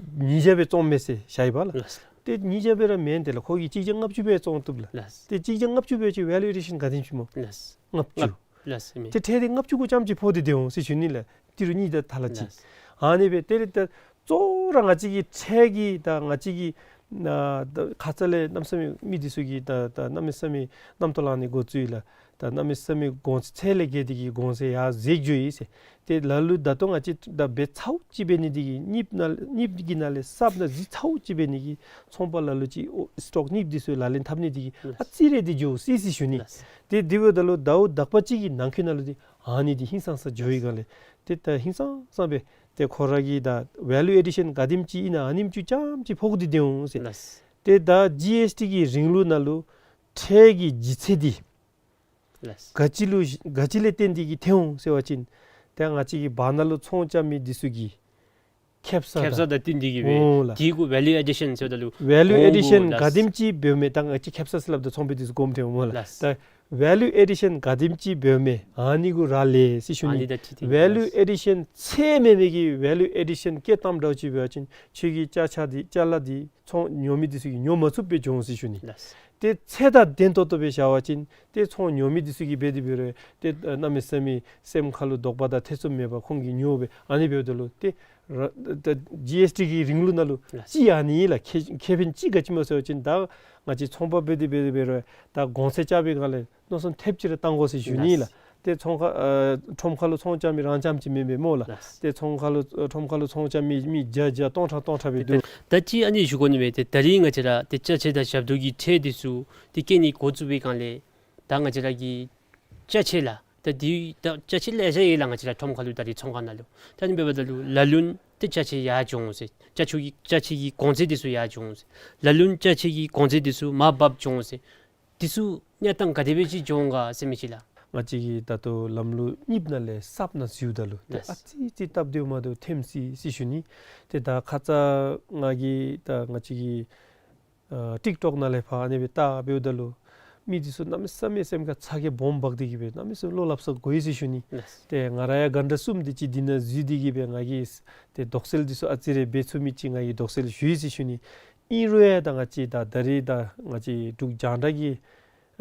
ཉིས་བརྒྱ་སྦེ་བཙོངམ་མས་ཟེར་བཞག་ཡི་པ་ལགས། ལགས། ཏེ་ཉིས་བརྒྱ་སྦེ་ར་མེན། དེ་ལས་ཁོ་གིས་གཅིག་བརྒྱ་ལྔ་བཅུ་སྦེ་བཙོང་བཏུབ་ལགས། ལགས། ཏེ་གཅིག་བརྒྱ་ལྔ་བཅུ་སྦེ་ཅིག་ཝེ་ལུ་ཨེ་ཌི་ཤཱན་ག་དེམ་ཅིག་སྨོ། ལགས། ལྔ་བཅུ། ལགས་སྨོ། ཏེ་ཁྲལ་འདི་ལྔ་བཅུ་གུ་རྐྱངམ་ཅིག་ཕོག་སྟེ་སྡོད་འོང་ཟེར་ཞུ་ནི་ལགས། ཏི་རུ་གཉིས་དང་ཐ་ལ་གཅིག། ལགས། ཨ་ནི་སྦེ་དེ་ལས་ད་གཙོ་བོ་ར་ང་བཅས་ཀྱི་ཁྲལ་གྱི་ད་ང་བཅས་ཀྱི་ ཨ་ད་ཁ་ཙ་ལས་གནམ་མེད་ས་མེད་མི་འདི་ཚུ་གིས་ད་ད་གནམ་མེད་ས་མེད་རྣམ་རྟོག་ལང་ནི་འགོ་བཙུགས་ཡི་ལགས། ད་གནམ་མེད་ས་མེད་གོང་ཚད་ལས་བརྒལ་ཏེ་གི་གོང་ཚད་ཡར་འཛེགས་འགྱོ་ཡི་ཟེར། ཏེ་ལ་ལུ་ད་ལྟོ་ང་བཅས་ད་འབད་ཚརཝ་ཅིག་འབད་ནི་འདི་གིས་གཉིསཔ་ནང་གཉིསཔ་གི་ནང་ལས་གསརཔ་ནང་གཟིགས་ཚརཝ་ཅིག་འབད་ནི་གིས་ཚོང་པ་ལ་ལུ་ཅིག་ཨོ་སི་ཊོག་གཉིསཔ་འདི་ཚུ་ལག་ལེན་འཐབ་ནི་འདི་གིས་ཨ་ཙི་རེ་འདི་འགྱོ་སི་སི་ཞུ་ནི། ཏེ་དེ་འབདཝ་ད་ལུ་ཟླཝ་དག་པ་ཅིག་གི་ནང་འཁོད་ནང་ལུ་འདི་ཨ་ནི་འདི་ཧིང་སངས་ས་འགྱོ་བའི་སྒང་ལས་ཏེ་ད་ཧིང་སངས་ས་སྦེ་ཏེ་ཁོ་ར་གི་ད་ཝེ་ལུ་ཨེ་ཌི་ཤཱན་ག་དེམ་ཅིག་ཨིན་ན་ཨ་ནེམ་ཅིག་རྐྱངམ་ཅིག་ཕོག་སྟེ་སྡོད་འོང་ཟེར། ལགས། ཏེ་ད་ཇི་ཨེསི་ཊི་གི་རིང་ལུགས་ནང་ལུ་ཁྲལ་གྱི་ལྗིད་ཚད་འདི་ལགས། ག་ཅི་ལུ་ག་ཅི་ལས་བརྟེན་ཏེ་གི་ཐོན་འོང་ཟེར་བ་ཅིན་ཏེ་ང་བཅས་ཀྱིས་བར་ན་ལུ་ཚོང་རྐྱབ་མི་འདི་ཚུ་གི་ཁེབ་ས་ཁེབ་ས་དང་དང་བསྟུན་ཏེ་གི་སྦེ་འོང་ལགས། དེ་གུ་ཝེ་ལུ་ཨེ་ཌི་ཤཱན་ཟེརཝ་ད་ལུ་ཝེ་ལུ་ཨེ་ཌི་ཤཱན་གོང་གུ་ག་དེམ་ཅིག་འབདཝ་མས། ད་ང་བཅས་ཁེབ་ས་ཟེར་སླབ་ད་ཚོང་པ་འདི་ཚུ་དགོངསམ་ཐོན་འོང་སྨོ་ལགས། ལགས། ད་ཝེ་ལུ་ཨེ་ཌི་ཤཱན་ག་དེམ་ཅིག་འབདཝ་མས་ཨ་ནི་གུ་རག་ལས་ཟེར་ཞུ་ནི། ཨ་ནི་ད་ཅི་ཏེ་ཝེ་ལུ་ཨེ་ཌི་ཤཱན་ཚད་མེད་མི་གི་ཝེ་ལུ་ཨེ་ཌི་ཤཱན་བཀལ་བཏངམ་འདྲཝ་ཅིག་འབད་བ་ཅིན་ཁྱོད་ཀྱི་ཅ་ཆས་འདི་ཅ་ལ་འདི་ཚོང་ཉོ་མི་འདི་ཚུ་གིས་ཉོ་མ་ཚུགསཔ་སྦེ་འགྱོ་འོང་ཟེར་ཞུ་ནི། ལགས། ཏེ་ཚད་དང་ལྡན་ཏོག་ཏོ་སྦེ་བཞག་པ་ཅིན་ཏེ་ཚོང་ཉོ་མི་འདི་ཚུ་གིས་འབད་དེ་འབད་རུང་ཏེ་གནམ་མེད་ས་མེད་སེམས་ཁ་ལུ་དོགས་པ་དང་ཐེ་ཚོམ་མེད་པར་ཁོང་གིས་ཉོ་སྦེ་ཨ་ནི་འབདཝ་ད་ལུ་ཏེ་ར་ད་ཇི་ཨེསི་ཊི་གི་རིང་ལུགས་ནང་ལུ་ལགས། ཅིག་ཨ་ནི་ལགས་ཁེ་ཁེ་ཕན་ཅིག་ག་ཅི་སྨོ་ཟེར་བ་ཅིན་ད་ང་བཅས་ཚོང་པ་འབད་དེ་འབད་དེ་འབད་རུང་ད་གོང་ཚད་རྐྱབ་པའི་སྒང་ལས་མནོ་བསམ་ཐེབས་ཅིག་ར་བཏང་དགོ་ཟེར་ཞུ་ནི་ལགས། ལགས། ཏེ་ཚོང་ཁ་ཨ་ཁྲོམ་ཁ་ལུ་ཚོང་རྐྱབ་མི་རང་རྐྱངམ་ཅིག་མེན་པས་སྨོ་ལགས། ལགས། ཏེ་ཚོང་ཁ་ལུ་ཨ་ཁྲོམ་ཁ་ལུ་ཚོང་རྐྱབ་མི་མི་བརྒྱ་བརྒྱ་སྟོང་ཕྲག་སྟོང་ཕྲག་སྦེ་འདུག། ད་ཅི་ཨ་ནི་ཞུ་དགོ་ནི་མས། ཏེ་ད་རིས་ང་བཅས་ར་ཏེ་ཅ་ཆས་དང་ཞབས་ཏོག་གི་ཁྲལ་འདི་ཚུ་ཏེ་བཀལ་ནི་འགོ་བཙུགས་པའི་སྒང་ལས་ད་ང་བཅས་ར་གི་ཅ་ཆས་ལགས། ད་འདི་ད་ཅ་ཆས་ལེ་ཤ་ཡོད་ལགས། ང་བཅས་ར་ཁྲོམ་ཁ་ལུ་ད་རིས་ཚོང་ཁང་ནང་ལུ་ད་ཨ་ནི་འབདཝ་ད་ལུ་ལ་ལུ་ཏེ་ཅ་ཆས་ཡར་འགྱོ་འོང་ཟེར། ཅ་ཆས་ཀྱི་ཅ་ཆས་ཀྱི་གོང་ཚད་འདི་ཚུ་ཡར་འགྱོ་འོང་ཟེར། ལ་ལུ་ཅ་ཆས་ཀྱི་གོང་ཚད་འདི་ཚུ་མར་བབས་འགྱོ་འོང་ཟེར། འདི་ཚུ་གནས་སྟངས་ག་དེ་སྦེ་ཅིག་འགྱོ་འོང་ག་ཟེར་མི་ཅིག་ལགས། ང་བཅས་ཀྱིས་ད་ལྟོ་ལམ་ལུགས་གཉིསཔ་ནང་ལས་གསརཔ་ནང་གཟིགསཔ་ད་ལུ་ཏེ་ལགས། ཨ་ཙི་ཙི་སྟབས་བདེཝ་མ་བདེཝ་ཐོནམ་ཅིག་ཟེར་ཞུ་ནི། ཏེ་ད་ཁ་ཙ་ང་གིས་ད་ང་བཅས་ཀྱི་ཨ་ཊིག་ཊོག་ནང་ལས་ཕར་ཨ་ནི་སྦེ་བལྟ་འབདཝ་ད་ལུ་མི་འདི་ཚུ་གནམ་མེད་ས་མེད་སེམས་ཁར་ཚ་གྱང་སྦོམ་འབག་སྟེ་གི་སྦེ་གནམ་མེད་ས་མེད་བློ་སླབ་ས་དགོ་ཡི་ཟེར་ཞུ་ནི། ལགས། ཏེ་ང་ར་ཡང་གྷན་ཊ་གསུམ་དེ་ཅིག་འདི་ནང་འཛུལ་ཏེ་གི་སྦེ་ང་གིས་ཏེ་དོགས་སེལ་འདི་ཚུ་ཨ་ཙི་རེ་འབད་ཚུགས་མི་ཅིག་ང་གིས་དོགས་སེལ་ཞུ་ཡི་ཟེར་ཞུ་ནི། ཨིན་རུང་ཡང་ད་ང་བཅས་ད་ད་རིས་ད་ང་བཅས་འབྲུག་རྒྱང་བསྒྲགས་ཀྱི་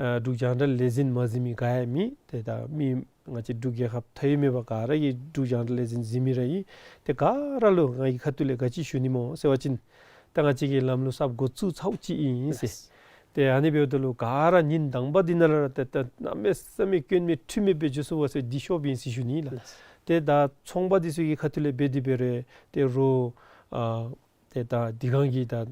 ཨ་འབྲུག་རྒྱང་བསྒྲགས་ལས་འཛིན་མ་གཟིགས་མི་ག་ཡང་མེད། ཏེ་ད་མི་ང་བཅས་འབྲུག་རྒྱལ་ཁབ་མཐའ་དབུས་མེད་པར་ག་ར་གིས་འབྲུག་རྒྱང་བསྒྲགས་ལས་འཛིན་གཟིགས་མི་ར་ཨིན། ཏེ་ག་ར་ལུ་ང་གི་ཁ་ཐུག་ལས་ག་ཅི་ཞུ་ནི་སྨོ་ཟེར་བ་ཅིན་ད་ང་བཅས་ཀྱིས་ལམ་ལུགས་གསརཔ་འགོ་བཙུགས་ཚརཝ་ཅིག་ཨིན་ཟེར། ལགས། ཏེ་ཨ་ནི་འབདཝ་ད་ལུ་ག་ར་ཉིན་དང་པ་འདི་ནང་ལས་ར་ཏེ་ད་གནམ་མེད་ས་མེད་སྐྱོན་མེད་འཁྲུལ་མེད་སྦེ་འགྱོ་ཚུགས་པ་ཟེར་འདི་ཤོབ་ཨིན་ཟེར་ཞུ་ནི་ལགས། ལགས། ཏེ་ད་ཚོང་པ་འདི་ཚུ་གི་ཁ་ཐུག་ལས་འབད་དེ་འབད་རུང་ཏེ་རོགས་ཨ་ཏེ་ད་འདི་གང་གི་ད་ཨ་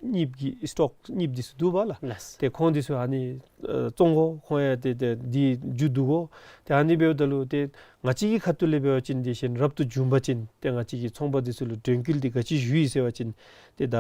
གཉིསཔ་གི་སི་ཊོག་གཉིསཔ་འདི་ཚུ་འདུག་པ་ལགས། ལགས། ཏེ་ཁོང་འདི་ཚུ་ཨ་ནི་ཨ་བཙོང་དགོ། ཁོང་ཡང་ཏེ་ཏེ་འདི་མཇུག་བསྡུ་དགོ། ཏེ་ཨ་ནི་འབདཝ་ད་ལུ་ཏེ་ང་བཅས་ཀྱི་ཁ་ཐུག་ལས་འབད་བ་ཅིན་དེ་བཞིན་རབ་ཏུ་བྱུང་པ་ཅིན་ཏེ་ང་བཅས་ཀྱིས་ཚོང་པ་འདི་ཚུ་ལུ་དྲན་སྐུལ་འདི་ག་ཅི་ཞུ་ཡི་ཟེར་བ་ཅིན་ཏེ་ད་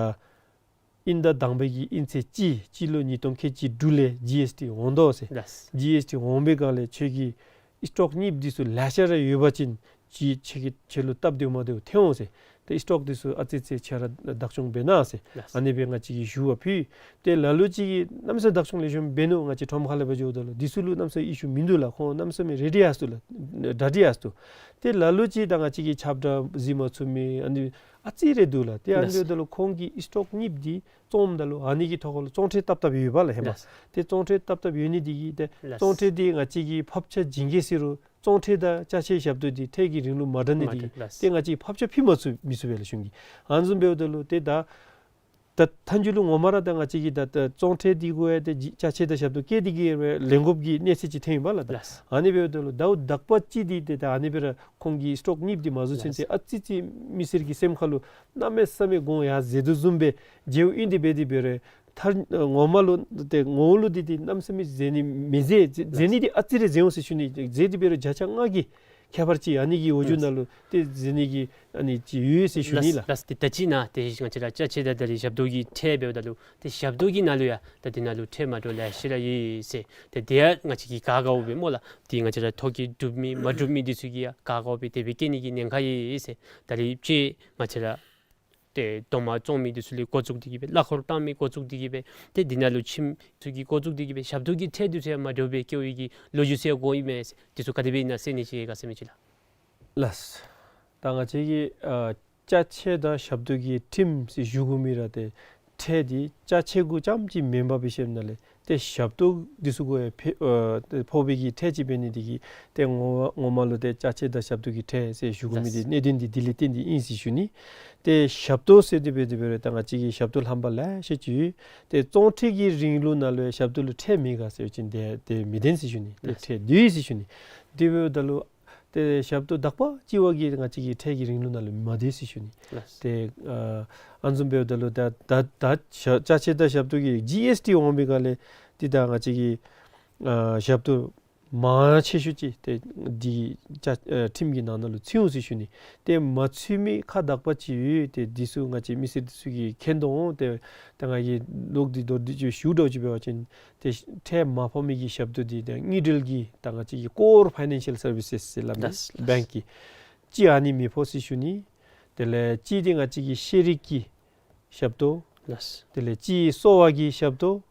དབྱིན་ཟླ་དང་པའི་གི་དབྱིན་ཚེས་གཅིག་སྤྱི་ལོ་ཉིས་སྟོང་ཁལ་གཅིག་དྲུག་ལས་ཇི་ཨེསི་ཊི་འོང་དོ་ཟེར། ལགས། ཇི་ཨེསི་ཊི་འོང་པའི་སྒང་ལས་ཁྱོད་ཀྱི་སི་ཊོག་གཉིསཔ་འདི་ཚུ་ལེ་ཤ་ར་ཡོད་པ་ཅིན་ཅིག་ཁྱོད་ཀྱི་ཁྱོད་ལུ་སྟབས་བདེཝ་མ་བདེཝ་ཐོན་འོང་ཟེར། ཏེ་སི་ཊོག་འདི་ཚུ་ཨ་ཙི་ཙི་ཁྱོད་ར་བདག་སྐྱོང་འབད་གནང་ཟེར། ལགས། ཨ་ནི་སྦེ་ང་བཅས་ཀྱིས་ཞུ་བ་ཕུལ། ཏེ་ལ་ལུ་ཅིག་གིས་གནམ་མེད་ས་མེད་བདག་སྐྱོང་ལེགས་ཤོམ་འབད་ནུག། ང་བཅས་ཁྲོམ་ཁ་ལས་འབད་འགྱོཝ་ད་ལུ་འདི་ཚུ་ལུ་གནམ་མེད་ས་མེད་ཨི་ཤུ་མིན་འདུག་ལགས། ཁོང་གནམ་མེད་ས་མེད་རེ་ཌི་ཡར་སོང་ལགས། གྲ་སྒྲིག་ཡར་སོང་། ཏེ་ལ་ལུ་ཅིག་ད་ང་བཅས་ཀྱིས་ཁྱབ་བསྒྲགས་གཟིགས་མ་ཚུགས་མི་ཨ་ནི་ཨ་ཙི་རེ་འདུག་ལགས། ཏེ་ཨ་ནི་ལགས། འབདཝ་ད་ལུ་ཁོང་གི་སི་ཊོག་གཉིསཔ་འདི་བཙོངམ་ད་ལུ་ཨ་ནི་གི་ཐོག་ཁ་ལུ་བཙོང་ཁྲལ་བཏབ་བཏབ་ཡོདཔ་ལགས་ཧེ་མ། ལགས། ཏེ་བཙོང་ཁྲལ་བཏབ་བཏབ་ཡོད་ནི་འདི་གིས་ཏེ་ལགས། བཙོང་ཁྲལ་འདི་ང་བཅས་ཀྱིས་ཕབ་ཆ་བྱིན་གེ་ཟེར་རུང་བཙོང་ཁྲལ་དང་ཅ་ཆས་ཞབས་ཏོག་འདི་ཁྲལ་གྱི་རིང་ལུ་མ་འདྲ་ནི་མ་འདི་འདྲ་གིས་ལགས། ཏེ་ང་བཅས་ཕབ་ཆ་ཕུལ་མ་ཚུགས་མི་ཚུགས་པས་ལགས་གཞུང་གིས། ཨ་ནི་བཟུམ་འབདཝ་ད་ལུ་ཏེ་ད་ད་མཐའ་མཇུག་ལུ་ངོ་མ་ར་ད་ང་བཅས་ཀྱིས་ད་ད་བཙོང་ཁྲལ་འདི་གུ་ཡང་ཏེ་ཅ་ཆས་དང་ཞབས་ཏོག་བཀལ་ཏེ་གི་ལེན་དགོཔ་གི་གནས་ཚད་ཅིག་ཐོན་ཡོདཔ་ལགས། ད་ལགས། ཨ་ནི་འབདཝ་ད་ལུ་ཟླཝ་དག་པ་ཅིག་འདི་ཏེ་ད་ཨ་ནི་སྦེ་ར་ཁོང་གི་སི་ཊོག་གཉིསཔ་འདི་མ་བཟོ་ཚུན་ཚོད་ལགས། ཨ་ཙི་ཙི་མི་སེར་གྱི་སེམས་ཁ་ལུ་གནམ་མེད་ས་མེད་གོང་ཡར་འཛེགས་དོ་བཟུམ་སྦེ་མཇལཝ་ཨིན། དེ་འབད་དེ་འབད་རུང་མཐར་ངོ་མ་ལུ་ཏེ་ངོ་བོ་ལུ་འདི་ཏེ་གནམ་མེད་ས་མེད་འཛེགས་ནི་མི་འཛེགས། འཛེགས་ནི་འདི་ཨ་ཙི་རེ་འཛེགས་འོང་ཟེར་ཞུ་ནི། འཛེགས་དེ་འབད་རུང་བརྒྱ་ཆ་ལྔ་གི་ཁྱད་པར་ཅིག་ཨ་ནི་གི་འོག་འཇུག་ནང་ལུ་ཏེ་འཛེགས་ནི་གི་ཨ་ནི་ཅིག་ཡོད་ཟེར་ཞུ་ནི་ལགས། ལགས། ཏེ་ད་ཅི་ནཱ་ཏེ་ང་བཅས་ར་ཅ་ཆས་དང་ད་རིས་ཞབས་ཏོག་གི་ཁྲལ་འབདཝ་ད་ལུ་ཏེ་ཞབས་ཏོག་གི་ནང་ལུ་ཡང་ད་འདི་ནང་ལུ་ཁྲལ་མ་འདྲཝ་ལེ་ཤ་ར་ཡོད་ཟེར། ཏེ་དེ་ཡང་ང་བཅས་ཀྱིས་ག་དགའཝ་སྦེ་སྨོ་ལགས། ཏེ་ང་བཅས་ར་ཐོ་བཀོད་གྲུབ་མི་མ་གྲུབ་མི་འདི་ཚུ་གིས་ཡང་ག་དགའཝ་སྦེ་དེ་སྦེ་བཀལ་ནི་གི་ཉེན་ཁ་ཡོད་ཟེར། ད་རིས་ཅིག་ང་བཅས་ར་ཏེ་རྡོག་མ་བཙོང་མི་འདི་ཚུ་ལས་འགོ་བཙུགས་ཏེ་གི་སྦེ་གླ་འཁོར་བཏང་མི་འགོ་བཙུགས་ཏེ་གི་སྦེ་ཏེ་འདི་ནང་ལུ་ཁྱིམ་ཚུ་གི་འགོ་བཙུགས་ཏེ་གི་སྦེ་ཞབས་ཏོག་གི་ཁྲལ་འདི་ཚུ་ཡང་མ་འདྲཝ་སྦེ་བཀལ་བའི་གི་ལོ་རྒྱུས་ཚུ་ཡང་གོཝ་ཨིན་མས་ཟེར། འདི་ཚུ་ག་དེ་སྦེ་ཨིན་ན་གསན་ནི་ཅིག་ག་ཟེར་མི་ཅིག་ལགས། ལགས། ད་ང་བཅས་ཀྱི་ཨ་ཅ་ཆས་དང་ཞབས་ཏོག་གི་ཁྲིམས་ཟེར་ཞུ་དགོ་མི་ར་ཏེ་ ཁྲལ་འདི་ཅ་ཆས་གུ་ཙམ་ཅིག་མེན་པར་འབད་ཞིནམ་ལས་ཏེ་ཞབས་ཏོག་འདི་ཚུ་གུ་ཡང་ཕོག་ཨ་ཏེ་ཕོག་པའི་གི་ཁྲལ་ཅིག་འབད་ནི་འདི་གིས་ཏེ་ངོ་ངོ་མ་ལུ་ཏེ་ཅ་ཆས་དང་ཞབས་ཏོག་གི་ཁྲལ་ཟེར་ཞུ་དགོ་མི་འདི་གནད་དོན་འདི་དེ་ལས་བརྟེན་ཏེ་ཨིན་ཟེར་ཞུ་ནི། ཏེ་ཞབས་ཏོག་ཟེར་དེ་སྦེ་དེ་སྦེ་ར་ད་ང་བཅས་ཀྱི་ཞབས་ཏོག་ལྷམ་པ་ལེ་ཤ་ཅིག་ཡོད། ཏེ་བཙོང་ཁྲལ་གྱི་རིང་ལུགས་ནང་ལུ་ཡང་ཞབས་ཏོག་ལུ་ཁྲལ་མེད་ག་ཟེར་བ་ཅིན་ཏེ་ཏེ་མི་བདེན་ཟེར་ཞུ་ནི། ཏེ་ལགས། ཁྲལ་འདུས་ཟེར་ཞུ་ནི། དེ་འབདཝ་ད་ལུ་ཏེ་ཞབས་ཏོག་དག་པ་ཅིག་བ་གིས་ང་བཅས་ཀྱི་ཁྲལ་གྱི་རིང་ལུགས་ནང་ལུ་མ་འདུས་ཟེར་ཞུ་ནི། ལགས། ཏེ་ཨ་ཨ་ནི་བཟུམ་འབདཝ་ད་ལུ་ད་ད་ད་ཅ་ཆས་དང་ཞབས་ཏོག་གི་ཇི་ཨེསི་ཊི་འོང་པའི་སྒང་ལས་ཏེ་ད་ང་བཅས་ཀྱི་ཨ་ཞབས་ཏོག་མང་ཆེ་ཤོས་ཅིག་ཏེ་འདི་ཅ་ཨ་ཁྲིམས་ཀྱི་ནང་ན་ལུ་ཚུད་འོང་ཟེར་ཞུ་ནི། ཏེ་མ་ཚུད་མི་ཁག་དག་པ་ཅིག་ཡོད། ཏེ་འདི་ཚུ་ང་བཅས་མི་སེར་འདི་ཚུ་གིས་མཁྱེན་དོ་འོང་། ཏེ་ད་ང་གིས་ལོག་སྟེ་མདོར་བསྡུས་ཅིག་ཞུ་དོ་ཅིག་འབད་བ་ཅིན་ཏེ་ཁྲལ་མ་ཕོག་མི་གི་ཞབས་ཏོག་འདི་ཏེ་དངུལ་འབྲེལ་གྱི་ད་ང་བཅས་ཀྱི་ཀོར་ཕའི་ནན་ཤལ་སར་བི་སེས་ཟེར་སླབ་མི། ལགས། བེངཀ་གི་ཅིག་ཨ་ནི་མི་ཕོག་ཟེར་ཞུ་ནི། དེ་ལས་ཅིག་འདི་ང་བཅས་ཀྱི་ཤེས་རིག་གི་ཞབས་ཏོག། ལགས། དེ་ལས་ཅིག་གསོ་བ་གི་ཞབས་ཏོག།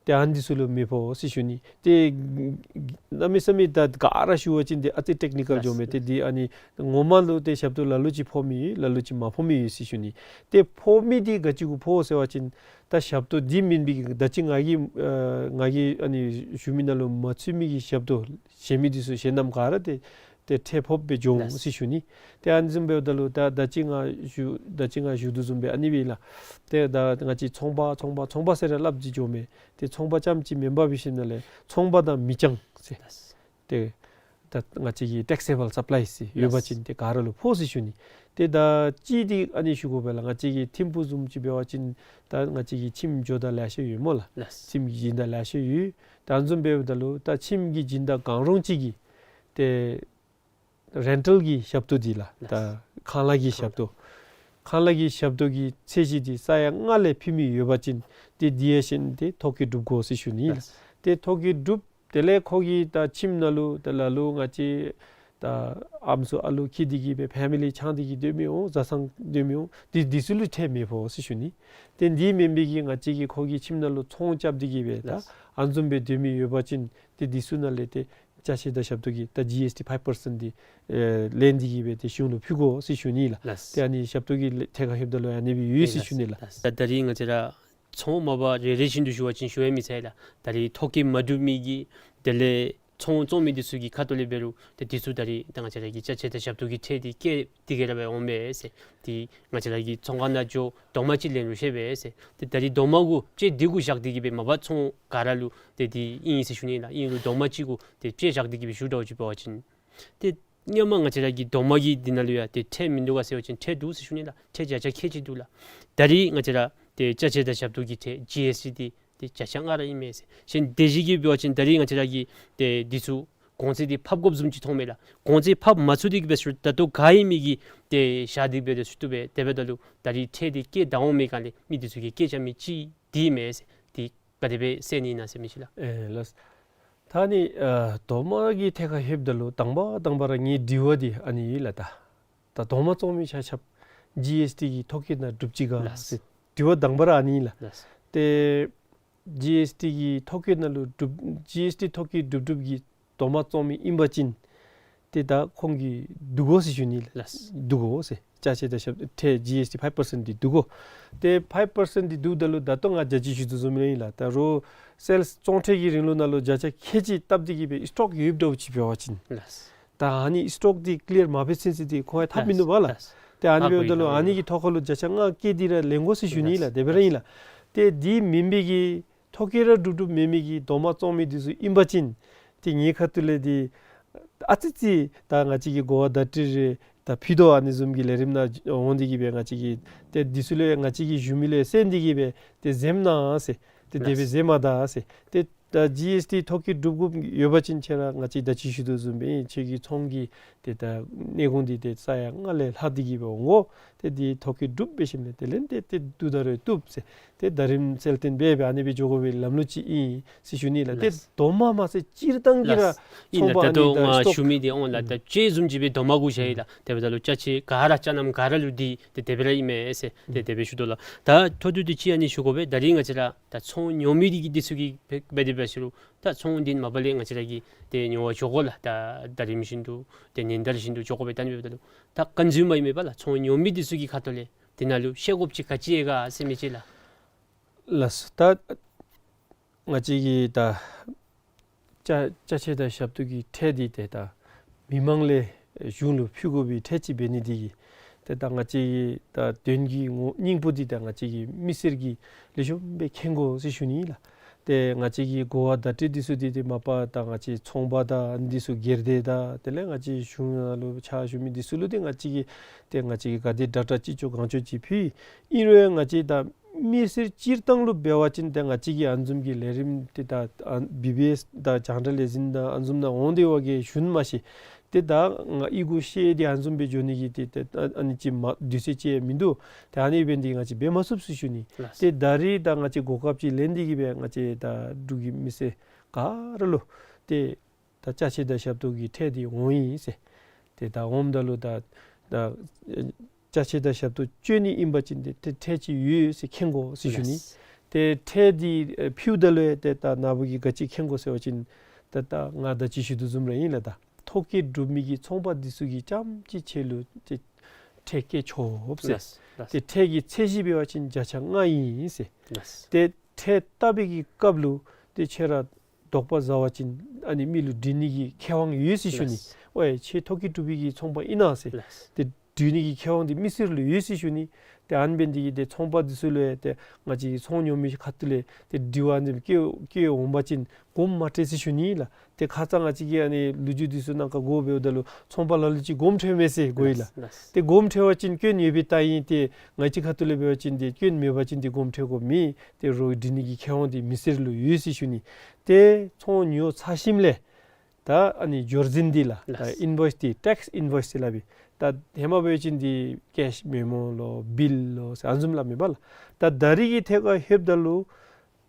ཏེ་ཨ་ནི་འདི་ཚུ་ལུ་མི་ཕོག་ཟེར་ཞུ་ནི། ཏེ་གནམ་མེད་ས་མེད་ད་ག་ར་ཞུ་བ་ཅིན་ཏེ་ཨ་ཙི་ཊེཀ་ནི་ཀཱལ་ལགས། འགྱོཝ་མས། ཏེ་འདི་ཨ་ནི་ངོ་མ་ལུ་ཏེ་ཞབས་ཏོག་ལ་ལུ་ཅིག་ཕོག་མི་ཡོད། ལ་ལུ་ཅིག་མ་ཕོག་མི་ཡོད་ཟེར་ཞུ་ནི། ཏེ་ཕོག་མི་འདི་ག་ཅི་གུ་ཕོག་ཟེར་བ་ཅིན་ད་ཞབས་ཏོག་འདི་མེན་པའི་གི་ད་ཅི་ང་གིས་ཨ་ང་གིས་ཨ་ནི་ཞུ་མི་ནང་ལུ་མ་ཚུད་མི་གི་ཞབས་ཏོག་གཞན་མི་འདི་ཚུ་གཞན་རྣམས་ག་ར་ཏེ་ཏེ་ཁྲལ་ཕོགཔ་སྦེ་འགྱོ་འོང་ཟེར་ཞུ་ནི། ཏེ་ཨ་ནི་བཟུམ་འབདཝ་ད་ལུ་ད་ད་ཅི་ང་ཞུ་ད་ཅི་ང་ཞུ་དོ་བཟུམ་སྦེ་ཨ་ནི་སྦེ་ལགས། ཏེ་ད་ང་བཅས་ཚོང་པ་ཚོང་པ་ཚོང་པ་ཟེར་ར་སླབ་ཅི་འགྱོཝ་མས། ཏེ་ཚོང་པ་རྐྱངམ་ཅིག་མེན་པར་འབད་ཞིནམ་ལས་ཚོང་པ་དང་མི་རྐྱང་ཟེར། ཏེ་ད་ང་བཅས་ཀྱི་ཊེག་སི་བཱལ་སཔ་ལའི་ཟེར་ཡོད་པ་ཅིན་ཏེ་ག་ར་ལུ་ཕོག་ཟེར་ཞུ་ནི། ཏེ་ད་ཅིག་འདི་ཨ་ནི་ཞུ་དགོ་པས་ལགས། ང་བཅས་ཀྱི་ཐིམ་ཕུག་བཟུམ་ཅིག་འབད་བ་ཅིན་ད་ང་བཅས་ཀྱི་ཁྱིམ་འགྱོ་ད་ལེ་ཤ་ཡོད་སྨོ་ལགས། ལགས། ཁྱིམ་གྱི་སྦྱིན་བདག་ལེ་ཤ་ཡོད། ད་ཨ་ནི་བཟུམ་འབདཝ་ད་ལུ་ད་ཁྱིམ་གྱི་སྦྱིན་བདག་གང་རུང་ཅིག་གིས་ཏེ་རེན་ཊལ་གྱི་ཞབས་ཏོག་འདི་ལགས། ད་ལགས། ཁང་གླ་གི་ཞབས་ཏོག། ཁང་གླ་གི་ཞབས་ཏོག་གི་ཚད་གཞི་འདི་ས་ཡ་ལྔ་ལས་ཕུལ་མི་ཡོད་པ་ཅིན་ཏེ་འདི་ཡང་ཞིནམ་ཏེ་ཐོ་བཀོད་གྲུབ་དགོ་ཟེར་ཞུ་ནི་ལགས། ལགས། ཏེ་ཐོ་བཀོད་གྲུབ། དེ་ལས་ཁོ་གིས་ད་ཁྱིམ་ནང་ལུ་ད་ལ་ལུ་ང་བཅས་ད་ཨམ་སྲུ་ཨ་ལུ་འཁྱིད་དེ་གིས་སྦེ་ཕེ་མི་ལི་ཚང་སྟེ་གིས་སྡོད་མི་འོང་། བཟའ་ཚང་སྡོད་མི་འོང་། འདི་འདི་ཚུ་ལུ་ཁྲལ་མི་ཕོག་ཟེར་ཞུ་ནི། ཏེ་འདི་མེན་པའི་གི་ང་བཅས་ཀྱིས་ཁོ་གི་ཁྱིམ་ནང་ལུ་ཚོང་རྐྱབ་སྟེ་གིས་སྦེ་ད་ལགས། ཨ་ནི་བཟུམ་སྦེ་སྡོད་མི་ཡོད་པ་ཅིན་ཏེ་འདི་ཚུ་ནང་ལས་ཏེ་ཅ་ཆས་དང་ཞབས་ཏོག་གི་ད་ཇི་ཨེསི་ཊི་ཕའིབ་པར་སེནཊ་འདི་ཨེ་ལེན་ཏེ་གིས་སྦེ་ཏེ་གཞུང་ལུ་ཕུལ་དགོ་ཟེར་ཞུ་ནི་ལགས། ལགས། ཏེ་ཨ་ནི་ཞབས་ཏོག་གི་ལེ་ཐད་ཁར་ལྷོདཔ་ད་ལུ་ཨ་ནི་སྦེ་ཡོད་ཟེར་ཞུ་ནི་ལགས། ལགས། ད་ད་རིས་ང་བཅས་ར་ཚོང་མ་པ་རེ་རེ་བཞིན་དུ་ཞུ་བ་ཅིན་ཞུ་ཡང་མི་ཚར་ལགས། ད་རིས་ཐོ་བཀོད་མ་གྲུབ་མི་གི་དེ་ལས་ཚོང་བཙོང་མི་འདི་ཚུ་གི་ཁ་ཐུག་ལས་འབད་རུང་ཏེ་འདི་ཚུ་ད་རིས་ད་ང་བཅས་ར་གི་ཅ་ཆས་དང་ཞབས་ཏོག་གི་ཁྲལ་འདི་བཀལ་ཏེ་གིས་ར་སྦེ་འོངམ་མས་ཟེར། ཏེ་ང་བཅས་ར་གི་ཚོང་ཁང་ནང་འགྱོ་རྡོག་མ་ཅིག་ལེན་རུང་ཤེས་པས་ཟེར། ཏེ་ད་རིས་རྡོག་མ་གུ་དཔྱད་འདི་གུ་བཞག་སྟེ་གིས་སྦེ་མ་པ་ཚོང་ག་ར་ལུ་ཏེ་འདི་ཨིན་ཟེར་ཞུ་ནི་ལགས། ཨིན་རུང་རྡོག་མ་ཅིག་གུ་ཏེ་དཔྱད་བཞག་སྟེ་གིས་སྦེ་ཞུ་དོ་ཅིག་འབད་བ་ཅིན་ཏེ་སྔོན་མ་ང་བཅས་ར་གི་རྡོག་མ་གི་འདི་ནང་ལུ་ཡང་ཏེ་ཁྲལ་མིན་འདུག་ག་ཟེར་བ་ཅིན་ཁྲལ་འདུག་ཟེར་ཞུ་ནི་ལགས། ཁྲལ་བརྒྱ་ཆ་ཁལ་གཅིག་འདུག་ལགས། ད་རིས་ང་བཅས་ར་ཏེ་ཅ་ཆས་དང་ཞབས་ཏོག་གི་ཁྲལ་ཇི་ཨེསི་ཊི་འདི་ཏེ་བརྒྱ་ཆ་ལྔ་ར་ཨིན་མས་ཟེར། གཞན་དེ་བཞིན་གྱི་འབད་བ་ཅིན་ད་རིས་ང་བཅས་ར་གིས་ཏེ་འདི་ཚུ་གོང་ཚད་འདི་ཕབ་དགོཔ་བཟུམ་ཅིག་མཐོངམ་མས་ལགས། གོང་ཚད་ཕབ་མ་ཚུགས་ཏེ་གིས་སྦེ་ཞུ་ད་ལྟོ་ག་ཨིན་མི་གི་ཏེ་བཞག་སྟེ་སྦེ་ཏེ་ཞུ་བཏུབ་པས། དེ་འབདཝ་ད་ལུ་ད་རིས་ཁྲལ་འདི་བཀལ་ད་འོང་མི་སྒང་ལས་མི་འདི་ཚུ་གིས་བཀལ་བཅུག་མི་ཅིག་འདི་མས་ཟེར། ཏེ་ག་དེ་སྦེ་ཟེར་ནི་ཨིན་ན་ཟེར་མི་ཅིག་ལགས། ཨེ་ལགས། ད་ཨ་ནི་ཨ་རྡོག་མ་གི་ཐད་ཁར་ལྷོདཔ་ད་ལུ་དང་པ་དང་པ་ར་ངེའི་དྲི་བ་འདི་ཨ་ནི་ཨིན་ལགས། ད་ད་རྡོག་མ་བཙོང་མི་ཆ་ཁྱབ་ཇི་ཨེསི་ཊི་གི་ཐོ་བཀོད་ནང་གྲུབ་ཅི་ག་ལགས། ཟེར་དྲི་བ་དང་པ་ར་ཨ་ནི་ཨིན་ལགས། ལགས། ཏེ་ཇི་ཨེསི་ཊི་གི་ཐོ་བཀོད་ནང་ལུ་གྲུབ་ཇི་ཨེསི་ཊི་ཐོ་བཀོད་གྲུབ་གྲུབ་ཀྱི་རྡོག་མ་བཙོང་མི་ཨིན་པ་ཅིན་ཏེ་ད་ཁོང་གིས་བསྡུ་དགོ་ཟེར་ཞུ་ནི་ལགས། ལགས། བསྡུ་དགོ་ཟེར། ཅ་ཆས་དང་ཞབས་ཁྲལ་ཇི་ཨེསི་ཊི་ཕའིབ་པར་སེནཊ་འདི་བསྡུ་དགོ། ཏེ་ཕའིབ་པར་སེནཊ་འདི་བསྡུཝ་ད་ལུ་ད་ལྟོ་ང་ད་ཅི་ཞུ་དོ་བཟུམ་ཨིན་ལགས། ད་རུང་སེལསི་བཙོང་ཁྲལ་གྱི་རིང་ལུགས་ནང་ལུ་བརྒྱ་ཆ་ཁལ་གཅིག་བཏབ་སྟེ་གིས་སྦེ་སི་ཊོག་ཡོདཔ་འདྲཝ་ཅིག་འབད་བ་ཅིན་ལགས། ད་ཨ་ནི་སི་ཊོག་འདི་ཀི་ལི་ཡར་མ་འབད་ཚུན་ཚོད་འདི་ཁོང་ཡང་ཐབས་མིན་འདུག་པ་ལགས། ལགས། ཏེ་ཨ་ནི་འབདཝ་ད་ལུ་ཨ་ནི་གི་ཐོག་ཁར་ལུ་བརྒྱ་ཆ་ལྔ་བཀལ་ཏེ་ར་ལེན་དགོ་ཟེར་ཞུ་ནི་ལགས། ལགས། དེ་སྦེ་ར་ཨིན་ལགས། ཏེ་འདི་མེན་པའི་གི་ཐོ་བཀོད་ར་གྲུབ་གྲུབ་མེད་མི་གི་རྡོག་མ་བཙོང་མི་འདི་ཚུ་ཨིན་པ་ཅིན་ཏེ་ངེའི་ཁ་ཐུག་ལས་འདི་ཨ་ཙི་ཙི་ད་ང་བཅས་ཀྱིས་གོ་བ་བརྡ་སྤྲོད་རེ་ད་ཕུལ་དོ། ཨ་ནི་བཟུམ་གྱི་ལས་རིམ་ནང་འོང་སྟེ་གིས་སྦེ་ང་བཅས་ཀྱིས་ཏེ་འདི་ཚུ་ལུ་ཡང་ང་བཅས་ཀྱིས་ཞུ་མི་ལུ་ཡང་གསན་ཏེ་གིས་སྦེ་ཏེ་འཛེམ་གནང་ཟེར། ཏེ་དེ་སྦེ་ལགས། འཛེམ་མ་ད་ཟེར། ཏེ་ད་ཇི་ཨེསི་ཊི་ཐོ་བཀོད་གྲུབ་གྲུབ་ཡོད་པ་ཅིན་ཁྱེད་ར་ང་བཅས་ད་ཅི་ཞུ་དོ་བཟུམ་སྦེ་ཁྱེད་ཀྱི་ཚོང་གི་ཏེ་ད་གནས་གོང་འདི་ཏེ་ས་ཡ་ལྔ་ལས་ལྷག་སྟེ་གིས་སྦེ་འོང་དགོ། ཏེ་འདི་ཐོ་བཀོད་གྲུབ་འབད་ཞིནམ་ལས་དེ་ལས་ཏེ་ཏེ་བསྡུ་ད་རུང་བཏུབ་ཟེར། ཏེ་ད་རིམ་གསལ་སྟོན་འབད་སྦེ་ཨ་ནི་སྦེ་འགྱོ་དགོ་པའི་ལམ་ལུགས་ཅིག་ཨིན་ཟེར་ཞུ་ནི་ལགས། ཏེ་ལགས། རྡོག་མ་མ་ཚད་སྤྱིར་བཏང་གི་ར་ལགས། ཨིན་ལགས། ཚོང་པ་ད་ཨ་ནི་ལྟོ་ད་ང་སི་ཊོག་ཞུ་མི་འདི་འོང་ལགས། ཨུམ། ད་ཅི་བཟུམ་ཅིག་སྦེ་རྡོག་མ་གུ་བཞག་ཡི་ལགས། དེ་འབདཝ་ད་ལུ་ཅ་ཆས་ག་ར་ཅ་རྣམས་ག་ར་ལུ་འདི་ཏེ་དེ་སྦེ་ར་ཨིན་མས་ཟེར་ཏེ་ཨུམ་དེ་སྦེ་ཞུ་དོ་ལགས། ད་མཐོ་བསྡུས་ཏེ་ཅིག་ཨ་ནི་ཞུ་དགོ་པས། ད་རིས་ང་བཅས་ར་ད་ཚོང་ཉོ་མི་འདི་གིས་འདི་ཚུ་གིས་འབད་འབད་དེ་འབད་ཟེར་རུང་ད་ཚོང་འདི་མ་པ་ལས་ང་བཅས་ར་གིས་ཏེ་ཉོ་བར་འགྱོ་དགོ་ལགས། ད་ད་རིམ་བཞིན་དུ་ཏེ་ཉིན་ལྟར་བཞིན་དུ་འགྱོ་དགོ་པས། ད་ཨ་ནི་འབདཝ་ད་ལུ་ད་ཀོན་སིའུ་མར་ཨིན་མས་པ་ལགས། ཚོང་ཉོ་མི་འདི་ཚུ་གི་ཁ་ཐུག་ལས་འདི་ནང་ལུ་ཤེས་དགོཔ་ཅིག་ག་ཅི་ཡོད་ག་ཟེར་མི་ཅིག་ལགས། ལགས། ད་ང་བཅས་ཀྱི་ད་ཅ་ཅ་ཆས་དང་ཞབས་ཏོག་གི་ཁྲལ་འདི་ཏེ་ད་མི་མང་ལས་གཞུང་ལུ་ཕུལ་དགོ་པའི་ཁྲལ་ཅིག་འབད་ནི་འདི་གིས་ཏེ་ད་ང་བཅས་ཀྱི་ད་དོན་གྱི་ངོ་སྙིང་པོ་འདི་ད་ང་བཅས་ཀྱི་མི་སེར་གྱིས་ལེགས་ཤོམ་སྦེ་མཁྱེན་དགོ་ཟེར་ཞུ་ནི་ལགས། ཏེ་ང་བཅས་ཀྱི་གོ་བ་བརྡ་སྤྲོད་འདི་ཚུ་འདི་ཏེ་མ་པ་ད་ང་བཅས་ཚོང་པ་དང་འདི་ཚུ་སྒེར་སྡེ་དང་དེ་ལས་ང་བཅས་གཞུང་ནང་ལུ་ཕྱག་ཞུ་མི་འདི་ཚུ་ལུ་ཏེ་ང་བཅས་ཀྱིས་ཏེ་ང་བཅས་ཀྱིས་ག་དེ་དྲག་དྲག་ཅིག་ཆོག་གང་ཆོག་ཅིག་ཕུལ། ཨིན་རུང་ང་བཅས་ད་མི་སེར་སྤྱིར་བཏང་ལུ་འབད་བ་ཅིན་ཏེ་ང་བཅས་ཀྱི་ཨ་ནི་བཟུམ་གྱི་ལས་རིམ་འདི་ད་ཨ་བི་བི་ཨེསི་དང་རྒྱང་བསྒྲགས་ལས་འཛིན་དང་ཨ་ནི་བཟུམ་ནང་འོང་སྟེ་བ་གི་ཞུ་ནི་མ་གཞི་ཏེ་ད་ང་ཨི་གུ་ཤེས་ཏེ་ཨ་ནི་བཟུམ་སྦེ་འགྱོ་ནི་གི་ཏེ་ཏེ་ཨ་ཨ་ནི་ཅིག་མ་དུས་ཚོད་ཅིག་མིན་འདུག། ཏེ་ཨ་ནི་འབད་ནི་འདི་གིས་ང་བཅས་འབད་མ་ཚུགས་ཟེར་ཞུ་ནི། ལགས། ཏེ་ད་རིས་ད་ང་བཅས་གོ་སྐབས་ཅིག་ལེན་ཏེ་གིས་སྦེ་ང་བཅས་ད་འབྲུག་གི་མི་སེར་ག་ར་ལུ་ཏེ་ད་ཅ་ཆས་དང་ཞབས་ཏོག་གི་ཁྲལ་འདི་འོང་ཡི་ཟེར། ཏེ་ད་འོངམ་ད་ལུ་ད་ད་ཅ་ཆས་དང་ཞབས་ཏོག་སྤྱོད་ནི་ཨིན་པ་ཅིན་ཏེ་ཏེ་ཁྲལ་ཅིག་ཡོད་ཟེར་མཁྱེན་དགོ་ཟེར་ཞུ་ནི། ལགས། ཏེ་ཁྲལ་འདི་ཨེ་ཕུལཝ་ད་ལུ་ཡང་ཏེ་ད་ནཱ་བུ་གིས་ག་ཅི་མཁྱེན་དགོ་ཟེར་བ་ཅིན་ད་ད་ང་ད་ཅི་ཞུ་དོ་བཟུམ་ར་ཨིན་ལགས། ད་ཐོ་བཀོད་གྲུབ་མི་གི་ཚོང་པ་འདི་ཚུ་གིས་རྐྱངམ་ཅིག་ཁྱོད་ལུ་ཏེ་ཁྲལ་བཀལ་ཆོག་ཟེར། ལགས། ལགས། ཏེ་ཁྲལ་གྱི་ཚད་གཞི་འབད་བ་ཅིན་བརྒྱ་ཆ་ལྔ་ཨིན་ཟེར། ལགས། ཏེ་ཁྲལ་བཏབ་པའི་གི་སྐབས་ལུ་ཏེ་ཁྱོད་ར་དོགས་པ་ཟ་བ་ཅིན་ཨ་ནི་མི་ལུ་འདྲི་ནི་གི་ཁེ་དབང་ཡོད་ཟེར་ཞུ་ནི། ལགས། ཨོ་ཡ་ཁྱོད་ཐོ་བཀོད་གྲུབ་པའི་གི་ཚོང་པ་ཨིན་ན་ཟེར། ལགས། ཏེ་འདྲི་ནི་གི་ཁེ་དབང་འདི་མི་སེར་ལུ་ཡོད་ཟེར་ཞུ་ནི། ཏེ་ཨ་ནི་འབད་ནི་འདི་གིས་ཏེ་ཚོང་པ་འདི་ཚུ་ལུ་ཡང་ཏེ་ང་བཅས་ཀྱི་ཚོང་ཉོ་མི་ཁ་ཐུག་ལས་ཏེ་དྲི་བ་འདི་བཀོད་བཀོད་འོང་པ་ཅིན་དགོངསམ་མ་ཁྲེལ་ཟེར་ཞུ་ནི་ལགས། ཏེ་ཁ་ཙ་ང་བཅས་ཀྱིས་ཨ་ནི་ལོ་རྒྱུས་འདི་ཚུ་ནང་ཁར་གོ་འབདཝ་ད་ལུ་ཚོང་པ་ལ་ལུ་ཅིག་དགོངསམ་ཁྲེལཝ་མས་ཟེར་གོ་ཡི་ལགས། ལགས། ལགས། ཏེ་དགོངསམ་ཁྲེལ་བ་ཅིན་སྐྱོན་ཡོད་པའི་རྟགས་ཨིན། ཏེ་ང་བཅས་ཁ་ཐུག་ལས་འབད་བ་ཅིན་ཏེ་སྐྱོན་མེད་པ་ཅིན་ཏེ་དགོངསམ་ཁྲེལ་དགོཔ་མེད། ཏེ་རོགས་འདྲི་ནི་གི་ཁེ་དབང་འདི་མི་སེར་ལུ་ཡོད་ཟེར་ཞུ་ནི། ཏེ་ཚོང་ཉོ་ཚར་ཞིནམ་ལས་ད་ཨ་ནི་འབྱོར་འཛིན་འདི་ལགས། ད་ལགས། ཨིན་བོའིསི་འདི་ཊེགསི་ཨིན་བོའིསི་ཟེར་སླབ་ཨིན། ད་ཧེ་མ་འབད་བ་ཅིན་འདི་ཀེཤ་མེ་མོ་ལོ་བིལ་ལོ་ཟེར་ཨ་ནི་བཟུམ་སླབ་མས་པ་ལགས། ད་ད་རིས་ཀྱི་ཐད་ཁར་ལྷོདཔ་ད་ལུ་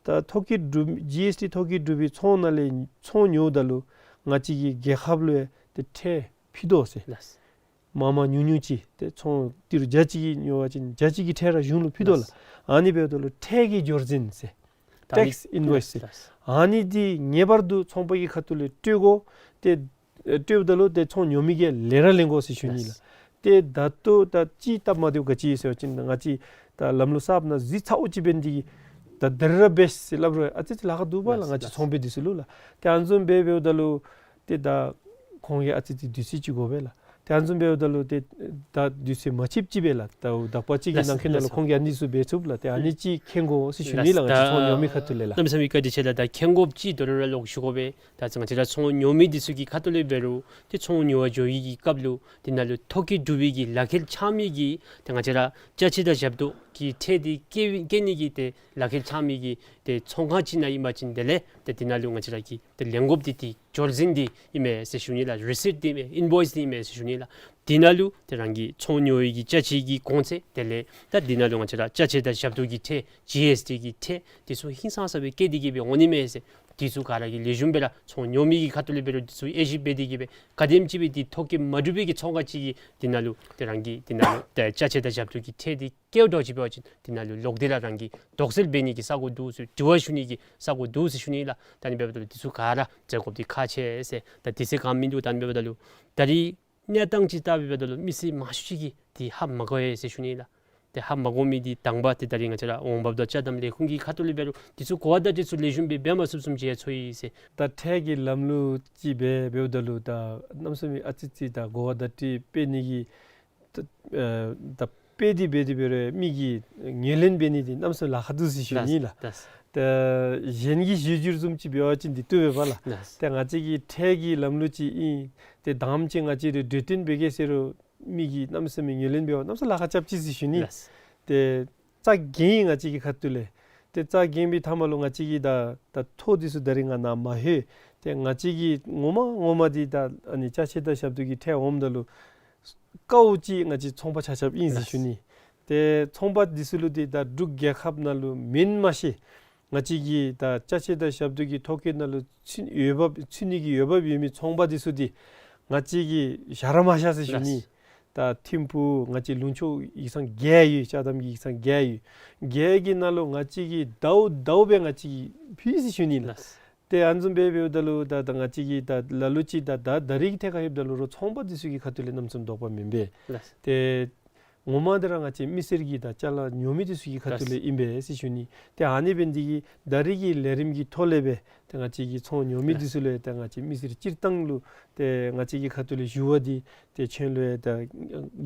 ད་ཐོ་བཀོད་གྲུབ་ཇི་ཨེསི་ཊི་ཐོ་བཀོད་གྲུབ་པའི་ཚོང་ནང་ལས་ཚོང་ཉོཝ་ད་ལུ་ང་བཅས་ཀྱི་རྒྱལ་ཁབ་ལུ་ཡང་ཏེ་ཁྲལ་ཕུལ་དོ་ཟེར། ལགས། མང་མང་ཉུང་ཉུང་ཅིག་ཏེ་ཚོང་ཏི་རུ་བརྒྱ་ཅིག་གིས་ཉོ་བ་ཅིན་བརྒྱ་ཅིག་གི་ཁྲལ་ར་གཞུང་ལུ་ཕུལ་དོ་ལགས། ལགས། ཨ་ནི་འབདཝ་ད་ལུ་ཁྲལ་གྱི་འབྱོར་འཛིན་ཟེར། ད་ཨ་ནི་ཊེགསི་ཨིན་བོའིསི་ཟེར། ལགས། ཨ་ནི་འདི་ངེས་པར་དུ་ཚོང་པ་གི་ཁ་ཐུག་ལས་སྤྲོད་དགོ། ཏེ་ཨེ་སྤྲོདཔ་ད་ལུ་ཏེ་ཚོང་ཉོ་མི་གིས་ལེན་ར་ལེན་དགོ་ཟེར་ཞུ་ནི་ལགས། ལགས། ཏེ་ད་ལྟོ་ད་ཅི་སྟབས་མ་བདེཝ་ག་ཅི་ཟེར་བ་ཅིན་ང་བཅས་ད་ལམ་ལུགས་གསརཔ་ནང་གཟིགས་ཚརཝ་ཅིག་འབད་ནི་འདི་གིས་ད་ད་རིས་ར་འབད་ཟེར་སླབ་རུང་ཨ་ཙི་ཙི་ལཱ་ཁག་འདུག་པ་ལགས། ལགས། ང་བཅས་ལགས། ཚོང་པ་འདི་ཚུ་ལུ་ལགས། ཏེ་ཨ་ནི་བཟུམ་སྦེ་འབདཝ་ད་ལུ་ཏེ་ད་ཁོང་གིས་ཨ་ཙི་ཙི་དུས་ཚོད་ཅིག་དགོ་པས་ལགས། ཏེ་ཨ་ནི་བཟུམ་འབདཝ་ད་ལུ་ཏེ་ད་དུས་ཚོད་མ་ཆིབ་ཅིག་སྦེ་ལགས། ད་དག་པ་ཅིག་གི་ནང་འཁོད་ནང་ལུ་ཁོང་གིས་ཨ་ནི་ཚུ་འབད་ཚུགས་ལགས། ཏེ་ཨ་ནི་ཅིག་མཁྱེན་དགོ་ཟེར་ཞུ་ནི་ལགས། ང་བཅས་ཚོང་ཉོ་མི་ཁ་ཐུག་ལས་ལགས། གནམ་མེད་ས་མེད་བཀའ་དྲིན་ཆེ་ལགས། ད་མཁྱེན་དགོཔ་ཅིག་དོ་རུང་ར་ལོག་ཞུ་དགོ་པས། ད་ང་བཅས་ར་ཚོང་ཉོ་མི་འདི་ཚུ་གི་ཁ་ཐུག་ལས་འབད་རུང་ཏེ་ཚོང་ཉོ་བར་འགྱོ་བའི་གི་སྐབས་ལུ་དེ་ནང་ལུ་ཐོ་བཀོད་གྲུབ་པའི་གི་ལག་ཁྱེར་འཆང་མི་གི་ཏེ་ང་བཅས་ར་ཅ་ཆས་དང་ཞབས་ཏོག་གི་ཁྲལ་འདི་བཀལ་བཀལ་ནི་གི་ཏེ་ལག་ཁྱེར་འཆང་མི་གི་ཏེ་ཚོང་ཁང་ཅིག་ནང་ཨིན་པ་ཅིན་དེ་ལས་ཏེ་དེ་ནང་ལུ་ང་བཅས་ར་གི་ཏེ་ལེན་དགོཔ་འདི་ཏེ་འབྱོར་འཛིན་འདི་ཨིན་མས་ཟེར་ཞུ་ནི་ལགས། རི་སིཊ་འདི་ཨིན་མས། ཨིན་བོའིསི་འདི་ཨིན་མས་ཟེར་ཞུ་ནི་ལགས། དེ་ནང་ལུ་ཏེ་རང་གི་ཚོང་ཉོ་བའི་གི་ཅ་ཆས་ཀྱི་གོང་ཚད་དེ་ལས་ད་དེ་ནང་ལུ་ང་བཅས་ར་ཅ་ཆས་དང་ཞབས་ཏོག་གི་ཁྲལ་ཇི་ཨེསི་ཊི་གི་ཁྲལ་འདི་ཚུ་ཧིང་སངས་ས་སྦེ་བཀལ་ཏེ་གིས་སྦེ་འོང་ནི་མས་ཟེར། འདི་ཚུ་ག་ར་གིས་ལེགས་ཤོམ་སྦེ་ར་ཚོང་ཉོ་མི་གི་ཁ་ཐུག་ལས་འབད་རུང་འདི་ཚུ་དབྱེ་ཞིབ་འབད་དེ་གིས་སྦེ་ག་དེམ་ཅིག་སྦེ་འདི་ཐོ་བཀོད་མ་གྲུབ་པའི་གི་ཚོང་ཁང་ཅིག་གིས་དེ་ནང་ལུ་ཏེ་རང་གི་དེ་ནང་ལུ་ཏེ་ཅ་ཆས་དང་ཞབས་ཏོག་གི་ཁྲལ་འདི་བཀལཝ་འདྲཝ་ཅིག་འབད་བ་ཅིན་དེ་ནང་ལུ་ལོག་སྟེ་ར་རང་གི་དོགས་སེལ་འབད་ནི་གི་ས་གོ་འདུག་ཟེར། དྲི་བ་ཞུ་ནི་གི་ས་གོ་འདུག་ཟེར་ཞུ་ནི་ལགས། ད་ཨ་ནི་འབདཝ་ད་ལུ་འདི་ཚུ་ག་ར་མཛད་དགོཔ་འདི་ཁག་ཆེ་ཟེར། ད་དུས་ཚོད་གང་མིན་འདུག། ད་ཨ་ནི་འབདཝ་ད་ལུ་ད་རིས་གནས་སྟངས་ཅིག་བལྟ་འབདཝ་ད་ལུ་མི་སེར་མང་ཤོས་ཅིག་གིས་འདི་ཧ་མ་གོ་བས་ཟེར་ཞུ་ནི་ལགས། ཏེ་ཧ་མ་གོ་མི་འདི་དང་པ་འདི་ད་རིས་ང་བཅས་ར་འོང་འབབ་དང་ཅ་དམ་ལས་ཁུངས་ཀྱི་ཁ་ཐུག་ལས་འབད་རུང་འདི་ཚུ་གོ་བ་བརྡ་སྤྲོད་ཚུ་ལེགས་ཤོམ་སྦེ་འབད་མ་ཚུགསཔ་བཟུམ་ཅིག་ཡང་ཚོར་ཡི་ཟེར། ད་ཁྲལ་གྱི་ལམ་ལུགས་ཅིག་སྦེ་འབདཝ་ད་ལུ་ད་གནམ་མེད་ས་མེད་ཨ་ཙི་ཅིག་ད་གོ་བ་བརྡ་སྤྲོད་འབད་ནི་གི་ད་ཨ་ད་དཔེ་འདི་འབད་དེ་འབད་རུང་མི་གིས་ངོས་ལེན་འབད་ནི་འདི་གནམ་མེད་ས་མེད་ལཱ་ཁག་འདུག་ཟེར་ཞུ་ནི་ལགས། ལགས། ད་གཞན་གྱི་གཞི་བསྒྱུར་བཟུམ་ཅིག་འབད་བ་ཅིན་འདི་བཏུབ་པས་པ་ལགས། ལགས། ད་ང་བཅས་ཀྱི་ཁྲལ་གྱི་ལམ་ལུགས་ཅིག་ཨིན། ཏེ་དང་པ་ཅིག་ང་བཅས་ར་གྲོས་བསྟུན་འབད་གེ་ཟེར་རུང་མི་གིས་གནམ་མེད་ས་མེད་ངོས་ལེན་འབད་བ་གནམ་མེད་ས་མེད་ལཱ་ཁག་རྐྱབ་ཅི་ཟེར་ཞུ་ནི། ལགས། ཏེ་རྩ་འགེངས་ཡི་ང་བཅས་ཀྱི་ཁ་ཐུག་ལས། ཏེ་རྩ་འགེངས་པའི་མཐའ་མ་ལུ་ང་བཅས་ཀྱིས་ད་ད་ཐོ་འདི་ཚུ་ད་རིས་ང་ནཱ་མ་ལྷོད། ཏེ་ང་བཅས་ཀྱིས་ངོ་མ་ངོ་མ་འདི་ད་ཨ་ནི་ཅ་ཆས་དང་ཞབས་ཏོག་གི་ཁྲལ་འོངམ་ད་ལུ་དཀའཝ་ཅིག་ང་བཅས་ཚོང་པ་ཆ་ཁྱབ་ཨིན་ཟེར་ཞུ་ནི། ཏེ་ཚོང་པ་འདི་ཚུ་ལུ་འདི་ད་འབྲུག་རྒྱལ་ཁབ་ནང་ལུ་མེན་མ་ཤེས། ང་བཅས་ཀྱི་ད་ཅ་ཆས་དང་ཞབས་ཏོག་གི་ཐོ་བཀོད་ནང་ལུ་ཚུད་འོས་འབབ་ཚུད་ནི་གི་འོས་འབབ་ཡོད་མི་ཚོང་པ་འདི་ཚུ་འདི་ང་བཅས་ཀྱིས་བཞག་ར་མ་བཞག་ཟེར་ཞུ་ནི། ལགས། ད་ཐིམ་ཕུག་ང་བཅས་ལུང་ཕྱོགས་ཡིག་ཚང་བརྒྱད་ཡོད། ཅ་དམ་གྱི་ཡིག་ཚང་བརྒྱད་ཡོད། བརྒྱད་ཀྱི་ནང་ལུ་ང་བཅས་ཀྱིས་ཟླཝ་ཟླཝ་སྦེ་ང་བཅས་ཀྱིས་ཕུལ་ཟེར་ཞུ་ནི་ལགས། ལགས། ཏེ་ཨ་ནི་བཟུམ་སྦེ་འབདཝ་ད་ལུ་ད་ད་ང་བཅས་ཀྱིས་ད་ལ་ལུ་ཅིག་ད་ད་ད་རིས་ཀྱི་ཐད་ཁར་ལྷོདཔ་ད་ལུ་རོགས་ཚོང་པ་འདི་ཚུ་གི་ཁ་ཐུག་ལས་གནམ་མེད་ས་མེད་དོགས་པ་མེན་པས། ལགས། ཏེ་ ངོ་མ་འདི་ར་ང་བཅས་མི་སེར་གྱི་ད་ཅ་ལ་ཉོ་མི་འདི་ཚུ་གི་ཁ་ཐུག་ལས་ཨིན་པས་ཟེར་ཞུ་ནི། ཏེ་ཨ་ནི་འབད་ནི་འདི་གིས་ད་རེས་ཀྱི་ལས་རིམ་གྱི་ཐོག་ལས་སྦེ་ཏེ་ང་བཅས་ཀྱི་ཚོང་ཉོ་མི་འདི་ཚུ་ལུ་ཏེ་ང་བཅས་མི་སེར་སྤྱིར་བཏང་ལུ་ཏེ་ང་བཅས་ཀྱི་ཁ་ཐུག་ལས་ཞུ་བ་འདི་ཏེ་ཁྱོད་ལུ་ཡང་ད་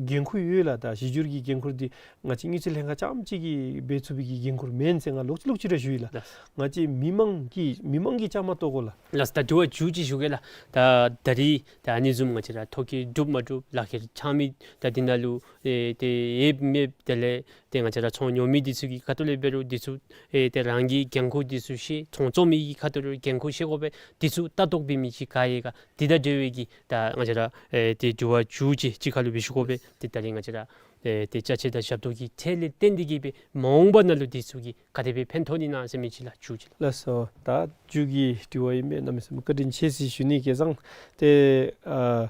འགན་ཁུར་ཡོད་ལགས། ད་གཞི་འགྱུར་གྱི་འགན་ཁུར་འདི་ང་བཅས་དངུལ་རྩིས་ལྷན་ཁག་རྐྱངམ་གཅིག་གིས་འབད་ཚུགས་པའི་གི་འགན་ཁུར་མེན་ཟེར་ང་ལོག་ཅི་ལོག་ཅི་ར་ཞུ་ཡི་ལགས། ལགས། ང་བཅས་མི་མང་གིས་མི་མང་གིས་བཅའ་མར་གཏོགས་དགོ་ལགས། ལགས། ད་དྲི་བ་མཇུག་ཅིག་ཞུ་གེ་ལགས། ད་ད་རེས་ད་ཨ་ནི་བཟུམ་ང་བཅས་ར་ཐོ་བཀོད་གྲུབ་མ་གྲུབ་ལག་ཁྱེར་འཆང་མི་ད་འདི་ནང་ལུ་ཨེ་ཏེ་ཡོདཔ་མེདཔ་དེ་ལས་ཏེ་ང་བཅས་ར་ཚོང་ཉོ་མི་འདི་ཚུ་གི་ཁ་ཐུག་ལས་འབད་རུང་འདི་ཚུ་ཨེ་ཏེ་རང་གི་འགན་ཁུར་འདི་ཚུ་ཤེས། ཚོང་བཙོང་མི་གི་ཁ་ཐུག་ལུ་འགན་ཁུར་ཤེས་དགོ་པས། འདི་ཚུ་ལྟ་རྟོག་འབད་མི་ཅིག་ག་ཡོད་ག་འདི་དང་འབྲེལ་བའི་གི་ད་ང་བཅས་ར་ཨེ་ཏེ་དྲི་བ་མཇུག་ཅིག་གཅིག་ཁ་ལུ་སྦེ་ཞུ་དགོ་པས། ཏེ་ད་རེས་ང་བཅས་ར་ཨེ་ཏེ་ཅ་ཆས་དང་ཞབས་ཏོག་གི་ཁྲལ་ལས་བརྟེན་ཏེ་གིས་སྦེ་མ་འོངས་པ་ནང་ལུ་འདི་ཚུ་གིས་ག་དེ་སྦེ་ཕན་ཐོགས་ནི་ཨིན་ན་ཟེར་མི་ཅིག་ལགས། མཇུག་ཅིག་ལགས། ལགས་སོ། ད་མཇུག་གི་དྲི་བ་ཨིན་པས། གནམ་མེད་ས་མེད་བཀའ་དྲིན་ཆེ་ཟེར་ཞུ་ནི། བྱས་ཙང་ཏེ་ཨ་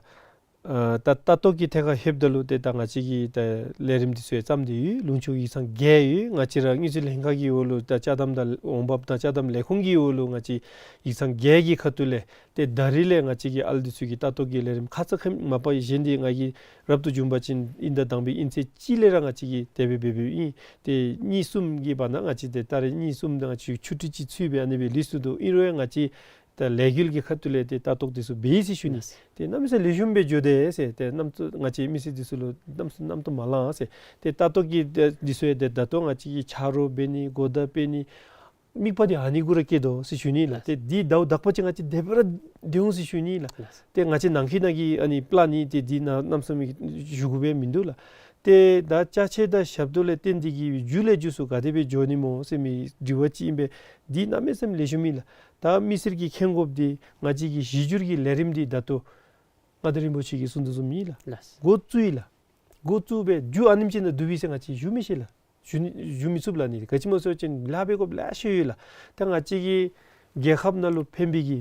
ཨ་ད་ལྟ་རྟོག་གི་ཐད་ཁར་ལྷོདཔ་ད་ལུ་ཏེ་ད་ང་བཅས་ཀྱི་ད་ལས་རིམ་འདི་ཚུ་ཡང་བརྩམས་ཏེ་ཡོད། ལུང་ཕྱོགས་ཡིག་ཚང་བརྒྱད་ཡོད། ང་བཅས་ར་དངུལ་རྩིས་ལྷན་ཁག་གི་འོག་ལུ་ད་ཅ་དམ་དང་འོང་འབབ་དང་ཅ་དམ་ལས་ཁུངས་ཀྱི་འོག་ལུ་ང་བཅས་ཡིག་ཚང་བརྒྱད་ཀྱི་ཁ་ཐུག་ལས་ཏེ་ད་རེས་ལས་ང་བཅས་ཀྱི་ཨ་ལུ་འདི་ཚུ་གིས་ལྟ་རྟོག་གི་ལས་རིམ་ཁ་ཙ་ཁ་ཉིནམ་མ་པ་གཞན་འདི་ང་གིས་རབ་ཏུ་བྱུང་པ་ཅིན་དབྱིན་ཟླ་དང་པའི་དབྱིན་ཚེས་གཅིག་ལས་ར་ང་བཅས་ཀྱིས་དེ་སྦེ་འབད་འབདཝ་ཨིན། ཏེ་གཉིས་གསུམ་གྱི་བར་ན་ང་བཅས་ཏེ་ད་རེས་གཉིས་གསུམ་དང་ང་བཅས་ཆུ་ཊི་ཅིག་ཚུད་སྦེ་ཨ་ནི་སྦེ་ལུས་སོ་འདུག། ཨིན་རུང་ཡང་ང་བཅས་ད་ལས་འགུལ་གྱི་ཁ་ཐུག་ལས་ཏེ་ལྟ་རྟོག་འདི་ཚུ་འབད་ཡི་ཟེར་ཞུ་ནི། ལགས། ཏེ་གནམ་མེད་ས་མེད་ལེགས་ཤོམ་སྦེ་འགྱོ་དེས་ཟེར། ཏེ་གནམ་ཚུ་ང་བཅས་མི་སེར་འདི་ཚུ་ལུ་གནམ་མེད་ས་མེད་གནམ་སྟོང་མ་ལང་ཟེར། ཏེ་ལྟ་རྟོག་གི་འདི་ཚུ་ཡང་ཏེ་ད་ལྟོ་ང་བཅས་ཀྱིས་ཆ་རོགས་འབད་ནི་གོ་བརྡ་སྤེལ་ནི་དམིགས་པ་འདི་ཨ་ནི་གུ་ར་བསྐྱེད་དོ་ཟེར་ཞུ་ནི་ལགས། ལགས། ཏེ་འདི་ཟླཝ་དག་པ་ཅིག་ང་བཅས་དེ་སྦེ་ར་སྡོད་འོང་ཟེར་ཞུ་ནི་ལགས། ལགས། ཏེ་ང་བཅས་ནང་འཁོད་ནང་གི་ཨ་ནི་པ་ལཱན་ནི་ཏེ་འདི་ནང་གནམ་མེད་ས་མེད་ཞུ་དགོ་པའི་མིན་འདུག་ལགས། ཏེ་ད་ཅ་ཆས་དང་ཞབས་ཏོག་ལས་བརྟེན་ཏེ་གིས་མཇུག་ལས་མཇུག་སུ་ག་དེ་སྦེ་འགྱོ་ནི་སྨོ་ཟེར་མི་དྲི་བ་ཅིག་ཨིན་པས། འདི་གནམ་མེད་ས་མེད་ལེགས་ཤོམ་ཨིན་ལགས། ད་མི་སེར་གྱིས་མཁྱེན་དགོཔ་འདི་ང་བཅས་ཀྱི་གཞི་འགྱུར་གྱི་ལས་རིམ་འདི་ད་ལྟོ་མངའ་བདག་རིན་པོ་ཆེ་གིས་གསུངས་དོ་བཟུམ་ཨིན་ལགས། ལགས། འགོ་བཙུགས་ཡི་ལགས། འགོ་བཙུགས་སྦེ་མཇུག་ཨ་ནེམ་ཅིག་ནང་བསྡུ་བས་ཟེར་ང་བཅས་ཞུ་མི་ཤེས་ལགས། ཞུ་ནི་ཞུ་མི་ཚུགས་ལགས། ནི་ག་ཅི་སྨོ་ཟེར་བ་ཅིན་ལཱ་འབད་དགོཔ་ལེ་ཤ་ཡོད་ལགས། ད་ང་བཅས་ཀྱི་རྒྱལ་ཁབ་ནང་ལུ་ཕན་པའི་གི་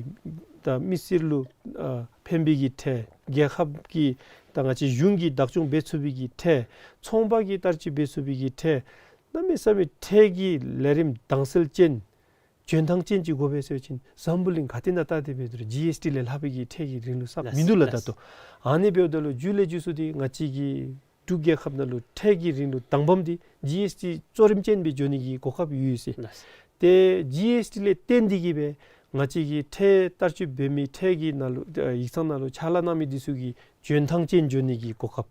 ད་མི་སེར་ལུ་ཨ་ཕན་པའི་གི་ཁྲལ། རྒྱལ་ཁབ་ཀྱི་ད་ང་བཅས་གཞུང་གིས་བདག་སྐྱོང་འབད་ཚུགས་པའི་གི་ཁྲལ། ཚོང་པ་གིས་བསྟར་སྤྱོད་འབད་ཚུགས་པའི་གི་ཁྲལ། གནམ་མེད་ས་མེད་ཁྲལ་གྱི་ལས་རིམ་དྭངས་གསལ་ཅན་འཇོན་ཐང་ཅན་ཅིག་དགོ་པས་ཟེར་བ་ཅིན་འཛམ་བུ་གླིང་ག་ཏེ་ནང་བལྟ་སྟེ་འབད་རུང་ཇི་ཨེསི་ཊི་ལས་ལྷག་པའི་གི་ཁྲལ་གྱི་རིན་ལུགས་བསགས་མིན་འདུག་ལགས། ལགས། ད་ལྟོ་ཨ་ནི་འབདཝ་ད་ལུ་མཇུག་ལས་མཇུག་སུ་འདི་ང་བཅས་ཀྱི་འབྲུག་རྒྱལ་ཁབ་ནང་ལུ་ཁྲལ་གྱི་རིན་ལུགས་དང་པམ་འདི་ཇི་ཨེསི་ཊི་གཙོ་རིམ་ཅན་སྦེ་འགྱོ་ནི་གི་གོ་སྐབས་ཡོད་ཟེར། ལགས། ཏེ་ཇི་ཨེསི་ཊི་ལས་བརྟེན་ཏེ་གིས་སྦེ་ང་བཅས་ཀྱི་ཁྲལ་བསྟར་སྤྱོད་འབད་མི་ཁྲལ་གྱི་ནང་ལུ་ཨ་ཡིག་ཚང་ནང་ལུ་ཕྱག་ལཱ་གནང་མི་འདི་ཚུ་གི་འཇོན་ཐང་ཅན་འགྱོ་ནི་གི་གོ་སྐབས།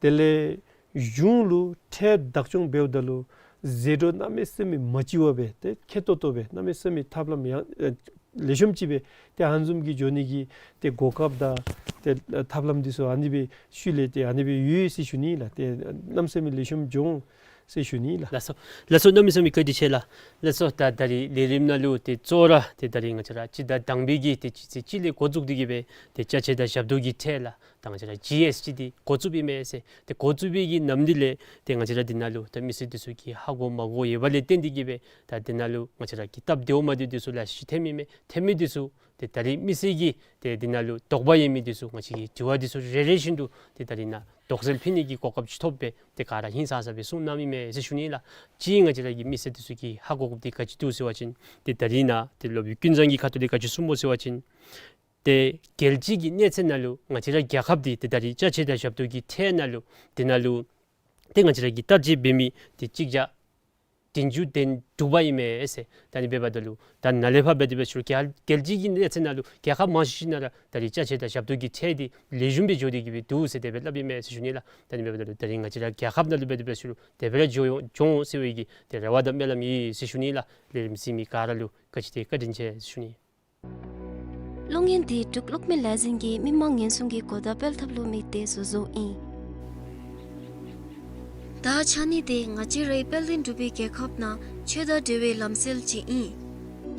དེ་ལས་གཞུང་ལུ་ཁྲལ་བདག་སྐྱོང་འབདཝ་ད་ལུ་ཟད་འགྲོ་གནམ་མེད་ས་མེད་མ་ལྕི་བ་སྦེ་ཏེ་ཁེ་ཏོག་ཏོ་སྦེ་གནམ་མེད་ས་མེད་ཐབས་ལམ་ཡང་ཨེ་ལེགས་ཤོམ་ཅིག་སྦེ་ཏེ་ཨ་ནི་བཟུམ་གྱི་འགྱོ་ནི་གི་ཏེ་གོ་སྐབས་དང་ཏེ་ཐབས་ལམ་འདི་ཚུ་ཨ་ནི་སྦེ་ཤུལ་ལས་ཏེ་ཨ་ནི་སྦེ་ཡོད་ཟེར་ཞུ་ནི་ལགས། ཏེ་གནམ་མེད་ས་མེད་ལེགས་ཤོམ་འགྱོ་འོང་ཟེར་ཞུ་ནི་ལགས། ལགས་སོ། ལགས་སོ། གནམ་མེད་ས་མེད་བཀའ་དྲིན་ཆེ་ལགས། ལགས་སོ། ད་ད་རིས་ལས་རིམ་ནང་ལུ་ཏེ་གཙོ་བོ་ར་ཏེ་ད་རིས་ང་བཅས་ར་སྤྱི་ཟླ་དང་པའི་གི་ཏེ་སྤྱི་ཚེས་གཅིག་ལས་འགོ་བཙུགས་ཏེ་གིས་སྦེ་ཏེ་ཅ་ཆས་དང་ཞབས་ཏོག་གི་ཁྲལ་ལགས། ད་ང་བཅས་ར་ཇི་ཨེསི་ཊི་འདི་འགོ་བཙུགསཔ་ཨིན་མས་ཟེར། ཏེ་འགོ་བཙུགས་པའི་གི་ནམ་དུས་ལས་ཏེ་ང་བཅས་ར་འདི་ནང་ལུ་ཏེ་མི་སེར་འདི་ཚུ་གིས་ཧ་གོ་མ་གོ་ཡོད་པ་ལས་བརྟེན་ཏེ་གིས་སྦེ་ད་འདི་ནང་ལུ་ང་བཅས་ར་གི་སྟབས་བདེཝ་མ་བདེཝ་འདི་ཚུ་ལེ་ཤ་ཅིག་ཐོན་མི་མས། ཐོན་མི་འདི་ཚུ་ཏེ་ད་རིས་མི་སེར་གྱིས་ཏེ་འདི་ནང་ལུ་དོགས་པ་ཡོད་མི་འདི་ཚུ་ང་བཅས་ཀྱིས་དྲི་བ་འདི་ཚུ་རེ་རེ་བཞིན་དུ་ཏེ་ད་རིས་ནཱ་དོགས་སེལ་ཕུལ་ནི་གི་གོ་སྐབས་ཅིག་ཐོབ་སྦེ་ཏེ་ག་ར་ཧིང་སངས་ས་སྦེ་གསུང་གནངམ་ཨིན་མས་ཟེར་ཞུ་ནི་ལགས། གཅིག་ང་བཅས་ར་གི་མི་སེར་འདི་ཚུ་གིས་ཧ་གོ་དགོཔ་འདི་ག་ཅི་འདུག་ཟེར་བ་ཅིན་ཏེ་ད་རིས་ནཱ་ཏེ་སློབ་དཔོན་ཀུན་བཟང་གིས་ཁ་ཐུག་ལས་ག་ཅི་གསུངསམ་སྨོ་ཟེར་བ་ཅིན་ཏེ་རྒྱལ་སྤྱི་གི་གནས་ཚད་ནང་ལུ་ང་བཅས་ར་རྒྱལ་ཁབ་འདི་ཏེ་ད་རིས་ཅ་ཆས་དང་ཞབས་ཏོག་གི་ཁྲལ་ནང་ལུ་འདི་ནང་ལུ་ཏེ་ང་བཅས་ར་གིས་བསྟར་སྤྱོད་འབད་མི་འདི་གཅིག་བརྒྱ་བདུན་ཅུ་དོན་དྲུག་པ་ཨིན་མས་ཟེར། ད་ཨ་ནི་འབདཝ་ད་ལུ་ད་ནཱ་ལས་ཕར་འབད་དེ་འབད་ཞུ་རུང་རྒྱལ་རྒྱལ་སྤྱི་གི་གནས་ཚད་ནང་ལུ་རྒྱལ་ཁབ་མང་ཤོས་ཅིག་ནང་ར་ད་རིས་ཅ་ཆས་དང་ཞབས་ཏོག་གི་ཁྲལ་འདི་ལེགས་ཤོམ་སྦེ་འགྱོ་སྟེ་གིས་སྦེ་འདུག་ཟེར་དེ་སྦེ་སླབ་ཨིན་མས་ཟེར་ཞུ་ནི་ལགས། ད་ཨ་ནི་འབདཝ་ད་ལུ་ད་རིས་ང་བཅས་ར་རྒྱལ་ཁབ་ནང་ལུ་འབད་དེ་འབད་ཞུ་རུང་དེ་སྦེ་ར་འགྱོ་འོང་འགྱོ་འོང་ཟེར་བའི་གི་ཏེ་རེ་བ་དང་སྨོན་ལམ་ཡོད་ཟེར་ཞུ་ནི་ལགས། ལས་རིམ་གཟིགས་མི་ག་ར་ལུ་བཀའ་དྲིན་ཆེ་བཀའ་དྲིན་ཆེ་ཟེར་ཞུ་ནི། གློག་བརྙན་འདི་འབྲུག་གློག་མེ་ལས་འཛིན་གྱིས་མི་མང་ཉེན་སྲུང་གི་གོ་བརྡ་སྤེལ་ཐབས་ལུ་དམིགས་ཏེ་བཟོ་བཟོཝ་ཨིན། ད་ཆ་ནི་འདི་ང་བཅས་རའི་དཔལ་ལྡན་འབྲུག་པའི་རྒྱལ་ཁབ་ནང་ཆོས་དང་འབྲེལ་བའི་ལམ་སྲོལ་ཅིག་ཨིན།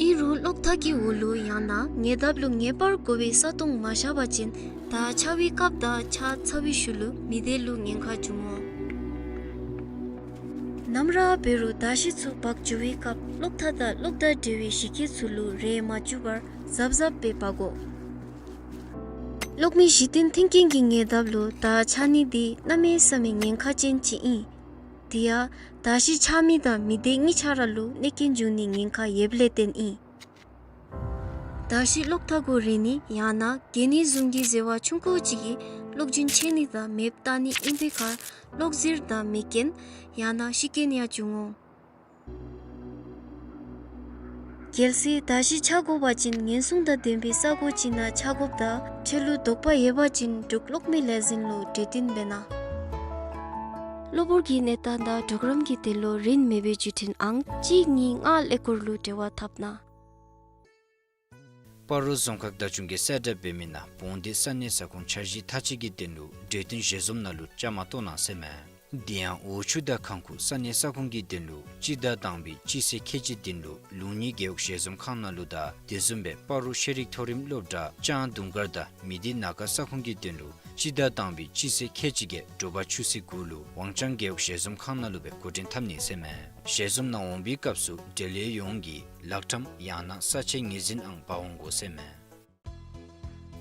ཨིན་རུང་གློག་ཐག་གི་འོག་ལུ་ཡང་ན་ཉེ་འདབས་ལུ་ངེས་པར་དགོ་པའི་ས་སྟོང་མ་བཞག་པ་ཅིན་ད་ཆར་པའི་སྐབས་དང་ཆར་ཚ་བའི་ཤུལ་ལུ་མི་སྡེ་ལུ་ཉེན་ཁ་འབྱུང་འོང་། ནམ་ར་འབད་རུང་ད་ཤི་ཚུ་འབག་འགྱོ་བའི་སྐབས་གློག་ཐག་དང་གློག་དང་འབྲེལ་བའི་གཞི་སྐྱེས་ཚུ་ལུ་རེག་མ་བཅུག་པར་གཟབ་གཟབ་སྦེ་འབག་དགོ། གློག་མེ་གཞི་རྟེན་མཐུན་རྐྱེན་གྱི་ཉེ་འདབས་ལུ་ད་ཆ་ནི་འདི་གནམ་མེད་ས་མེད་ཉེན་ཁ་ཅན་ཅིག་ཨིན། དེ་ཡང་ད་ཤི་ཆ་མི་དང་མི་སྡེ་གཉིས་ཆ་ར་ལུ་གནོད་སྐྱོན་འབྱུང་ནི་ཉེན་ཁ་ཡོདཔ་ལས་བརྟེན་ཨིན། ད་ཅི་གློག་ཐག་གུ་རིལ་ནི་ཡང་ན་གྱེན་ནི་བཟུམ་གྱི་ཟེར་བ་ཆུང་ཀུ་ཅིག་གིས་གློག་རྒྱུན་ཆད་ནི་དང་མེདཔ་བཏང་ནི་ཨིན་པའི་ཁར་གློག་ཟིལ་དང་མེ་རྐྱེན་ཡང་ན་ཤི་རྐྱེན་ཡང་འབྱུང་འོང་། གལ་སྲིད་ད་ཅི་ཆ་དགོ་པ་ཅིན་ཉེན་སྲུང་དང་ལྡན་པའི་ས་གོ་ཅིག་ནང་ཆ་དགོཔ་དང་ཁྱོད་ལུ་དོགས་པ་ཡོད་པ་ཅིན་འབྲུག་གློག་མེ་ལས་འཛིན་ལུ་གྲོས་བསྟུན་འབད་གནང་། གློ་བུར་གྱི་གནས་སྟངས་དང་གྲོགས་རམ་གྱི་དོན་ལུ་རིན་མེད་པའི་བརྒྱུད་འཕྲིན་ཨང་གཅིག་གཉིས་ལྔ་ཀླད་ཀོར་ལུ་འབྲེལ་བ་འཐབ་གནང་། སྤ་རོ་རྫོང་ཁག་བདག་སྐྱོང་གིས་གསལ་བསྒྲགས་འབད་མི་ནང་བོང་སྡེ་ས་གནས་ས་ཁོངས་འཆར་གཞི་མཐའ་དཔྱད་ཀྱི་དོན་ལུ་གྲོས་བསྟུན་ཞལ་འཛོམས་ནང་ལུ་བཅའ་མར་གཏོགས་གནང་ཟེར་མས། དེ་ཡང་འོག་ཆུ་དང་ཁང་ཁུག་ས་གནས་ས་ཁོངས་ཀྱི་དོན་ལུ་སྤྱི་ཟླ་དང་པའི་སྤྱི་ཚེས་ཁལ་གཅིག་དོན་ལུ་ལུང་གཉིས་རྒེད་འོག་ཞལ་འཛོམས་ཁང་ནང་ལུ་དང་དེ་བཟུམ་སྦེ་སྤ་རོ་ཤེས་རིག་མཐོ་རིམ་སློབ་གྲྭ་ལྕང་དུང་དཀར་དང་མི་སྡེ་ན་ཁ་ས་ཁོངས་ཀྱི་དོན་ལུ་སྤྱི་ཟླ་དང་པའི་སྤྱི་ཚེས་ཁལ་གཅིག་བརྒྱད་དྲོ་པ་ཆུ་ཚོད་དགུ་ལུ་ཝང་ཅང་རྒེད་འོག་ཞལ་འཛོམས་ཁང་ནང་ལུ་སྦེ་འགོ་འདྲེན་འཐབ་ནི་ཟེར་མས། ཞལ་འཛོམས་ནང་འོང་པའི་སྐབས་སུ་འབྲེལ་ཡོད་ཡོངས་ཀྱིས་ལག་ཁྲམ་ཡང་ན་ས་ཆའི་ངོས་འཛིན་ཨང་འབག་འོང་དགོ་ཟེར་མས།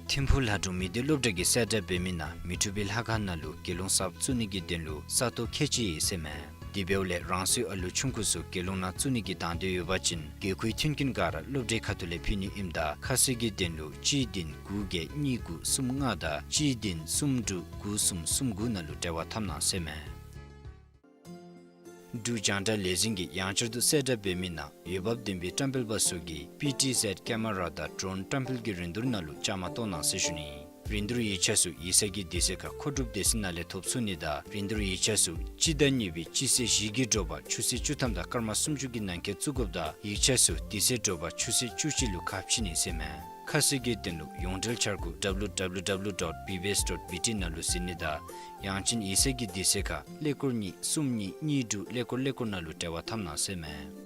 ཐིམ་ཕུག་ལྷ་སྒྲུང་མི་སྡེ་སློབ་གྲྭ་གིས་གསལ་བསྒྲགས་འབད་མི་ནང་མི་འཁྲུགས་པའི་ལྷ་ཁང་ནང་ལུ་དགེ་སློང་གསརཔ་བཙུགས་ནི་གི་དོན་ལུ་ས་སྟོང་ཁལ་གཅིག་ཡོད་ཟེར་མས། དེ་འབདཝ་ལས་རང་སོའི་ཨ་ལུ་ཆུང་ཀུ་ཚུ་དགེ་སློང་ནང་བཙུགས་ནི་གི་དང་འདོད་ཡོད་པ་ཅིན་དགོས་མཁོའི་མཐུན་རྐྱེན་ག་ར་སློབ་གྲྭའི་ཁ་ཐུག་ལས་ཕུལ་ནི་ཨིནམ་ད་ཁ་གསལ་གྱི་དོན་ལུ་གཅིག་བདུན་དགུ་བརྒྱད་གཉིས་དགུ་གསུམ་ལྔ་དང་གཅིག་བདུན་གསུམ་དྲུག་དགུ་གསུམ་གསུམ་དགུ་ནང་ལུ་འབྲེལ་བ་འཐབ་གནང་ཟེར་མས། འབྲུག་རྒྱང་བསྒྲགས་ལས་འཛིན་གྱིས་ཡང་བསྐྱར་དུ་གསལ་བསྒྲགས་འབད་མི་ནང་འོས་འབབ་ལྡན་པའི་བཀྲམ་སྤེལ་པ་ཚུ་གིས་པི་ཊི་ཟེཌ་ཀེ་མ་ར་དང་ཌྲོན་བཀྲམ་སྤེལ་གྱི་རིན་བསྡུར་ནང་ལུ་བཅའ་མར་གཏོགས་གནང་ཟེར་ཞུ་ནི། རིན་བསྡུར་ཡིག་ཆ་ཚུ་ཡིག་ཚང་གི་དུས་ཚོད་ཁར་མཁོ་སྒྲུབ་སྡེ་ཚན་ནང་ལས་ཐོབ་ཚུགས་ནི་དང་རིན་བསྡུར་ཡིག་ཆ་ཚུ་སྤྱི་ཟླ་གཉིས་པའི་སྤྱི་ཚེས་བཞི་གི་དྲོ་པ་ཆུ་ཚོད་བཅུ་ཐམ་དང་སྐར་མ་སུམ་ཅུ་གི་ནང་འཁོད་བཙུགས་དགོཔ་དང་ཡིག་ཆ་ཚུ་དུས་ཚོད་དྲོ་པ་ཆུ་ཚོད་བཅུ་གཅིག་ལུ་ཁ་ཕྱེ་ནི་ཟེར་མས། ཁ་གསལ་གྱི་དོན་ལུ་ཡོངས་འབྲེལ་འཆར་སྒོ་ཌབ་ལུ་ཌབ་ལུ་ཌབ་ལུ་ཌོཊ་བི་བི་ཨེསི་ཌོཊ་བི་ཊི་ནང་ལུ་གཟིགས་ནི་དང་ཡང་ཅིན་ཡིག་ཚང་གི་དུས་ཚོད་ཁར་ཀླད་ཀོར་གཉིས་གསུམ་གཉིས་གཉིས་དྲུག་ཀླད་ཀོར་ཀླད་ཀོར་ནང་ལུ་འབྲེལ་བ་འཐབ་གནང་ཟེར་མས།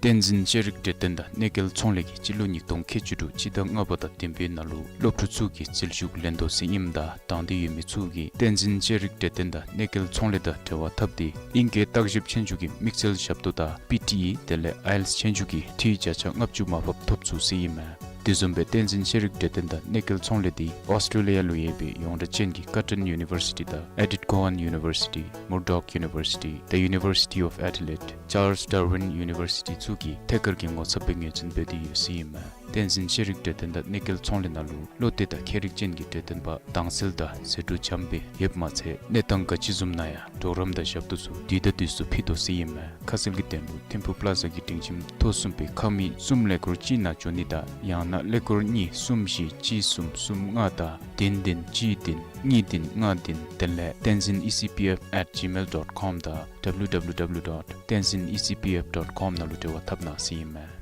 བསྟན་འཛིན་ཤེས་རིག་གྲོས་སྟོན་དང་གནས་སྐལ་ཚོང་ལས་ཀྱིས་སྤྱི་ལོ་ཉིས་སྟོང་ཁལ་གཅིག་དྲུག་སྤྱི་ཟླ་ལྔ་པ་དང་བདུན་པའི་ནང་ལུ་སློབ་ཕྲུག་ཚུ་གི་རྩིས་ཞུ་ལེན་དོ་ཟེར་ཨིནམ་ད་དང་འདོད་ཡོད་མི་ཚུ་གིས་བསྟན་འཛིན་ཤེས་རིག་གྲོས་སྟོན་དང་གནས་སྐལ་ཚོང་ལས་དང་འབྲེལ་བ་འཐབ་སྟེ་ཨིང་སྐད་བརྟག་ཞིབ་ཆོས་རྒྱུགས་ཀྱི་དམིགས་བསལ་ཞབས་ཏོག་དང་པི་ཊི་ཨི་དེ་ལས་ཨའི་ཨེལ་ཊི་ཨེསི་ཆོས་རྒྱུགས་ཀྱི་འཐུས་བརྒྱ་ཆ་ལྔ་བཅུ་མར་ཕབ་ཐོབ་ཚུགས་ཟེར་ཨིན་མས། དེ་བཟུམ་སྦེ་བསྟན་འཛིན་ཤེས་རིག་གྲོས་སྟོན་དང་གནས་སྐལ་ཚོང་ལས་འདི་ཨོསི་ཊྲེ་ལི་ཡ་ལུ་ཡོད་པའི་ཡོངས་གྲགས་ཅན་གྱི་ཀར་ཊོན་ཡུ་ནི་ཝར་སི་ཊི་དང་ཨེ་ཌིཐ་གོ་ཝཱན་ཡུ་ནི་ཝར་སི་ཊི། མུར་ཌོག་ཡུ་ནི་ཝར་སི་ཊི། The University of Adelaide། ཅཱརལསི་ཌར་ཝིན་ཡུ་ནི་ཝར་སི་ཊི་ཚུ་གིས་ཐད་ཀར་གྱི་ངོ་ཚབ་སྦེ་ངོས་འཛིན་འབད་དེ་ཡོད་ཟེར་ཨིན་མས། བསྟན་འཛིན་ཤེས་རིག་གྲོས་སྟོན་དང་གནས་སྐལ་ཚོང་ལས་ནང་ལུ་བློ་གཏད་དང་མཁས་རིག་ཅན་གྱི་གྲོས་སྟོན་པ་དྭངས་གསལ་དང་ཟད་འགྲོ་འཇམ་སྦེ་ཡོདཔ་མ་ཚད་གནས་སྟངས་ག་ཅི་བཟུམ་ནང་ཡང་གྲོགས་རམ་དང་ཞབས་ཏོག་ཚུ་དུས་དང་དུས་སུ་ཕུལ་དོ་ཟེར་ཨིན་མས། ཁ་གསལ་གྱི་དོན་ལུ་ཐིམ་ཕུག་པླ་ཛ་གི་སྒྲིང་ཁྱིམ་ཐོག་གསུམ་པའི་ཁང་མིག་གསུམ་ཀླད་ཀོར་གཅིག་ནང་འབྱོན་ནི་དང་ཡང་ན་ཀླད་ཀོར་གཉིས་གསུམ་བཞི་གཅིག་གསུམ་གསུམ་ལྔ་དང་བདུན་བདུན་གཅིག་བདུན་གཉིས་བདུན་ལྔ་བདུན་དེ་ལས་tenzin E C P F at gmail dot com དང་W W W dot tenzin E C P F dot com ནང་ལུ་འབྲེལ་བ་འཐབ་གནང་ཟེར་ཨིན་མས།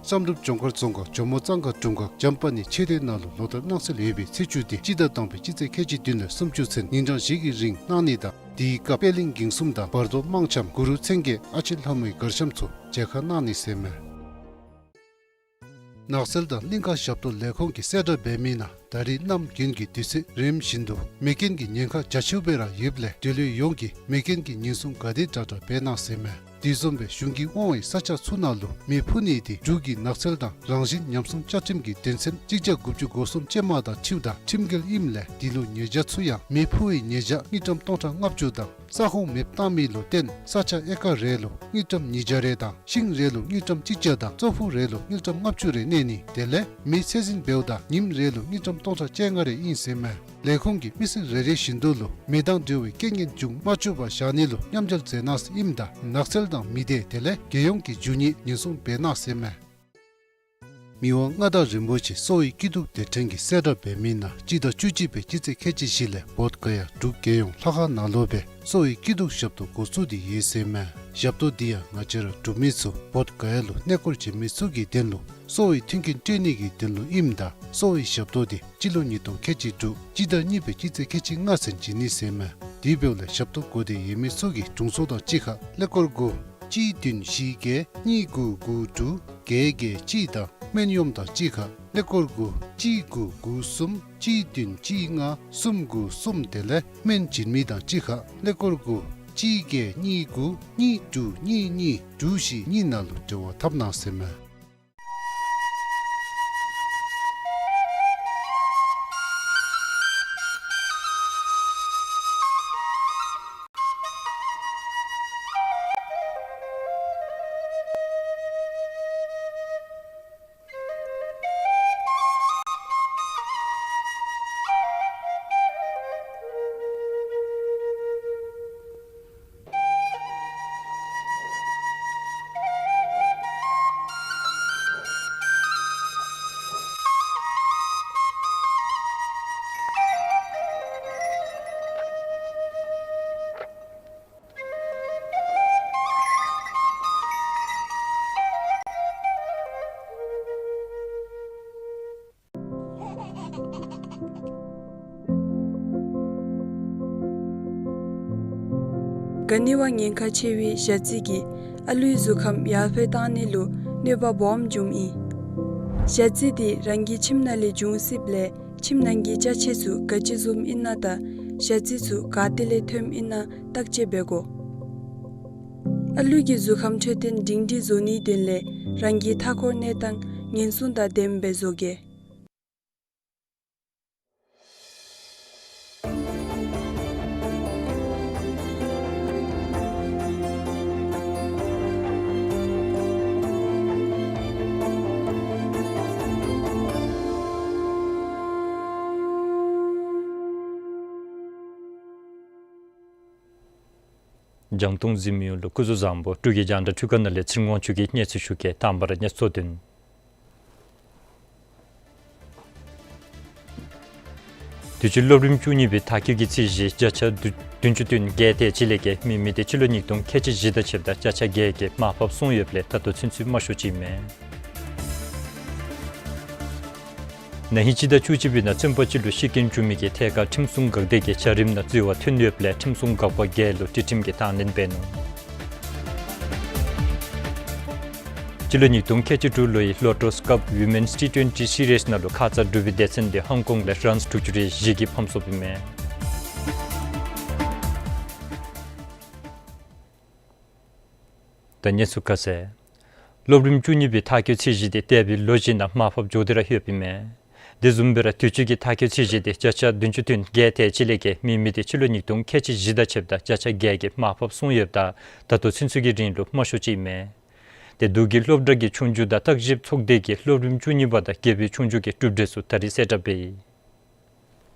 བསམ་གྲུབ་ལྗོངས་མཁར་རྫོང་ཁག་ཇོ་མོ་གཙང་ཁ་དྲུང་ཁག་འཇམ་དཔལ་གཉིས་ཆོས་སྡེ་ནང་ལུ་ལོ་བསྟར་གནང་སྲོལ་ཡོད་པའི་ཚེས་བཅུ་སྟེ་སྤྱི་ཟླ་དང་པའི་སྤྱི་ཚེས་ཁལ་གཅིག་བདུན་ལས་སུམ་ཅུ་ཚུན་ཉིན་གྲངས་བཞི་གི་རིང་གནང་ནི་དང་དེའི་སྐབས་པད་གླིང་འགེངས་གསུམ་དང་བར་དོ་དམངས་འཆམ་གུ་རུ་མཚན་བརྒྱད་ཨ་ཕྱི་ལྷ་མོའི་གར་འཆམ་ཚུ་མཇལ་ཁ་གནང་ནི་ཟེར་མས། ནགས་ཚལ་དང་གླིང་ཁ་ཞབས་ཏོག་ལས་ཁུངས་ཀྱིས་གསལ་བསྒྲགས་འབད་མི་ནང་ད་རིས་གནམ་དགུན་གྱི་དུས་ཚོད་རིམ་བཞིན་དུ་མེ་རྐྱེན་གྱི་ཉེན་ཁ་རྒྱ་ཆེཝ་སྦེ་ར་ཡོདཔ་ལས་འབྲེལ་ཡོད་ཡོངས་ཀྱིས་མེ་རྐྱེན་གྱི་ཉེན་སྲུང་ག་དེ་དྲག་དྲག་འབད་གནང་ཟེར་མས། དེ་བཟུམ་སྦེ་གཞུང་གིས་དབང་བའི་ས་ཆ་ཚུ་ནང་ལུ་མེ་ཕུ་ནི་དེ་འབྲུག་གི་ནགས་ཚལ་དང་རང་བཞིན་ཉམས་སྲུང་བཅའ་ཁྲིམས་ཀྱི་དོན་ཚན་གཅིག་བརྒྱ་དགུ་བཅུ་གོ་གསུམ་ཅན་མ་དང་འཁྲིལཝ་ད་ཁྲིམས་འགལ་ཨིནམ་ལས་དེ་ལུ་ཉེས་བྱ་ཚུ་ཡང་མེ་ཕུ་བའི་ཉེས་བྱ་དངུལ་ཀྲམ་སྟོང་ཕྲག་ལྔ་བཅུ་དང་ས་ཁོངས་མེདཔ་བཏང་མི་ལུ་བརྟེན་ས་ཆ་ཨེ་ཀར་རེ་ལུ་དངུལ་ཀྲམ་ཉིས་བརྒྱ་རེ་དང་ཤིང་རེ་ལུ་དངུལ་ཀྲམ་གཅིག་བརྒྱ་དང་ཙོག་ཕུག་རེ་ལུ་དངུལ་ཀྲམ་ལྔ་བཅུ་རེ་གནས་ནི་དེ་ལས་མེ་ཚད་འཛིན་འབདཝ་ད་ཉིནམ་རེ་ལུ་དངུལ་ཀྲམ་སྟོང་ཕྲག་བཅོ་ལྔ་རེ་ཨིན་ཟེར་མས། ལས་ཁུངས་ཀྱིས་མི་སེར་རེ་རེ་བཞིན་དུ་ལུ་མེ་དང་འབྲེལ་བའི་རྐྱེན་ངན་འབྱུང་མ་བཅུག་པར་བཞག་ནི་ལུ་མཉམ་འབྲེལ་མཛད་གནང་ཟེར་ཨིནམ་ད་ནགས་ཚལ་དང་མི་སྡེ་དེ་ལས་རྒྱལ་ཡོངས་ཀྱི་རྒྱུ་ནོར་ཉེན་སྲུང་འབད་གནང་ཟེར་མས། མི་དབང་མངའ་བདག་རིན་པོ་ཆེ་གསོ་བའི་སྐྱིད་སྡུག་སྡེ་ཕྲན་གྱིས་གསལ་བསྒྲགས་འབད་མི་ནང་སྤྱི་ཟླ་བཅུ་གཅིག་པའི་སྤྱི་ཚེས་ཁལ་གཅིག་བཞི་ལས་བོདྷ་ག་ཡ་འབྲུག་རྒྱལ་ཡོངས་ལྷ་ཁང་ནང་ལུ་སྦེ་གསོ་བའི་སྐྱིད་སྡུག་ཞབས་ཏོག་འགོ་བཙུགས་ཏེ་ཡོད་ཟེར་མས། ཞབས་ཏོག་འདི་ཡང་ང་བཅས་ར་འབྲུག་མི་ཚུ་བོདྷ་ག་ཡ་ལུ་གནས་སྐོར་བྱོན་མི་ཚུ་གི་དོན་ལུ་གསོ་བའི་མཐུན་རྐྱེན་སྤྲོད་ནི་གི་དོན་ལུ་ཨིནམ་ད་གསོ་བའི་ཞབས་ཏོག་འདི་སྤྱི་ལོ་ཉིས་སྟོང་ཁལ་གཅིག་དྲུག་སྤྱི་ཟླ་གཉིས་པའི་སྤྱི་ཚེས་ཁལ་གཅིག་ལྔ་ཚུན་བྱིན་ནི་ཟེར་མས། དེ་འབདཝ་ལས་ཞབས་ཏོག་དགོ་སྟེ་ཡོད་མི་ཚུ་གིས་དྲུང་འཚོ་དང་གཅིག་ཁར་ཀླད་ཀོར་དགུ་གཅིག་བདུན་བཞི་བརྒྱད་གཉིས་དགུ་དགུ་དྲུག་བརྒྱད་བརྒྱད་གཅིག་དང་སྨན་གཡོགམ་དང་གཅིག་ཁར་ཀླད་ཀོར་དགུ་གཅིག་དགུ་དགུ་གསུམ་གཅིག་བདུན་གཅིག་ལྔ་གསུམ་དགུ་གསུམ་དེ་ལས་སྨན་བྱིན་མི་དང་གཅིག་ཁར་ཀླད་ཀོར་དགུ་གཅིག་བརྒྱད་གཉིས་དགུ་གཉིས་དྲུག་གཉིས་གཉིས་དྲུག་བཞི་གཉིས་ནང་ལུ་འབྲེལ་བ་འཐབ་གནང་ཟེར་མས། ག་ནི་བ་ཉེན་ཁ་ཆེ་བའི་ཞ་རྩི་གིས་ཨ་ལུའི་གཟུགས་ཁམས་ཡར་འཕེལ་བཏང་ནི་ལུ་གནོད་པ་སྦོམ་འབྱུངམ་ཨིན། ཞ་རྩི་འདི་རང་གི་ཁྱིམ་ནང་ལས་འབྱུང་སྲིདཔ་ལས་ཁྱིམ་ནང་གི་ཅ་ཆས་ཚུ་ག་ཅི་བཟུམ་ཨིན་ན་དང་ཞ་རྩི་ཚུ་ག་ཏེ་ལས་ཐོནམ་ཨིན་ན་བརྟག་དཔྱད་འབད་དགོ། ཨ་ལུ་གི་གཟུགས་ཁམས་འཕྲོད་བསྟེན་སྒྲིང་སྒྲིང་བཟོ་ནིའི་དོན་ལས་རང་གི་མཐའ་འཁོར་གནས་སྟངས་ཉེན་སྲུང་དང་ལྡནམ་སྦེ་བཟོ་གེ། རྒྱང་མཐོང་གཟིགས་མི་ཡོངས་ལུ་སྐུ་གཟུགས་བཟང་པོ། འབྲུག་གི་རྒྱང་བསྒྲགས་ཐོག་ཁ་ནང་ལས་ཚེ་རིང་དབང་ཕྱུག་གིས་གནས་ཚུལ་ཞུ་གེ། དང་པ་ར་གནས་ཚུལ་དོན། དུས་ཅི་སློབ་རིམ་བཅུ་གཉིས་པའི་མཐར་འཁྱོལ་གྱི་ཚད་གཞི་བརྒྱ་ཆ་བདུན་ཅུ་དོན་བརྒྱད་དེ་ཅིག་ལས་བརྒལ་མི་མེད་དེ་སྤྱི་ལོ་ཉིས་སྟོང་ཁལ་གཅིག་བཞི་དང་ཕྱདཔ་ད་བརྒྱ་ཆ་བརྒྱད་ཀྱིས་མར་ཕབ་སོང་ཡོདཔ་ལས་ད་ལྟོ་ཚུན་ཚོད་མ་ཤོར་ཅིག་མས། ན་ཧིང་སྤྱི་ཟླ་བཅུ་གཅིག་པའི་ནང་བཙོན་པ་ཅིག་ལུ་ཤི་རྐྱེན་བྱུང་མི་གི་ཐད་ཁར་ཁྲིམས་སྲུང་འགག་སྡེ་གིས་འཇའ་རིསམོ་ནང་འཛུལ་བ་ཐོན་ཡོདཔ་ལས་ཁྲིམས་སྲུང་འགག་པ་བརྒྱད་ལུ་སྒྲིག་ཁྲིམས་ཀྱི་དང་ལེན་འབད་ནུག། སྤྱི་ལོ་ཉིས་སྟོང་ཁལ་གཅིག་དྲུག་ལོའི་ལོ་ཊཱས་ཀབ་ཝི་མེནསི་ཊི་ཊུ་ཝེན་ཊི་སི་རིསི་ནང་ལུ་ཁ་ཙ་འབྲུག་པའི་སྡེ་ཚན་འདི་ཧོང་ཀོང་ལས་རཱནསི་དྲུག་ཅུ་རེ་བཞི་གིས་ཕམ་སོཔ་ཨིན་མས། ད་གནས་ཚུལ་ཁ་གསལ། སློབ་རིམ་བཅུ་གཉིས་པའི་མཐར་འཁྱོལ་ཚད་གཞི་འདི་འདས་པའི་ལོ་བཞི་ནང་མར་ཕབ་འགྱོ་སྟེ་ར་ཡོདཔ་ཨིན་མས། དེ་བཟུམ་སྦེ་ར་དུས་ཅི་གི་མཐར་འཁྱོལ་ཚད་གཞི་འདི་བརྒྱ་ཆ་བདུན་ཅུ་དོན་བརྒྱད་དེ་ཅིག་ལས་བརྒལ་མི་མེད་དེ་སྤྱི་ལོ་ཉིས་སྟོང་ཁལ་གཅིག་བཞི་དང་ཕྱདཔ་ད་བརྒྱ་ཆ་བརྒྱད་ཀྱིས་མར་ཕབ་སོང་ཡོདཔ་ད་ད་ལྟོ་ཚུན་ཚོད་ཀྱི་རིང་ལུ་མ་ཤོར་ཅིག་མས། དེ་འབྲུག་གི་སློབ་གྲྭ་གི་ཆོས་རྒྱུགས་དང་བརྟག་ཞིབ་ཚོགས་སྡེ་གིས་སློབ་རིམ་བཅུ་གཉིས་པ་དང་བརྒྱད་པའི་ཆོས་རྒྱུགས་ཀྱི་གྲུབ་འབྲས་ཚུ་ད་རིས་གསལ་བསྒྲགས་འབད་ཡི།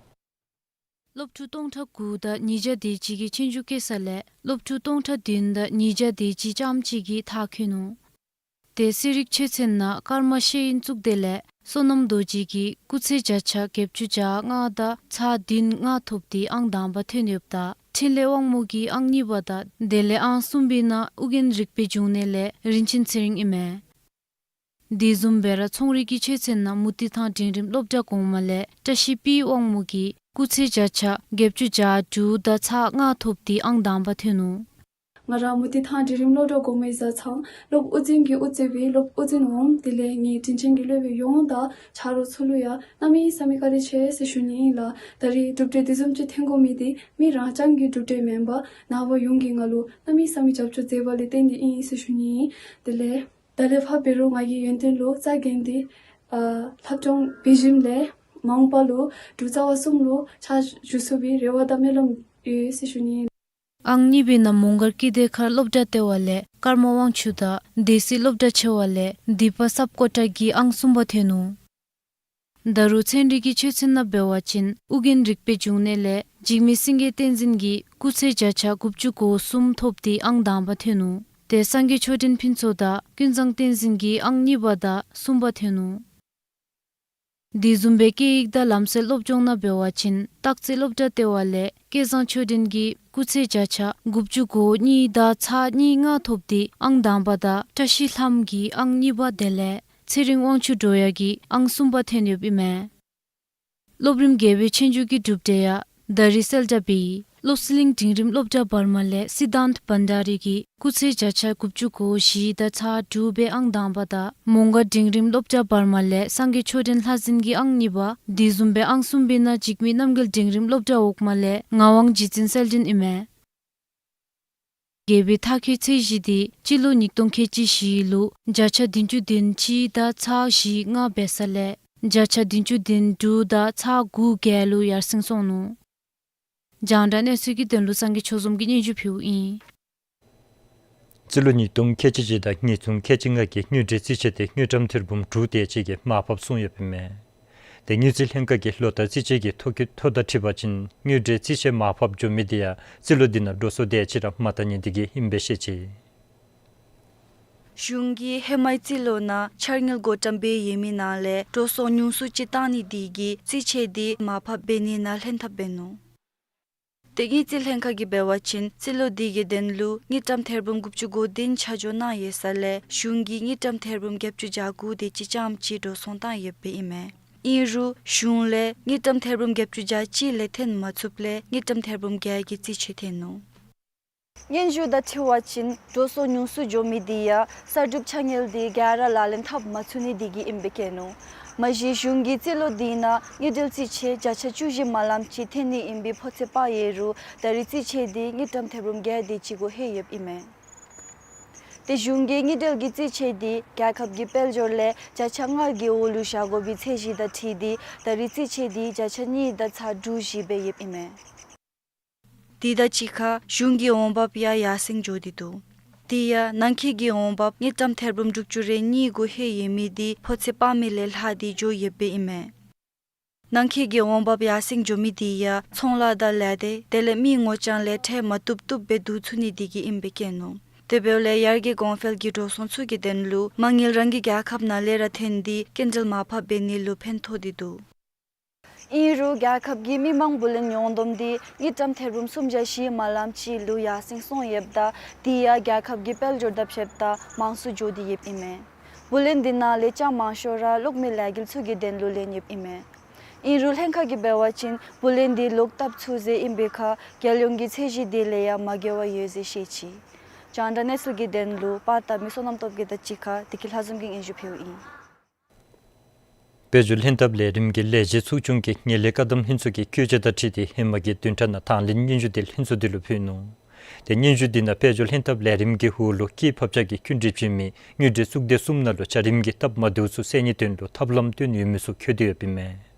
སློབ་ཕྲུག་སྟོང་ཕྲག་དགུ་དང་ཉིས་བརྒྱ་དེ་ཅིག་གིས་ཆོས་རྒྱུགས་བཀོད་ས་ལས་སློབ་ཕྲུག་སྟོང་ཕྲག་བདུན་དང་ཉིས་བརྒྱ་དེ་ཅིག་རྐྱངམ་ཅིག་གིས་མཐར་འཁྱོལ་ནུག། དེ་གསོ་རིག་ཆོས་ཚན་ནང་ཀརྨ་ཤེས་ཡོན་གཙུག་སྡེ་ལས་བསོད་ནམས་རྡོ་རྗེ་གིས་སྐུགས་ཚད་བརྒྱ་ཆ་བརྒྱད་ཅུ་གྱ་ལྔ་དང་ཚག་བདུན་ལྔ་ཐོབ་སྟེ་ཨང་དང་པ་ཐོན་ཡོདཔ་ད་འཕྲིན་ལས་དབང་མོ་གིས་ཨང་གཉིས་པ་དང་དེ་ལས་ཨང་གསུམ་པའི་ནང་ཨོ་རྒྱན་རིག་པའི་འབྱུང་གནས་ལས་རིན་ཆེན་ཚེ་རིང་ཨིན་མས། དེ་བཟུམ་སྦེ་ར་ཚོང་རིག་གི་ཆོས་ཚན་ནང་མུ་ཏིག་ཐང་འབྲིང་རིམ་སློབ་གྲྭ་གོང་མ་ལས་བཀྲ་ཤིས་པའི་དབང་མོ་གིས་སྐུགས་ཚད་བརྒྱ་ཆ་བརྒྱད་ཅུ་གྱ་དྲུག་དང་ཚག་ལྔ་ཐོབ་སྟེ་ཨང་དང་པ་ཐོན་ནུག། ང་ར་མུ་ཏིག་ཐང་འབྲིང་རིམ་སློབ་གྲྭ་གོང་མའི་བཟའ་ཚང་སློབ་དབུ་འཛིན་གྱིས་དབུ་གཙོས་པའི་སློབ་དབུ་འཛིན་འོགམ་དེ་ལས་ངེའི་དྲིན་ཅན་གྱི་སློབ་དཔོན་ཡོངས་དང་ཆ་རོགས་ཚུ་ལུ་ཡང་གནམ་མེད་ས་མེད་བཀའ་དྲིན་ཆེ་ཟེར་ཞུ་ནི་ཨིན་ལགས། ད་རིས་གྲུབ་འབྲས་དེ་བཟུམ་ཅིག་ཐོན་དགོ་མི་འདི་མི་རང་རྐྱང་གི་གྲུབ་འབྲས་མེན་པར་ནཱ་བུ་ཡོངས་ཀྱིས་ང་ལུ་གནམ་མེད་ས་མེད་རྒྱབ་སྐྱོར་མཛད་པ་ལས་བརྟེན་ཏེ་ཨིན་ཟེར་ཞུ་ནི་ཨིན། དེ་ལས་ད་ལས་ཕར་འབད་རུང་ང་གིས་ཡོན་ཏན་ལུ་རྩ་འགེངས་ཏེ་ཨ་སློབ་སྦྱོང་འབད་ཞིནམ་ལས་མ་འོངས་པ་ལུ་འབྲུག་རྩ་བ་གསུམ་ལུ་ཕྱག་ཞུ་ཚུགས་པའི་རེ་བ་དང་སྨོན་ལམ་ཡོད་ཟེར་ཞུ་ནི་ཨིན། ཨང་གཉིས་པའི་ནང་མོང་སྒར་ཀིརྟི་མཁར་སློབ་གྲྭ་ལྟེ་བ་ལས་ཀརྨ་དབང་ཕྱུག་དང་སྡེ་སྲིད་སློབ་གྲྭ་ཆེ་བ་ལས་དིབ་པ་སབ་ཀོ་ཊ་གིས་ཨང་གསུམ་པ་ཐོན་ནུག། ད་རུང་ཚན་རིག་གི་ཆོས་ཚན་ནང་འབད་བ་ཅིན་ཨོ་རྒྱན་རིག་པའི་འབྱུང་གནས་ལས་འཇིགས་མེད་སེང་གེ་བསྟན་འཛིན་གྱིས་སྐུགས་ཚད་བརྒྱ་ཆ་དགུ་བཅུ་གོ་གསུམ་ཐོབ་སྟེ་ཨང་དང་པ་ཐོན་ནུག། དེ་སངས་རྒྱས་ཆོས་ལྡན་ཕུན་ཚོགས་དང་ཀུན་བཟང་བསྟན་འཛིན་གྱིས་ཨང་གཉིས་པ་དང་གསུམ་པ་ཐོན་ནུག། དེ་བཟུམ་སྦེ་སྐད་ཡིག་དང་ལམ་སྲོལ་སློབ་སྦྱོང་ནང་འབད་བ་ཅིན་སྟག་རྩེ་སློབ་གྲྭ་ལྟེ་བ་ལས་སྐལ་བཟང་ཆོས་ལྡན་གྱིས་སྐུགས་ཚད་བརྒྱ་ཆ་དགུ་བཅུ་གོ་གཉིས་དང་ཚག་གཉིས་ལྔ་ཐོབ་སྟེ་ཨང་དང་པ་དང་བཀྲ་ཤིས་ལྷམ་གྱིས་ཨང་གཉིས་པ་དེ་ལས་ཚེ་རིང་དབང་ཕྱུག་སྒྲོལ་དབྱངས་ཀྱིས་ཨང་གསུམ་པ་ཐོན་ཡོདཔ་ཨིན་མས། སློབ་རིམ་བརྒྱད་པའི་ཆོས་རྒྱུགས་ཀྱི་གྲུབ་འབྲས་ཡང་ད་རིས་གསལ་བསྒྲགས་འབད་ཡི། བློ་གསལ་གླིང་འབྲིང་རིམ་སློབ་གྲྭ་བར་མ་ལས་སི་དཱནྟ་བྷན་ཌཱ་རི་གིས་སྐུགས་ཚད་བརྒྱ་ཆ་དགུ་བཅུ་གོ་བཞི་དང་ཚག་དྲུག་སྦེ་ཨང་དང་པ་དང་མོང་སྒར་འབྲིང་རིམ་སློབ་གྲྭ་བར་མ་ལས་སངས་རྒྱས་ཆོས་ལྡན་ལྷ་འཛིན་གྱིས་ཨང་གཉིས་པ། དེ་བཟུམ་སྦེ་ཨང་གསུམ་པའི་ནང་འཇིགས་མེད་རྣམ་རྒྱལ་འབྲིང་རིམ་སློབ་གྲྭ་འོག་མ་ལས་ངག་དབང་རྗེ་བཙུན་གསལ་སྒྲོན་ཨིན་མས། བརྒྱད་པའི་མཐར་འཁྱོལ་ཚད་གཞི་འདི་སྤྱི་ལོ་ཉིས་སྟོང་ཁལ་གཅིག་བཞི་ལུ་བརྒྱ་ཆ་བདུན་ཅུ་དོན་གཅིག་དང་ཚག་བཞི་ལྔ་འབད་ས་ལས་བརྒྱ་ཆ་བདུན་ཅུ་དོན་དྲུག་དང་ཚག་དགུ་བརྒྱད་ལུ་ཡར་སེང་སོང་ནུག། རྒྱང་བསྒྲགས་གནས་ཚུལ་གྱི་དོན་ལུ་སངས་རྒྱས་ཆོས་འཛོམས་ཀྱིས་སྙན་ཞུ་ཕུལཝ་ཨིན། རྩིས་ལོ་ཉིས་སྟོང་ཁལ་གཅིག་བཞི་དང་ཉིས་སྟོང་ཁལ་གཅིག་ལྔ་གི་དངུལ་འབྲེལ་རྩིས་ཆད་དེ་དངུལ་ཀྲམ་ཐེར་འབུམ་དྲུག་དེ་ཅིག་གིས་མར་ཕབ་སོང་ཡོདཔ་ཨིན་མས། དེ་དངུལ་རྩིས་ལྷན་ཁག་གི་ལོ་ལྟར་རྩིས་དཔྱད་ཀྱི་ཐོ་གི་ཐོ་དང་འཁྲིལ་བ་ཅིན་དངུལ་འབྲེལ་རྩིས་ཆད་མར་ཕབ་འགྱོ་མི་དེ་ཡང་རྩིས་ལོ་འདི་ནང་འགྲོ་སོང་དེ་ཅིག་ར་མ་བཏང་ནི་དེ་གིས་ཨིནམ་སྦེ་བཤད་ཅི། གཞུང་གིས་ཧེ་མའི་རྩིས་ལོ་ནང་འཆར་དངུལ་བགོ་བཀྲམ་འབད་ཡོད་མི་ནང་ལས་འགྲོ་སོང་ཉུང་སུ་ཅིག་བཏང་ནི་དེ་གིས་རྩིས་ཆད་དེ་མར་ཕབ་འབད་ནི་ནང་ལྷན་ཐབས་འབད་ནུག། དེ་དངུལ་རྩིས་ལྷན་ཁག་གིས་འབད་བ་ཅིན་རྩིས་ལོ་དེ་གི་དོན་ལུ་དངུལ་ཀྲམ་ཐེར་འབུམ་དགུ་བཅུ་གོ་བདུན་ཆ་འཇོག་གནང་ཡོད་ས་ལས་གཞུང་གིས་དངུལ་ཀྲམ་ཐེར་འབུམ་བརྒྱད་ཅུ་གྱ་དགུ་དེ་ཅིག་རྐྱངམ་ཅིག་འགྲོ་སོང་བཏང་ཡོདཔ་ཨིན་མས། ཨིན་རུང་གཞུང་ལས་དངུལ་ཀྲམ་ཐེར་འབུམ་བརྒྱད་ཅུ་གྱ་གཅིག་ལས་ཐོན་མ་ཚུགསཔ་ལས་དངུལ་ཀྲམ་ཐེར་འབུམ་བརྒྱད་ཀྱི་རྩིས་ཆད་ཐོན་ནུག། སྙན་ཞུ་དང་འཁྲིལ་བ་ཅིན་འགྲོ་སོང་ཉུང་སུ་འགྱོ་མི་དེ་ཡང་གསར་སྒྲུབ་ཆ་དངུལ་དེ་ག་ར་ལག་ལེན་འཐབ་མ་ཚུགས་ནི་དེ་གིས་ཨིན་པས་སྐྱེས་ནུག། མ་གཞི་གཞུང་གི་རྩིས་ལོ་དེའི་ནང་དངུལ་འབྲེལ་རྩིས་ཆད་བརྒྱ་ཆ་བཅུ་བཞི་མ་ལམ་ཅིག་འཐེན་ནི་ཨིན་པའི་ཕོ་ཚོད་དཔག་ཡོད་རུང་ད་རེས་རྩིས་ཆད་དེ་དངུལ་ཀྲམ་ཐེར་འབུམ་བརྒྱད་དེ་ཅིག་གུ་ལྷོད་ཡོདཔ་ཨིན་མས། ཏེ་གཞུང་གིས་དངུལ་འབྲེལ་གྱི་རྩིས་ཆད་དེ་རྒྱལ་ཁབ་ཀྱི་དཔལ་འབྱོར་ལས་བརྒྱ་ཆ་ལྔ་གི་འོག་ལུ་བཞག་དགོ་པའི་ཚད་གཞི་དང་འཁྲིལ་ཏེ་ད་རེས་རྩིས་ཆད་དེ་བརྒྱ་ཆ་གཉིས་དང་ཚག་དྲུག་བཞི་སྦེ་ཡོདཔ་ཨིན་མས། དེ་དང་གཅིག་ཁར་གཞུང་གི་འོང་འབབ་ཡང་ཡར་སེང་འགྱོ་སྟེ་འདུག། དེ་ཡང་ནང་འཁོད་ཀྱི་འོང་འབབ་དངུལ་ཀྲམ་ཐེར་འབུམ་དྲུག་ཅུ་རེ་གཉིས་གུ་ལྷོད་ཡོད་མི་དེ་ཕོ་ཚོད་དཔག་མི་ལས་ལྷག་སྟེ་འགྱོ་ཡོདཔ་ཨིན་མས། ནང་འཁོད་ཀྱི་འོང་འབབ་ཡར་སེང་འགྱོ་མི་དེ་ཡང་ཚོང་ལཱ་དང་ལས་སྡེ་དེ་ལས་མི་ངོ་རྐྱང་ལས་ཁྲལ་མ་བཏུབ་བཏུབ་སྦེ་བསྡུ་ཚུགས་ནི་དེ་གིས་ཨིན་པས་སྐྱེས་ནུག། དེ་འབདཝ་ལས་ཡར་རྒྱས་གོང་འཕེལ་གྱི་འགྲོ་སོང་ཚུ་གི་དོན་ལུ་མ་དངུལ་རང་གི་རྒྱལ་ཁབ་ནང་ལས་ར་འཐེན་ཏེ་སྐྱིན་འགྲུལ་མར་ཕབ་འབད་ནི་ལུ་ཕན་ཐོགས་ཏེ་འདུག། ཨིན་རུང་རྒྱལ་ཁབ་ཀྱི་མི་མང་བུ་ལོན་ཉོག་བསྡོམས་དེ་དངུལ་ཀྲམ་ཐེར་འབུམ་སུམ་བརྒྱ་བཞི་མ་ལམ་ཅིག་ལུ་ཡར་སེང་སོང་ཡོདཔ་ད་དེ་ཡང་རྒྱལ་ཁབ་ཀྱི་དཔལ་འབྱོར་དང་ཕྱདཔ་ད་མང་སུ་འགྱོ་སྟེ་ཡོདཔ་ཨིན་མས། བུ་ལོན་དེ་ནང་ལས་ཅང་མང་ཤོས་ར་གློག་མེ་ལས་འགུལ་ཚུ་གི་དོན་ལུ་ལེན་ཡོདཔ་ཨིན་མས། ཨིན་རུང་ལྷན་ཁག་གིས་འབད་བ་ཅིན་བུ་ལོན་དེ་ལོག་བཏབ་ཚུགས་ཟེར་ཨིན་པའི་ཁར་རྒྱལ་ཡོངས་ཀྱི་ཚད་གཞི་དེ་ལས་ཡང་མ་བརྒལ་བར་ཡོད་ཟེར་བཤད་ཅི། རྒྱང་བསྒྲགས་གནས་ཚུལ་གྱི་དོན་ལུ་པར་བཏབ་མི་བསོད་ནམས་སྟོབས་རྒྱས་དང་གཅིག་ཁར་བདེ་སྐྱིད་ལྷ་འཛོམས་ཀྱིས་སྙན་ཞུ་ཕུལཝ་ཨིན། དཔལ་འབྱོར་ལྷན་ཐབས་ལས་རིམ་གྱི་ལས་བྱེད་ཚོགས་ཆུང་གིས་ངན་ལྷད་བཀག་སྡོམ་ལྷན་ཚོགས་ཀྱི་བཀོད་རྒྱ་དང་འཁྲིལ་ཏེ་ཧེ་མ་གི་བདུན་ཕྲག་ནང་དང་ལེན་སྙན་ཞུ་དེ་ལྷན་ཚོགས་དེ་ལུ་ཕུལ་ནུག། ཏེ་སྙན་ཞུ་དེ་ནང་དཔལ་འབྱོར་ལྷན་ཐབས་ལས་རིམ་གྱི་འོག་ལུ་སྐྱེད་ཕབ་ཆག་གི་སྐྱིན་འགྲུལ་བྱིན་མི་དངུལ་འབྲེལ་གཙུག་སྡེ་གསུམ་ནང་ལུ་ཆ་རིམ་གྱི་སྟབས་མ་བདེཝ་ཚུ་སེལ་ནིའི་དོན་ལུ་ཐབས་ལམ་སྟོན་ཡོད་མི་ཚུ་འཁོད་དེ་ཡོདཔ་ཨིན་མས།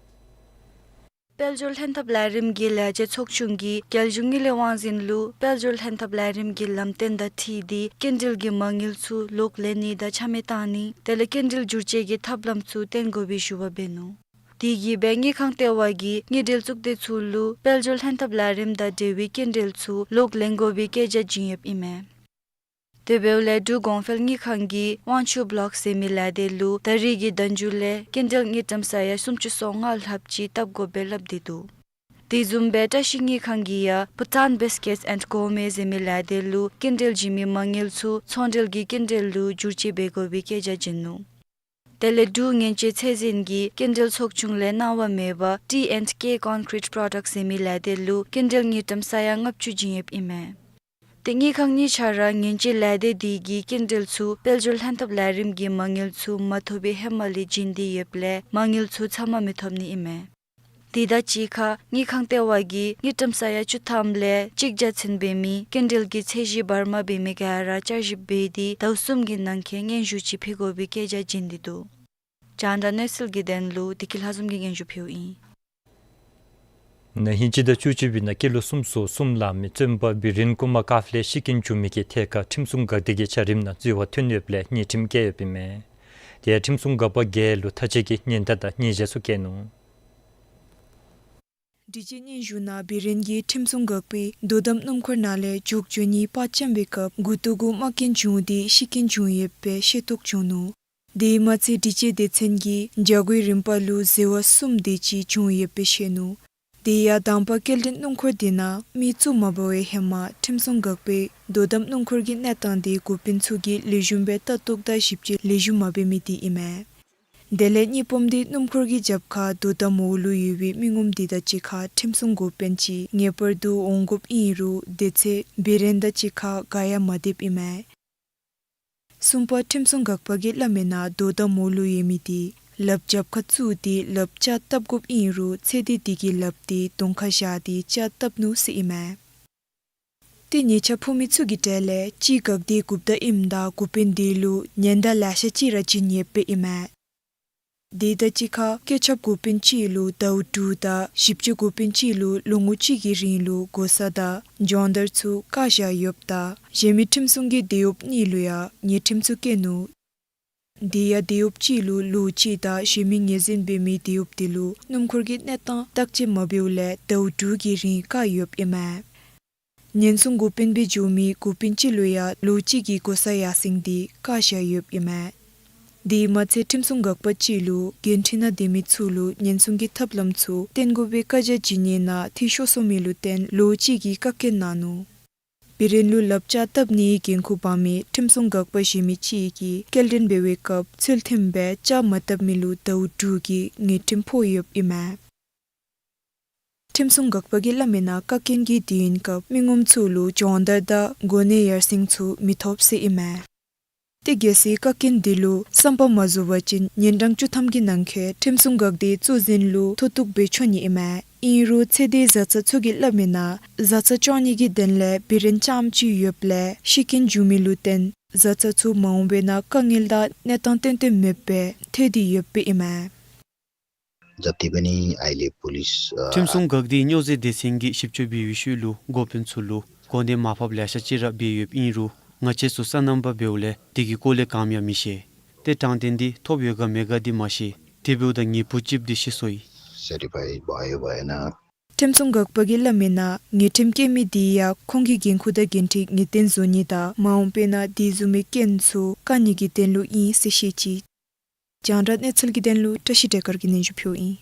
དཔལ་འབྱོར་ལྷན་ཐབས་ལས་རིམ་གྱི་ལས་བྱེད་ཚོགས་ཆུང་གིས་རྒྱལ་གཞུང་དངུལ་ལས་དབང་འཛིན་ལུ་དཔལ་འབྱོར་ལྷན་ཐབས་ལས་རིམ་གྱི་ལམ་སྟོན་དང་འཁྲིལ་ཏེ་སྐྱིན་འགྲུལ་གྱི་མ་དངུལ་ཚུ་ལོག་ལེན་ནི་དང་ཆ་མེད་བཏང་ནི་དེ་ལས་སྐྱིན་འགྲུལ་བསྒྱུར་བཅོས་ཀྱི་ཐབས་ལམ་ཚུ་བསྟེན་དགོ་པའི་ཞུ་བ་འབད་ནུག། དེ་གིས་སྦེ་དངུལ་ཁང་ལྟེ་བ་གིས་དངུལ་འབྲེལ་གཙུག་སྡེ་ཚུ་ལུ་དཔལ་འབྱོར་ལྷན་ཐབས་ལས་རིམ་དང་འབྲེལ་བའི་སྐྱིན་འགྲུལ་ཚུ་ལོག་ལེན་དགོ་པའི་བཀོད་རྒྱ་བྱིན་ཡོདཔ་ཨིན་མས། དེ་འབདཝ་ལས་འབྲུག་གོང་འཕེལ་དངུལ་ཁང་གིས་དབང་ཕྱུག་བློག་ཟེར་མི་ལས་སྡེ་ལུ་ད་རེས་ཀྱི་ཟླཝ་མཇུག་ལས་སྐྱིན་འགྲུལ་དངུལ་ཀྲམ་ས་ཡ་སུམ་ཅུ་སོ་ལྔ་ལྷགཔ་ཅིག་བཏབ་དགོ་པའི་སླབ་སྟེ་འདུག། དེ་བཟུམ་སྦེ་བཀྲ་ཤིས་དངུལ་ཁང་གིས་ཡང་Bhutan Biscuits and Gourmet ཟེར་མི་ལས་སྡེ་ལུ་སྐྱིན་འགྲུལ་བྱིན་མི་མ་དངུལ་ཚུ་ཚོང་འབྲེལ་གྱི་སྐྱིན་འགྲུལ་ལུ་བསྒྱུར་བཅོས་འབད་དགོ་པའི་བཀོད་རྒྱ་བྱིན་ནུག། དེ་ལས་འབྲུག་མཉེན་ཆས་ཚད་འཛིན་གྱི་སྐྱིན་འགྲུལ་ཚོགས་ཆུང་ལས་གནང་བ་མེད་པར་T and K Concrete Products ཟེར་མི་ལས་སྡེ་ལུ་སྐྱིན་འགྲུལ་དངུལ་ཀྲམ་ས་ཡ་ལྔ་བཅུ་བྱིན་ཡོདཔ་ཨིན་མས། ཏེ་དངུལ་ཁང་གཉིས་ཆ་ར་མཉེན་ཆས་ལས་སྡེ་དེ་གིས་སྐྱིན་འགྲུལ་ཚུ་དཔལ་འབྱོར་ལྷན་ཐབས་ལས་རིམ་གྱི་མ་དངུལ་ཚུ་མ་ཐོབ་པའི་ཧེ་མ་ལས་བྱིན་ཏེ་ཡོདཔ་ལས་མ་དངུལ་ཚུ་ཚབ་མ་མི་ཐོབ་ནི་ཨིན་མས། དེ་དང་གཅིག་ཁར་དངུལ་ཁང་ལྟེ་བ་གིས་དངུལ་ཀྲམ་ས་ཡ་བཅུ་ཐམ་ལས་གཅིག་བརྒྱ་ཚུན་འབད་མི་སྐྱིན་འགྲུལ་གྱི་ཚད་གཞི་བར་མ་འབད་མི་ག་ར་བསྐྱར་ཞིབ་འབད་དེ་ཟླཝ་གསུམ་གྱི་ནང་འཁོད་སྙན་ཞུ་ཅིག་ཕུལ་དགོ་པའི་བཀོད་རྒྱ་བྱིན་ཏེ་འདུག། རྒྱང་བསྒྲགས་གནས་ཚུལ་གྱི་དོན་ལུ་བདེ་སྐྱིད་ལྷ་འཛོམས་ཀྱིས་སྙན་ཞུ་ཕུལཝ་ཨིན། ན་ཧིང་སྤྱི་ཟླ་བཅུ་གཅིག་པའི་ནང་སྐྱེས་ལོ་སུམ་ཅུ་སོ་གསུམ་ལང་མི་བཙོན་པ་བི་རེན་ཀུ་མར་ཀཱཕ་ལེ་ཤི་རྐྱེན་བྱུང་མི་གི་ཐད་ཁར་ཁྲིམས་སྲུང་འགག་སྡེ་གི་ཆ་རིམ་ནང་འཛོལ་བ་ཐོན་ཡོདཔ་ལས་ཉེས་ཁྲིམས་བཀལ་ཡོདཔ་ཨིན་མས། དེ་ཡང་ཁྲིམས་སྲུང་འགག་པ་བརྒྱད་ལུ་མཐའ་དཔྱད་ཀྱི་ཉེན་བརྡ་དང་ཉེས་བྱ་ཚུ་བཀལ་ནུག། འདྲི་བརྗེད་སྙན་ཞུ་ནང་བི་རེན་གྱི་ཁྲིམས་སྲུང་འགག་པས་དོ་དམ་སྣུམ་འཁོར་ནང་ལས་འགྱོ་འགྱོ་ནི་པར་བཅམ་པའི་སྐབས་མགུ་ཏོ་གུ་རྨ་སྐྱོན་བྱུང་སྟེ་ཤི་རྐྱེན་བྱུང་ཡོད་པའི་ཤེས་རྟོགས་བྱུང་ནུག། དེ་མ་ཚད་འདྲི་བརྗེད་སྡེ་ཚན་གྱིས་བྱ་རྒོད་རིམ་པ་ལུ་འཛོལ་བ་གསུམ་དེ་ཅིག་བྱུང་ཡོད་པའི་བཤད་ནུག། དེ་ཡང་དང་པ་སྐྱེལ་འདྲེན་སྣུམ་འཁོར་དེ་ནང་མི་བཙུགས་མ་པ་བའི་ཧེ་མ་ཁྲིམས་སྲུང་འགག་པས་དོ་དམ་སྣུམ་འཁོར་གྱི་གནས་སྟངས་དེ་འགོ་དཔོན་ཚུ་གིས་ལེགས་ཤོམ་སྦེ་ལྟ་རྟོག་དང་ཞིབ་དཔྱད་ལེགས་ཤོམ་མ་འབད་མི་དེ་ཨིན་མས། དེ་ལས་གཉིས་པམ་དེ་སྣུམ་འཁོར་གྱི་རྒྱབ་ཁར་དོ་དམ་འོག་ལུ་ཡོད་པའི་མི་ངོམ་དེ་དང་གཅིག་ཁར་ཁྲིམས་སྲུང་འགོ་དཔོན་ཅིག་ངེས་པར་དུ་འོང་དགོཔ་ཨིན་རུང་དེ་ཚེ་བི་རེན་དང་གཅིག་ཁར་ག་ཡང་མ་སྡོདཔ་ཨིན་མས། གསུམ་པ་ཁྲིམས་སྲུང་འགག་པ་གིས་སླབ་མིའི་ནང་དོ་དམ་འོག་ལུ་ཡོད་མི་དེ་ལགཔ་རྒྱབ་ཁར་བཙུགས་ཏེ་ལགཔ་ལྕགས་བཏབ་དགོཔ་ཨིན་རུང་ཚེ་འདི་དེ་གི་ལགཔ་དེ་གདོང་ཁར་བཞག་སྟེ་ལྕགས་བཏབ་ནུག་ཟེར་ཨིན་མས། ཏེ་ཉེས་ཆད་ཕོག་མི་ཚུ་གི་གྲས་ལས་གཅིག་འགག་སྡེའི་འགོ་བདག་ཨིནམ་ད་འགོ་དཔོན་དེ་ལུ་ཉེན་བརྡ་ལེ་ཤ་ཅིག་ར་བྱིན་ཡོདཔ་ཨིན་མས། དེ་དང་གཅིག་ཁར་བཀོད་ཁྱབ་འགོ་དཔོན་གཅིག་ལུ་ཟླཝ་དྲུག་དང་ཞིབ་དཔྱོད་འགོ་དཔོན་གཅིག་ལུ་ལོ་ངོ་གཅིག་གི་རིང་ལུ་གོ་ས་དང་སྦྱོང་བརྡར་ཚུ་བཀག་བཞག་ཡོདཔ་ད་གཞན་མི་ཁྲིམས་སྲུང་གི་དེད་གཡོགཔ་གཉིས་ལུ་ཡང་ཉེས་ཁྲིམས་ཚུ་བཀལ་ནུག། དེ་ཡང་དེད་གཡོགཔ་གཅིག་ལུ་ལོ་གཅིག་དང་གཞན་མི་ངོས་འཛིན་འབད་མི་དེད་གཡོགཔ་དེ་ལུ་སྣུམ་འཁོར་གྱི་གནས་སྟངས་བརྟག་དཔྱད་མ་འབདཝ་ལས་ཟླཝ་དྲུག་གི་རིང་བཀག་ཡོདཔ་ཨིན་མས། ཉེན་སྲུང་འགོ་དཔོན་སྦེ་འགྱོ་མི་འགོ་དཔོན་གཅིག་ལུ་ཡང་ལོ་གཅིག་གི་གོ་ས་ཡར་སེང་སྟེ་བཀག་བཞག་ཡོདཔ་ཨིན་མས། དེ་མ་ཚད་ཁྲིམས་སྲུང་འགག་པ་གཅིག་ལུ་འགན་འཁྲི་ནང་སྡོད་མི་ཚུ་ལུ་ཉེན་སྲུང་གི་ཐབས་ལམ་ཚུ་བསྟེན་དགོ་པའི་བཀའ་རྒྱ་བྱིན་ནི་ནང་འཐུས་ཤོར་སོང་མི་ལུ་བརྟེན་ལོ་གཅིག་གི་བཀག་སྐྱིལ་གནང་ནུག། བི་རེན་ལུ་ལགཔ་ལྕགས་བཏབ་ནིའི་འགན་ཁུར་འབག་མི་ཁྲིམས་སྲུང་འགག་པ་གཞན་མི་གཅིག་གིས་སྐྱེལ་འདྲེན་འབད་བའི་སྐབས་ཚུལ་མཐུན་སྦེ་ལྕགས་མ་བཏབ་མི་ལུ་ཟླཝ་དྲུག་གི་ཉེས་ཁྲིམས་ཕོག་ཡོདཔ་ཨིན་མས། ཁྲིམས་སྲུང་འགག་པ་གིས་སླབ་མིའི་ནང་བཀག་རྐྱེན་གྱི་དུས་ཡུན་སྐབས་མི་ངོམ་ཚུ་ལུ་སྦྱོང་བརྡར་དང་གོ་གནས་ཡར་སེང་ཚུ་མི་ཐོབ་ཟེར་ཨིན་མས། དེ་གལ་སྲིད་བཀག་རྐྱེན་དེ་ལུ་བསམ་པ་མ་བཟོ་བ་ཅིན་ཉིན་གྲངས་བཅུ་ཐམ་གྱི་ནང་འཁོད་ཁྲིམས་སྲུང་འགག་སྡེའི་གཙོ་འཛིན་ལུ་མཐོ་གཏུགས་འབད་ཆོག་ནི་ཨིན་མས། ཨིན་རུང་ཚེ་འདས་བཟའ་ཚང་ཚུ་གིས་སླབ་མིའི་ནང་བཟའ་ཚང་སྐྱོང་ནི་གི་དོན་ལས་བི་རན་ཙམ་ཅིག་ཡོདཔ་ལས་ཤི་རྐྱེན་བྱུང་མི་ལུ་བརྟེན་བཟའ་ཚང་ཚུ་མ་འོངས་པའི་ནང་དཀའ་ངལ་དང་གནས་སྟངས་ཏན་ཏན་མེདཔ་སྦེ་ཐལ་ཏེ་ཡོདཔ་ཨིན་མས། ཛབ་ཏི་འབད་ནི་ཨའི་ལས་པོ་ལིསི་ཨ་ཁྲིམས་སྲུང་འགག་སྡེ་སྨྱོ་རྫས་སྡེ་ཚན་གྱིས་ཞིབ་དཔྱད་འབད་བའི་ཤུལ་ལུ་འགོ་དཔོན་ཚུ་ལུ་གོ་གནས་མར་ཕབ་ལེ་ཤ་ཅིག་ར་འབད་ཡོདཔ་ཨིན་རུང་ང་བཅས་ཚུ་སོ་ནམ་པ་འབདཝ་ལས་དེ་གི་སྐོར་ལས་གང་ཡང་མི་ཤེས། ཏེ་དྲང་བདེན་འདི་ཐོབ་ཡོད་ག་མེད་ག་འདི་མ་ཤེས། དེ་འབདཝ་ད་ངེའི་བུ་གཅིགཔོ་འདི་ཤི་སོ་ཡི། སེ་ཊི་ཕའི་བ་ཡོ་བ་ཡ་ན། ཁྲིམས་སྲུང་འགག་པ་གིས་སླབ་མིའི་ནང་ཉེས་ཁྲིམས་བཀལ་མི་དེ་ཡང་ཁོང་གི་འགན་ཁུར་དང་འགན་འཁྲི་ངེས་གཏན་བཟོ་ནི་དང་མ་འོངས་པའི་ནང་དེ་བཟུམ་མའི་རྐྱེན་ཚུ་བཀག་ནི་གི་དོན་ལུ་ཨིན་ཟེར་བཤད་ཅི། རྒྱང་བསྒྲགས་གནས་ཚུལ་གྱི་དོན་ལུ་བཀྲ་ཤིས་བདེ་དཀར་གྱིས་སྙན་ཞུ་ཕུལཝ་ཨིན།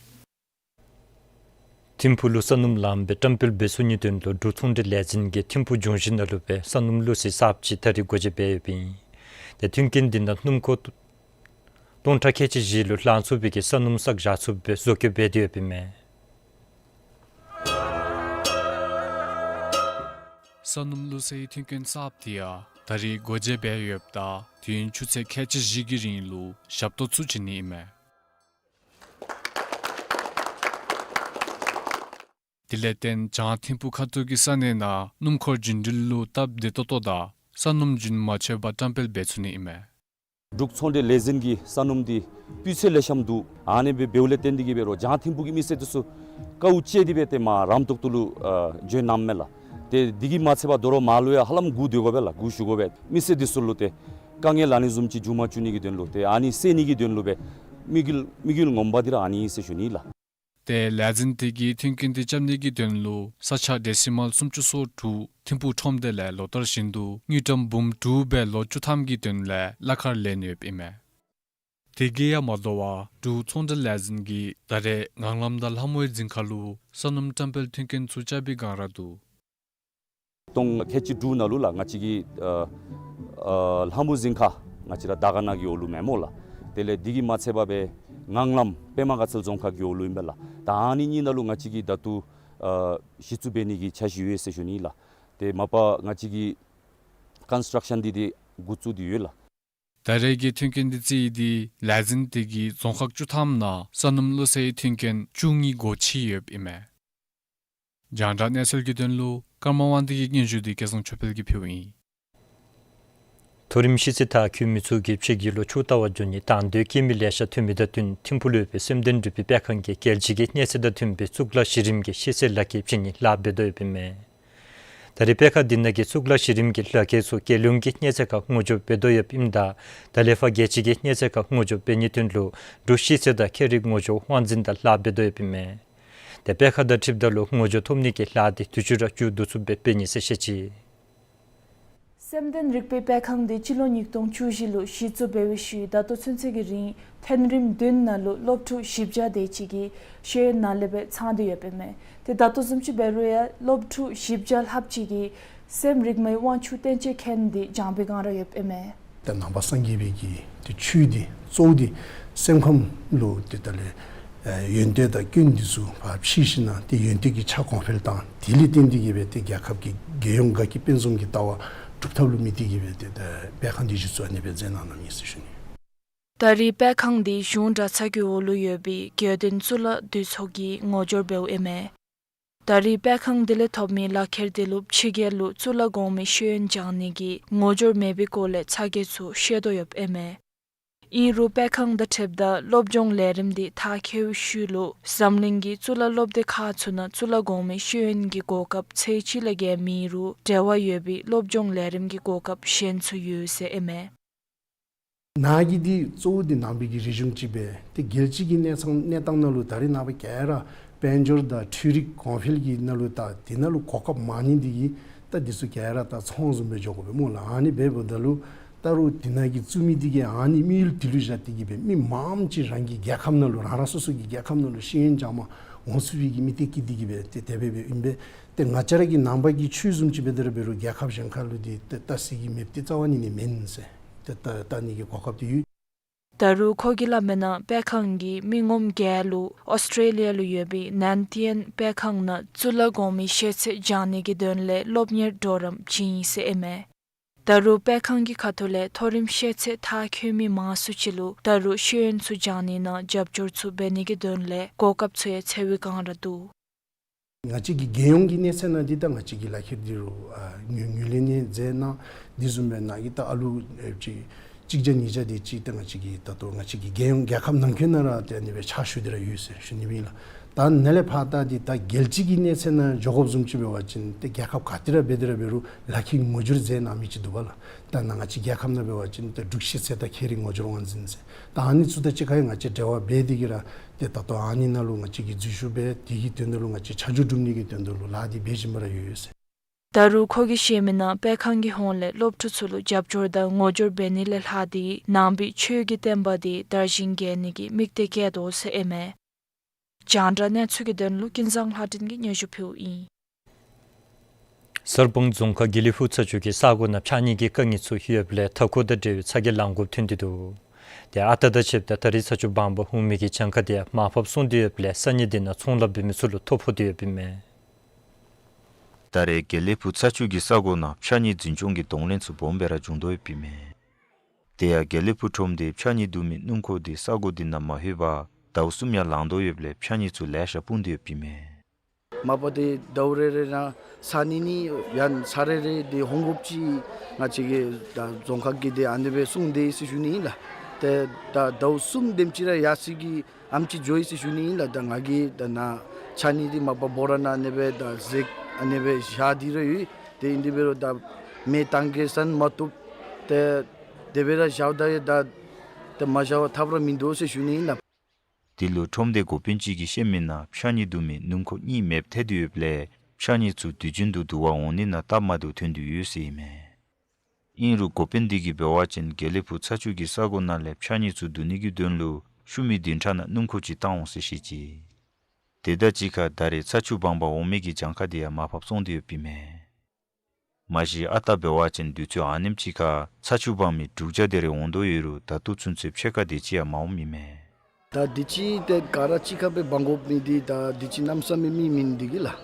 ཐིམ་ཕུག་ལུ་ས་སྣུམ་ལངམ་སྦེ་བཀྲམ་སྤེལ་འབད་ཚུགས་ནིའི་དོན་ལུ་འབྲུག་ཚོང་འབྲེལ་ལས་འཛིན་གྱིས་ཐིམ་ཕུག་ལྗོངས་བཞི་ནང་ལུ་སྦེ་ས་སྣུམ་བླུག་སའི་གསརཔ་ཅིག་ད་རིས་སྒོ་འབྱེད་འབད་ཡོདཔ་ཨིན། ཏེ་མཐུན་རྐྱེན་འདི་ནང་སྣུམ་འཁོར་སྟོང་ཕྲག་ཁལ་གཅིག་བཞི་ལུ་ལང་ཚུགས་པའི་གི་ས་སྣུམ་བསགས་བཞག་ཚུགསཔ་སྦེ་བཟོ་བཀོད་འབད་དེ་ཡོདཔ་ཨིན་མས། ས་སྣུམ་བླུག་སའི་མཐུན་རྐྱེན་གསརཔ་དེ་ཡང་ད་རིས་སྒོ་འབྱེད་འབད་ཡོདཔ་ད་དུས་ཡུན་ཆུ་ཚོད་ཁལ་གཅིག་བཞི་གི་རིང་ལུ་ཞབས་ཏོག་ཚུ་བྱིན་ནི་ཨིན་མས། དེ་ལས་བརྟེན་བྱང་ཐིམ་ཕུག་ཁ་ཐུག་གི་ས་གནས་ནང་སྣུམ་འཁོར་རྒྱུན་འགྲུལ་ལུ་སྟབས་བདེ་ཏོག་ཏོ་དང་ས་སྣུམ་རྒྱུན་མ་ཆད་པར་བཀྲམ་སྤེལ་འབད་ཚུགས་ནི་ཨིན་མས། འབྲུག་ཚོང་འབྲེལ་ལས་འཛིན་གྱིས་ས་སྣུམ་འདི་སྤུས་ཚད་ལེགས་ཤོམ་འདུག། ཨ་ནི་སྦེ་འབདཝ་ལས་བརྟེན་ཏེ་གིས་འབད་རུང་བྱང་ཐིམ་ཕུག་གི་མི་སེར་འདི་ཚུ་དཀའཝ་སྤྱད་དེ་སྦེ་ཏེ་མར་རམ་ཏོག་ཏོ་ལུ་ཨ་འགྱོ་གནངམ་མས་ལགས། ཏེ་འདི་གིས་མ་ཚད་པར་དོ་རུང་མར་ལུ་ཡང་ཧ་ལམ་སྒུག་སྡོད་དགོ་པས་ལགས། སྒུག་བཞུགས་དགོ་པས། མི་སེར་འདི་ཚུ་ལུ་ཏེ་དཀའ་ངལ་ཨ་ནི་བཟུམ་ཅིག་འབྱུང་མ་བཅུག་ནི་གི་དོན་ལུ་ཏེ་ཨ་ནི་སེལ་ནི་གི་དོན་ལུ་སྦེ་དམིགས་ཡུལ་དམིགས་ཡུལ་ངོ་མ་འདི་ར་ཨ་ནི་ཨིན་ཟེར་ཞུ་ནི་ལགས། ཏེ་ལས་འཛིན་དེ་གིས་མཐུན་རྐྱེན་དེ་རྐྱབ་ནི་གི་དོན་ལུ་ས་ཆ་ཌེ་སི་མཱལ་སུམ་ཅུ་སོ་དྲུག་ཐིམ་ཕུག་ཁྲོམ་སྡེ་ལས་ལོ་ལྟར་བཞིན་དུ་དངུལ་ཀྲམ་འབུམ་དྲུག་སྦེ་ལོ་བཅུ་ཐམ་གྱི་དོན་ལས་གླ་ཁར་ལེན་ཡོདཔ་ཨིན་མས། དེ་གིས་ཡང་མ་དོ་བར་འབྲུག་ཚོང་འབྲེལ་ལས་འཛིན་གྱིས་ད་རེས་ངང་ལམ་དང་ལྷ་མོའི་རྫིང་ཁ་ལུ་ས་སྣུམ་བཀྲམ་སྤེལ་མཐུན་རྐྱེན་ཚུ་རྐྱབ་པའི་སྒང་ར་འདུག། སྟོང་ཁལ་གཅིག་དྲུག་ནང་ལུ་ལགས་ང་བཅས་ཀྱི་ཨ་ཨ་ལྷ་མོ་རྫིང་ཁ་ང་བཅས་ར་དར་དཀར་ན་གི་འོག་ལུ་མེན་སྨོ་ལགས། དེ་ལས་འདི་གིས་མ་ཚད་པར་སྦེ་ངང་ལམ་པདྨ་དགའ་ཚལ་རྫོང་ཁག་གི་འོག་ལུ་ཨིན་པས་ལགས། ད་ཨ་ནི་གཉིས་ནང་ལུ་ང་བཅས་ཀྱིས་ད་ལྟོ་ཨ་གཞི་བཙུགས་འབད་ནི་གི་འཆར་གཞི་ཡོད་ཟེར་ཞུ་ནི་ལགས། ཏེ་མ་པ་ང་བཅས་ཀྱི་ཀོན་སི་ཊརཀ་ཤཱན་འདི་ཏེ་འགོ་བཙུགས་ཏེ་ཡོད་ལགས། ད་རེས་ཀྱི་མཐུན་རྐྱེན་འདི་རྩིས་ཏེ་ལས་འཛིན་དེ་གིས་རྫོང་ཁག་བཅུ་ཐམ་ནང་ས་སྣུམ་བླུག་སའི་མཐུན་རྐྱེན་བཅུ་གཉིས་སྒོ་ཕྱེ་ཡོདཔ་ཨིན་མས། རྒྱང་བསྒྲགས་གནས་ཚུལ་གྱི་དོན་ལུ་ཀརྨ་དབང་འདུས་ཀྱི་སྙན་ཞུ་འདི་སྐལ་བཟང་ཆོས་འཕེལ་གྱིས་ཕུལཝ་ཨིན། མཐོ་རིམ་ཤེས་ཚད་མཐར་འཁྱོལ་མི་ཚུ་གིས་ཕྱི་རྒྱལ་ལུ་ཆོས་ལྟ་བར་འགྱོ་ནི་དང་དོད་བསྐྱེད་མི་ལེ་ཤ་ཐོན་མི་དང་བསྟུན་ཐིམ་ཕུག་ལུ་ཡོད་པའི་སེམས་ལྡན་རིག་པའི་སྤེལ་ཁང་གིས་རྒྱལ་སྤྱི་གི་གནས་ཚད་དང་མཐུན་པའི་གཙུག་ལག་གཞི་རིམ་གྱི་ཤེས་ཚད་ལག་ཁྱེར་བྱིན་ནི་ལཱ་འབད་དོ་ཡོདཔ་ཨིན་མས། ད་རེས་སྤེལ་ཁང་འདི་ནང་གི་གཙུག་ལག་གཞི་རིམ་གྱི་ལག་ཁྱེར་ཚུ་རྒྱལ་ཡོངས་ཀྱི་གནས་ཚད་ཁར་ངོ་སྦྱོར་འབད་དོ་ཡོདཔ་ཨིནམ་ད་ད་ལས་ཕར་རྒྱལ་སྤྱི་གི་གནས་ཚད་ཁར་ངོ་སྦྱོར་འབད་ནིའི་དོན་ལུ་འབྲུག་ཤེས་ཚད་དང་ཁྱད་རིག་ངོ་སྦྱོར་དབང་འཛིན་དང་ལཱ་འབད་དོ་ཡོདཔ་ཨིན་མས། ཏེ་སྤེལ་ཁང་དང་འཁྲིལཝ་ད་ལུ་ངོ་སྦྱོར་ཐོབ་ནི་གི་ལཱ་འདི་དུས་ཅི་ར་མཇུག་བསྡུ་ཚུགསཔ་སྦེ་འབད་ནི་ཟེར་བཤད་ཅི། སེམས་ལྡན་རིག་པའི་སྤེལ་ཁང་འདི་སྤྱི་ལོ་ཉིས་སྟོང་བཅུ་བཞི་ལུ་གཞི་བཙུགས་འབད་བའི་ཤུལ་ད་ལྟོ་ཚུན་ཚོད་ཀྱི་རིང་ཐོན་རིམ་བདུན་ནང་ལུ་སློབ་ཕྲུག་བཞི་བརྒྱ་དེ་ཅིག་གིས་ཤེས་ཡོན་ནང་ལས་སྦེ་ཚང་སྟེ་ཡོདཔ་ཨིན་མས། ཏེ་ད་ལྟོ་བཟུམ་ཅིག་འབད་རུང་ཡང་སློབ་ཕྲུག་བཞི་བརྒྱ་ལྷགཔ་ཅིག་གིས་སེམས་རིག་མའི་དབང་ཕྱུག་བསྟན་བཅོས་མཁན་འདི་སྦྱང་པའི་སྒང་ར་ཡོདཔ་ཨིན་མས། ཏེ་ནང་པ་སངས་རྒྱས་པའི་གི་ཏེ་ཆོས་འདི་གཙོ་བོ་འདི་སེམས་ཁམས་ལུ་ཏེ་ད་ལས་ཨེ་ཡོན་ཏན་དང་སྐྱོན་འདི་ཚུ་ཕར་ཕྱེ་ཞིནམ་ལས་ཏེ་ཡོན་ཏན་གྱི་ཆ་གོང་འཕེལ་དང་དེ་ལས་བརྟེན་ཏེ་གིས་སྦེ་ཏེ་རྒྱལ་ཁབ་ཀྱི་རྒྱལ་ཡོངས་དགའ་སྐྱིད་དཔལ་འཛོམས་ཀྱི་ལྟ་བ་སྒྲུབ་ཐབས་ལུ་དམིགས་ཏེ་གིས་སྦེ་ཏེ་ད་སྤེལ་ཁང་འདི་གཞི་བཙུགས་ཨ་ནི་སྦེ་མཛད་གནང་གནངམ་ཨིན་ཟེར་ཞུ་ནི། ད་རེས་སྤེལ་ཁང་འདི་གཞུང་གྲྭ་ཚང་གི་འོག་ལུ་ཡོད་པའི་དགེ་འདུན་གཙུག་ལག་འདུས་ཚོགས་ཀྱིས་ངོ་སྦྱོར་འབདཝ་ཨིན་མས། ད་རེས་སྤེལ་ཁང་འདི་ལས་ཐོབ་མི་ལག་ཁྱེར་འདི་ལུ་ཕྱི་རྒྱལ་ལུ་གཙུག་ལག་གོང་མའི་ཤེས་ཡོན་སྦྱང་ནི་གི་ངོ་སྦྱོར་མེད་པའི་སྐོར་ལས་ཚ་གྱང་ཚུ་བཤད་དོ་ཡོདཔ་ཨིན་མས། ཨིན་རུང་སྤེལ་ཁང་དང་འཁྲིལཝ་ད་སློབ་སྦྱོང་ལས་རིམ་འདི་མཐར་འཁྱོལ་བའི་ཤུལ་ལུ་འཛམ་གླིང་གི་གཙུག་ལག་སློབ་སྡེ་ཁག་ཚུ་ནང་གཙུག་ལག་གོང་མའི་ཤེས་ཡོན་གྱི་གོ་སྐབས་ཚད་གཅིག་ལས་བརྒལ་མེད་རུང་འབྲེལ་བ་ཡོད་པའི་སློབ་སྦྱོང་ལས་རིམ་གྱི་གོ་སྐབས་གཞན་ཚུ་ཡོད་ཟེར་ཨིན་མས། ནཱ་གི་འདི་གཙོ་བོ་འདི་ནང་པའི་གི་རིག་གཞུང་ཅིག་སྦེ་ཏེ་རྒྱལ་སྤྱི་གི་གནས་ཚང་གནས་སྟངས་ནང་ལུ་ད་རེས་ནངས་པ་ག་ར་དཔལ་འབྱོར་དང་འཕྲུལ་རིག་གོང་འཕེལ་གྱི་ནང་ལུ་ད་དེ་ནང་ལུ་གོ་སྐབས་མང་ནི་འདི་གིས་ད་འདི་ཚུ་ག་ར་ད་ཚོང་བཟུམ་སྦེ་འགྱོ་དགོ་པས་སྨོ་ལགས། ཨ་ནི་འབདཝ་ད་ལུ་ད་རུང་དེ་ནང་གི་བཙུགས་མི་འདི་གིས་ཨ་ནི་དམིགས་ཡུལ་དེ་ལུ་བཞག་སྟེ་གིས་སྦེ་མི་མངམ་ཅིག་རང་གི་རྒྱལ་ཁབ་ནང་ལུ་རང་རང་སོ་སོ་གི་རྒྱལ་ཁབ་ནང་ལུ་ཤེས་ཡོན་སྦྱང་མར་འོང་ཚུགས་པའི་གི་དམིགས་གཏད་བསྐྱེད་དེ་གིས་སྦེ་ཏེ་དེ་སྦེ་སྦེ་ཨིན་པས། ཏེ་ང་བཅས་ར་གི་ནང་པ་གི་ཆོས་བཟུམ་ཅིག་འབད་དེ་ར་འབད་རུང་རྒྱལ་ཁབ་གཞན་ཁར་ལུ་འདི་ཏེ་ལྟ་ས་གི་མེདཔ་འདི་རྩ་བ་ཉིད་ནས་མེན་ཟེར་ཏེ་ལྟ་ལྟ་ནི་གི་གོ་སྐབས་འདི་ཡོད། ད་རུང་ཁོ་གིས་སླབ་མིའི་ནང་དཔེ་ཁང་གིས་མི་ངོམ་བརྒྱད་ལུ་ཨོསི་ཊེ་ལི་ཡ་ལུ་ཡོད་པའི་ནཱན་ཊི་ཡཱན་དཔེ་ཁང་ནང་གཙུག་ལག་གོང་མའི་ཤེས་ཚད་སྦྱང་ནི་གི་དོན་ལས་སློབ་གཉེར་གྲོགས་རམ་བྱིན་ཡི་ཟེར་ཨིན་མས། ད་རུང་དཔེ་ཁང་གི་ཁ་ཐུག་ལས་མཐོ་རིམ་ཤེས་ཚད་མཐར་འཁྱོལ་མི་མང་སུ་ཅིག་ལུ་ད་རུང་ཤེས་ཡོན་ཚུ་སྦྱང་ནི་ནང་རྒྱབ་སྐྱོར་ཚུ་འབད་ནི་གི་དོན་ལས་གོ་སྐབས་ཚུ་ཡང་འཚོལ་བའི་བསྒང་ར་འདུག། ང་བཅས་ཀྱི་རྒྱལ་ཡོངས་ཀྱི་གནས་ཚད་ནང་འདི་ད་ང་བཅས་ཀྱི་ལག་ཁྱེར་འདི་རུང་ཨ་ངོས་ངོས་ལེན་ནི་མཛད་གནང་། འདི་བཟུམ་སྦེ་ནཱ་གི་ད་ཨ་ལུ་ཨེ་ཅིག་གཅིག་བརྒྱ་ཉིས་བརྒྱ་དེ་ཅིག་ད་ང་བཅས་ཀྱི་ད་ལྟོ་ང་བཅས་ཀྱི་རྒྱལ་ཡོངས་རྒྱལ་ཁབ་ནང་འཁོད་ནང་ར་ཏེ་ཨ་ནི་སྦེ་ཕྱག་ཞུ་སྟེ་ར་ཡོད་ཟེར་ཞུ་ནི་ཨིན་ལགས། ད་ནཱ་ལས་ཕར་ད་འདི་ད་རྒྱལ་སྤྱི་གི་གནས་ཚད་ནང་འགྱོ་དགོཔ་བཟུམ་ཅིག་འབད་བ་ཅིན་ཏེ་རྒྱལ་ཁབ་ག་ཏེ་ར་འབད་དེ་ར་འབད་རུང་ལག་ཁྱེར་ངོ་སྦྱོར་མཛད་གནང་མི་ཅིག་འདུག་པ་ལགས། ད་ནཱ་ང་བཅས་རྒྱལ་ཁབ་ནང་འབད་བ་ཅིན་ད་འབྲུག་ཤེས་ཚད་དང་ཁྱད་རིག་ངོ་སྦྱོར་དབང་འཛིན་ཟེར་ད་ཨ་ནི་ཚུ་དང་གཅིག་ཁར་ཡང་ང་བཅས་འབྲེལ་བ་འབད་དེ་གིས་ར་ཏེ་ད་ལྟོ་ཨ་ནི་ནང་ལུ་ང་བཅས་ཀྱིས་འཛུལ་ཞུགས་འབད་དེ་གི་དོན་དག་ལུ་ང་བཅས་ཆ་འཇོག་གྲུབ་ནི་གི་དོན་དག་ལུ་ལཱ་འདི་འབད་བཞིན་པ་ར་ཡོད་ཡོད་ཟེར། ད་རུང་ཁོ་གིས་བཤད་མིའི་ནང་དཔེ་ཁང་གི་ཧོངས་ལས་སློབ་ཕྲུག་ཚུ་ལུ་རྒྱབ་སྐྱོར་དང་ངོ་སྦྱོར་འབད་ནི་ལས་ལྷག་སྟེ་ནང་པའི་ཆོས་ཀྱི་བསྟན་པ་འདི་དར་ཞིང་རྒྱས་ནི་གི་དམིགས་གཏད་བསྐྱེད་དོ་ཟེར་ཨིན་མས། རྒྱང་བསྒྲགས་གནས་ཚུལ་གྱི་དོན་ལུ་ཀུན་བཟང་ལྷ་སྒྲོན་གྱིས་སྙན་ཞུ་ཕུལཝ་ཨིན། གསར་སྤང་རྫོང་ཁག་དགེ་ལེགས་ཕུག་ཚ་ཆུ་གི་ས་གོ་ནང་ཕྱགས་སྙིགས་ཀྱི་དཀའ་ངལ་ཚུ་ཡོདཔ་ལས་མཐའ་འཁོར་དང་འབྲེལ་བའི་ཚ་གྱང་ལང་དགོཔ་ཐོན་ཏེ་འདུག། དེ་ཨ་རྟག་དང་ཕྱདཔ་ད་ད་རེས་ཚ་ཆུ་སྦང་པ་འོང་མི་གི་གྱངས་ཁ་དེ་ཡང་མར་ཕབ་སོང་སྟེ་ཡོདཔ་ལས་ས་གནས་དེ་ནང་ཚོང་ལཱ་འབད་མི་ཚུ་ལུ་ཐོ་ཕོག་སྟེ་ཡོདཔ་ཨིན་མས། ད་རེས་དགེ་ལེགས་ཕུག་ཚ་ཆུ་གི་ས་གོ་ནང་ཕྱགས་སྙིགས་འཛིན་སྐྱོང་གི་གདོང་ལེན་ཚུ་སྦོམ་སྦེ་ར་འབྱུང་དོ་ཡོདཔ་ཨིན་མས། དེ་ཡང་དགེ་ལེགས་ཕུག་ཁྲོམ་སྡེའི་ཕྱགས་སྙིགས་བསྡུ་མི་སྣུམ་འཁོར་དེ་ས་གོ་དེ་ནང་མ་ལྷོད་པར་ཟླཝ་གསུམ་ཡང་ལང་དོ་ཡོདཔ་ལས་ཕྱགས་སྙིགས་ཚུ་ལེ་ཤ་སྤུངས་ཏེ་ཡོདཔ་ཨིན་མས། མ་པ་དེ་ཟླཝ་རེ་རེ་ནང་ས་གནས་ནི་ཡང་ཚར་རེ་རེ་དེ་ཧོང་དགོཔ་ཅིག་ང་བཅས་ཀྱི་ད་རྫོང་ཁག་གིས་དེ་ཨ་ནི་སྦེ་གསུངས་དེས་ཟེར་ཞུ་ནི་ཨིན་ལགས། ཏེ་ད་ཟླཝ་གསུམ་དེམ་ཅིག་ར་ཡར་སོང་གི་ཨམ་ཅིག་འགྱོ་ཡི་ཟེར་ཞུ་ནི་ཨིན་ལགས། ད་ང་གིས་ད་ནཱ་ཕྱགས་སྙིགས་དེ་མ་པ་སྦོ་ར་ནང་ཨ་ནི་སྦེ་ད་ཟེགས་ཨ་ནི་སྦེ་བཞག་སྟེ་ར་ཡོད། དེ་ཨིན་དེ་འབད་རུང་ད་མེ་བཏང་གེ་ཟེར་མ་བཏུབ། ཏེ་དེ་སྦེ་ར་བཞགཔ་ད་ཡང་ད་ཏེ་མ་བཞག་པར་ཐབས་ར་མིན་འདུག་ཟེར་ཞུ་ནི་ཨིན་ལགས། དེ་ལུ་ཁྲོམ་སྡེ་འགོ་དཔོན་ཅིག་གིས་བཤད་མིའི་ནང་ཕྱགས་སྙིགས་བསྡུ་མི་སྣུམ་འཁོར་གཉིས་མེདཔ་ཐལ་ཏེ་ཡོདཔ་ལས་ཕྱགས་སྙིགས་ཚུ་དུས་རྒྱུན་དུ་བསྡུ་བར་འོང་ནི་ནང་སྟབས་མ་བདེཝ་ཐོན་ཏེ་ཡོད་ཟེར་ཨིན་མས། ཨིན་རུང་འགོ་དཔོན་དེ་གིས་འབད་བ་ཅིན་དགེ་ལེགས་ཕུག་ཚ་ཆུ་གི་ས་གོ་ནང་ལས་ཕྱགས་སྙིགས་ཚུ་བསྡུ་ནི་གི་དོན་ལུ་ཤུལ་མའི་བདུན་ཕྲག་ནང་སྣུམ་འཁོར་ཅིག་བཏང་འོང་ཟེར་བཤད་ཅི། དེ་དང་གཅིག་ཁར་ད་རེས་ཚ་ཆུ་སྦང་པར་འོང་མི་གི་གྱངས་ཁ་དེ་ཡང་མར་ཕབ་སོང་སྟེ་ཡོདཔ་ཨིན་མས། མ་གཞི་ཨ་རྟག་འབད་བ་ཅིན་དུས་ཚོད་ཨ་ནེམ་ཅིག་ཁར་ཚ་ཆུ་སྦང་མི་དྲུག་བརྒྱ་དེ་རེ་འོང་དོ་ཡོད་རུང་ད་ལྟོ་ཚུན་ཚོད་ཕྱེད་ཀ་དེ་ཅིག་ཡང་མ་འོངམ་ཨིན་མས། ད་དུས་ཅི་ཏེ་ག་ར་གཅིག་ཁར་སྦེ་སྦང་དགོ་མི་དེ་ད་དུས་ཅི་གནམ་མེད་ས་མེད་མི་མིན་འདི་གིས་ལགས།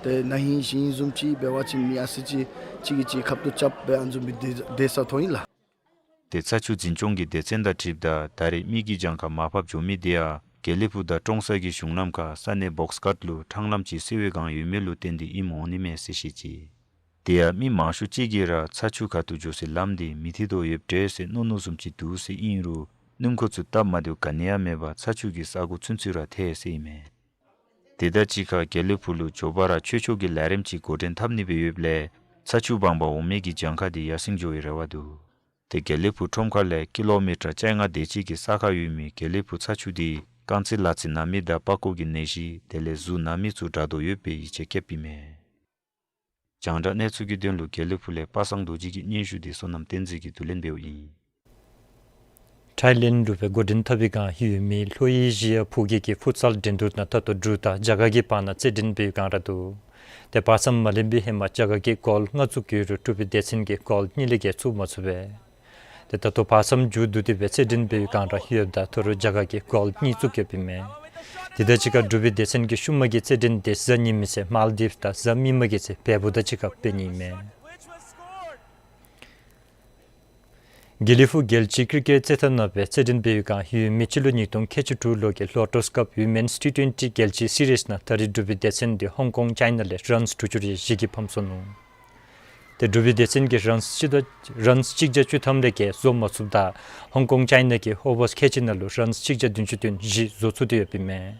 ཏེ་ན་ཧིང་གཞེས་ཧིང་བཟུམ་ཅིག་འབད་བ་ཅིན་མི་ཨ་ཙི་ཅིག་གཅིག་གིས་གཅིག་ཁབ་ཏུ་རྐྱབ་སྦེ་ཨ་ནི་བཟུམ་སྦེ་སྡོད་སྡོད་ས་མཐོང་ཡི་ལགས། ཏེ་ཚ་ཆུ་འཛིན་སྐྱོང་གི་སྡེ་ཚན་དང་འཁྲིལཝ་ད་ད་རེས་མི་གི་གྱངས་ཁ་མར་ཕབ་འགྱོ་མི་དེ་ཡང་དགེ་ལེགས་ཕུག་དང་ཀྲོང་གསར་གྱི་གཞུང་ལམ་ཁར་ས་གནས་བོགས་ཀཊ་ལུ་ཕྲང་ལམ་ཅིག་སེལ་བའི་བསྒང་ཡོད་མི་ལུ་བརྟེན་ཏེ་ཨིནམ་འོང་ནི་མས་ཟེར་བཤད་ཅི། དེ་ཡང་མི་མང་ཤོས་ཅིག་གིས་ར་ཚ་ཆུ་ཁ་ཐུག་འགྱོ་སའི་ལམ་དེ་མི་ཐེག་དོ་ཡོདཔ་འདྲས་ཟེར་མནོ་མནོཝ་བཟུམ་ཅིག་འདུག་ཟེར་ཨིན་རུང་སྣུམ་འཁོར་ཚུ་སྟབས་མ་བདེཝ་ག་ནི་ཡང་མེད་པར་ཚ་ཆུ་གི་ས་གོ་ཚུན་ཚོད་ར་ཐལ་ཟེར་ཨིན་མས། དེ་དང་གཅིག་ཁར་དགེ་ལེགས་ཕུག་ལུ་མགྱོགས་པ་ར་ཆོས་ཕྱོགས་ཀྱི་ལས་རིམ་ཅིག་འགོ་འདྲེན་འཐབ་ནི་སྦེ་ཡོདཔ་ལས་ཚ་ཆུ་སྦང་པར་འོང་མི་གི་གྱངས་ཁ་དེ་ཡར་སེང་འགྱོ་བའི་རེ་བ་འདུག། ཏེ་དགེ་ལེགས་ཕུག་ཁྲོམ་ཁ་ལས་ཀི་ལོ་མི་ཊར་བཅོ་ལྔ་དེ་ཅིག་གི་ས་ཁར་ཡོད་མི་དགེ་ལེགས་ཕུག་ཚ་ཆུ་དེ་རྐང་རྩེད་ལག་རྩེད་གནང་མི་དང་པགས་ཀོ་གི་ནད་གཞི་དེ་ལས་གཟུགས་ན་མི་ཚུ་དྲག་དོ་ཡོདཔ་སྦེ་ཡིད་ཆེས་བསྐྱེདཔ་ཨིན་མས། རྒྱང་བསྒྲགས་གནས་ཚུལ་གྱི་དོན་ལུ་དགེ་ལེགས་ཕུག་ལས་པ་སངས་རྡོ་རྗེ་གི་སྙན་ཞུ་དེ་བསོད་ནམས་བསྟན་འཛིན་གྱིས་བསྡུ་ལེན་འབདཝ་ཨིན། ཐའི་ལེནཌ་འབྲུག་པའི་འགོ་འདྲེན་འཐབ་པའི་བསྒང་ཡོད་མི་ལྷོ་ཨེ་ཤི་ཡ་ཕུགས་རྒྱང་གི་ཕུཊ་སཱལ་འགྲན་བསྡུར་ནང་ད་ལྟོ་འབྲུག་དང་རྒྱ་གར་གྱི་བར་ན་རྩེད་འགྲན་འབད་བའི་བསྒང་ར་འདུག། ཏེ་བར་མཚམས་མ་ལེན་པའི་ཧེ་མ་རྒྱ་གར་གྱིས་གོལ་ལྔ་བཙུགས་ཡོད་རུང་འབྲུག་པའི་སྡེ་ཚན་གྱིས་གོལ་གཉིས་ལས་བརྒལ་བཙུགས་མ་ཚུགས་པས། ཏེ་ད་ལྟོ་བར་མཚམས་མཇུག་བསྡུ་སྟེ་སྦེ་རྩེད་འགྲན་འབད་བའི་བསྒང་ར་ཡོདཔ་ད་ད་རུང་རྒྱ་གར་གྱིས་གོལ་གཉིས་བཙུགས་ཡོདཔ་ཨིན་མས། དེ་དང་གཅིག་ཁར་འབྲུག་པའི་སྡེ་ཚན་གྱིས་ཤུལ་མ་གི་རྩེད་འགྲན་དེ་གཟའ་ཉི་མའི་ཚེ་མཱལ་དིབ་དང་གཟའ་མིག་དམར་གྱི་ཚེ་བལ་པོ་དང་གཅིག་ཁར་འབད་ནི་ཨིན་མས། དགེ་ལེགས་ཕུག་རྒྱལ་སྤྱིའི་ཀིར་ཀེཊ་རྩེད་ཐང་ནང་སྦེ་རྩེད་འགྲན་འབད་བའི་བསྒང་ཡོད་མི་སྤྱི་ལོ་ཉིས་སྟོང་ཁལ་གཅིག་དྲུག་ལོ་གི་ལོ་ཊཱས་ཀབ་ཝི་མེནསི་ཊི་ཊུ་ཝེན་ཊི་རྒྱལ་སྤྱིའི་སི་རིསི་ནང་ད་རེས་འབྲུག་པའི་སྡེ་ཚན་དེ་ཧོང་ཀོང་ཅའི་ན་ལས་རཱནསི་དྲུག་ཅུ་རེ་བཞི་གིས་ཕམ་སོ་ནུག། ཏེ་འབྲུག་པའི་སྡེ་ཚན་གྱིས་རཱནསི་གཅིག་དང་རཱནསི་གཅིག་བརྒྱ་བཅུ་ཐམ་ལས་བརྒལ་བཟོ་མ་ཚུགསཔ་ད་ཧོང་ཀོང་ཅའི་ན་གི་ཨོ་བརསི་ཁལ་གཅིག་ནང་ལུ་རཱནསི་གཅིག་བརྒྱ་བདུན་ཅུ་དོན་བཞི་བཟོ་ཚུགས་ཏེ་ཡོདཔ་ཨིན་མས།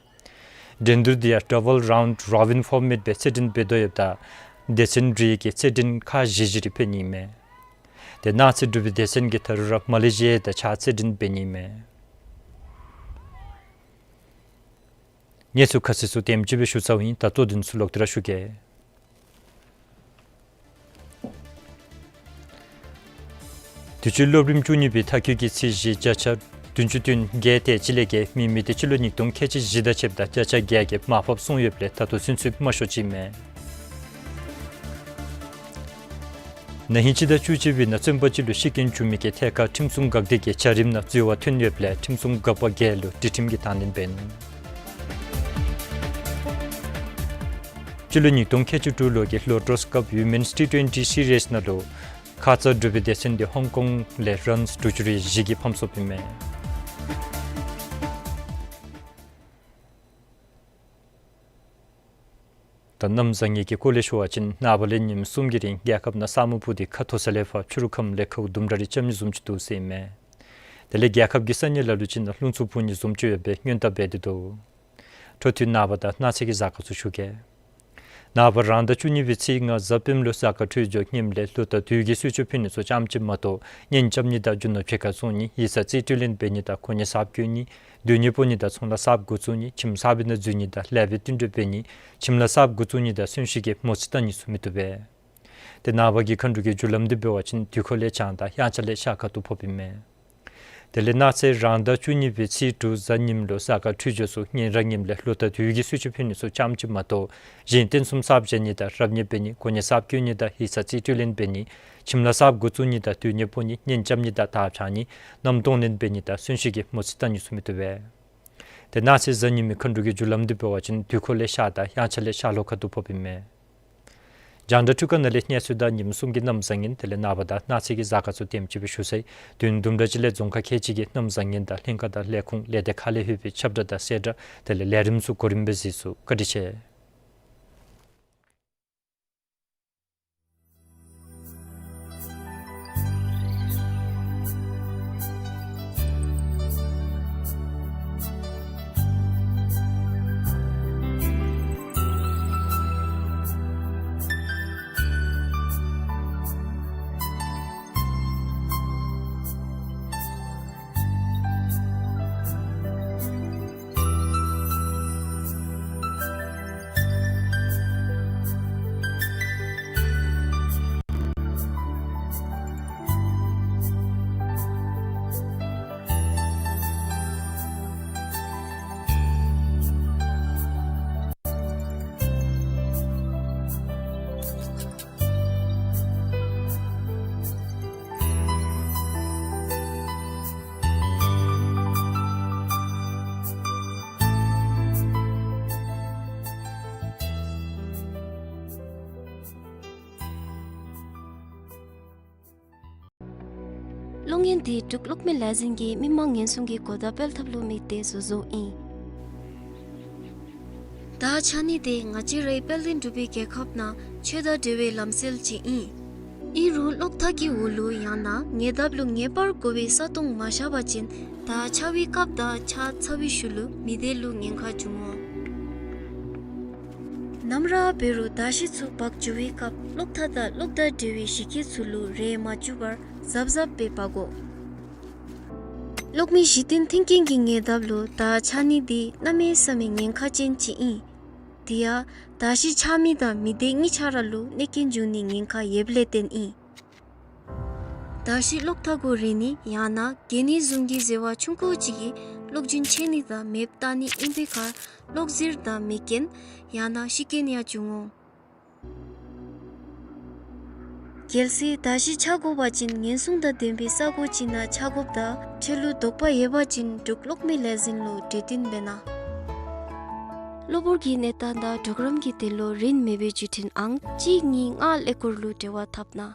འགྲན་བསྡུར་དེ་ཡང་ཌབ་བཱལ་རའུནཌ་རོ་བིན་ཕོར་མེཊ་སྦེ་རྩེད་འགྲན་འབད་དོ་ཡོདཔ་ད་སྡེ་ཚན་རེ་གིས་རྩེད་འགྲན་ཁག་བཞི་བཞི་རེ་འབད་ནི་ཨིན་མས། ཏེ་གནངས་ཚེ་འབྲུག་པའི་སྡེ་ཚན་གྱིས་ད་རུང་ར་མ་ལེ་ཤི་ཡ་དང་གཅིག་ཁར་རྩེད་འགྲན་འབད་ནི་ཨིན་མས། གནས་ཚུལ་ཁ་གསལ་ཚུ་དེམ་ཅིག་སྦེ་ཞུ་ཚརཝ་ཨིན། ད་ལྟོ་དོན་ཚུ་ལོག་སྟེ་ར་ཞུ་གེ། དུས་ཅི་སློབ་རིམ་བཅུ་གཉིས་པའི་མཐར་འཁྱོལ་གྱི་ཚད་གཞི་བརྒྱ་ཆ་བདུན་ཅུ་དོན་བརྒྱད་དེ་ཅིག་ལས་བརྒལ་མེད་མི་དེ་སྤྱི་ལོ་ཉིས་སྟོང་ཁལ་གཅིག་བཞི་དང་ཕྱདཔ་ད་བརྒྱ་ཆ་བརྒྱད་ཀྱིས་མར་ཕབ་སོང་ཡོདཔ་ལས་ད་ལྟོ་ཚུན་ཚོད་མ་ཤོར་ཅི་མས། ན་ཧིང་སྤྱི་ཟླ་བཅུ་གཅིག་པའི་ནང་བཙོན་པ་ཅིག་ལུ་ཤི་རྐྱེན་བྱུང་མི་གི་ཐད་ཁར་ཁྲིམས་སྲུང་འགག་སྡེ་གིས་བྱ་རིམ་ནང་འཛོལ་བ་ཐོན་ཡོདཔ་ལས་ཁྲིམས་སྲུང་འགག་པ་བརྒྱད་ལུ་སྒྲིག་ཁྲིམས་ཀྱི་དང་ལེན་འབད་ནུག། སྤྱི་ལོ་ཉིས་སྟོང་ཁལ་གཅིག་དྲུག་ལོ་གི་ལོ་ཊོསི་ཀབ་ཝི་མེནསི་ཊི་ཊུ་ཝེན་ཊི་སི་རིསི་ནང་ལུ་ཁ་ཙ་འབྲུག་པའི་སྡེ་ཚན་འདི་ཧོང་ཀོང་ལས་རཱནསི་དྲུག་ཅུ་རེ་བཞི་གིས་ཕམ་སོཔ་ཨིན་མས། ད་གནམ་བཟང་ངན་གྱི་སྐོར་ལས་ཞུ་བ་ཅིན་ནངས་པ་ལས་ཉིནམ་གསུམ་གྱི་རིང་རྒྱལ་ཁབ་ནང་ས་སྨུག་ཕུབ་སྟེ་ཁ་ཐུག་ས་ལས་ཕར་ཕྱི་རུ་ཁམས་ལས་ཁཝ་དུམ་གྲ་རེ་རྐྱབ་ནི་བཟུམ་ཅིག་འདུག་ཟེར་ཨིན་མས། དེ་ལས་རྒྱལ་ཁབ་ཀྱི་ས་གནས་ལ་ལུ་ཅིག་ནང་རླུང་འཚུབ་འཕུ་ནི་བཟུམ་ཅིག་ཡོད་པའི་སྔོན་བརྡ་འབད་དེ་འདུག། འཕྲོ་མཐུད་ནངས་པ་དང་གནངས་ཚེ་གི་གཟའ་སྐར་ཚུ་ཞུ་གེ། ནངས་པ་རང་ཟླ་བཅུ་གཉིས་པའི་ཚེས་ལྔ་གཟའ་སྤེནམ་ལུ་གཟའ་སྐར་འཕྲོད་སྦྱོར་ངནམ་ལས་གླུ་དང་དུས་ཀྱི་གསོལ་མཆོད་ཕུལ་ནི་ཚུ་ཙམ་ཅིག་མ་གཏོགས་གཉེན་རྐྱབ་ནི་དང་རྒྱུ་ནོར་ཕྱེད་ཀ་བཙོང་ནི་ཡིག་ཚང་རྩིས་སྤྲོད་ལེན་འབད་ནི་དང་གོ་གནས་གསརཔ་བསྐོ་ནི་སྡོད་གནས་སྤོ་ནི་དང་ཚོང་ལཱ་གསརཔ་འགོ་བཙུགས་ནི་ཁྱིམ་གསརཔ་ནང་འཛུལ་ནི་དང་ལེགས་པའི་བསྟུན་གྲོས་འབད་ནི་ཁྱིམ་ལཱ་གསརཔ་འགོ་བཙུགས་ནི་དང་གསོན་གཤིན་གྱི་མོ་རྩིས་བལྟ་ནི་ཚུ་མི་བཏུབ་པས། ཏེ་ནངས་པ་གི་མཁའ་འགྲོ་གི་རྒྱུ་ལམ་འདི་འབད་བ་ཅིན་དུས་འཁོར་ལས་བྱང་དང་དབྱངས་འཆར་ལས་ཤར་ཁ་ཐུག་ཕོགཔ་ཨིན་མས། དེ་ལས་གནངས་ཚེ་རང་ཟླ་བཅུ་གཉིས་པའི་ཚེས་དྲུག་གཟའ་ཉིམ་ལུ་གཟའ་སྐར་འཕྲོད་སྦྱོར་ཚུ་གཉེན་རབ་ངནམ་ལས་གླུ་དང་དུས་ཀྱི་གསོལ་མཆོད་ཕུལ་ནི་ཚུ་ཙམ་ཅིག་མ་གཏོགས་གཞན་རྟེན་གསུམ་གསརཔ་བཞེངས་ནི་དང་རབ་གནས་འབད་ནི་གོ་གནས་གསརཔ་བསྐོ་ནི་དང་ཡིག་ཚང་རྩིས་སྤྲོད་ལེན་འབད་ནི་ཁྱིམ་ལཱ་གསརཔ་འགོ་བཙུགས་ནི་དང་སྡོད་གནས་སྤོ་ནི་གཉེན་རྐྱབ་ནི་དང་དར་འཕྱང་ནི་མནའམ་གཏོང་ལེན་འབད་ནི་དང་གསོན་གཤིན་གྱི་མོ་རྩིས་བལྟ་ནི་ཚུ་མི་བཏུབ་པས། ཏེ་གནངས་ཚེ་གཟའ་ཉི་མའི་མཁའ་འགྲོ་གི་རྒྱུ་ལམ་འདི་འབད་བ་ཅིན་དུས་འཁོར་ལས་ཤར་དང་དབྱངས་འཆར་ལས་ཤར་ལྷོ་ཁ་ཐུག་ཕོགཔ་ཨིན་མས། རྒྱང་བསྒྲགས་འཕྲུལ་ཁང་ནང་ལས་གནས་ཚུལ་དང་ཉིནམ་གསུམ་གྱི་གནམ་བཟང་ངན་དེ་ལས་ནངས་པ་དང་གནངས་ཚེ་གི་གཟའ་སྐར་ཚུ་དེམ་ཅིག་སྦེ་ཞུ་ཚར་ཡི། དུས་ཡུན་དུམ་གྲ་ཅིག་ལས་རྫོང་ཁག་ཁལ་གཅིག་གི་གནམ་བཟང་ངན་དང་ལྷན་ཁག་དང་ལས་ཁུངས་ལས་སྡེ་ཁག་ལས་ལྷོད་པའི་ཁྱབ་བསྒྲགས་དང་གསལ་བསྒྲགས་དེ་ལས་ལས་རིམ་ཚུ་གོ་རིམ་སྦེ་གཟིགས་ཚུགས། བཀའ་དྲིན་ཆེ། གློག་བརྙན་འདི་འབྲུག་གློག་མེ་ལས་འཛིན་གྱིས་མི་མང་ཉེན་སྲུང་གི་གོ་བརྡ་སྤེལ་ཐབས་ལུ་དམིགས་ཏེ་བཟོ་བཟོཝ་ཨིན། དར་འཕྱང་ནི་དེ་ང་བཅས་རའི་དཔལ་ལྡན་འབྲུག་པའི་རྒྱལ་ཁབ་ནང་ཆོས་དང་འབྲེལ་བའི་ལམ་སྲོལ་ཅིག་ཨིན། ཨིན་རུང་གློག་ཐག་གི་འོག་ལུ་ཡང་ན་ཉེ་འདབས་ལུ་ངེས་པར་དགོ་པའི་ས་སྟོང་མ་བཞག་པ་ཅིན་དར་འཕྱང་བའི་སྐབས་དང་འཕྱང་ཚར་བའི་ཤུལ་ལུ་མི་སྡེ་ལུ་ཉེན་ཁ་འབྱུང་འོང་། ནམ་ར་འབད་རུང་དར་ཤིང་ཚུ་འབག་འགྱོ་བའི་སྐབས་གློག་ཐག་དང་གློག་དང་འབྲེལ་བའི་གཞི་ཁྱད་ཚུ་ལུ་རེག་མ་བཅུག་པར་གཟབ་གཟབ་སྦེ་འབག་དགོ། གློག་མེ་གཞི་རྟེན་མཐུན་རྐྱེན་གྱི་ཉེ་འདབས་ལུ་དར་འཕྱང་ནི་འདི་གནམ་མེད་ས་མེད་ཉེན་ཁ་ཅན་ཅིག་ཨིན། དེ་ཡང་དར་ཤིང་འཕྱང་མི་དང་མི་སྡེ་གཉིས་ཆ་ར་ལུ་གནོད་རྐྱེན་འབྱུང་ནིའི་ཉེན་ཁ་ཡོདཔ་ལས་བརྟེན་ཨིན། དར་ཤིང་གློག་ཐག་གུ་རེག་ནི་ཡང་ན་གྱེས་ནི་བཟུམ་གྱི་ཟེར་བ་ཆུང་ཀུ་ཅིག་གིས་གློག་རྒྱུན་ཆད་ནི་དང་མེདཔ་བཏང་ནི་ཨིན་པའི་ཁར་གློག་ཟིལ་དང་མེ་རྐྱེན་ཡང་ན་ཤི་རྐྱེན་ཡང་འབྱུང་འོང་། གལ་སྲིད་དར་ཤིང་འཕྱང་དགོ་པ་ཅིན་ཉེན་སྲུང་དང་ལྡན་པའི་ས་གོ་ཅིག་ནང་འཕྱང་དགོཔ་དང་འཕྲལ་ལུ་དོགས་པ་ཡོད་པ་ཅིན་འབྲུག་གློག་མེ་ལས་འཛིན་ལུ་གྲོས་བསྟུན་འབད་གནང་། གློ་བུར་གྱི་གནས་སྟངས་དང་གྲོགས་རམ་གྱི་དོན་ལུ་རིན་མེད་པའི་བརྒྱུད་འཕྲིན་ཨང་གཅིག་གཉིས་ལྔ་ཀླད་ཀོར་ལུ་འབྲེལ་བ་འཐབ་གནང་།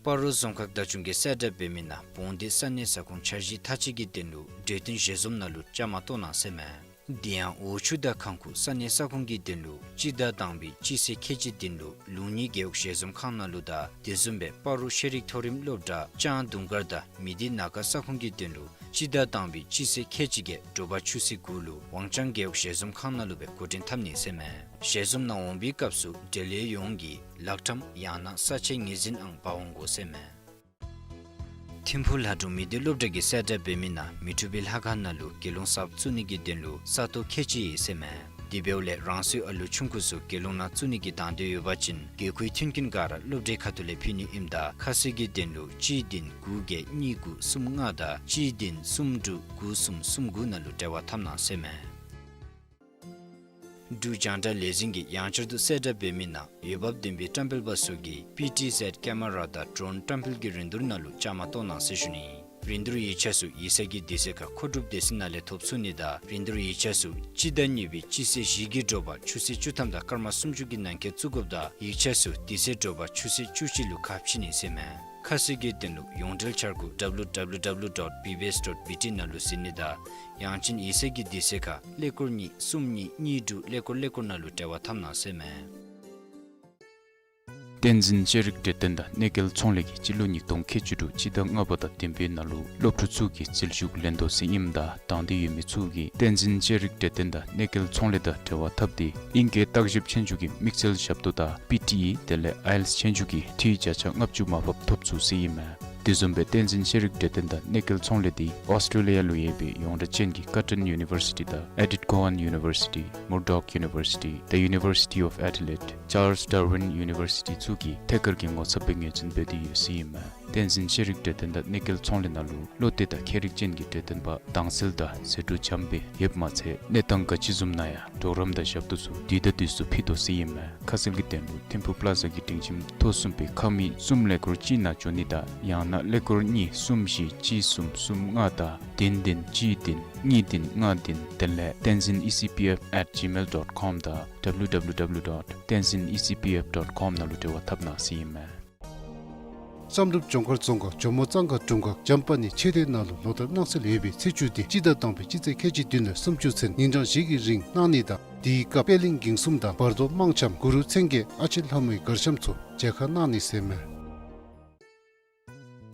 སྤ་རོ་རྫོང་ཁག་བདག་སྐྱོང་གིས་གསལ་བསྒྲགས་འབད་མི་ནང་བོང་སྡེ་ས་གནས་ས་ཁོངས་འཆར་གཞི་མཐའ་དཔྱད་ཀྱི་དོན་ལུ་གྲོས་བསྟུན་ཞལ་འཛོམས་ནང་ལུ་བཅའ་མར་གཏོགས་གནང་ཟེར་མས། དེ་ཡང་འོག་ཆུ་དང་ཁང་ཁུ་ས་གནས་ས་ཁོངས་ཀྱི་དོན་ལུ་སྤྱི་ཟླ་དང་པའི་སྤྱི་ཚེས་ཁལ་གཅིག་དོན་ལུ་ལུང་གཉིས་རྒེད་འོག་ཞལ་འཛོམས་ཁང་ནང་ལུ་དང་དེ་བཟུམ་སྦེ་སྤ་རོ་ཤེས་རིག་མཐོ་རིམ་སློབ་གྲྭ་ལྕང་དུང་དཀར་དང་མི་སྡེ་ན་ཁ་ས་ཁོངས་ཀྱི་དོན་ལུ་སྤྱི་ཟླ་དང་པའི་སྤྱི་ཚེས་ཁལ་གཅིག་བརྒྱད་དྲོ་པ་ཆུ་ཚོད་དགུ་ལུ་ཝང་ཅང་རྒེད་འོག་ཞལ་འཛོམས་ཁང་ནང་ལུ་སྦེ་འགོ་འདྲེན་འཐབ་ནི་ཟེར་མས། ཞལ་འཛོམས་ནང་འོང་པའི་སྐབས་སུ་འབྲེལ་ཡོད་ཡོངས་ཀྱིས་ལག་ཁྲམ་ཡང་ན་ས་ཆའི་ངོས་འཛིན་ཨང་འབག་འོང་དགོ་ཟེར་མས། ཐིམ་ཕུ་ལྷ་སྒྲུང་མི་སྡེ་སློབ་གྲྭ་གིས་གསལ་བསྒྲགས་འབད་མི་ནང་མི་འཁྲུགས་པའི་ལྷ་ཁང་ནང་ལུ་དགེ་སློང་གསརཔ་བཙུགས་ནི་གི་དོན་ལུ་ས་སྟོང་ཁལ་གཅིག་ཡོད་ཟེར་མས། དེ་འབདཝ་ལས་རང་སོའི་ཨ་ལུ་ཆུང་ཀུ་ཚུ་དགེ་སློང་ནང་བཙུགས་ནི་གི་དང་འདོད་ཡོད་པ་ཅིན་དགེ་བསྐོས་མཐུན་རྐྱེན་ག་ར་སློབ་གྲྭའི་ཁ་ཐུག་ལས་ཕུལ་ནི་ཨིནམ་ད་ཁ་གསལ་གྱི་དོན་ལུ་གཅིག་བདུན་དགུ་བརྒྱད་གཉིས་དགུ་གསུམ་ལྔ་དང་གཅིག་བདུན་གསུམ་དྲུག་དགུ་གསུམ་གསུམ་དགུ་ནང་ལུ་འབྲེལ་བ་འཐབ་གནང་ཟེར་མས། འབྲུག་རྒྱང་བསྒྲགས་ལས་འཛིན་གྱིས་ཡང་བསྐྱར་དུ་གསལ་བསྒྲགས་འབད་མི་ནང་འོས་འབབ་ལྡན་པའི་བཀྲམ་སྤེལ་པ་ཚུ་གིས་པི་ཊི་ཟེཌ་ཀེ་མ་ར་དང་ཌོ་རོན་བཀྲམ་སྤེལ་གྱི་རིན་བསྡུར་ནང་ལུ་བཅའ་མར་གཏོགས་གནང་ཟེར་ཞུ་ནི། རིན་བསྡུར་ཡིག་ཆ་ཚུ་ཡིག་ཚང་གི་དུས་ཚོད་ཁར་མཁོ་སྒྲུབ་སྡེ་ཚན་ནང་ལས་ཐོབ་ཚུགས་ནི་དང་རིན་བསྡུར་ཡིག་ཆ་ཚུ་སྤྱི་ཟླ་གཉིས་པའི་སྤྱི་ཚེས་བཞི་གི་དྲོ་པ་ཆུ་ཚོད་བཅུ་ཐམ་དང་སྐར་མ་སུམ་ཅུ་གི་ནང་འཁོད་བཙུགས་དགོཔ་དང་ཡིག་ཆ་ཚུ་དུས་ཚོད་དྲོ་པ་ཆུ་ཚོད་བཅུ་གཅིག་ལུ་ཁ་ཕྱེ་ནི་ཟེར་མས། ཁ་གསལ་གྱི་དོན་ལུ་ཡོངས་འབྲེལ་འཆར་སྒོ་W W W dot B B S dot B T ནང་ལུ་གཟིགས་ནི་དང་ཡང་ཅིན་ཡིག་ཚང་གི་དུས་ཚོད་ཁར་ཀླད་ཀོར་གཉིས་གསུམ་གཉིས་གཉིས་དྲུག་ཀླད་ཀོར་ཀླད་ཀོར་ནང་ལུ་འབྲེལ་བ་འཐབ་གནང་ཟེར་མས། བསྟན་འཛིན་ཤེས་རིག་འབྲེལ་ལྡན་དང་གནས་སྐལ་ཚོང་ལས་ཀྱིས་སྤྱི་ལོ་ཉིས་སྟོང་ཁལ་གཅིག་དྲུག་སྤྱི་ཟླ་ལྔ་པ་དང་བདུན་པའི་ནང་ལུ་སློབ་ཕྲུག་ཚུ་གི་རྩིས་ཞུགས་ལེན་དོ་ཟེར་ཨིནམ་ད་དང་འདོད་ཡོད་མི་ཚུ་གིས་བསྟན་འཛིན་ཤེས་རིག་འབྲེལ་ལྡན་དང་གནས་སྐལ་ཚོང་ལས་དང་འབྲེལ་བ་འཐབ་སྟེ་ཨིང་སྐད་བརྟག་ཞིབ་ཆོས་རྒྱུགས་ཀྱི་དམིགས་བསལ་ཞབས་ཏོག་དང་པི་ཊི་ཨི་དེ་ལས་ཨའི་ཨེལ་ཊི་ཆོས་རྒྱུགས་ཀྱི་འཐུས་བརྒྱ་ཆ་ལྔ་བཅུ་མར་ཕབ་ཐོབ་ཚུགས་ཟེར་ཨིན་མས། དེ་བཟུམ་སྦེ་བསྟན་འཛིན་ཤེས་རིག་འབྲེལ་ལྡན་དང་གནས་སྐལ་ཚོང་ལས་འདི་ཨོསི་ཊྲེ་ལི་ཡ་ལུ་ཡོད་པའི་ཡོངས་གྲགས་ཅན་གྱི་ཀར་ཊོན་ཡུ་ནི་བར་སི་ཊི་དང་ཨེ་ཌིཐ་ཀོ་ཝཱན་ཡུ་ནི་བར་སི་ཊི་མུར་ཌོག་ཡུ་ནི་བར་སི་ཊི་The University of Adelaide Charles Darwin University ཚུ་གིས་ཐད་ཀར་གྱི་ངོ་ཚབ་སྦེ་ངོས་འཛིན་འབད་དེ་ཡོད་ཟེར་ཨིན་མས། བསྟན་འཛིན་ཤེས་རིག་འབྲེལ་ལྡན་དང་གནས་སྐལ་ཚོང་ལས་ནང་ལུ་བློ་གཏད་དང་ཁྱད་རིག་ཅན་གྱི་འབྲེལ་ལྡན་པ་དྭངས་གསལ་དང་ཟད་འགྲོ་འཇམ་སྦེ་ཡོདཔ་མ་ཚད་གནས་སྟངས་ག་ཅི་བཟུམ་ནང་ཡང་གྲོགས་རམ་དང་ཞབས་ཏོག་ཚུ་དུས་དང་དུས་སུ་ཕུལ་དོ་ཟེར་ཨིན་མས། ཁ་གསལ་གྱི་དོན་ལུ་ཐིམ་ཕུག་པ་ལ་ཛ་གི་སྒྲིང་ཁྱིམ་ཐོག་གསུམ་པའི་ཁང་མིག་གསུམ་ཀླད་ཀོར་གཅིག་ནང་འབྱོན་ནི་དང་ཡང་ན་ཀླད་ཀོར་གཉིས་གསུམ་བཞི་གཅིག་གསུམ་གསུམ་ལྔ་དང་བདུན་བདུན་གཅིག་བདུན་གཉིས་བདུན་ལྔ་བདུན་དེ་ལས་tenzin E C P F at gmail dot com དང་W W W dot tenzin E C P F dot com ནང་ལུ་འབྲེལ་བ་འཐབ་གནང་ཟེར་ཨིན་མས། བསམ་གྲུབ་ལྗོངས་མཁར་རྫོང་ཁག་ཇོ་མོ་གཙང་ཁ་དྲུང་ཁག་འཇམ་དཔལ་གནས་ཆོས་སྡེ་ནང་ལུ་ལོ་ལྟར་གནང་སྲོལ་ཡོད་པའི་ཚེས་བཅུ་སྟེ་སྤྱི་ཟླ་དང་པའི་སྤྱི་ཚེས་ཁལ་གཅིག་བདུན་ལས་སུམ་ཅུ་ཚུན་ཉིན་གྲངས་བཞི་གི་རིང་གནང་ནི་དང་དེའི་སྐབས་པད་གླིང་འགེངས་གསུམ་དང་བར་དོ་དམངས་འཆམ་གུ་རུ་མཚན་བརྒྱད་ཨ་ཕྱི་ལྷ་མོའི་གར་འཆམ་ཚུ་མཇལ་ཁ་གནང་ནི་ཟེར་མས།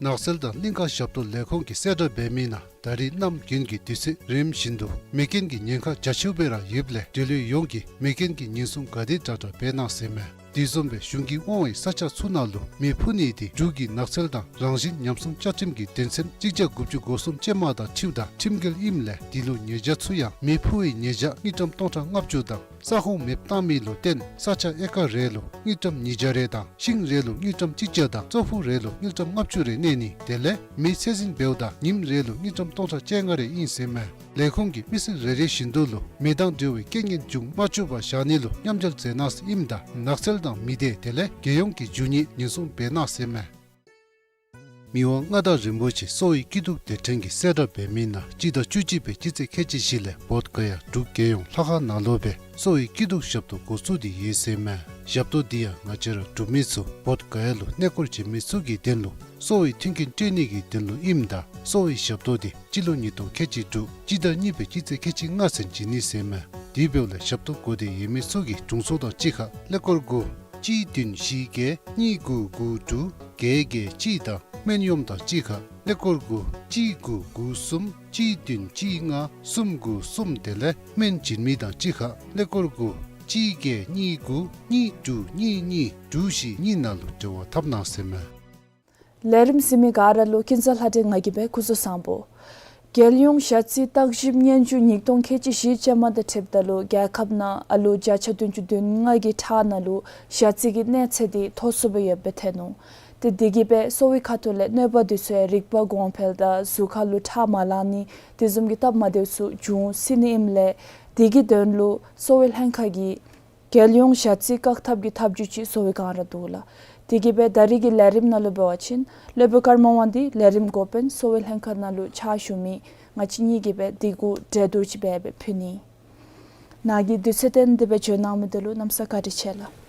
ནགས་ཚལ་དང་གླིང་ཁ་ཞབས་ཏོག་ལས་ཁུངས་ཀྱིས་གསལ་བསྒྲགས་འབད་མི་ནང་ད་རེས་གནམ་དགུན་གྱི་དུས་ཚོད་རིམ་བཞིན་དུ་མེ་རྐྱེན་གྱི་ཉེན་ཁ་རྒྱ་ཆེཝ་སྦེ་ར་ཡོདཔ་ལས་འབྲེལ་ཡོད་ཡོངས་ཀྱིས་མེ་རྐྱེན་གྱི་ཉེན་སྲུང་ག་དེ་དྲག་དྲག་འབད་གནང་ཟེར་མས། དེ་བཟུམ་སྦེ་གཞུང་གིས་དབང་བའི་ས་ཆ་ཚུ་ནང་ལུ་མེ་ཕུ་ནི་དེ་འབྲུག་གི་ནགས་ཚལ་དང་རང་བཞིན་ཉམས་སྲུང་བཅའ་ཁྲིམས་ཀྱི་དོན་ཚན་གཅིག་བརྒྱ་དགུ་བཅུ་གོ་གསུམ་ཅན་མ་དང་འཁྲིལཝ་ད་ཁྲིམས་འགལ་ཨིནམ་ལས་དེ་ལུ་ཉེས་བྱ་ཚུ་ཡང་མེ་ཕུ་བའི་ཉེས་བྱ་དངུལ་ཀྲམ་སྟོང་ཕྲག་ལྔ་བཅུ་དང་ས་ཁོངས་མེདཔ་བཏང་མི་ལུ་བརྟེན་ས་ཆ་ཨེ་ཀར་རེ་ལུ་དངུལ་ཀྲམ་ཉིས་བརྒྱ་རེ་དང་ཤིང་རེ་ལུ་དངུལ་ཀྲམ་གཅིག་བརྒྱ་དང་ཙོག་ཕུ་རེ་ལུ་དངུལ་ཀྲམ་ལྔ་བཅུ་རེ་གནས་ནི་དེ་ལས་མེ་ཚད་འཛིན་འབདཝ་ད་ཉིནམ་རེ་ལུ་དངུལ་ཀྲམ་སྟོང་ཕྲག་བཅོ་ལྔ་རེ་ཨིན་ཟེར་མས། ལས་ཁུངས་ཀྱིས་མི་སེར་རེ་རེ་བཞིན་དུ་ལུ་མེ་དང་འབྲེལ་བའི་རྐྱེན་ངན་འབྱུང་མ་བཅུག་པར་བཞག་ནི་ལུ་མཉམ་འབྲེལ་མཛད་གནང་ཟེར་ཨིནམ་ད་ནགས་ཚལ་དང་མི་སྡེ་དེ་ལས་རྒྱལ་ཡོངས་ཀྱི་རྒྱུ་དངོས་ཉེན་སྲུང་འབད་གནང་ཟེར་མས། མི་དབང་མངའ་བདག་རིན་པོ་ཆེ་གསོ་བའི་སྐྱིད་སྡུག་སྡེ་ཕྲན་གྱིས་གསལ་བསྒྲགས་འབད་མི་ནང་སྤྱི་ཟླ་བཅུ་གཅིག་པའི་སྤྱི་ཚེས་ཁལ་གཅིག་བཞི་ལས་བོདྷ་ག་ཡ་འབྲུག་རྒྱལ་ཡོངས་ལྷ་ཁང་ནང་ལུ་སྦེ་གསོ་བའི་སྐྱིད་སྡུག་ཞབས་ཏོག་འགོ་བཙུགས་ཏེ་ཡོད་ཟེར་མས། ཞབས་ཏོག་འདི་ཡང་ང་བཅས་ར་འབྲུག་མི་ཚུ་བོདྷ་ག་ཡ་ལུ་གནས་སྐོར་བྱོན་མི་ཚུ་གི་དོན་ལུ་གསོ་བའི་མཐུན་རྐྱེན་སྤྲོད་ནི་གི་དོན་ལུ་ཨིནམ་ད་གསོ་བའི་ཞབས་ཏོག་འདི་སྤྱི་ལོ་ཉིས་སྟོང་ཁལ་གཅིག་དྲུག་སྤྱི་ཟླ་གཉིས་པའི་སྤྱི་ཚེས་ཁལ་གཅིག་ལྔ་ཚུན་བྱིན་ནི་ཟེར་མས། དེ་འབདཝ་ལས་ཞབས་ཏོག་དགོ་སྟེ་ཡོད་མི་ཚུ་གིས་དྲུང་འཚོ་དང་གཅིག་ཁར་ཀླད་ཀོར་དགུ་གཅིག་བདུན་བཞི་བརྒྱད་གཉིས་དགུ་དགུ་དྲུག་བརྒྱད་བརྒྱད་གཅིག་དང་སྨན་གཡོགམ་དང་གཅིག་ཁར་ཀླད་ཀོར་དགུ་གཅིག་དགུ་དགུ་གསུམ་གཅིག་བདུན་གཅིག་ལྔ་གསུམ་དགུ་གསུམ་དེ་ལས་སྨན་བྱིན་མི་དང་གཅིག་ཁར་ཀླད་ཀོར་དགུ་གཅིག་བརྒྱད་གཉིས་དགུ་གཉིས་དྲུག་གཉིས་གཉིས་དྲུག་བཞི་གཉིས་ནང་ལུ་འབྲེལ་བ་འཐབ་གནང་ཟེར་མས། ལས་རིམ་གཟིགས་མི་ག་ར་ལུ་ཀུན་བཟང་ལྷ་སྒྲོན་ང་གིས་སྦེ་སྐུ་གཟུགས་བཟང་པོ། རྒྱལ་ཡོངས་ཞ་རྩི་བརྟག་ཞིབ་སྙན་ཞུ་ཉིས་སྟོང་ཁལ་གཅིག་བཞི་ཅན་མ་དང་འཁྲིལཝ་ད་ལུ་རྒྱལ་ཁབ་ནང་ཨ་ལོ་བརྒྱ་ཆ་བདུན་ཅུ་དོན་ལྔ་གི་ཁྲག་ནང་ལུ་ཞ་རྩི་གི་གནས་ཚད་འདི་མཐོ་སུ་སྦེ་ཡོདཔ་སྦེ་ཐོན་ནུག། ཏེ་དེ་གིས་སྦེ་གསོ་བའི་ཁ་ཐུག་ལས་གནོད་པ་འདི་ཚུ་ཡང་རིག་པ་གོང་འཕེལ་དང་གཟུགས་ཁ་ལུ་ཁྲག་མ་ལང་ནི་དེ་བཟུམ་གྱི་སྟབས་མ་བདེཝ་ཚུ་འབྱུང་སྲིད་ནི་ཨིནམ་ལས་དེ་གི་དོན་ལུ་གསོ་བའི་ལྷན་ཁག་གིས་རྒྱལ་ཡོངས་ཞ་རྩི་བཀག་ཐབས་ཀྱི་ཐབས་བྱུས་ཅིག་བཟོ་བའི་བསྒང་ར་འདུག་ལགས། དེ་གིས་སྦེ་ད་རིས་ཀྱི་ལས་རིམ་ནང་ལུ་འབད་བ་ཅིན་སློབ་དཔོན་ཀརྨ་དབང་འདུས་ལས་རིམ་འགོ་དཔོན་གསོ་བའི་ལྷན་ཁག་ནང་ལུ་ཕྱག་ཞུ་མི་ང་བཅས་གཉིས་ཀྱིས་སྦེ་དེ་གུ་གྲོས་བསྡུར་ཅིག་འབད་སྦེ་ཕུལ་ནི། ནཱ་གིས་དུས་ཚོད་བཏོན་ཏེ་སྦེ་བྱོན་གནང་མི་འདི་ལུ་གནམ་ས་བཀའ་དྲིན་ཆེ་ལགས།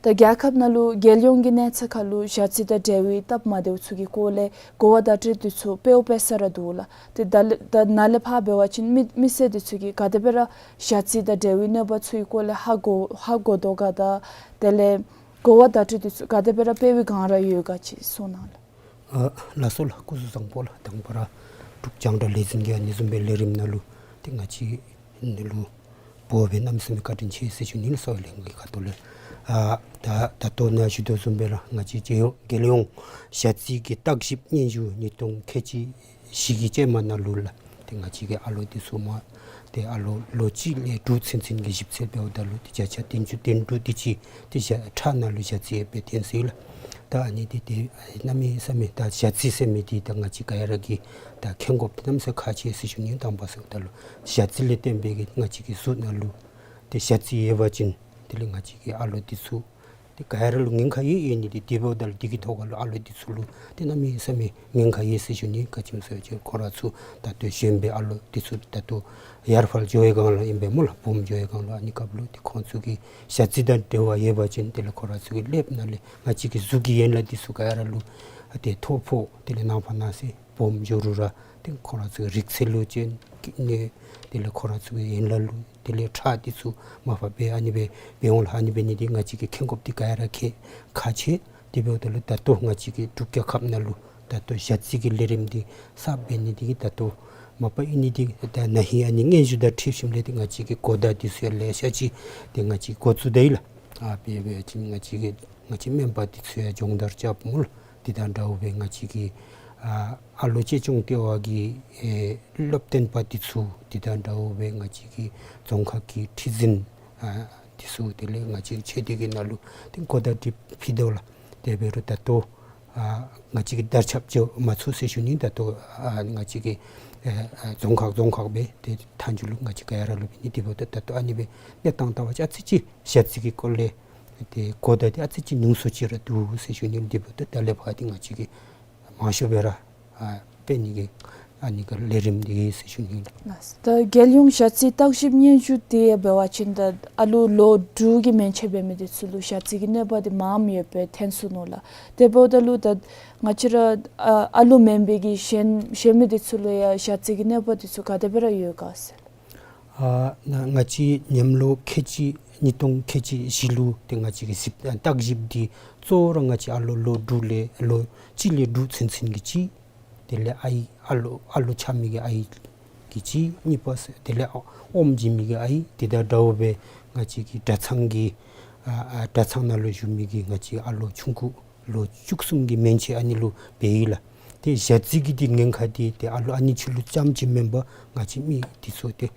ད་རྒྱལ་ཁབ་ནང་ལུ་རྒྱལ་ཡོངས་ཀྱི་གནས་ཚད་ཁར་ལུ་ཞ་རྩི་དང་འབྲེལ་བའི་སྟབས་མ་བདེཝ་ཚུ་གི་སྐོར་ལས་གོ་བ་བརྡ་སྤྲོད་འདི་ཚུ་སྤེལཝ་སྤེལ་ས་ར་འདུག་ལགས། ཏེ་ད་ལས་ད་ནཱ་ལས་ཕར་འབད་བ་ཅིན་མི་མི་སེར་འདི་ཚུ་གིས་ག་དེ་སྦེ་ར་ཞ་རྩི་དང་འབྲེལ་བའི་གནོད་པ་ཚུ་གི་སྐོར་ལས་ཧ་གོ་ཧ་གོ་དོ་ག་དང་དེ་ལས་གོ་བ་བརྡ་སྤྲོད་འདི་ཚུ་ག་དེ་སྦེ་ར་སྤེལ་བའི་བསྒང་ར་ཡོད་ག་ཅིག་གསུང་གནང་ལགས། ཨ་ལགས་སོ་ལགས། སྐུ་གཟུགས་བཟང་པོ་ལགས། དང་པ་ར་འབྲུག་རྒྱང་བསྒྲགས་ལས་འཛིན་གྱི་ཨ་ནི་བཟུམ་སྦེ་ལས་རིམ་ནང་ལུ་ཏེ་ང་བཅས་ནཱ་ལུ་འབོ་སྦེ་གནམ་མེད་ས་མེད་བཀའ་དྲིན་ཆེ་ཟེར་ཞུ་ནི་ལགས། གསོ་བའི་ལྷན་ཁག་གི་ཁ་ཐུག་ལས། ཨ་ད་ད་ལྟོ་ནཱ་ཞུ་དོ་བཟུམ་སྦེ་ར་ང་བཅས་རྒྱལ་ཡོངས་རྒྱལ་ཡོངས་ཞ་རྩི་གི་བརྟག་ཞིབ་སྙན་ཞུ་ཉིས་སྟོང་ཁལ་གཅིག་བཞི་གི་ཅན་མ་ནང་ལུ་ལགས། ཏེ་ང་བཅས་ཀྱི་ཨ་ལོ་འདི་ཚུ་མ་ཏེ་ཨ་ལོ་ལོ་གཅིག་ལས་དྲུག་ཚུན་ཚོད་ཀྱི་ཞིབ་འཚོལ་འབདཝ་ད་ལུ་ཏེ་བརྒྱ་ཆ་བདུན་ཅུ་དོན་དྲུག་དེ་ཅིག་ཏེ་ཞ་ཁྲག་ནང་ལུ་ཞ་རྩི་ཡོདཔ་སྦེ་ཐོན་སོ་ཡི་ལགས། ད་ཨ་ནི་འདི་ཏེ་གནམ་མེད་ས་མེད་ད་ཞ་རྩི་ཟེར་མི་འདི་ད་ང་བཅས་ག་ར་གིས་ད་མཁྱེན་དགོཔ་འདི་གནམ་མེད་ས་མེད་ཁག་ཆེ་ཟེར་ཞུ་ནི། དང་པ་ཟེརཝ་ད་ལུ་ཞ་རྩི་ལས་བརྟེན་པའི་གི་ང་བཅས་ཀྱི་གཟུགས་ནང་ལུ་ ཏེ་ཞ་རྩི་ཡོད་པ་ཅིན་དེ་ལས་ང་བཅས་ཀྱི་ཨ་ལོ་འདི་ཚུ་ཏེ་ག་ར་ལུ་ཉེན་ཁ་ཡོད་ཡོད་ནི་འདི་དེ་འབདཝ་ད་ལུ་དེ་གི་ཐོག་ཁ་ལུ་ཨ་ལོ་འདི་ཚུ་ལུ་ཏེ་གནམ་མེད་ས་མེད་ཉེན་ཁ་ཡོད་ཟེར་ཞུ་ནི། ག་ཅི་སྨོ་ཟེར་བ་ཅིན་ཁོང་ར་ཚུ་ད་ལྟོ་གཞོན་པའི་ཨ་ལོ་འདི་ཚུ་ད་ལྟོ་ཡར་ཕར་འགྱོ་བའི་སྒང་ལུ་ཨིན་པས་སྨོ་ལགས། སྦོམ་འགྱོ་བའི་སྒང་ལུ། ཨ་ནི་སྐབས་ལུ་ཏེ་ཁོང་ཚུ་གི་ཞ་རྩི་དང་འབྲེལ་བ་ཡོད་པ་ཅིན་དེ་ལས་ཁོང་ར་ཚུ་གི་ཀླདཔ་ནང་ལས་ང་བཅས་ཀྱི་གཟུགས་ཀྱི་ཡན་ལག་འདི་ཚུ་ག་ར་ལུ་ཏེ་ཐོ་ཕོག་དེ་ལས་ནངས་པ་གནངས་ཚེ་སྦོམ་འགྱོ་རུང་ར་ཏེ་ཁོང་ར་ཚུ་གི་རིག་རྩལ་ལུ་ཅིག་གནོད། དེ་ལས་ཁོང་ར་ཚུ་གི་ཡན་ལག་ལུ་དེ་ལས་ཁྲག་འདི་ཚུ་མར་ཕབ་སྦེ་ཨ་ནི་སྦེ་འབད་འོང་ལགས། ཨ་ནི་འབད་ནི་འདི་ང་བཅས་ཀྱིས་མཁྱེན་དགོཔ་འདི་ག་ར་གིས་ཁག་ཆེ། དེ་འབདཝ་ད་ལུ་ད་ལྟོ་ང་བཅས་ཀྱི་འབྲུག་རྒྱལ་ཁབ་ནང་ལུ་ད་ལྟོ་ཞ་རྩི་གི་ལས་རིམ་འདི་གསརཔ་འབད་ནི་འདི་གིས་ད་ལྟོ་མ་པ་ཨིན་ནི་འདི་ད་ན་ཧིང་ཨ་ནི་སྙན་ཞུ་དང་འཁྲིལ་ཞིནམ་ལས་ཏེ་ང་བཅས་ཀྱི་གོ་བརྡ་འདི་ཚུ་ཡང་ལེ་ཤ་ཅིག་ཏེ་ང་བཅས་འགོ་བཙུགས་ད་ཡི་ལགས། ཨ་འབད་འབད་བ་ཅིན་ང་བཅས་ཀྱི་ང་བཅས་སྨན་པ་འདི་ཚུ་ཡང་སྦྱོང་བརྡར་རྐྱབ་སྨོ་ལགས། དེ་དང་འདྲཝ་སྦེ་ང་བཅས་ཀྱི་ཨ་ཨ་ལོ་གཅེས་སྐྱོང་ལྟེ་བ་གི་ཨེ་སློབ་སྟོན་པ་འདི་ཚུ། དེ་དང་འདྲཝ་སྦེ་ང་བཅས་ཀྱི་རྫོང་ཁག་གི་ཁྲི་འཛིན་ཨ་འདི་ཚུ་དེ་ལས་ང་བཅས་ཆོས་སྡེ་གི་ནང་ལུ་ཏེ་གོ་བརྡ་འདི་ཕུལ་དོ་ལགས། དེ་འབད་རུང་ད་ལྟོ་ཨ་ང་བཅས་ཀྱིས་དར་ཁྱབ་འགྱོ་མ་ཚུགས་ཟེར་ཞུ་ནི། ད་ལྟོ་ཨ་ང་བཅས་ཀྱི་ཨེ་ཨ་རྫོང་ཁག་རྫོང་ཁག་སྦེ་ཏེ་མཐའ་མཇུག་ལུ་ང་བཅས་ག་ར་ལུ་འབད་ནི། དེ་འབདཝ་ད་ད་ལྟོ་ཨ་ནི་སྦེ་གནས་སྟངས་ལྟ་བ་ཅིན་ཨ་ཙི་ཅིག་ཞ་རྩི་གི་སྐོར་ལས་ཏེ་གོ་བརྡ་འདི་ཨ་ཙི་ཅིག་ཉུང་སུ་ཅིག་ར་འདུག་ཟེར་ཞུ་ནི། དེ་འབདཝ་ད་ད་ལས་ཕར་འདི་ང་བཅས་ཀྱིས་མང་ཤོས་སྦེ་ར་ཨ་འབད་ནི་གི་ཨ་ནི་གི་ལས་རིམ་འདི་ཡོད་ཟེར་ཞུ་ནི་ལགས། ལགས། ད་རྒྱལ་ཡོངས་ཞ་རྩི་བརྟག་ཞིབ་སྙན་ཞུ་འདི་འབད་བ་ཅིན་ད་ཨ་ལོ་ལོ་དྲུག་གི་མན་ཆད་འབད་མི་འདི་ཚུ་ལུ་ཞ་རྩི་གི་གནོད་པ་འདི་མངམ་ཡོད་པའི་ཐོན་སོ་ནུག་ལགས། དེ་འབདཝ་ད་ལུ་ད་ང་བཅས་ར་ཨ་ཨ་ལོ་མེན་པའི་གི་གཞན་གཞན་མི་འདི་ཚུ་ལུ་ཡང་ཞ་རྩི་གི་གནོད་པ་འདི་ཚུ་ག་དེ་སྦེ་ར་ཡོད་ག་ཟེར། ཨ་ན་ང་བཅས་ཉམས་ལོ་ཁལ་གཅིག་ཉིས་སྟོང་ཁལ་གཅིག་བཞི་ལུ་ཏེ་ང་བཅས་ཀྱི་ཞིབ་ཨ་བརྟག་ཞིབ་འདི་གཙོ་བོ་ར་ང་བཅས་ཨ་ལོ་ལོ་དྲུག་ལས་ལོ་གཅིག་ལས་དྲུག་ཚུན་ཚོད་ཀྱི་གཅིག། དེ་ལས་ཨའི་ཨ་ལོ་ཨ་ལོ་ཆགས་མི་གི་ཨའི་གི་གཅིག། གཉིས་པ་ཟེར་དེ་ལས་ཨོམ་བྱིན་མི་གི་ཨའི། དེ་དང་འདྲཝ་སྦེ་ང་བཅས་ཀྱི་གྲྭ་ཚང་གི་ཨ་ཨ་གྲྭ་ཚང་ནང་ལུ་བཞུགས་མི་གི་ང་བཅས་ཨ་ལོ་ཆུང་ཀུ་ལོ་བཅུ་གསུམ་གྱི་མན་ཆད་ཨ་ནི་ལུ་འབད་ཡི་ལགས། ཏེ་ཞ་རྩི་གི་འདི་ཉེན་ཁ་འདི་ཏེ་ཨ་ལོ་ཨ་ནི་ཚུ་ལུ་ཙམ་ཅིག་མེན་པར་ང་བཅས་མི་འདི་ཚུ་ཏེ་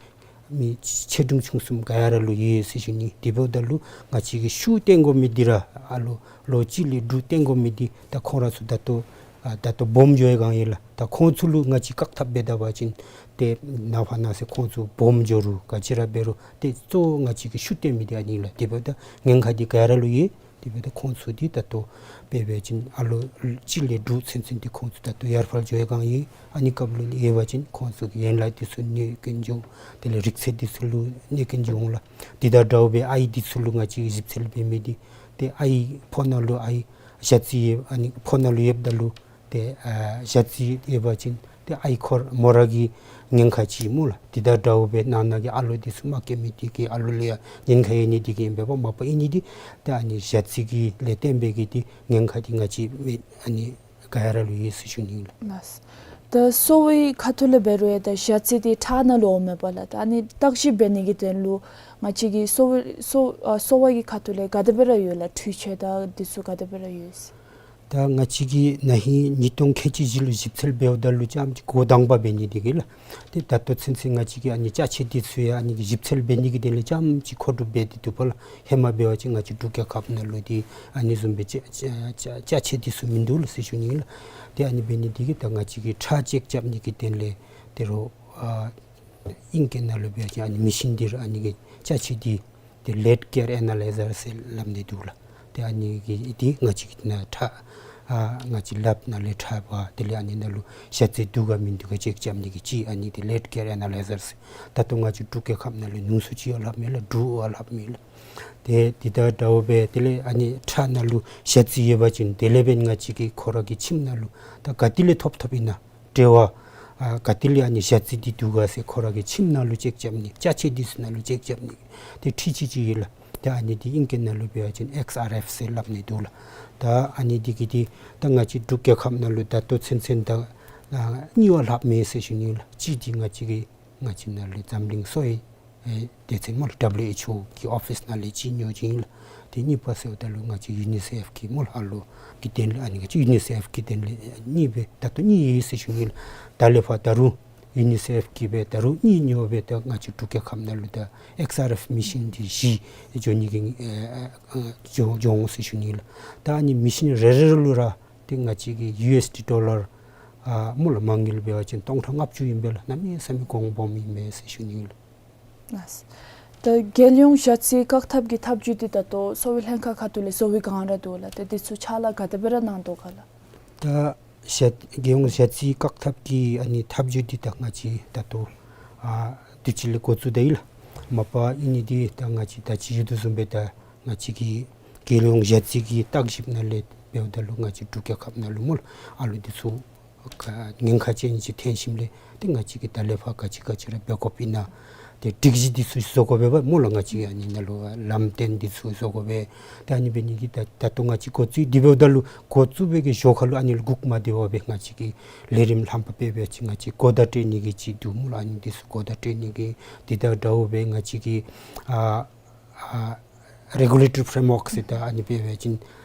མི་ཆེ་འབྲིང་ཆུང་གསུམ་ག་ར་ལུ་ཡོད་ཟེར་ཞུ་ནི། དེ་འབདཝ་ད་ལུ་ང་བཅས་ཀྱིས་ཤུགས་བཏོན་དགོ་མི་འདི་ར་ཨ་ལོ་ལོ་གཅིག་ལས་དྲུག་བཏོན་དགོ་མི་འདི་ད་ཁོང་ར་ཚུ་ད་ལྟོ་ཨ་ད་ལྟོ་སྦོམ་འགྱོ་བའི་སྒང་ཨིན་ལགས། ད་ཁོང་ཚུ་ལུ་ང་བཅས་བཀག་ཐབས་འབད་ད་པ་ཅིན་ཏེ་ནངས་པ་གནངས་ཚེ་ཁོང་ཚུ་སྦོམ་འགྱོ་རུང་ག་ཅི་ར་འབད་རུང་ཏེ་གཙོ་བོ་ང་བཅས་ཀྱིས་ཤུགས་བཏོན་མི་འདི་ཨ་ནི་ལགས། དེ་འབདཝ་ད་ཉེན་ཁ་འདི་ག་ར་ལུ་ཡོད། དེ་འབདཝ་ད་ཁོང་ཚུ་འདི་ད་ལྟོ་འབད་བ་ཅིན་ཨ་ལོ་གཅིག་ལས་དྲུག་ཚུན་ཚོད་འདི་ཁོང་ཚུ་ད་ལྟོ་ཡར་ཕར་འགྱོ་བའི་སྒང་ཨིན། ཨ་ནི་སྐབས་ལུ་ཡོད་པ་ཅིན་ཁོང་ཚུ་གི་ཡན་ལག་འདི་ཚུ་གནོད་སྐྱོན་འགྱོ། དེ་ལས་རིག་རྩལ་འདི་ཚུ་ལུ་གནོད་སྐྱོན་འགྱོ་འོང་ལགས། དེ་དང་འདྲཝ་སྦེ་ཨའི་འདི་ཚུ་ལུ་ང་བཅས་ཀྱིས་ཞིབ་འཚོལ་འབད་མི་འདི་ཏེ་ཨའི་ཕོཝ་ནང་ལུ་ཨའི་ཞ་རྩི་ཡོད་ཨ་ནི་ཕོཝ་ནང་ལུ་ཡོདཔ་ད་ལུ་ཏེ་ཨ་ཞ་རྩི་ཡོད་པ་ཅིན་ཏེ་ཨའི་ཁོ་ར་མོ་ར་གི་ཉེན་ཁ་ཅིག་སྨོ་ལགས། དེ་དང་འདྲཝ་སྦེ་ནང་ན་གི་ཨ་ལོ་འདི་ཚུ་མ་སྐྱེ་མི་འདི་གི་ཨ་ལོ་ལུ་ཡང་ཉེན་ཁ་ཡོད་ནི་འདི་གིས་ཨིན་པས། མ་པ་ཨིན་ནི་འདི་ཏེ་ཨ་ནི་ཞ་རྩི་གི་ལས་བརྟེན་པའི་གི་འདི་ཉེན་ཁ་འདི་ང་བཅས་མི་ཨ་ནི་ག་ར་ལུ་ཡོད་ཟེར་ཞུ་ནི་ལགས། ལགས། ད་གསོ་བའི་ཁ་ཐུག་ལས་འབད་རུང་ཡང་ད་ཞ་རྩི་འདི་ཁྲག་ནང་ལུ་འོང་མས་པ་ལགས། ད་ཨ་ནི་བརྟག་ཞིབ་འབད་ནི་གི་དོན་ལུ་ང་བཅས་ཀྱི་གསོ་བའི་གསོ་ཨ་གསོ་བ་གི་ཁ་ཐུག་ལས་ག་དེ་སྦེ་ར་ཡོད་ལགས། འཕྲུལ་ཆས་དང་འདི་ཚུ་ག་དེ་སྦེ་ར་ཡོད་ཟེར། ད་ང་བཅས་ཀྱིས་ན་ཧིང་ཉིས་སྟོང་ཁལ་གཅིག་བཞི་ལུ་ཞིབ་འཚོལ་འབདཝ་ད་ལུ་རྐྱངམ་ཅིག་འགོ་དང་པ་འབད་ནི་འདི་གིས་ལགས། ཏེ་ད་ལྟོ་ཚུན་ཚོད་ང་བཅས་ཀྱིས་ཨ་ནི་ཅ་ཆས་འདི་ཚུ་ཡང་ཨ་ནི་གི་ཞིབ་འཚོལ་འབད་ནི་གི་དོན་ལས་རྐྱངམ་ཅིག་མཁོ་སྒྲུབ་འབད་དེ་འདུག་པ་ལགས། ཧེ་མ་འབད་བ་ཅིན་ང་བཅས་འབྲུག་རྒྱལ་ཁབ་ནང་ལུ་འདི་ཨ་ནི་བཟུམ་སྦེ་ཅ་ཅ་ཅ་ཅ་ཆས་འདི་ཚུ་མིན་འདུག་ལགས་ཟེར་ཞུ་ནི་ལགས། ཏེ་ཨ་ནི་འབད་ནི་འདི་གིས་ད་ང་བཅས་ཀྱིས་ཁྲག་ཅེཀ་རྐྱབ་ནི་གི་དོན་ལས་ད་རུང་ཨ་ཨིང་སྐད་ནང་ལུ་འབད་བ་ཅིན་ཨ་ནི་མི་ཤིན་འདི་ར་ཨ་ནི་གི་ཅ་ཆས་འདི་ཏེ་ལེཌ་ཀེར་ཨེ་ན་ལའི་ཛར་ཟེར་སླབ་ནི་འདུག་ལགས། ཏེ་ཨ་ནི་གི་འདི་ང་བཅས་ཀྱི་ནང་ཁྲག་ཨ་ང་བཅས་ལགཔ་ནང་ལས་ཁྲག་འབག། དེ་ལས་ཨ་ནི་ནང་ལུ་ཞ་རྩི་འདུག་ག་མིན་འདུག་ག་ཅེཀ་རྐྱབ་ནི་གི་ཅིག་ཨ་ནི་འདི་ལེཌ་ཀེར་ཨེ་ན་ལའི་ཛར་ཟེར། ད་ལྟོ་ང་བཅས་འབྲུག་རྒྱལ་ཁབ་ནང་ལུ་ཉུང་སུ་ཅིག་ཡོད་སླབ་མས་ལགས། འབྲུག་ཡོད་སླབ་མས་ལགས། ཏེ་འདི་དང་འདྲཝ་སྦེ་དེ་ལས་ཨ་ནི་ཁྲག་ནང་ལུ་ཞ་རྩི་ཡོད་པ་ཅིན་དེ་ལས་འབདན་ང་བཅས་ཀྱི་ཁོ་ར་གི་ཁྱིམ་ནང་ལུ་ད་ག་ཏེ་ལས་ཐོབ་ཐོབ་ཨིན་ན་འབྲེལ་བ་ཨ་ག་ཏེ་ལས་ཨ་ནི་ཞ་རྩི་འདི་འདུག་ག་ཟེར་ཁོ་ར་གི་ཁྱིམ་ནང་ལུ་ཅེཀ་རྐྱབ་ནི་ཅ་ཆས་འདི་ཚུ་ནང་ལུ་ཅེཀ་རྐྱབ་ནི་ཏེ་འཕྲུལ་ཆས་ཅིག་ཡོད་ལགས། ཏེ་ཨ་ནི་འདི་ཨིང་སྐད་ནང་ལུ་འབད་བ་ཅིན་ཨེགསི་ཨར་ཨེཕ་ཟེར་སླབ་ནི་འདུག་ལགས། ད་ཨ་ནི་འདི་གིས་འདི་ད་ང་བཅས་འབྲུག་རྒྱལ་ཁབ་ནང་ལུ་ད་ལྟོ་ཚུན་ཚོད་ད་ཨ་གཉིས་པ་ལྷག་མས་ཟེར་ཞུ་ནི་ལགས། གཅིག་འདི་ང་བཅས་ཀྱི་ང་བཅས་ནང་ལུ་འཛམ་གླིང་གསོ་བའི་ཨེ་སྡེ་ཚན་སྨོ་ལགས། ཌབ་ལིའུ་ཨེཆ་ཨོ་གི་ཨོ་ཕིས་ནང་ལས་གཅིག་ཉོ་ཅི་ཨིན་ལགས། ཏེ་གཉིས་པ་ཟེརཝ་ད་ལུ་ང་བཅས་ཡུ་ནི་སེཕ་གི་སྨོ་ལགས། ཨ་ལོ་གི་དོན་ལས་ཨ་ནི་ང་བཅས་ཡུ་ནི་སེཕ་གི་དོན་ལས་གཉིས་སྦེ་ད་ལྟོ་གཉིས་ཡོད་ཟེར་ཞུ་ནི་ལགས། ད་ལས་ཕར་ད་རུང་ཡུ་ནི་སེཕ་གིས་སྦེ་ད་རུང་གཉིས་ཉོ་སྦེ་ད་ང་བཅས་འབྲུག་རྒྱལ་ཁབ་ནང་ལུ་ད་ཨེགསི་ཨར་ཨེཕ་མི་ཤིན་འདི་བཞི་འགྱོ་ནི་གི་ཨེ་ཨེ་འགྱོ་འགྱོ་འོང་ཟེར་ཞུ་ནི་ལགས། ད་ཨ་ནི་མི་ཤིན་རེ་རེ་ལུ་ར་ཏེ་ང་བཅས་ཀྱི་ཡུ་ཨེསི་ཌི་ཌོ་ལར་ཨ་སྨོ་ལགས་མ་དངུལ་འབད་བ་ཅིན་སྟོང་ཕྲག་ལྔ་བཅུ་ཨིན་པས་ལགས། གནམ་མེད་ས་མེད་གོང་སྦོམ་ཨིན་པས་ཟེར་ཞུ་ནི་ལགས། ལགས། ད་རྒྱལ་ཡོངས་ཞ་རྩི་བཀག་ཐབས་ཀྱི་ཐབས་བྱུས་འདི་ད་ལྟོ་གསོ་བའི་ལྷན་ཁག་ཁ་ཐུག་ལས་བཟོ་བའི་བསྒང་ར་འདུག་ལགས། ཏེ་འདི་ཚུ་ཕྱག་ལཱ་ག་དེ་སྦེ་ར་གནང་དོ་ག་ལགས། ད་ཞ་རྒྱལ་ཡོངས་ཞ་རྩི་བཀག་ཐབས་ཀྱི་ཨ་ནི་ཐབས་བྱུས་འདི་ད་ང་བཅས་ད་ལྟོ་ཨ་དུས་ཅི་ལས་འགོ་བཙུགས་ད་ཡི་ལགས། མ་པ་ཨིན་ནི་འདི་ད་ང་བཅས་ད་ཅི་ཞུ་དོ་བཟུམ་སྦེ་ད་ང་བཅས་ཀྱི་རྒྱལ་ཡོངས་ཞ་རྩི་གི་བརྟག་ཞིབ་ནང་ལས་འབདཝ་ད་ལུ་ང་བཅས་འབྲུག་རྒྱལ་ཁབ་ནང་ལུ་སྨོ་ལགས། ཨ་ལུ་འདི་ཚུ་ཉེན་ཁ་ཅན་ཅིག་ཐོན་ཞིནམ་ལས་ཏེ་ང་བཅས་ཀྱིས་ད་ལས་ཕར་ག་ཅི་ག་ཅི་ར་འབད་དགོཔ་ཨིན་ན། ཏེ་སྒྲིག་གཞི་འདི་ཚུ་བཟོ་དགོ་པས་སྨོ་ལགས། ང་བཅས་ཨ་ནི་ནང་ལུ་ལམ་སྟོན་འདི་ཚུ་བཟོ་དགོ་པས། ཏེ་ཨ་ནི་འབད་ནི་གི་ད་ད་ལྟོ་ང་བཅས་འགོ་བཙུགས་འདི་འབདཝ་ད་ལུ་འགོ་བཙུགས་པའི་གི་ཞོར་ཁ་ལུ་ཨ་ནི་ལུ་སྒུག་མ་སྡོད་པར་སྦེ་ང་བཅས་ཀྱི་ལས་རིམ་ལྷམ་པ་དཔེ་འབད་བ་ཅིན་ང་བཅས་གོ་བརྡ་སྤྲོད་ནི་གི་ཅིག་འདུག་སྨོ་ལགས། ཨ་ནི་འདི་ཚུ་གོ་བརྡ་སྤྲོད་ནི་གི་འདི་དང་འདྲཝ་སྦེ་ང་བཅས་ཀྱི་ཨ་ཨ་རེ་གུ་ལེ་ཊོ་རི་ཕྲེམ་ཝརཀ་ཟེར་ད་ཨ་ནི་དཔེ་འབད་བ་ཅིན་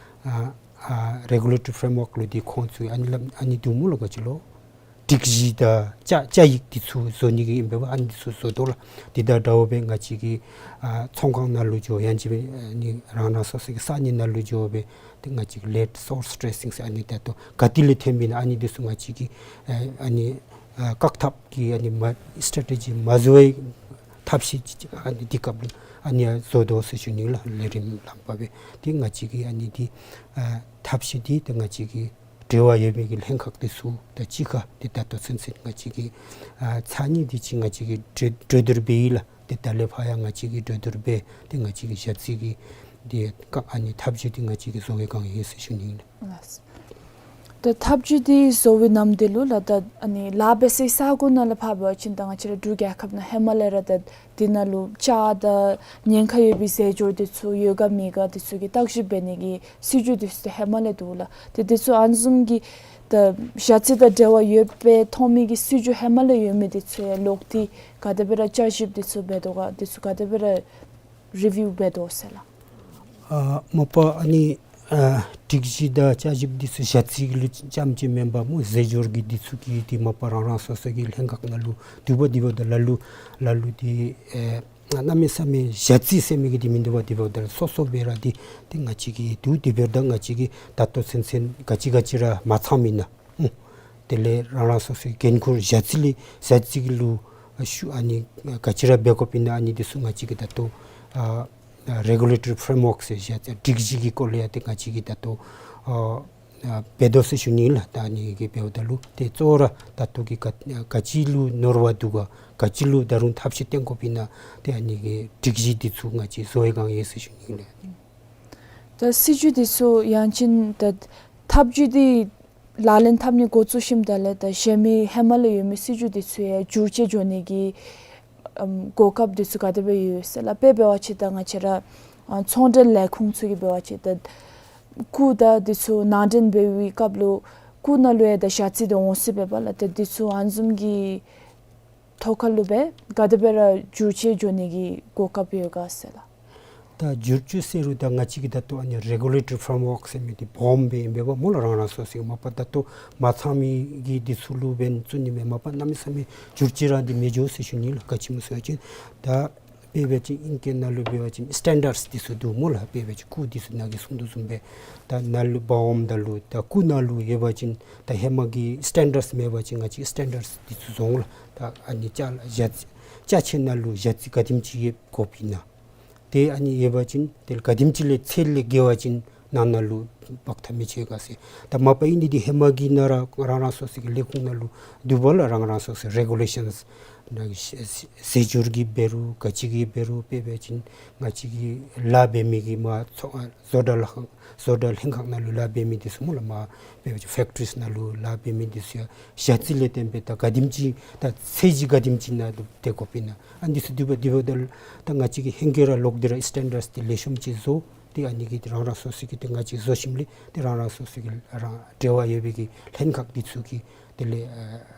ཨ་ཨ་རེ་གུ་ལེ་ཊོ་རི་ཕྲེམ་ཝརཀ་ལུ་འདི་ཁོང་ཚུ་ཨ་ནི་ལམ་ཨ་ནི་འདུག་སྨོ་ལགས། ག་ཅི་ལོ་སྒྲིག་གཞི་དང་བཅའ་བཅའ་ཡིག་འདི་ཚུ་བཟོ་ནི་གི་ཨིན་པས་པ། ཨ་ནི་འདི་ཚུ་བཟོ་དོ་ལགས། འདི་དང་འདྲཝ་སྦེ་ང་བཅས་ཀྱི་ཨ་ཚོང་ཁང་ནང་ལུ་འགྱོ་ཡང་ཅིན་ཨ་ནི་རང་རང་སོ་སོ་གི་ས་གནས་ནང་ལུ་འགྱོ་སྦེ་ཏེ་ང་བཅས་ཀྱི་ལེཌ་སོརས་ཊེ་སིང་ཟེར་ཨ་ནི་ད་ལྟོ་ག་ཏེ་ལས་ཐོནམ་ཨིན་ན་ཨ་ནི་འདི་ཚུ་ང་བཅས་ཀྱིས་ཨ་ཨ་ནི་ཨ་བཀག་ཐབས་ཀྱི་ཨ་ནི་མ་སི་ཊེ་རེ་ཊི་ཇི་མ་བཟོ་བའི་ཐབས་ཤེས་ཅིག་ཨ་ནི་འདི་སྐབས་ལུ་ཨ་ནི་ཡང་བཟོ་དོ་ཟེར་ཞུ་ནི་ལགས། ལས་རིམ་ལྷམ་པ་སྦེ་ཏེ་ང་བཅས་ཀྱིས་ཨ་ནི་འདི་ཨ་ཐབས་ཤེས་འདི་ཏེ་ང་བཅས་ཀྱི་འབྲེལ་བ་ཡོད་མི་གི་ལྷན་ཁག་འདི་ཚུ་དང་གཅིག་ཁར་ཏེ་ད་ལྟོ་ཚུན་ཚོད་ང་བཅས་ཀྱིས་ཨ་ཚར་གཉིས་དེ་ཅིག་ང་བཅས་ཀྱིས་གྲོས་གྲོས་བསྡུར་འབད་ཡི་ལགས། ཏེ་ད་ལས་ཕར་ཡང་ང་བཅས་ཀྱིས་གྲོས་བསྡུར་འབད་དེ་ང་བཅས་ཀྱི་ཞ་རྩི་གི་འདི་ཀ་ཨ་ནི་ཐབས་བྱུས་འདི་ང་བཅས་ཀྱིས་བཟོ་བའི་བསྒང་ཡོད་ཟེར་ཞུ་ནི་ཨིན་ལགས། ད་ཐབས་བྱུས་འདི་བཟོ་བའི་ནམ་དེ་ལུ་ལགས་ད་ཨ་ནི་ལཱ་འབད་སའི་ས་གོ་ནང་ལས་ཕར་འབད་བ་ཅིན་ད་ང་བཅས་ར་འབྲུག་རྒྱལ་ཁབ་ནང་ཧེ་མ་ལས་ར་ད་འདི་ནང་ལུ་བཅག་དང་ཉེན་ཁ་ཡོད་པའི་རྫས་སྦྱོར་འདི་ཚུ་ཡོད་ག་མེད་ག་འདི་ཚུ་གི་བརྟག་ཞིབ་འབད་ནི་གི་སྲིད་བྱུས་འདི་ཚུ་ཧེ་མ་ལས་འདུག་ལགས། ཏེ་འདི་ཚུ་ཨ་ནི་བཟུམ་གྱི་ད་ཞ་རྩི་དང་འབྲེལ་བ་ཡོད་པའི་མཐོང་མི་གི་སྲིད་བྱུས་ཧེ་མ་ལས་ཡོད་མི་འདི་ཚུ་ཡང་ལོག་སྟེ་ག་དེ་སྦེ་ར་བསྐྱར་ཞིབ་འདི་ཚུ་འབད་དོ་ག་འདི་ཚུ་ག་དེ་སྦེ་ར་རི་བིའུ་འབད་དོ་ཟེར་ལགས། ཨ་མ་པ་ཨ་ནི་ཨ་སྒྲིག་གཞི་དང་བསྐྱར་ཞིབ་འདི་ཚུ་ཞ་རྩི་གི་ལུ་རྐྱངམ་ཅིག་མེན་པར་སྨོ་རྫས་སྦྱོར་གྱི་འདི་ཚུ་གི་འདི་མ་པ་རང་རང་སོ་སོ་གི་ལྷན་ཁག་ནང་ལུ་འདུག་པ། འདི་འབདཝ་ད་ལ་ལུ་ལ་ལུ་འདི་ཨེ་གནམ་མེད་ས་མེད་ཞ་རྩི་ཟེར་མི་གི་འདི་མིན་འདུག་པ། འདི་འབདཝ་ད་སོ་སོ་སྦེ་ར་འདི་འདི་ང་བཅས་ཀྱི་འདུག། འདི་འབདཝ་ད་ང་བཅས་ཀྱིས་ད་ལྟོ་ཚུན་ཚོད་ག་ཅི་ག་ཅི་ར་མ་ཚངམ་ཨིན་ན། ཨུ། དེ་ལས་རང་རང་སོ་སོའི་འགན་ཁུར་ཞ་རྩི་ལས་ཞ་རྩི་གི་ལུ་ཨ་ཞུ་ཨ་ནི་ག་ཅི་ར་འབད་དགོཔ་ཨིན་ན་ཨ་ནི་འདི་ཚུ་ང་བཅས་ཀྱིས་ད་ལྟོ་ཨ་ཨ་རེ་གུ་ལེ་ཊོ་རི་ཕྲེམ་ཝརཀ་ཟེར་ཞ་རྩི་སྒྲིག་གཞི་གི་སྐོར་ལས་ཡང་ཏེ་ང་བཅས་ཀྱིས་ད་ལྟོ་ཨ་ཨ་འབད་དོ་ཟེར་ཞུ་ནི་ལགས། ད་ཨ་ནི་གི་འབདཝ་ད་ལུ་ཏེ་གཙོ་བོ་ར་ད་ལྟོ་གི་ག་ག་ཅི་ལུ་ནོར་བ་འདུག་ག་ག་ཅི་ལུ་ད་རུང་ཐབས་ཤེས་བཏོན་དགོཔ་ཨིན་ན་ཏེ་ཨ་ནི་གི་སྒྲིག་གཞི་འདི་ཚུ་ང་བཅས་བཟོ་བའི་བསྒང་ཡོད་ཟེར་ཞུ་ནི་ལགས། ད་སྲིད་བྱུས་འདི་ཚུ་ཡང་ཅིན་ད་ཐབས་བྱུས་འདི་ལག་ལེན་འཐབ་ནི་འགོ་བཙུགས་ཞིནམ་ད་ལས་ད་གཞན་མི་ཧེ་མ་ལས་ཡོད་མི་སྲིད་བྱུས་འདི་ཚུ་ཡང་བསྒྱུར་བཅོས་འགྱོ་ནི་གི་ཨམ་གོ་སྐབས་འདི་ཚུ་ག་དེ་སྦེ་ཡོད་ཟེར་ལགས། དཔེ་འབད་བ་ཅིན་ད་ང་བཅས་ར་ཨ་ཚོང་འབྲེལ་ལས་ཁུངས་ཚུ་གིས་འབད་བ་ཅིན་ད་སྐུ་ད་འདི་ཚུ་ནང་འདྲེན་འབད་བའི་སྐབས་ལུ་སྐུ་ནང་ལུ་ཡང་ད་ཞ་རྩི་འདི་འོང་སྲིད་པས་པ་ལགས། ད་འདི་ཚུ་ཨ་ནི་བཟུམ་གྱི་ཐོག་ཁ་ལུ་སྦེ་ག་དེ་སྦེ་ར་བསྒྱུར་བཅོས་འགྱོ་ནི་གི་གོ་སྐབས་ཡོད་ག་ཟེར་ལགས། ད་བསྒྱུར་བཅོས་ཟེར་རུང་ད་ང་བཅས་ཀྱིས་ད་ལྟོ་ཨ་ནི་རེ་གུ་ལེ་ཊོ་རི་ཕྲེམ་ཝརཀ་ཟེར་མི་འདི་སྦོམ་སྦེ་ཨིན་པས་པ་སྨོ་ལགས། རང་རང་སོ་སོའི་མ་པ་ད་ལྟོ་མ་ཚང་མི་གི་འདི་ཚུ་ལུ་འབད་བརྩོན་ནི་མེན། མ་པ་གནམ་མེད་ས་མེད་བསྒྱུར་བཅོས་ར་འདི་མི་འགྱོ་ཟེར་ཞུ་ནི་ལགས། ག་ཅི་སྨོ་ཟེར་བ་ཅིན་ད་དཔེ་འབད་བ་ཅིན་ཨིང་སྐད་ནང་ལུ་འབད་བ་ཅིན་སི་ཊེན་ཌརཌསི་འདི་ཚུ་འདུག་སྨོ་ལགས། དཔེ་འབད་བ་ཅིན་སྐུ་འདི་ཚུ་ནཱ་གིས་གསུངས་དོ་བཟུམ་སྦེ་ད་ནཱ་ལུ་སྦོམ་ད་ལུ་ད་སྐུ་ནང་ལུ་ཡོད་པ་ཅིན་ད་ཧེ་མ་གི་སི་ཊེན་ཌརཌསི་མེད་པ་ཅིན་ང་བཅས་སི་ཊེན་ཌརཌསི་འདི་ཚུ་བཟོ་འོང་ལགས། ད་ཨ་ནི་ཅ་ལ་ཞ་རྩི་ཅ་ཆས་ནང་ལུ་ཞ་རྩི་ག་དེམ་ཅིག་ཡོད་དགོཔ་ཨིན་ན། ཏེ་ཨ་ནི་ཡོད་པ་ཅིན་ཏེ་ག་དེམ་ཅིག་ལས་ཚད་ལས་བརྒལ་བ་ཅིན་ནང་ན་ལུ་འབག་འཐབ་མི་ཅིག་ཡོད་ག་ཟེར། ད་མ་པ་ཨིན་ནི་འདི་ཧེ་མ་གི་ནང་ར་རང་རང་སོ་སོ་གི་ལས་ཁུངས་ནང་ལུ་འདུག་པ་ལགས། རང་རང་སོ་སོའི་རེ་གུ་ལེ་ཤཱནསི་ནང་གི་ཞ་རྩི་རྫས་སྦྱོར་གྱི་འབད་རུང་ག་ཅི་གི་འབད་རུང་དཔེ་འབད་བ་ཅིན་ང་བཅས་ཀྱི་ལཱ་འབད་མི་གི་མ་ཚོ་ཨ་བཟོ་གྲྭ་ལྷན་ཁག་བཟོ་གྲྭ་ལྷན་ཁག་ནང་ལུ་ལཱ་འབད་མི་འདི་ཚུ་སྨོ་ལགས། མ་དཔེ་འབད་བ་ཅིན་ཕེཀ་ཊི་རིསི་ནང་ལུ་ལཱ་འབད་མི་འདི་ཚུ་ཡང་ཞ་རྩི་ལས་བརྟེན་སྦེ་ད་ག་དེམ་ཅིག་ད་ཚད་གཞི་ག་དེམ་ཅིག་ནང་ལུ་སྡོད་དགོཔ་ཨིན་ན། ཨ་འདི་ཚུ་འདུག་པ། འདུག་པ་ད་ད་ང་བཅས་ཀྱིས་ཧེང་སྐལ་ར་ལོག་སྟེ་ར་སི་ཊེན་ཌརཌསི་འདི་ལེགས་ཤོམ་ཅིག་བཟོ། ཏེ་ཨ་ནི་གི་རང་རང་སོ་སོ་གི་ཏེ་ང་བཅས་བཟོ་ཞིནམ་ལས་ཏེ་རང་རང་སོ་སོ་གི་རང་འབྲེལ་བ་ཡོད་པའི་གི་ལྷན་ཁག་འདི་ཚུ་གིས་དེ་ལས་ཨ་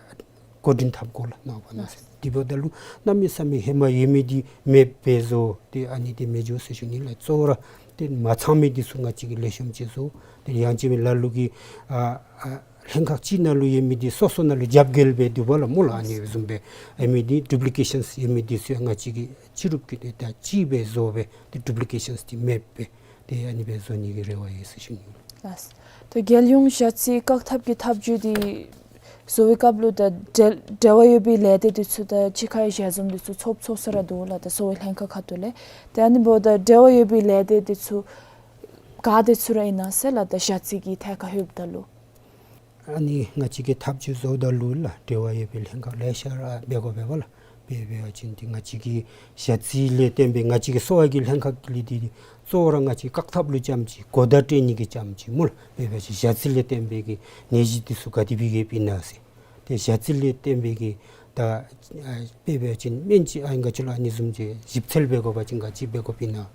བཀོད་སྒྲིག་འཐབ་དགོ་ལགས། གནང་བ་གནང་ཟེར། འདི་འབདཝ་ད་ལུ་གནམ་མེད་ས་མེད་ཧེ་མ་ཡོད་མི་འདི་མེདཔ་སྦེ་བཟོ། ཏེ་ཨ་ནི་འདི་མི་འགྱོ་ཟེར་ཞུ་ནི་ལགས། གཙོ་བོ་ར་ཏེ་མ་ཚང་མི་འདི་ཚུ་ང་བཅས་ཀྱིས་ལེགས་ཤོམ་ཅིག་བཟོ། ཏེ་ཡང་ཅིན་ལ་ལུ་གིས་ཨ་ཨ་ལྷན་ཁག་ཅིག་ནང་ལུ་ཡོད་མི་འདི་སོ་སོ་ནང་ལུ་རྒྱབ་འགལ་སྦེ་འདུག་པ་ལགས་སྨོ་ལགས། ཨ་ནི་བཟུམ་སྦེ་ཨ་མི་འདི་ཌུབ་ལི་ཀེ་ཤཱནསི་ཡོད་མི་འདི་ཚུ་ཡང་ང་བཅས་ཀྱིས་ཅི་རུང་གིས་ཏེ་ད་གཅིག་སྦེ་བཟོ་སྦེ་ཏེ་ཌུབ་ལི་ཀེ་ཤཱནསི་འདི་མེདཔ་སྦེ་ཏེ་ཨ་ནི་སྦེ་བཟོ་ནི་གི་རེ་བ་ཡོད་ཟེར་ཞུ་ནི་ལགས། ད་རྒྱལ་ཡོངས་ཞ་རྩི་བཀག་ཐབས་ཀྱི་ཐབས་བྱུས་འདི་ བཟོ་བའི་སྐབས་ལུ་ད་འབྲེལ་འབྲེལ་བ་ཡོད་པའི་ལས་སྡེ་འདི་ཚུ་ད་གཅིག་ཁར་ཞལ་འཛོམས་འདི་ཚུ་ཚོགས་ཚོགས་ས་ར་འདུག་ལགས། ད་གསོ་བའི་ལྷན་ཁག་ཁ་ཐུག་ལས། ཏེ་ཨ་ནི་འབདཝ་ད་འབྲེལ་བ་ཡོད་པའི་ལས་སྡེ་འདི་ཚུ་ག་དེ་ཚུ་ར་ཨིན་ན་ཟེར་ལགས། ད་ཞ་རྩི་གི་ཐད་ཁར་ལྷོདཔ་ད་ལུ། ཨ་ནི་ང་བཅས་ཀྱིས་ཐབས་ཇུས་བཟོཝ་ད་ལུ་ལགས། འབྲེལ་བ་ཡོད་པའི་ལྷན་ཁག་ལེ་ཤ་ར་འབད་དགོ་པས་ལགས། དཔེ་འབད་བ་ཅིན་ཏེ་ང་བཅས་ཀྱི་ཞ་རྩི་ལས་བརྟེན་པའི་ང་བཅས་ཀྱི་གསོ་བ་གི་ལྷན་ཁག་གི་ལས་སྡེ་འདི་གཙོ་བོ་ར་ང་བཅས་བཀག་ཐབས་ལུ་རྐྱངམ་ཅིག་གོ་བརྡ་སྤྲོད་ནི་གི་རྐྱངམ་ཅིག་སྨོ་ལགས། དཔེ་འབད་བ་ཅིན་ཞ་རྩི་ལས་བརྟེན་པའི་གི་ནད་གཞི་འདི་ཚུ་ག་དེ་སྦེ་ཡོདཔ་ཨིན་ན་ཟེར། ཏེ་ཞ་རྩི་ལས་བརྟེན་པའི་གི་ད་ཨ་དཔེ་འབད་བ་ཅིན་སྨན་ཅིག་ཨ་ང་བཅས་ལུ་ཨ་ནི་བཟུམ་ཅིག་ཞིབ་འཚོལ་འབད་དགོ་པ་ཅིན་ག་ཅི་འབད་དགོཔ་ཨིན་ན།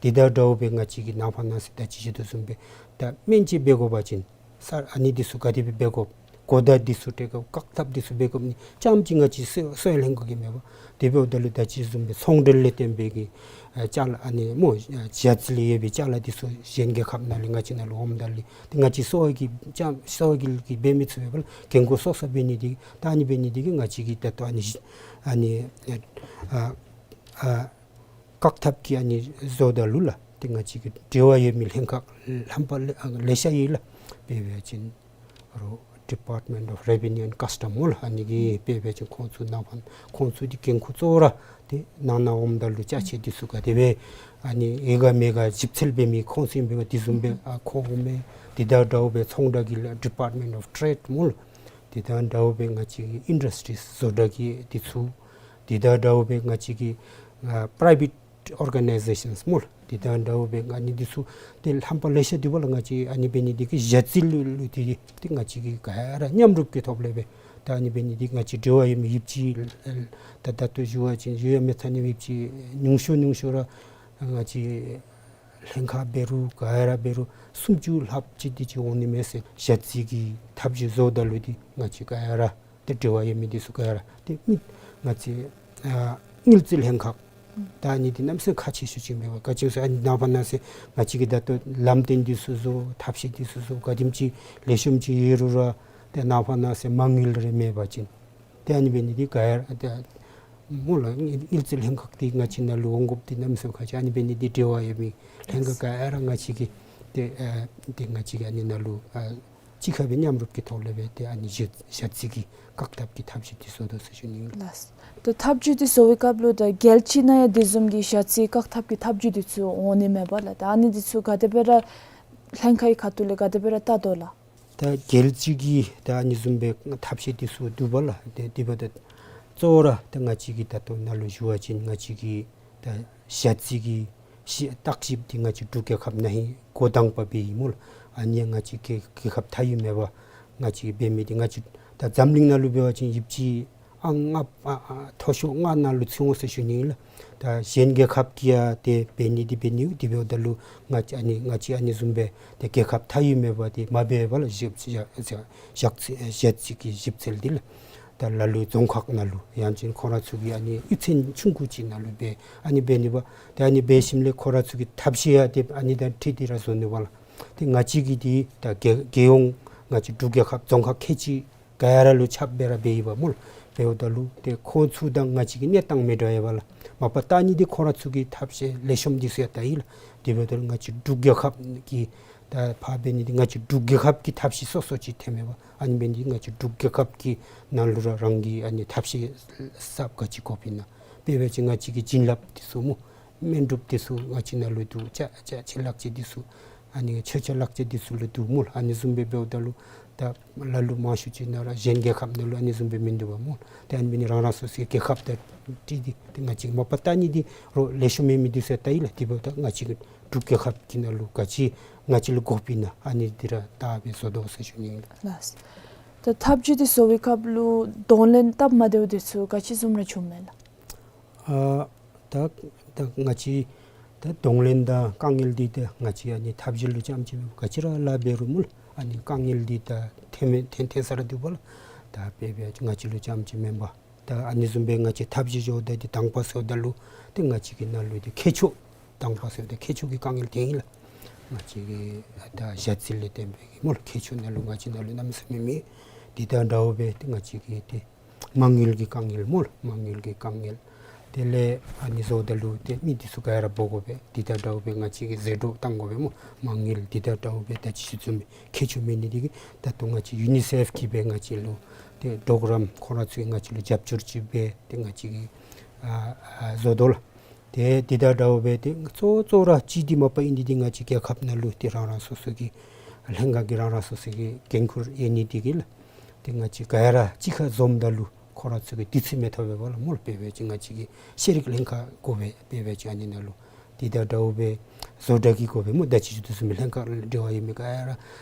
དེ་དང་འདྲཝ་སྦེ་ང་བཅས་ཀྱི་ནང་ཕར་ནང་གསེས་ད་ཅི་ཞུ་དོ་བཟུམ་སྦེ་ད་སྨན་ཅིག་འབད་དགོ་པ་ཅིན་ས་ཨ་ནི་འདི་ཚུ་ག་དེ་སྦེ་འབད་དགོཔ། གོ་བརྡ་འདི་ཚུ་སྤྲོད་དགོཔ། བཀག་ཐབས་འདི་ཚུ་འབད་དགོཔ་ནི་རྐྱངམ་ཅིག་ང་བཅས་གསོ་གསོ་བའི་ལྷན་ཁག་གིས་མེན་པར། དེ་འབདཝ་ད་ལུ་ད་ཅི་བཟུམ་སྦེ་ཚོང་འབྲེལ་ལས་བརྟེན་པའི་གི་ཨ་ཅ་ལ་ཨ་ནི་སྨོ་ཞ་རྩི་ལས་ཡོད་པའི་ཅ་ལ་འདི་ཚུ་གཞན་རྒྱལ་ཁབ་ནང་ལས་ང་བཅས་ནང་ལུ་འོངམ་ད་ལུ་ཏེ་ང་བཅས་གསོ་བ་གི་རྐྱངམ་གསོ་བ་གི་གིས་འབད་མི་ཚུགས་པས་ལགས། འགན་ཁུར་སོ་སོ་འབད་ནི་འདི་ད་ཨ་ནི་འབད་ནི་འདི་གིས་ང་བཅས་ཀྱིས་ད་ལྟོ་ཨ་ནི་ཨ་ནི་ཨ་ཨ་བཀག་ཐབས་ཀྱི་ཨ་ནི་བཟོཝ་ད་ལུ་ལགས། ཏེ་ང་བཅས་ཀྱི་འབྲེལ་བ་ཡོད་མི་ལྷན་ཁག་ལྷམ་པ་ལེ་ཨ་ལེ་ཤ་ཡོད་ལགས། དཔེ་འབད་བ་ཅིན་རོགས་Department of Revenue and Custom སྨོ་ལགས། ཨ་ནི་གིས་དཔེ་འབད་བ་ཅིན་ཁོང་ཚུ་ནང་ཕར་ཁོང་ཚུ་འདི་འགན་ཁུར་གཙོ་བོ་ར་ཏེ་ནང་ན་འོངམ་ད་ལུ་ཅ་ཆས་འདི་ཚུ་ག་དེ་སྦེ་ཨ་ནི་ཡོད་ག་མེད་ག་ཞིབ་འཚོལ་འབད་མི་ཁོང་ཚུ་ཨིན་པས། དེ་བཟུམ་སྦེ་ཨ་ཁོང་འོང་མས། དེ་དང་འདྲཝ་སྦེ་ཚོང་འབྲེལ་གྱི་ལགས་Department of Trade སྨོ་ལགས། དེ་དང་འདྲཝ་སྦེ་ང་བཅས་ཀྱི་Industries བཟོ་གྲྭ་གི་འདི་ཚུ། དེ་དང་འདྲཝ་སྦེ་ང་བཅས་ཀྱི་ཨ་Private Organizations སྨོ་ལགས། དེ་དང་འདྲཝ་སྦེ་ཨ་ནི་འདི་ཚུ་ཏེ་ལྷམ་པ་ལེ་ཤ་འདུག་པ་ལགས། ང་བཅས་ཨ་ནི་འབད་ནི་འདི་གིས་ཞ་རྩི་ལུ་ལུ་ཏེ་ཏེ་ང་བཅས་ཀྱིས་ག་ར་མཉམ་རུབ་ཀྱི་ཐོག་ལས་སྦེ་ད་ཨ་ནི་འབད་ནི་འདི་ང་བཅས་འབྲེལ་བ་ཡོད་མི་ཡོདཔ་ཅིག་ད་ད་ལྟོ་ཞུ་བ་ཅིན་ཞུ་ཡང་མི་ཚར་ནི་ཡོདཔ་ཅིག་ཉུང་ཤོས་ཉུང་ཤོས་ར་ང་བཅས་ལྷན་ཁག་འབད་རུང་ག་ར་འབད་རུང་སུམ་ཅུ་ལྷགཔ་ཅིག་འདི་ཅིག་འོང་ནི་མས་ཟེར། ཞ་རྩི་གི་ཐབས་ཇུས་བཟོཝ་ད་ལུ་འདི་ང་བཅས་ག་ར་ཏེ་འབྲེལ་བ་ཡོད་མི་འདི་ཚུ་ག་ར་ཏེ་མི་ང་བཅས་ཨ་དངུལ་རྩིས་ལྷན་ཁག་ད་ཨ་ནི་འདི་གནམ་མེད་ས་མེད་ཁག་ཆེ་ཤོས་ཅིག་ཨིན་པས། ག་ཅི་སྨོ་ཟེར་ཨ་ནི་ནང་ཕར་ནང་གསེས་ང་བཅས་ཀྱི་ད་ལྟོ་ལམ་སྟོན་འདི་ཚུ་བཟོ་ཐབས་ཤེས་འདི་ཚུ་བཟོ་ག་དེམ་ཅིག་ལེགས་ཤོམ་ཅིག་ཡོད་རུང་ར་ཏེ་ནང་ཕར་ནང་གསེས་མ་དངུལ་རེ་མེད་པ་ཅིན་ཏེ་ཨ་ནི་འབད་ནི་འདི་ག་ར་ཏེ་སྨོ་ལགས། དངུལ་རྩིས་ལྷན་ཁག་འདི་ང་བཅས་ནང་ལུ་འོང་དགོཔ་འདི་གནམ་མེད་ས་མེད་ཁག་ཆེ། ཨ་ནི་འབད་ནི་འདི་འབྲེལ་བ་ཡོད་མི་ལྷན་ཁག་ག་ར་ང་བཅས་ཀྱིས་ཏེ་ཨ་ཏེ་ང་བཅས་ཀྱིས་ཨ་ནི་ནང་ལུ་ཨ་གཅིག་ཁར་སྦེ་མཉམ་རུབ་ཀྱི་ཐོག་ལས་སྦེ་ཏེ་ཨ་ནི་ཞ་ཞ་རྩི་གི་བཀག་ཐབས་ཀྱི་ཐབས་ཇུས་འདི་བཟོ་དོ་ཟེར་ཞུ་ནི་ཨིན། ལགས། ད་ཐབས་ཇུས་འདི་བཟོ་བའི་སྐབས་ལུ་ད་རྒྱལ་སྤྱི་ནང་ཡང་དེ་བཟུམ་གྱི་ཞ་རྩི་བཀག་ཐབས་ཀྱི་ཐབས་ཇུས་འདི་ཚུ་འོང་ནི་མས་པ་ལགས། ད་ཨ་ནི་འདི་ཚུ་ག་དེ་སྦེ་ར་ལྷན་ཁག་གི་ཁ་ཐུག་ལས་ག་དེ་སྦེ་ར་བལྟ་དོ་ལགས། ད་རྒྱལ་སྤྱི་གི་ད་ཨ་ནི་བཟུམ་སྦེ་ཐབས་ཤེས་འདི་ཚུ་འདུག་པ་ལགས། ཏེ་དེ་འབདཝ་ད་གཙོ་བོ་ར་ད་ང་བཅས་ཀྱི་ད་ལྟོ་ནང་ལུ་ཞུ་བ་ཅིན་ང་བཅས་ཀྱི་ད་ཞ་རྩི་གི་ཞི་བརྟག་ཞིབ་འདི་ང་བཅས་འབྲུག་རྒྱལ་ཁབ་ནང་ཧེ་འགོ་དང་པ་འབད་ཡི་སྨོ་ལགས། ཨ་ནི་ཡང་ང་བཅས་རྒྱལ་རྒྱལ་ཁབ་མཐའ་དབུས་མེད་པར་ང་བཅས་འབད་མི་འདི་ང་བཅས་ད་འཛམ་གླིང་ནང་ལུ་འབད་བ་ཅིན་ཡོདཔ་ཅིག་ཨང་ལྔ་ཨ་ཨ་མཐོ་ཤོས་ལྔ་ནང་ལུ་ཚུད་འོང་ཟེར་ཞུ་ནི་ཨིན་ལགས། ད་གཞན་རྒྱལ་ཁབ་ཀྱིས་ཡང་ཏེ་འབད་ནི་འདི་འབད་ནི་འདི་འབདཝ་ད་ལུ་ང་བཅས་ཨ་ནི་ང་བཅས་ཨ་ནི་བཟུམ་སྦེ་ཏེ་རྒྱལ་ཁབ་མཐའ་དབུས་མེད་པར་ཏེ་མ་འབད་བར་ལགས། ཞིབ་ཞིབ་ཞིབ་འཚོལ་ཞིབ་འཚོལ་འདི་ལགས། ད་ལ་ལུ་རྫོང་ཁག་ནང་ལུ་ཡང་ཅིན་ཁོ་ར་ཚུ་གི་ཨ་ནི་གཡུས་ཚན་ཆུང་ཀུ་ཅིག་ནང་ལུ་འབད་ཨ་ནི་འབད་ནི་པ། ཏེ་ཨ་ནི་འབད་ཞིནམ་ལས་ཁོ་ར་ཚུ་གི་ཐབས་ཤེས་ཡང་ཏེ་ཨ་ནི་དང་འཁྲིལ་ཏེ་ར་བཟོ་ནི་པ་ལགས། ཏེ་ང་བཅས་ཀྱི་འདི་ད་རྒྱལ་རྒྱལ་ཡོངས་ང་བཅས་འབྲུག་རྒྱལ་ཁབ་རྫོང་ཁག་ཁལ་གཅིག་ག་ར་ལུ་ཁྱབ་སྦེ་ར་འབད་ཡི་པ་སྨོ་ལགས། འབདཝ་ད་ལུ་ཏེ་ཁོང་ཚུ་དང་ང་བཅས་ཀྱི་གནས་སྟངས་མི་འདྲ་བས་པ་ལགས། མ་པ་བལྟ་ནི་འདི་ཁོ་ར་ཚུ་གི་ཐབས་ཤེས་ལེགས་ཤོམ་འདི་ཚུ་ཡང་བལྟ་ཡི་ལགས། དེ་འབདཝ་ད་ལུ་ང་བཅས་འབྲུག་རྒྱལ་ཁབ་ཀྱི་ད་ཕར་འབད་ནི་འདི་ང་བཅས་འབྲུག་རྒྱལ་ཁབ་ཀྱི་ཐབས་ཤེས་སོ་སོ་ཅིག་ཐོནམ་མས་པ། ཨ་ནི་འབད་ནི་འདི་ང་བཅས་འབྲུག་རྒྱལ་ཁབ་ཀྱི་ནང་ལུ་ར་རང་གི་ཨ་ནི་ཐབས་ཤེས་གསརཔ་ག་ཅི་དགོཔ་ཨིན་ན། དཔེ་འབད་བ་ཅིན་ང་བཅས་ཀྱི་བྱིན་རླབས་འདི་ཚུ་སྨོ། སྨན་སྒྲུབ་འདི་ཚུ་ང་བཅས་ནང་ལུ་འདུག། ཅ་ཅ་ཆས་ལག་རྗེས་འདི་ཚུ་ཨ་ནི་མཆོད་ཆས་ལག་རྗེས་འདི་ཚུ་ལུ་འདུག་སྨོ་ལགས། ཨ་ནི་བཟུམ་སྦེ་འབདཝ་ད་ལུ་ད་ལ་ལུ་མང་ཤོས་ཅིག་ནང་ར་གཞན་རྒྱལ་ཁབ་ནང་ལུ་ཨ་ནི་བཟུམ་སྦེ་མིན་འདུག་པ་སྨོ། ཏེ་ཨ་ནི་འབད་ནི་རང་རང་སོ་སོའི་རྒྱལ་ཁབ་དང་འཁྲིལ་ཏེ་ཏེ་ང་བཅས་མ་པ་བལྟ་ནི་འདི་རོགས་ལེགས་ཤོམ་མེད་མི་འདི་ཚུ་བལྟ་ཡི་ལགས། དེ་འབདཝ་ད་ང་བཅས་ཀྱི་འབྲུག་རྒྱལ་ཁབ་ཀྱི་ནང་ལུ་ག་ཅི་ང་བཅས་ལུ་དགོཔ་ཨིན་ན་ཨ་ནི་འདི་ར་བལྟ་སྦེ་བཟོ་དོ་ཟེར་ཞུ་ནི་ཨིན་ལགས། ལགས། ད་ཐབས་ཇུས་འདི་བཟོ་བའི་སྐབས་ལུ་གདོང་ལེན་སྟབས་མ་བདེཝ་འདི་ཚུ་ག་ཅི་བཟུམ་ར་བྱུངམ་མས་ལགས། ཨ་ད་ད་ང་བཅས་ད་གདོང་ལེན་དང་དཀའ་ངལ་འདི་ད་ང་བཅས་ཨ་ནི་ཐབས་ཇུས་ལུ་རྐྱངམ་ཅིག་མེན་པར་ག་ཅི་ར་ལཱ་འབད་རུང་སྨོ་ལགས། ཨ་ནི་དཀའ་ངལ་འདི་ད་ཐོན་མི་ཐོན་ཐོན་ས་ར་འདུག་པ་ལགས། ད་དཔེ་འབད་བ་ཅིན་ང་བཅས་ལུ་རྐྱངམ་ཅིག་མེན་པར་ད་ཨ་ནི་བཟུམ་སྦེ་ང་བཅས་ཐབས་ཇུས་བཟོཝ་ད་འདི་དང་པ་ཟེརཝ་ད་ལུ་ཏེ་ང་བཅས་ཀྱི་ནང་ལུ་འདི་མཁས་མཆོག་དང་པ་ཟེརཝ་ད་མཁས་མཆོག་གི་དཀའ་ངལ་ཐོན་ཡི་ལགས། ང་བཅས་ཀྱི་ད་ཞ་རྩི་ལས་བརྟེན་པའི་གི་སྨོ་ལགས། མཁས་མཆོག་ནང་ལུ་ང་བཅས་ནང་ལུ་གནམ་མེད་ས་མེད་མེད། འདི་དང་འདྲཝ་སྦེ་ཏེ་ང་བཅས་ཀྱི་ཏེ་མ་དངུལ་གྱི་དཀའ་ངལ་སྨོ་ལགས། མ་དངུལ་གྱི་དཀའ་ངལ། དེ་ལས་ཨ་ནི་བཟོཝ་ད་ལུ་ཏེ་མི་འདི་ཚུ་ག་ར་འབོ་དགོ་པས། འདི་དང་འདྲཝ་སྦེ་ང་བཅས་ཀྱིས་ཟད་འགྲོ་བཏང་དགོ་པས་སྨོ། མ་དངུལ་འདི་དང་འདྲཝ་སྦེ་ད་ཅི་ཞུ་བཟུམ་སྦེ་ཁེ་ཆུ་མེད་ནི་འདི་གིས་ད་ལྟོ་ང་བཅས་ཡུ་ནི་སེཕ་གིས་སྦེ་ང་བཅས་ལུ་ཏེ་གྲོགས་རམ་ཁོང་ར་ཚུ་གིས་ང་བཅས་ལུ་རྒྱབ་སྐྱོར་ཅིག་སྦེ་ཏེ་ང་བཅས་ཀྱིས་ཨ་ཨ་བཟོ་དོ་ལགས། ཏེ་འདི་དང་འདྲཝ་སྦེ་ཏེ་གཙོ་གཙོ་ར་གཅིག་འདི་མ་པ་ཨིན་འདི་འདི་ང་བཅས་རྒྱལ་ཁབ་ནང་ལུ་ཏེ་རང་རང་སོ་སོ་གི་ལྷན་ཁག་གིས་རང་རང་སོ་སོ་གི་འགན་ཁུར་ཡོད་ནི་འདི་གིས་ལགས། ཏེ་ང་བཅས་ག་ར་གཅིག་ཁར་འཛོམས་ད་ལུ་ཁོང་ར་ཚུ་གིས་དུས་ཚོད་མེད་ཐབས་མེད་པ་ལགས་སྨོ་ལགས། དཔེ་འབད་བ་ཅིན་ང་བཅས་ཀྱི་ཤེས་རིག་ལྷན་ཁག་དགོ་པས། དཔེ་འབད་བ་ཅིན་ཨ་ནི་ནང་ལུ་འདི་དང་འདྲཝ་སྦེ་བཟོ་གྲྭ་གིས་དགོ་པས་སྨོ། ད་ཅི་ཞུ་དོ་བཟུམ་སྦེ་ལྷན་ཁག་འབྲེལ་བ་ཡོད་མི་ག་ར་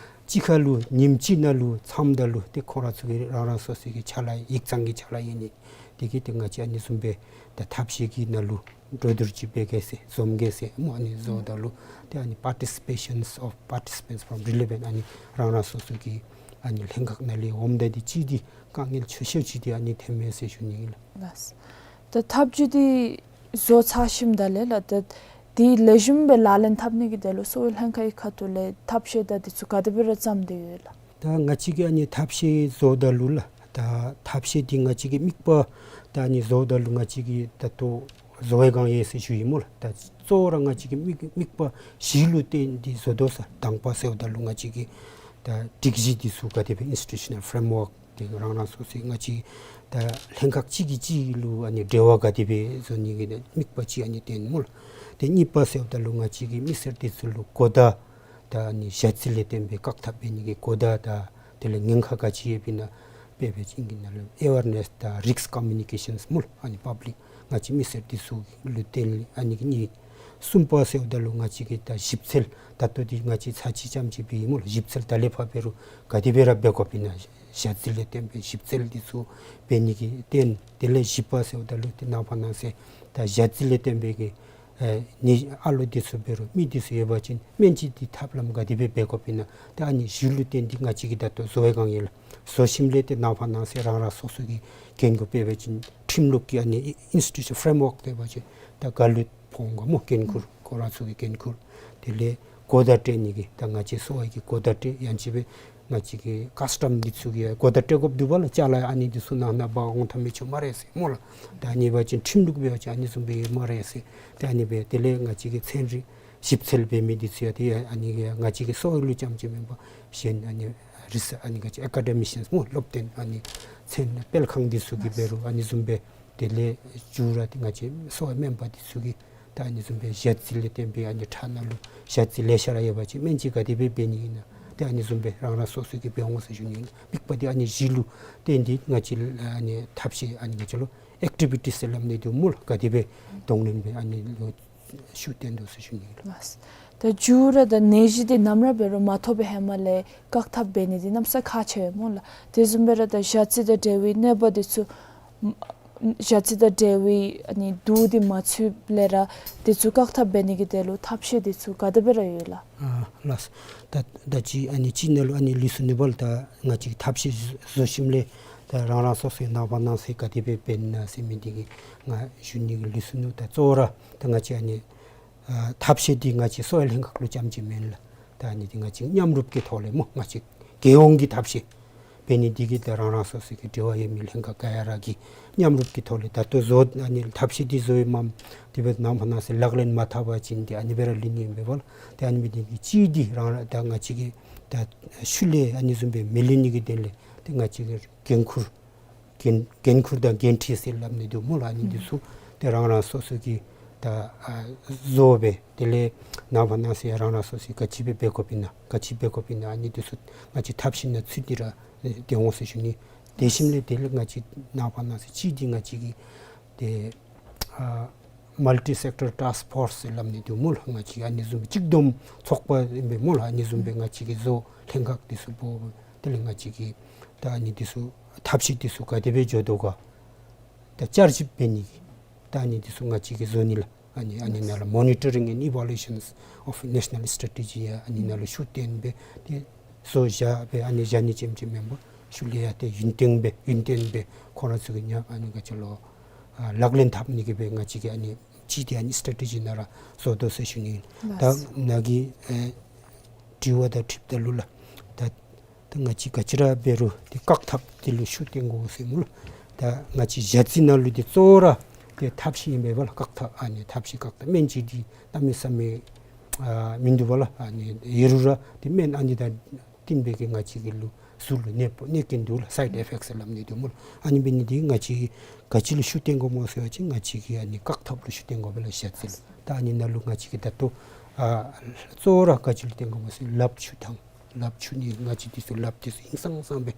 གཅིག་ཁར་ལུ་ཉིནམ་གཅིག་ནང་ལུ་འཛོམས་ད་ལུ་ཏེ་ཁོང་ར་ཚུ་གིས་རང་རང་སོ་སོ་གི་ཕྱག་ལཱ་ཡིག་ཚང་གི་ཕྱག་ལཱ་ཡོད་ནི་འདི་གིས་ཏེ་ང་བཅས་ཨ་ནི་བཟུམ་སྦེ་ད་ཐབས་ཤེས་ཀྱི་ནང་ལུ་གྲོས་བསྡུར་ཅིག་འབད་གེ་ཟེར་འཛོམས་གེ་ཟེར་སྨོ། ཨ་ནི་བཟོཝ་ད་ལུ་ཏེ་ཨ་ནི་participation of participants from relevant ཨ་ནི་རང་རང་སོ་སོ་གི་ཨ་ནི་ལྷན་ཁག་ནང་ལས་འོངམ་ད་འདི་གཅིག་འདི་དཀའ་ངལ་ཆེ་ཤོས་ཅིག་འདི་ཨ་ནི་ཐོནམ་མས་ཟེར་ཞུ་ནི་ཨིན་ལགས། ལགས། ད་ཐབས་བྱུས་འདི་བཟོ་ཚར་ཞིནམ་ད་ལས་ལགས་ད་འདི་ལེགས་ཤོམ་སྦེ་ལག་ལེན་འཐབ་ནི་གི་དོན་ལུ་གསོ་བའི་ལྷན་ཁག་གི་ཁ་ཐུག་ལས་ཐབས་ཤེས་དང་འདི་ཚུ་ག་དེ་སྦེ་ར་བརྩམས་ཏེ་ཡོད་ལགས། ད་ང་བཅས་ཀྱིས་ཨ་ནི་ཐབས་ཤེས་བཟོཝ་ད་ལུ་ལགས། ད་ཐབས་ཤེས་འདི་ང་བཅས་ཀྱི་དམིགས་པ་ད་ཨ་ནི་བཟོཝ་ད་ལུ་ང་བཅས་ཀྱིས་ད་ལྟོ་བཟོ་བའི་སྒང་ཡོད་ཟེར་ཞུ་ཡི་སྨོ་ལགས། ད་གཙོ་བོ་ར་ང་བཅས་ཀྱི་དམིགས་དམིགས་པ་གཞི་ལུ་བརྟེན་ཏེ་བཟོ་དོ་ཟེར། དང་པ་ཟེརཝ་ད་ལུ་ང་བཅས་ཀྱི་ད་སྒྲིག་གཞི་འདི་ཚུ་ག་དེ་སྦེ་institutional framework ཏེ་རང་རང་སོ་སོའི་ང་བཅས་ད་ལྷན་ཁག་གཅིག་གིས་གཅིག་ལུ་ཨ་ནི་འབྲེལ་བ་ག་དེ་སྦེ་བཟོ་ནི་གི་དམིགས་པ་ཅིག་ཨ་ནི་བཏོན་སྨོ་ལགས། ཏེ་གཉིས་པ་ཟེརཝ་ད་ལུ་ང་བཅས་ཀྱི་མི་སེར་འདི་ཚུ་ལུ་གོ་བརྡ་ད་ཨ་ནི་ཞ་རྩི་ལས་བརྟེན་པའི་བཀག་ཐབས་འབད་ནི་གི་གོ་བརྡ་དང་དེ་ལས་ཉེན་ཁ་ག་ཅི་ཡོདཔ་ཨིན་ན་དཔེ་འབད་བ་ཅིན་གྱི་ནང་ལུ་awareness དང་risk communications སྨོ་ལགས། ཨ་ནི་public ང་བཅས་མི་སེར་འདི་ཚུ་ལུ་བརྟེན་ཨ་ནི་གི་གཉིས། གསུམ་པ་ཟེརཝ་ད་ལུ་ང་བཅས་ཀྱི་ད་ཞིབ་འཚོལ་ད་ལྟོ་འདི་ང་བཅས་ཚར་གཅིག་རྐྱངམ་ཅིག་འབད་ཡི་སྨོ་ལགས། ཞིབ་འཚོལ་ད་ལས་ཕར་འབད་རུང་ག་དེ་སྦེ་ར་འབད་དགོཔ་ཨིན་ན་ཞ་རྩི་ལས་བརྟེན་པའི་ཞིབ་འཚོལ་འདི་ཚུ་འབད་ནི་གི་བརྟེན། དེ་ལས་བཞི་པ་ཟེརཝ་ད་ལུ་ཏེ་ནངས་པ་གནངས་ཚེ་ད་ཞ་རྩི་ལས་བརྟེན་པའི་གི་ཨེ་ནད་ཨ་ལོ་འདི་ཚུ་འབད་རུང་མི་འདི་ཚུ་ཡོད་པ་ཅིན་སྨན་བཅོས་འདི་ཐབས་ལམ་ག་དེ་སྦེ་འབད་དགོཔ་ཨིན་ན་ད་ཨ་ནི་གཞི་ལུ་བརྟེན་ཏེ་ང་བཅས་ཀྱིས་ད་ལྟོ་བཟོ་བའི་སྒང་ཡོད་ལགས། བཟོ་ཞིནམ་ལས་ཏེ་ནངས་པ་གནངས་ཚེ་རང་རང་སོ་སོ་གི་འགན་ཁུར་དཔེ་འབད་བ་ཅིན་ཁྲིམས་ལུགས་ཀྱི་ཨ་ནི་institutional framework དཔེ་འབད་བ་ཅིན་ད་ག་ལུ་ཕོག་འོང་ག་སྨོ། འགན་ཁུར་ཁོང་ར་ཚུ་གི་འགན་ཁུར། དེ་ལས་གོ་བརྡ་སྤྲོད་ནི་གི་ད་ང་བཅས་གསོ་བ་གི་གོ་བརྡ་སྤྲོད་ཡང་ཅིན་སྦེ་ང་བཅས་ཀྱི་ཀཱས་ཊམ་འདི་ཚུ་གིས་གོ་བརྡ་སྤྲོད་དགོཔ་འདུག་པ་ལགས། ཅ་ལ་ཨ་ནི་འདི་ཚུ་ནང་ན་འབག་འོང་ཐབས་མི་ཆོག་སྨ་རེ་ཟེར་སྨོ་ལགས། ད་ཨ་ནི་འབད་བ་ཅིན་ཁྲིམས་ལུགས་འབད་བ་ཅིན་ཨ་ནི་བཟུམ་སྦེ་ཡོད་སྨ་རེ་ཟེར། ད་ཨ་ནི་སྦེ་དེ་ལས་ང་བཅས་ཀྱི་ཚན་རིག་ཞིབ་འཚོལ་འབད་མི་འདི་ཚུ་ཡང་ཏེ་ཨ་ནི་གི་ང་བཅས་ཀྱི་གསོ་བ་ལུ་རྐྱངམ་ཅིག་མེན་པར་གཞན་ཨ་ནི་རི་སར་ཨ་ནི་ག་ཅི་ཨེ་ཀ་ཌེ་མི་ཤཱནསི་སྨོ་སློབ་སྟོན་ཨ་ནི་ཚན་སྤེལ་ཁང་འདི་ཚུ་གིས་འབད་རུང་ཨ་ནི་བཟུམ་སྦེ་དེ་ལས་མཇུག་ར་ཏེ་ང་བཅས་གསོ་བའི་སྨན་པ་འདི་ཚུ་གིས་ད་ཨ་ནི་བཟུམ་སྦེ་ཞ་རྩི་ལས་བརྟེན་པའི་ཨ་ནི་ཁྲག་ནང་ལུ་ཞ་རྩི་ལེ་ཤ་ར་ཡོད་པ་ཅིན་སྨན་བཅོས་ག་དེ་སྦེ་འབད་ནི་ཨིན་ན་ཏེ་ཨ་ནི་བཟུམ་སྦེ་རང་རང་སོ་སོ་གིས་འབད་འོང་ཟེར་ཞུ་ནི་ཨིན། དམིགས་པ་འདི་ཨ་ནི་གཞི་ལུ་བརྟེན་ཏེ་ང་བཅས་ཨ་ནི་ཐབས་ཤེས་ཨ་ནི་ག་ཅི་ལོ་ཨེཀ་ཊི་བི་ཊིས་ཟེར་སླབ་ནི་འདུག་སྨོ་ལགས། ག་དེ་སྦེ་གདོང་ལེན་འབད་ཨ་ནི་ལུ་ཤུགས་བཏོན་དོ་ཟེར་ཞུ་ནི་ཨིན་ལགས། ལགས། ད་མཇུག་ར་ད་ནད་གཞི་འདི་ནམ་ར་འབད་རུང་མ་ཐོབ་པའི་ཧེ་མ་ལས་བཀག་ཐབས་འབད་ནི་འདི་གནམ་ས་ཁག་ཆེ་བས་སྨོ་ལགས། དེ་བཟུམ་སྦེ་ར་ད་ཞ་རྩི་དང་འབྲེལ་བའི་གནོད་པ་འདི་ཚུ་ཞ་རྩི་དང་འབྲེལ་བའི་ཨ་ནི་དུག་འདི་མ་ཚུདཔ་ལས་ར་འདི་ཚུ་བཀག་ཐབས་འབད་ནི་གི་དོན་ལུ་ཐབས་ཤེས་འདི་ཚུ་ག་དེ་སྦེ་ར་ཡོད་ལགས། ཨ་ལགས། ད་ད་ཅི་ཨ་ནི་ཅིག་ནང་ལུ་ཨ་ནི་ལུས་སོ་ནུག་པ་ལགས། ད་ང་བཅས་ཐབས་ཤེས་བཟོ་ཞིནམ་ལས་ད་རང་རང་སོ་སོའི་ནངས་པ་གནངས་ཚེ་ག་དེ་སྦེ་འབད་ན་ཟེར་མི་འདི་གི་ང་ཞུ་ནི་གི་ལུས་སོ་ནུག། ད་གཙོ་བོ་ར་ད་ང་བཅས་ཨ་ནི་ཨ་ཐབས་ཤེས་འདི་ང་བཅས་གསོ་བའི་ལྷན་ཁག་ལུ་རྐྱངམ་ཅིག་མེན་ལགས། ད་ཨ་ནི་འདི་ང་བཅས་མཉམ་རུབ་ཀྱི་ཐོག་ལས་སྨོ་ང་བཅས་རྒྱལ་ཡོངས་ཀྱི་ཐབས་ཤེས་འབད་ནི་འདི་གིས་ད་རང་རང་སོ་སོ་གི་འབྲེལ་བ་ཡོད་མི་ལྷན་ཁག་ག་ཡ་ར་གིས་མཉམ་རུབ་ཀྱི་ཐོག་ལས་ད་ལྟོ་བཟོ་ཨ་ནི་ཐབས་ཤེས་འདི་བཟོ་ཡི་མམ་དེ་སྦེ་ནངས་པ་གནངས་ཚེ་ལག་ལེན་མ་འཐབ་པ་ཅིན་ཏེ་ཨ་ནི་སྦེ་ར་ལུས་ནི་ཨིན་པས་ལགས། ཏེ་ཨ་ནི་འབད་ནི་འདི་གིས་གཅིག་འདི་རང་ར་ད་ང་བཅས་ཀྱི་ད་ཤུལ་ལས་ཨ་ནི་བཟུམ་སྦེ་མི་ལུས་ནི་གི་དོན་ལས་ཏེ་ང་བཅས་ཀྱི་འགན་ཁུར་འགན་འགན་ཁུར་དང་འགན་འཁྲི་ཟེར་སླབ་ནི་འདུག་སྨོ་ལགས། ཨ་ནི་འདི་ཚུ་ཏེ་རང་རང་སོ་སོ་གིས་ད་ཨ་བཟོ་སྦེ་དེ་ལས་ནངས་པ་གནངས་ཚེ་རང་རང་སོ་སོ་གིས་ག་ཅི་སྦེ་འབད་དགོཔ་ཨིན་ན་ག་ཅི་འབད་དགོཔ་ཨིན་ན་ཨ་ནི་འདི་ཚུ་ང་བཅས་ཐབས་ཤེས་ནང་ཚུད་དེ་ར་སྡོད་འོང་ཟེར་ཞུ་ནི། དེ་ཞིནམ་ལས་དེ་ལས་ང་བཅས་ནངས་པ་གནངས་ཚེ་གཅིག་འདི་ང་བཅས་ཀྱི་ཏེ་ཨ་མལ་ཊི་སེག་ཊར་ཊཱསཀ་ཕོརསི་ཟེར་སླབ་ནི་འདུག་སྨོ་ལགས། ང་བཅས་ཨ་ནི་བཟུམ་གཅིག་བསྡོམས་ཚོགས་པ་ཨིན་པས་སྨོ་ལགས། ཨ་ནི་བཟུམ་སྦེ་ང་བཅས་ཀྱིས་བཟོ་ལྷན་ཁག་འདི་ཚུ་འབོ་དེ་ལས་ང་བཅས་ཀྱིས་ད་ཨ་ནི་འདི་ཚུ་ཐབས་ཤེས་འདི་ཚུ་ག་དེ་སྦེ་འགྱོ་དོ་ག་ད་བསྐྱར་ཞིབ་འབད་ནི་གི་ད་ཨ་ནི་འདི་ཚུ་ང་བཅས་ཀྱིས་བཟོ་ནི་ལགས། ཨ་ནི་ཨ་ནི་ནང་ལུ་Monitoring and Evaluations of National Strategy ཡང་ཨ་ནི་ནང་ལུ་ཤུགས་བཏོན་སྦེ་ཏེ་བཟོ་བཞག་སྦེ་ཨ་ནི་བཞག་ནི་ཙམ་ཅིག་མེན་པར་ཤུལ་ལས་ཡང་ཏེ་ཡུན་བརྟན་སྦེ་ཡུན་བརྟན་སྦེ་ཁོང་ར་ཚུ་གིས་ཡང་ཨ་ནི་ག་ཅི་ལོ་ཨ་ལག་ལེན་འཐབ་ནི་གི་སྦེ་ང་བཅས་ཀྱིས་ཨ་ནི་ཅིག་ཏེ་ཨ་ནི་སི་ཊེ་ཊི་ཇི་ནང་ར་བཟོ་དོ་ཟེར་ཞུ་ནི་ཨིན། ད་ནཱ་གི་ཨེ་དྲི་བ་དང་འཁྲིལཝ་ད་ལུ་ལགས། ད་ད་ང་བཅས་ག་ཅི་ར་འབད་རུང་ཏེ་བཀག་ཐབས་འདི་ལུ་ཤུགས་བཏོན་དགོ་ཟེར་སྨོ་ལགས། ད་ང་བཅས་ཞ་རྩི་ནང་ལུ་ཏེ་གཙོ་བོ་ར་ ཏེ་ཐབས་ཤེས་ཨིན་པས་ལགས། བཀག་ཐབས་ཨ་ནི་ཐབས་ཤེས་བཀག་ཐབས་སྨན་ཅིག་འདི་གནམ་མེད་ས་མེད་ཨ་མིན་འདུག་པ་ལགས། ཨ་ནི་ཡོད་རུང་ར་ཏེ་སྨན་ཨ་ནི་དང་བསྟུན་པའི་གི་ང་བཅས་ཀྱི་ལུ་ཟུར་ལུ་གནོད་པ་གནོད་རྐྱེན་འདུག་ལགས། སའིཌ་ཨི་ཕེཀཊ་སླབ་ནི་འདུག་སྨོ་ལགས། ཨ་ནི་འབད་ནི་འདི་ང་བཅས་ཀྱིས་ག་ཅི་ལུ་ཤུགས་བཏོན་དགོཔ་སྨོ་ཟེར་བ་ཅིན་ང་བཅས་ཀྱིས་ཨ་ནི་བཀག་ཐབས་ལུ་ཤུགས་བཏོན་དགོ་པས་ལགས། ཞ་རྩི་ལུ། ད་ཨ་ནི་ནང་ལུ་ང་བཅས་ཀྱིས་ད་ལྟོ་ཨ་གཙོ་བོ་ར་ག་ཅི་ལུ་བཏོན་དགོཔ་སྨོ་ཟེར་ལགཔ་འཁྱུ་ཐངས། ལགཔ་འཁྱུ་ནི་ང་བཅས་འདི་ཚུ་ལགཔ་འདི་ཚུ་ཧིང་སངས་སངས་སྦེ་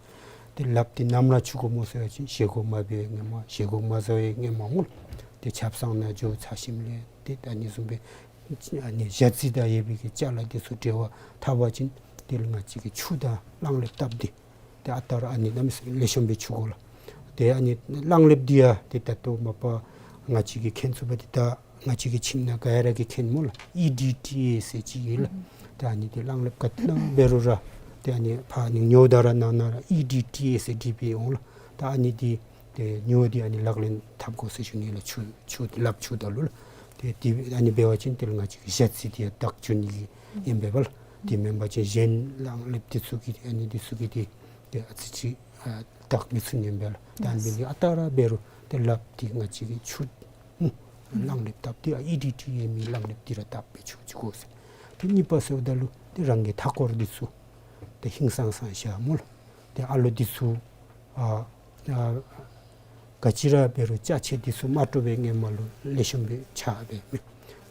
ཏེ་ལགཔ་འདི་ནམ་ར་འཁྱུ་དགོཔ་སྨོ་ཟེར་བ་ཅིན་བཞེས་སྒོ་མ་འབད་བའི་སྔོན་མ་བཞེས་སྒོ་མ་བཟའ་བའི་སྔོན་མ་སྨོ་ལགས། ཏེ་ཆབ་གསང་ནང་འགྱོ་ཚར་ཞིནམ་ལས་ཏེ་ད་ཨ་ནི་བཟུམ་སྦེ་ཨ་ནི་ཞ་རྩི་དང་ཡོད་པའི་གི་ཅ་ལ་འདི་ཚུ་འབྲེལ་བ་འཐབ་པ་ཅིན་དེ་ལས་ང་བཅས་ཀྱིས་ཆུ་དང་གླང་ལེབ་བཏབ་སྟེ་ཏེ་ཨ་རྟག་ར་ཨ་ནི་གནམ་མེད་ས་མེད་ལེགས་ཤོམ་སྦེ་འཁྱུ་དགོ་ལགས། ཏེ་ཨ་ནི་གླང་ལེབ་འདི་ཡང་ཏེ་ད་ལྟོ་མ་པ་ང་བཅས་ཀྱིས་མཁྱེན་ཚུགས་པ་འདི་ད་ང་བཅས་ཀྱི་ཁྱིམ་ནང་ག་ར་གིས་མཁྱེན་སྨོ་ལགས། ཨི་ཌི་ཊི་ཨེ་ཟེར་ཅིག་ཡོད་ལགས། ད་ཨ་ནི་འདི་གླང་ལེབ་ག་ཏེ་ནང་འབད་རུང་ར་ཏེ་ཨ་ནི་ཕར་ཨ་ནི་ཉོཝ་ད་ར་ནང་ན་ར་ཨི་ཌི་ཊི་ཨེ་ཟེར་བྲིས་སྦེ་འོང་ལགས། ད་ཨ་ནི་འདི་ཏེ་ཉོ་སྟེ་ཨ་ནི་ལག་ལེན་འཐབ་དགོ་ཟེར་ཞུ་ནི་ལགས། འཁྱུ་འཁྱུ་ལགཔ་འཁྱུཝ་ད་ལུ་ལགས། ཏེ་འདི་ཨ་ནི་འབད་བ་ཅིན་དེ་ལས་ང་བཅས་ཀྱི་ཞ་རྩི་འདི་ཡང་བདག་འགྱོ་ནི་གི་ཨིན་པས་ལགས། དེ་མེན་པ་ཅིན་གཞན་གླང་ལེབ་འདི་ཚུ་གིས་ཏེ་ཨ་ནི་འདི་ཚུ་གིས་ཏེ་ཏེ་ཨ་ཙི་ཅིག་ཨ་བདག་མི་ཚུགས་ནི་ཨིན་པས་ལགས། ད་ཨ་ནི་འབད་ནི་ཨ་རྟག་ར་འབད་རུང་ཏེ་ལགཔ་འདི་ང་བཅས་ཀྱིས་འཁྱུ་ཨུམ་གླང་ལེབ་བཏབ་སྟེ་ཨ་ཨི་ཌི་ཊི་ཨེ་མི་གླང་ལེབ་འདི་ར་བཏབ་སྦེ་འཁྱུ་འཁྱུ་དགོ་ཟེར། ཏེ་གཉིས་པ་ཟེརཝ་ད་ལུ་ཏེ་རང་གི་མཐའ་འཁོར་འདི་ཚུ་ཏེ་ཧིང་སངས་སངས་བཞག་སྨོ་ལགས། ཏེ་ཨ་ལོ་འདི་ཚུ་ཨ་ཨ་ག་ཅི་ར་འབད་རུང་ཅ་ཆས་འདི་ཚུ་མ་དཀྲོག་པའི་སྔོན་མ་ལུ་ལེགས་ཤོམ་སྦེ་ཕྱགས་སྦེ་མི་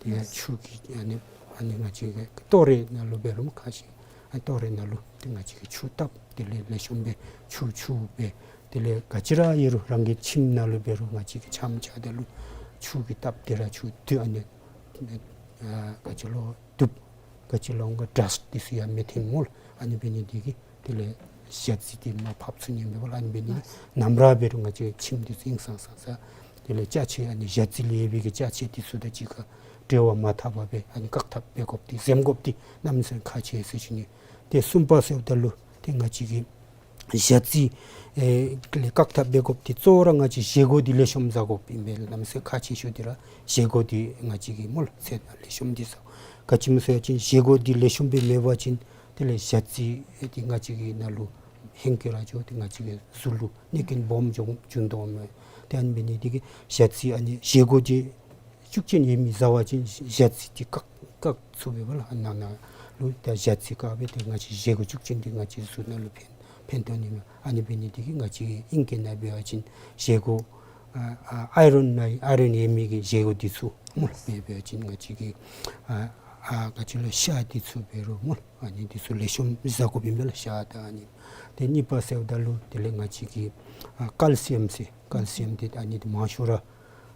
ཏེ་ཡང་ཆུ་གིས་ཨ་ནི་ཨ་ནི་ང་བཅས་ཀྱི་ལྟོ་རེ་ནང་ལུ་འབད་རུང་ཁ་ཤས་ཨ་ལྟོ་རེ་ནང་ལུ་ཏེ་ང་བཅས་ཀྱིས་ཆུ་བཏབ། དེ་ལས་ལེགས་ཤོམ་སྦེ་ཆུ་འཁྱུ་སྦེ་དེ་ལས་ག་ཅི་ར་ཡོད་རུང་རང་གི་ཁྱིམ་ནང་ལུ་འབད་རུང་ང་བཅས་ཀྱིས་ཆམ་རྐྱབ་ད་ལུ་ཆུ་གིས་བཏབ་སྟེ་ར་ཆུ་དུ་ཨ་ནི་ཨ་ག་ཅི་ལོ་དུབ་ག་ཅི་ལོ་འོང་ག་ཌསཊ་འདི་ཚུ་ཡང་མི་ཐོན་སྨོ་ལགས། ཨ་ནི་འབད་ནི་འདི་གིས་དེ་ལས་ཞ་རྩི་འདི་མར་ཕབ་ཚུགས་ནི་ཨིན་པས་ལགས། ཨ་ནི་འབད་ནི་ནམ་ར་འབད་རུང་ང་བཅས་ཁྱིམ་འདི་ཚུ་ཧིང་སངས་སངས་ས་དེ་ལས་ཅ་ཆས་ཨ་ནི་ཞ་རྩི་ལས་ཡོད་པའི་གི་ཅ་ཆས་འདི་ཚུ་དང་གཅིག་ཁར་འབྲེལ་བ་མ་འཐབ་པར་སྦེ་ཨ་ནི་བཀག་ཐབས་འབད་དགོཔ་འདི་འཛེམ་དགོཔ་འདི་གནམ་མེད་ས་མེད་ཁག་ཆེ་ཟེར་ཞུ་ནི། ཏེ་གསུམ་པ་ཟེརཝ་ད་ལུ་ཏེ་ང་བཅས་ཀྱིས་ཞ་རྩི་ཨེ་ལས་བཀག་ཐབས་འབད་དགོཔ་འདི་གཙོ་བོ་ར་ང་བཅས་བཞེས་སྒོ་འདི་ལེགས་ཤོམ་བཟའ་དགོཔ་ཨིན་པས་ལགས། གནམ་མེད་ས་མེད་ཁག་ཆེ་ཤོས་འདི་ར་བཞེས་སྒོ་འདི་ང་བཅས་ཀྱིས་སྨོ་ལགས་ཚད་ལེགས་ཤོམ་འདི་བཟའ། ག་ཅི་སྨོ་ཟེར་བ་ཅིན་བཞེས་སྒོ་འདི་ལེགས་ཤོམ་སྦེ་མེད་པ་ཅིན་དེ་ལས་ཞ་རྩི་འདི་ང་བཅས་ཀྱི་ནང་ལུ་ཧེང་སྐལ་ར་འགྱོ། ཏེ་ང་བཅས་ཀྱི་གཟུགས་ལུ་གནོད་རྐྱེན་སྦོམ་འབྱུང་འབྱུང་དོ་མས། ཏེ་ཨ་ནི་འབད་ནི་འདི་གིས་ཞ་རྩི་ཨ་ནི་བཞེས་སྒོ་འདི་ཤུགས་ཅན་ཡོད་མི་བཟའ་བ་ཅིན་ཞ་རྩི་འདི་བཀག་བཀག་ཚུགས་པས་ལགས། ཨ་ནང་ན་ལུ་ད་ཞ་རྩི་བཀག་སྦེ་ཏེ་ང་བཅས་བཞེས་སྒོ་ཤུགས་ཅན་འདི་ང་བཅས་གཟུགས་ནང་ལུ་ཕན་ཕན་ཐོགས་ནི་མས། ཨ་ནི་འབད་ནི་འདི་གིས་ང་བཅས་ཀྱི་ཨིང་སྐད་ནང་འབད་བ་ཅིན་བཞེས་སྒོ་ཨ་ཨ་ཨའི་རོན་ནང་ཨའི་རོན་ཡོད་མི་གི་བཞེས་སྒོ་འདི་ཚུ་སྨོ་ལགས། འབད་བ་ཅིན་ང་བཅས་ཀྱི་ཨ་ཨ་ག་ཅི་ལོ་ཤ་འདི་ཚུ་འབད་རུང་སྨོ་ལགས། ཨ་ནི་འདི་ཚུ་ལེགས་ཤོམ་བཟའ་དགོཔ་ཨིན་པས་ལགས་ཤ་དང་ཨ་ནི། ཏེ་གཉིས་པ་ཟེརཝ་ད་ལུ་དེ་ལས་ང་བཅས་ཀྱི་ཨ་ཀལ་སི་ཡམ་ཟེར་ཀལ་སི་ཡམ་འདི་ཨ་ནི་འདི་མང་ཤོས་ར་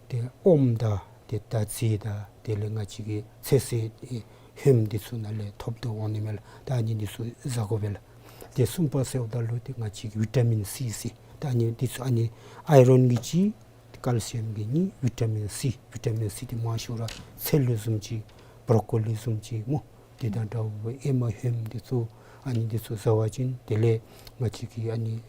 ཏེ་ཨོམ་དང་ཏེ་ད་རྫས་དང་དེ་ལས་ང་བཅས་ཀྱི་ཚོད་བསྲེ་ཧོནམ་འདི་ཚུ་ནང་ལས་ཐོབ་དོ་འོང་ནི་མས་ལགས། ད་ཨ་ནི་འདི་ཚུ་བཟའ་དགོ་པས་ལགས། ཏེ་གསུམ་པ་ཟེརཝ་ད་ལུ་ཏེ་ང་བཅས་ཀྱི་བི་ཊ་མིན་སི་ཟེར་ད་ཨ་ནི་འདི་ཚུ་ཨ་ནི་ཨའི་རོན་གྱི་གཅིག་ཀལ་སི་ཡམ་གྱི་གཉིས་བི་ཊ་མིན་སི། བི་ཊ་མིན་སི་འདི་མང་ཤོས་ར་ཚལ་ལུ་བཟུམ་ཅིག་བྲོ་ཀོ་ལི་བཟུམ་ཅིག་སྨོ། དེ་དང་འདྲཝ་ཨེ་མ་ཧོནམ་འདི་ཚུ་ཨ་ནི་འདི་ཚུ་བཟའ་བ་ཅིན་དེ་ལས་ང་བཅས་ཀྱི་ཨ་ནི་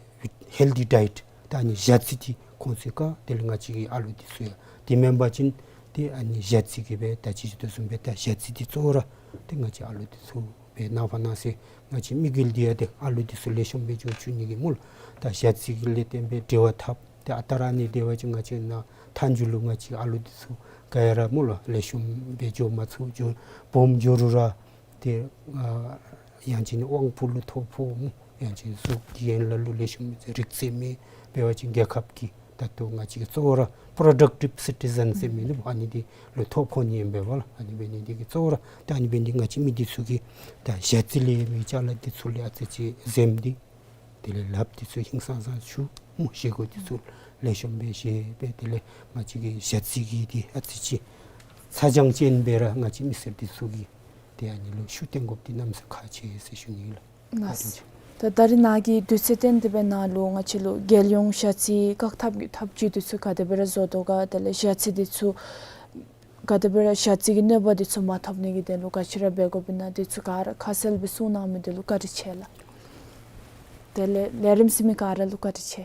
ཧེལ་ཐི་ཌའེཊ་ད་ཨ་ནི་ཞ་རྩི་འདི་ཁོང་ཚུ་བཀག། དེ་ལས་ང་བཅས་ཀྱི་ཨ་ལུ་འདི་ཚུ་ཡང་དེ་མེན་པ་ཅིན་ཏེ་ཨ་ནི་ཞ་རྩི་གིས་སྦེ་ད་ཅི་ཞུ་དོ་བཟུམ་སྦེ་ད་ཞ་རྩི་འདི་གཙོ་བོ་ར་ཏེ་ང་བཅས་ཨ་ལུ་འདི་ཚུ་སྦེ་ནངས་པ་གནངས་ཚེ་ང་བཅས་མི་རྒོད་འདི་ཡང་ཏེ་ཨ་ལུ་འདི་ཚུ་ལེགས་ཤོམ་སྦེ་འགྱོ་བཅུག་ནི་གི་སྨོ་ལགས། ད་ཞ་རྩི་གི་ལས་བརྟེན་སྦེ་འབྲེལ་བ་འཐབ། ཏེ་ཨ་རྟག་ར་ཨ་ནི་འབད་བ་ཅིན་ང་བཅས་ནཱ་མཐའ་མཇུག་ལུ་ང་བཅས་ཨ་ལུ་འདི་ཚུ་ག་ཡ་ར་སྨོ་ལགས་ལེགས་ཤོམ་སྦེ་འགྱོ་མ་ཚུགས། འགྱོ་སྦོམ་འགྱོ་རུང་ར་ཏེ་ཨ་ཡང་ཅིན་དབང་པོ་ལུ་ཐོ་ཕོག་སྨོ། ཡང་ཅིན་གཟུགས་ཀྱི་ཡན་ལག་ལུ་ལེགས་ཤོམ་རིག་རྩལ་མེད། འབད་བ་ཅིན་རྒྱལ་ཁབ་ཀྱི་ད་ལྟོ་ང་བཅས་ཀྱི་གཙོ་བོ་ར་པྲོ་ཌག་ཊིབ་སི་ཊི་ཟན་ཟེར་མི་འདི་ཨ་ནི་འདི་ལུ་ཐོ་ཕོག་ནི་ཨིན་པས་ལགས། ཨ་ནི་འབད་ནི་འདི་གིས་གཙོ་བོ་ར་ད་ཨ་ནི་འབད་ནི་འདི་ང་བཅས་མི་འདི་ཚུ་གིས་ད་ཞ་རྩི་ལས་མི་ཅ་ལ་འདི་ཚུ་ལས་ཨ་ཙི་ཅིག་འཛེམ་སྟེ་དེ་ལས་ལགཔ་འདི་ཚུ་ཧིང་སངས་སངས་འཁྱུ་སྨོ། བཞེས་སྒོ་འདི་ཚུ་ལེགས་ཤོམ་སྦེ་བཞེས་སྦེ་དེ་ལས་ང་བཅས་ཀྱི་ཞ་རྩི་གི་འདི་ཨ་ཙི་ཅིག་ཚ་གྱང་ཅན་སྦེ་ར་ང་བཅས་མི་སེར་འདི་ཚུ་གིས་ཏེ་ཨ་ནི་ལུ་ཤུགས་བཏོན་དགོཔ་འདི་གནམ་མེད་ས་མེད་ཁག་ཆེ་ཟེར་ཞུ་ནི་ལགས། ལགས། ད་ད་རིས་ནཱ་གི་དུས་ཚོད་བཏོན་ཏེ་སྦེ་ནཱ་ལུ་ང་བཅས་ལུ་རྒྱལ་ཡོངས་ཞ་རྩི་བཀག་ཐབས་ཀྱི་ཐབས་བྱུས་འདི་ཚུ་ག་དེ་སྦེ་ར་བཟོ་དོ་ག་དེ་ལས་ཞ་རྩི་འདི་ཚུ་ག་དེ་སྦེ་ར་ཞ་རྩི་གི་གནོད་པ་འདི་ཚུ་མ་ཐོབ་ནི་གི་དོན་ལུ་ག་ཅི་ར་འབད་དགོཔ་ཨིན་ན་འདི་ཚུ་ག་ར་ཁ་གསལ་སྦེ་གསུངས་གནང་མི་འདི་ལུ་བཀའ་དྲིན་ཆེ་ལགས། དེ་ལས་ལས་རིམ་གཟིགས་མི་ག་ར་ལུ་བཀའ་དྲིན་ཆེ།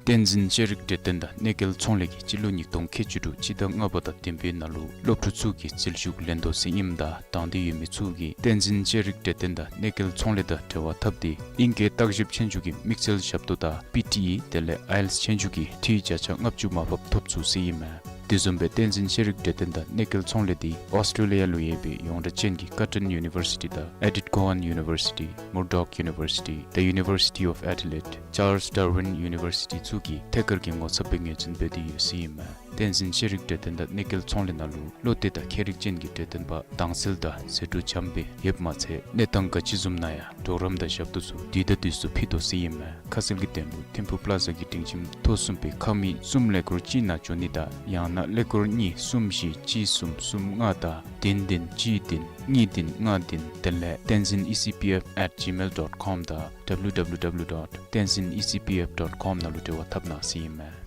བསྟན་འཛིན་ཤེས་རིག་གྲོས་སྟོན་དང་གནས་སྐལ་ཚོང་ལས་ཀྱིས་སྤྱི་ལོ་ཉིས་སྟོང་ཁལ་གཅིག་དྲུག་སྤྱི་ཟླ་ལྔ་པ་དང་བདུན་པའི་ནང་ལུ་སློབ་ཕྲུག་ཚུ་གི་འཛུལ་ཞུགས་ལེན་དོ་ཟེར་ཨིནམ་ད་དང་འདོད་ཡོད་མི་ཚུ་གིས་བསྟན་འཛིན་ཤེས་རིག་གྲོས་སྟོན་དང་གནས་སྐལ་ཚོང་ལས་དང་འབྲེལ་བ་འཐབ་སྟེ་ཨིང་སྐད་བརྟག་ཞིབ་ཆོས་རྒྱུགས་ཀྱི་དམིགས་བསལ་ཞབས་ཏོག་དང་པི་ཊི་ཨི་དེ་ལས་ཨའི་ཨེལ་ཊི་ཨེསི་ཆོས་རྒྱུགས་ཀྱི་འཐུས་བརྒྱ་ཆ་ལྔ་བཅུ་མར་ཕབ་ཐོབ་ཚུགས་ཟེར་ཨིན་མས། དེ་བཟུམ་སྦེ་བསྟན་འཛིན་ཤེས་རིག་གྲོས་སྟོན་དང་གནས་སྐལ་ཚོང་ལས་འདི་ཨོསི་ཊྲེ་ལི་ཡ་ལུ་ཡོད་པའི་ཡོངས་གྲགས་ཅན་གྱི་ཀར་ཊོན་ཡུ་ནི་བར་སི་ཊི་དང་ཨེ་ཌིཐ་ཀོ་ཧན་ཡུ་ནི་བར་སི་ཊི། Murdoch University, the University of Adelaide, Charles Darwin University ཚུ་གིས་ཐད་ཀར་གྱི་ངོ་ཚབ་སྦེ་ངོས་འཛིན་འབད་དེ་ཡོད་ཟེར་ཨིན་མས། བསྟན་འཛིན་ཤེས་རིག་གྲོས་སྟོན་དང་གནས་སྐལ་ཚོང་ལས་ནང་ལུ་བློ་གཏད་དང་མཁས་རིག་ཅན་གྱི་གྲོས་སྟོན་པ་དྭངས་གསལ་དང་ཟད་འགྲོ་འཇམ་སྦེ་ཡོདཔ་མ་ཚད་གནས་སྟངས་ག་ཅི་བཟུམ་ན་ཡང་གྲོགས་རམ་དང་ཞབས་ཏོག་ཚུ་དུས་དང་དུས་སུ་ཕུལ་དོ་ཟེར་ཨིན་མས། ཁ་གསལ་གྱི་དོན་ལུ་ཐིམ་ཕུག་པླ་ཛ་གི་སྒྲིང་ཁྱིམ་ཐོག་གསུམ་པའི་ཁང་མིག་གསུམ་ཀླད་ཀོར་གཅིག་ནང་འབྱོན་ནི་དང་ཡང་ན་ཀླད་ཀོར་གཉིས་གསུམ་བཞི་གཅིག་གསུམ་གསུམ་ལྔ་དང་བདུན་བདུན་གཅིག་བདུན་གཉིས་བདུན་ལྔ་བདུན་དེ་ལས་tenzin E C P F at gmail dot com དང་W W W dot tenzin E C P F dot com ནང་ལུ་འབྲེལ་བ་འཐབ་གནང་ཟེར་ཨིན་མས།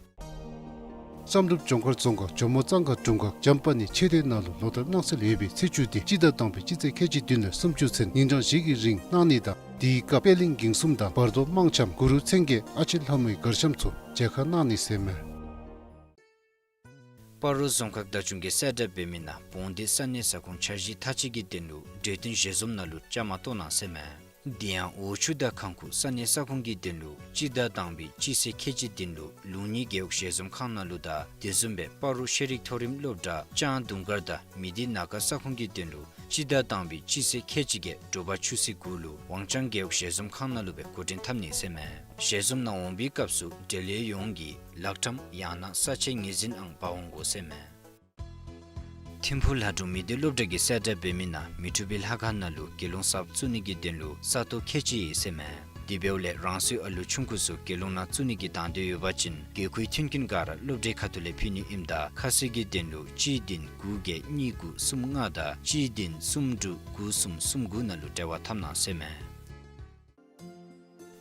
བསམ་གྲུབ་ལྗོངས་མཁར་རྫོང་ཁག་ཇོ་མོ་གཙང་ཁ་དྲུང་ཁག་འཇམ་དཔལ་གནས་མཆོད་རྟེན་ནང་ལུ་ལོ་ལྟར་གནང་སྲོལ་ཡོད་པའི་ཚེས་བཅུ་སྟེ་སྤྱི་ཟླ་དང་པའི་སྤྱི་ཚེས་ཁལ་གཅིག་བདུན་ལས་སུམ་ཅུ་ཚུན་ཉིན་གྲངས་བཞི་གི་རིང་གནང་ནི་དང་དེའི་སྐབས་པད་གླིང་འགེངས་གསུམ་དང་བར་དོ་དམངས་འཆམ་གུ་རུ་མཚན་བརྒྱད་ཨ་ཕྱི་ལྷ་མོའི་གར་འཆམ་ཚུ་མཇལ་ཁ་གནང་ནི་ཟེར་མས། སྤ་རོ་རྫོང་ཁག་བདག་སྐྱོང་གིས་གསལ་བསྒྲགས་འབད་མི་ནང་བོང་སྡེ་ས་གནས་ས་ཁོངས་འཆར་གཞི་མཐའ་དཔྱད་ཀྱི་དོན་ལུ་གྲོས་བསྟུན་ཞལ་འཛོམས་ནང་ལུ་བཅའ་མར་གཏོགས་གནང་ཟེར་མས། དེ་ཡང་འོ་ཆུ་དང་ཁང་ཁུག་ས་གནས་ས་ཁོངས་ཀྱི་དོན་ལུ་སྤྱི་ཟླ་དང་པའི་སྤྱི་ཚེས་ཁལ་གཅིག་བདུན་ལུ་ལུང་གཉིས་རྒེད་འོག་ཞལ་འཛོམས་ཁང་ནང་ལུ་དང་དེ་བཟུམ་སྦེ་སྤ་རོ་ཤེས་རིག་མཐོ་རིམ་སློབ་གྲྭ་ལྕང་དུང་དཀར་དང་མི་སྡེ་ན་ཁ་ས་ཁོངས་ཀྱི་དོན་ལུ་སྤྱི་ཟླ་དང་པའི་སྤྱི་ཚེས་ཁལ་གཅིག་བརྒྱད་དྲོ་པ་ཆུ་ཚོད་དགུ་ལུ་ཝང་ཅང་རྒེད་འོག་ཞལ་འཛོམས་ཁང་ནང་ལུ་སྦེ་འགོ་འདྲེན་འཐབ་ནི་ཟེར་མས། ཞལ་འཛོམས་ནང་འོང་བའི་སྐབས་སུ་འབྲེལ་ཡོད་ཡོངས་ཀྱིས་ལག་ཁྲམ་ཡང་ན་ས་ཆའི་ངོས་འཛིན་ཨང་འབག་འོང་དགོ་ཟེར་མས། ཐིམ་ཕུག་ལྷ་སྒྲུང་མི་སྡེ་སློབ་གྲྭ་གིས་གསལ་བསྒྲགས་འབད་མི་ནང་མི་འཁྲུགས་པའི་ལྷ་ཁང་ནང་ལུ་དགེ་སློང་གསརཔ་བཙུགས་ནི་གི་དོན་ལུ་ས་སྟོང་ཁལ་གཅིག་ཡོད་ཟེར་མས། དེ་འབདཝ་ལས་རང་སོའི་ཨ་ལུ་ཆུང་ཀུ་ཚུ་དགེ་སློང་ནང་བཙུགས་ནི་གི་དང་འདོད་ཡོད་པ་ཅིན་དགེ་བསྐོས་མཐུན་རྐྱེན་ག་ར་སློབ་གྲྭའི་ཁ་ཐུག་ལས་ཕུལ་ནི་ཨིནམ་ད་ཁ་གསལ་གྱི་དོན་ལུ་གཅིག་བདུན་དགུ་བརྒྱད་གཉིས་དགུ་གསུམ་ལྔ་དང་གཅིག་བདུན་གསུམ་དྲུག་དགུ་གསུམ་གསུམ་དགུ་ནང་ལུ་འབྲེལ་བ་འཐབ་གནང་ཟེར་མས།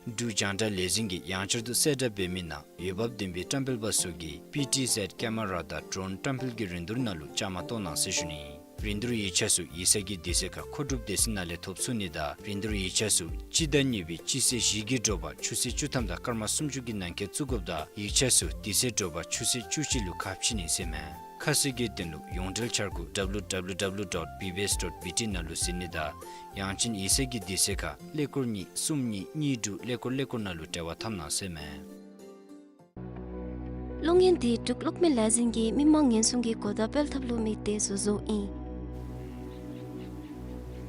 འབྲུག་རྒྱང་བསྒྲགས་ལས་འཛིན་གྱིས་ཡང་བསྐྱར་དུ་གསལ་བསྒྲགས་འབད་མི་ནང་འོས་འབབ་ལྡན་པའི་བཀྲམ་སྤེལ་པ་ཚུ་གིས་པི་ཊི་ཟེཌ་ཀེ་མ་ར་དང་ཌྲོན་བཀྲམ་སྤེལ་གྱི་རིན་བསྡུར་ནང་ལུ་བཅའ་མར་གཏོགས་གནང་ཟེར་ཞུ་ནི། རིན་བསྡུར་ཡིག་ཆ་ཚུ་ཡིག་ཚང་གི་དུས་ཚོད་ཁར་མཁོ་སྒྲུབ་སྡེ་ཚན་ནང་ལས་ཐོབ་ཚུགས་ནི་དང་རིན་བསྡུར་ཡིག་ཆ་ཚུ་སྤྱི་ཟླ་གཉིས་པའི་སྤྱི་ཚེས་བཞི་གི་དྲོ་པ་ཆུ་ཚོད་བཅུ་ཐམ་དང་སྐར་མ་སུམ་ཅུ་གི་ནང་འཁོད་བཙུགས་དགོཔ་དང་ཡིག་ཆ་ཚུ་དུས་ཚོད་དྲོ་པ་ཆུ་ཚོད་བཅུ་གཅིག་ལུ་ཁ་ཕྱེ་ནི་ཟེར་མས། ཁ་གསལ་གྱི་དོན་ལུ་ཡོངས་འབྲེལ་འཆར་སྒོ་W W W dot B B S dot B T ནང་ལུ་གཟིགས་ནི་དང་ཡང་ཅིན་ཡིག་ཚང་གི་དུས་ཚོད་ཁར་ཀླད་ཀོར་གཉིས་གསུམ་གཉིས་གཉིས་དྲུག་ཀླད་ཀོར་ཀླད་ཀོར་ནང་ལུ་འབྲེལ་བ་འཐབ་གནང་ཟེར་མས། གློག་བརྙན་འདི་འབྲུག་གློག་མེ་ལས་འཛིན་གྱིས་མི་མང་ཉེན་སྲུང་གི་གོ་བརྡ་སྤེལ་ཐབས་ལུ་དམིགས་ཏེ་བཟོ་བཟོཝ་ཨིན།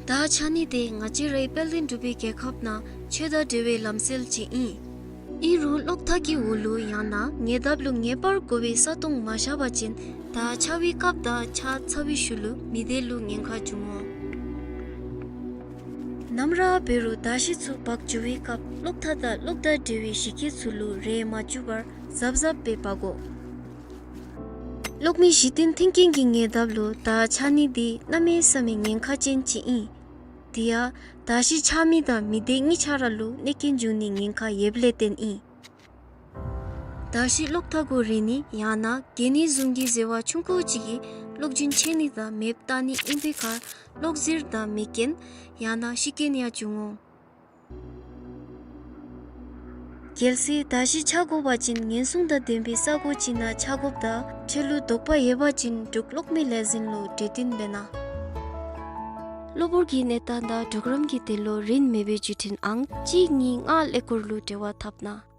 དར་ཆགས་ནི་དེ་ང་བཅས་རའི་དཔལ་ལྡན་འབྲུག་པའི་རྒྱལ་ཁབ་ནང་ཆོས་དང་འབྲེལ་བའི་ལམ་སྲོལ་ཅིག་ཨིན། ཨིན་རུང་གློག་ཐག་གི་འོག་ལུ་ཡང་ན་ཉེ་འདབས་ལུ་ངེས་པར་དགོ་པའི་ས་སྟོང་མ་བཞག་པ་ཅིན་དར་ཆགས་པའི་སྐབས་དང་ཆགས་ཚར་བའི་ཤུལ་ལུ་མི་སྡེ་ལུ་ཉེན་ཁ་འབྱུང་འོང་། ནམ་ར་འབད་རུང་དར་ཤིང་ཚུ་འབག་འགྱོ་བའི་སྐབས་གློག་ཐག་དང་གློག་དང་འབྲེལ་བའི་གཞི་སྐྱེས་ཚུ་ལུ་རེག་མ་བཅུག་པར་གཟབ་གཟབ་སྦེ་འབག་དགོ། གློག་མེ་གཞི་རྟེན་མཐུན་རྐྱེན་གྱི་ཉེ་འདབས་ལུ་དར་ཆགས་ནི་འདི་གནམ་མེད་ས་མེད་ཉེན་ཁ་ཅན་ཅིག་ཨིན། དེ་ཡང་དར་ཤིང་ཆགས་མི་དང་མི་སྡེ་གཉིས་ཆ་ར་ལུ་གནོད་རྐྱེན་འབྱུང་ནིའི་ཉེན་ཁ་ཡོདཔ་ལས་བརྟེན་ཨིན། དར་ཤིང་གློག་ཐག་གུ་རེག་ནི་ཡང་ན་གྱེས་ནི་བཟུམ་གྱི་ཟེར་བ་ཆུང་ཀུ་ཅིག་གིས་གློག་རྒྱུན་ཆད་ནི་དང་མེདཔ་བཏང་ནི་ཨིན་པའི་ཁར་གློག་ཟེར་དང་མེ་རྐྱེན་ཡང་ན་ཤི་རྐྱེན་ཡང་འབྱུང་འོང་། གལ་སྲིད་དར་ཤིང་ཆག་དགོ་པ་ཅིན་ཉེན་སྲུང་དང་ལྡན་པའི་ས་གོ་ཅིག་ནང་ཆག་དགོཔ་དང་འཕྲལ་ལུ་དོགས་པ་ཡོད་པ་ཅིན་འབྲུག་གློག་མེ་ལས་འཛིན་ལུ་གྲོས་བསྟུན་འབད་གནང་། གློ་བུར་གྱི་གནས་སྟངས་དང་གྲོགས་རམ་གྱི་དོན་ལུ་རིན་མེད་པའི་བརྒྱུད་འཕྲིན་ཨང་གཅིག་གཉིས་ལྔ་ཀླད་ཀོར་ལུ་འབྲེལ་བ་འཐབ་གནང་།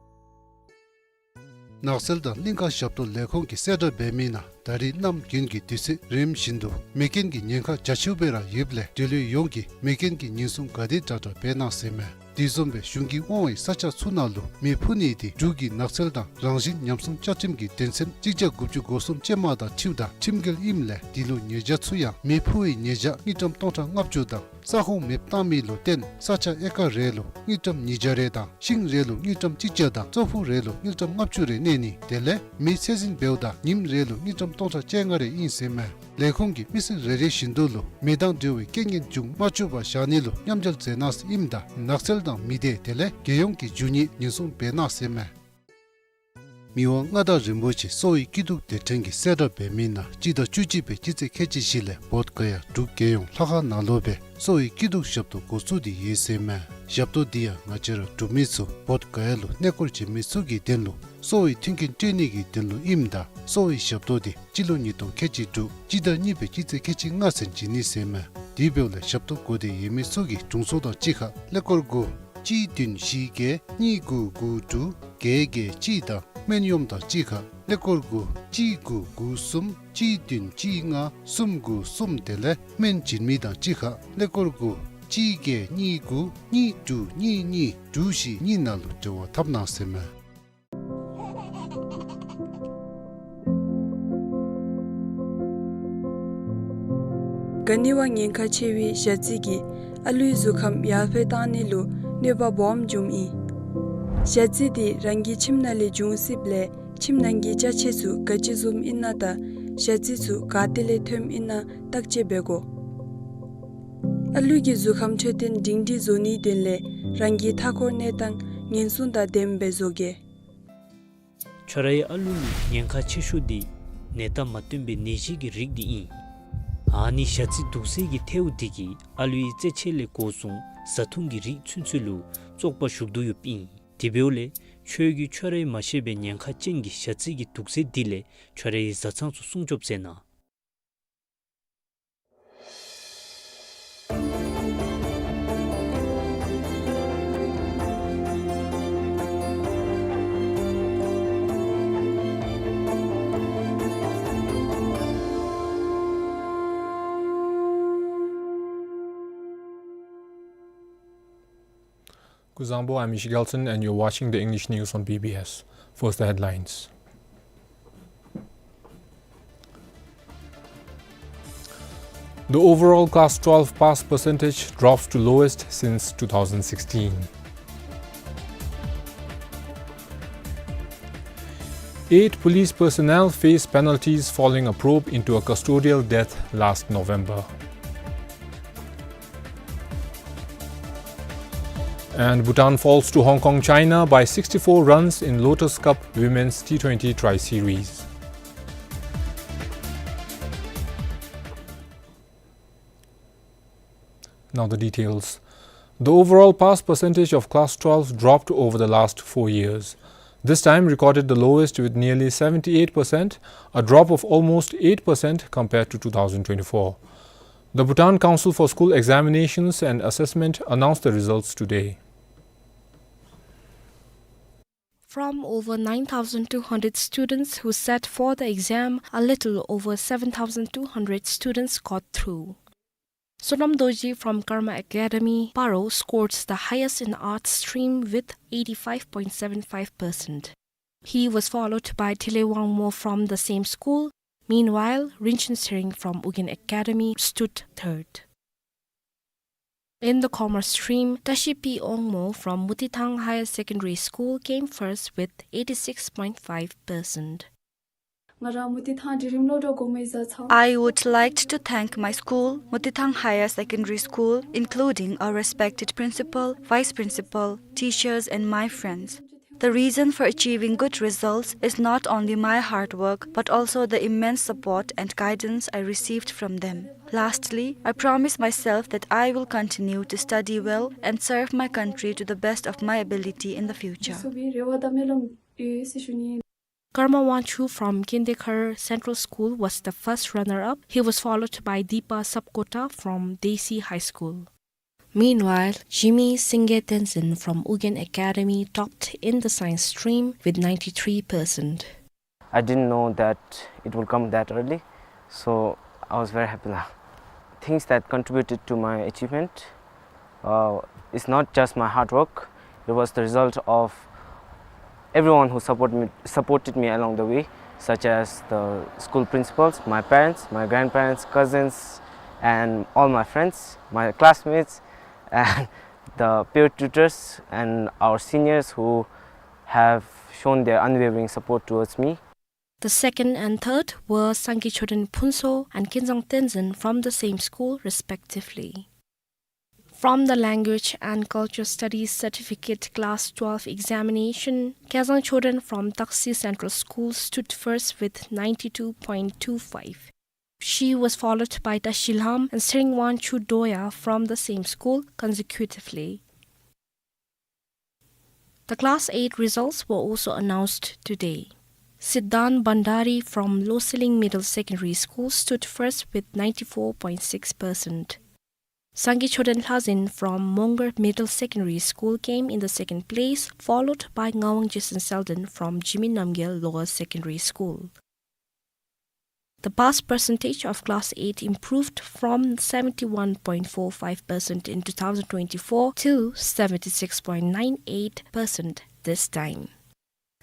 ནགས་ཚལ་དང་གླིང་ཁ་ཞབས་ཏོག་ལས་ཁུངས་ཀྱིས་གསལ་བསྒྲགས་འབད་མི་ནང་ད་རིས་གནམ་དགུན་གྱི་དུས་ཚོད་རིམ་བཞིན་དུ་མེ་རྐྱེན་གྱི་ཉེན་ཁ་རྒྱ་ཆེཝ་སྦེ་ར་ཡོདཔ་ལས་འབྲེལ་ཡོད་ཡོངས་ཀྱིས་མེ་རྐྱེན་གྱི་ཉེན་སྲུང་ག་དེ་དྲག་དྲག་འབད་གནང་ཟེར་མས། དེ་བཟུམ་སྦེ་གཞུང་གིས་དབང་བའི་ས་ཆ་ཚུ་ནང་ལུ་མེ་ཕུ་ནི་དེ་འབྲུག་གི་ནགས་ཚལ་དང་རང་བཞིན་ཉམས་སྲུང་བཅའ་ཁྲིམས་ཀྱི་དོན་ཚན་གཅིག་བརྒྱ་དགུ་བཅུ་གོ་གསུམ་ཅན་མ་དང་འཁྲིལཝ་ད་ཁྲིམས་འགལ་ཨིནམ་ལས་དེ་ལུ་ཉེས་བྱ་ཚུ་ཡང་མེ་ཕུ་བའི་ཉེས་བྱ་དངུལ་ཀྲམ་སྟོང་ཕྲག་ལྔ་བཅུ་དང་ས་ཁོངས་མེདཔ་བཏང་མི་ལུ་བརྟེན་ས་ཆ་ཨེ་ཀར་རེ་ལུ་དངུལ་ཀྲམ་ཉིས་བརྒྱ་རེ་དང་ཤིང་རེ་ལུ་དངུལ་ཀྲམ་གཅིག་བརྒྱ་དང་ཙོག་ཕུ་རེ་ལུ་དངུལ་ཀྲམ་ལྔ་བཅུ་རེ་གནས་ནི་དེ་ལས་མེ་ཚད་འཛིན་འབདཝ་ད་ཉིནམ་རེ་ལུ་དངུལ་ཀྲམ་སྟོང་ཕྲག་བཅོ་ལྔ་རེ་ཨིན་ཟེར་མས། ལས་ཁུངས་ཀྱིས་མི་ཚེ་རེ་རེ་བཞིན་དུ་ལུ་མེ་དང་འབྲེལ་བའི་རྐྱེན་ངན་འབྱུང་མ་བཅུག་པར་བཞག་ནི་ལུ་མཉམ་འབྲེལ་མཛད་གནང་ཟེར་ཨིནམ་ད་ནགས་ཚལ་དང་མི་སྡེ་དེ་ལས་རྒྱལ་ཡོངས་ཀྱི་རྒྱུ་དངོས་ཉེན་སྲུང་འབད་གནང་ཟེར་མས། མི་དབང་མངའ་བདག་རིན་པོ་ཆེ་གསོ་བའི་སྐྱིད་སྡུག་དེ་ཕྲན་གྱིས་གསལ་བསྒྲགས་འབད་མི་ནང་སྤྱི་ཟླ་བཅུ་གཅིག་པའི་སྤྱི་ཚེས་ཁལ་གཅིག་བཞི་ལས་བོདྷ་ག་ཡ་འབྲུག་རྒྱལ་ཡོངས་ལྷ་ཁང་ནང་ལུ་སྦེ་གསོ་བའི་སྐྱིད་སྡུག་ཞབས་ཏོག་འགོ་བཙུགས་ཏེ་ཡོད་ཟེར་མས། ཞབས་ཏོག་འདི་ཡང་ང་བཅས་ར་འབྲུག་མི་ཚུ་བོདྷ་ག་ཡ་ལུ་གནས་སྐོར་བྱོན་མི་ཚུ་གི་དོན་ལུ་གསོ་བའི་མཐུན་རྐྱེན་སྤྲོད་ནི་གི་དོན་ལུ་ཨིནམ་ད་གསོ་བའི་ཞབས་ཏོག་འདི་སྤྱི་ལོ་ཉིས་སྟོང་ཁལ་གཅིག་དྲུག་སྤྱི་ཟླ་གཉིས་པའི་སྤྱི་ཚེས་ཁལ་གཅིག་ལྔ་ཚུན་བྱིན་ནི་ཟེར་མས། དེ་འབདཝ་ལས་ཞབས་ཏོག་དགོས་འདོད་ཡོད་མི་ཚུ་གིས་དྲུང་འཚོ་དང་གཅིག་ཁར་ཀླད་ཀོར་དགུ་གཅིག་བདུན་བཞི་བརྒྱད་གཉིས་དགུ་དགུ་དྲུག་བརྒྱད་བརྒྱད་གཅིག་དང་སྨན་གཡོགམ་དང་གཅིག་ཁར་ཀླད་ཀོར་དགུ་གཅིག་དགུ་དགུ་གསུམ་གཅིག་བདུན་གཅིག་ལྔ་གསུམ་དགུ་གསུམ་དེ་ལས་སྨན་བྱིན་མི་དང་གཅིག་ཁར་ཀླད་ཀོར་དགུ་གཅིག་བརྒྱད་གཉིས་དགུ་གཉིས་དྲུག་གཉིས་གཉིས་དྲུག་བཞི་གཉིས་ནང་ལུ་འབྲེལ་བ་འཐབ་གནང་ཟེར་མས། ག་ནི་བ་ཉེན་ཁ་ཆེ་བའི་ཞ་རྩི་གིས་ཨ་ལུའི་གཟུགས་ཁམས་ཡར་འཕེལ་བཏང་ནི་ལུ་གནོད་པ་སྦོམ་འབྱུངམ་ཨིན། ཞ་རྩི་འདི་རང་གི་ཁྱིམ་ནང་ལས་འབྱུང་སྲིདཔ་ལས་ཁྱིམ་ནང་གི་ཅ་ཆས་ཚུ་ག་ཅི་བཟུམ་ཨིན་ན་དང་ཞ་རྩི་ཚུ་ག་ཏེ་ལས་ཐོནམ་ཨིན་ན་བརྟག་དཔྱད་འབད་དགོ། ཨ་ལུ་གི་གཟུགས་ཁམས་འཕྲོད་བསྟེན་སྒྲིང་སྒྲིང་བཟོ་ནིའི་དོན་ལས་རང་གི་མཐའ་འཁོར་གནས་སྟངས་ཉེན་སྲུང་དང་ལྡནམ་སྦེ་བཟོ་གེ། ཁྱོད་རའི་ཨ་ལུ་ལུ་ཉེན་ཁ་ཆེ་ཤོས་འདི་ནད་རྟགས་མ་སྟོན་པའི་ནད་གཞི་གི་རིགས་འདི་ཨིན། ཨ་ནི་ཞ་རྩི་དུག་རྫས་ཀྱི་ཐལཝ་འདི་གིས་ཨ་ལུའི་རྩེད་ཆས་ལས་འགོ་བཟུང་བཟའ་འཐུང་གི་རིགས་ཚུན་ཚོད་ལུ་བཙོག་པ་ཞུགས་དོ་ཡོདཔ་ཨིན། དེ་འབདཝ་ལས་ཁྱོད་ཀྱིས་ཁྱོད་རའི་མ་ཤེས་པའི་ཉེན་ཁ་ཅན་གྱི་ཞ་རྩི་གི་དུག་རྫས་འདི་ལས་ཁྱོད་རའི་བཟའ་ཚང་ཚུ་སྲུང་སྐྱོབ་མཛད་གནང་། Kuzuzangpo, I'm Mishi Gelson, and you're watching the English news on B B S. First, the headlines. The overall class twelve pass percentage drops to lowest since two thousand sixteen. Eight police personnel face penalties following a probe into a custodial death last November. And Bhutan falls to Hong Kong, China by sixty-four runs in Lotus Cup Women's T twenty Tri-Series. Now the details. The overall pass percentage of class twelve dropped over the last four years. This time recorded the lowest with nearly seventy-eight percent, a drop of almost eight percent compared to two thousand twenty-four. The Bhutan Council for School Examinations and Assessment announced the results today. From over nine thousand two hundred students who sat for the exam, a little over seven thousand two hundred students got through. Sonam Dorji from Karma Academy, Paro, scored the highest in arts stream with eighty-five point seven five percent. He was followed by Thile Wangmo from the same school. Meanwhile, Rinchen Tshering from Ugyen Academy stood third. In the commerce stream, Tashi P Wangmo from Mutithang Higher Secondary School came first with eighty-six point five percent. ང་རང་མུ་ཏིག་ཐང་འབྲིང་རིམ་སློབ་གྲྭ་གོང་མའི་བཟའ་ཚང་། I would like to thank my school, Mutithang Higher Secondary School, including our respected principal, vice principal, teachers, and my friends. The reason for achieving good results is not only my hard work, but also the immense support and guidance I received from them. Lastly, I promise myself that I will continue to study well and serve my country to the best of my ability in the future. Karma Wangchuk from Khyentse Khar Central School was the first runner-up. He was followed by Deepa Sapkota from Deitshi High School. Meanwhile, Jimmy Singye Tenzin from Ugyen Academy topped in the science stream with ninety-three percent. I didn't know that it will come that early, so I was very happy now. Things that contributed to my achievement, uh, is not just my hard work, it was the result of everyone who support me, supported me along the way, such as the school principals, my parents, my grandparents, cousins, and all my friends, my classmates, and the peer tutors and our seniors who have shown their unwavering support towards me. The second and third were Sangay Choden Phuntsho and Kinzang Tenzin from the same school, respectively. From the Language and Culture Studies Certificate Class twelve examination, Kazang Choden from Taksi Central School stood first with ninety-two point two five. She was followed by Tashi Lham and Tshering Wangchuk Doya from the same school consecutively. The Class eight results were also announced today. Siddhant Bhandari from Loselling Middle Secondary School stood first with ninety-four point six percent. Sangay Choden Lhazin from Mongar Middle Secondary School came in the second place, followed by Ngawang Jason Selden from Jigme Namgyel Lower Secondary School. The pass percentage of Class eight improved from seventy-one point four five percent in two thousand twenty-four to seventy-six point nine eight percent this time.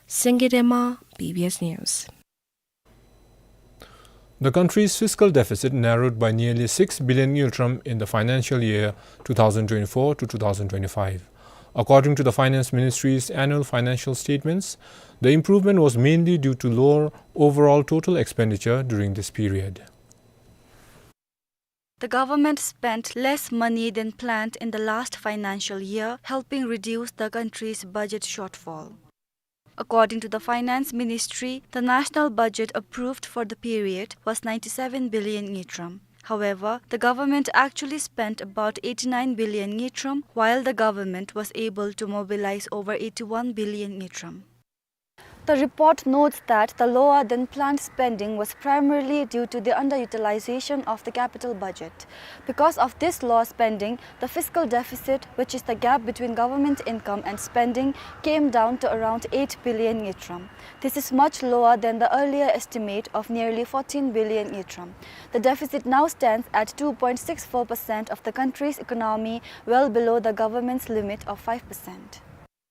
Sangay Dema, B B S News. The country's fiscal deficit narrowed by nearly six billion ngultrum in the financial year two thousand twenty-four to two thousand twenty-five. According to the Finance Ministry's annual financial statements, the improvement was mainly due to lower overall total expenditure during this period. The government spent less money than planned in the last financial year, helping reduce the country's budget shortfall. According to the Finance Ministry, the national budget approved for the period was ninety-seven billion ngultrum. However, the government actually spent about eighty-nine billion ngultrum, while the government was able to mobilize over eighty-one billion ngultrum. The report notes that the lower than planned spending was primarily due to the underutilization of the capital budget. Because of this lower spending, the fiscal deficit, which is the gap between government income and spending, came down to around eight billion ngultrum. This is much lower than the earlier estimate of nearly fourteen billion ngultrum. The deficit now stands at two point six four percent of the country's economy, well below the government's limit of five percent.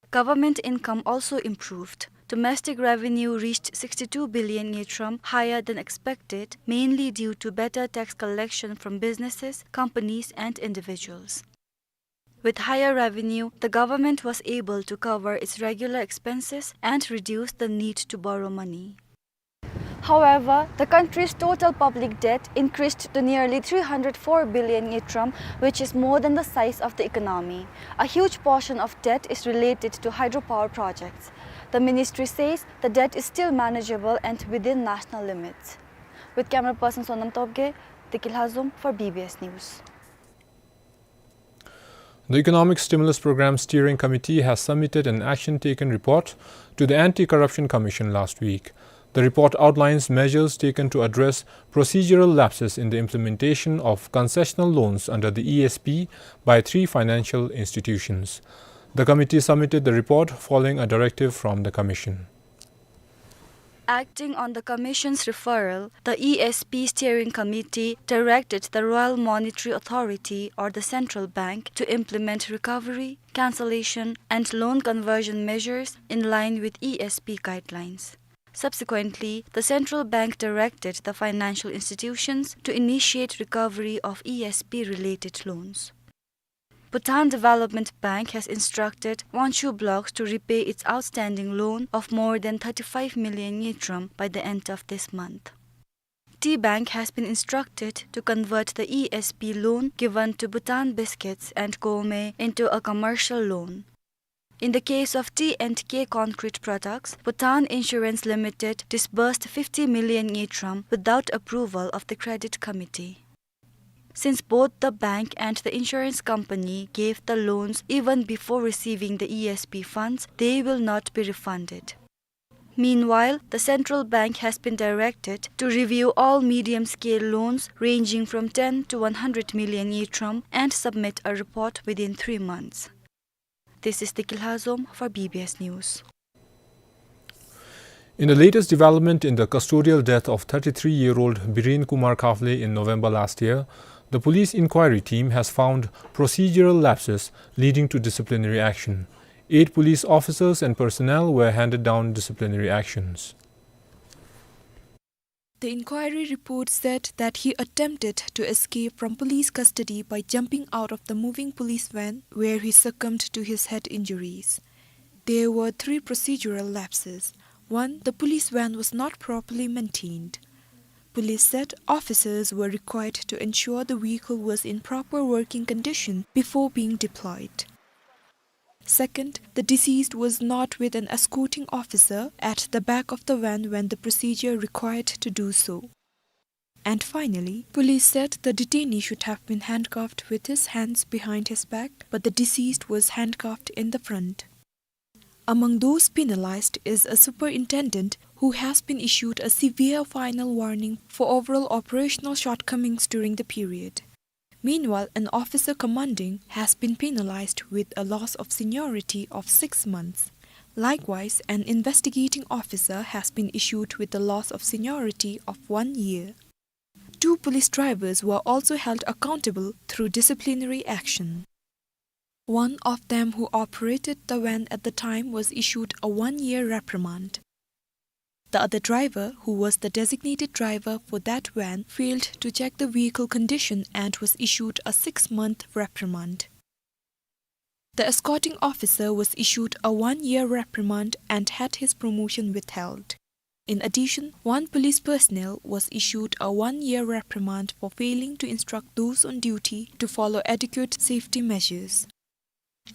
Government income also improved. Domestic revenue reached sixty-two billion ngultrum, higher than expected, mainly due to better tax collection from businesses, companies, and individuals. With higher revenue, the government was able to cover its regular expenses and reduce the need to borrow money. However, the country's total public debt increased to nearly three hundred four billion ngultrum, which is more than the size of the economy. A huge portion of debt is related to hydropower projects. The ministry says the debt is still manageable and within national limits. With camera person Sonam Tobge, Tiki Lhazom for B B S News. The Economic Stimulus Program Steering Committee has submitted an action taken report to the Anti-Corruption Commission last week. The report outlines measures taken to address procedural lapses in the implementation of concessional loans under the E S P by three financial institutions. The committee submitted the report following a directive from the Commission. Acting on the Commission's referral, the E S P Steering Committee directed the Royal Monetary Authority, or the Central Bank, to implement recovery, cancellation, and loan conversion measures in line with E S P guidelines. Subsequently, the Central Bank directed the financial institutions to initiate recovery of E S P-related loans. Bhutan Development Bank has instructed Wangchhu Block to repay its outstanding loan of more than thirty-five million ngultrum by the end of this month. Tea Bank has been instructed to convert the E S P loan given to Bhutan Biscuits and Gourmet into a commercial loan. In the case of T and K Concrete Products, Bhutan Insurance Limited disbursed fifty million ngultrum without approval of the credit committee. Since both the bank and the insurance company gave the loans even before receiving the E S P funds, they will not be refunded. Meanwhile, the central bank has been directed to review all medium-scale loans ranging from ten to one hundred million ngultrum and submit a report within three months. This is Tiki Lhazom for B B S News. In the latest development in the custodial death of thirty-three-year-old Biren Kumar Kafle in November last year, the police inquiry team has found procedural lapses leading to disciplinary action. Eight police officers and personnel were handed down disciplinary actions. The inquiry report said that he attempted to escape from police custody by jumping out of the moving police van, where he succumbed to his head injuries. There were three procedural lapses. One, the police van was not properly maintained. Police said officers were required to ensure the vehicle was in proper working condition before being deployed. Second, the deceased was not with an escorting officer at the back of the van when the procedure required to do so. And finally, police said the detainee should have been handcuffed with his hands behind his back, but the deceased was handcuffed in the front. Among those penalized is a superintendent who has been issued a severe final warning for overall operational shortcomings during the period. Meanwhile, an officer commanding has been penalized with a loss of seniority of six months. Likewise, an investigating officer has been issued with a loss of seniority of one year. Two police drivers were also held accountable through disciplinary action. One of them who operated the van at the time was issued a one-year reprimand. The other driver, who was the designated driver for that van, failed to check the vehicle condition and was issued a six-month reprimand. The escorting officer was issued a one-year reprimand and had his promotion withheld. In addition, one police personnel was issued a one-year reprimand for failing to instruct those on duty to follow adequate safety measures.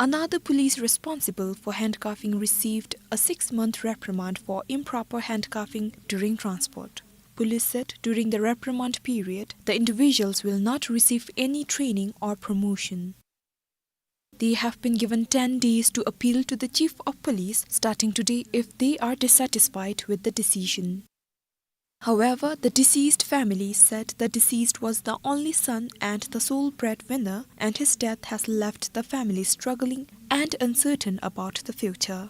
Another police responsible for handcuffing received a six-month reprimand for improper handcuffing during transport. Police said during the reprimand period, the individuals will not receive any training or promotion. They have been given ten days to appeal to the Chief of Police starting today if they are dissatisfied with the decision. However, the deceased family said the deceased was the only son and the sole breadwinner, and his death has left the family struggling and uncertain about the future.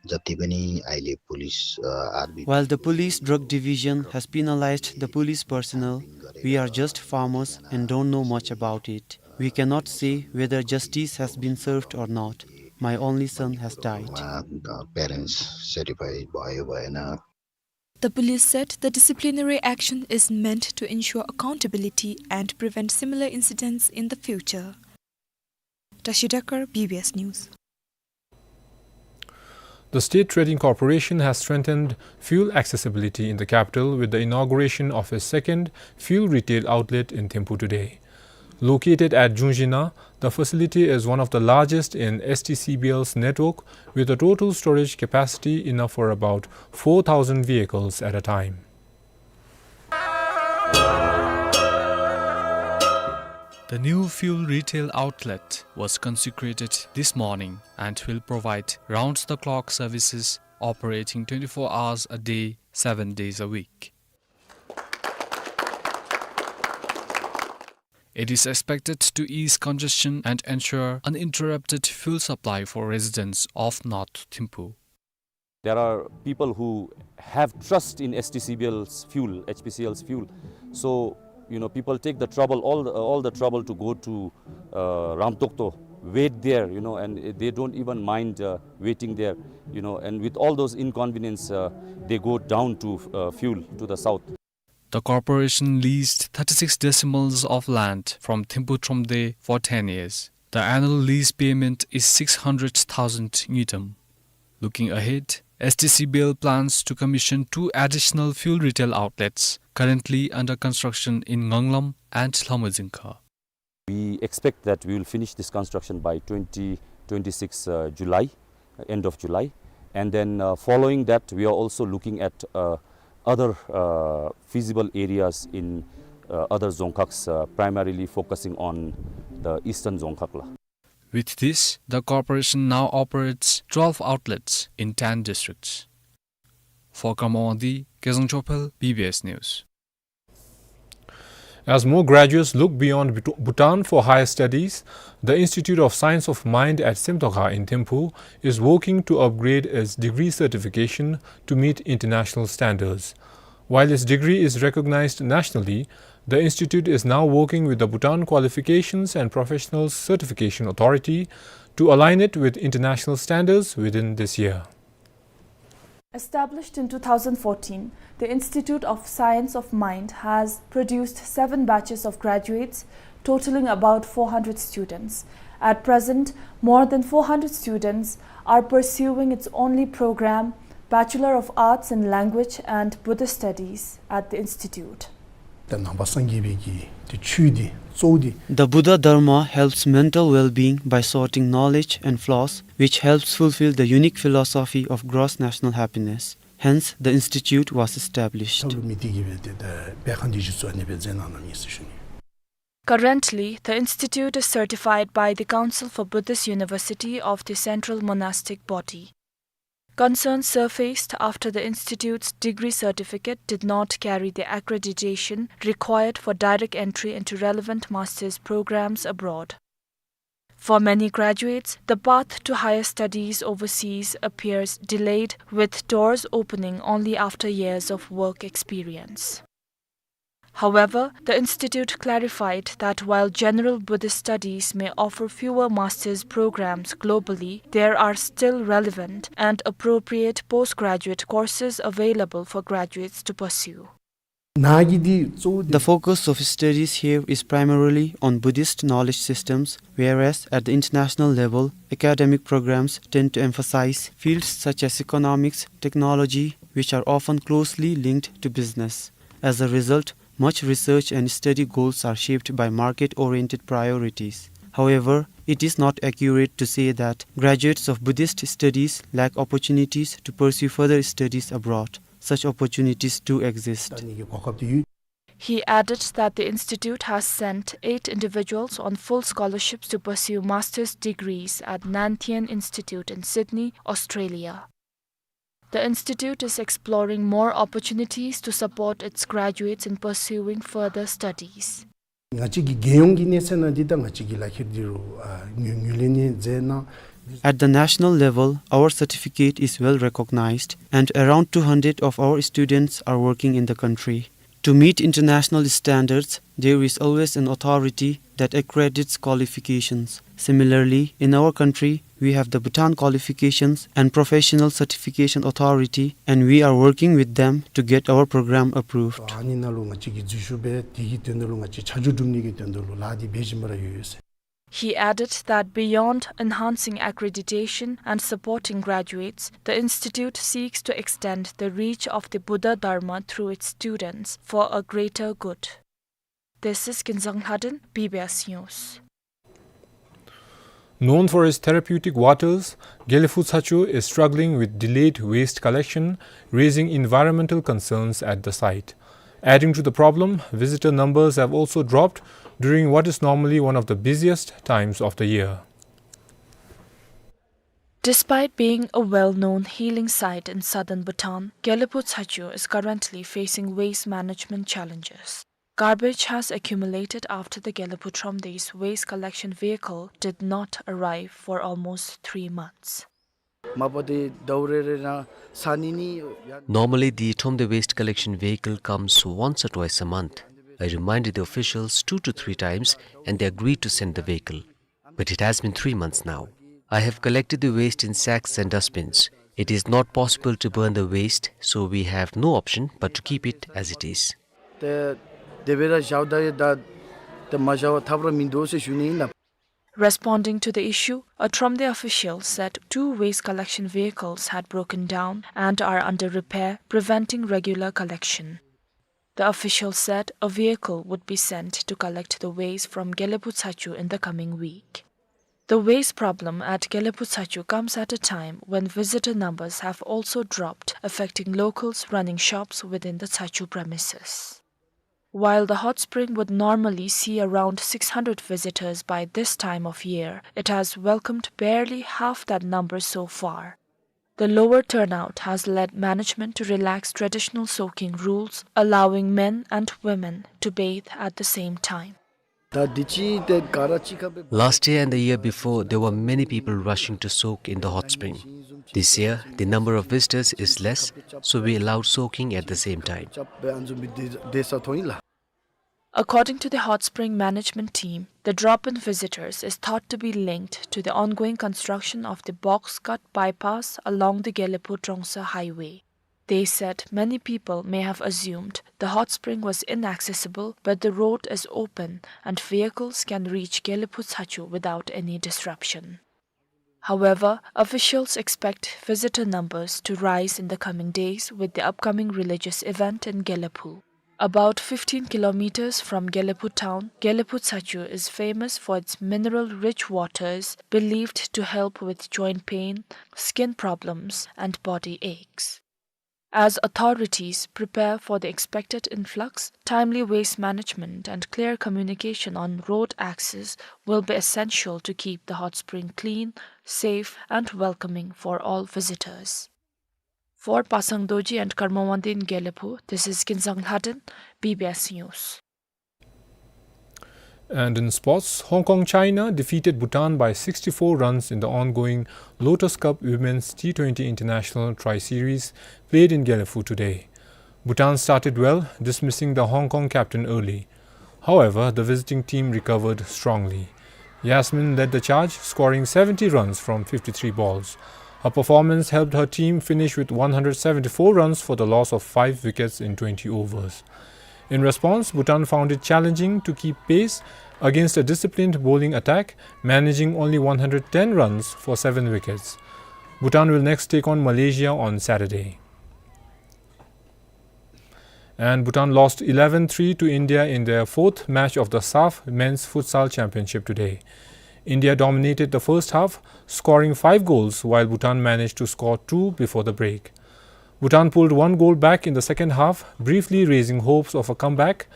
जति पनि अहिले पुलिस, अ, RB While the police drug division has penalized the police personnel, we are just farmers and don't know much about it. We cannot say whether justice has been served or not. My only son has died. उहाँ, अ, parents satisfy भयो भएन। The police said the disciplinary action is meant to ensure accountability and prevent similar incidents in the future. Tashi Dekar, B B S News. The State Trading Corporation has strengthened fuel accessibility in the capital with the inauguration of a second fuel retail outlet in Thimphu today. Located at Jungzhina, the facility is one of the largest in S T C B L's network, with a total storage capacity enough for about four thousand vehicles at a time. The new fuel retail outlet was consecrated this morning and will provide round-the-clock services, operating twenty-four hours a day, seven days a week. It is expected to ease congestion and ensure uninterrupted fuel supply for residents of North Thimphu. There are people who have trust in S T C B L's fuel, H P C L's fuel. So, you know, people take the trouble, all the, all the trouble to go to, uh, Ramtokto, wait there, you know, and they don't even mind, uh, waiting there, you know, and with all those inconvenience, uh, they go down to, uh, fuel to the south. The corporation leased thirty-six decimals of land from Thimphu Thromde for ten years. The annual lease payment is six hundred thousand ngultrum. Looking ahead, S T C B L plans to commission two additional fuel retail outlets currently under construction in Nganglam and Lhamajingkha. We expect that we will finish this construction by twenty twenty-six, uh, July, uh, end of July. And then, uh, following that, we are also looking at, uh, other, uh, feasible areas in, uh, other dzongkhags, uh, primarily focusing on the eastern dzongkhag la. With this, the corporation now operates twelve outlets in ten districts. For Khamawangdi, Kezang Chophel, B B S News. As more graduates look beyond Bhuto-, Bhutan for higher studies, the Institute of Science of Mind at Simtokha in Thimphu is working to upgrade its degree certification to meet international standards. While its degree is recognized nationally, the institute is now working with the Bhutan Qualifications and Professionals Certification Authority to align it with international standards within this year. Established in two thousand fourteen, the Institute of Science of Mind has produced seven batches of graduates, totaling about four hundred students. At present, more than four hundred students are pursuing its only program, Bachelor of Arts in Language and Buddhist Studies, at the institute. ད་ནང་པ་སངས་རྒྱས་པའི་གི་དེ་ཆོས་འདི་གཙོ་བོ་འདི། The Buddha Dharma helps mental well-being by sorting knowledge and flaws, which helps fulfill the unique philosophy of gross national happiness. Hence, the institute was established. ཐབས་ལུ་མི་དེ་གི་སྦེ་དེ་ད་སྦེ་ག་འདི་ཞུ་ཚུ་ཨ་ནི་སྦེ་མཛད་གནང་གནངམ་ཨིན་ཟེར་ཞུ་ནི། Currently, the institute is certified by the Council for Buddhist University of the Central Monastic Body. Concerns surfaced after the institute's degree certificate did not carry the accreditation required for direct entry into relevant master's programs abroad. For many graduates, the path to higher studies overseas appears delayed, with doors opening only after years of work experience. However, the institute clarified that while general Buddhist studies may offer fewer master's programs globally, there are still relevant and appropriate postgraduate courses available for graduates to pursue. ནཱ་གི་འདི་གཙོ་བོ་འདི། The focus of studies here is primarily on Buddhist knowledge systems, whereas at the international level, academic programs tend to emphasize fields such as economics, technology, which are often closely linked to business. As a result, much research and study goals are shaped by market-oriented priorities. However, it is not accurate to say that graduates of Buddhist studies lack opportunities to pursue further studies abroad. Such opportunities do exist. He added that the institute has sent eight individuals on full scholarships to pursue master's degrees at Nantian Institute in Sydney, Australia. The institute is exploring more opportunities to support its graduates in pursuing further studies. ང་བཅས་ཀྱི་རྒྱལ་ཡོངས་ཀྱི་གནས་ཚད་ནང་འདི་ད་ང་བཅས་ཀྱི་ལག་ཁྱེར་འདི་རུ་ཨ་ངོས་ངོས་ལེན་ནི་མཛད་གནང་། At the national level, our certificate is well recognized, and around two hundred of our students are working in the country. To meet international standards, there is always an authority that accredits qualifications. Similarly, in our country, we have the Bhutan Qualifications and Professional Certification Authority, and we are working with them to get our program approved. ཨ་ནི་ནང་ལུ་ང་བཅས་ཀྱིས་འཛུལ་ཞུགས་འབད་དེ་གི་དོན་དག་ལུ་ང་བཅས་ཆ་འཇོག་སྒྲུབ་ནི་གི་དོན་དག་ལུ་ལཱ་འདི་འབད་བཞིན་པ་ར་ཡོད་ཡོད་ཟེར། He added that beyond enhancing accreditation and supporting graduates, the institute seeks to extend the reach of the Buddha Dharma through its students for a greater good. This is Kinzang Lhaden, B B S News. Known for its therapeutic waters, Gelephu Tsachu is struggling with delayed waste collection, raising environmental concerns at the site. Adding to the problem, visitor numbers have also dropped during what is normally one of the busiest times of the year. Despite being a well-known healing site in southern Bhutan, Gelephu Tsachu is currently facing waste management challenges. Garbage has accumulated after the Gelephu Thromde's waste collection vehicle did not arrive for almost three months. མ་པ་དེ་ཟླཝ་རེ་རེ་ནང་ས་གནས་ནི་ཡ། Normally, the Thromde waste collection vehicle comes once or twice a month. I reminded the officials two to three times and they agreed to send the vehicle. But it has been three months now. I have collected the waste in sacks and dustbins. It is not possible to burn the waste, so we have no option but to keep it as it is. ཏེ་དེ་སྦེ་ར་བཞགཔ་ད་ཡང་ད་ཏེ་མ་བཞག་པར་ཐབས་ར་མིན་འདུག་ཟེར་ཞུ་ནི་ཨིན་ལགས། Responding to the issue, a Thromde official said two waste collection vehicles had broken down and are under repair, preventing regular collection. The official said a vehicle would be sent to collect the waste from Gelephu Tsachu in the coming week. The waste problem at Gelephu Tsachu comes at a time when visitor numbers have also dropped, affecting locals running shops within the Tsachu premises. While the hot spring would normally see around six hundred visitors by this time of year, it has welcomed barely half that number so far. The lower turnout has led management to relax traditional soaking rules, allowing men and women to bathe at the same time. ད་དུས་ཅི་ཏེ་ག་ར་གཅིག་ཁར་སྦེ། Last year and the year before, there were many people rushing to soak in the hot spring. This year, the number of visitors is less, so we allowed soaking at the same time. According to the hot spring management team, the drop in visitors is thought to be linked to the ongoing construction of the box cut bypass along the Gelephu Trongsa highway. They said many people may have assumed the hot spring was inaccessible, but the road is open and vehicles can reach Gelephu Tsachu without any disruption. However, officials expect visitor numbers to rise in the coming days with the upcoming religious event in Gelephu. About fifteen kilometers from Gelephu town, Gelephu Tsachu is famous for its mineral-rich waters believed to help with joint pain, skin problems, and body aches. As authorities prepare for the expected influx, timely waste management and clear communication on road access will be essential to keep the hot spring clean, safe, and welcoming for all visitors. For Pasang Dorji and Karma Wangdi in Gelephu, this is Kinsang Lhaden, B B S News. And in sports, Hong Kong China defeated Bhutan by sixty-four runs in the ongoing Lotus Cup Women's T twenty International Tri-Series played in Gelephu today. Bhutan started well, dismissing the Hong Kong captain early. However, the visiting team recovered strongly. Yasmin led the charge, scoring seventy runs from fifty-three balls. Her performance helped her team finish with one hundred seventy-four runs for the loss of five wickets in twenty overs. In response, Bhutan found it challenging to keep pace against a disciplined bowling attack, managing only one hundred ten runs for seven wickets. Bhutan will next take on Malaysia on Saturday. And Bhutan lost eleven three to India in their fourth match of the SAFF Men's Futsal Championship today. India dominated the first half, scoring five goals, while Bhutan managed to score two before the break. Bhutan pulled one goal back in the second half, briefly raising hopes of a comeback,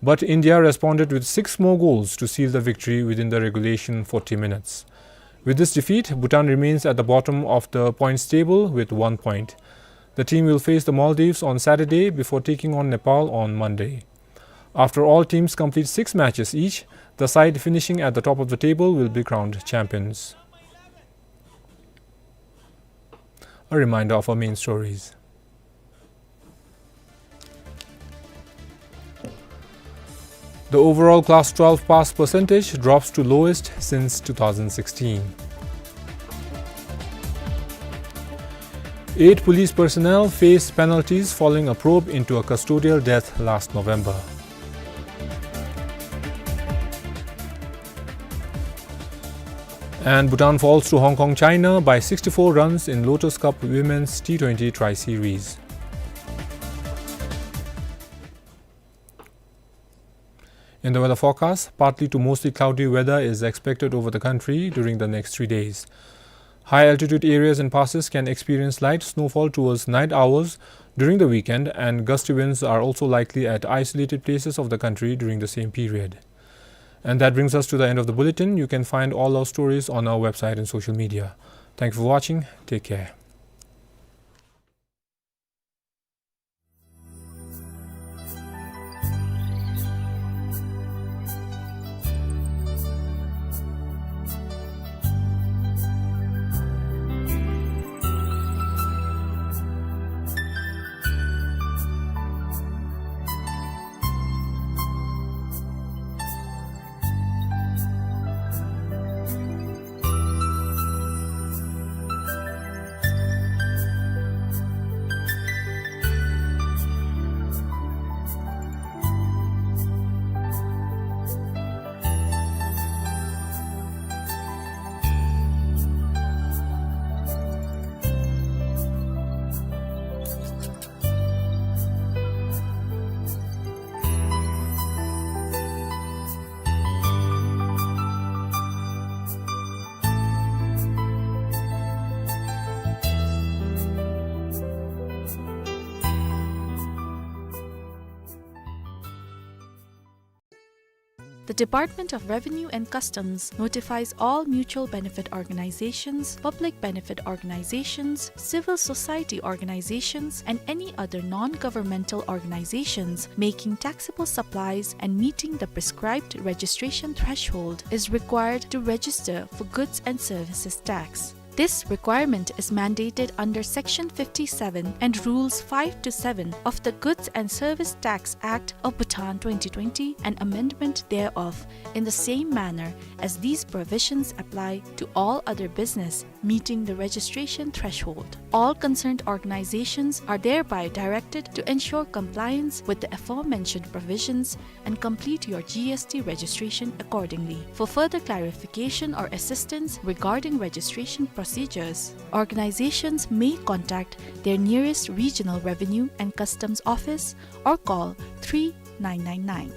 but India responded with six more goals to seal the victory within the regulation forty minutes. With this defeat, Bhutan remains at the bottom of the points table with one point. The team will face the Maldives on Saturday before taking on Nepal on Monday. After all teams complete six matches each, the side finishing at the top of the table will be crowned champions. A reminder of our main stories. The overall class twelve pass percentage drops to lowest since two thousand sixteen. Eight police personnel face penalties following a probe into a custodial death last November. And Bhutan falls to Hong Kong China by sixty-four runs in Lotus Cup Women's T twenty Tri-Series. In the weather forecast, partly to mostly cloudy weather is expected over the country during the next three days. High altitude areas and passes can experience light snowfall towards night hours during the weekend, and gusty winds are also likely at isolated places of the country during the same period. And that brings us to the end of the bulletin. You can find all our stories on our website and social media. Thank you for watching. Take care. The Department of Revenue and Customs notifies all mutual benefit organizations, public benefit organizations, civil society organizations, and any other non-governmental organizations making taxable supplies and meeting the prescribed registration threshold is required to register for goods and services tax. This requirement is mandated under Section fifty-seven and Rules five to seven of the Goods and Service Tax Act of Bhutan twenty twenty and amendment thereof, in the same manner as these provisions apply to all other business meeting the registration threshold. All concerned organizations are thereby directed to ensure compliance with the aforementioned provisions and complete your G S T registration accordingly. For further clarification or assistance regarding registration procedures, organizations may contact their nearest regional revenue and customs office or call three nine nine nine.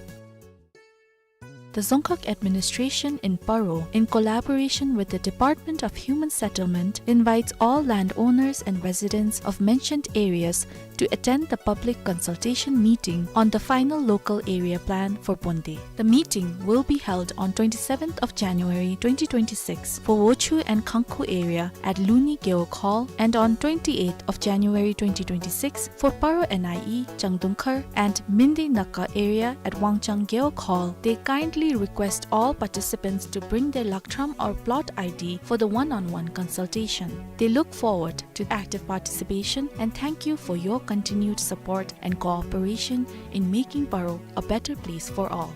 The Dzongkhag administration in Paro, in collaboration with the Department of Human Settlement, invites all landowners and residents of mentioned areas to attend the public consultation meeting on the final local area plan for Bonde. The meeting will be held on twenty-seventh of January twenty twenty-six for Wochhu and Khangkhu area at Luni Gewog Hall, and on twenty-eighth of January twenty twenty-six for Paro N I E, Changdungkhar and Mende Naka area at Wangchang Gewog Hall. They kindly request all participants to bring their lakthram or plot I D for the one-on-one consultation. They look forward to active participation and thank you for your continued support and cooperation in making Paro a better place for all.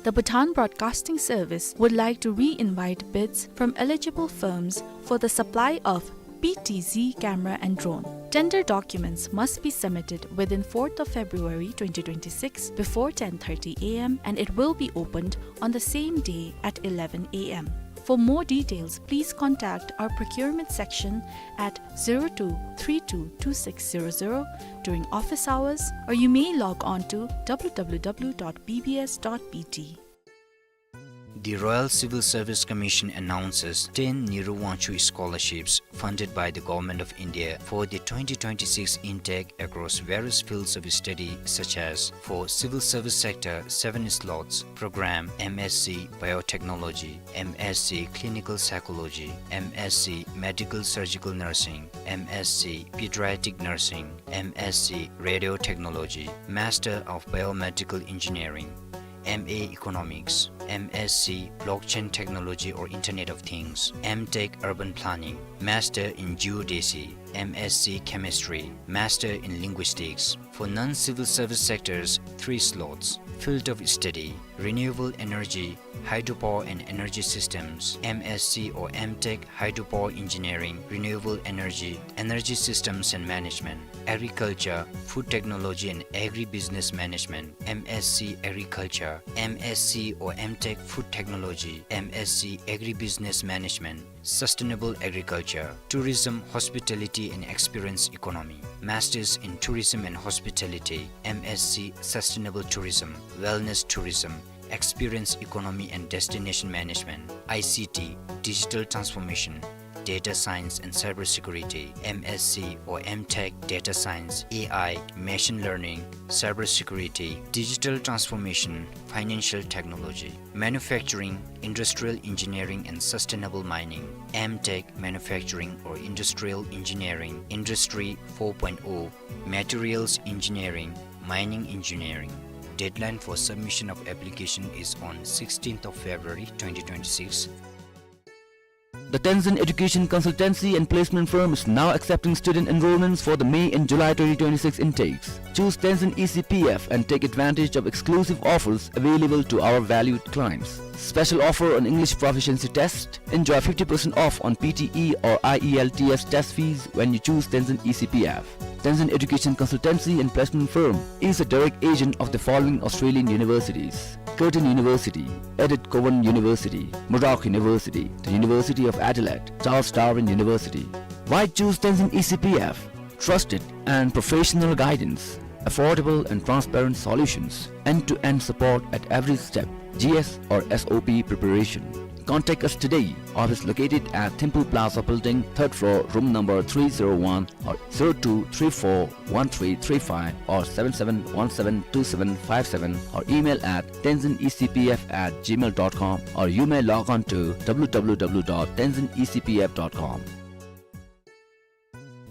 The Bhutan Broadcasting Service would like to re-invite bids from eligible firms for the supply of P T Z camera and drone. Tender documents must be submitted within fourth of February twenty twenty-six before ten thirty A M and it will be opened on the same day at eleven A M. For more details, please contact our procurement section at zero two three two two six zero zero during office hours, or you may log on to W W W dot B B S dot B T. The Royal Civil Service Commission announces ten Nehru Wangchuck Scholarships funded by the Government of India for the twenty twenty-six intake across various fields of study, such as for civil service sector, seven slots program, M S C Biotechnology, M S C Clinical Psychology, M S C Medical Surgical Nursing, M S C Pediatric Nursing, M S C Radiotechnology, Master of Biomedical Engineering, M A Economics, M S C Blockchain Technology or Internet of Things, M Tech Urban Planning, Master in Geodesy, M S C Chemistry, Master in Linguistics. For non-civil service sectors, three slots. Field of study: renewable energy, hydropower and energy systems, M S C or M Tech Hydropower Engineering, Renewable Energy, Energy Systems and Management, agriculture, food technology and agribusiness management, M S C Agriculture, M S C or M Tech Food Technology, M S C Agribusiness Management, Sustainable Agriculture, Tourism, Hospitality and Experience Economy, Masters in Tourism and Hospitality, M S C Sustainable Tourism, Wellness Tourism, Experience Economy and Destination Management, I C T, Digital Transformation, Data Science and Cybersecurity, M S C or M Tech Data Science, A I, Machine Learning, Cybersecurity, Digital Transformation, Financial Technology, Manufacturing, Industrial Engineering and Sustainable Mining, M Tech Manufacturing or Industrial Engineering, Industry four point oh, Materials Engineering, Mining Engineering. Deadline for submission of application is on sixteenth of February twenty twenty-six. The Tenzin Education Consultancy and Placement Firm is now accepting student enrollments for the May and July twenty twenty-six intakes. Choose Tenzin E C P F and take advantage of exclusive offers available to our valued clients. Special offer on English proficiency test. Enjoy fifty percent off on P T E or I E L T S test fees when you choose Tenzin E C P F. Tenzin Education Consultancy and Placement Firm is a direct agent of the following Australian universities: Curtin University, Edith Cowan University, Murdoch University, the University of Adelaide, Charles Darwin University. Why choose Tenzin E C P F? Trusted and professional guidance, affordable and transparent solutions, end-to-end support at every step, G S or S O P preparation. Contact us today. Office located at Thimphu Plaza Building, third floor, room number three zero one, or zero two three four one three three five, or seven seven one seven two seven five seven, or email at tenzin E C P F at gmail dot com, or you may log on to W W W dot tenzin E C P F dot com.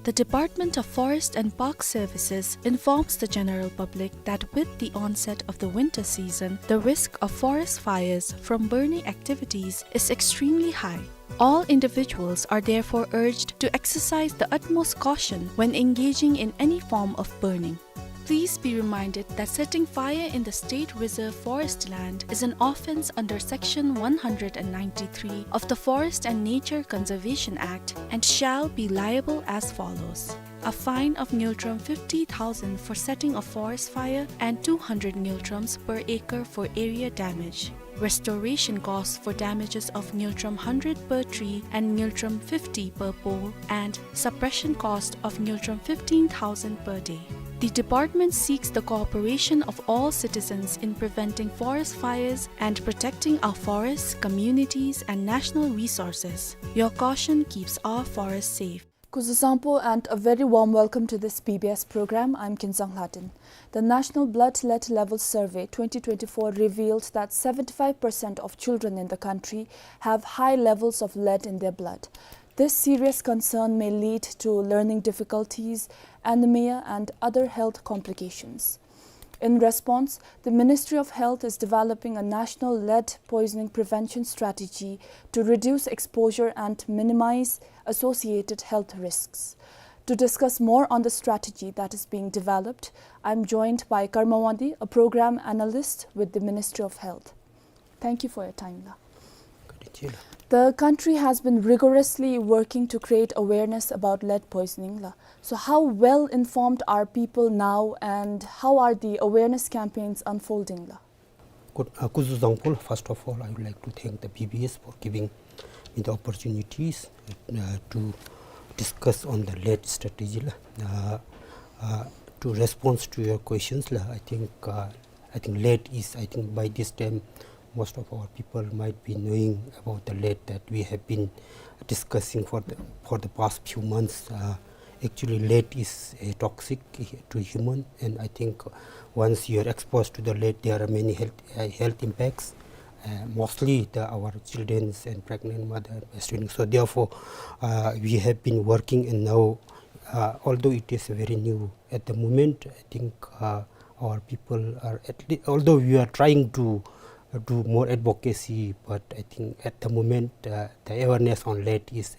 The Department of Forest and Park Services informs the general public that with the onset of the winter season, the risk of forest fires from burning activities is extremely high. All individuals are therefore urged to exercise the utmost caution when engaging in any form of burning. Please be reminded that setting fire in the State Reserve Forest land is an offence under Section one hundred and ninety-three of the Forest and Nature Conservation Act and shall be liable as follows: a fine of ngultrum fifty thousand for setting a forest fire and two hundred ngultrums per acre for area damage. Restoration costs for damages of ngultrum hundred per tree and ngultrum fifty per pole, and suppression cost of ngultrum fifteen thousand per day. The department seeks the cooperation of all citizens in preventing forest fires and protecting our forests, communities, and national resources. Your caution keeps our forests safe. Kuzuzangpo and a very warm welcome to this B B S program. I'm Kinzang Hladin. The National Blood Lead Level Survey twenty twenty-four revealed that seventy-five percent of children in the country have high levels of lead in their blood. This serious concern may lead to learning difficulties, anemia, and other health complications. In response, the Ministry of Health is developing a national lead poisoning prevention strategy to reduce exposure and minimize associated health risks. To discuss more on the strategy that is being developed, I'm joined by Karma Wangdi, a program analyst with the Ministry of Health. Thank you for your time, la. Kadi chila. The country has been rigorously working to create awareness about lead poisoning, la. So how well informed are people now, and how are the awareness campaigns unfolding, la? Good, uh, Kuzuzangpo, first of all, I would like to thank the B B S for giving me the opportunities, uh, to discuss on the lead strategy, la. Uh, uh, to response to your questions, la, I think, uh, I think lead is, I think by this time, most of our people might be knowing about the lead that we have been discussing for the, for the past few months. Uh, actually, lead is a toxic to human, and I think once you are exposed to the lead, there are many health, uh, health impacts. Uh, mostly the, our children and pregnant mother, breastfeeding. So therefore, uh, we have been working, and now, uh, although it is very new at the moment, I think, uh, our people are at le-, although we are trying to, uh, do more advocacy, but I think at the moment, uh, the awareness on lead is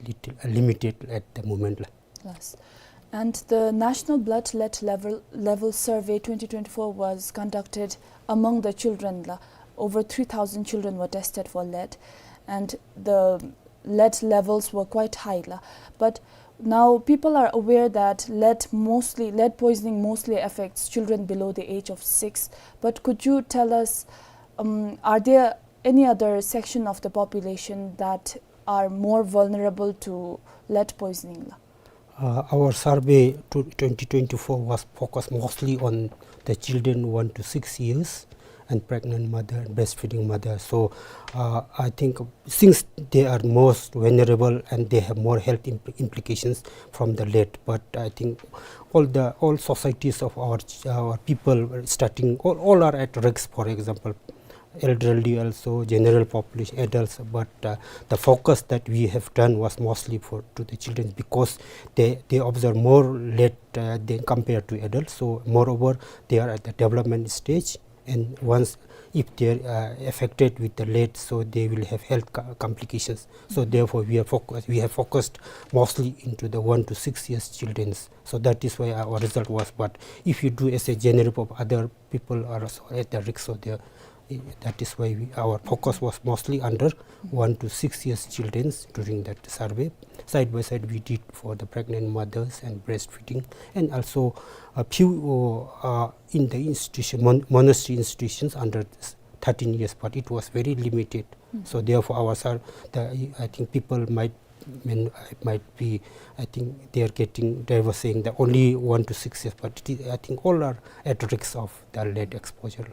little, uh, limited at the moment, la. Yes. And the National Blood Lead Level, Level Survey twenty twenty-four was conducted among the children, la. Over three thousand children were tested for lead, and the lead levels were quite high, la. But now people are aware that lead mostly, lead poisoning mostly affects children below the age of six. But could you tell us, um, are there any other section of the population that are more vulnerable to lead poisoning, la? Uh, our survey to twenty twenty-four was focused mostly on the children one to six years and pregnant mother and breastfeeding mother. So, uh, I think since they are most vulnerable and they have more health impl-, implications from the lead, but I think all the, all societies of our ch-, our people starting, all, all are at risk. For example, elderly also, general population, adults, but, uh, the focus that we have done was mostly for, to the children, because they, they observe more lead, uh, than compared to adults. So moreover, they are at the development stage, and once, if they are, uh, affected with the lead, so they will have health co-, complications. So therefore, we are focus, we have focused mostly into the one to six years children's. So that is why our result was. But if you do as a general pop-, other people are also at the risk, so they are, that is why we, our focus was mostly under one to six years children's during that survey. Side by side, we did for the pregnant mothers and breastfeeding, and also a few, uh, in the institution, mon-, monastery institutions under s-, thirteen years, but it was very limited. So therefore, our sur-, the, I think people might, I mean, it might be, I think they are getting, they were saying that only one to six years, but it is, I think all are at risk of the lead exposure.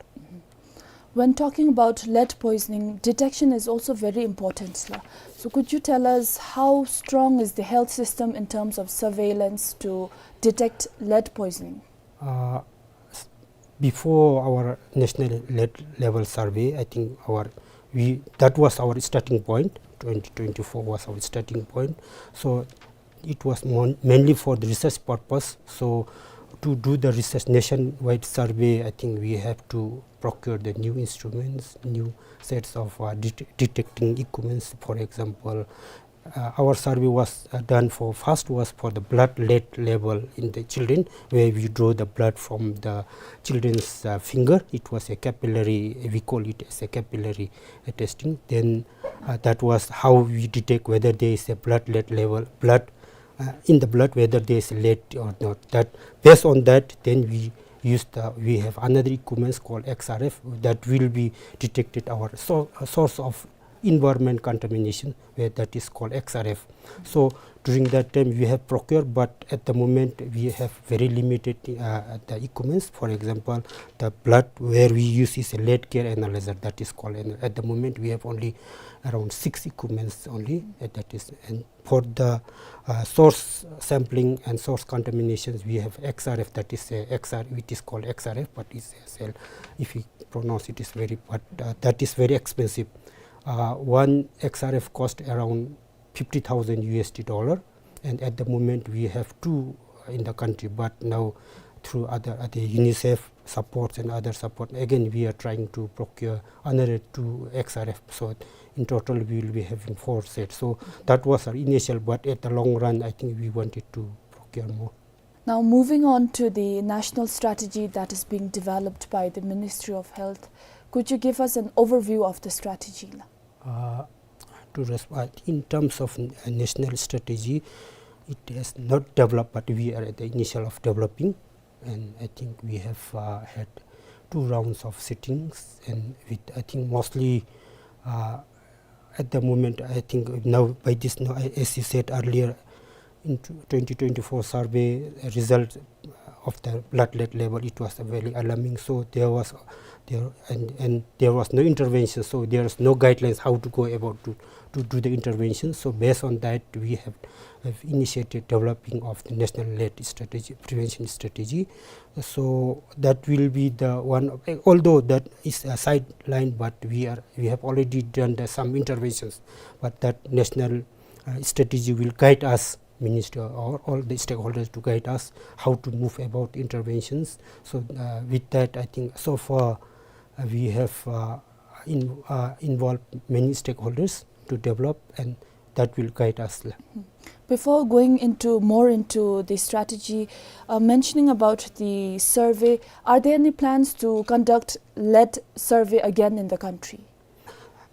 When talking about lead poisoning, detection is also very important, la. So could you tell us how strong is the health system in terms of surveillance to detect lead poisoning? Uh, s-, before our national lead level survey, I think our, we, that was our starting point. Twenty twenty-four was our starting point. So it was mon-, mainly for the research purpose. So to do the research nationwide survey, I think we have to procure the new instruments, new sets of, uh, det-, detecting equipments. For example, uh, our survey was, uh, done for, first was for the blood lead level in the children, where we draw the blood from the children's, uh, finger. It was a capillary, we call it as a capillary, uh, testing. Then, uh, that was how we detect whether there is a blood lead level, blood, uh, in the blood, whether there is lead or not. That, based on that, then we use the, we have another equipments called X R F that will be detected our so-, uh, source of environment contamination, where that is called X R F. So during that time we have procured, but at the moment we have very limited, uh, the equipments. For example, the blood where we use is a lead gear analyzer, that is called, and at the moment we have only around six equipments only, uh, that is, and for the, uh, source sampling and source contaminations, we have X R F, that is, uh, X R, it is called X R F, but it's a cell, if you pronounce it is very, but, uh, that is very expensive. Uh, one X R F cost around fifty thousand U S D dollar, and at the moment we have two in the country, but now through other, other UNICEF supports and other support, again we are trying to procure another two X R F. So in total we will be having four sets. So that was our initial, but at the long run I think we wanted to procure more. Now, moving on to the national strategy that is being developed by the Ministry of Health, could you give us an overview of the strategy? Uh, to resp-, uh, in terms of n-, uh, national strategy, it has not developed, but we are at the initial of developing, and I think we have, uh, had two rounds of sittings, and with, I think, mostly, uh, at the moment, I think now by this, now, a-, as you said earlier, in tw-, twenty twenty-four survey result of the blood lead level, it was very alarming. So there was, there, and, and there was no intervention. So there is no guidelines how to go about to, to do the intervention. So based on that, we have, have initiated developing of the national lead strategy, prevention strategy. So that will be the one of, although that is a sideline, but we are, we have already done the, some interventions. But that national, uh, strategy will guide us, minister or all the stakeholders, to guide us how to move about interventions. So, uh, with that, I think so far, uh, we have, uh, in-, uh, involved many stakeholders to develop, and that will guide us la. Before going into, more into the strategy, uh, mentioning about the survey, are there any plans to conduct lead survey again in the country?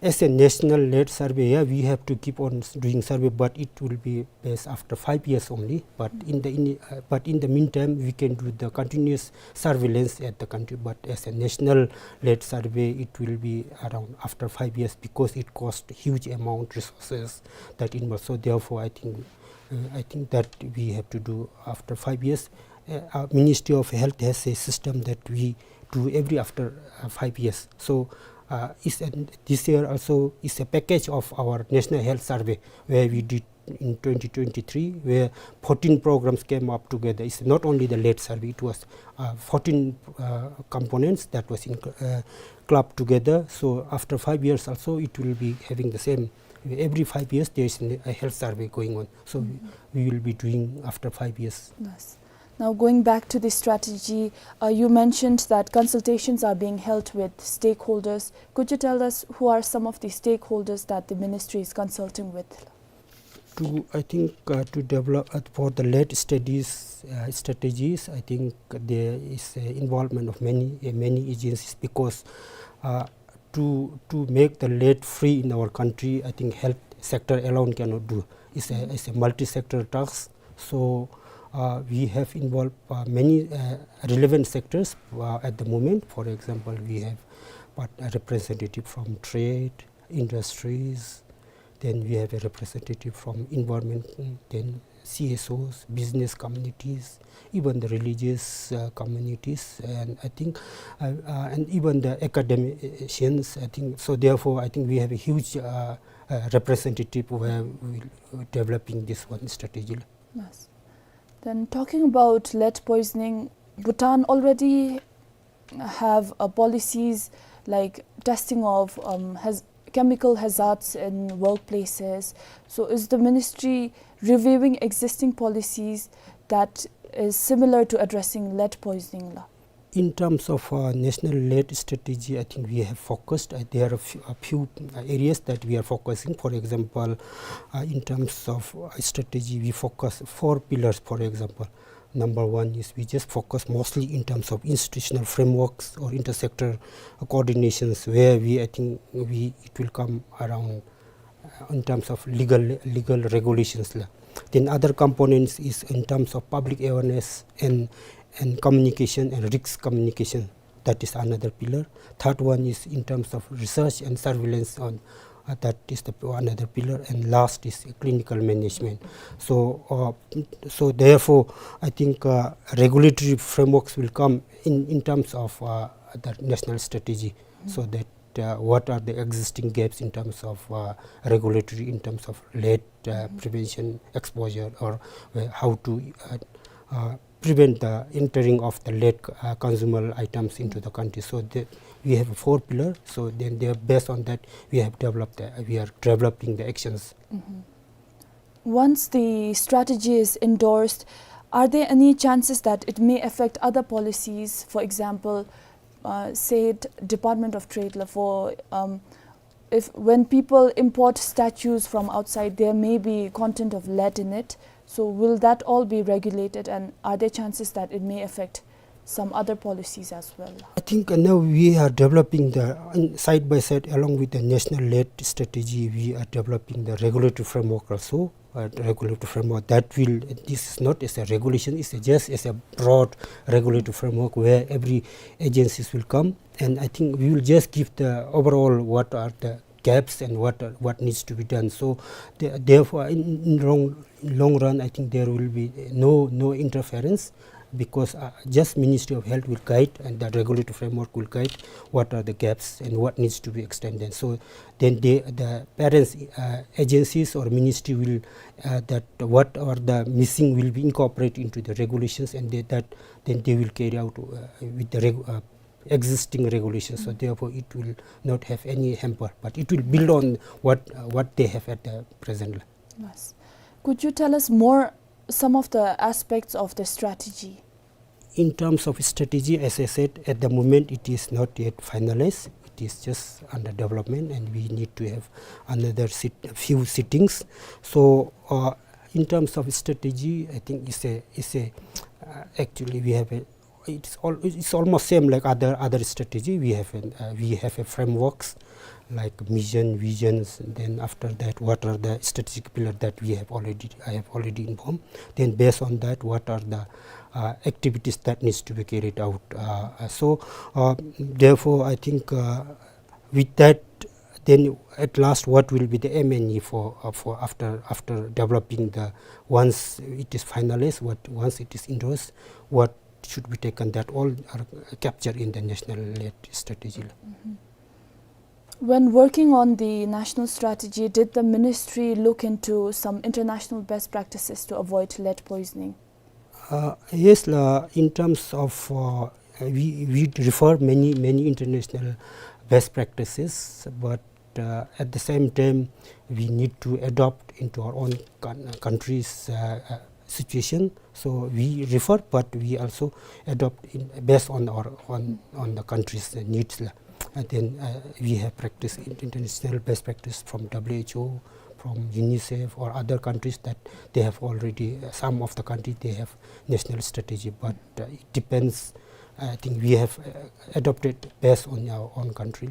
As a national lead survey, yeah, we have to keep on s-, doing survey, but it will be based after five years only. But in the, in, uh, but in the meantime, we can do the continuous surveillance at the country. But as a national lead survey, it will be around after five years because it costs huge amount resources that involved. So therefore, I think, uh, I think that we have to do after five years. Uh, our Ministry of Health has a system that we do every after, uh, five years. So, uh, is an, this year also is a package of our National Health Survey, where we did in twenty twenty-three, where fourteen programs came up together. It's not only the lead survey, it was, uh, fourteen, uh, components that was in, uh, clubbed together. So after five years also, it will be having the same. Every five years, there is a health survey going on. So we, we will be doing after five years. Yes. Now, going back to the strategy, uh, you mentioned that consultations are being held with stakeholders. Could you tell us who are some of the stakeholders that the ministry is consulting with? To, I think, uh, to develop, uh, for the lead studies, uh, strategies, I think there is, uh, involvement of many, uh, many agencies because, uh, to, to make the lead free in our country, I think health sector alone cannot do. It's a, it's a multi-sector task. So, uh, we have involved, uh, many, uh, relevant sectors, uh, at the moment. For example, we have, but, a representative from trade, industries, then we have a representative from environment, then C S Os, business communities, even the religious, uh, communities, and I think, uh, uh, and even the academicians, I think. So therefore, I think we have a huge, uh, uh, representative where we developing this one strategy. Yes. Then talking about lead poisoning, Bhutan already have, uh, policies like testing of, um, haz-, chemical hazards in workplaces. So is the ministry reviewing existing policies that is similar to addressing lead poisoning la? In terms of, uh, national lead strategy, I think we have focused, uh, there are a few, a few, uh, areas that we are focusing. For example, uh, in terms of, uh, strategy, we focus four pillars, for example. Number one is we just focus mostly in terms of institutional frameworks or intersector coordinations where we, I think we, it will come around, uh, in terms of legal, legal regulations la. Then other components is in terms of public awareness and, and communication and risk communication. That is another pillar. Third one is in terms of research and surveillance on Uh, that is the p-, another pillar, and last is clinical management. So, uh, so therefore, I think, uh, regulatory frameworks will come in, in terms of, uh, the national strategy, so that, uh, what are the existing gaps in terms of, uh, regulatory, in terms of lead, uh, prevention, exposure, or, uh, how to, uh, uh, prevent the entering of the lead, uh, consumable items into the country. So the, we have four pillar. So then they, based on that, we have developed, uh, we are developing the actions. Once the strategy is endorsed, are there any chances that it may affect other policies? For example, uh, say it Department of Trade la, for, um, if when people import statues from outside, there may be content of lead in it. So will that all be regulated, and are there chances that it may affect some other policies as well? I think, uh, now we are developing the, uh, side by side along with the national lead strategy, we are developing the regulatory framework also. Uh, regulatory framework that will, this is not as a regulation, it's a, just as a broad regulatory framework where every agencies will come, and I think we will just give the overall what are the gaps and what are, what needs to be done. So the-, therefore, in, in long, long run, I think there will be no, no interference, because, uh, just Ministry of Health will guide and the regulatory framework will guide what are the gaps and what needs to be extended. So then they, the parents, uh, agencies or ministry will, uh, that what are the missing will be incorporated into the regulations, and they, that then they will carry out, uh, with the reg-, uh, existing regulations. So therefore, it will not have any hamper, but it will build on what, uh, what they have at the present. Yes. Could you tell us more some of the aspects of the strategy? In terms of strategy, as I said, at the moment it is not yet finalized. It is just under development, and we need to have another sit-, few sittings. So, uh, in terms of strategy, I think it's a, it's a, uh, actually we have a, it's all, it's almost same like other, other strategy. We have an, uh, we have a frameworks like mission, visions, then after that, what are the strategic pillar that we have already, I have already informed. Then based on that, what are the, uh, activities that needs to be carried out. Uh, uh, so, uh, therefore, I think, uh, with that, then at last, what will be the M N E for, uh, for after, after developing the, once it is finalized, what, once it is endorsed, what should be taken, that all are captured in the national lead strategy. When working on the national strategy, did the ministry look into some international best practices to avoid lead poisoning? Uh, yes, la, in terms of, uh, we, we refer many, many international best practices, but, uh, at the same time, we need to adopt into our own coun-, country's, uh, uh, situation. So we refer, but we also adopt in, based on our, on, on the country's needs, la. And then, uh, we have practice in-, international best practice from W H O, from UNICEF or other countries that they have already, uh, some of the country they have national strategy, but, uh, it depends. I think we have, uh, adopted based on our own country.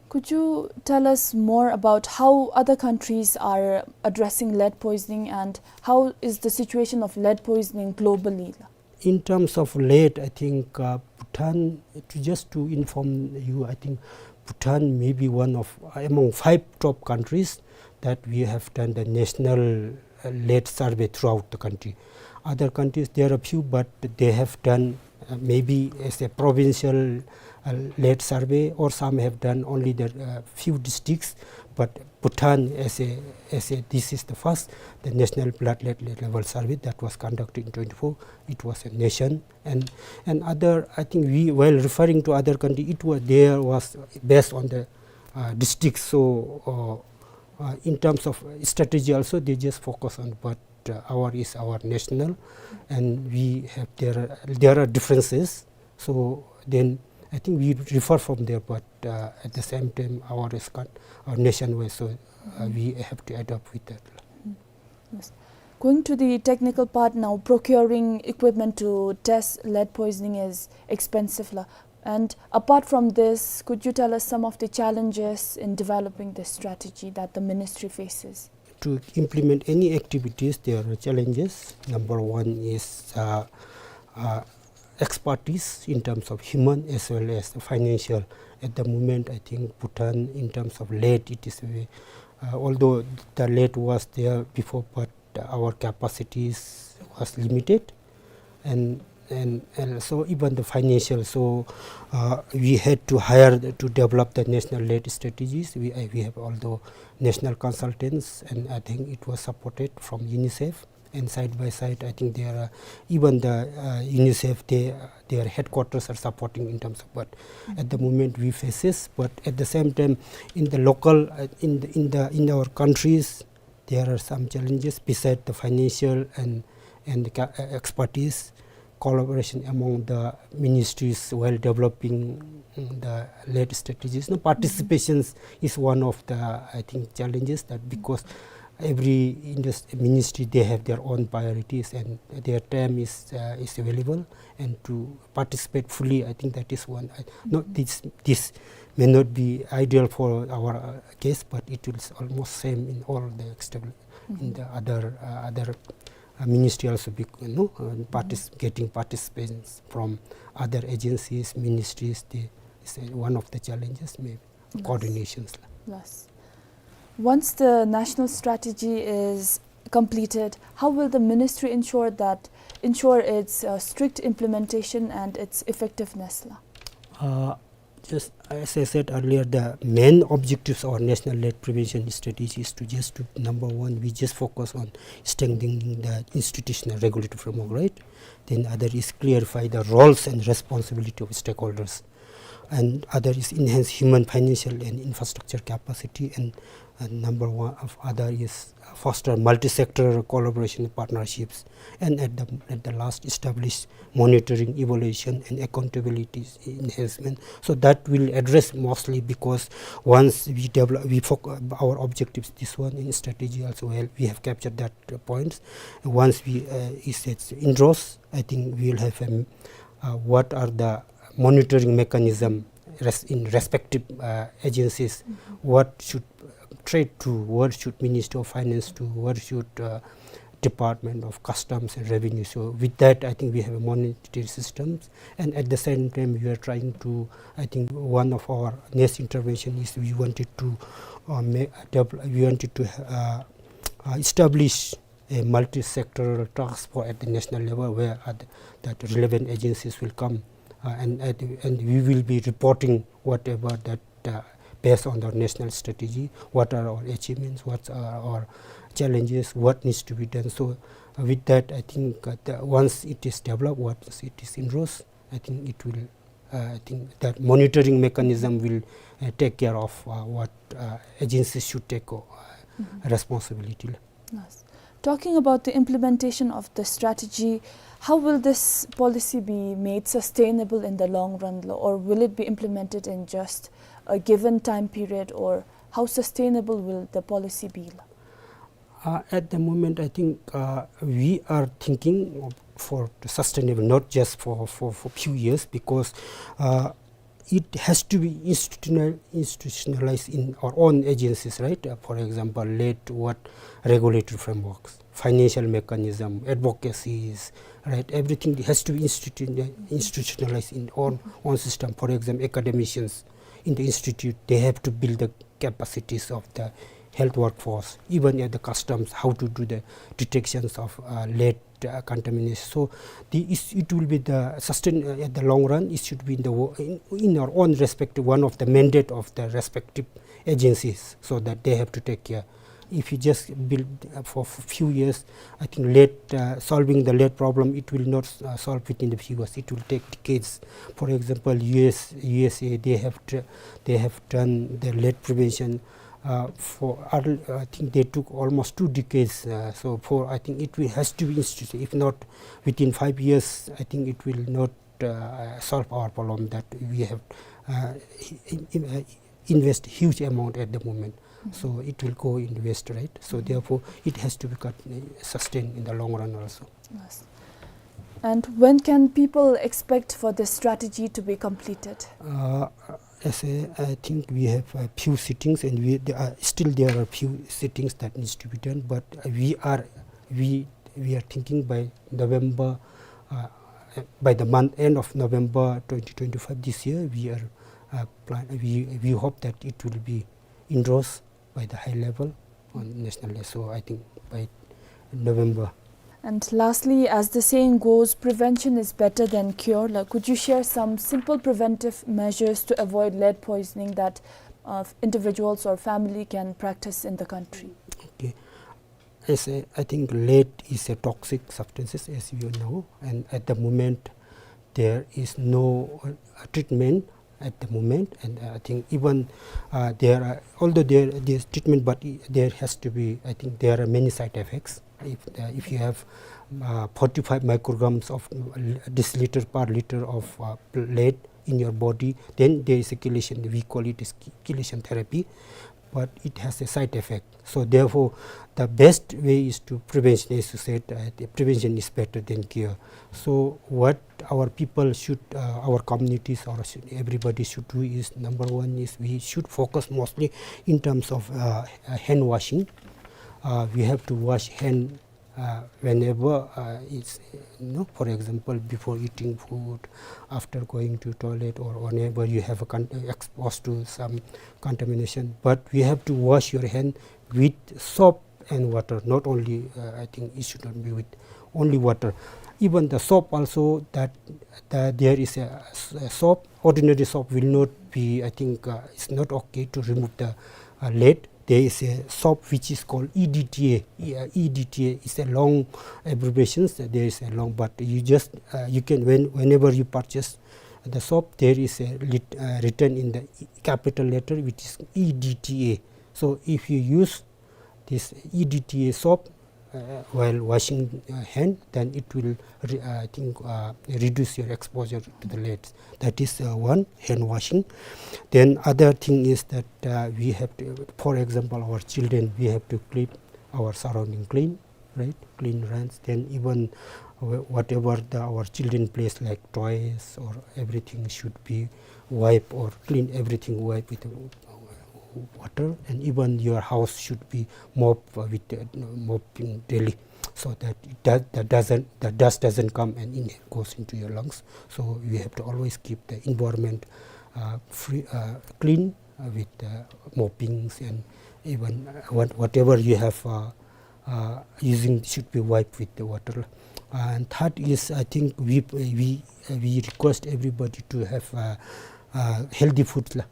Could you tell us more about how other countries are addressing lead poisoning, and how is the situation of lead poisoning globally? In terms of lead, I think, uh, Bhutan, to, just to inform you, I think Bhutan may be one of, uh, among five top countries that we have done the national, uh, lead survey throughout the country. Other countries, there are few, but they have done, uh, maybe as a provincial, uh, lead survey, or some have done only the, uh, few districts, but Bhutan as a, as a, this is the first, the national blood lead, lead level survey that was conducted in twenty-four. It was a nation, and, and other, I think we, while referring to other country, it was, there was based on the, uh, district. So, uh, uh, in terms of strategy also, they just focus on, but, uh, our is our national, and we have, there are, there are differences. So then I think we refer from there, but, uh, at the same time, our is con-, our nationwide, so, uh, we have to adapt with that. Yes. Going to the technical part now, procuring equipment to test lead poisoning is expensive, la. And apart from this, could you tell us some of the challenges in developing this strategy that the ministry faces? To implement any activities, there are challenges. Number one is, uh, uh, expertise in terms of human as well as the financial. At the moment, I think Bhutan, in terms of lead, it is a, uh, although the lead was there before, but our capacities was limited, and, and, and so even the financial. So, uh, we had to hire to develop the national lead strategies. We, uh, we have all the national consultants, and I think it was supported from UNICEF. And side by side, I think there are even the, uh, UNICEF, they, their headquarters are supporting in terms of, but at the moment we face this. But at the same time, in the local, uh, in the, in the, in our countries, there are some challenges beside the financial and, and the ca-, uh, expertise, collaboration among the ministries while developing, mm, the lead strategies. No, participations is one of the, I think, challenges, that because every indus-, ministry, they have their own priorities and their time is, uh, is available, and to participate fully, I think that is one. I, not this, this may not be ideal for our, uh, case, but it will s-, almost same in all the external, in the other, uh, other, uh, ministry also, bec-, you know, uh, partic-, getting participants from other agencies, ministries, they, is, uh, one of the challenges, maybe coordinations. Yes. Once the national strategy is completed, how will the ministry ensure that, ensure its, uh, strict implementation and its effectiveness la? Uh, just as I said earlier, the main objectives of our national lead prevention strategy is to just to, number one, we just focus on strengthening the institutional regulatory framework, right? Then other is clarify the roles and responsibility of stakeholders. And other is enhance human, financial, and infrastructure capacity. And, uh, number one of other is foster multi-sector collaboration partnerships. And at the, at the last, establish monitoring, evaluation, and accountability enhancement. So that will address mostly, because once we develop, we foc-, our objectives, this one in strategy also, well, we have captured that, uh, points. Once we, uh, is it endorsed, I think we will have, um, uh, what are the monitoring mechanism res-, in respective, uh, agencies, what should trade do, what should Ministry of Finance do, what should, uh, Department of Customs and Revenue. So with that, I think we have a monitoring systems, and at the same time, we are trying to, I think one of our next intervention is we wanted to, uh, ma-, devel-, we wanted to, uh, uh, establish a multi-sectoral task force at the national level where, uh, th-, that relevant agencies will come, uh, and, and, and we will be reporting whatever that, uh, based on the national strategy, what are our achievements, what are our challenges, what needs to be done. So, uh, with that, I think, uh, the, once it is developed, once it is endorsed, I think it will, uh, I think that monitoring mechanism will, uh, take care of, uh, what, uh, agencies should take, uh, responsibility. Yes. Talking about the implementation of the strategy, how will this policy be made sustainable in the long run, lo, or will it be implemented in just a given time period, or how sustainable will the policy be, lo? Uh, at the moment, I think, uh, we are thinking of, for the sustainable, not just for, for, for few years, because, uh, it has to be institutional-, institutionalized in our own agencies, right? Uh, for example, lead, what, regulatory frameworks, financial mechanism, advocacies, right? Everything has to be institu-, institutionalized in our own system. For example, academicians in the institute, they have to build the capacities of the health workforce, even at the customs, how to do the detections of, uh, lead, uh, contamination. So the, is, it will be the sustain, uh, at the long run, it should be in the wo-, in, in our own respective, one of the mandate of the respective agencies, so that they have to take care. If you just build, uh, for f-, few years, I think lead, uh, solving the lead problem, it will not, uh, solve within the few years. It will take decades. For example, U S, U S A, they have tr-, they have done the lead prevention, uh, for, uh, I think they took almost two decades. Uh, so for, I think it will, has to be instituted. If not, within five years, I think it will not, uh, solve our problem that we have, uh, in, in, uh, invest huge amount at the moment. So it will go in waste, right? So therefore, it has to be cut, uh, sustained in the long run also. Yes. And when can people expect for this strategy to be completed? Uh, as I, I think we have a few sittings, and we, there are, still there are few sittings that needs to be done, but we are, we, we are thinking by November, uh, uh, by the month end of November twenty twenty-five this year, we are, uh, plan, we, we hope that it will be endorsed by the high level on national level. So I think by November. And lastly, as the saying goes, prevention is better than cure. Like, could you share some simple preventive measures to avoid lead poisoning that, uh, individuals or family can practice in the country? Okay. As I, I think lead is a toxic substance, as you know, and at the moment there is no, uh, treatment at the moment. And, uh, I think even, uh, there are, although there, there's treatment, but i- there has to be, I think there are many side effects. If, uh, if you have, uh, forty-five micrograms of, uh, deciliter per liter of, uh, lead in your body, then there is a chelation. We call it as che- chelation therapy, but it has a side effect. So therefore, the best way is to prevention, as you said, uh, the prevention is better than cure. So what our people should, uh, our communities, or should, everybody should do is, number one is we should focus mostly in terms of, uh, uh, hand washing. Uh, we have to wash hand, uh, whenever, uh, it's, you know, for example, before eating food, after going to toilet, or whenever you have a con- exposed to some contamination. But we have to wash your hand with soap and water. Not only, uh, I think it should not be with only water. Even the soap also, that, that there is a, s- a soap. Ordinary soap will not be, I think, uh, it's not okay to remove the, uh, lead. There is a soap which is called E D T A. E- uh, E D T A is a long abbreviation. There is a long, but you just, uh, you can, when- whenever you purchase the soap, there is a lit- uh, written in the capital letter, which is E D T A. So if you use this E D T A soap, uh, while washing, uh, hand, then it will re- uh, I think, uh, reduce your exposure to the leads. That is, uh, one, hand washing. Then other thing is that, uh, we have to, for example, our children, we have to keep our surrounding clean, right? Clean runs. Then even wh- whatever the, our children plays, like toys or everything, should be wipe or clean everything, wipe with, uh, water. And even your house should be mop, uh, with, uh, mopping daily, so that it does, that doesn't, the dust doesn't come and in- goes into your lungs. So you have to always keep the environment, uh, free, uh, clean, uh, with, uh, moppings and even, uh, what- whatever you have, uh, uh, using should be wiped with the water. And third is, I think we- we- we request everybody to have, uh, uh, healthy food, lah.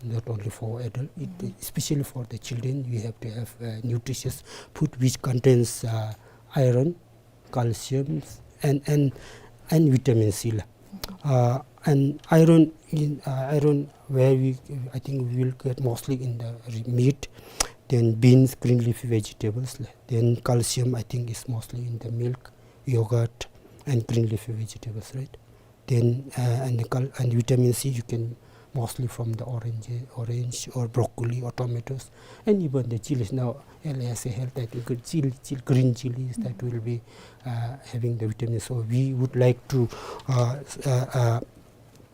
Not only for adult, it- especially for the children, we have to have, uh, nutritious food which contains, uh, iron, calcium, and- and- and vitamin C, lah. Uh, and iron in- uh, iron where we- I think we will get mostly in the re- meat, then beans, green leafy vegetables, lah. Then calcium, I think, is mostly in the milk, yogurt, and green leafy vegetables, right? Then, uh, and the cal- and vitamin C you can mostly from the orange- orange or broccoli or tomatoes, and even the chilies. Now, as a health, I think, chil- chil- green chilies that will be, uh, having the vitamin. So we would like to, uh, s- uh, uh,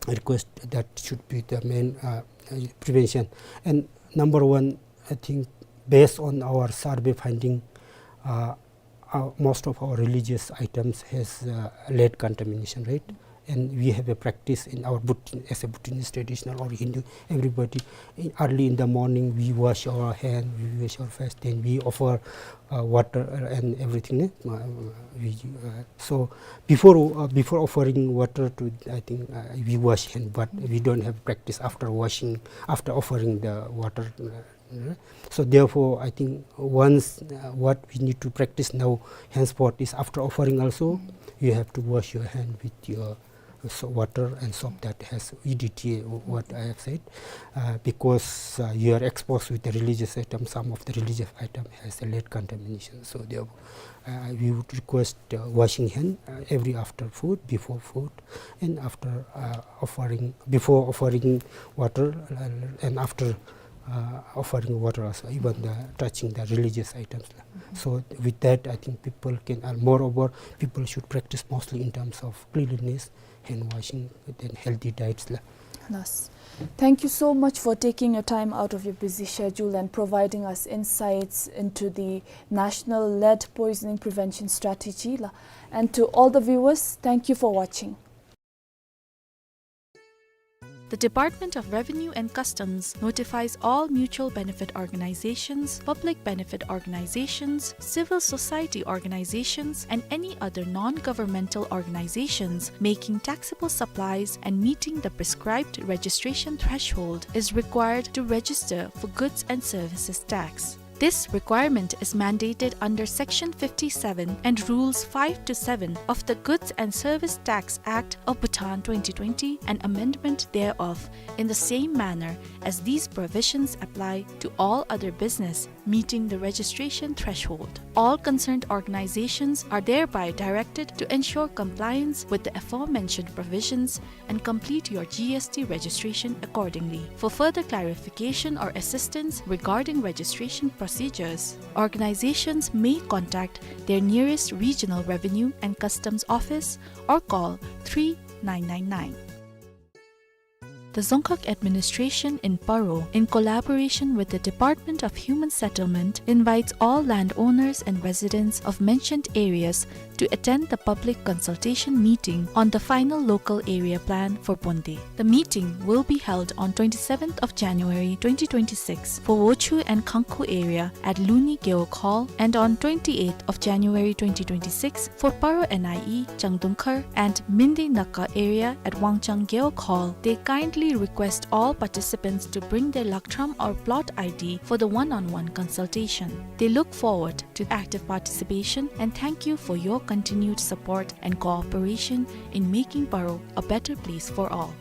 request that should be the main, uh, uh, prevention. And number one, I think, based on our survey finding, uh, uh, most of our religious items has, uh, lead contamination, right? And we have a practice in our Bhut- as a Bhutanese traditional or Hindu, everybody, in- early in the morning we wash our hand, we wash our face, then we offer, uh, water and everything, eh? Uh, we, uh, so before- uh, before offering water to, I think, uh, we wash hand, but we don't have practice after washing, after offering the water, uh, Uh, so therefore, I think once, uh, what we need to practice now, henceforth, is after offering also, you have to wash your hand with your, uh, so- water and soap that has E D T A, what I have said, uh, because, uh, you are exposed with the religious item. Some of the religious item has a lead contamination. So therefore, uh, we would request, uh, washing hand, uh, every after food, before food, and after, uh, offering, before offering water, uh, and after, uh, offering water also, even the touching the religious items. So with that, I think people can, and moreover, people should practice mostly in terms of cleanliness, hand washing, then healthy diets, lah. Yes. Thank you so much for taking your time out of your busy schedule and providing us insights into the national lead poisoning prevention strategy, la. And to all the viewers, thank you for watching. The Department of Revenue and Customs notifies all mutual benefit organizations, public benefit organizations, civil society organizations, and any other non-governmental organizations making taxable supplies and meeting the prescribed registration threshold is required to register for goods and services tax. This requirement is mandated under Section fifty-seven and Rules five to seven of the Goods and Service Tax Act of Bhutan twenty twenty and amendment thereof, in the same manner as these provisions apply to all other business meeting the registration threshold. All concerned organizations are thereby directed to ensure compliance with the aforementioned provisions and complete your G S T registration accordingly. For further clarification or assistance regarding registration procedures, organizations may contact their nearest regional revenue and customs office or call three nine nine nine. The Dzongkhag Administration in Paro, in collaboration with the Department of Human Settlement, invites all landowners and residents of mentioned areas to attend the public consultation meeting on the final local area plan for Bonde. The meeting will be held on twenty-seventh of January twenty twenty-six for Wochhu and Khangkhu area at Luni Gewog Hall, and on twenty-eighth of January twenty twenty-six for Paro N I E Changdungkhar and Mindi Naka area at Wangchang Gewog Hall. They kindly request all participants to bring their lakthram or plot I D for the one-on-one consultation. They look forward to active participation and thank you for your continued support and cooperation in making Paro a better place for all.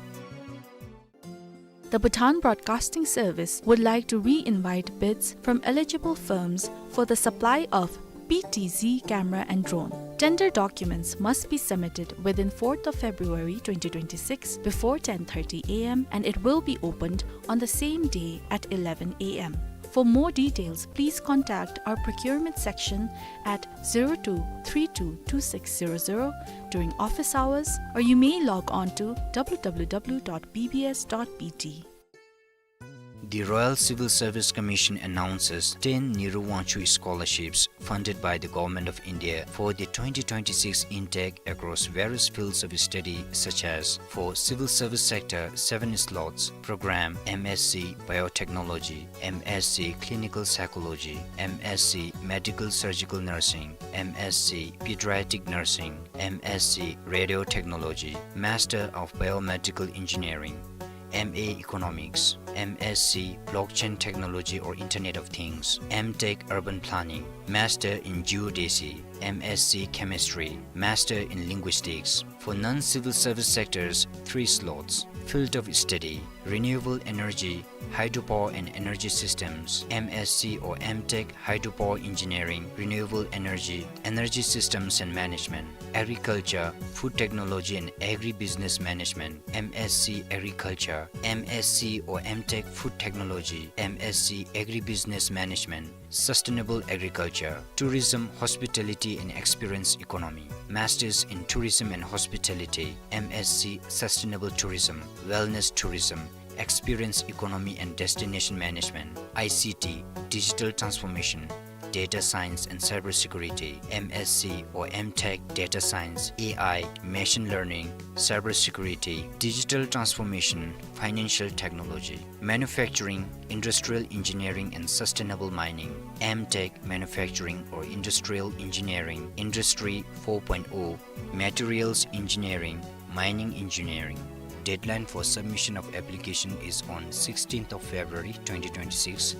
The Bhutan Broadcasting Service would like to re-invite bids from eligible firms for the supply of P T Z camera and drone. Tender documents must be submitted within fourth of February twenty twenty-six before ten thirty A M and it will be opened on the same day at eleven A M. For more details, please contact our procurement section at zero two three two two six zero zero during office hours, or you may log on to W W W dot B B S dot B T. The Royal Civil Service Commission announces ten Nehru Wangchuck Scholarships funded by the Government of India for the twenty twenty-six intake across various fields of study, such as for civil service sector, seven slots, program M S C Biotechnology, M S C Clinical Psychology, M S C Medical Surgical Nursing, M S C Pediatric Nursing, M S C Radiotechnology, Master of Biomedical Engineering, M A Economics, M S C Blockchain Technology or Internet of Things, M Tech Urban Planning, Master in Geodesy, M S C Chemistry, Master in Linguistics. For non-civil service sectors, three slots. Field of study: renewable energy, hydropower and energy systems, M S C or M Tech Hydropower Engineering, Renewable Energy, Energy Systems and Management, agriculture, food technology and agribusiness management, M S C Agriculture, M S C or M Tech Food Technology, M S C Agribusiness Management, Sustainable Agriculture, Tourism, Hospitality and Experience Economy, Masters in Tourism and Hospitality, M S C Sustainable Tourism, Wellness Tourism, Experience Economy and Destination Management, I C T, Digital Transformation, Data Science and Cybersecurity, M S C or M Tech Data Science, A I, Machine Learning, Cybersecurity, Digital Transformation, Financial Technology, Manufacturing, Industrial Engineering and Sustainable Mining, M Tech Manufacturing or Industrial Engineering, Industry four point oh, Materials Engineering, Mining Engineering. Deadline for submission of application is on sixteenth of February twenty twenty-six.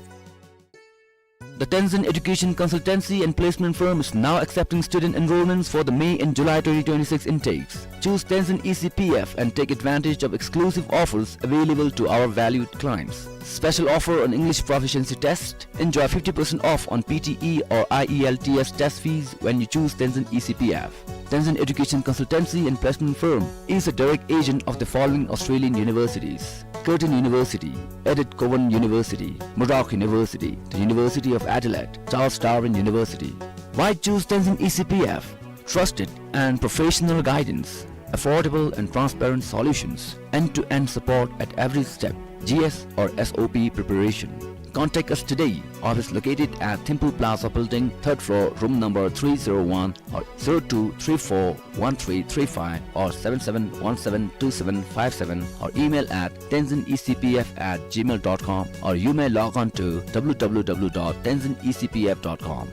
The Tenzin Education Consultancy and Placement Firm is now accepting student enrollments for the May and July twenty twenty-six intakes. Choose Tenzin E C P F and take advantage of exclusive offers available to our valued clients. Special offer on English proficiency test. Enjoy fifty percent off on P T E or I E L T S test fees when you choose Tenzin E C P F. Tenzin Education Consultancy and Placement Firm is a direct agent of the following Australian universities: Curtin University, Edith Cowan University, Murdoch University, the University of Adelaide, Charles Darwin University. Why choose Tenzin E C P F? Trusted and professional guidance. Affordable and transparent solutions, end-to-end support at every step, G S or S O P preparation. Contact us today. Office located at Thimphu Plaza Building, third floor, room number three zero one, or zero two three four one three three five or seven seven one seven two seven five seven, or email at tenzin E C P F at gmail dot com, or you may log on to W W W dot tenzin E C P F dot com.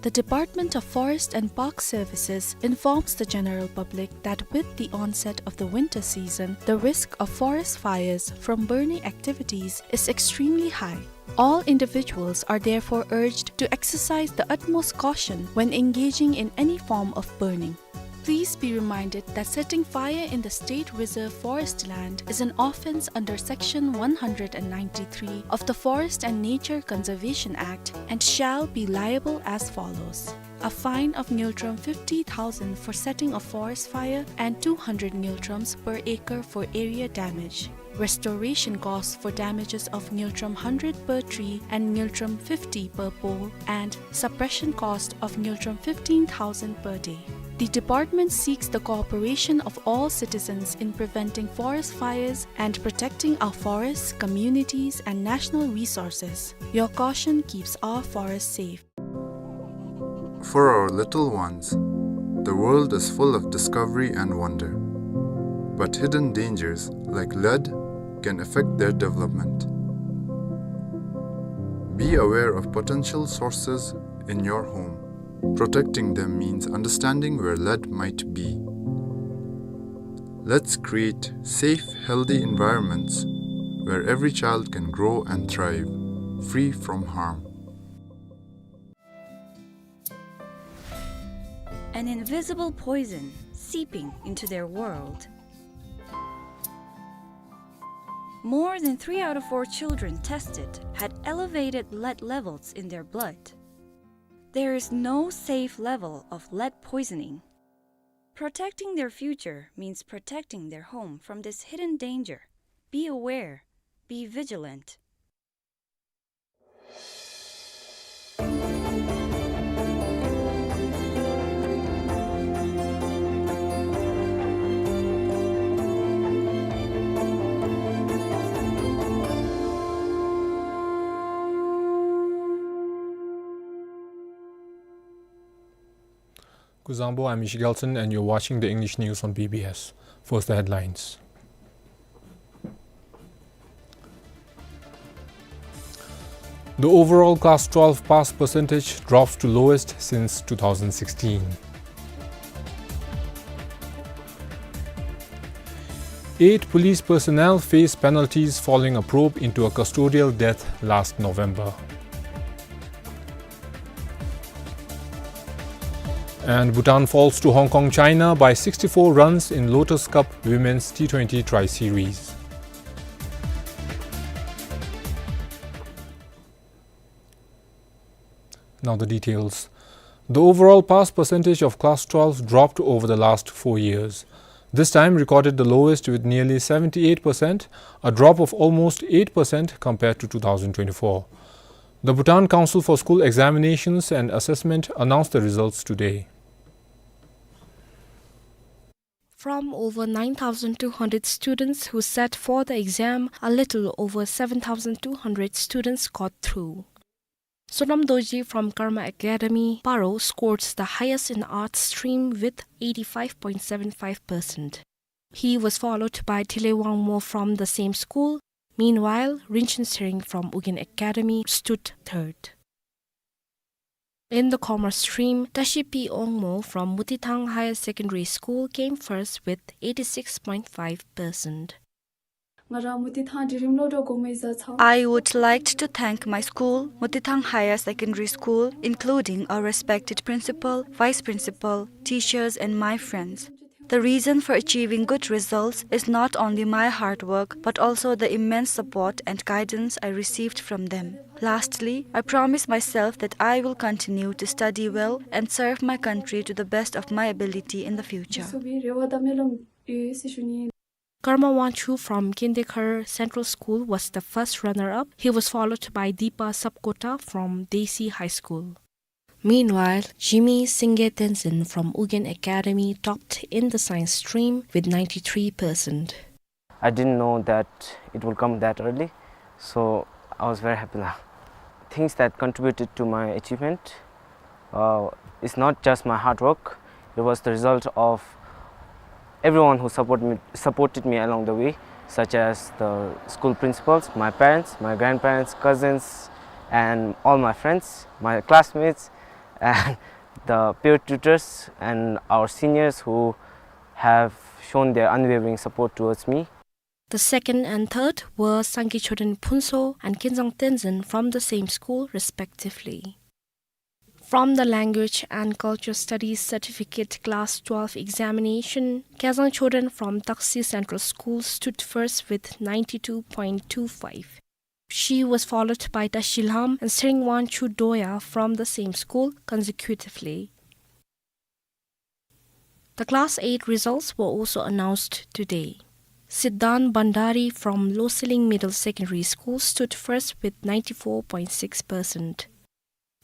The Department of Forest and Park Services informs the general public that with the onset of the winter season, the risk of forest fires from burning activities is extremely high. All individuals are therefore urged to exercise the utmost caution when engaging in any form of burning. Please be reminded that setting fire in the state reserve forest land is an offence under Section one hundred and ninety-three of the Forest and Nature Conservation Act and shall be liable as follows. A fine of ngultrum fifty thousand for setting a forest fire and two hundred ngultrums per acre for area damage. Restoration costs for damages of ngultrum hundred per tree and ngultrum fifty per pole, and suppression cost of ngultrum fifteen thousand per day. The department seeks the cooperation of all citizens in preventing forest fires and protecting our forests, communities, and national resources. Your caution keeps our forests safe. For our little ones, the world is full of discovery and wonder. But hidden dangers, like lead, can affect their development. Be aware of potential sources in your home. Protecting them means understanding where lead might be. Let's create safe, healthy environments where every child can grow and thrive, free from harm. An invisible poison seeping into their world. More than three out of four children tested had elevated lead levels in their blood. There is no safe level of lead poisoning. Protecting their future means protecting their home from this hidden danger. Be aware. Be vigilant. Kuzuzangpo, I'm Michiel Gelson, and you're watching the English news on B B S. First, the headlines. The overall class twelve pass percentage drops to lowest since two thousand sixteen. Eight police personnel face penalties following a probe into a custodial death last November. And Bhutan falls to Hong Kong, China by sixty-four runs in Lotus Cup Women's T twenty Tri-Series. Now the details. The overall pass percentage of class twelve dropped over the last four years. This time recorded the lowest with nearly seventy-eight percent, a drop of almost eight percent compared to two thousand twenty-four. The Bhutan Council for School Examinations and Assessment announced the results today. From over nine thousand two hundred students who sat for the exam, a little over seven thousand two hundred students got through. Sonam Dorji from Karma Academy, Paro, scored the highest in arts stream with eighty-five point seven five percent. He was followed by Thile Wangmo from the same school. Meanwhile, Rinchen Tshering from Ugyen Academy stood third. In the commerce stream, Tashi P Wangmo from Mutithang Higher Secondary School came first with eighty-six point five percent. ང་རང་མུ་ཏི་ཐང་འབྲིང་རིམ་སློབ་གྲྭ་གོང་མའི་བཟའ་ཚང་། I would like to thank my school, Mutithang Higher Secondary School, including our respected principal, vice principal, teachers, and my friends. The reason for achieving good results is not only my hard work, but also the immense support and guidance I received from them. Lastly, I promise myself that I will continue to study well and serve my country to the best of my ability in the future. Karma Wangchuk from Khyentse Khar Central School was the first runner-up. He was followed by Deepa Sapkota from Deitze High School. Meanwhile, Jimi Singye Tenzin from Ugyen Academy topped in the science stream with ninety-three percent. I didn't know that it will come that early, so I was very happy now. Things that contributed to my achievement, uh, is not just my hard work, it was the result of everyone who support me, supported me along the way, such as the school principals, my parents, my grandparents, cousins, and all my friends, my classmates, and the peer tutors and our seniors who have shown their unwavering support towards me. The second and third were Sangye Choden Phuntsho and Kinzang Tenzin from the same school, respectively. From the Language and Culture Studies Certificate Class twelve examination, Kazang Choden from Taksi Central School stood first with ninety-two point two five. She was followed by Tashi Lham and Sering Wanchu Doya from the same school consecutively. The Class eight results were also announced today. Siddhan Bhandari from Loselling Middle Secondary School stood first with ninety-four point six percent.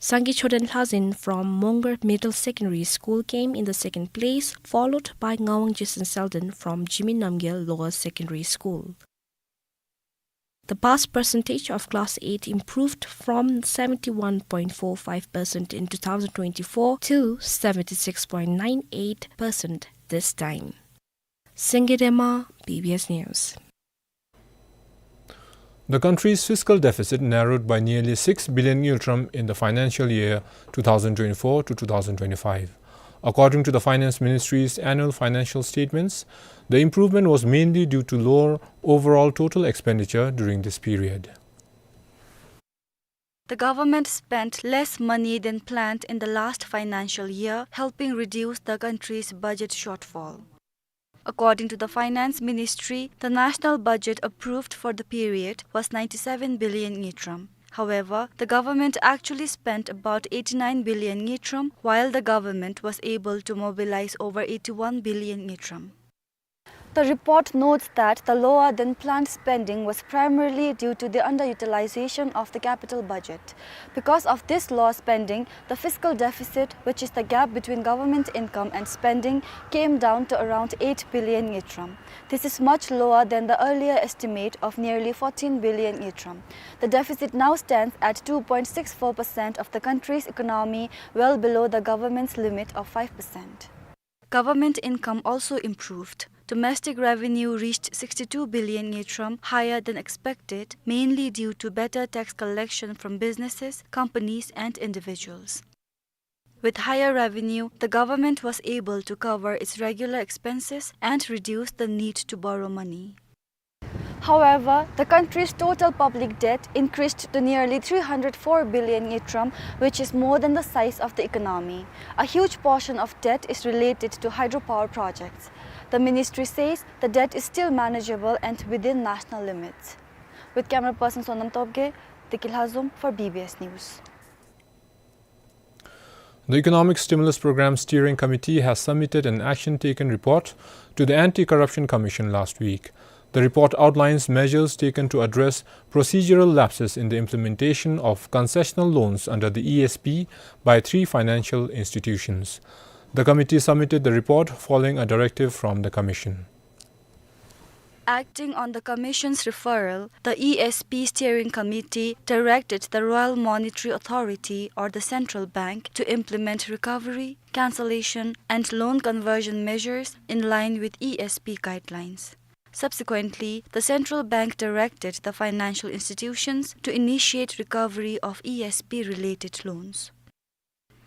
Sangye Choden Lhazin from Mongar Middle Secondary School came in the second place, followed by Ngawang Jason Selden from Jimi Namgyel Lower Secondary School. The pass percentage of Class eight improved from seventy-one point four five percent in two thousand twenty-four to seventy-six point nine eight percent this time. Sengye Dema, B B S News. The country's fiscal deficit narrowed by nearly six billion ngultrum in the financial year two thousand twenty-four to two thousand twenty-five. According to the Finance Ministry's annual financial statements, the improvement was mainly due to lower overall total expenditure during this period. The government spent less money than planned in the last financial year, helping reduce the country's budget shortfall. According to the Finance Ministry, the national budget approved for the period was ninety-seven billion ngultrum. However, the government actually spent about eighty-nine billion ngultrum, while the government was able to mobilize over eighty-one billion ngultrum. The report notes that the lower than planned spending was primarily due to the underutilization of the capital budget. Because of this lower spending, the fiscal deficit, which is the gap between government income and spending, came down to around eight billion ngultrum. This is much lower than the earlier estimate of nearly fourteen billion ngultrum. The deficit now stands at two point six four percent of the country's economy, well below the government's limit of five percent. Government income also improved. Domestic revenue reached sixty-two billion ngultrum, higher than expected, mainly due to better tax collection from businesses, companies, and individuals. With higher revenue, the government was able to cover its regular expenses and reduce the need to borrow money. However, the country's total public debt increased to nearly three hundred four billion ngultrum, which is more than the size of the economy. A huge portion of debt is related to hydropower projects. The ministry says the debt is still manageable and within national limits. With camera person Sonam Topge, Deki Lhazom for B B S News. The Economic Stimulus Program Steering Committee has submitted an action taken report to the Anti-Corruption Commission last week. The report outlines measures taken to address procedural lapses in the implementation of concessional loans under the E S P by three financial institutions. The committee submitted the report following a directive from the Commission. Acting on the Commission's referral, the E S P Steering Committee directed the Royal Monetary Authority, or the Central Bank, to implement recovery, cancellation, and loan conversion measures in line with E S P guidelines. Subsequently, the Central Bank directed the financial institutions to initiate recovery of E S P-related loans.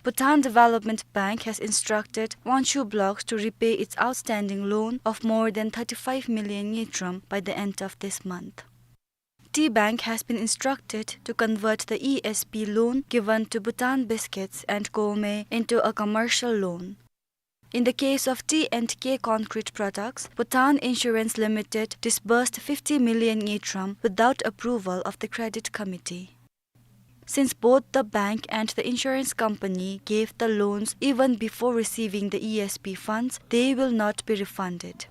Bhutan Development Bank has instructed Wanchoo Block to repay its outstanding loan of more than thirty-five million ngultrum by the end of this month. Tea Bank has been instructed to convert the E S P loan given to Bhutan Biscuits and Gourmet into a commercial loan. In the case of T and K Concrete Products, Bhutan Insurance Limited disbursed fifty million ngultrum without approval of the credit committee. Since both the bank and the insurance company gave the loans even before receiving the E S P funds, they will not be refunded.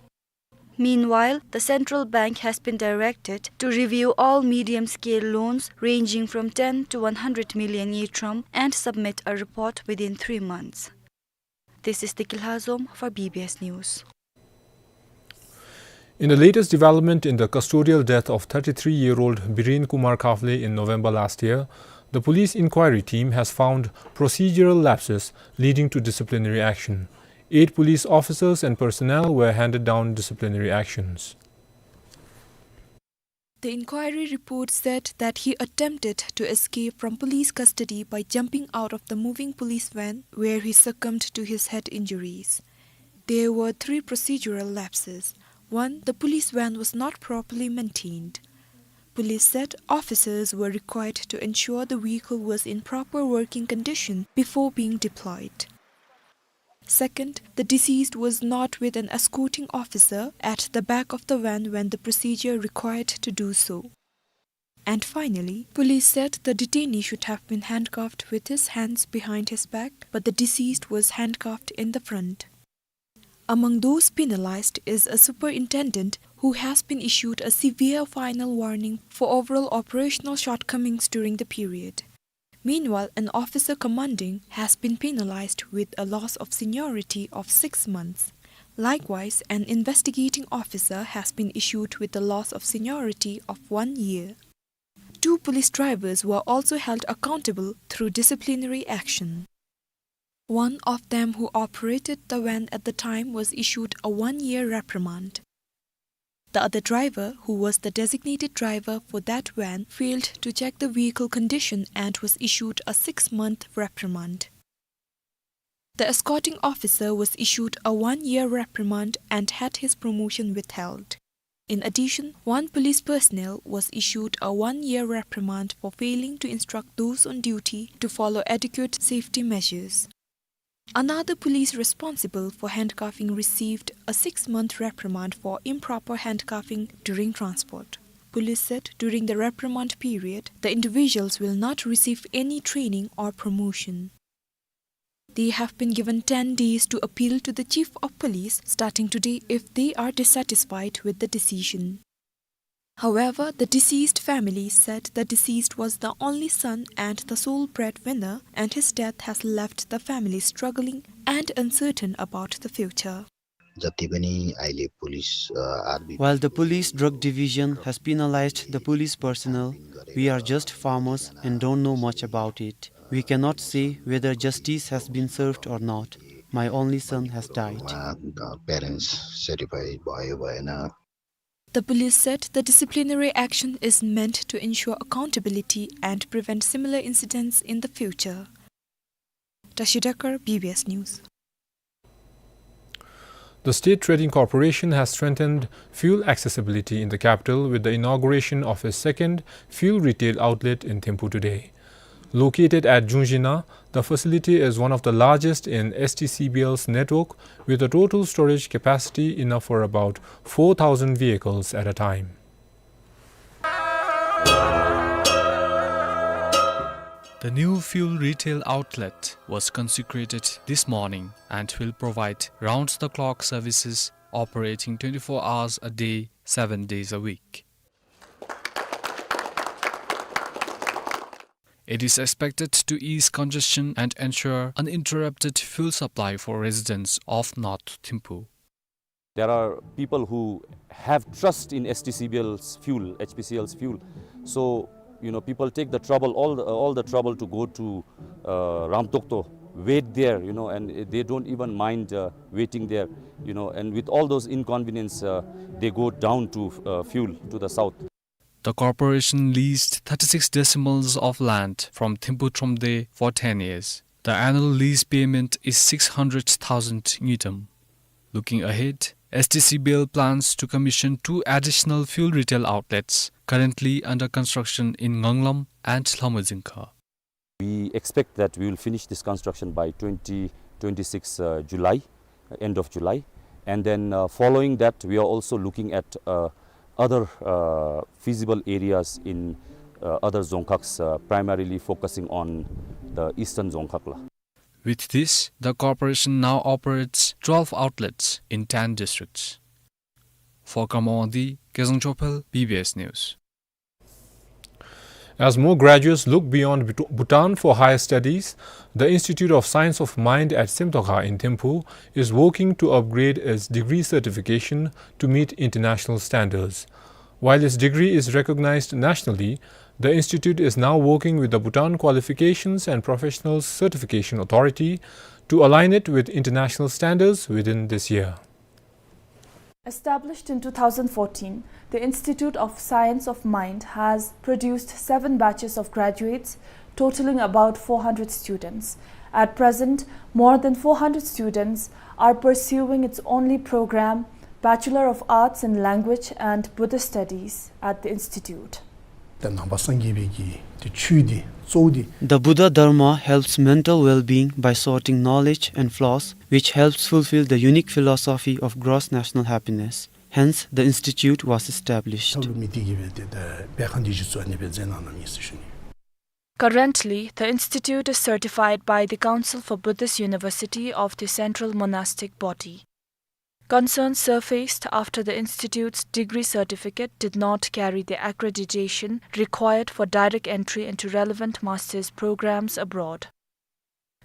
Meanwhile, the central bank has been directed to review all medium-scale loans ranging from ten to one hundred million ngultrum and submit a report within three months. This is Deki Lhazom for B B S News. In the latest development in the custodial death of thirty-three-year-old Biren Kumar Khavle in November last year, the police inquiry team has found procedural lapses leading to disciplinary action. Eight police officers and personnel were handed down disciplinary actions. The inquiry report said that he attempted to escape from police custody by jumping out of the moving police van, where he succumbed to his head injuries. There were three procedural lapses. One, the police van was not properly maintained. Police said officers were required to ensure the vehicle was in proper working condition before being deployed. Second, the deceased was not with an escorting officer at the back of the van when the procedure required to do so. And finally, police said the detainee should have been handcuffed with his hands behind his back, but the deceased was handcuffed in the front. Among those penalized is a superintendent who has been issued a severe final warning for overall operational shortcomings during the period. Meanwhile, an officer commanding has been penalized with a loss of seniority of six months. Likewise, an investigating officer has been issued with a loss of seniority of one year. Two police drivers were also held accountable through disciplinary action. One of them who operated the van at the time was issued a one-year reprimand. The other driver, who was the designated driver for that van, failed to check the vehicle condition and was issued a six-month reprimand. The escorting officer was issued a one-year reprimand and had his promotion withheld. In addition, one police personnel was issued a one-year reprimand for failing to instruct those on duty to follow adequate safety measures. Another police responsible for handcuffing received a six-month reprimand for improper handcuffing during transport. Police said during the reprimand period, the individuals will not receive any training or promotion. They have been given ten days to appeal to the Chief of Police starting today if they are dissatisfied with the decision. However, the deceased family said the deceased was the only son and the sole breadwinner, and his death has left the family struggling and uncertain about the future. जति पनि अहिले पुलिस, अ, RB While the police drug division has penalized the police personnel, we are just farmers and don't know much about it. We cannot say whether justice has been served or not. My only son has died. उहाँ, अ, parents satisfy भयो भएन। The police said the disciplinary action is meant to ensure accountability and prevent similar incidents in the future. Tashi Dekar, B B S News. The State Trading Corporation has strengthened fuel accessibility in the capital with the inauguration of a second fuel retail outlet in Thimphu today. Located at Jungshina, the facility is one of the largest in S T C B L's network, with a total storage capacity enough for about four thousand vehicles at a time. The new fuel retail outlet was consecrated this morning and will provide round-the-clock services, operating twenty-four hours a day, seven days a week. It is expected to ease congestion and ensure uninterrupted fuel supply for residents of North Thimphu. There are people who have trust in S T C B L's fuel, H P C L's fuel. So, you know, people take the trouble, all the, all the trouble to go to, uh, Ramtokto, wait there, you know, and they don't even mind, uh, waiting there, you know, and with all those inconvenience, uh, they go down to, uh, fuel to the south. The corporation leased thirty-six decimals of land from Thimphu Thromde for ten years. The annual lease payment is six hundred thousand ngultrum. Looking ahead, S T C B L plans to commission two additional fuel retail outlets currently under construction in Nganglam and Lhamajingkha. We expect that we will finish this construction by twenty twenty-six, uh, July, uh, end of July. And then, uh, following that, we are also looking at, uh, other, uh, feasible areas in, uh, other dzongkhags, uh, primarily focusing on the eastern dzongkhag la. With this, the corporation now operates twelve outlets in ten districts. For Kamawan-di, Kezang Chophel, B B S News. As more graduates look beyond Bhut-, Bhutan for higher studies, the Institute of Science of Mind at Semtokha in Thimphu is working to upgrade its degree certification to meet international standards. While its degree is recognized nationally, the institute is now working with the Bhutan Qualifications and Professionals Certification Authority to align it with international standards within this year. Established in two thousand fourteen, the Institute of Science of Mind has produced seven batches of graduates, totaling about four hundred students. At present, more than four hundred students are pursuing its only program, Bachelor of Arts in Language and Buddhist Studies, at the institute. ད་ནང་པ་སངས་རྒྱས་པའི་གི་དེ་ཆོས་འདི་གཙོ་བོ་འདི། The Buddha Dharma helps mental well-being by sorting knowledge and flaws, which helps fulfill the unique philosophy of gross national happiness. Hence, the institute was established. ཐབས་ལུ་མི་དེ་གིས་སྦེ་དེ་ད་སྦས་ཁང་འདི་གཞི་བཙུགས་ཨ་ནི་སྦེ་མཛད་གནང་གནང་མི་ཨིན་ཟེར་ཞུ་ནི། Currently, the institute is certified by the Council for Buddhist University of the Central Monastic Body. Concerns surfaced after the institute's degree certificate did not carry the accreditation required for direct entry into relevant master's programs abroad.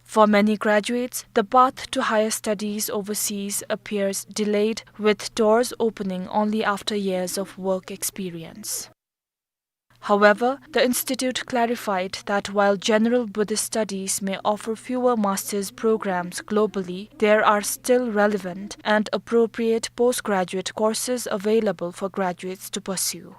For many graduates, the path to higher studies overseas appears delayed, with doors opening only after years of work experience. However, the institute clarified that while general Buddhist studies may offer fewer master's programs globally, there are still relevant and appropriate postgraduate courses available for graduates to pursue.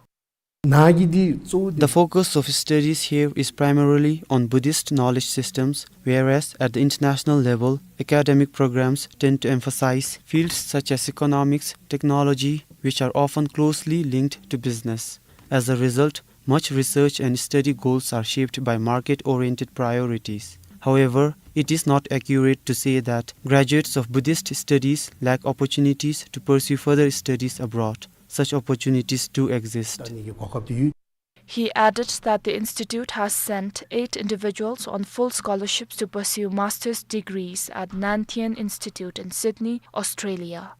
ནཱ་གི་འདི་གཙོ་བོ་འདི། The focus of studies here is primarily on Buddhist knowledge systems, whereas at the international level, academic programs tend to emphasize fields such as economics, technology, which are often closely linked to business. As a result, much research and study goals are shaped by market-oriented priorities. However, it is not accurate to say that graduates of Buddhist studies lack opportunities to pursue further studies abroad. Such opportunities do exist. ད་ནི་གི་གོ་སྐབས་དེ་ཡོད། He added that the institute has sent eight individuals on full scholarships to pursue master's degrees at Nanthean Institute in Sydney, Australia.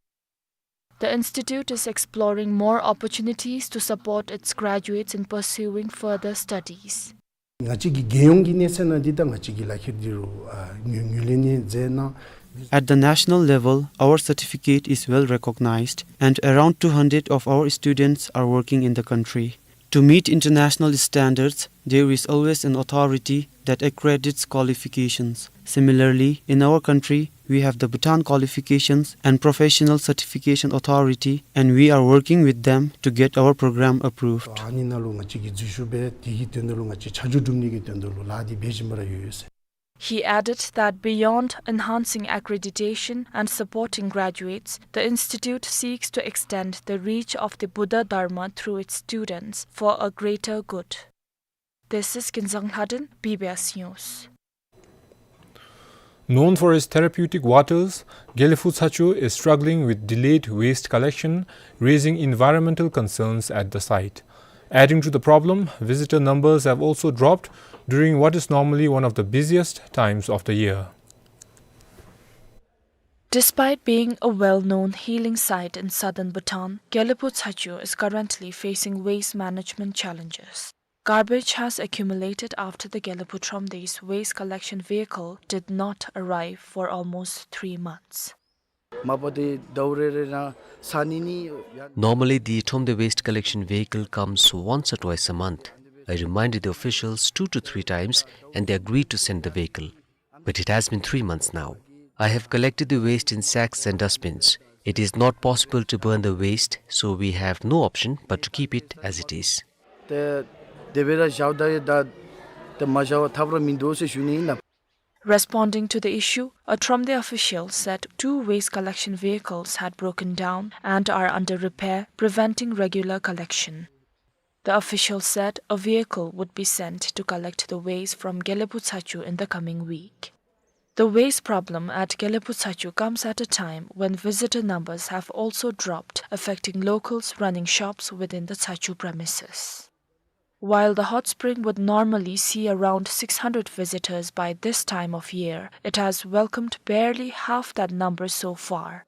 The institute is exploring more opportunities to support its graduates in pursuing further studies. ང་བཅས་ཀྱི་རྒྱལ་ཡོངས་ཀྱི་གནས་ཚད་ནང་འདི་ད་ང་བཅས་ཀྱི་ལག་ཁྱེར་འདི་རུ་ཨ་ངོས་ངོས་ལེན་ནི་མཛད་གནང་། At the national level, our certificate is well recognized, and around two hundred of our students are working in the country. To meet international standards, there is always an authority that accredits qualifications. Similarly, in our country, we have the Bhutan Qualifications and Professional Certification Authority, and we are working with them to get our program approved. ཨ་ནི་ནང་ལུ་ང་བཅས་ཀྱིས་འཛུལ་ཞུགས་འབད་དེ་གི་དོན་དག་ལུ་ང་བཅས་ཆ་འཇོག་སྒྲུབ་ནི་གི་དོན་དག་ལུ་ལཱ་འདི་འབད་བཞིན་པ་ར་ཡོད་ཡོད་ཟེར། He added that beyond enhancing accreditation and supporting graduates, the institute seeks to extend the reach of the Buddha Dharma through its students for a greater good. This is Kinzang Lhaden, B B S News. Known for its therapeutic waters, Gelephu Tsachu is struggling with delayed waste collection, raising environmental concerns at the site. Adding to the problem, visitor numbers have also dropped during what is normally one of the busiest times of the year. Despite being a well-known healing site in southern Bhutan, Gelephu Tsachu is currently facing waste management challenges. Garbage has accumulated after the Gelephu Thromde's waste collection vehicle did not arrive for almost three months. མ་པ་དེ་ཟླཝ་རེ་རེ་ནང་ས་ནི་ནི་ཡ། Normally, the Thromde waste collection vehicle comes once or twice a month. I reminded the officials two to three times and they agreed to send the vehicle. But it has been three months now. I have collected the waste in sacks and dustbins. It is not possible to burn the waste, so we have no option but to keep it as it is. ཏེ་དེ་སྦེ་ར་བཞགཔ་ད་ཡང་ད་ཏེ་མ་བཞག་པར་ཐབས་ར་མིན་འདུག་ཟེར་ཞུ་ནི་ཨིན་ལགས། Responding to the issue, a Thromde official said two waste collection vehicles had broken down and are under repair, preventing regular collection. The official said a vehicle would be sent to collect the waste from Gelephu Tsachu in the coming week. The waste problem at Gelephu Tsachu comes at a time when visitor numbers have also dropped, affecting locals running shops within the Tsachu premises. While the hot spring would normally see around six hundred visitors by this time of year, it has welcomed barely half that number so far.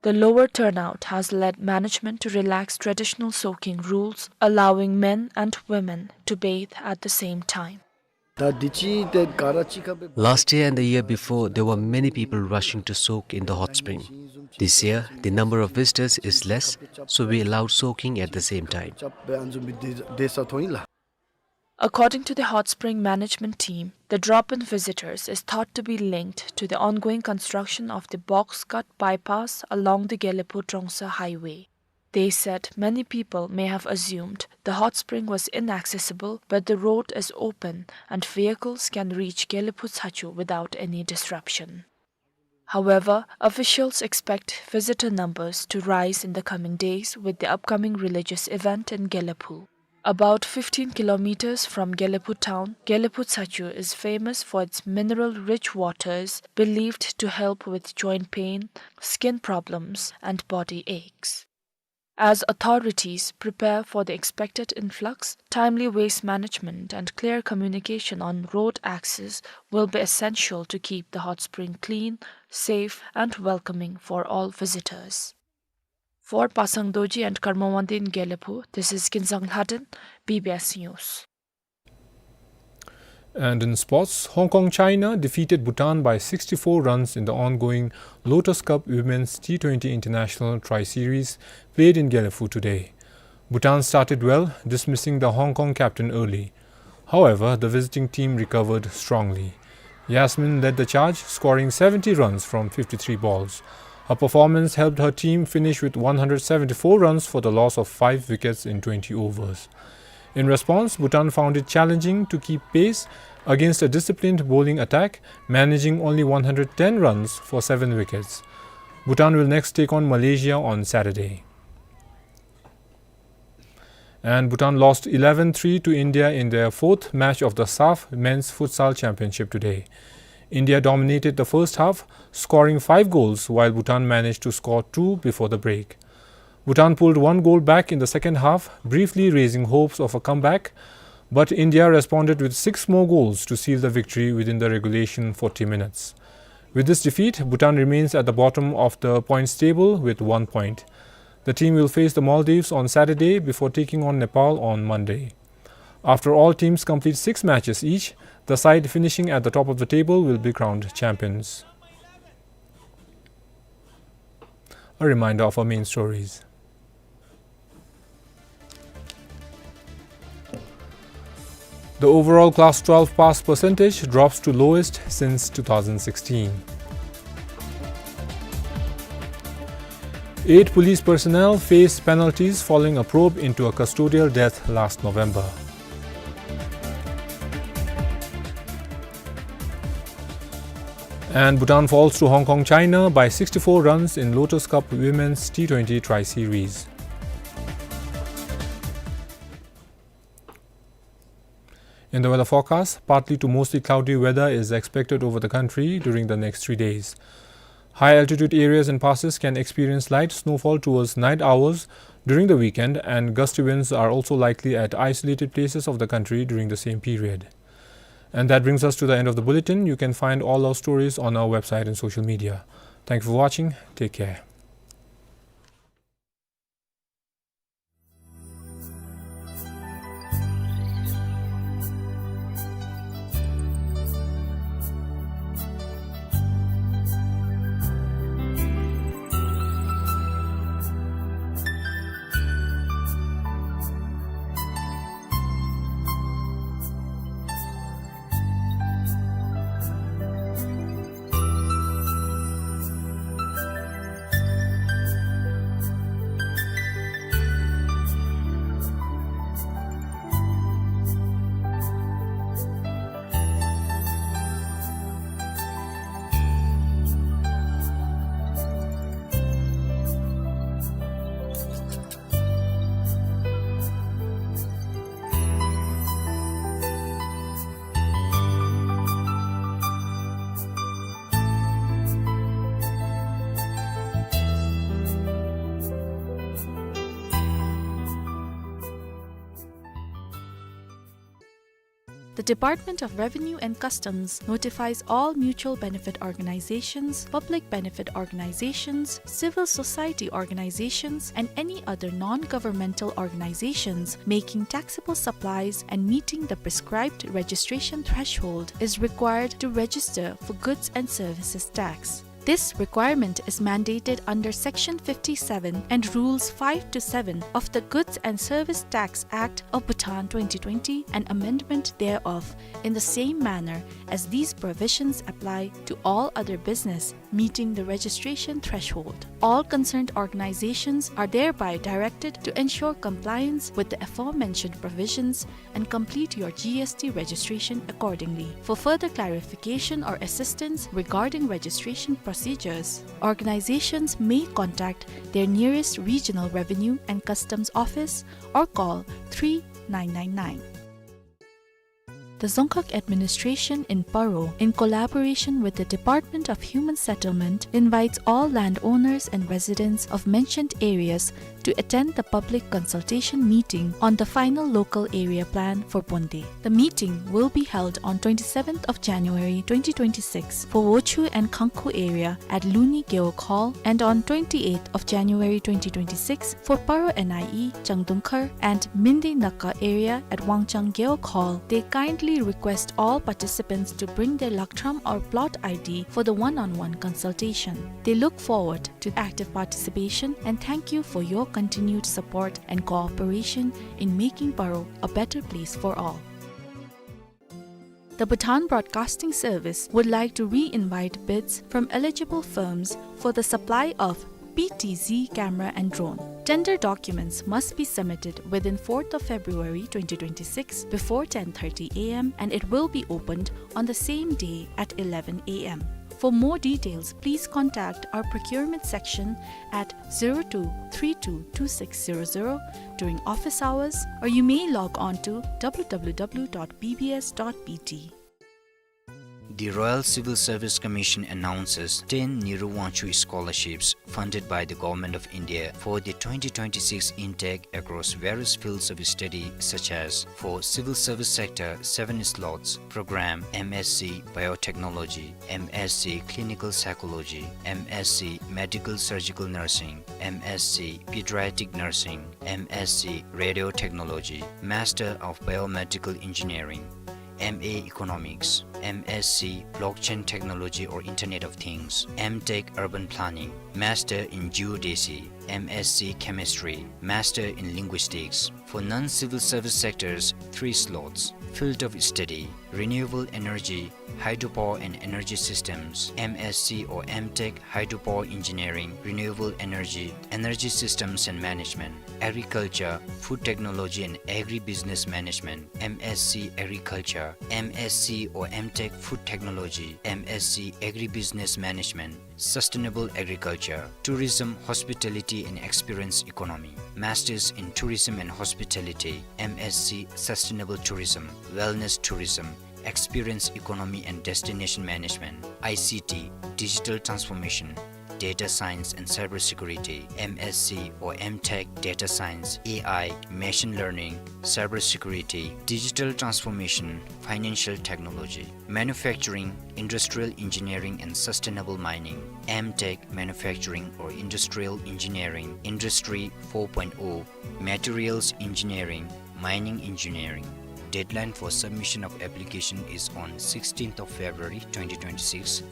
The lower turnout has led management to relax traditional soaking rules, allowing men and women to bathe at the same time. ད་འདི་ཅི་ཏེ་ག་ར་གཅིག་ཁར་སྦེ། Last year and the year before, there were many people rushing to soak in the hot spring. This year, the number of visitors is less, so we allowed soaking at the same time. According to the hot spring management team, the drop in visitors is thought to be linked to the ongoing construction of the box cut bypass along the Gelephu-Trongsa highway. They said many people may have assumed the hot spring was inaccessible, but the road is open and vehicles can reach Gelephu Tshaju without any disruption. However, officials expect visitor numbers to rise in the coming days with the upcoming religious event in Gelephu. About fifteen kilometers from Gelephu town, Gelephu Tshaju is famous for its mineral-rich waters, believed to help with joint pain, skin problems, and body aches. As authorities prepare for the expected influx, timely waste management and clear communication on road access will be essential to keep the hot spring clean, safe, and welcoming for all visitors. For Pasang Dorji and Karma Wangdi in Gelephu, this is Kinsang Lhaden, B B S News. And in sports, Hong Kong China defeated Bhutan by sixty-four runs in the ongoing Lotus Cup Women's T twenty International Tri-Series played in Gelephu today. Bhutan started well, dismissing the Hong Kong captain early. However, the visiting team recovered strongly. Yasmin led the charge, scoring seventy runs from fifty-three balls. Her performance helped her team finish with one hundred seventy-four runs for the loss of five wickets in twenty overs. In response, Bhutan found it challenging to keep pace against a disciplined bowling attack, managing only one hundred ten runs for seven wickets. Bhutan will next take on Malaysia on Saturday. And Bhutan lost eleven three to India in their fourth match of the SAFF Men's Futsal Championship today. India dominated the first half, scoring five goals, while Bhutan managed to score two before the break. Bhutan pulled one goal back in the second half, briefly raising hopes of a comeback, but India responded with six more goals to seal the victory within the regulation forty minutes. With this defeat, Bhutan remains at the bottom of the points table with one point. The team will face the Maldives on Saturday before taking on Nepal on Monday. After all teams complete six matches each, the side finishing at the top of the table will be crowned champions. A reminder of our main stories. The overall Class twelve pass percentage drops to lowest since two thousand sixteen. Eight police personnel face penalties following a probe into a custodial death last November. And Bhutan falls to Hong Kong China by sixty-four runs in Lotus Cup Women's T twenty Tri-Series. In the weather forecast, partly to mostly cloudy weather is expected over the country during the next three days. High altitude areas and passes can experience light snowfall towards night hours during the weekend, and gusty winds are also likely at isolated places of the country during the same period. And that brings us to the end of the bulletin. You can find all our stories on our website and social media. Thank you for watching. Take care. The Department of Revenue and Customs notifies all mutual benefit organizations, public benefit organizations, civil society organizations, and any other non-governmental organizations making taxable supplies and meeting the prescribed registration threshold is required to register for goods and services tax. This requirement is mandated under Section fifty-seven and Rules five to seven of the Goods and Service Tax Act of Bhutan twenty twenty and amendment thereof, in the same manner as these provisions apply to all other business meeting the registration threshold. All concerned organizations are thereby directed to ensure compliance with the aforementioned provisions and complete your G S T registration accordingly. For further clarification or assistance regarding registration procedures, organizations may contact their nearest regional revenue and customs office or call three nine nine nine. The Dzongkhag Administration in Paro, in collaboration with the Department of Human Settlement, invites all landowners and residents of mentioned areas to attend the public consultation meeting on the final local area plan for Bonde. The meeting will be held on twenty-seventh of January twenty twenty-six for Wochu and Khangkhu area at Luni Gewog Hall, and on twenty-eighth of January twenty twenty-six for Paro N I E, Changdungkhar and Mindi Naka area at Wangchang Gewog Hall. They kindly request all participants to bring their Lakthram or plot I D for the one-on-one consultation. They look forward to active participation and thank you for your continued support and cooperation in making Paro a better place for all. The Bhutan Broadcasting Service would like to re-invite bids from eligible firms for the supply of P T Z camera and drone. Tender documents must be submitted within fourth of February twenty twenty-six before ten thirty A M and it will be opened on the same day at eleven A M. For more details, please contact our procurement section at zero two three two two six zero zero during office hours, or you may log on to W W W dot B B S dot B T. The Royal Civil Service Commission announces ten Nehru Wangchuck Scholarships funded by the Government of India for the twenty twenty-six intake across various fields of study such as for civil service sector, seven slots program, M S C Biotechnology, M S C Clinical Psychology, M S C Medical Surgical Nursing, M S C Pediatric Nursing, M S C Radiotechnology, Master of Biomedical Engineering, M A Economics, M S C Blockchain Technology or Internet of Things, M Tech Urban Planning, Master in Geodesy, M S C Chemistry, Master in Linguistics. For non-civil service sectors, three slots. Field of study, renewable energy, hydropower and energy systems, M S C or M Tech Hydropower Engineering, Renewable Energy, Energy Systems and Management, Agriculture, Food Technology and Agribusiness Management, M S C Agriculture, M S C or M Tech Food Technology, M S C Agribusiness Management, Sustainable Agriculture, Tourism, Hospitality and Experience Economy, Masters in Tourism and Hospitality, M S C Sustainable Tourism, Wellness Tourism, Experience Economy and Destination Management, I C T, Digital Transformation, Data Science and Cybersecurity, M S C or M Tech Data Science, A I, Machine Learning, Cybersecurity, Digital Transformation, Financial Technology, Manufacturing, Industrial Engineering and Sustainable Mining, M Tech Manufacturing or Industrial Engineering, Industry four point oh, Materials Engineering, Mining Engineering. Deadline for submission of application is on sixteenth of February twenty twenty-six.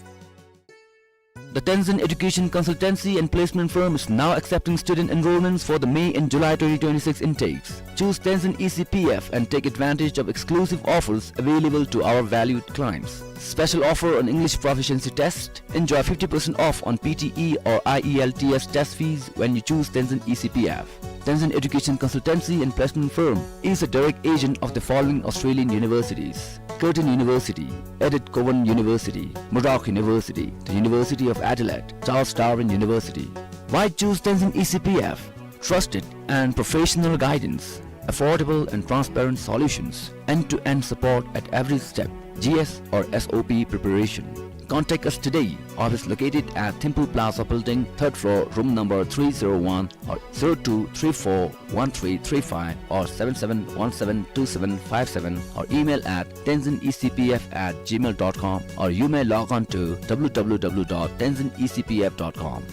The Tenzin Education Consultancy and Placement Firm is now accepting student enrollments for the May and July twenty twenty-six intakes. Choose Tenzin E C P F and take advantage of exclusive offers available to our valued clients. Special offer on English proficiency test. Enjoy fifty percent off on P T E or I E L T S test fees when you choose Tenzin E C P F. Tenzin Education Consultancy and Placement Firm is a direct agent of the following Australian universities: Curtin University, Edith Cowan University, Murdoch University, the University of Adelaide, Charles Darwin University. Why choose Tenzin E C P F? Trusted and professional guidance, affordable and transparent solutions, end-to-end support at every step, G S or S O P preparation, Contact us today. Office located at Thimphu Plaza Building, third floor, room number three zero one, or zero two three four one three three five or seven seven one seven two seven five seven, or email at tenzin E C P F at gmail dot com, or you may log on to w w w dot tenzin E C P F dot com.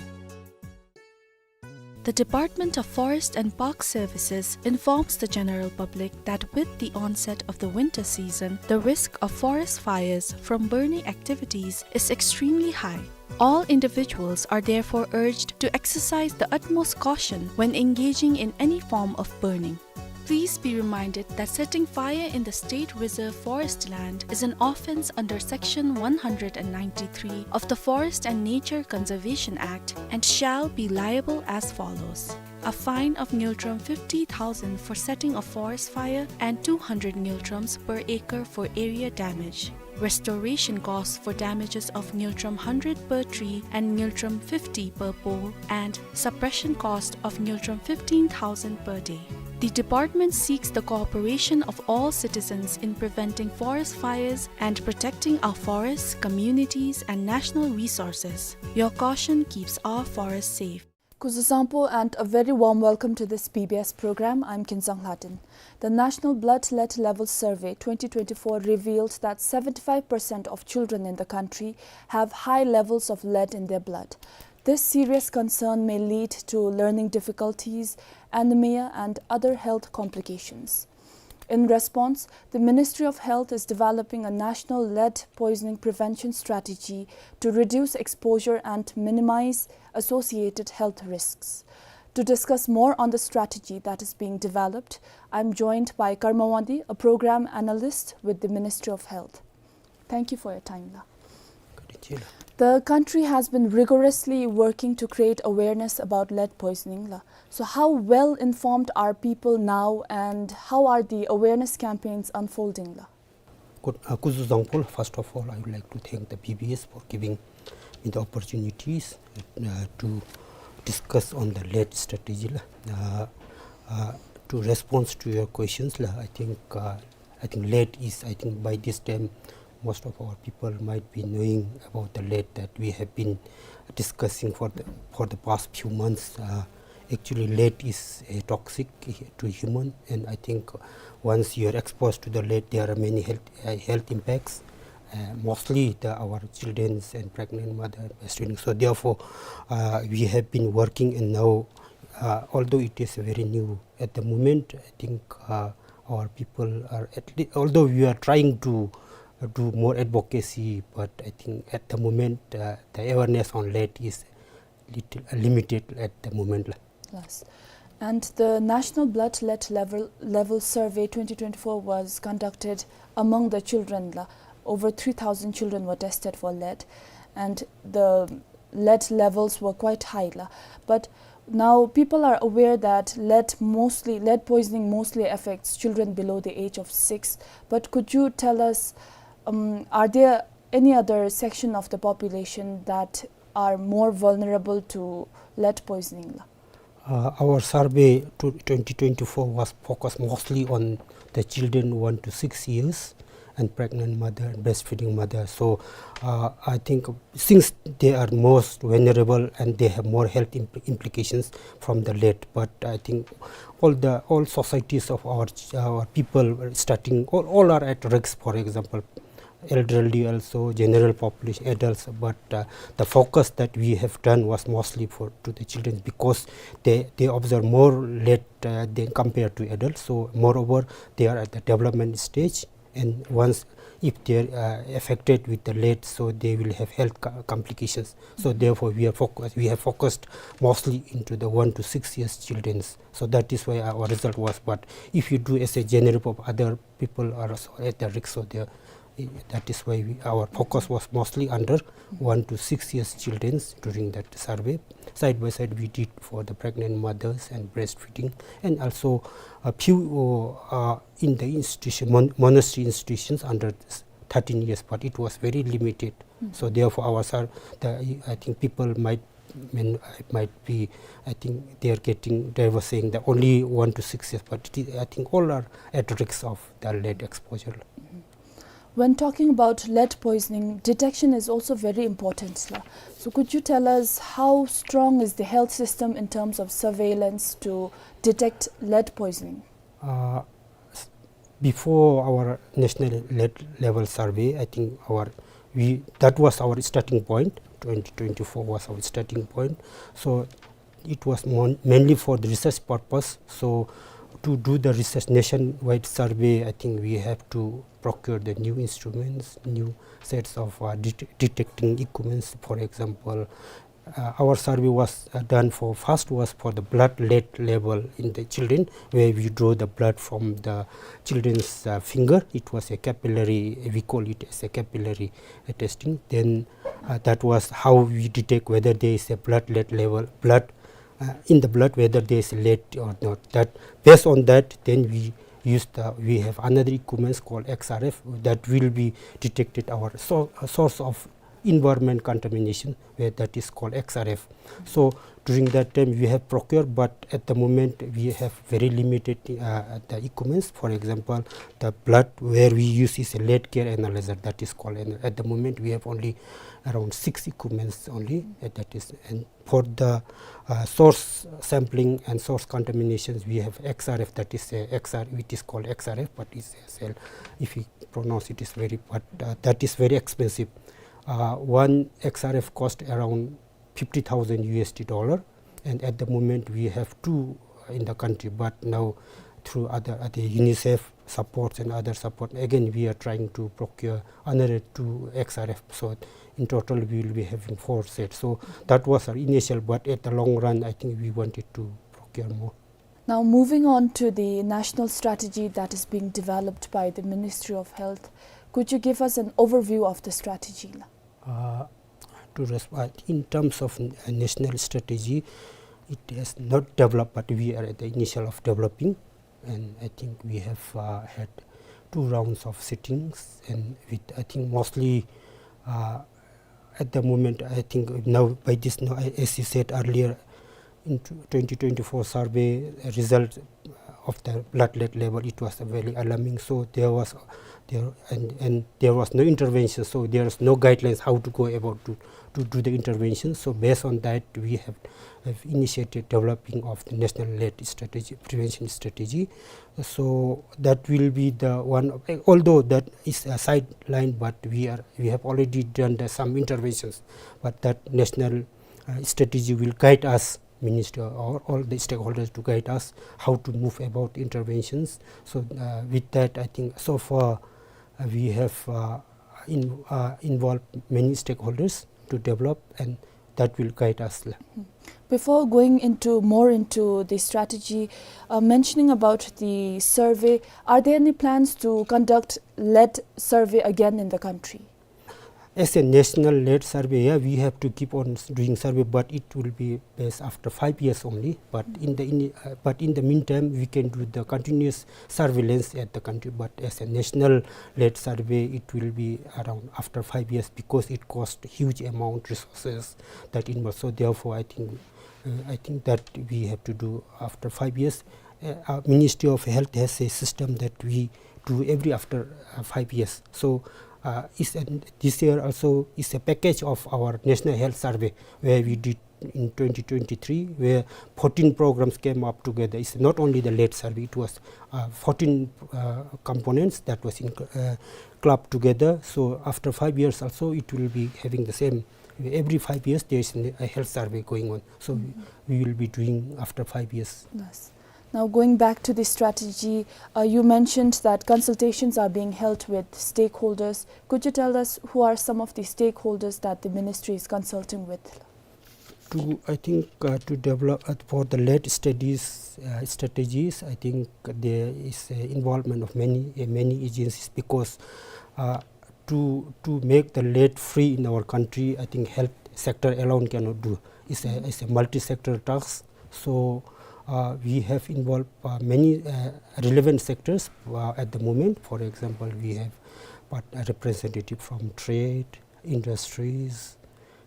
The Department of Forest and Park Services informs the general public that with the onset of the winter season, the risk of forest fires from burning activities is extremely high. All individuals are therefore urged to exercise the utmost caution when engaging in any form of burning. Please be reminded that setting fire in the state reserve forest land is an offence under Section one hundred and ninety-three of the Forest and Nature Conservation Act and shall be liable as follows: a fine of ngultrum fifty thousand for setting a forest fire and two hundred ngultrums per acre for area damage. Restoration costs for damages of ngultrum hundred per tree and ngultrum fifty per pole, and suppression cost of ngultrum fifteen thousand per day. The department seeks the cooperation of all citizens in preventing forest fires and protecting our forests, communities, and national resources. Your caution keeps our forests safe. Kuzuzangpo and a very warm welcome to this B B S program. I'm Kinzang Hladin. The National Blood Lead Level Survey twenty twenty-four revealed that seventy-five percent of children in the country have high levels of lead in their blood. This serious concern may lead to learning difficulties, anemia, and other health complications. In response, the Ministry of Health is developing a national lead poisoning prevention strategy to reduce exposure and minimize associated health risks. To discuss more on the strategy that is being developed, I'm joined by Karma Wangdi, a program analyst with the Ministry of Health. Thank you for your time, la. The country has been rigorously working to create awareness about lead poisoning, la. So how well informed are people now, and how are the awareness campaigns unfolding, la? Good, uh, Kuzuzangpo, first of all, I would like to thank the B B S for giving me the opportunities, uh, to discuss on the lead strategy, la. Uh, uh, to response to your questions, la, I think, uh, I think lead is, I think by this time, most of our people might be knowing about the lead that we have been discussing for the, for the past few months. Uh, actually, lead is, uh, toxic to human, and I think once you are exposed to the lead, there are many health, uh, health impacts. Uh, mostly the, our children and pregnant mother, breastfeeding. So therefore, uh, we have been working, and now, uh, although it is very new at the moment, I think, uh, our people are at le-, although we are trying to, uh, do more advocacy, but I think at the moment, uh, the awareness on lead is little, uh, limited at the moment, la. Yes. And the National Blood Lead Level, Level Survey twenty twenty-four was conducted among the children, la. Over three thousand children were tested for lead, and the lead levels were quite high, la. But now people are aware that lead mostly, lead poisoning mostly affects children below the age of six. But could you tell us, um, are there any other section of the population that are more vulnerable to lead poisoning, la? Uh, our survey to twenty twenty-four was focused mostly on the children one to six years and pregnant mother and breastfeeding mother. So, uh, I think since they are most vulnerable and they have more health impl-, implications from the lead, but I think all the, all societies of our ch-, our people, starting, all, all are at risk. For example, elderly also, general population, adults, but, uh, the focus that we have done was mostly for, to the children, because they, they observe more lead, uh, than compared to adults. So moreover, they are at the development stage, and once, if they are, uh, affected with the lead, so they will have health co-, complications. So therefore, we are focus-, we have focused mostly into the one to six years children. So that is why our result was. But if you do as a general pop-, other people are also at the risk, so they are, eh, that is why we, our focus was mostly under one to six years children during that survey. Side by side, we did for the pregnant mothers and breastfeeding, and also a few, uh, in the institution, mon-, monastery institutions under s-, thirteen years, but it was very limited. So therefore, our sur-, the, I think people might, I mean, it might be, I think they are getting, they were saying that only one to six years, but it is, I think all are at risk of the lead exposure. When talking about lead poisoning, detection is also very important, la. So could you tell us how strong is the health system in terms of surveillance to detect lead poisoning? Uh, s- Before our national lead level survey, I think our, we, that was our starting point. Twenty twenty-four was our starting point. So it was mon- mainly for the research purpose. So to do the research nationwide survey, I think we have to procure the new instruments, new sets of, uh, det- detecting equipments. For example, uh, our survey was, uh, done for, first was for the blood lead level in the children, where we draw the blood from the children's, uh, finger. It was a capillary, we call it as a capillary, uh, testing. Then, uh, that was how we detect whether there is a blood lead level, blood, uh, in the blood, whether there is lead or not. That, based on that, then we use the, we have another equipment called X R F that will be detected our so- source of environment contamination, where that is called X R F. So during that time we have procured, but at the moment we have very limited, uh, the equipments. For example, the blood where we use is a lead gear analyzer, that is called, and at the moment we have only around six equipments only, uh, that is, and for the, uh, source sampling and source contaminations, we have X R F, that is a X R, it is called X R F, but it's a cell. If we pronounce it is very, but, uh, that is very expensive. Uh, one X R F cost around fifty thousand U S D dollar, and at the moment we have two in the country. But now through other, other UNICEF supports and other support, again we are trying to procure another two X R F. So in total we will be having four sets. So that was our initial, but at the long run, I think we wanted to procure more. Now, moving on to the national strategy that is being developed by the Ministry of Health, could you give us an overview of the strategy? Uh, to resp- uh, in terms of n- uh, national strategy, it has not developed, but we are at the initial of developing, and I think we have, uh, had two rounds of sittings, and with, I think, mostly, uh, at the moment, I think now by this, now, a- as you said earlier, in tw- twenty twenty-four survey, uh, result of the blood lead level, it was very alarming. So there was, there, and, and there was no intervention. So there is no guidelines how to go about to, to do the intervention. So based on that, we have, have initiated developing of the national lead strategy, prevention strategy. So that will be the one, although that is a sideline, but we are, we have already done the, some interventions. But that national, uh, strategy will guide us, minister or all the stakeholders, to guide us how to move about interventions. So, uh, with that, I think so far, uh, we have, uh, in, uh, involved many stakeholders to develop, and that will guide us. Before going into more into the strategy, uh, mentioning about the survey, are there any plans to conduct lead survey again in the country? As a national lead survey, yeah, we have to keep on s- doing survey, but it will be based after five years only. But in the in, uh, but in the meantime, we can do the continuous surveillance at the country. But as a national lead survey, it will be around after five years because it cost huge amount resources that involved. So therefore, I think, uh, I think that we have to do after five years. Uh, our Ministry of Health has a system that we do every after, uh, five years. So, uh, is an, this year also is a package of our National Health Survey, where we did in twenty twenty-three, where fourteen programs came up together. It's not only the lead survey, it was, uh, fourteen, uh, components that was in, uh, clubbed together. So after five years also, it will be having the same. Every five years, there is a health survey going on. So we will be doing after five years. Yes. Now, going back to the strategy, uh, you mentioned that consultations are being held with stakeholders. Could you tell us who are some of the stakeholders that the ministry is consulting with? To, I think, uh, to develop, uh, for the lead studies, uh, strategies, I think there is, uh, involvement of many, uh, many agencies because, uh, to, to make the lead free in our country, I think health sector alone cannot do. It's a, it's a multi-sector task. So, uh, we have involved, uh, many, uh, relevant sectors, uh, at the moment. For example, we have part- a representative from trade, industries,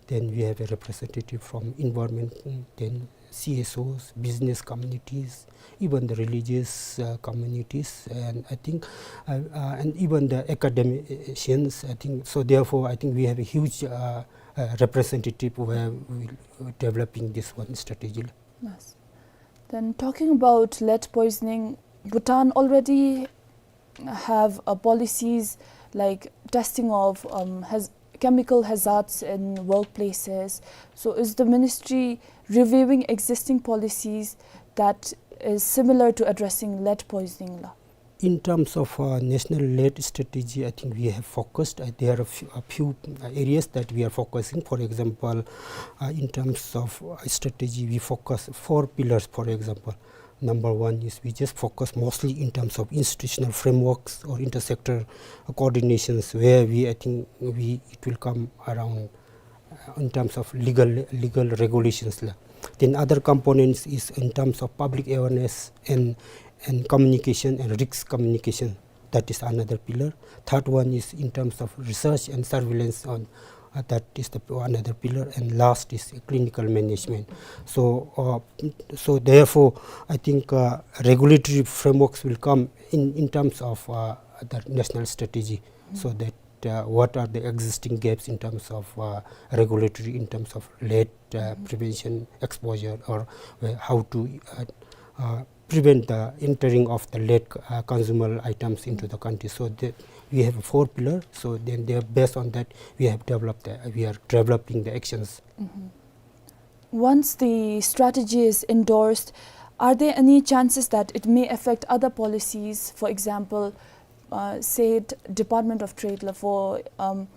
then we have a representative from environment, then C S Os, business communities, even the religious, uh, communities, and I think, uh, uh, and even the academicians, I think. So therefore, I think we have a huge, uh, uh, representative where we developing this one strategy. Yes. Then talking about lead poisoning, Bhutan already have, uh, policies like testing of, um, haz-, chemical hazards in workplaces. So is the ministry reviewing existing policies that is similar to addressing lead poisoning la? In terms of, uh, national lead strategy, I think we have focused. Uh, there are a few, a few, uh, areas that we are focusing. For example, uh, in terms of, uh, strategy, we focus four pillars, for example. Number one is we just focus mostly in terms of institutional frameworks or intersector coordinations where we, I think we, it will come around, uh, in terms of legal, legal regulations la. Then other components is in terms of public awareness and, and communication and risk communication. That is another pillar. Third one is in terms of research and surveillance on, uh, that is the p-, another pillar. And last is clinical management. So, uh, so therefore, I think, uh, regulatory frameworks will come in, in terms of, uh, the national strategy, so that, uh, what are the existing gaps in terms of, uh, regulatory, in terms of lead, uh, prevention, exposure, or, uh, how to, uh, uh, prevent the entering of the lead, uh, consumable items into the country. So the, we have four pillar. So then they are, based on that, we have developed the, we are developing the actions. Once the strategy is endorsed, are there any chances that it may affect other policies? For example, uh, say it Department of Trade la, for, um,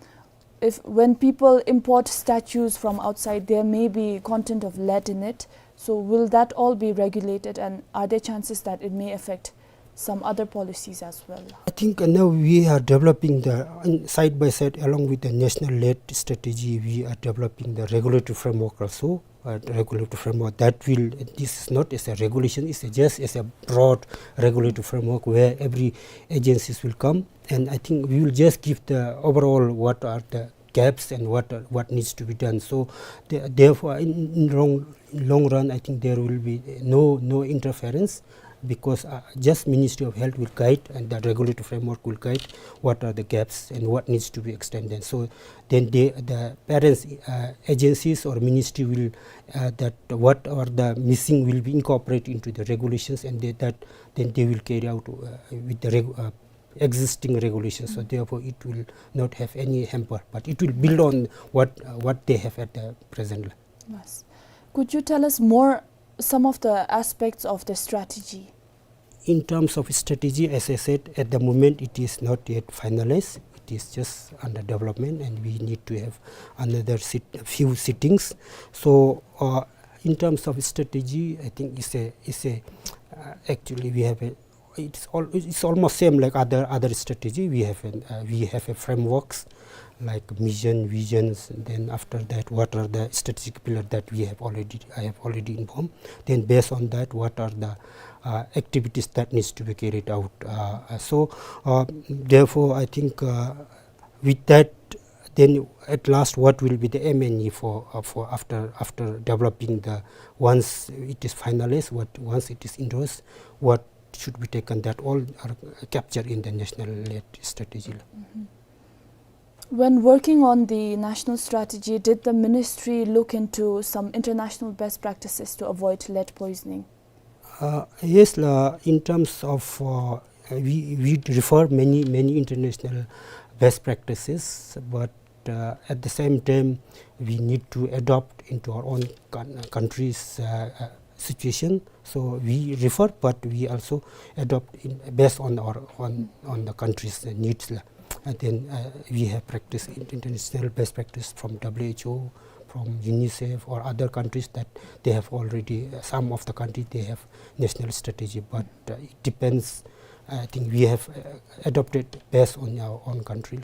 if when people import statues from outside, there may be content of lead in it. So will that all be regulated, and are there chances that it may affect some other policies as well? I think, uh, now we are developing the, uh, side by side along with the national lead strategy, we are developing the regulatory framework also. Uh, regulatory framework that will, this is not as a regulation, it's a, just as a broad regulatory framework where every agencies will come, and I think we will just give the overall what are the gaps and what, uh, what needs to be done. So the-, therefore, in, in long, long run, I think there will be no, no interference, because, uh, just Ministry of Health will guide and the regulatory framework will guide what are the gaps and what needs to be extended. So then they, the parents, uh, agencies or ministry will, uh, that what are the missing will be incorporated into the regulations, and they, that then they will carry out, uh, with the reg-, uh, existing regulations. So therefore, it will not have any hamper, but it will build on what, uh, what they have at the present. Yes. Could you tell us more some of the aspects of the strategy? In terms of strategy, as I said, at the moment it is not yet finalized. It is just under development, and we need to have another sit-, few sittings. So, uh, in terms of strategy, I think it's a, it's a, uh, actually we have a, it's all, it's almost same like other, other strategy. We have an, uh, we have a frameworks like mission, visions, then after that, what are the strategic pillar that we have already, I have already informed. Then based on that, what are the, uh, activities that needs to be carried out? Uh, uh, so, uh, therefore, I think, uh, with that, then at last, what will be the M N E for, uh, for after, after developing the, once it is finalized, what, once it is endorsed, what should be taken, that all are captured in the national lead strategy. When working on the national strategy, did the ministry look into some international best practices to avoid lead poisoning? Uh, yes, la, in terms of, uh, we, we refer many, many international best practices, but, uh, at the same time, we need to adopt into our own coun-, country's, uh, uh, situation. So we refer, but we also adopt in, based on our, on, on the country's needs la. And then, uh, we have practice in-, international best practice from W H O, from UNICEF or other countries that they have already, uh, some of the country they have national strategy, but, uh, it depends. I think we have, uh, adopted based on our own country.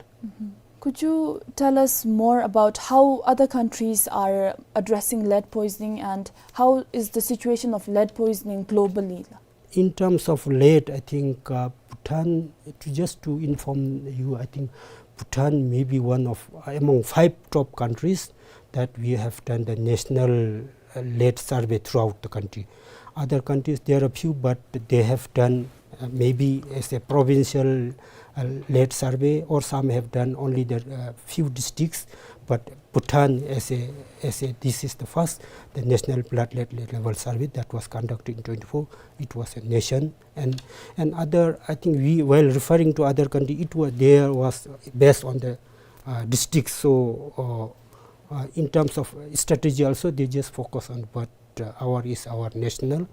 Could you tell us more about how other countries are addressing lead poisoning and how is the situation of lead poisoning globally? In terms of lead, I think, uh, Bhutan, to, just to inform you, I think Bhutan may be one of, uh, among five top countries that we have done the national, uh, lead survey throughout the country. Other countries, there are few, but they have done, uh, maybe as a provincial, uh, lead survey, or some have done only the, uh, few districts. But Bhutan, as a, as a, this is the first, the national blood lead, lead level survey that was conducted in twenty-four. It was a nation, and, and other, I think we, while referring to other country, it was, there was based on the, uh, district. So, uh, uh, in terms of strategy also, they just focus on, but, uh, our is our national,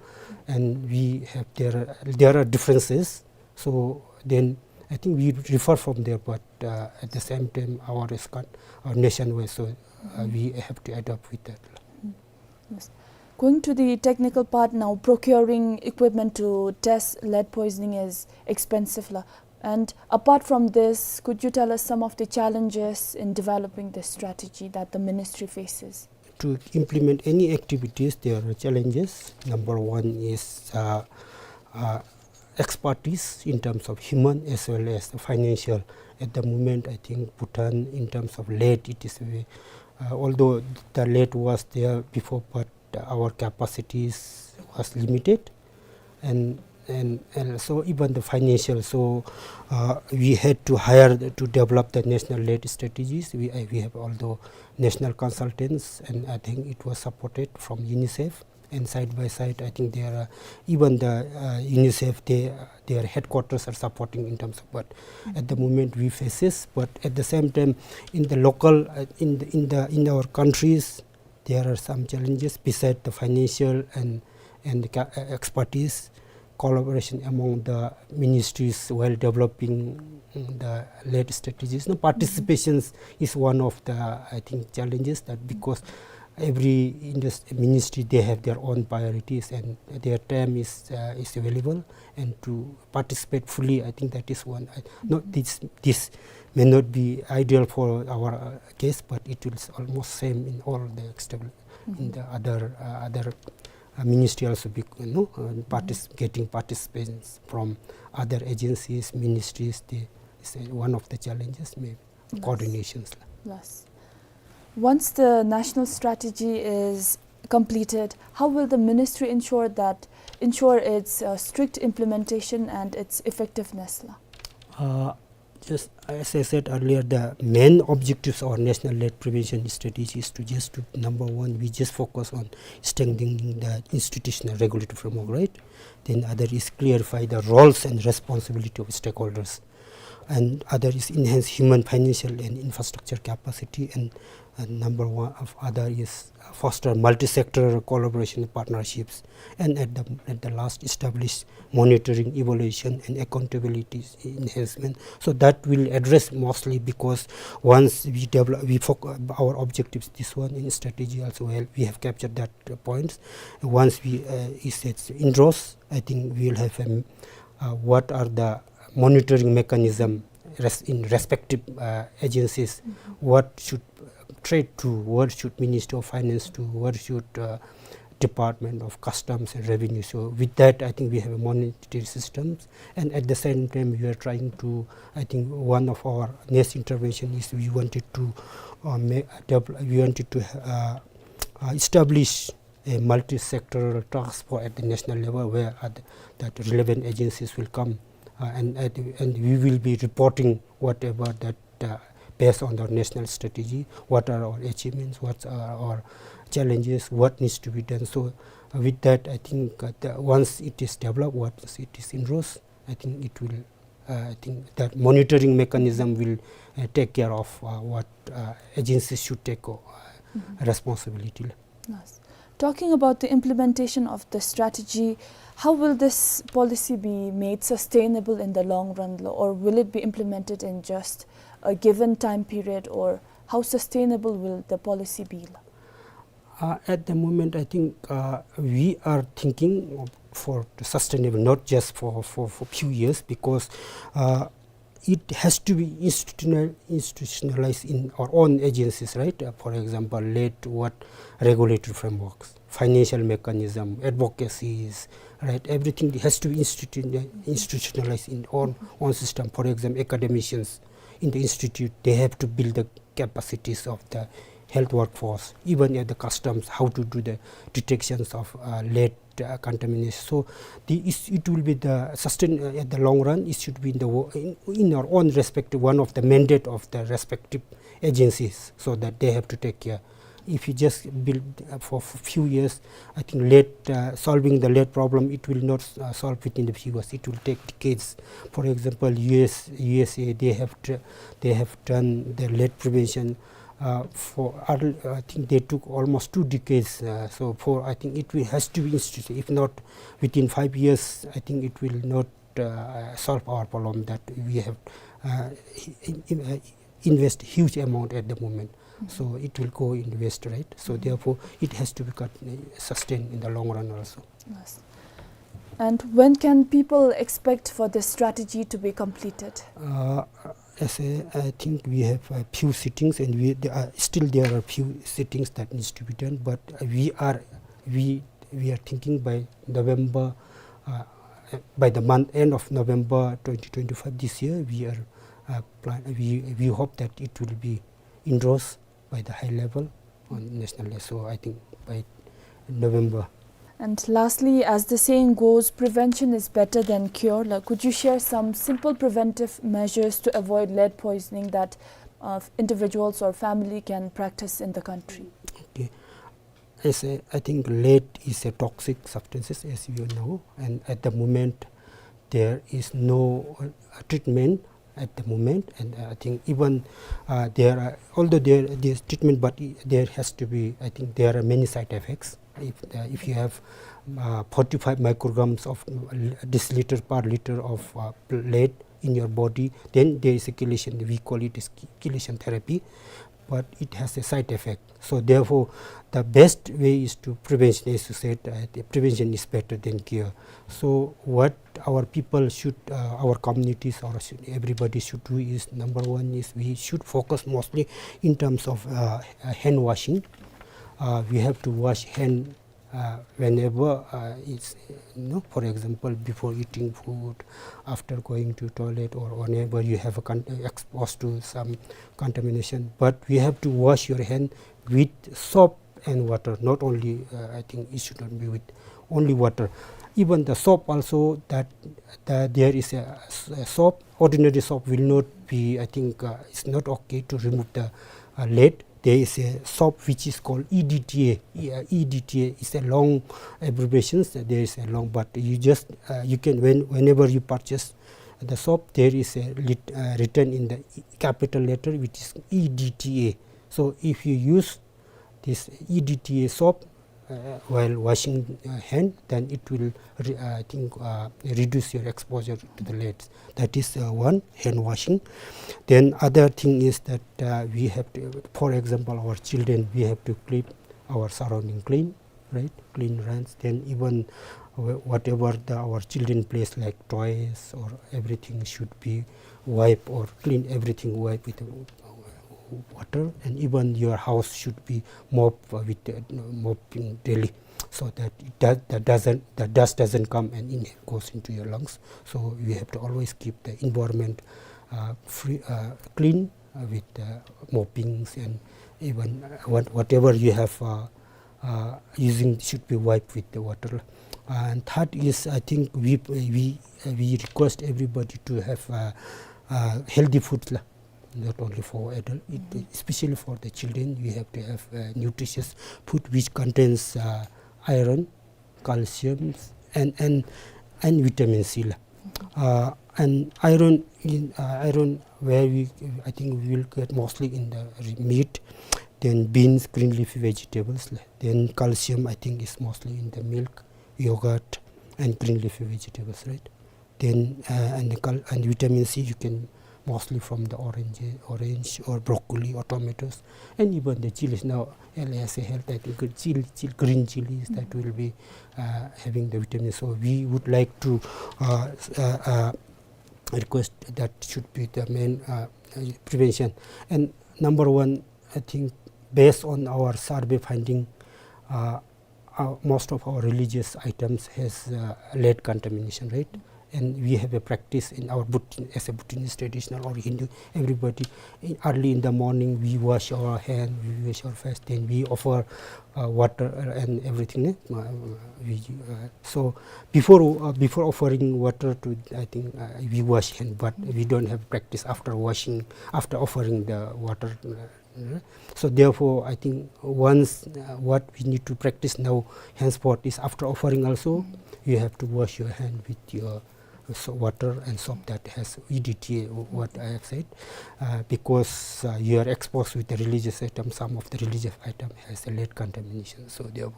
and we have, there are, there are differences. So then I think we refer from there, but, uh, at the same time, our is con-, our nationwide, so, uh, we have to adapt with that. Yes. Going to the technical part now, procuring equipment to test lead poisoning is expensive la. And apart from this, could you tell us some of the challenges in developing this strategy that the ministry faces? To implement any activities, there are challenges. Number one is, uh, uh, expertise in terms of human as well as the financial. At the moment, I think Bhutan, in terms of lead, it is a, uh, although the lead was there before, but our capacities was limited, and, and, and so even the financial. So, uh, we had to hire the, to develop the national lead strategies. We, uh, we have, although national consultants, and I think it was supported from UNICEF. And side by side, I think there are even the, uh, UNICEF, they, their headquarters are supporting in terms of, but at the moment we face this. But at the same time, in the local, uh, in the, in the, in our countries, there are some challenges beside the financial and, and the ca-, uh, expertise, collaboration among the ministries while developing the lead strategies. No, participations is one of the, I think, challenges, that because every indus-, ministry, they have their own priorities and their time is, uh, is available, and to participate fully, I think that is one. I, not this, this may not be ideal for our, uh, case, but it will s-, almost same in all the external, in the other, uh, other, uh, ministry also be, you know, uh, partic-, getting participants from other agencies, ministries. They, is, uh, one of the challenges maybe. Yes. Coordinations la. Yes. Once the national strategy is completed, how will the ministry ensure that, ensure its, uh, strict implementation and its effectiveness la? Uh, just as I said earlier, the main objectives of our national lead prevention strategy is to just to, number one, we just focus on strengthening the institutional regulatory framework, right? Then other is clarify the roles and responsibility of stakeholders. And other is enhance human, financial, and infrastructure capacity. And, and number one of other is foster multi-sector collaboration partnerships. And at the, at the last, establish monitoring, evaluation, and accountability enhancement. So that will address mostly, because once we develop, we foc-, our objectives, this one in strategy also, well, we have captured that, uh, points. Once we, uh, is it endorsed, I think we will have a, uh, what are the monitoring mechanism res-, in respective, uh, agencies, what should trade to, what should Ministry of Finance to, what should, uh, Department of Customs and Revenue. So with that, I think we have a monitoring systems, and at the same time, we are trying to, I think one of our next intervention is we wanted to, uh, ma-, devel-, we wanted to, uh, uh, establish a multi-sectoral task force at the national level where, uh, th-, that relevant agencies will come, uh, and, and, and we will be reporting whatever that, uh, based on the national strategy, what are our achievements, what are our challenges, what needs to be done. So, uh, with that, I think, uh, the, once it is developed, once it is endorsed, I think it will, uh, I think that monitoring mechanism will, uh, take care of, uh, what, uh, agencies should take, uh, responsibility. Yes. Talking about the implementation of the strategy, how will this policy be made sustainable in the long run, lo, or will it be implemented in just a given time period, or how sustainable will the policy be, lo? Uh, at the moment, I think, uh, we are thinking of, for the sustainable, not just for, for, for few years, because, uh, it has to be institutional-, institutionalized in our own agencies, right? Uh, for example, lead, what, regulatory frameworks, financial mechanism, advocacies, right? Everything has to be institu-, institutionalized in our own system. For example, academicians in the institute, they have to build the capacities of the health workforce, even at the customs, how to do the detections of, uh, lead, uh, contamination. So the, it's, it will be the sustain, uh, at the long run, it should be in the wo-, in, in our own respective, one of the mandate of the respective agencies, so that they have to take care. If you just build, uh, for f-, few years, I think lead, uh, solving the lead problem, it will not, uh, solve within the few years. It will take decades. For example, U S, U S A, they have tr-, they have done the lead prevention, uh, for, uh, I think they took almost two decades. Uh, so for, I think it will, has to be instituted. If not within five years, I think it will not, uh, solve our problem that we have, uh, in, in, uh, invest huge amount at the moment. So it will go in waste, right? So therefore, it has to be cut, uh, sustained in the long run also. Yes. And when can people expect for this strategy to be completed? Uh, as I, I think we have a few sittings, and we, there are, still there are few sittings that needs to be done, but, uh, we are, we, we are thinking by November, uh, by the month, end of November twenty twenty-five this year, we are, uh, plan, we, we hope that it will be endorsed by the high level on national level. So I think by November. And lastly, as the saying goes, prevention is better than cure. Like, could you share some simple preventive measures to avoid lead poisoning that, uh, individuals or family can practice in the country? Okay. As I, I think lead is a toxic substance, as you know, and at the moment there is no, uh, treatment at the moment. And, uh, I think even, uh, there are, although there, there's treatment, but i-, there has to be, I think there are many side effects. If, uh, if you have, uh, forty-five micrograms of, uh, deciliter per liter of, uh, lead in your body, then there is a chelation. We call it as che-, chelation therapy, but it has a side effect. So therefore, the best way is to prevention, as you said, uh, the prevention is better than cure. So what our people should, uh, our communities, or should, everybody should do is, number one is we should focus mostly in terms of, uh, uh, hand washing. Uh, we have to wash hand, uh, whenever, uh, it's, you know, for example, before eating food, after going to toilet, or whenever you have a con-, exposed to some contamination. But we have to wash your hand with soap and water. Not only, uh, I think it should not be with only water. Even the soap also, that, that there is a s-, a soap, ordinary soap will not be, I think, uh, it's not okay to remove the, uh, lead. There is a soap which is called E D T A. E-, uh, E D T A is a long abbreviation. There is a long, but you just, uh, you can, when, whenever you purchase the soap, there is a lit-, uh, written in the capital letter, which is E D T A. So if you use this E D T A soap, uh, while washing, uh, hand, then it will re-, uh, I think, uh, reduce your exposure to the leads. That is, uh, one, hand washing. Then other thing is that, uh, we have to, for example, our children, we have to keep our surrounding clean, right? Clean runs. Then even wh-, whatever the, our children plays, like toys or everything, should be wipe or clean everything, wipe with, uh, water. And even your house should be mop, uh, with, uh, mopping daily, so that it does, that doesn't, the dust doesn't come and in, goes into your lungs. So we have to always keep the environment, uh, free, uh, clean, uh, with, uh, moppings, and even, uh, what, whatever you have, uh, uh, using should be wiped with the water. And third is, I think we, we, uh, we request everybody to have, uh, uh, healthy food lah. Not only for adult, it, especially for the children, we have to have, uh, nutritious food which contains, uh, iron, calcium, and, and, and vitamin C lah. Uh, and iron in, uh, iron where we, I think we will get mostly in the re-, meat, then beans, green leafy vegetables lah. Then calcium, I think, is mostly in the milk, yogurt, and green leafy vegetables, right? Then, uh, and the col-, and vitamin C you can mostly from the orange, orange or broccoli or tomatoes, and even the chilies. Now, L A S A Health, I think, chil-, chil-, green chilies that will be, uh, having the vitamin. So we would like to, uh, s-, uh, uh, request that should be the main, uh, uh, prevention. And number one, I think, based on our survey finding, uh, uh, most of our religious items has, uh, lead contamination, right? And we have a practice in our Bhutan, as a Bhutanese traditional or Hindu, everybody, in, early in the morning, we wash our hand, we wash our face, then we offer, uh, water, uh, and everything, eh? Uh, we, uh, so before, uh, before offering water to, I think, uh, we wash hand, but we don't have practice after washing, after offering the water, uh, uh, so therefore, I think once, uh, what we need to practice now, henceforth, is after offering also, you have to wash your hand with your, uh, so water and soap that has E D T A, what I have said, uh, because, uh, you are exposed with the religious item, some of the religious item has a lead contamination. So therefore,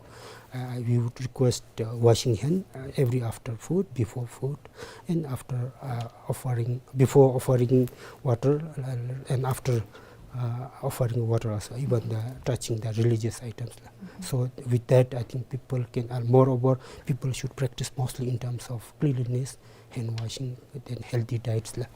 uh, we would request, uh, washing hand, uh, every after food, before food, and after, uh, offering, before offering water, uh, and after, uh, offering water also, even the touching the religious items. So with that, I think people can, and moreover, people should practice mostly in terms of cleanliness, hand washing, then healthy diets la.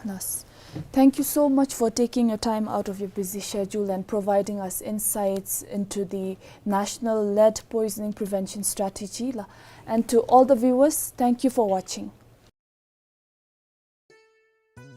Yes. Thank you so much for taking your time out of your busy schedule and providing us insights into the National Lead Poisoning Prevention Strategy la. And to all the viewers, thank you for watching.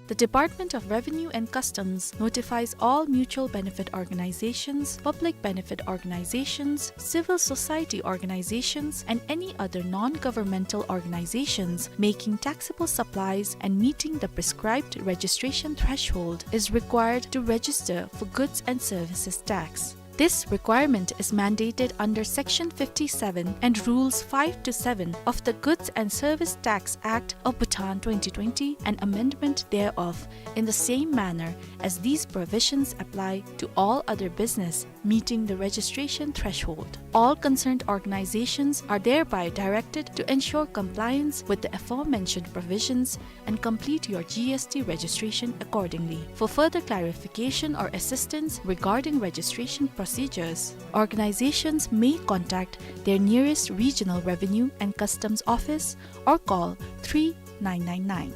The Department of Revenue and Customs notifies all mutual benefit organizations, public benefit organizations, civil society organizations, and any other non-governmental organizations making taxable supplies and meeting the prescribed registration threshold is required to register for goods and services tax. This requirement is mandated under Section fifty-seven and Rules five to seven of the Goods and Service Tax Act of Bhutan twenty twenty and amendment thereof, in the same manner as these provisions apply to all other business meeting the registration threshold. All concerned organizations are thereby directed to ensure compliance with the aforementioned provisions and complete your G S T registration accordingly. For further clarification or assistance regarding registration procedures, organizations may contact their nearest regional revenue and customs office or call three nine nine nine.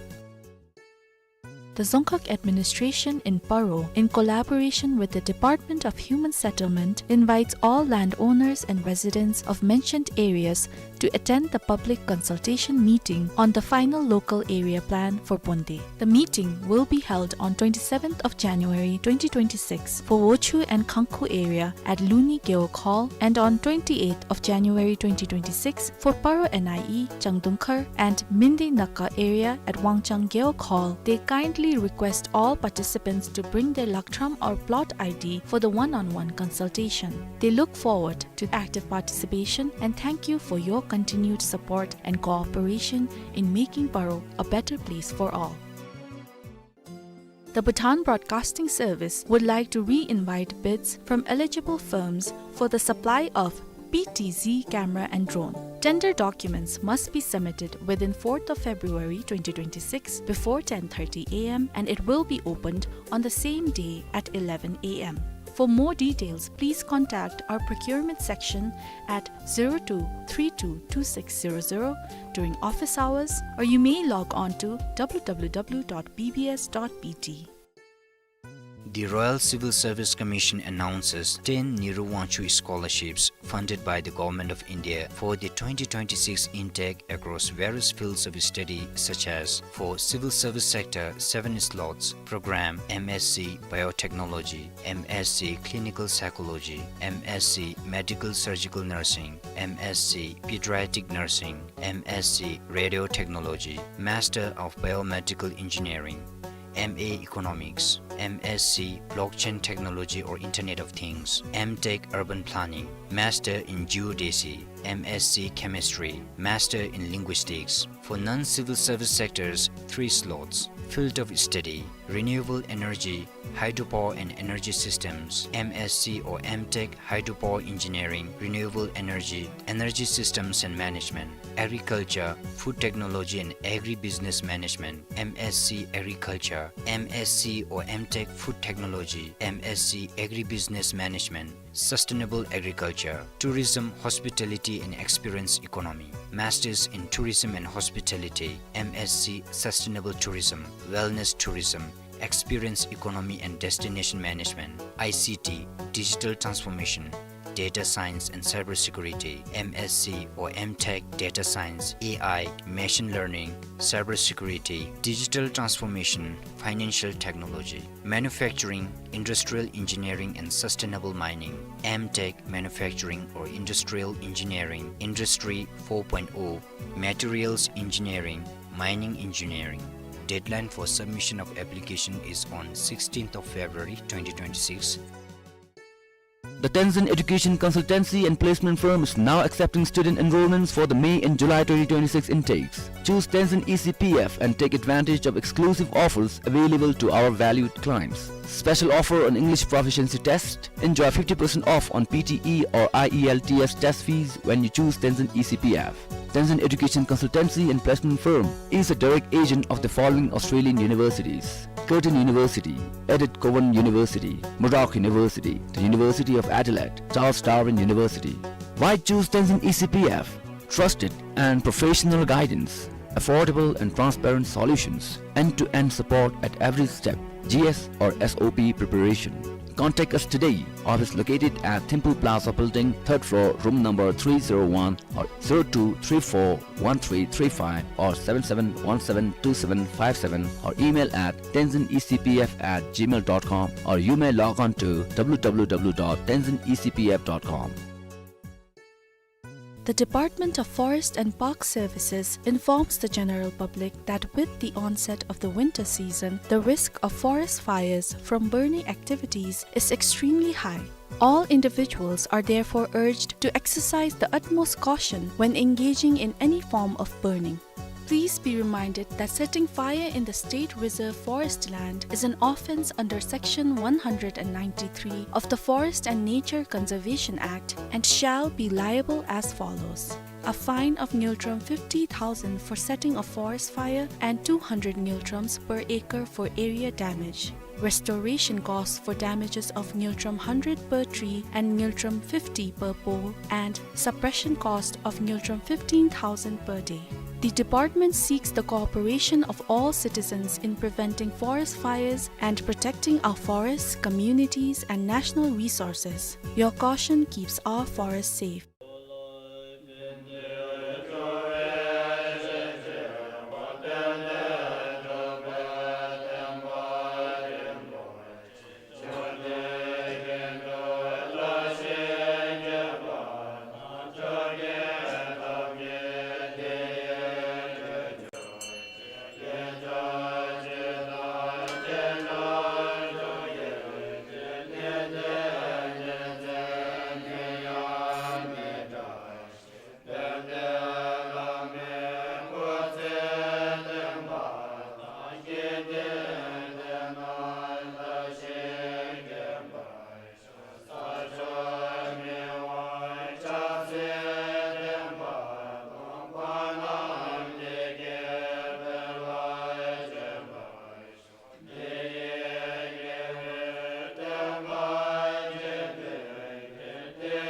The Dzongkhag Administration in Paro, in collaboration with the Department of Human Settlement, invites all landowners and residents of mentioned areas to attend the public consultation meeting on the final local area plan for Bonde. The meeting will be held on twenty-seventh of January twenty twenty-six for Wochhu and Khangkhu area at Luni Gewog Hall, and on twenty-eighth of January twenty twenty-six for Paro N I E, Changdungkhar and Minde Naka area at Wangchang Gewog Hall. They kindly request all participants to bring their Lakhtram or plot I D for the one-on-one consultation. They look forward to active participation and thank you for your continued support and cooperation in making Paro a better place for all. The Bhutan Broadcasting Service would like to re-invite bids from eligible firms for the supply of P T Z camera and drone. Tender documents must be submitted within fourth of February twenty twenty-six before ten thirty A M and it will be opened on the same day at eleven A M. For more details, please contact our procurement section at zero two three two two six zero zero during office hours, or you may log on to W W W dot B B S dot B T. The Royal Civil Service Commission announces ten Nehru Wangchuk scholarships funded by the Government of India for the twenty twenty-six intake across various fields of study, such as for civil service sector, seven slots, program M S C Biotechnology, M S C Clinical Psychology, M S C Medical Surgical Nursing, M S C Pediatric Nursing, M S C Radiotechnology, Master of Biomedical Engineering, M A Economics, M S C Blockchain Technology or Internet of Things, M Tech Urban Planning, Master in Geodesy, M S C Chemistry, Master in Linguistics. For non-civil service sectors, three slots. Field of study: renewable energy, hydropower and energy systems, M S C or M Tech Hydropower Engineering, Renewable Energy, Energy Systems and Management, agriculture, food technology and agribusiness management, M S C Agriculture, M S C or M Tech Food Technology, M S C Agribusiness Management, Sustainable Agriculture, Tourism, Hospitality and Experience Economy, Masters in Tourism and Hospitality, M S C Sustainable Tourism, Wellness Tourism, Experience Economy and Destination Management, I C T, Digital Transformation, Data Science and Cybersecurity, M S C or M Tech, Data Science, A I, Machine Learning, Cybersecurity, Digital Transformation, Financial Technology, Manufacturing, Industrial Engineering and Sustainable Mining, M Tech, Manufacturing or Industrial Engineering, Industry four point oh, Materials Engineering, Mining Engineering. Deadline for submission of application is on sixteenth of February twenty twenty-six. The Tenzin Education Consultancy and Placement Firm is now accepting student enrollments for the May and July twenty twenty-six intakes. Choose Tenzin E C P F and take advantage of exclusive offers available to our valued clients. Special offer on English proficiency test. Enjoy fifty percent off on P T E or I E L T S test fees when you choose Tenzin E C P F. Tenzin Education Consultancy and Placement Firm is a direct agent of the following Australian universities: Curtin University, Edith Cowan University, Murdoch University, the University of Adelaide, Charles Darwin University. Why choose Tenzin E C P F? Trusted and professional guidance, affordable and transparent solutions, end-to-end support at every step, G S or S O P preparation. Contact us today. Office located at Thimphu Plaza Building, third floor, room number three zero one, or zero two three four one three three five or seven seven one seven two seven five seven, or email at tenzin E C P F at gmail dot com, or you may log on to W W W dot tenzin E C P F dot com. The Department of Forest and Park Services informs the general public that with the onset of the winter season, the risk of forest fires from burning activities is extremely high. All individuals are therefore urged to exercise the utmost caution when engaging in any form of burning. Please be reminded that setting fire in the state reserve forest land is an offence under Section one hundred and ninety-three of the Forest and Nature Conservation Act and shall be liable as follows: a fine of ngultrum fifty thousand for setting a forest fire and two hundred ngultrums per acre for area damage. Restoration costs for damages of ngultrum hundred per tree and ngultrum fifty per pole, and suppression cost of ngultrum fifteen thousand per day. The department seeks the cooperation of all citizens in preventing forest fires and protecting our forests, communities, and national resources. Your caution keeps our forests safe.